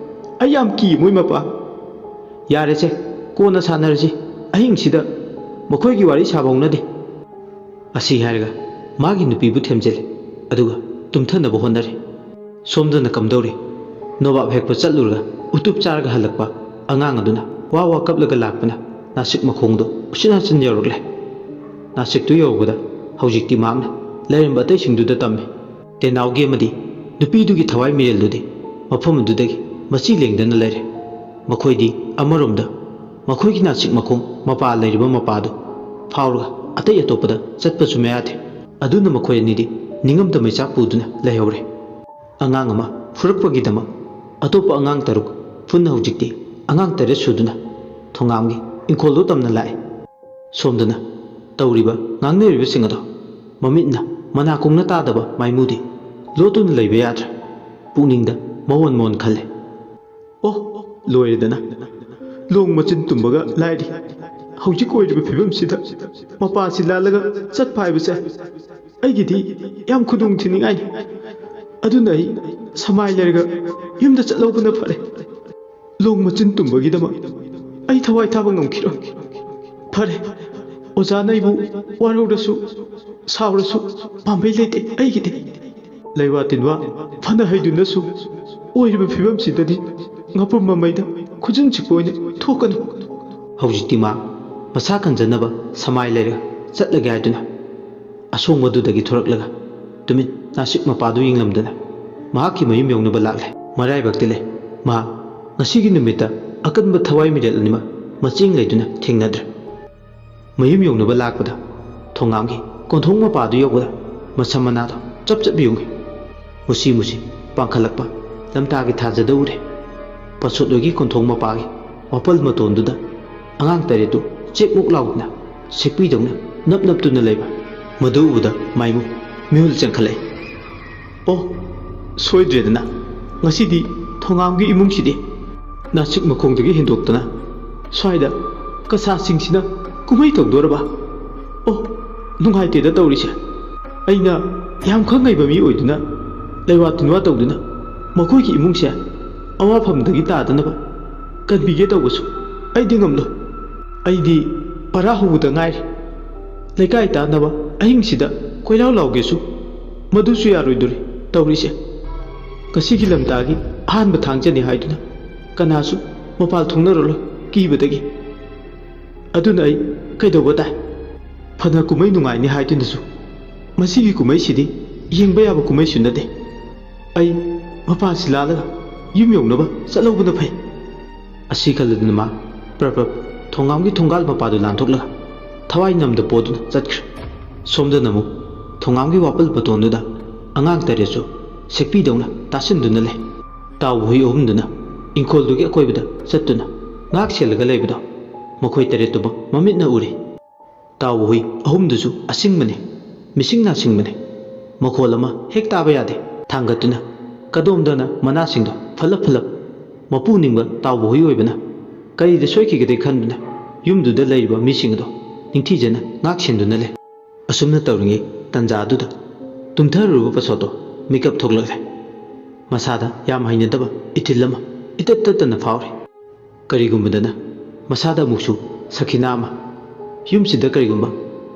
ꯑꯩ ꯌꯥꯝ ꯀꯤ, ꯃꯣꯏ ꯃꯄꯥ꯫" "ꯌꯥꯔꯦꯁꯦ, ꯀꯣꯟꯅ ꯁꯥꯟꯅꯔꯁꯤ, ꯑꯍꯤꯡꯁꯤꯗ ꯃꯈꯣꯏꯒꯤ ꯋꯥꯔꯤ ꯁꯥꯕ ꯍꯧꯅꯗꯦ꯫" ꯑꯁꯤ ꯍꯥꯏꯔꯒ ꯃꯥꯒꯤ ꯅꯨꯄꯤꯕꯨ ꯊꯦꯝꯖꯤꯜꯂꯤ, ꯑꯗꯨꯒ ꯇꯨꯝꯊꯅꯕ ꯍꯣꯠꯅꯔꯤ꯫ ꯁꯣꯝꯗꯅ ꯀꯝꯗꯧꯔꯤ? ꯅꯣꯕꯥꯞ ꯍꯦꯛꯄ ꯆꯠꯂꯨꯔꯒ ꯎꯇꯨꯞ ꯆꯥꯔꯒ ꯍꯜꯂꯛꯄ ꯑꯉꯥꯡ ꯑꯗꯨꯅ ꯋꯥ ꯋꯥ ꯀꯞꯂꯒ ꯂꯥꯛꯄꯅ ꯅꯥꯁꯤꯛ ꯃꯈꯣꯡꯗꯣ ꯎꯆꯤꯟ ꯅꯥꯆꯤꯟ ꯌꯧꯔꯛꯂꯦ꯫ ꯅꯥꯁꯤꯛꯇꯨ ꯌꯧꯔꯛꯄꯗ ꯍꯧꯖꯤꯛꯇꯤ ꯃꯍꯥꯛꯅ ꯂꯩꯔꯝꯕ ꯑꯇꯩꯁꯤꯡꯗꯨꯗ ꯇꯝꯃꯤ꯫ ꯇꯦꯅꯥꯎꯒꯤ ꯑꯃꯗꯤ ꯅꯨꯄꯤꯗꯨꯒꯤ ꯊꯋꯥꯏ ꯃꯤꯔꯦꯜꯗꯨꯗꯤ ꯃꯐꯝ ꯑꯗꯨꯗꯒꯤ ꯃꯆꯤ ꯂꯦꯡꯗꯅ ꯂꯩꯔꯦ꯫ ꯃꯈꯣꯏꯗꯤ ꯑꯃꯔꯣꯝꯗ ꯃꯈꯣꯏꯒꯤ ꯅꯥꯆꯤꯛ ꯃꯈꯣꯡ ꯃꯄꯥ ꯂꯩꯔꯤꯕ ꯃꯄꯥꯗꯨ ꯐꯥꯎꯔꯒ ꯑꯇꯩ ꯑꯇꯣꯞꯄꯗ ꯆꯠꯄꯁꯨ ꯃꯌꯥꯗꯦ꯫ ꯑꯗꯨꯅ ꯃꯈꯣꯏ ꯑꯅꯤꯗꯤ ꯅꯤꯡꯉꯝꯗ ꯃꯩꯆꯥꯛ ꯄꯨꯗꯨꯅ ꯂꯩꯍꯧꯔꯦ꯫ ꯑꯉꯥꯡ ꯑꯃ ꯐꯨꯔꯛꯄꯒꯤꯗꯃꯛ ꯑꯇꯣꯞꯄ ꯑꯉꯥꯡ ꯇꯔꯨꯛ ꯄꯨꯟꯅ ꯍꯧꯖꯤꯛꯇꯤ ꯑꯉꯥꯡ ꯇꯔꯦꯠ ꯁꯨꯗꯨꯅ ꯊꯣꯉꯥꯝꯒꯤ ꯏꯪꯈꯣꯜꯗꯨ ꯇꯝꯅ ꯂꯥꯛꯑꯦ꯫ ꯁꯣꯝꯗꯅ ꯇꯧꯔꯤꯕ ꯉꯥꯡꯅꯔꯤꯕꯁꯤꯡ ꯑꯗꯣ ꯃꯃꯤꯠꯅ ꯃꯅꯥꯀꯣꯡꯅ ꯇꯥꯗꯕ ꯃꯥꯏꯃꯨꯗꯤ ꯂꯣꯠꯇꯨꯅ ꯂꯩꯕ ꯌꯥꯗ꯭ꯔꯦ꯫ ꯄꯨꯛꯅꯤꯡꯗ ꯃꯑꯣꯟ ꯃꯑꯣꯟ ꯈꯜꯂꯦ꯫ ꯑꯣ, ꯂꯣꯏꯔꯦꯗꯅ꯫ ꯂꯣꯡ ꯃꯆꯤꯟ ꯇꯨꯝꯕꯒ ꯂꯥꯏꯔꯤ꯫ ꯍꯧꯖꯤꯛ ꯑꯣꯏꯔꯤꯕ ꯐꯤꯕꯝꯁꯤꯗ ꯃꯄꯥꯁꯤ ꯂꯥꯜꯂꯒ ꯆꯠꯄ ꯍꯥꯏꯕꯁꯦ ꯑꯩꯒꯤꯗꯤ ꯌꯥꯝ ꯈꯨꯗꯣꯡ ꯊꯤꯅꯤꯡꯉꯥꯏꯅꯤ꯫ ꯑꯗꯨꯅ ꯑꯩ ꯁꯃꯥꯏ ꯂꯩꯔꯒ ꯌꯨꯝꯗ ꯆꯠꯍꯧꯕꯅ ꯐꯔꯦ꯫ ꯂꯣꯡ ꯃꯆꯤꯟ ꯇꯨꯝꯕꯒꯤꯗꯃꯛ ꯑꯩ ꯊꯋꯥꯏ ꯊꯥꯕ ꯉꯝꯈꯤꯔꯣꯏ꯫ ꯐꯔꯦ, ꯑꯣꯖꯥꯅ ꯑꯩꯕꯨ ꯋꯥꯔꯧꯔꯁꯨ ꯁꯥꯎꯔꯁꯨ ꯄꯥꯝꯕꯩ ꯂꯩꯇꯦ ꯑꯩꯒꯤꯗꯤ꯫ ꯂꯩꯋꯥ ꯇꯤꯟꯋꯥ ꯐꯅ ꯍꯩꯗꯨꯅꯁꯨ ꯑꯣꯏꯔꯤꯕ ꯐꯤꯕꯝꯁꯤꯗꯗꯤ ꯉꯥꯄ꯭ꯔꯨꯝ ꯃꯃꯩꯗ ꯈꯨꯖꯤꯟ ꯁꯤꯛꯄ ꯑꯣꯏꯅ ꯊꯣꯛꯀꯅꯨ꯫ ꯍꯧꯖꯤꯛꯇꯤ ꯃꯥ ꯃꯁꯥ ꯀꯟꯖꯅꯕ ꯁꯃꯥꯏ ꯂꯩꯔꯒ ꯆꯠꯂꯒꯦ ꯍꯥꯏꯗꯨꯅ ꯑꯁꯣꯡꯕꯗꯨꯗꯒꯤ ꯊꯣꯔꯛꯂꯒ ꯇꯨꯃꯤꯟ ꯅꯥꯁꯤꯛ ꯃꯄꯥꯗꯨ ꯌꯦꯡꯂꯝꯗꯅ ꯃꯍꯥꯛꯀꯤ ꯃꯌꯨꯝ ꯌꯧꯅꯕ ꯂꯥꯛꯂꯦ꯫ ꯃꯔꯥꯏꯕꯛꯇꯤ ꯂꯩ, ꯃꯍꯥꯛ ꯉꯁꯤꯒꯤ ꯅꯨꯃꯤꯠꯇ ꯑꯀꯟꯕ ꯊꯋꯥꯏ ꯃꯤꯔꯦꯜ ꯑꯅꯤꯃꯛ ꯃꯆꯦꯡ ꯂꯩꯗꯨꯅ ꯊꯦꯡꯅꯗ꯭ꯔꯦ꯫ ꯃꯌꯨꯝ ꯌꯧꯅꯕ ꯂꯥꯛꯄꯗ ꯊꯣꯉꯥꯝꯒꯤ ꯀꯣꯟꯊꯣꯡ ꯃꯄꯥꯗꯨ ꯌꯧꯕꯗ ꯃꯁꯝ ꯃꯅꯥꯗꯣ ꯆꯞ ꯆꯞ ꯌꯨꯡꯉꯤ꯫ ꯃꯨꯁꯤ ꯃꯨꯁꯤ ꯄꯥꯡꯈꯠꯂꯛꯄ ꯂꯝꯇꯥꯒꯤ ꯊꯥꯖꯗ ꯎꯔꯦ꯫ ꯄꯁꯣꯠꯂꯣꯏꯒꯤ ꯀꯣꯟꯊꯣꯡ ꯃꯄꯥꯒꯤ ꯃꯥꯄꯜ ꯃꯇꯣꯟꯗꯨꯗ ꯑꯉꯥꯡ ꯇꯔꯦꯠꯇꯨ ꯆꯦꯛꯃꯨꯛ ꯂꯥꯎꯗꯨꯅ ꯁꯦꯛꯄꯤꯗꯧꯅ ꯅꯞ ꯅꯞꯇꯨꯅ ꯂꯩꯕ꯫ ꯃꯗꯨ ꯎꯕꯗ ꯃꯥꯏꯃꯨ ꯃꯤꯍꯨꯜ ꯆꯦꯟꯈꯠꯂꯛꯏ꯫ ꯑꯣ, ꯁꯣꯏꯗ꯭ꯔꯦꯗꯅ꯫ ꯉꯁꯤꯗꯤ ꯊꯣꯉꯥꯝꯒꯤ ꯏꯃꯨꯡꯁꯤꯗꯤ ꯅꯥꯆꯤꯛ ꯃꯈꯣꯡꯗꯒꯤ ꯍꯦꯟꯗꯣꯛꯇꯅ ꯁ꯭ꯋꯥꯏꯗ ꯀꯁꯥꯁꯤꯡꯁꯤꯅ ꯀꯨꯝꯍꯩ ꯇꯧꯗꯣꯔꯕ? ꯑꯣ, ꯅꯨꯡꯉꯥꯏꯇꯦꯗ ꯇꯧꯔꯤꯁꯦ꯫ ꯑꯩꯅ ꯌꯥꯝ ꯈꯪ ꯍꯩꯕ ꯃꯤ ꯑꯣꯏꯗꯨꯅ ꯂꯩꯋꯥ ꯇꯤꯟꯋꯥ ꯇꯧꯗꯨꯅ ꯃꯈꯣꯏꯒꯤ ꯏꯃꯨꯡꯁꯦ ꯑꯋꯥꯐꯝꯗꯒꯤ ꯇꯥꯗꯅꯕ ꯀꯟꯕꯤꯒꯦ ꯇꯧꯕꯁꯨ ꯑꯩꯗꯤ ꯉꯝꯂꯣꯏ꯫ ꯑꯩꯗꯤ ꯄꯔꯥ ꯍꯧꯕꯗ ꯉꯥꯏꯔꯤ꯫ ꯂꯩꯀꯥꯏ ꯇꯥꯅꯕ ꯑꯍꯤꯡꯁꯤꯗ ꯀꯣꯏꯂꯥꯎ ꯂꯥꯎꯒꯦꯁꯨ ꯃꯗꯨꯁꯨ ꯌꯥꯔꯣꯏꯗꯣꯔꯤ ꯇꯧꯔꯤꯁꯦ꯫ ꯉꯁꯤꯒꯤ ꯂꯝꯇꯥꯒꯤ ꯑꯍꯥꯟꯕ ꯊꯥꯡꯖꯅꯤ ꯍꯥꯏꯗꯨꯅ ꯀꯅꯥꯁꯨ ꯃꯄꯥꯜ ꯊꯣꯛꯅꯔꯔꯣꯏ ꯀꯤꯕꯗꯒꯤ꯫ ꯑꯗꯨꯅ ꯑꯩ ꯀꯩꯗꯧꯕ ꯇꯥꯏ? ꯐꯅ ꯀꯨꯝꯍꯩ ꯅꯨꯡꯉꯥꯏꯅꯤ ꯍꯥꯏꯗꯨꯅꯁꯨ ꯃꯁꯤꯒꯤ ꯀꯨꯝꯍꯩꯁꯤꯗꯤ ꯌꯦꯡꯕ ꯌꯥꯕ ꯀꯨꯝꯍꯩꯁꯨ ꯅꯠꯇꯦ꯫ ꯑꯩ ꯃꯄꯥꯟꯁꯤ ꯂꯥꯜꯂꯒ ꯌꯨꯝ ꯌꯧꯅꯕ ꯆꯠꯍꯧꯕꯅ ꯐꯩ꯫ ꯑꯁꯤ ꯈꯜꯂꯗꯨꯅ ꯃꯥ ꯄ꯭ꯔꯞ ꯄ꯭ꯔꯞ ꯊꯣꯡꯒꯥꯝꯒꯤ ꯊꯣꯡꯒꯥꯜ ꯃꯄꯥꯗꯨ ꯂꯥꯟꯊꯣꯛꯂꯒ ꯊꯋꯥꯏ ꯅꯝꯗ ꯄꯣꯗꯨꯅ ꯆꯠꯈ꯭ꯔꯦ꯫ ꯁꯣꯝꯗꯅ ꯑꯃꯨꯛ ꯊꯣꯡꯒꯥꯝꯒꯤ ꯋꯥꯄꯜ ꯄꯇꯣꯟꯗꯨꯗ ꯑꯉꯥꯡ ꯇꯔꯦꯠꯁꯨ ꯁꯦꯛꯄꯤꯗꯧꯅ ꯇꯥꯁꯤꯟꯗꯨꯅ ꯂꯩ꯫ ꯇꯥꯎꯕ ꯍꯨꯏ ꯑꯍꯨꯝꯗꯨꯅ ꯏꯪꯈꯣꯜꯗꯨꯒꯤ ꯑꯀꯣꯏꯕꯗ ꯆꯠꯇꯨꯅ ꯉꯥꯛ ꯁꯦꯜꯂꯒ ꯂꯩꯕꯗꯣ ꯃꯈꯣꯏ ꯇꯔꯦꯠꯇꯨꯃꯛ ꯃꯃꯤꯠꯅ ꯎꯔꯤ꯫ ꯇꯥꯎꯕ ꯍꯨꯏ ꯑꯍꯨꯝꯗꯨꯁꯨ ꯑꯁꯤꯡꯕꯅꯤ, ꯃꯤꯁꯤꯡ ꯅꯥꯁꯤꯡꯕꯅꯤ꯫ ꯃꯈꯣꯜ ꯑꯃ ꯍꯦꯛ ꯇꯥꯕ ꯌꯥꯗꯦ꯫ ꯊꯥꯡꯒꯠꯇꯨꯅ ꯀꯗꯣꯝꯗꯅ ꯃꯅꯥꯁꯤꯡꯗꯣ ꯐꯜꯂꯞ ꯐꯜꯂꯞ꯫ ꯃꯄꯨ ꯅꯤꯡꯕ ꯇꯥꯎꯕ ꯍꯨꯏ ꯑꯣꯏꯕꯅ ꯀꯔꯤꯗ ꯁꯣꯏꯈꯤꯒꯗꯦ ꯈꯟꯗꯨꯅ ꯌꯨꯝꯗꯨꯗ ꯂꯩꯔꯤꯕ ꯃꯤꯁꯤꯡ ꯑꯗꯣ ꯅꯤꯡꯊꯤꯖꯅ ꯉꯥꯛ ꯁꯦꯟꯗꯨꯅ ꯂꯩ꯫ ꯑꯁꯨꯝꯅ ꯇꯧꯔꯤꯉꯩ ꯇꯟꯖꯥ ꯑꯗꯨꯗ ꯇꯨꯝꯊꯔꯨꯔꯕ ꯄꯁꯣꯠꯇꯣ ꯃꯤꯀꯞ ꯊꯣꯛꯂꯛꯂꯦ꯫ ꯃꯁꯥꯗ ꯌꯥꯝ ꯍꯩꯅꯗꯕ ꯏꯊꯤꯜ ꯑꯃ ꯏꯇꯠ ꯇꯠꯇꯅ ꯐꯥꯎꯔꯤ꯫ ꯀꯔꯤꯒꯨꯝꯕꯗꯅ ꯃꯁꯥꯗ ꯑꯃꯨꯛꯁꯨ ꯁꯈꯤꯅꯥ ꯑꯃ, ꯌꯨꯝꯁꯤꯗ ꯀꯔꯤꯒꯨꯝꯕ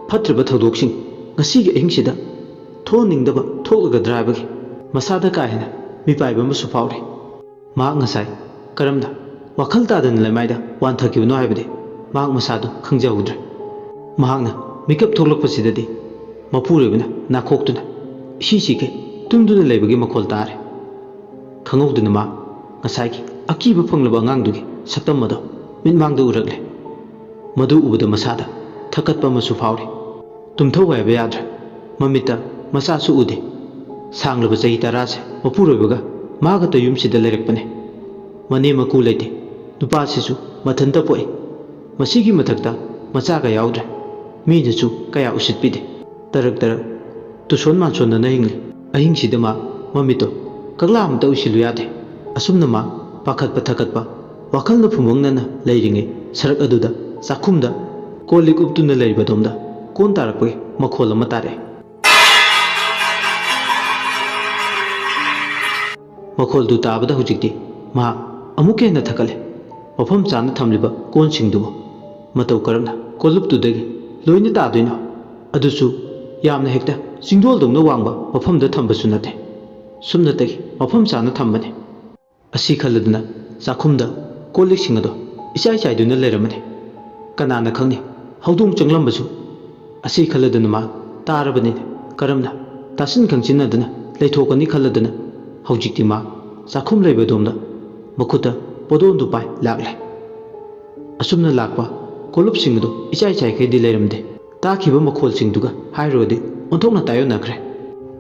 ꯐꯠꯇ꯭ꯔꯕ ꯊꯧꯗꯣꯛꯁꯤꯡ ꯉꯁꯤꯒꯤ ꯑꯍꯤꯡꯁꯤꯗ ꯊꯣꯛꯍꯟꯅꯤꯡꯗꯕ ꯊꯣꯛꯂꯒꯗ꯭ꯔꯥ ꯍꯥꯏꯕꯒꯤ ꯃꯁꯥꯗ ꯀꯥ ꯍꯦꯟꯅ ꯃꯤꯄꯥꯏꯕ ꯑꯃꯁꯨ ꯐꯥꯎꯔꯤ꯫ ꯃꯍꯥꯛ ꯉꯁꯥꯏ ꯀꯔꯝꯅ ꯋꯥꯈꯜ ꯇꯥꯗꯅ ꯂꯩꯃꯥꯏꯗ ꯋꯥꯟꯊꯈꯤꯕꯅꯣ ꯍꯥꯏꯕꯗꯤ ꯃꯍꯥꯛ ꯃꯁꯥꯗꯨ ꯈꯪꯖꯍꯧꯗ꯭ꯔꯦ꯫ ꯃꯍꯥꯛꯅ ꯃꯤꯀꯞ ꯊꯣꯛꯂꯛꯄꯁꯤꯗꯗꯤ ꯃꯄꯨꯔꯣꯏꯕꯅ ꯅꯥꯈꯣꯛꯇꯨꯅ ꯏꯁꯤ ꯁꯤꯈꯩ ꯇꯨꯝꯗꯨꯅ ꯂꯩꯕꯒꯤ ꯃꯈꯣꯜ ꯇꯥꯔꯦ꯫ ꯈꯪꯍꯧꯗꯅ ꯃꯥ ꯉꯁꯥꯏꯒꯤ ꯑꯀꯤꯕ ꯐꯪꯂꯕ ꯑꯉꯥꯡꯗꯨꯒꯤ ꯁꯛꯇꯝ ꯑꯗꯣ ꯃꯤꯠꯃꯥꯡꯗ ꯎꯔꯛꯂꯦ꯫ ꯃꯗꯨ ꯎꯕꯗ ꯃꯁꯥꯗ ꯊꯛꯀꯠꯄ ꯑꯃꯁꯨ ꯐꯥꯎꯔꯤ꯫ ꯇꯨꯝꯊꯧ ꯍꯥꯏꯕ ꯌꯥꯗ꯭ꯔꯦ꯫ ꯃꯃꯤꯠꯇ ꯃꯆꯥꯁꯨ ꯎꯗꯦ꯫ ꯁꯥꯡꯂꯕ ꯆꯍꯤ ꯇꯔꯥꯁꯦ ꯃꯄꯨꯔꯣꯏꯕꯒ ꯃꯥꯒꯇ ꯌꯨꯝꯁꯤꯗ ꯂꯩꯔꯛꯄꯅꯦ꯫ ꯃꯅꯦꯝ ꯃꯀꯨ ꯂꯩꯇꯦ꯫ ꯅꯨꯄꯥꯁꯤꯁꯨ ꯃꯊꯟꯇ ꯄꯣꯛꯏ꯫ ꯃꯁꯤꯒꯤ ꯃꯊꯛꯇ ꯃꯆꯥꯒ ꯌꯥꯎꯗ꯭ꯔꯦ꯫ ꯃꯤꯅꯁꯨ ꯀꯌꯥ ꯎꯁꯤꯠꯄꯤꯗꯦ꯫ ꯇꯔꯛ ꯇꯔꯛ ꯇꯨꯁꯣꯟ ꯃꯥꯟꯁꯣꯟꯗꯅ ꯍꯤꯡꯂꯤ꯫ ꯑꯍꯤꯡꯁꯤꯗ ꯃꯥ ꯃꯃꯤꯠꯇꯣ ꯀꯛꯂꯥ ꯑꯃꯇ ꯎꯏꯁꯤꯜꯂꯨ ꯌꯥꯗꯦ꯫ ꯑꯁꯨꯝꯅ ꯃꯥ ꯄꯥꯈꯠꯄ ꯊꯀꯠꯄ ꯋꯥꯈꯜꯅ ꯐꯨꯝꯕꯪꯅꯅ ꯂꯩꯔꯤꯉꯩ ꯁꯔꯛ ꯑꯗꯨꯗ ꯆꯥꯛꯈꯨꯝꯗ ꯀꯣꯜ ꯂꯤꯛ ꯎꯞꯇꯨꯅ ꯂꯩꯔꯤꯕ ꯑꯗꯣꯝꯗ ꯀꯣꯟ ꯇꯥꯔꯛꯄꯒꯤ ꯃꯈꯣꯜ ꯑꯃ ꯇꯥꯔꯛꯑꯦ꯫ ꯃꯈꯣꯜꯗꯨ ꯇꯥꯕꯗ ꯍꯧꯖꯤꯛꯇꯤ ꯃꯍꯥꯛ ꯑꯃꯨꯛꯀ ꯍꯦꯟꯅ ꯊꯛꯀꯠꯂꯦ꯫ ꯃꯐꯝ ꯆꯥꯅ ꯊꯝꯂꯤꯕ ꯀꯣꯟꯁꯤꯡꯗꯨꯕꯨ ꯃꯇꯧ ꯀꯔꯝꯅ ꯀꯣꯜꯂꯨꯞꯇꯨꯗꯒꯤ ꯂꯣꯏꯅ ꯇꯥꯗꯣꯏꯅꯣ? ꯑꯗꯨꯁꯨ ꯌꯥꯝꯅ ꯍꯦꯛꯇ ꯆꯤꯡꯗꯣꯜꯗꯧꯅ ꯋꯥꯡꯕ ꯃꯐꯝꯗ ꯊꯝꯕꯁꯨ ꯅꯠꯇꯦ꯫ ꯁꯨꯝꯅꯇꯒꯤ ꯃꯐꯝ ꯆꯥꯅ ꯊꯝꯕꯅꯤ꯫ ꯑꯁꯤ ꯈꯜꯂꯗꯨꯅ ꯆꯥꯛꯈꯨꯝꯗ ꯀꯣꯜ ꯂꯤꯛꯁꯤꯡ ꯑꯗꯣ ꯏꯆꯥꯏ ꯆꯥꯏꯗꯨꯅ ꯂꯩꯔꯝꯃꯅꯤ꯫ ꯀꯅꯥꯅ ꯈꯪꯅꯤ, ꯍꯧꯗꯣꯡ ꯆꯪꯂꯝꯕꯁꯨ꯫ ꯑꯁꯤ ꯈꯜꯂꯗꯨꯅ ꯃꯥ ꯇꯥꯔꯕꯅꯤꯅ ꯀꯔꯝꯅ ꯇꯥꯁꯤꯟ ꯈꯪꯁꯤꯟꯅꯗꯨꯅ ꯂꯩꯊꯣꯛꯀꯅꯤ ꯈꯜꯂꯗꯨꯅ ꯍꯧꯖꯤꯛꯇꯤ ꯃꯥ ꯆꯥꯛꯈꯨꯝ ꯂꯩꯕ ꯑꯗꯣꯝꯗ ꯃꯈꯨꯠꯇ ꯄꯣꯗꯣꯟꯗꯨ ꯄꯥꯏ ꯂꯥꯛꯂꯦ꯫ ꯑꯁꯨꯝꯅ ꯂꯥꯛꯄ ꯀꯣꯂꯨꯞꯁꯤꯡ ꯑꯗꯨ ꯏꯆꯥꯏ ꯆꯥꯏꯈꯩꯗꯤ ꯂꯩꯔꯝꯗꯦ꯫ ꯇꯥꯈꯤꯕ ꯃꯈꯣꯜꯁꯤꯡꯗꯨꯒ ꯍꯥꯏꯔꯨꯔꯗꯤ ꯑꯣꯟꯊꯣꯛꯅ ꯇꯥꯏꯑꯣꯟꯅꯈ꯭ꯔꯦ꯫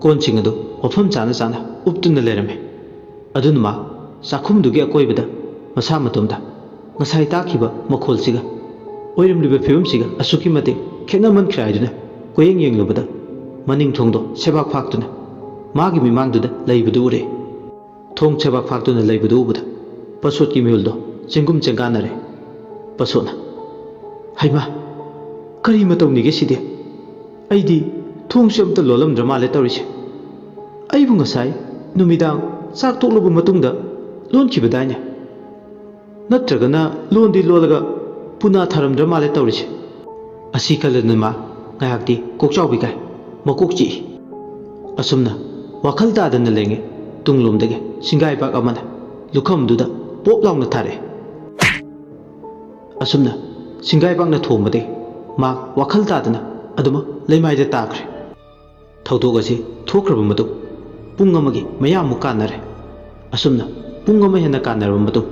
ꯀꯣꯟꯁꯤꯡ ꯑꯗꯨ ꯃꯐꯝ ꯆꯥꯅ ꯆꯥꯅ ꯎꯞꯇꯨꯅ ꯂꯩꯔꯝꯃꯤ꯫ ꯑꯗꯨꯅ ꯃꯥ ꯆꯥꯛꯈꯨꯝꯗꯨꯒꯤ ꯑꯀꯣꯏꯕꯗ ꯃꯁꯥ ꯃꯇꯣꯝꯗ ꯉꯁꯥꯏ ꯇꯥꯈꯤꯕ ꯃꯈꯣꯜꯁꯤꯒ ꯑꯣꯏꯔꯝꯂꯤꯕ ꯐꯤꯕꯝꯁꯤꯒ ꯑꯁꯨꯛꯀꯤ ꯃꯇꯤꯛ ꯈꯦꯠꯅꯃꯟꯈ꯭ꯔꯦ ꯍꯥꯏꯗꯨꯅ ꯀꯣꯏꯌꯦꯡ ꯌꯦꯡꯂꯨꯕꯗ ꯃꯅꯤꯡ ꯊꯣꯡꯗꯣ ꯁꯦꯕꯥꯛ ꯐꯥꯛꯇꯨꯅ ꯃꯥꯒꯤ ꯃꯤꯃꯥꯡꯗꯨꯗ ꯂꯩꯕꯗꯨ ꯎꯔꯦ꯫ ꯊꯣꯡ ꯁꯦꯕꯥꯛ ꯐꯥꯛꯇꯨꯅ ꯂꯩꯕꯗꯨ ꯎꯕꯗ ꯄꯁꯣꯠꯀꯤ ꯃꯤꯍꯨꯜꯗꯣ ꯆꯦꯡꯒꯨꯝ ꯆꯦꯡꯒꯥꯟꯅꯔꯦ꯫ ꯄꯁꯣꯠꯅ, "ꯍꯩꯃꯥ, ꯀꯔꯤ ꯃꯇꯧꯅꯤꯒꯦ ꯁꯤꯗꯤ? ꯑꯩꯗꯤ ꯊꯣꯡꯁꯦ ꯑꯝꯇ ꯂꯣꯜꯂꯝꯗ꯭ꯔ ꯃꯥꯜꯂꯦ ꯇꯧꯔꯤꯁꯦ꯫ ꯑꯩꯕꯨ ꯉꯁꯥꯏ ꯅꯨꯃꯤꯗꯥꯡ ꯆꯥꯛ ꯇꯣꯛꯂꯕ ꯃꯇꯨꯡꯗ ꯂꯣꯟꯈꯤꯕꯗꯥꯏꯅꯦ? ꯅꯠꯇ꯭ꯔꯒꯅ ꯂꯣꯟꯗꯤ ꯂꯣꯜꯂꯒ ꯄꯨꯅꯥ ꯊꯥꯔꯝꯗ꯭ꯔ ꯃꯥꯜꯂꯦ ꯇꯧꯔꯤꯁꯦ?" ꯑꯁꯤ ꯈꯜꯂꯗꯨꯅ ꯃꯥ ꯉꯥꯏꯍꯥꯛꯇꯤ ꯀꯣꯛꯆꯥꯎꯕꯤ ꯀꯥꯏ, ꯃꯀꯣꯛ ꯆꯤꯛꯏ꯫ ꯑꯁꯨꯝꯅ ꯋꯥꯈꯜ ꯇꯥꯗꯅ ꯂꯩꯉꯩ ꯇꯨꯡꯂꯣꯝꯗꯒꯤ ꯁꯤꯡꯒꯥꯏꯕꯥꯛ ꯑꯃꯅ ꯂꯨꯈꯝꯗꯨꯗ ꯄꯣꯞ ꯂꯥꯎꯅ ꯊꯥꯔꯛꯑꯦ꯫ ꯑꯁꯨꯝꯅ ꯁꯤꯡꯒꯥꯏꯕꯥꯛꯅ ꯊꯣꯝꯕꯗꯒꯤ ꯃꯥ ꯋꯥꯈꯜ ꯇꯥꯗꯅ ꯑꯗꯨꯃꯛ ꯂꯩꯃꯥꯏꯗ ꯇꯥꯈ꯭ꯔꯦ꯫ ꯊꯧꯗꯣꯛ ꯑꯁꯤ ꯊꯣꯛꯈ꯭ꯔꯕ ꯃꯇꯨꯡ ꯄꯨꯡ ꯑꯃꯒꯤ ꯃꯌꯥꯃꯨꯛ ꯀꯥꯟꯅꯔꯦ꯫ ꯑꯁꯨꯝꯅ ꯄꯨꯡ ꯑꯃ ꯍꯦꯟꯅ ꯀꯥꯟꯅꯔꯕ ꯃꯇꯨꯡ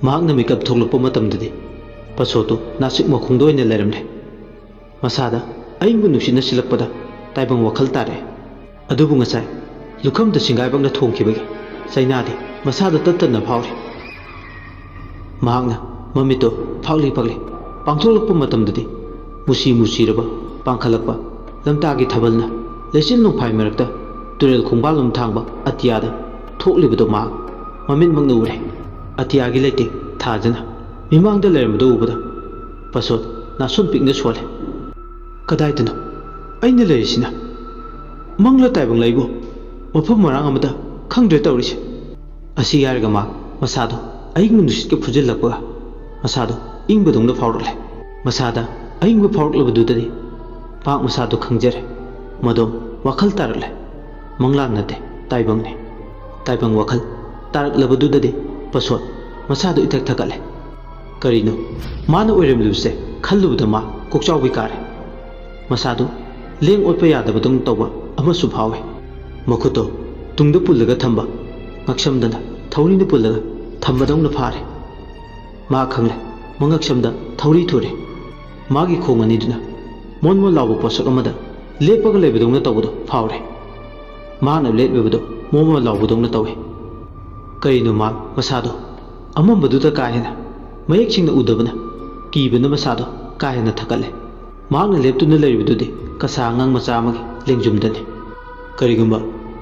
ꯃꯍꯥꯛꯅ ꯃꯤꯀꯞ ꯊꯣꯛꯂꯛꯄ ꯃꯇꯝꯗꯗꯤ ꯄꯁꯣꯠꯇꯨ ꯅꯥꯁꯤꯛ ꯃꯈꯣꯡꯗ ꯑꯣꯏꯅ ꯂꯩꯔꯝꯂꯦ꯫ ꯃꯁꯥꯗ ꯑꯏꯪꯕ ꯅꯨꯡꯁꯤꯠꯅ ꯁꯤꯜꯂꯛꯄꯗ ꯇꯥꯏꯕꯪ ꯋꯥꯈꯜ ꯇꯥꯔꯛꯑꯦ꯫ ꯑꯗꯨꯕꯨ ꯉꯁꯥꯏ ꯂꯨꯈꯝꯗ ꯁꯤꯡꯒꯥꯏꯕꯛꯅ ꯊꯣꯝꯈꯤꯕꯒꯤ ꯆꯩꯅꯥꯗꯤ ꯃꯁꯥꯗ ꯇꯠ ꯇꯠꯅ ꯐꯥꯎꯔꯤ꯫ ꯃꯍꯥꯛꯅ ꯃꯃꯤꯠꯇꯣ ꯐꯥꯛꯂꯤ ꯐꯥꯛꯂꯤ ꯄꯥꯡꯊꯣꯛꯂꯛꯄ ꯃꯇꯝꯗꯗꯤ ꯃꯨꯁꯤ ꯃꯨꯁꯤꯔꯕ ꯄꯥꯡꯈꯠꯂꯛꯄ ꯂꯝꯇꯥꯒꯤ ꯊꯥꯕꯜꯅ ꯂꯩꯆꯤꯜ ꯅꯣꯡꯐꯥꯏ ꯃꯔꯛꯇ ꯇꯨꯔꯦꯜ ꯈꯣꯡꯕꯥꯜꯂꯣꯝ ꯊꯥꯡꯕ ꯑꯇꯤꯌꯥꯗ ꯊꯣꯛꯂꯤꯕꯗꯣ ꯃꯍꯥꯛ ꯃꯃꯤꯠꯃꯛꯅ ꯎꯔꯦ꯫ ꯑꯇꯤꯌꯥꯒꯤ ꯂꯩꯇꯦꯡ ꯊꯥꯗꯨꯅ ꯃꯤꯃꯥꯡꯗ ꯂꯩꯔꯝꯕꯗꯨ ꯎꯕꯗ ꯄꯁꯣꯠ ꯅꯥꯁꯣꯟ ꯄꯤꯛꯅ ꯁꯣꯜꯂꯦ꯫ "ꯀꯗꯥꯏꯗꯅꯣ ꯑꯩꯅ ꯂꯩꯔꯤꯁꯤꯅ? ꯃꯪꯂ ꯇꯥꯏꯕꯪꯂ ꯑꯩꯕꯨ ꯃꯐꯝ ꯃꯔꯥꯡ ꯑꯃꯗ ꯈꯪꯗ꯭ꯔꯦ ꯇꯧꯔꯤꯁꯦ꯫" ꯑꯁꯤ ꯍꯥꯏꯔꯒ ꯃꯥ ꯃꯁꯥꯗꯣ ꯑꯏꯪꯕ ꯅꯨꯡꯁꯤꯠꯀ ꯐꯨꯖꯤꯜꯂꯛꯄꯒ ꯃꯁꯥꯗꯣ ꯏꯪꯕꯗꯧꯅ ꯐꯥꯎꯔꯛꯂꯦ꯫ ꯃꯁꯥꯗ ꯑꯏꯪꯕ ꯐꯥꯎꯔꯛꯂꯕꯗꯨꯗꯗꯤ ꯃꯍꯥꯛ ꯃꯁꯥꯗꯣ ꯈꯪꯖꯔꯦ꯫ ꯃꯗꯣ ꯋꯥꯈꯜ ꯇꯥꯔꯛꯂꯦ꯫ ꯃꯪꯂꯥꯟ ꯅꯠꯇꯦ, ꯇꯥꯏꯕꯪꯅꯤ꯫ ꯇꯥꯏꯕꯪ ꯋꯥꯈꯜ ꯇꯥꯔꯛꯂꯕꯗꯨꯗꯗꯤ ꯄꯁꯣꯠ ꯃꯁꯥꯗꯣ ꯏꯊꯛ ꯊꯛꯀꯠꯂꯦ꯫ ꯀꯔꯤꯅꯣ ꯃꯥꯅ ꯑꯣꯏꯔꯝꯂꯤꯕꯁꯦ ꯈꯜꯂꯨꯕꯗ ꯃꯥ ꯀꯣꯛꯆꯥꯎꯕꯤ ꯀꯥꯔꯦ꯫ ꯃꯁꯥꯗꯨ ꯂꯦꯡ ꯑꯣꯠꯄ ꯌꯥꯗꯕꯗꯧꯅ ꯇꯧꯕ ꯑꯃꯁꯨ ꯐꯥꯎꯏ꯫ ꯃꯈꯨꯠꯇꯣ ꯇꯨꯡꯗ ꯄꯨꯜꯂꯒ ꯊꯝꯕ ꯉꯛꯁꯝꯗꯅ ꯊꯧꯔꯤꯅ ꯄꯨꯜꯂꯒ ꯊꯝꯕꯗꯧꯅ ꯐꯥꯔꯦ꯫ ꯃꯥ ꯈꯪꯂꯦ, ꯃꯉꯛꯁꯝꯗ ꯊꯧꯔꯤ ꯊꯨꯔꯦ꯫ ꯃꯥꯒꯤ ꯈꯣꯡ ꯑꯅꯤꯗꯨꯅ ꯃꯣꯟ ꯃꯣꯟ ꯂꯥꯎꯕ ꯄꯣꯠꯁꯛ ꯑꯃꯗ ꯂꯦꯞꯄꯒ ꯂꯩꯕꯗꯧꯅ ꯇꯧꯕꯗꯣ ꯐꯥꯎꯔꯦ꯫ ꯃꯍꯥꯛꯅ ꯂꯦꯞꯂꯤꯕꯗꯨ ꯃꯣꯟ ꯃꯣꯟ ꯂꯥꯎꯕꯗꯧꯅ ꯇꯧꯏ꯫ ꯀꯔꯤꯅꯣ ꯃꯥ ꯃꯁꯥꯗꯣ ꯑꯃꯝꯕꯗꯨꯗ ꯀꯥ ꯍꯦꯟꯅ ꯃꯌꯦꯛ ꯁꯦꯡꯅ ꯎꯗꯕꯅ ꯀꯤꯕꯅ ꯃꯁꯥꯗꯣ ꯀꯥ ꯍꯦꯟꯅ ꯊꯛꯀꯠꯂꯦ꯫ ꯃꯍꯥꯛꯅ ꯂꯦꯞꯇꯨꯅ ꯂꯩꯔꯤꯕꯗꯨꯗꯤ ꯀꯁꯥ ꯑꯉꯥꯡ ꯃꯆꯥ ꯑꯃꯒꯤ ꯂꯦꯡꯖꯨꯝꯗꯅꯤ꯫ ꯀꯔꯤꯒꯨꯝꯕ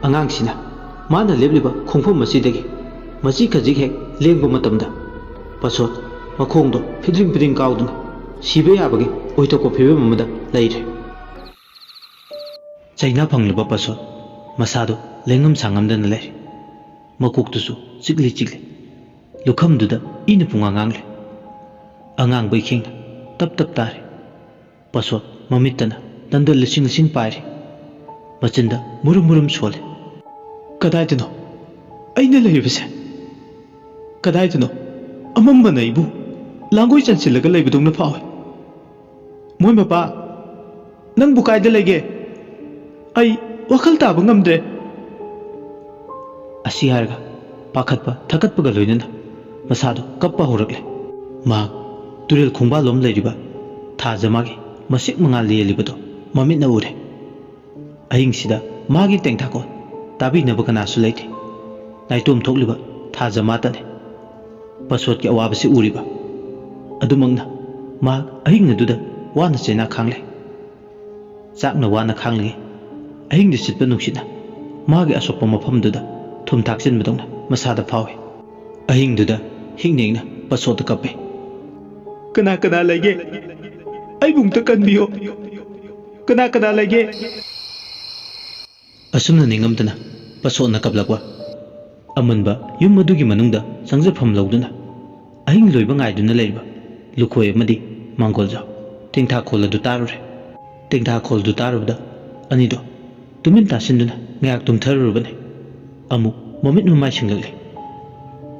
ꯑꯉꯥꯡꯁꯤꯅ ꯃꯥꯅ ꯂꯦꯞꯂꯤꯕ ꯈꯣꯡꯐꯝ ꯑꯁꯤꯗꯒꯤ ꯃꯆꯤ ꯈꯖꯤꯛ ꯍꯦꯛ ꯂꯦꯡꯕ ꯃꯇꯝꯗ, ꯄꯁꯣꯠ ꯃꯈꯣꯡꯗꯣ ꯐꯤꯗ꯭ꯔꯤꯡ ꯐꯤꯗ꯭ꯔꯤꯡ ꯀꯥꯎꯗꯨꯅ ꯁꯤꯕ ꯌꯥꯕꯒꯤ ꯑꯣꯏꯊꯣꯛꯄ ꯐꯤꯕꯝ ꯑꯃꯗ ꯂꯩꯔꯦ꯫ ꯆꯩꯅꯥ ꯐꯪꯂꯕ ꯄꯁꯣꯠ ꯃꯁꯥꯗꯨ ꯂꯦꯡꯉꯝ ꯁꯥꯉꯝꯗꯅ ꯂꯩꯔꯦ꯫ ꯃꯀꯣꯛꯇꯨꯁꯨ ꯆꯤꯛꯂꯤ ꯆꯤꯛꯂꯤ꯫ ꯂꯨꯈꯝꯗꯨꯗ ꯏꯅ ꯄꯨꯡꯉꯥꯡ ꯉꯥꯡꯂꯦ꯫ ꯑꯉꯥꯡꯕ ꯏꯈꯦꯡꯅ ꯇꯞ ꯇꯞ ꯇꯥꯔꯦ꯫ ꯄꯁꯣꯠ ꯃꯃꯤꯠꯇꯅ ꯇꯟꯗꯜ ꯂꯤꯁꯤꯡ ꯂꯤꯁꯤꯡ ꯄꯥꯏꯔꯤ꯫ ꯃꯆꯤꯟꯗ ꯃꯨꯔꯨꯝ ꯃꯨꯔꯨꯝ ꯁꯣꯜꯂꯤ꯫ "ꯀꯗꯥꯏꯗꯅꯣ ꯑꯩꯅ ꯂꯩꯔꯤꯕꯁꯦ? ꯀꯗꯥꯏꯗꯅꯣ ꯑꯃꯝꯕꯅ ꯑꯩꯕꯨ ꯂꯥꯡꯒꯣꯏ ꯆꯟꯁꯤꯜꯂꯒ ꯂꯩꯕꯗꯧꯅ ꯐꯥꯎꯏ꯫ ꯃꯣꯏ ꯃꯄꯥ, ꯅꯪꯕꯨ ꯀꯥꯏꯗ ꯂꯩꯒꯦ? ꯑꯩ ꯋꯥꯈꯜ ꯇꯥꯕ ꯉꯝꯗ꯭ꯔꯦ꯫" ꯑꯁꯤ ꯍꯥꯏꯔꯒ ꯄꯥꯈꯠꯄ ꯊꯀꯠꯄꯒ ꯂꯣꯏꯅꯅ ꯃꯁꯥꯗꯣ ꯀꯞꯄ ꯍꯧꯔꯛꯂꯦ꯫ ꯃꯍꯥꯛ ꯇꯨꯔꯦꯜ ꯈꯣꯡꯕꯥꯜꯂꯣꯝ ꯂꯩꯔꯤꯕ ꯊꯥꯖꯃꯥꯒꯤ ꯃꯁꯤꯛ ꯃꯉꯥꯜ ꯂꯦꯜꯂꯤꯕꯗꯣ ꯃꯃꯤꯠꯅ ꯎꯔꯦ꯫ ꯑꯍꯤꯡꯁꯤꯗ ꯃꯥꯒꯤ ꯇꯦꯡꯊꯥꯈꯣꯜ ꯇꯥꯕꯤꯅꯕ ꯀꯅꯥꯁꯨ ꯂꯩꯇꯦ꯫ ꯅꯥꯏꯇꯣꯝ ꯊꯣꯛꯂꯤꯕ ꯊꯥꯖꯃꯥꯇꯅꯤ ꯄꯁꯣꯠꯀꯤ ꯑꯋꯥꯕꯁꯤ ꯎꯔꯤꯕ꯫ ꯑꯗꯨꯃꯛꯅ ꯃꯍꯥꯛ ꯑꯍꯤꯡ ꯑꯗꯨꯗ ꯋꯥꯅ ꯆꯩꯅꯥ ꯈꯥꯡꯂꯦ꯫ ꯆꯥꯛꯅ ꯋꯥꯅ ꯈꯥꯡꯂꯤꯉꯩ ꯑꯍꯤꯡꯗ ꯁꯤꯠꯄ ꯅꯨꯡꯁꯤꯠꯅ ꯃꯥꯒꯤ ꯑꯁꯣꯛꯄ ꯃꯐꯝꯗꯨꯗ ꯊꯨꯝ ꯊꯥꯛꯆꯤꯟꯕꯗꯧꯅ ꯃꯁꯥꯗ ꯐꯥꯎꯏ꯫ ꯑꯍꯤꯡꯗꯨꯗ ꯍꯤꯡ ꯅꯦꯡꯅ ꯄꯁꯣꯠꯇ ꯀꯞꯄꯦ꯫ "ꯀꯅꯥ ꯀꯅꯥ ꯂꯩꯒꯦ? ꯑꯩꯕꯨ ꯑꯝꯇ ꯀꯟꯕꯤꯌꯣ꯫ ꯀꯅꯥ ꯀꯅꯥ ꯂꯩꯒꯦ?" ꯑꯁꯨꯝꯅ ꯅꯤꯡꯉꯝꯗꯅ ꯄꯁꯣꯠꯅ ꯀꯞꯂꯛꯄ꯫ ꯑꯃꯟꯕ ꯌꯨꯝ ꯑꯗꯨꯒꯤ ꯃꯅꯨꯡꯗ ꯆꯪꯖꯐꯝ ꯂꯧꯗꯨꯅ ꯑꯍꯤꯡ ꯂꯣꯏꯕ ꯉꯥꯏꯗꯨꯅ ꯂꯩꯔꯤꯕ ꯂꯨꯈꯣꯏ ꯑꯃꯗꯤ ꯃꯥꯡꯒꯣꯜꯖꯥꯎ ꯇꯦꯡꯊꯥꯈꯣꯜ ꯑꯗꯨ ꯇꯥꯔꯨꯔꯦ꯫ ꯇꯦꯡꯊꯥꯈꯣꯜꯗꯨ ꯇꯥꯔꯨꯕꯗ ꯑꯅꯤꯗꯣ ꯇꯨꯃꯤꯟ ꯇꯥꯁꯤꯟꯗꯨꯅ ꯉꯥꯏꯍꯥꯛ ꯇꯨꯝꯊꯔꯨꯔꯕꯅꯤ꯫ ꯑꯃꯨꯛ ꯃꯃꯤꯠ ꯃꯃꯥꯏ ꯁꯤꯡꯂꯛꯂꯦ꯫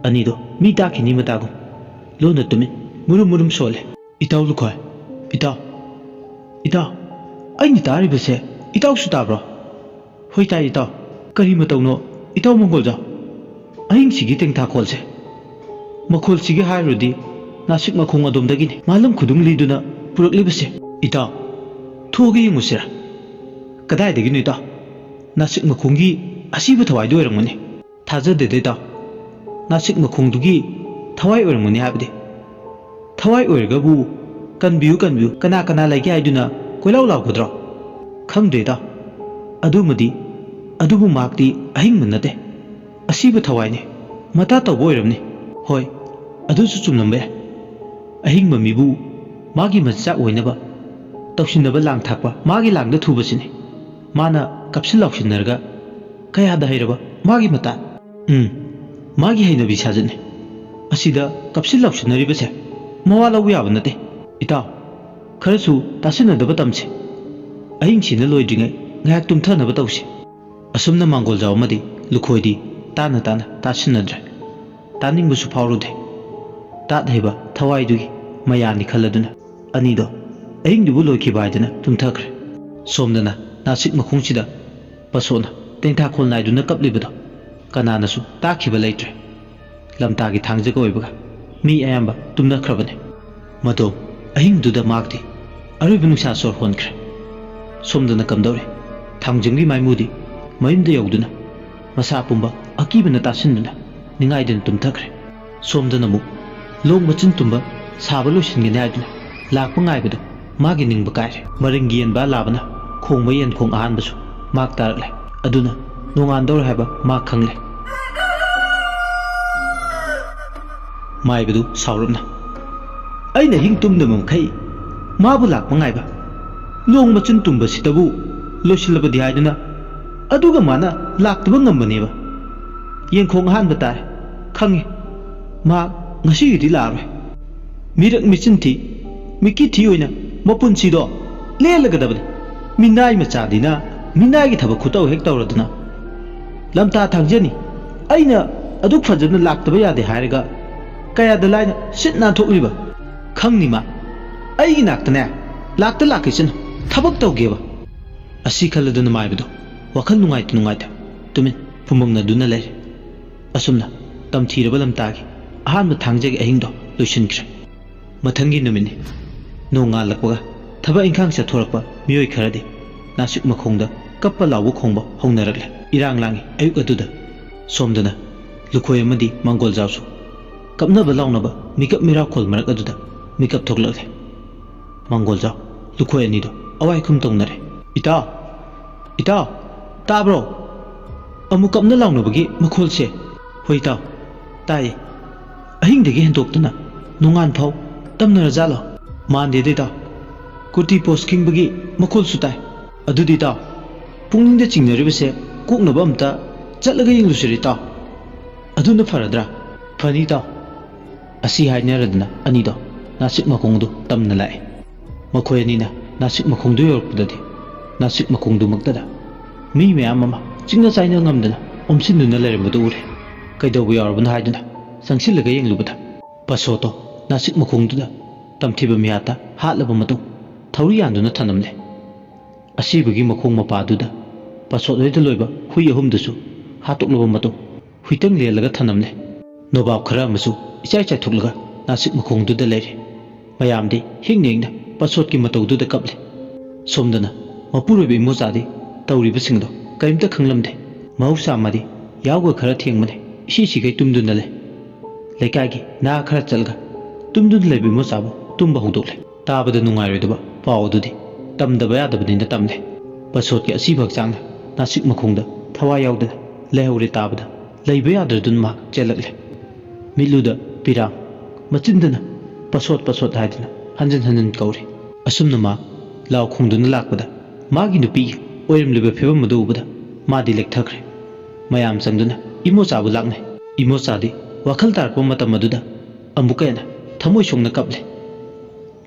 ꯑꯅꯤꯗꯣ ꯃꯤ ꯇꯥꯈꯤꯅꯤ ꯃꯇꯥꯒꯨꯝ ꯂꯣꯟꯅ ꯇꯨꯃꯤꯟ ꯃꯨꯔꯨꯝ ꯃꯨꯔꯨꯝ ꯁꯣꯜꯂꯦ꯫ "ꯏꯇꯥꯎ ꯂꯨꯈꯣꯏ, ꯏꯇꯥꯎ, ꯏꯇꯥꯎ, ꯑꯩꯅ ꯇꯥꯔꯤꯕꯁꯦ ꯏꯇꯥꯎꯁꯨ ꯇꯥꯕ꯭ꯔꯣ?" "ꯍꯣꯏ ꯇꯥꯏ ꯏꯇꯥꯎ꯫ ꯀꯔꯤ ꯃꯇꯧꯅꯣ ꯏꯇꯥꯎ ꯃꯪꯒꯣꯜꯖꯥꯎ? ꯑꯍꯤꯡꯁꯤꯒꯤ ꯇꯦꯡꯊꯥꯈꯣꯜꯁꯦ, ꯃꯈꯣꯜꯁꯤꯒꯤ ꯍꯥꯏꯔꯨꯔꯗꯤ ꯅꯥꯁꯤꯛ ꯃꯈꯣꯡ ꯑꯗꯣꯝꯗꯒꯤꯅꯤ ꯃꯥꯂꯪ ꯈꯨꯗꯨꯝ ꯂꯤꯗꯨꯅ ꯄꯨꯔꯛꯂꯤꯕꯁꯦ꯫ ꯏꯇꯥꯎ, ꯊꯣꯛꯑꯒ ꯌꯦꯡꯉꯨꯁꯤꯔꯥ? ꯀꯗꯥꯏꯗꯒꯤꯅꯣ ꯏꯇꯥꯎ? ꯅꯥꯁꯤꯛ ꯃꯈꯣꯡꯒꯤ ꯑꯁꯤꯕ ꯊꯋꯥꯏꯗꯨ ꯑꯣꯏꯔꯝꯒꯅꯤ꯫ ꯊꯥꯖꯗꯦꯗ ꯏꯇꯥꯎ꯫ ꯅꯥꯁꯤꯛ ꯃꯈꯣꯡꯗꯨꯒꯤ ꯊꯋꯥꯏ ꯑꯣꯏꯔꯝꯒꯅꯤ ꯍꯥꯏꯕꯗꯤ꯫ ꯊꯋꯥꯏ ꯑꯣꯏꯔꯒꯕꯨ "ꯀꯟꯕꯤꯌꯨ, ꯀꯟꯕꯤꯌꯨ, ꯀꯅꯥ ꯀꯅꯥ ꯂꯩꯒꯦ?" ꯍꯥꯏꯗꯨꯅ ꯀꯣꯏꯂꯥꯎ ꯂꯥꯎꯒꯗ꯭ꯔꯣ? ꯈꯪꯗ꯭ꯔꯦ ꯏꯇꯥꯎ꯫ ꯑꯗꯨꯃꯗꯤ, ꯑꯗꯨꯕꯨ ꯃꯍꯥꯛꯇꯤ ꯑꯍꯤꯡꯕ ꯅꯠꯇꯦ꯫ ꯑꯁꯤꯕ ꯊꯋꯥꯏꯅꯤ꯫ ꯃꯇꯥ ꯇꯧꯕ ꯑꯣꯏꯔꯝꯅꯤ꯫ ꯍꯣꯏ, ꯑꯗꯨꯁꯨ ꯆꯨꯝꯂꯝꯕ ꯌꯥꯏ꯫ ꯑꯍꯤꯡꯕ ꯃꯤꯕꯨ ꯃꯥꯒꯤ ꯃꯆꯥꯛ ꯑꯣꯏꯅꯕ ꯇꯧꯁꯤꯟꯅꯕ ꯂꯥꯡ ꯊꯥꯛꯄ, ꯃꯥꯒꯤ ꯂꯥꯡꯗ ꯊꯨꯕꯁꯤꯅꯤ꯫ ꯃꯥꯅ ꯀꯥꯞꯁꯤꯟ ꯂꯥꯎꯁꯤꯟꯅꯔꯒ ꯀꯌꯥꯗ ꯍꯩꯔꯕ ꯃꯥꯒꯤ ꯃꯇꯥ꯫ ꯎꯝ, ꯃꯥꯒꯤ ꯍꯩꯅꯕꯤ ꯁꯥꯖꯠꯅꯤ꯫ ꯑꯁꯤꯗ ꯀꯥꯞꯁꯤꯟ ꯂꯥꯎꯁꯤꯟꯅꯔꯤꯕꯁꯦ ꯃꯋꯥ ꯂꯧꯕ ꯌꯥꯕ ꯅꯠꯇꯦ꯫ ꯏꯇꯥꯎ, ꯈꯔꯁꯨ ꯇꯥꯁꯤꯟꯅꯗꯕ ꯇꯝꯁꯤ꯫ ꯑꯍꯤꯡꯁꯤꯅ ꯂꯣꯏꯗ꯭ꯔꯤꯉꯩ ꯉꯥꯏꯍꯥꯛ ꯇꯨꯝꯊꯅꯕ ꯇꯧꯁꯤ꯫ ꯑꯁꯨꯝꯅ ꯃꯥꯡꯒꯣꯜꯖꯥꯎ ꯑꯃꯗꯤ ꯂꯨꯈꯣꯏꯗꯤ ꯇꯥꯅ ꯇꯥꯅ ꯇꯥꯁꯤꯟꯅꯗ꯭ꯔꯦ꯫ ꯇꯥꯅꯤꯡꯕꯁꯨ ꯐꯥꯎꯔꯨꯗꯦ꯫ ꯇꯥꯠ ꯍꯩꯕ ꯊꯋꯥꯏꯗꯨꯒꯤ ꯃꯌꯥꯅꯤ ꯈꯜꯂꯗꯨꯅ ꯑꯅꯤꯗꯣ ꯑꯍꯤꯡꯗꯨꯕꯨ ꯂꯣꯏꯈꯤꯕ ꯍꯥꯏꯗꯅ ꯇꯨꯝꯊꯈ꯭ꯔꯦ꯫ ꯁꯣꯝꯗꯅ ꯅꯥꯁꯤꯛ ꯃꯈꯣꯡꯁꯤꯗ ꯄꯁꯣꯠꯅ ꯇꯦꯡꯊꯥꯈꯣꯜ ꯅꯥꯏꯗꯨꯅ ꯀꯞꯂꯤꯕꯗꯣ ꯀꯅꯥꯅꯁꯨ ꯇꯥꯈꯤꯕ ꯂꯩꯇ꯭ꯔꯦ꯫ ꯂꯝꯇꯥꯒꯤ ꯊꯥꯡꯖꯒ ꯑꯣꯏꯕꯒ ꯃꯤ ꯑꯌꯥꯝꯕ ꯇꯨꯝꯅꯈ꯭ꯔꯕꯅꯤ꯫ ꯃꯗꯣ ꯑꯍꯤꯡꯗꯨꯗ ꯃꯍꯥꯛꯇꯤ ꯑꯔꯣꯏꯕ ꯅꯨꯡꯁꯥ ꯁꯣꯔ ꯍꯣꯟꯈ꯭ꯔꯦ꯫ ꯁꯣꯝꯗꯅ ꯀꯝꯗꯧꯔꯦ? ꯊꯥꯡꯖꯝꯒꯤ ꯃꯥꯏꯃꯨꯗꯤ ꯃꯌꯨꯝꯗ ꯌꯧꯗꯨꯅ ꯃꯁꯥ ꯄꯨꯝꯕ ꯑꯀꯤꯕꯅ ꯇꯥꯁꯤꯟꯗꯨꯅ ꯅꯤꯡꯉꯥꯏꯗꯨꯅ ꯇꯨꯝꯊꯈ꯭ꯔꯦ꯫ ꯁꯣꯝꯗꯅ ꯑꯃꯨꯛ ꯂꯣꯡ ꯃꯆꯤꯟ ꯇꯨꯝꯕ ꯁꯥꯕ ꯂꯣꯏꯁꯤꯟꯒꯅꯤ ꯍꯥꯏꯗꯨꯅ ꯂꯥꯛꯄ ꯉꯥꯏꯕꯗꯨ ꯃꯥꯒꯤ ꯅꯤꯡꯕ ꯀꯥꯏꯔꯦ꯫ ꯃꯔꯤꯡꯒꯤ ꯌꯦꯟꯕꯥ ꯂꯥꯕꯅ ꯈꯣꯡꯕ ꯌꯦꯟꯈꯣꯡ ꯑꯍꯥꯟꯕꯁꯨ ꯃꯍꯥꯛ ꯇꯥꯔꯛꯂꯦ꯫ ꯑꯗꯨꯅ ꯅꯣꯡꯉꯥꯟꯗꯧꯔꯦ ꯍꯥꯏꯕ ꯃꯍꯥꯛ ꯈꯪꯂꯦ꯫ ꯃꯥꯏꯕꯗꯨ ꯁꯥꯎꯔꯞꯅ, "ꯑꯩꯅ ꯑꯍꯤꯡ ꯇꯨꯝꯗꯕ ꯃꯈꯩ ꯃꯥꯕꯨ ꯂꯥꯛꯄ ꯉꯥꯏꯕ, ꯂꯣꯡ ꯃꯆꯤꯟ ꯇꯨꯝꯕꯁꯤꯗꯕꯨ ꯂꯣꯏꯁꯤꯜꯂꯕꯗꯤ ꯍꯥꯏꯗꯨꯅ, ꯑꯗꯨꯒ ꯃꯥꯅ ꯂꯥꯛꯇꯕ ꯉꯝꯕꯅꯦꯕ꯫ ꯌꯦꯟꯈꯣꯡ ꯑꯍꯥꯟꯕ ꯇꯥꯔꯦ, ꯈꯪꯉꯤ꯫ ꯃꯍꯥꯛ ꯉꯁꯤꯒꯤꯗꯤ ꯂꯥꯛꯑꯔꯣꯏ꯫ ꯃꯤꯔꯛ ꯃꯤꯆꯤꯟ ꯊꯤ, ꯃꯤꯀꯤ ꯊꯤ ꯑꯣꯏꯅ ꯃꯄꯨꯟꯁꯤꯗꯣ ꯂꯦꯜꯂꯒꯗꯕꯅꯤ꯫ ꯃꯤꯅꯥꯏ ꯃꯆꯥꯗꯤꯅ ꯃꯤꯅꯥꯏꯒꯤ ꯊꯕꯛ ꯈꯨꯇꯧ ꯍꯦꯛ ꯇꯧꯔꯗꯅ꯫ ꯂꯝꯇꯥ ꯊꯥꯡꯖꯅꯤ, ꯑꯩꯅ ꯑꯗꯨꯛ ꯐꯖꯅ ꯂꯥꯛꯇꯕ ꯌꯥꯗꯦ ꯍꯥꯏꯔꯒ ꯀꯌꯥꯗ ꯂꯥꯏꯅ ꯁꯤꯠ ꯅꯥꯟꯊꯣꯛꯂꯤꯕ? ꯈꯪꯅꯤ ꯃꯥ꯫ ꯑꯩꯒꯤ ꯅꯥꯛꯇꯅꯦ ꯂꯥꯛꯇ ꯂꯥꯛꯈꯤꯁꯅꯨ, ꯊꯕꯛ ꯇꯧꯒꯦꯕ"꯫ ꯑꯁꯤ ꯈꯜꯂꯗꯨꯅ ꯃꯥꯏꯕꯗꯣ ꯋꯥꯈꯜ ꯅꯨꯡꯉꯥꯏꯇ ꯅꯨꯡꯉꯥꯏꯇ ꯇꯨꯃꯤꯟ ꯐꯨꯝꯕꯪꯅꯗꯨꯅ ꯂꯩꯔꯦ꯫ ꯑꯁꯨꯝꯅ ꯇꯝꯊꯤꯔꯕ ꯂꯝꯇꯥꯒꯤ ꯑꯍꯥꯟꯕ ꯊꯥꯡꯖꯒꯤ ꯑꯍꯤꯡꯗꯣ ꯂꯣꯏꯁꯤꯟꯈ꯭ꯔꯦ꯫ ꯃꯊꯪꯒꯤ ꯅꯨꯃꯤꯠꯅꯤ꯫ ꯅꯣꯡꯉꯥꯜꯂꯛꯄꯒ ꯊꯕꯛ ꯏꯪꯈꯥꯡ ꯆꯠꯊꯣꯔꯛꯄ ꯃꯤꯑꯣꯏ ꯈꯔꯗꯤ ꯅꯥꯁꯤꯛ ꯃꯈꯣꯡꯗ ꯀꯞꯄ ꯂꯥꯎꯕ ꯈꯣꯡꯕ ꯍꯧꯅꯔꯛꯂꯦ꯫ ꯏꯔꯥꯡ ꯂꯥꯡꯏ ꯑꯌꯨꯛ ꯑꯗꯨꯗ꯫ ꯁꯣꯝꯗꯅ ꯂꯨꯈꯣꯏ ꯑꯃꯗꯤ ꯃꯪꯒꯣꯜꯖꯥꯎꯁꯨ ꯀꯞꯅꯕ ꯂꯥꯎꯅꯕ ꯃꯤꯀꯞ ꯃꯤꯔꯥꯎꯈꯣꯜ ꯃꯔꯛ ꯑꯗꯨꯗ ꯃꯤꯀꯞ ꯊꯣꯛꯂꯛꯂꯦ꯫ ꯃꯪꯒꯣꯜꯖꯥꯎ ꯂꯨꯈꯣꯏ ꯑꯅꯤꯗꯣ ꯑꯋꯥꯏ ꯈꯨꯝ ꯇꯧꯅꯔꯦ꯫ "ꯏꯇꯥꯎ! ꯏꯇꯥꯎ! ꯇꯥꯕ꯭ꯔꯣ? ꯑꯃꯨꯛ ꯀꯞꯅ ꯂꯥꯎꯅꯕꯒꯤ ꯃꯈꯣꯜꯁꯦ?" "ꯍꯣꯏ ꯏꯇꯥꯎ, ꯇꯥꯏꯌꯦ꯫ ꯑꯍꯤꯡꯗꯒꯤ ꯍꯦꯟꯗꯣꯛꯇꯅ ꯅꯣꯡꯉꯥꯟ ꯐꯥꯎ ꯇꯝꯅꯔꯖꯥꯠꯂꯣ?" "ꯃꯥꯟꯗꯦꯗ ꯏꯇꯥꯎ꯫ ꯀꯨꯔꯇꯤ ꯄꯣꯁ ꯈꯤꯡꯕꯒꯤ ꯃꯈꯣꯜꯁꯨ ꯇꯥꯏ꯫ ꯑꯗꯨꯗꯤ ꯏꯇꯥꯎ, ꯄꯨꯛꯅꯤꯡꯗ ꯆꯤꯡꯅꯔꯤꯕꯁꯦ ꯀꯣꯛꯅꯕ ꯑꯝꯇ ꯆꯠꯂꯒ ꯌꯦꯡꯂꯨꯁꯤꯔ ꯏꯇꯥꯎ? ꯑꯗꯨꯅ ꯐꯔꯗ꯭ꯔꯥ?" "ꯐꯅꯤ ꯏꯇꯥꯎ꯫" ꯑꯁꯤ ꯍꯥꯏꯅꯔꯗꯅ ꯑꯅꯤꯗꯣ ꯅꯥꯁꯤꯛ ꯃꯈꯣꯡꯗꯨ ꯇꯝꯅ ꯂꯥꯛꯑꯦ꯫ ꯃꯈꯣꯏ ꯑꯅꯤꯅ ꯅꯥꯁꯤꯛ ꯃꯈꯣꯡꯗꯨ ꯌꯧꯔꯛꯄꯗꯗꯤ ꯅꯥꯁꯤꯛ ꯃꯈꯣꯡꯗꯨꯃꯛꯇꯗ ꯃꯤ ꯃꯌꯥꯝ ꯑꯃ ꯆꯤꯡꯅ ꯆꯥꯏꯅ ꯉꯝꯗꯅ ꯑꯣꯝꯁꯤꯟꯗꯨꯅ ꯂꯩꯔꯝꯕꯗꯨ ꯎꯔꯦ꯫ ꯀꯩꯗꯧꯕ ꯌꯥꯎꯔꯕꯅꯣ ꯍꯥꯏꯗꯨꯅ ꯆꯪꯁꯤꯜꯂꯒ ꯌꯦꯡꯂꯨꯕꯗ ꯄꯁꯣꯠꯇꯣ ꯅꯥꯁꯤꯛ ꯃꯈꯣꯡꯗꯨꯗ ꯇꯝꯊꯤꯕ ꯃꯤꯍꯥꯠꯇ ꯍꯥꯠꯂꯕ ꯃꯇꯨꯡ ꯊꯧꯔꯤ ꯌꯥꯟꯗꯨꯅ ꯊꯅꯝꯂꯦ꯫ ꯑꯁꯤꯕꯒꯤ ꯃꯈꯣꯡ ꯃꯄꯥꯗꯨꯗ ꯄꯁꯣꯠ ꯍꯣꯏꯗ ꯂꯣꯏꯕ ꯍꯨꯏ ꯑꯍꯨꯝꯗꯨꯁꯨ ꯍꯥꯠꯇꯣꯛꯂꯕ ꯃꯇꯨꯡ ꯍꯨꯏꯇꯪ ꯂꯦꯜꯂꯒ ꯊꯅꯝꯂꯦ꯫ ꯅꯣꯕꯥꯞ ꯈꯔ ꯑꯃꯁꯨ ꯏꯆꯥꯏ ꯆꯥꯏꯊꯣꯛꯂꯒ ꯅꯥꯁꯤꯛ ꯃꯈꯣꯡꯗꯨꯗ ꯂꯩꯔꯦ꯫ ꯃꯌꯥꯝꯗꯤ ꯍꯤꯡꯅ ꯍꯤꯡꯅ ꯄꯁꯣꯠꯀꯤ ꯃꯇꯧꯗꯨꯗ ꯀꯞꯂꯦ꯫ ꯁꯣꯝꯗꯅ ꯃꯄꯨꯔꯣꯏꯕ ꯏꯃꯣꯆꯥꯗꯤ ꯇꯧꯔꯤꯕꯁꯤꯡꯗꯣ ꯀꯔꯤꯝꯇ ꯈꯪꯂꯝꯗꯦ꯫ ꯃꯍꯧꯁꯥ ꯃꯥꯗꯤ ꯌꯥꯍꯧꯒ ꯈꯔ ꯊꯦꯡꯕꯅꯦ꯫ ꯏꯁꯤ ꯁꯤꯈꯩ ꯇꯨꯝꯗꯨꯅ ꯂꯩ꯫ ꯂꯩꯀꯥꯏꯒꯤ ꯅꯍꯥ ꯈꯔ ꯆꯠꯂꯒ ꯇꯨꯝꯗꯨꯅ ꯂꯩꯕ ꯏꯃꯣꯆꯥꯕꯨ ꯇꯨꯝꯕ ꯍꯧꯗꯣꯛꯂꯦ꯫ ꯇꯥꯕꯗ ꯅꯨꯡꯉꯥꯏꯔꯣꯏꯗꯕ ꯄꯥꯎ ꯑꯗꯨꯗꯤ ꯇꯝꯗꯕ ꯌꯥꯗꯕꯅꯤꯅ ꯇꯝꯂꯦ꯫ ꯄꯁꯣꯠꯀꯤ ꯑꯁꯤꯕ ꯍꯛꯆꯥꯡꯅ ꯅꯥꯁꯤꯛ ꯃꯈꯣꯡꯗ ꯊꯋꯥꯏ ꯌꯥꯎꯗꯅ ꯂꯩꯍꯧꯔꯦ ꯇꯥꯕꯗ ꯂꯩꯕ ꯌꯥꯗ꯭ꯔꯗꯨꯅ ꯃꯍꯥꯛ ꯆꯦꯜꯂꯛꯂꯦ꯫ ꯃꯤꯠꯂꯨꯗ ꯄꯤꯔꯥꯡ, ꯃꯆꯤꯟꯗꯅ "ꯄꯁꯣꯠ, ꯄꯁꯣꯠ" ꯍꯥꯏꯗꯨꯅ ꯍꯟꯖꯤꯟ ꯍꯟꯖꯤꯟ ꯀꯧꯔꯤ꯫ ꯑꯁꯨꯝꯅ ꯃꯥ ꯂꯥꯎ ꯈꯣꯡꯗꯨꯅ ꯂꯥꯛꯄꯗ ꯃꯥꯒꯤ ꯅꯨꯄꯤꯒꯤ ꯑꯣꯏꯔꯝꯂꯤꯕ ꯐꯤꯕꯝ ꯑꯗꯨ ꯎꯕꯗ ꯃꯥꯗꯤ ꯂꯦꯛꯊꯈ꯭ꯔꯦ꯫ ꯃꯌꯥꯝ ꯆꯪꯗꯨꯅ ꯏꯃꯣꯆꯥꯕꯨ ꯂꯥꯛꯅꯩ꯫ ꯏꯃꯣꯆꯥꯗꯤ ꯋꯥꯈꯜ ꯇꯥꯔꯛꯄ ꯃꯇꯝ ꯑꯗꯨꯗ ꯑꯃꯨꯛꯀ ꯍꯦꯟꯅ ꯊꯃꯣꯏ ꯁꯣꯛꯅ ꯀꯞꯂꯦ꯫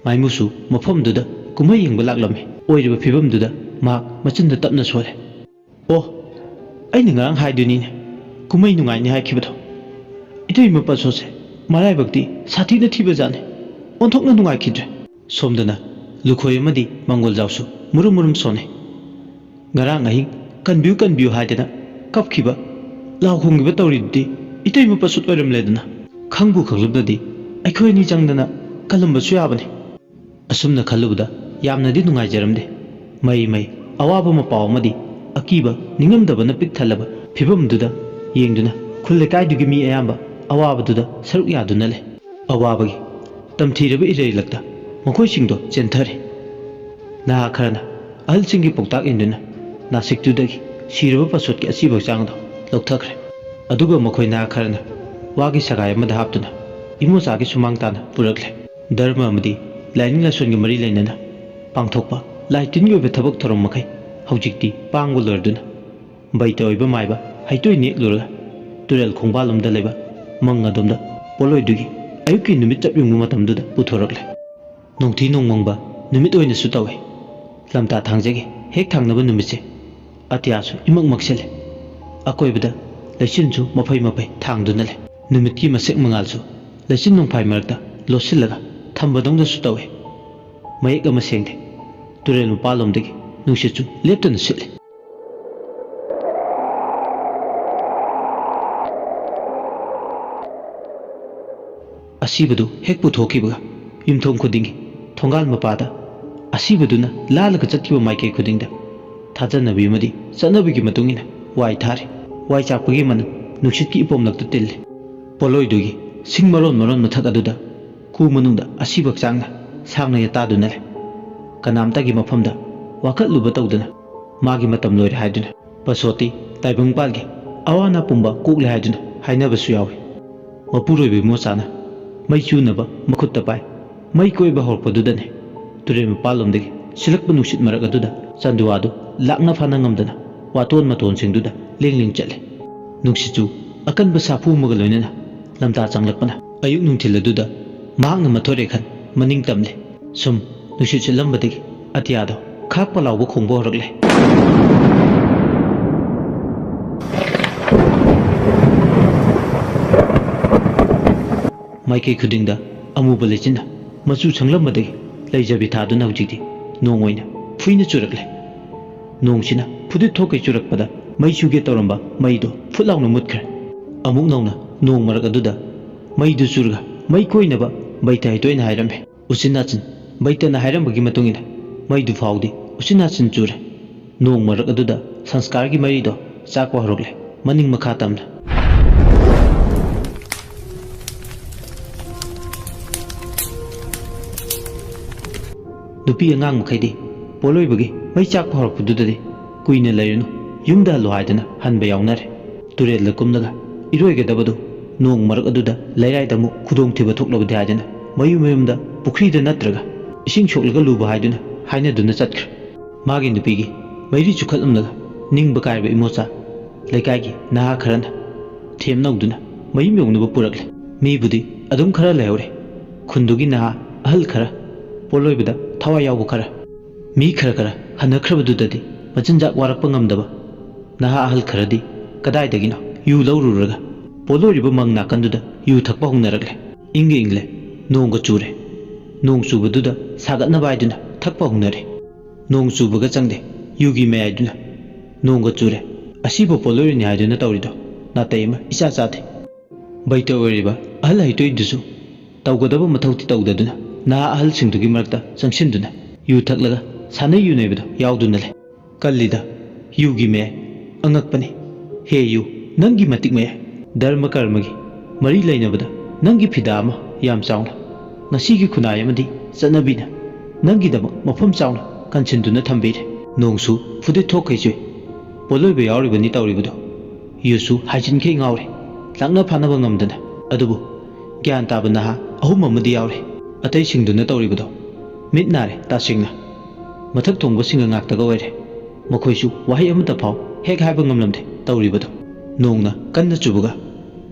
ꯃꯥꯏꯃꯨꯁꯨ ꯃꯐꯝꯗꯨꯗ ꯀꯨꯝꯍꯩ ꯌꯦꯡꯕ ꯂꯥꯛꯂꯝꯃꯤ꯫ ꯑꯣꯏꯔꯤꯕ ꯐꯤꯕꯝꯗꯨꯗ ꯃꯍꯥꯛ ꯃꯆꯤꯟꯗ ꯇꯞꯅ ꯁꯣꯜꯂꯦ꯫ "ꯑꯣ, ꯑꯩꯅ ꯉꯔꯥꯡ ꯍꯥꯏꯗꯨꯅꯤꯅꯦ, ꯀꯨꯝꯍꯩ ꯅꯨꯡꯉꯥꯏꯅꯤ ꯍꯥꯏꯈꯤꯕꯗꯣ꯫ ꯏꯇꯩꯃ ꯄꯁꯣꯠꯁꯦ ꯃꯔꯥꯏꯕꯛꯇꯤ ꯁꯥꯊꯤꯅ ꯊꯤꯕꯖꯥꯠꯅꯤ꯫ ꯑꯣꯟꯊꯣꯛꯅ ꯅꯨꯡꯉꯥꯏꯈꯤꯗ꯭ꯔꯦ꯫" ꯁꯣꯝꯗꯅ ꯂꯨꯈꯣꯏ ꯑꯃꯗꯤ ꯃꯪꯒꯣꯜꯖꯥꯎꯁꯨ ꯃꯨꯔꯨꯝ ꯃꯨꯔꯨꯝ ꯁꯣꯟꯅꯩ꯫ "ꯉꯔꯥꯡ ꯑꯍꯤꯡ ꯀꯟꯕꯤꯌꯨ, ꯀꯟꯕꯤꯌꯨ ꯍꯥꯏꯗꯅ ꯀꯞꯈꯤꯕ, ꯂꯥꯎ ꯈꯣꯡꯈꯤꯕ ꯇꯧꯔꯤꯗꯨꯗꯤ ꯏꯇꯩꯃ ꯄꯁꯣꯠ ꯑꯣꯏꯔꯝꯂꯦꯗꯅ꯫ ꯈꯪꯕꯨ ꯈꯪꯂꯝꯗꯗꯤ ꯑꯩꯈꯣꯏ ꯑꯅꯤ ꯆꯪꯗꯅ ꯈꯜꯂꯝꯕꯁꯨ ꯌꯥꯕꯅꯤ꯫ ꯑꯁꯨꯝꯅ ꯈꯜꯂꯨꯕꯗ ꯌꯥꯝꯅꯗꯤ ꯅꯨꯡꯉꯥꯏꯖꯔꯝꯗꯦ꯫ ꯃꯩ ꯃꯩ ꯑꯋꯥꯕ ꯃꯄꯥꯎ ꯑꯃꯗꯤ ꯑꯀꯤꯕ ꯅꯤꯡꯉꯝꯗꯕꯅ ꯄꯤꯛ ꯊꯜꯂꯕ ꯐꯤꯕꯝꯗꯨꯗ ꯌꯦꯡꯗꯨꯅ ꯈꯨꯜ ꯂꯩꯀꯥꯏꯗꯨꯒꯤ ꯃꯤ ꯑꯌꯥꯝꯕ ꯑꯋꯥꯕꯗꯨꯗ ꯁꯔꯨꯛ ꯌꯥꯗꯨꯅ ꯂꯩ꯫ ꯑꯋꯥꯕꯒꯤ ꯇꯝꯊꯤꯔꯕ ꯏꯔꯩꯂꯛꯇ ꯃꯈꯣꯏꯁꯤꯡꯗꯣ ꯆꯦꯟꯊꯔꯦ꯫ ꯅꯍꯥ ꯈꯔꯅ ꯑꯍꯜꯁꯤꯡꯒꯤ ꯄꯥꯎꯇꯥꯛ ꯏꯟꯗꯨꯅ ꯅꯥꯁꯤꯛꯇꯨꯗꯒꯤ ꯁꯤꯔꯕ ꯄꯁꯣꯠꯀꯤ ꯑꯁꯤꯕ ꯍꯛꯆꯥꯡꯗꯣ ꯂꯧꯊꯈ꯭ꯔꯦ꯫ ꯑꯗꯨꯒ ꯃꯈꯣꯏ ꯅꯍꯥ ꯈꯔꯅ ꯋꯥꯒꯤ ꯁꯒꯥꯏ ꯑꯃꯗ ꯍꯥꯞꯇꯨꯅ ꯏꯃꯣꯆꯥꯒꯤ ꯁꯨꯃꯥꯡ ꯇꯥꯅ ꯄꯨꯔꯛꯂꯦ꯫ ꯙꯔꯃ ꯑꯃꯗꯤ ꯂꯥꯏꯅꯤꯡ ꯂꯥꯏꯁꯣꯟꯒ ꯃꯔꯤ ꯂꯩꯅꯅ ꯄꯥꯡꯊꯣꯛꯄ ꯂꯥꯏ ꯇꯤꯟꯒꯤ ꯑꯣꯏꯕ ꯊꯕꯛ ꯊꯧꯔꯝ ꯃꯈꯩ ꯍꯧꯖꯤꯛꯇꯤ ꯄꯥꯡꯕ ꯂꯣꯏꯔꯗꯨꯅ ꯕꯩꯇ ꯑꯣꯏꯕ ꯃꯥꯏꯕ ꯍꯩꯇꯣꯏ ꯅꯦꯛꯂꯨꯔꯒ ꯇꯨꯔꯦꯜ ꯈꯣꯡꯕꯥꯜꯂꯣꯝꯗ ꯂꯩꯕ ꯃꯪ ꯑꯗꯣꯝꯗ ꯄꯣꯠꯂꯣꯏꯗꯨꯒꯤ ꯑꯌꯨꯛꯀꯤ ꯅꯨꯃꯤꯠ ꯆꯞ ꯌꯨꯡꯕ ꯃꯇꯝꯗꯨꯗ ꯄꯨꯊꯣꯔꯛꯂꯦ꯫ ꯅꯣꯡꯊꯤ ꯅꯣꯡꯃꯪꯕ ꯅꯨꯃꯤꯠ ꯑꯣꯏꯅꯁꯨ ꯇꯧꯏ꯫ ꯂꯝꯇꯥ ꯊꯥꯡꯖꯒꯤ ꯍꯦꯛ ꯊꯥꯡꯅꯕ ꯅꯨꯃꯤꯠꯁꯦ ꯑꯇꯤꯌꯥꯁꯨ ꯏꯃꯛ ꯃꯛꯁꯤꯜꯂꯦ꯫ ꯑꯀꯣꯏꯕꯗ ꯂꯩꯆꯤꯟꯁꯨ ꯃꯐꯩ ꯃꯐꯩ ꯊꯥꯡꯗꯨꯅ ꯂꯩ꯫ ꯅꯨꯃꯤꯠꯀꯤ ꯃꯁꯦꯛ ꯃꯉꯥꯜꯁꯨ ꯂꯩꯆꯤꯟ ꯅꯣꯡꯐꯥꯏ ꯃꯔꯛꯇ ꯂꯣꯠꯁꯤꯜꯂꯒ ꯊꯝꯕꯗꯧꯅꯁꯨ ꯇꯧꯏ꯫ ꯃꯌꯦꯛ ꯑꯃ ꯁꯦꯡꯗꯦ꯫ ꯇꯨꯔꯦꯜ ꯃꯄꯥꯜꯂꯣꯝꯗꯒꯤ ꯅꯨꯡꯁꯤꯠꯁꯨ ꯂꯦꯞꯇꯅ ꯁꯤꯠꯂꯤ꯫ ꯑꯁꯤꯕꯗꯨ ꯍꯦꯛ ꯄꯨꯊꯣꯛꯈꯤꯕꯒ ꯌꯨꯝꯊꯣꯡ ꯈꯨꯗꯤꯡꯒꯤ ꯊꯣꯡꯒꯥꯜ ꯃꯄꯥꯗ ꯑꯁꯤꯕꯗꯨꯅ ꯂꯥꯜꯂꯒ ꯆꯠꯈꯤꯕ ꯃꯥꯏꯀꯩ ꯈꯨꯗꯤꯡꯗ ꯊꯥꯖꯅꯕꯤ ꯑꯃꯗꯤ ꯆꯠꯅꯕꯤꯒꯤ ꯃꯇꯨꯡ ꯏꯟꯅ ꯋꯥꯏ ꯊꯥꯔꯤ꯫ ꯋꯥꯏ ꯆꯥꯛꯄꯒꯤ ꯃꯅꯝ ꯅꯨꯡꯁꯤꯠꯀꯤ ꯏꯄꯣꯝꯂꯛꯇ ꯇꯤꯜꯂꯤ꯫ ꯄꯣꯠꯂꯣꯏꯗꯨꯒꯤ ꯁꯤꯡ ꯃꯔꯣꯟ ꯃꯔꯣꯟ ꯃꯊꯛ ꯑꯗꯨꯗ ꯈꯨ ꯃꯅꯨꯡꯗ ꯑꯁꯤꯕ ꯍꯛꯆꯥꯡꯅ ꯁꯥꯡꯅ ꯌꯥꯇꯥꯗꯨꯅ ꯂꯩ꯫ ꯀꯅꯥꯝꯇꯒꯤ ꯃꯐꯝꯗ ꯋꯥꯀꯠꯂꯨꯕ ꯇꯧꯗꯅ ꯃꯥꯒꯤ ꯃꯇꯝ ꯂꯣꯏꯔꯦ ꯍꯥꯏꯗꯨꯅ ꯄꯁꯣꯠꯇꯤ ꯇꯥꯏꯕꯪꯄꯥꯜꯒꯤ ꯑꯋꯥ ꯑꯅꯥ ꯄꯨꯝꯕ ꯀꯣꯛꯂꯦ ꯍꯥꯏꯗꯨꯅ ꯍꯥꯏꯅꯕꯁꯨ ꯌꯥꯎꯏ꯫ ꯃꯄꯨꯔꯣꯏꯕ ꯏꯃꯣꯆꯥꯅ ꯃꯩ ꯆꯨꯅꯕ ꯃꯈꯨꯠꯇ ꯄꯥꯏ꯫ ꯃꯩ ꯀꯣꯏꯕ ꯍꯧꯔꯛꯄꯗꯨꯗꯅꯦ ꯇꯨꯔꯦꯜ ꯃꯄꯥꯜꯂꯣꯝꯗꯒꯤ ꯁꯤꯜꯂꯛꯄ ꯅꯨꯡꯁꯤꯠ ꯃꯔꯛ ꯑꯗꯨꯗ ꯆꯥꯟꯗꯨꯋꯥꯗꯨ ꯂꯥꯛꯅ ꯐꯥꯅ ꯉꯝꯗꯅ ꯋꯥꯇꯣꯟ ꯃꯇꯣꯟꯁꯤꯡꯗꯨꯗ ꯂꯦꯡ ꯂꯦꯡ ꯆꯠꯂꯦ꯫ ꯅꯨꯡꯁꯤꯠꯁꯨ ꯑꯀꯟꯕ ꯁꯥꯐꯨ ꯑꯃꯒ ꯂꯣꯏꯅꯅ ꯂꯝꯇꯥ ꯆꯪꯂꯛꯄꯅ ꯑꯌꯨꯛ ꯅꯨꯡꯊꯤꯜ ꯑꯗꯨꯗ ꯃꯍꯥꯛꯅ ꯃꯊꯣꯏꯔꯦ ꯈꯟ ꯃꯅꯤꯡ ꯇꯝꯂꯦ꯫ ꯁꯨꯝ ꯅꯨꯡꯁꯤꯠ ꯁꯤꯠꯂꯝꯕꯗꯒꯤ ꯑꯇꯤꯌꯥꯗꯣ ꯈꯥꯛꯄ ꯂꯥꯎꯕ ꯈꯣꯡꯕ ꯍꯧꯔꯛꯂꯦ꯫ ꯃꯥꯏꯀꯩ ꯈꯨꯗꯤꯡꯗ ꯑꯃꯨꯕ ꯂꯩꯆꯤꯟꯅ ꯃꯆꯨ ꯁꯪꯂꯝꯕꯗꯒꯤ ꯂꯩꯖꯕꯤ ꯊꯥꯗꯨꯅ ꯍꯧꯖꯤꯛꯇꯤ ꯅꯣꯡ ꯑꯣꯏꯅ ꯐꯨꯏꯅ ꯆꯨꯔꯛꯂꯦ꯫ ꯅꯣꯡꯁꯤꯅ ꯐꯨꯗꯤꯠ ꯊꯣꯛꯀꯩ ꯆꯨꯔꯛꯄꯗ ꯃꯩ ꯆꯨꯒꯦ ꯇꯧꯔꯝꯕ ꯃꯩꯗꯣ ꯐꯨꯠ ꯂꯥꯎꯅ ꯃꯨꯠꯈ꯭ꯔꯦ꯫ ꯑꯃꯨꯛ ꯅꯧꯅ ꯅꯣꯡ ꯃꯔꯛ ꯑꯗꯨꯗ ꯃꯩꯗꯨ ꯆꯨꯔꯒ ꯃꯩ ꯀꯣꯏꯅꯕ ꯕꯩꯇ ꯍꯩꯇꯣꯏꯅ ꯍꯥꯏꯔꯝꯃꯤ꯫ ꯎꯆꯤꯟ ꯅꯥꯆꯤꯟ ꯕꯩꯇꯅ ꯍꯥꯏꯔꯝꯕꯒꯤ ꯃꯇꯨꯡ ꯏꯟꯅ ꯃꯩꯗꯨ ꯐꯥꯎꯗꯤ ꯎꯆꯤꯟ ꯅꯥꯆꯤꯟ ꯆꯨꯔꯦ꯫ ꯅꯣꯡ ꯃꯔꯛ ꯑꯗꯨꯗ ꯁꯪꯁꯀꯥꯔꯒꯤ ꯃꯩꯔꯤꯗꯣ ꯆꯥꯛꯄ ꯍꯧꯔꯛꯂꯦ꯫ ꯃꯅꯤꯡ ꯃꯈꯥ ꯇꯝꯅ ꯅꯨꯄꯤ ꯑꯉꯥꯡ ꯃꯈꯩꯗꯤ ꯄꯣꯠꯂꯣꯏꯕꯒꯤ ꯃꯩ ꯆꯥꯛꯄ ꯍꯧꯔꯛꯄꯗꯨꯗꯗꯤ ꯀꯨꯏꯅ ꯂꯩꯔꯨꯅꯨ, ꯌꯨꯝꯗ ꯍꯜꯂꯣ ꯍꯥꯏꯗꯨꯅ ꯍꯟꯕ ꯌꯥꯎꯅꯔꯦ꯫ ꯇꯨꯔꯦꯜꯗ ꯀꯨꯝꯂꯒ ꯏꯔꯣꯏꯒꯗꯕꯗꯨ ꯅꯣꯡ ꯃꯔꯛ ꯑꯗꯨꯗ ꯂꯩꯔꯥꯏꯗ ꯑꯃꯨꯛ ꯈꯨꯗꯣꯡꯊꯤꯕ ꯊꯣꯛꯂꯕꯗꯤ ꯍꯥꯏꯗꯨꯅ ꯃꯌꯨꯝ ꯃꯌꯨꯝꯗ ꯄꯨꯈ꯭ꯔꯤꯗ ꯅꯠꯇ꯭ꯔꯒ ꯏꯁꯤꯡ ꯁꯣꯛꯂꯒ ꯂꯨꯕ ꯍꯥꯏꯗꯨꯅ ꯍꯥꯏꯅꯗꯨꯅ ꯆꯠꯈ꯭ꯔꯦ꯫ ꯃꯥꯒꯤ ꯅꯨꯄꯤꯒꯤ ꯃꯩꯔꯤ ꯆꯨꯈꯠꯂꯝꯂꯒ ꯅꯤꯡꯕ ꯀꯥꯏꯔꯕ ꯏꯃꯣꯆꯥ ꯂꯩꯀꯥꯏꯒꯤ ꯅꯍꯥ ꯈꯔꯅ ꯊꯦꯝꯅꯧꯗꯨꯅ ꯃꯌꯨꯝ ꯌꯧꯅꯕ ꯄꯨꯔꯛꯂꯦ꯫ ꯃꯤꯕꯨꯗꯤ ꯑꯗꯨꯝ ꯈꯔ ꯂꯩꯍꯧꯔꯦ꯫ ꯈꯨꯟꯗꯨꯒꯤ ꯅꯍꯥ ꯑꯍꯜ ꯈꯔ, ꯄꯣꯠꯂꯣꯏꯕꯗ ꯊꯋꯥꯏ ꯌꯥꯎꯕ ꯈꯔ, ꯃꯤ ꯈꯔ ꯈꯔ ꯍꯟꯅꯈ꯭ꯔꯕꯗꯨꯗꯗꯤ ꯃꯆꯤꯟꯖꯥꯛ ꯋꯥꯔꯛꯄ ꯉꯝꯗꯕ ꯅꯍꯥ ꯑꯍꯜ ꯈꯔꯗꯤ ꯀꯗꯥꯏꯗꯒꯤꯅꯣ ꯌꯨ ꯂꯧꯔꯨꯔꯒ ꯄꯣꯠꯂꯣꯏꯔꯤꯕ ꯃꯪ ꯅꯥꯀꯟꯗꯨꯗ ꯌꯨ ꯊꯛꯄ ꯍꯧꯅꯔꯛꯂꯦ꯫ ꯏꯪꯒ ꯏꯪꯂꯦ꯫ ꯅꯣꯡꯒ ꯆꯨꯔꯦ꯫ ꯅꯣꯡ ꯆꯨꯕꯗꯨꯗ ꯁꯥꯒꯠꯅꯕ ꯍꯥꯏꯗꯨꯅ ꯊꯛꯄ ꯍꯧꯅꯔꯦ꯫ ꯅꯣꯡ ꯆꯨꯕꯒ ꯆꯪꯗꯦ꯫ ꯌꯨꯒꯤ ꯃꯌꯥꯏꯗꯨꯅ ꯅꯣꯡꯒ ꯆꯨꯔꯦ꯫ ꯑꯁꯤꯕꯨ ꯄꯣꯠꯂꯣꯏꯔꯤꯅꯤ ꯍꯥꯏꯗꯨꯅ ꯇꯧꯔꯤꯗꯣ ꯅꯥꯇꯩ ꯑꯃ ꯏꯆꯥ ꯆꯥꯗꯦ꯫ ꯕꯩꯇ ꯑꯣꯏꯔꯤꯕ ꯑꯍꯜ ꯍꯩꯇꯣꯏꯗꯨꯁꯨ ꯇꯧꯒꯗꯕ ꯃꯊꯧꯗꯤ ꯇꯧꯗꯗꯨꯅ ꯅꯍꯥ ꯑꯍꯜꯁꯤꯡꯗꯨꯒꯤ ꯃꯔꯛꯇ ꯆꯪꯁꯤꯟꯗꯨꯅ ꯌꯨ ꯊꯛꯂꯒ ꯁꯥꯟꯅꯩ ꯌꯨꯅꯩꯕꯗꯣ ꯌꯥꯎꯗꯨꯅ ꯂꯩ꯫ ꯀꯜꯂꯤꯗ ꯌꯨꯒꯤ ꯃꯌꯥꯏ꯫ ꯑꯉꯛꯄꯅꯤ꯫ ꯍꯦ ꯌꯨ, ꯅꯪꯒꯤ ꯃꯇꯤꯛ ꯃꯌꯥꯏ꯫ ꯙꯔꯃ ꯀꯔꯃꯒꯤ ꯃꯔꯤ ꯂꯩꯅꯕꯗ ꯅꯪꯒꯤ ꯐꯤꯗꯥ ꯑꯃ ꯌꯥꯝ ꯆꯥꯎꯅ ꯉꯁꯤꯒꯤ ꯈꯨꯟꯅꯥꯏ ꯑꯃꯗꯤ ꯆꯠꯅꯕꯤꯅ ꯅꯪꯒꯤꯗꯃꯛ ꯃꯐꯝ ꯆꯥꯎꯅ ꯀꯟꯁꯤꯟꯗꯨꯅ ꯊꯝꯕꯤꯔꯦ꯫ ꯅꯣꯡꯁꯨ ꯐꯨꯗꯤꯠ ꯊꯣꯛꯈꯩ ꯆꯨꯏ꯫ ꯄꯣꯠꯂꯣꯏꯕ ꯌꯥꯎꯔꯤꯕꯅꯤ ꯇꯧꯔꯤꯕꯗꯣ꯫ ꯌꯨꯁꯨ ꯍꯥꯏꯖꯤꯟꯈꯩ ꯉꯥꯎꯔꯦ꯫ ꯂꯥꯛꯅ ꯐꯥꯅꯕ ꯉꯝꯗꯅ꯫ ꯑꯗꯨꯕꯨ ꯒ꯭ꯌꯥꯟ ꯇꯥꯕ ꯅꯍꯥ ꯑꯍꯨꯝ ꯑꯃꯗꯤ ꯌꯥꯎꯔꯦ꯫ ꯑꯇꯩꯁꯤꯡꯗꯨꯅ ꯇꯧꯔꯤꯕꯗꯣ ꯃꯤꯠ ꯅꯥꯔꯦ ꯇꯁꯦꯡꯅ꯫ ꯃꯊꯛ ꯊꯣꯡꯕꯁꯤꯡꯒ ꯉꯥꯛꯇꯒ ꯑꯣꯏꯔꯦ꯫ ꯃꯈꯣꯏꯁꯨ ꯋꯥꯍꯩ ꯑꯃꯠꯇ ꯐꯥꯎ ꯍꯦꯛ ꯍꯥꯏꯕ ꯉꯝꯂꯝꯗꯦ ꯇꯧꯔꯤꯕꯗꯣ꯫ ꯅꯣꯡꯅ ꯀꯟꯅ ꯆꯨꯕꯒ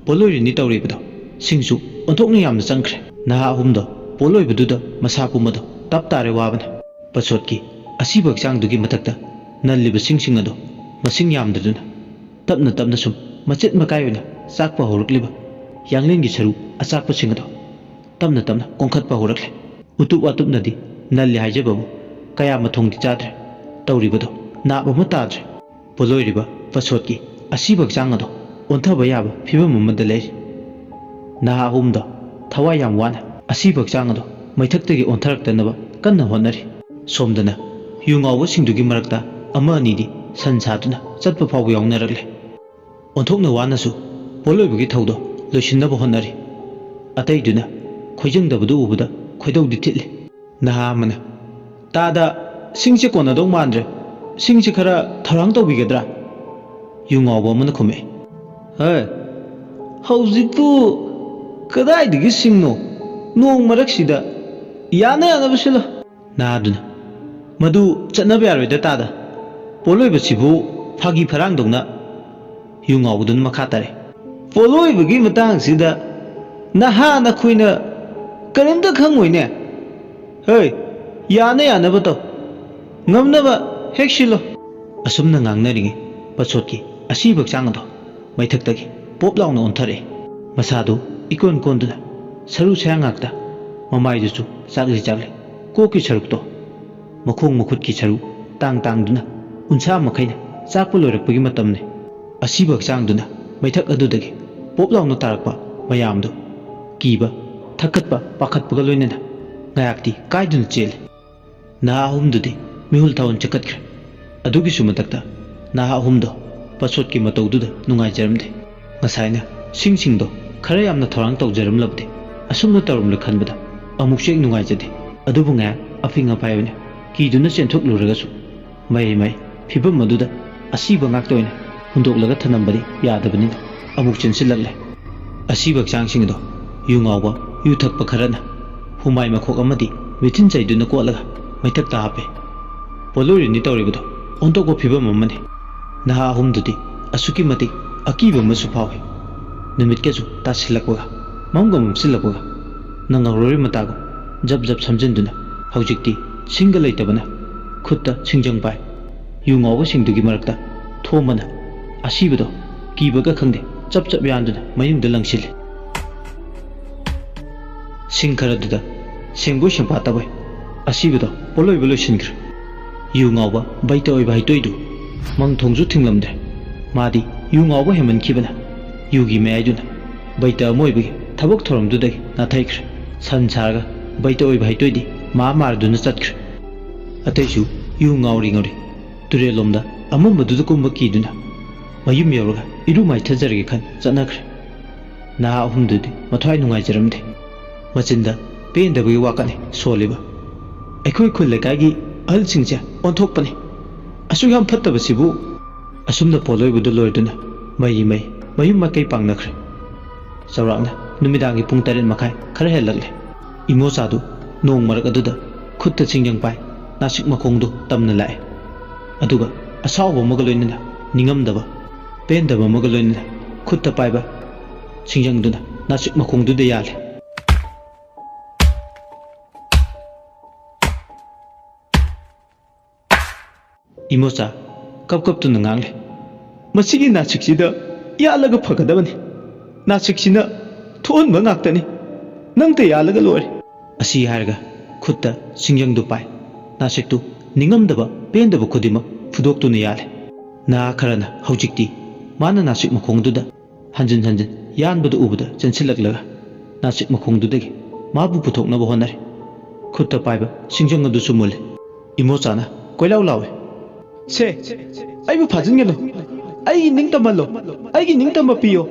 ꯄꯣꯠꯂꯣꯏꯔꯤꯅꯤ ꯇꯧꯔꯤꯕꯗꯣ꯫ ꯁꯤꯡꯁꯨ ꯑꯣꯟꯊꯣꯛꯅ ꯌꯥꯝꯅ ꯆꯪꯈ꯭ꯔꯦ꯫ ꯅꯍꯥ ꯑꯍꯨꯝꯗꯣ ꯄꯣꯠꯂꯣꯏꯕꯗꯨꯗ ꯃꯁꯥ ꯄꯨꯝꯕꯗꯣ ꯇꯞ ꯇꯥꯔꯦ ꯋꯥꯕꯅ꯫ ꯄꯁꯣꯠꯀꯤ ꯑꯁꯤꯕ ꯍꯛꯆꯥꯡꯗꯨꯒꯤ ꯃꯊꯛꯇ ꯅꯜꯂꯤꯕ ꯁꯤꯡꯁꯤꯡ ꯑꯗꯣ ꯃꯁꯤꯡ ꯌꯥꯝꯗꯗꯨꯅ ꯇꯞꯅ ꯇꯞꯅ ꯁꯨꯝ ꯃꯆꯦꯠ ꯃꯀꯥꯏ ꯑꯣꯏꯅ ꯆꯥꯛꯄ ꯍꯧꯔꯛꯂꯤꯕ ꯌꯥꯡꯂꯦꯟꯒꯤ ꯁꯔꯨ ꯑꯆꯥꯛꯄꯁꯤꯡ ꯑꯗꯣ ꯇꯞꯅ ꯇꯞꯅ ꯀꯣꯟꯈꯠꯄ ꯍꯧꯔꯛꯂꯦ꯫ ꯎꯇꯨꯞ ꯋꯥꯇꯨꯞꯅꯗꯤ ꯅꯜꯂꯤ ꯍꯥꯏꯖꯕꯕꯨ ꯀꯌꯥ ꯃꯊꯣꯡꯗꯤ ꯆꯥꯗ꯭ꯔꯦ꯫ ꯇꯧꯔꯤꯕꯗꯣ ꯅꯥꯞ ꯑꯃ ꯇꯥꯗ꯭ꯔꯦ꯫ ꯄꯣꯠꯂꯣꯏꯔꯤꯕ ꯄꯁꯣꯠꯀꯤ ꯑꯁꯤꯕ ꯍꯛꯆꯥꯡ ꯑꯗꯣ ꯑꯣꯟꯊꯕ ꯌꯥꯕ ꯐꯤꯕꯝ ꯑꯃꯗ ꯂꯩꯔꯤ꯫ ꯅꯍꯥ ꯑꯍꯨꯝꯗꯣ ꯊꯋꯥꯏ ꯌꯥꯝ ꯋꯥꯅ ꯑꯁꯤꯕ ꯍꯛꯆꯥꯡ ꯑꯗꯣ ꯃꯩꯊꯛꯇꯒꯤ ꯑꯣꯟꯊꯔꯛꯇꯅꯕ ꯀꯟꯅ ꯍꯣꯠꯅꯔꯤ꯫ ꯁꯣꯝꯗꯅ ꯌꯨ ꯉꯥꯎꯕꯁꯤꯡꯗꯨꯒꯤ ꯃꯔꯛꯇ ꯑꯃ ꯑꯅꯤꯗꯤ ꯁꯟ ꯁꯥꯗꯨꯅ ꯆꯠꯄ ꯐꯥꯎꯕ ꯌꯥꯎꯅꯔꯛꯂꯦ꯫ ꯑꯣꯟꯊꯣꯛꯅ ꯋꯥꯅꯁꯨ ꯄꯣꯠꯂꯣꯏꯕꯒꯤ ꯊꯧꯗꯣ ꯂꯣꯏꯁꯤꯟꯅꯕ ꯍꯣꯠꯅꯔꯤ꯫ ꯑꯇꯩꯗꯨꯅ ꯈꯣꯏꯖꯪꯗꯕꯗꯨ ꯎꯕꯗ ꯈꯣꯏꯗꯧꯗꯤ ꯊꯤꯠꯂꯤ꯫ ꯅꯍꯥ ꯑꯃꯅ, "ꯇꯥꯗ, ꯁꯤꯡꯁꯦ ꯀꯣꯟꯅꯗꯧ ꯃꯥꯟꯗ꯭ꯔꯦ꯫ ꯁꯤꯡꯁꯦ ꯈꯔ ꯊꯧꯔꯥꯡ ꯇꯧꯕꯤꯒꯗ꯭ꯔꯥ?" ꯌꯨ ꯉꯥꯎꯕ ꯑꯃꯅ ꯈꯨꯝꯃꯛꯏ꯫ "ꯍꯦ, ꯍꯧꯖꯤꯛꯄꯨ ꯀꯗꯥꯏꯗꯒꯤ ꯁꯤꯡꯅꯣ? ꯅꯣꯡ ꯃꯔꯛꯁꯤꯗ ꯌꯥꯅ ꯌꯥꯅꯕ ꯁꯤꯜꯂꯣ꯫" ꯅꯍꯥꯗꯨꯅ, "ꯃꯗꯨ ꯆꯠꯅꯕ ꯌꯥꯔꯣꯏꯗ ꯇꯥꯗ꯫ ꯄꯣꯠꯂꯣꯏꯕꯁꯤꯕꯨ ꯐꯥꯒꯤ ꯐꯔꯥꯡꯗꯧꯅ꯫" ꯌꯨ ꯉꯥꯎꯕꯗꯨꯅ ꯃꯈꯥ ꯇꯥꯔꯛꯏ꯫ "ꯄꯣꯠꯂꯣꯏꯕꯒꯤ ꯃꯇꯥꯡꯁꯤꯗ ꯅꯍꯥ ꯅꯈꯣꯏꯅ ꯀꯔꯤꯝꯇ ꯈꯪꯉꯣꯏꯅꯦ꯫ ꯍꯣꯏ, ꯌꯥꯅ ꯌꯥꯅꯕ ꯇꯧ꯫ ꯉꯝꯅꯕ ꯍꯦꯛ ꯁꯤꯜꯂꯣ꯫" ꯑꯁꯨꯝꯅ ꯉꯥꯡꯅꯔꯤꯉꯩ ꯄꯁꯣꯠꯀꯤ ꯑꯁꯤꯕ ꯍꯛꯆꯥꯡ ꯑꯗꯣ ꯃꯩꯊꯛꯇꯒꯤ ꯄꯣꯞ ꯂꯥꯎꯅ ꯑꯣꯟꯊꯔꯛꯏ꯫ ꯃꯁꯥꯗꯨ ꯏꯀꯣꯟ ꯀꯣꯟꯗꯨꯅ ꯁꯔꯨ ꯁꯌꯥꯡ ꯉꯥꯛꯇ, ꯃꯃꯥꯏꯗꯨꯁꯨ ꯆꯥꯛꯂꯤ ꯆꯥꯛꯂꯤ, ꯀꯣꯛꯀꯤ ꯁꯔꯨꯛꯇꯣ, ꯃꯈꯣꯡ ꯃꯈꯨꯠꯀꯤ ꯁꯔꯨ ꯇꯥꯡ ꯇꯥꯡꯗꯨꯅ ꯎꯟꯁꯥ ꯃꯈꯩꯅ ꯆꯥꯛꯄ ꯂꯣꯏꯔꯛꯄꯒꯤ ꯃꯇꯝꯅꯤ꯫ ꯑꯁꯤꯕ ꯍꯛꯆꯥꯡꯗꯨꯅ ꯃꯩꯊꯛ ꯑꯗꯨꯗꯒꯤ ꯄꯣꯞ ꯂꯥꯎꯅ ꯇꯥꯔꯛꯄ ꯃꯌꯥꯝꯗꯨ ꯀꯤꯕ, ꯊꯛꯀꯠꯄ, ꯄꯥꯈꯠꯄꯒ ꯂꯣꯏꯅꯅ ꯉꯥꯏꯍꯥꯛꯇꯤ ꯀꯥꯏꯗꯨꯅ ꯆꯦꯜꯂꯤ꯫ ꯅꯍꯥ ꯑꯍꯨꯝꯗꯨꯗꯤ ꯃꯤꯍꯨꯜ ꯊꯥꯍꯨꯟ ꯆꯠꯈꯠꯈ꯭ꯔꯦ꯫ ꯑꯗꯨꯒꯤꯁꯨ ꯃꯊꯛꯇ ꯅꯍꯥ ꯑꯍꯨꯝꯗꯣ ꯄꯁꯣꯠꯀꯤ ꯃꯇꯧꯗꯨꯗ ꯅꯨꯡꯉꯥꯏꯖꯔꯝꯗꯦ꯫ ꯉꯁꯥꯏꯅ ꯁꯤꯡꯁꯤꯡꯗꯣ ꯈꯔ ꯌꯥꯝꯅ ꯊꯧꯔꯥꯡ ꯇꯧꯖꯔꯝꯂꯕꯗꯤ ꯑꯁꯨꯝꯅ ꯇꯧꯔꯝꯂꯣꯏ ꯈꯟꯕꯗ ꯑꯃꯨꯛꯁꯨ ꯍꯦꯛ ꯅꯨꯡꯉꯥꯏꯖꯗꯦ꯫ ꯑꯗꯨꯕꯨ ꯉꯥꯏꯍꯥꯛ ꯑꯐꯤꯡ ꯑꯐꯥꯏ ꯑꯣꯏꯅ ꯀꯤꯗꯨꯅ ꯆꯦꯟꯊꯣꯛꯂꯨꯔꯒꯁꯨ ꯃꯍꯩ ꯃꯍꯩ ꯐꯤꯕꯝ ꯑꯗꯨꯗ ꯑꯁꯤꯕ ꯉꯥꯛꯇ ꯑꯣꯏꯅ ꯍꯨꯟꯗꯣꯛꯂꯒ ꯊꯅꯝꯕꯗꯤ ꯌꯥꯗꯕꯅꯤꯅ ꯑꯃꯨꯛ ꯆꯦꯟꯁꯤꯜꯂꯛꯂꯦ꯫ ꯑꯁꯤꯕ ꯍꯛꯆꯥꯡꯁꯤꯡ ꯑꯗꯣ ꯌꯨ ꯉꯥꯎꯕ, ꯌꯨ ꯊꯛꯄ ꯈꯔꯅ ꯍꯨꯃꯥꯏ ꯃꯈꯣꯛ ꯑꯃꯗꯤ ꯃꯤꯊꯤꯟ ꯆꯩꯗꯨꯅ ꯀꯣꯠꯂꯒ ꯃꯩꯊꯛꯇ ꯍꯥꯞꯄꯦ꯫ ꯄꯣꯠꯂꯣꯏꯔꯤꯅꯤ ꯇꯧꯔꯤꯕꯗꯣ ꯑꯣꯟꯊꯣꯛꯄ ꯐꯤꯕꯝ ꯑꯃꯅꯤ꯫ ꯅꯍꯥ ꯑꯍꯨꯝꯗꯨꯗꯤ ꯑꯁꯨꯛꯀꯤ ꯃꯇꯤꯛ ꯑꯀꯤꯕ ꯑꯃꯁꯨ ꯐꯥꯎꯏ꯫ ꯅꯨꯃꯤꯠꯀꯁꯨ ꯇꯥꯁꯤꯜꯂꯛꯄꯒ, ꯃꯝꯒ ꯃꯝꯁꯤꯜꯂꯛꯄꯒ, ꯅꯪꯍꯧꯔꯣꯏ ꯃꯇꯥꯒꯨꯝ ꯖꯞ ꯖꯞ ꯁꯝꯖꯤꯟꯗꯨꯅ ꯍꯧꯖꯤꯛꯇꯤ ꯁꯤꯡꯒ ꯂꯩꯇꯕꯅ ꯈꯨꯠꯇ ꯁꯤꯡꯖꯪ ꯄꯥꯏ꯫ ꯌꯨ ꯉꯥꯎꯕꯁꯤꯡꯗꯨꯒꯤ ꯃꯔꯛꯇ ꯊꯣꯝꯕꯅ ꯑꯁꯤꯕꯗꯣ ꯀꯤꯕꯒ ꯈꯪꯗꯦ ꯆꯞ ꯆꯞ ꯌꯥꯟꯗꯨꯅ ꯃꯌꯨꯡꯗ ꯂꯪꯁꯤꯜꯂꯤ꯫ ꯁꯤꯡ ꯈꯔꯗꯨꯗ ꯁꯦꯡꯕꯣꯏ ꯁꯦꯡꯄꯥꯠꯇꯕꯣꯏ ꯑꯁꯤꯕꯗꯣ ꯄꯣꯠꯂꯣꯏꯕ ꯂꯣꯏꯁꯤꯟꯈ꯭ꯔꯦ꯫ ꯌꯨ ꯉꯥꯎꯕ ꯕꯩꯇ ꯑꯣꯏꯕ ꯍꯩꯇꯣꯏꯗꯨ ꯃꯪ ꯊꯣꯡꯁꯨ ꯊꯤꯡꯂꯝꯗ꯭ꯔꯦ꯫ ꯃꯥꯗꯤ ꯌꯨ ꯉꯥꯎꯕ ꯍꯦꯟꯃꯟꯈꯤꯕꯅ ꯌꯨꯒꯤ ꯃꯌꯥꯏꯗꯨꯅ ꯕꯩꯇ ꯑꯃ ꯑꯣꯏꯕꯒꯤ ꯊꯕꯛ ꯊꯧꯔꯝꯗꯨꯗꯒꯤ ꯅꯥꯊꯩꯈ꯭ꯔꯦ꯫ ꯁꯟ ꯁꯥꯔꯒ ꯕꯩꯇ ꯑꯣꯏꯕ ꯍꯩꯇꯣꯏꯗꯤ ꯃꯥ ꯃꯥꯔꯗꯨꯅ ꯆꯠꯈ꯭ꯔꯦ꯫ ꯑꯇꯩꯁꯨ ꯏꯌꯨ ꯉꯥꯎꯔꯤ ꯉꯥꯎꯔꯤ ꯇꯨꯔꯦꯜꯂꯣꯝꯗ ꯑꯃꯝꯕꯗꯨꯗ ꯀꯨꯝꯕ ꯀꯤꯗꯨꯅ ꯃꯌꯨꯝ ꯌꯧꯔꯒ ꯏꯔꯨ ꯃꯥꯏꯊꯖꯔꯒꯦ ꯈꯟ ꯆꯠꯅꯈ꯭ꯔꯦ꯫ ꯅꯍꯥ ꯑꯍꯨꯝꯗꯨꯗꯤ ꯃꯊ꯭ꯋꯥꯏ ꯅꯨꯡꯉꯥꯏꯖꯔꯝꯗꯦ꯫ ꯃꯆꯤꯟꯗ ꯄꯦꯟꯗꯕꯒꯤ ꯋꯥꯀꯠꯅꯤ ꯁꯣꯜꯂꯤꯕ꯫ "ꯑꯩꯈꯣꯏ ꯈꯨꯜ ꯂꯩꯀꯥꯏꯒꯤ ꯑꯍꯜꯁꯤꯡꯁꯦ ꯑꯣꯟꯊꯣꯛꯄꯅꯤ꯫ ꯑꯁꯨꯛ ꯌꯥꯝ ꯐꯠꯇꯕꯁꯤꯕꯨ!" ꯑꯁꯨꯝꯅ ꯄꯣꯠꯂꯣꯏꯕꯗꯨ ꯂꯣꯏꯗꯨꯅ ꯃꯩ ꯃꯩ ꯃꯌꯨꯝ ꯃꯥꯏꯀꯩ ꯄꯥꯡꯅꯈ꯭ꯔꯦ꯫ ꯆꯥꯎꯔꯥꯛꯅ ꯅꯨꯃꯤꯗꯥꯡꯒꯤ ꯄꯨꯡ ꯇꯔꯦꯠ ꯃꯈꯥꯏ ꯈꯔ ꯍꯦꯜꯂꯛꯂꯦ꯫ ꯏꯃꯣꯆꯥꯗꯨ ꯅꯣꯡ ꯃꯔꯛ ꯑꯗꯨꯗ ꯈꯨꯠꯇ ꯁꯤꯡꯖꯪ ꯄꯥꯏ ꯅꯥꯁꯤꯛ ꯃꯈꯣꯡꯗꯨ ꯇꯝꯅ ꯂꯥꯛꯑꯦ꯫ ꯑꯗꯨꯒ ꯑꯁꯥꯎꯕ ꯑꯃꯒ ꯂꯣꯏꯅꯅ ꯅꯤꯡꯉꯝꯗꯕ, ꯄꯦꯟꯗꯕ ꯑꯃꯒ ꯂꯣꯏꯅꯅ ꯈꯨꯠꯇ ꯄꯥꯏꯕ ꯁꯤꯡꯖꯪꯗꯨꯅ ꯅꯥꯁꯤꯛ ꯃꯈꯣꯡꯗꯨꯗ ꯌꯥꯜꯂꯦ꯫ ꯏꯃꯣꯆꯥ ꯀꯞ ꯀꯞꯇꯨꯅ ꯉꯥꯡꯂꯦ, "ꯃꯁꯤꯒꯤ ꯅꯥꯁꯤꯛꯁꯤꯗ ꯌꯥꯜꯂꯒ ꯐꯒꯗꯕꯅꯤ꯫ ꯅꯥꯁꯤꯛꯁꯤꯅ ꯊꯣꯛꯍꯟꯕ ꯉꯥꯛꯇꯅꯤ꯫ ꯅꯪꯇ ꯌꯥꯜꯂꯒ ꯂꯣꯏꯔꯦ꯫" ꯑꯁꯤ ꯍꯥꯏꯔꯒ ꯈꯨꯠꯇ ꯁꯤꯡꯖꯪꯗꯨ ꯄꯥꯏ꯫ ꯅꯥꯁꯤꯛꯇꯨ ꯅꯤꯡꯉꯝꯗꯕ ꯄꯦꯟꯗꯕ ꯈꯨꯗꯤꯡꯃꯛ ꯐꯨꯗꯣꯛꯇꯨꯅ ꯌꯥꯜꯂꯦ꯫ ꯅꯍꯥ ꯈꯔꯅ ꯍꯧꯖꯤꯛꯇꯤ ꯃꯥꯅ ꯅꯥꯁꯤꯛ ꯃꯈꯣꯡꯗꯨꯗ ꯍꯟꯖꯤꯟ ꯍꯟꯖꯤꯟ ꯌꯥꯟꯕꯗꯨ ꯎꯕꯗ ꯆꯦꯟꯁꯤꯜꯂꯛꯂꯒ ꯅꯥꯁꯤꯛ ꯃꯈꯣꯡꯗꯨꯗꯒꯤ ꯃꯥꯕꯨ ꯄꯨꯊꯣꯛꯅꯕ ꯍꯣꯠꯅꯔꯦ꯫ ꯈꯨꯠꯇ ꯄꯥꯏꯕ ꯁꯤꯡꯖꯪ ꯑꯗꯨꯁꯨ ꯃꯨꯜꯂꯦ꯫ ꯏꯃꯣꯆꯥꯅ ꯀꯣꯏꯂꯥꯎ ꯂꯥꯎꯏ, "ꯁꯦ, ꯑꯩꯕꯨ ꯐꯥꯖꯤꯟꯒꯅꯨ꯫ ꯑꯩꯒꯤ ꯅꯤꯡꯇꯝꯍꯜꯂꯣ꯫ ꯑꯩꯒꯤ ꯅꯤꯡꯇꯝꯕ ꯄꯤꯌꯣ꯫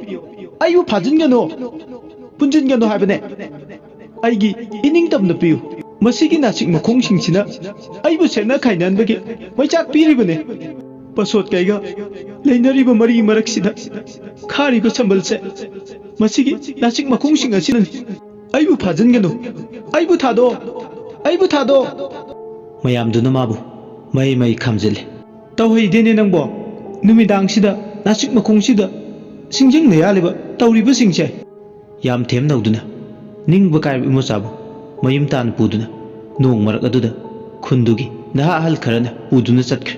ꯑꯩꯕꯨ ꯐꯥꯖꯤꯟꯒꯅꯨ꯫ ꯄꯨꯟꯁꯤꯟꯒꯅꯨ ꯍꯥꯏꯕꯅꯦ꯫ ꯑꯩꯒꯤ ꯏꯅꯤꯡꯇꯝꯅ ꯄꯤꯌꯨ꯫ ꯃꯁꯤꯒꯤ ꯅꯥꯁꯤꯛ ꯃꯈꯣꯡꯁꯤꯡꯁꯤꯅ ꯑꯩꯕꯨ ꯁꯦꯠꯅ ꯈꯥꯏꯅꯍꯟꯕꯒꯤ ꯃꯩꯆꯥꯛ ꯄꯤꯔꯤꯕꯅꯦ꯫ ꯄꯁꯣꯠ ꯀꯩꯒ ꯂꯩꯅꯔꯤꯕ ꯃꯔꯤ ꯃꯔꯛꯁꯤꯗ ꯈꯥꯔꯤꯕ ꯁꯝꯕꯜꯁꯦ ꯃꯁꯤꯒꯤ ꯅꯥꯁꯤꯛ ꯃꯈꯣꯡꯁꯤꯡ ꯑꯁꯤꯅꯅꯤ꯫ ꯑꯩꯕꯨ ꯐꯥꯖꯤꯟꯒꯅꯨ꯫ ꯑꯩꯕꯨ ꯊꯥꯗꯣꯛꯑꯣ꯫ ꯑꯩꯕꯨ ꯊꯥꯗꯣꯛꯑꯣ꯫" ꯃꯌꯥꯝꯗꯨꯅ ꯃꯥꯕꯨ ꯃꯍꯩ ꯃꯍꯩ ꯈꯥꯝꯖꯤꯜꯂꯤ꯫ "ꯇꯧꯍꯩꯗꯦꯅꯦ ꯅꯪꯕꯣ, ꯅꯨꯃꯤꯗꯥꯡꯁꯤꯗ ꯅꯥꯁꯤꯛ ꯃꯈꯣꯡꯁꯤꯗ ꯁꯤꯡꯖꯪꯅ ꯌꯥꯜꯂꯤꯕ ꯇꯧꯔꯤꯕꯁꯤꯡꯁꯦ!" ꯌꯥꯝ ꯊꯦꯝ ꯅꯧꯗꯨꯅ ꯅꯤꯡꯕ ꯀꯥꯏꯕ ꯏꯃꯣꯆꯥꯕꯨ ꯃꯌꯨꯝ ꯇꯥꯅ ꯄꯨꯗꯨꯅ ꯅꯣꯡ ꯃꯔꯛ ꯑꯗꯨꯗ ꯈꯨꯟꯗꯨꯒꯤ ꯅꯍꯥ ꯑꯍꯜ ꯈꯔꯅ ꯄꯨꯗꯨꯅ ꯆꯠꯈ꯭ꯔꯦ꯫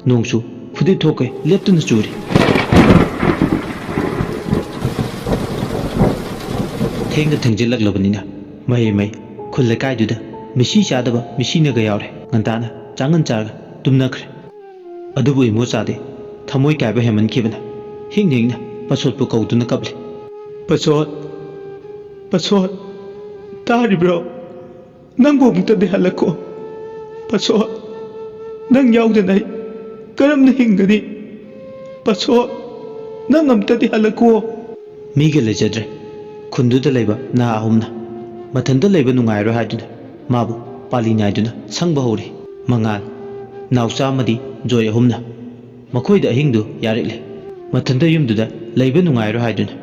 ꯅꯣꯡꯁꯨ ꯐꯨꯗꯤꯠ ꯊꯣꯛꯀꯩ ꯂꯦꯞꯇꯅ ꯆꯨꯔꯤ꯫ ꯊꯦꯡꯅ ꯊꯦꯡꯖꯤꯜꯂꯛꯂꯕꯅꯤꯅ ꯃꯍꯩ ꯃꯍꯩ ꯈꯨꯜ ꯂꯩꯀꯥꯏꯗꯨꯗ ꯃꯤꯁꯤ ꯆꯥꯗꯕ ꯃꯤꯁꯤꯅꯒ ꯌꯥꯎꯔꯦ꯫ ꯉꯟꯇꯥꯅ ꯆꯥꯉꯟ ꯆꯥꯔꯒ ꯇꯨꯝꯅꯈ꯭ꯔꯦ꯫ ꯑꯗꯨꯕꯨ ꯏꯃꯣꯆꯥꯗꯤ ꯊꯃꯣꯏ ꯀꯥꯏꯕ ꯍꯦꯟꯃꯟꯈꯤꯕꯅ ꯍꯤꯡ ꯍꯤꯡꯅ ꯄꯁꯣꯠꯄꯨ ꯀꯧꯗꯨꯅ ꯀꯞꯂꯤ꯫ "ꯄꯁꯣꯠ, ꯄꯁꯣꯠ, ꯇꯥꯔꯤꯕ꯭ꯔꯣ? ꯅꯪꯕꯨ ꯑꯃꯨꯛꯇꯗꯤ ꯍꯜꯂꯛꯈꯣ꯫ ꯄꯥꯁꯣ, ꯅꯪ ꯌꯥꯎꯗꯅ ꯑꯩ ꯀꯔꯝꯅ ꯍꯤꯡꯒꯅꯤ? ꯄꯥꯁꯣ, ꯅꯪ ꯑꯃꯨꯛꯇꯗꯤ ꯍꯜꯂꯛꯈꯣ꯫ ꯃꯤꯒ ꯂꯩꯖꯗ꯭ꯔꯦ꯫ ꯈꯨꯟꯗꯨꯗ ꯂꯩꯕ ꯅꯍꯥ ꯑꯍꯨꯝꯅ ꯃꯊꯟꯇ ꯂꯩꯕ ꯅꯨꯡꯉꯥꯏꯔꯣꯏ ꯍꯥꯏꯗꯨꯅ ꯃꯥꯕꯨ ꯄꯥꯂꯤ ꯅꯥꯏꯗꯨꯅ ꯁꯪꯕ ꯍꯧꯔꯤ꯫ ꯃꯉꯥꯜ, ꯅꯥꯎꯆꯥ ꯑꯃꯗꯤ ꯖꯣꯏ ꯑꯍꯨꯝꯅ ꯃꯈꯣꯏꯗ ꯑꯍꯤꯡꯗꯨ ꯌꯥꯔꯛꯂꯦ꯫ ꯃꯊꯟꯇ ꯌꯨꯝꯗꯨꯗ ꯂꯩꯕ ꯅꯨꯡꯉꯥꯏꯔꯣꯏ ꯍꯥꯏꯗꯨꯅ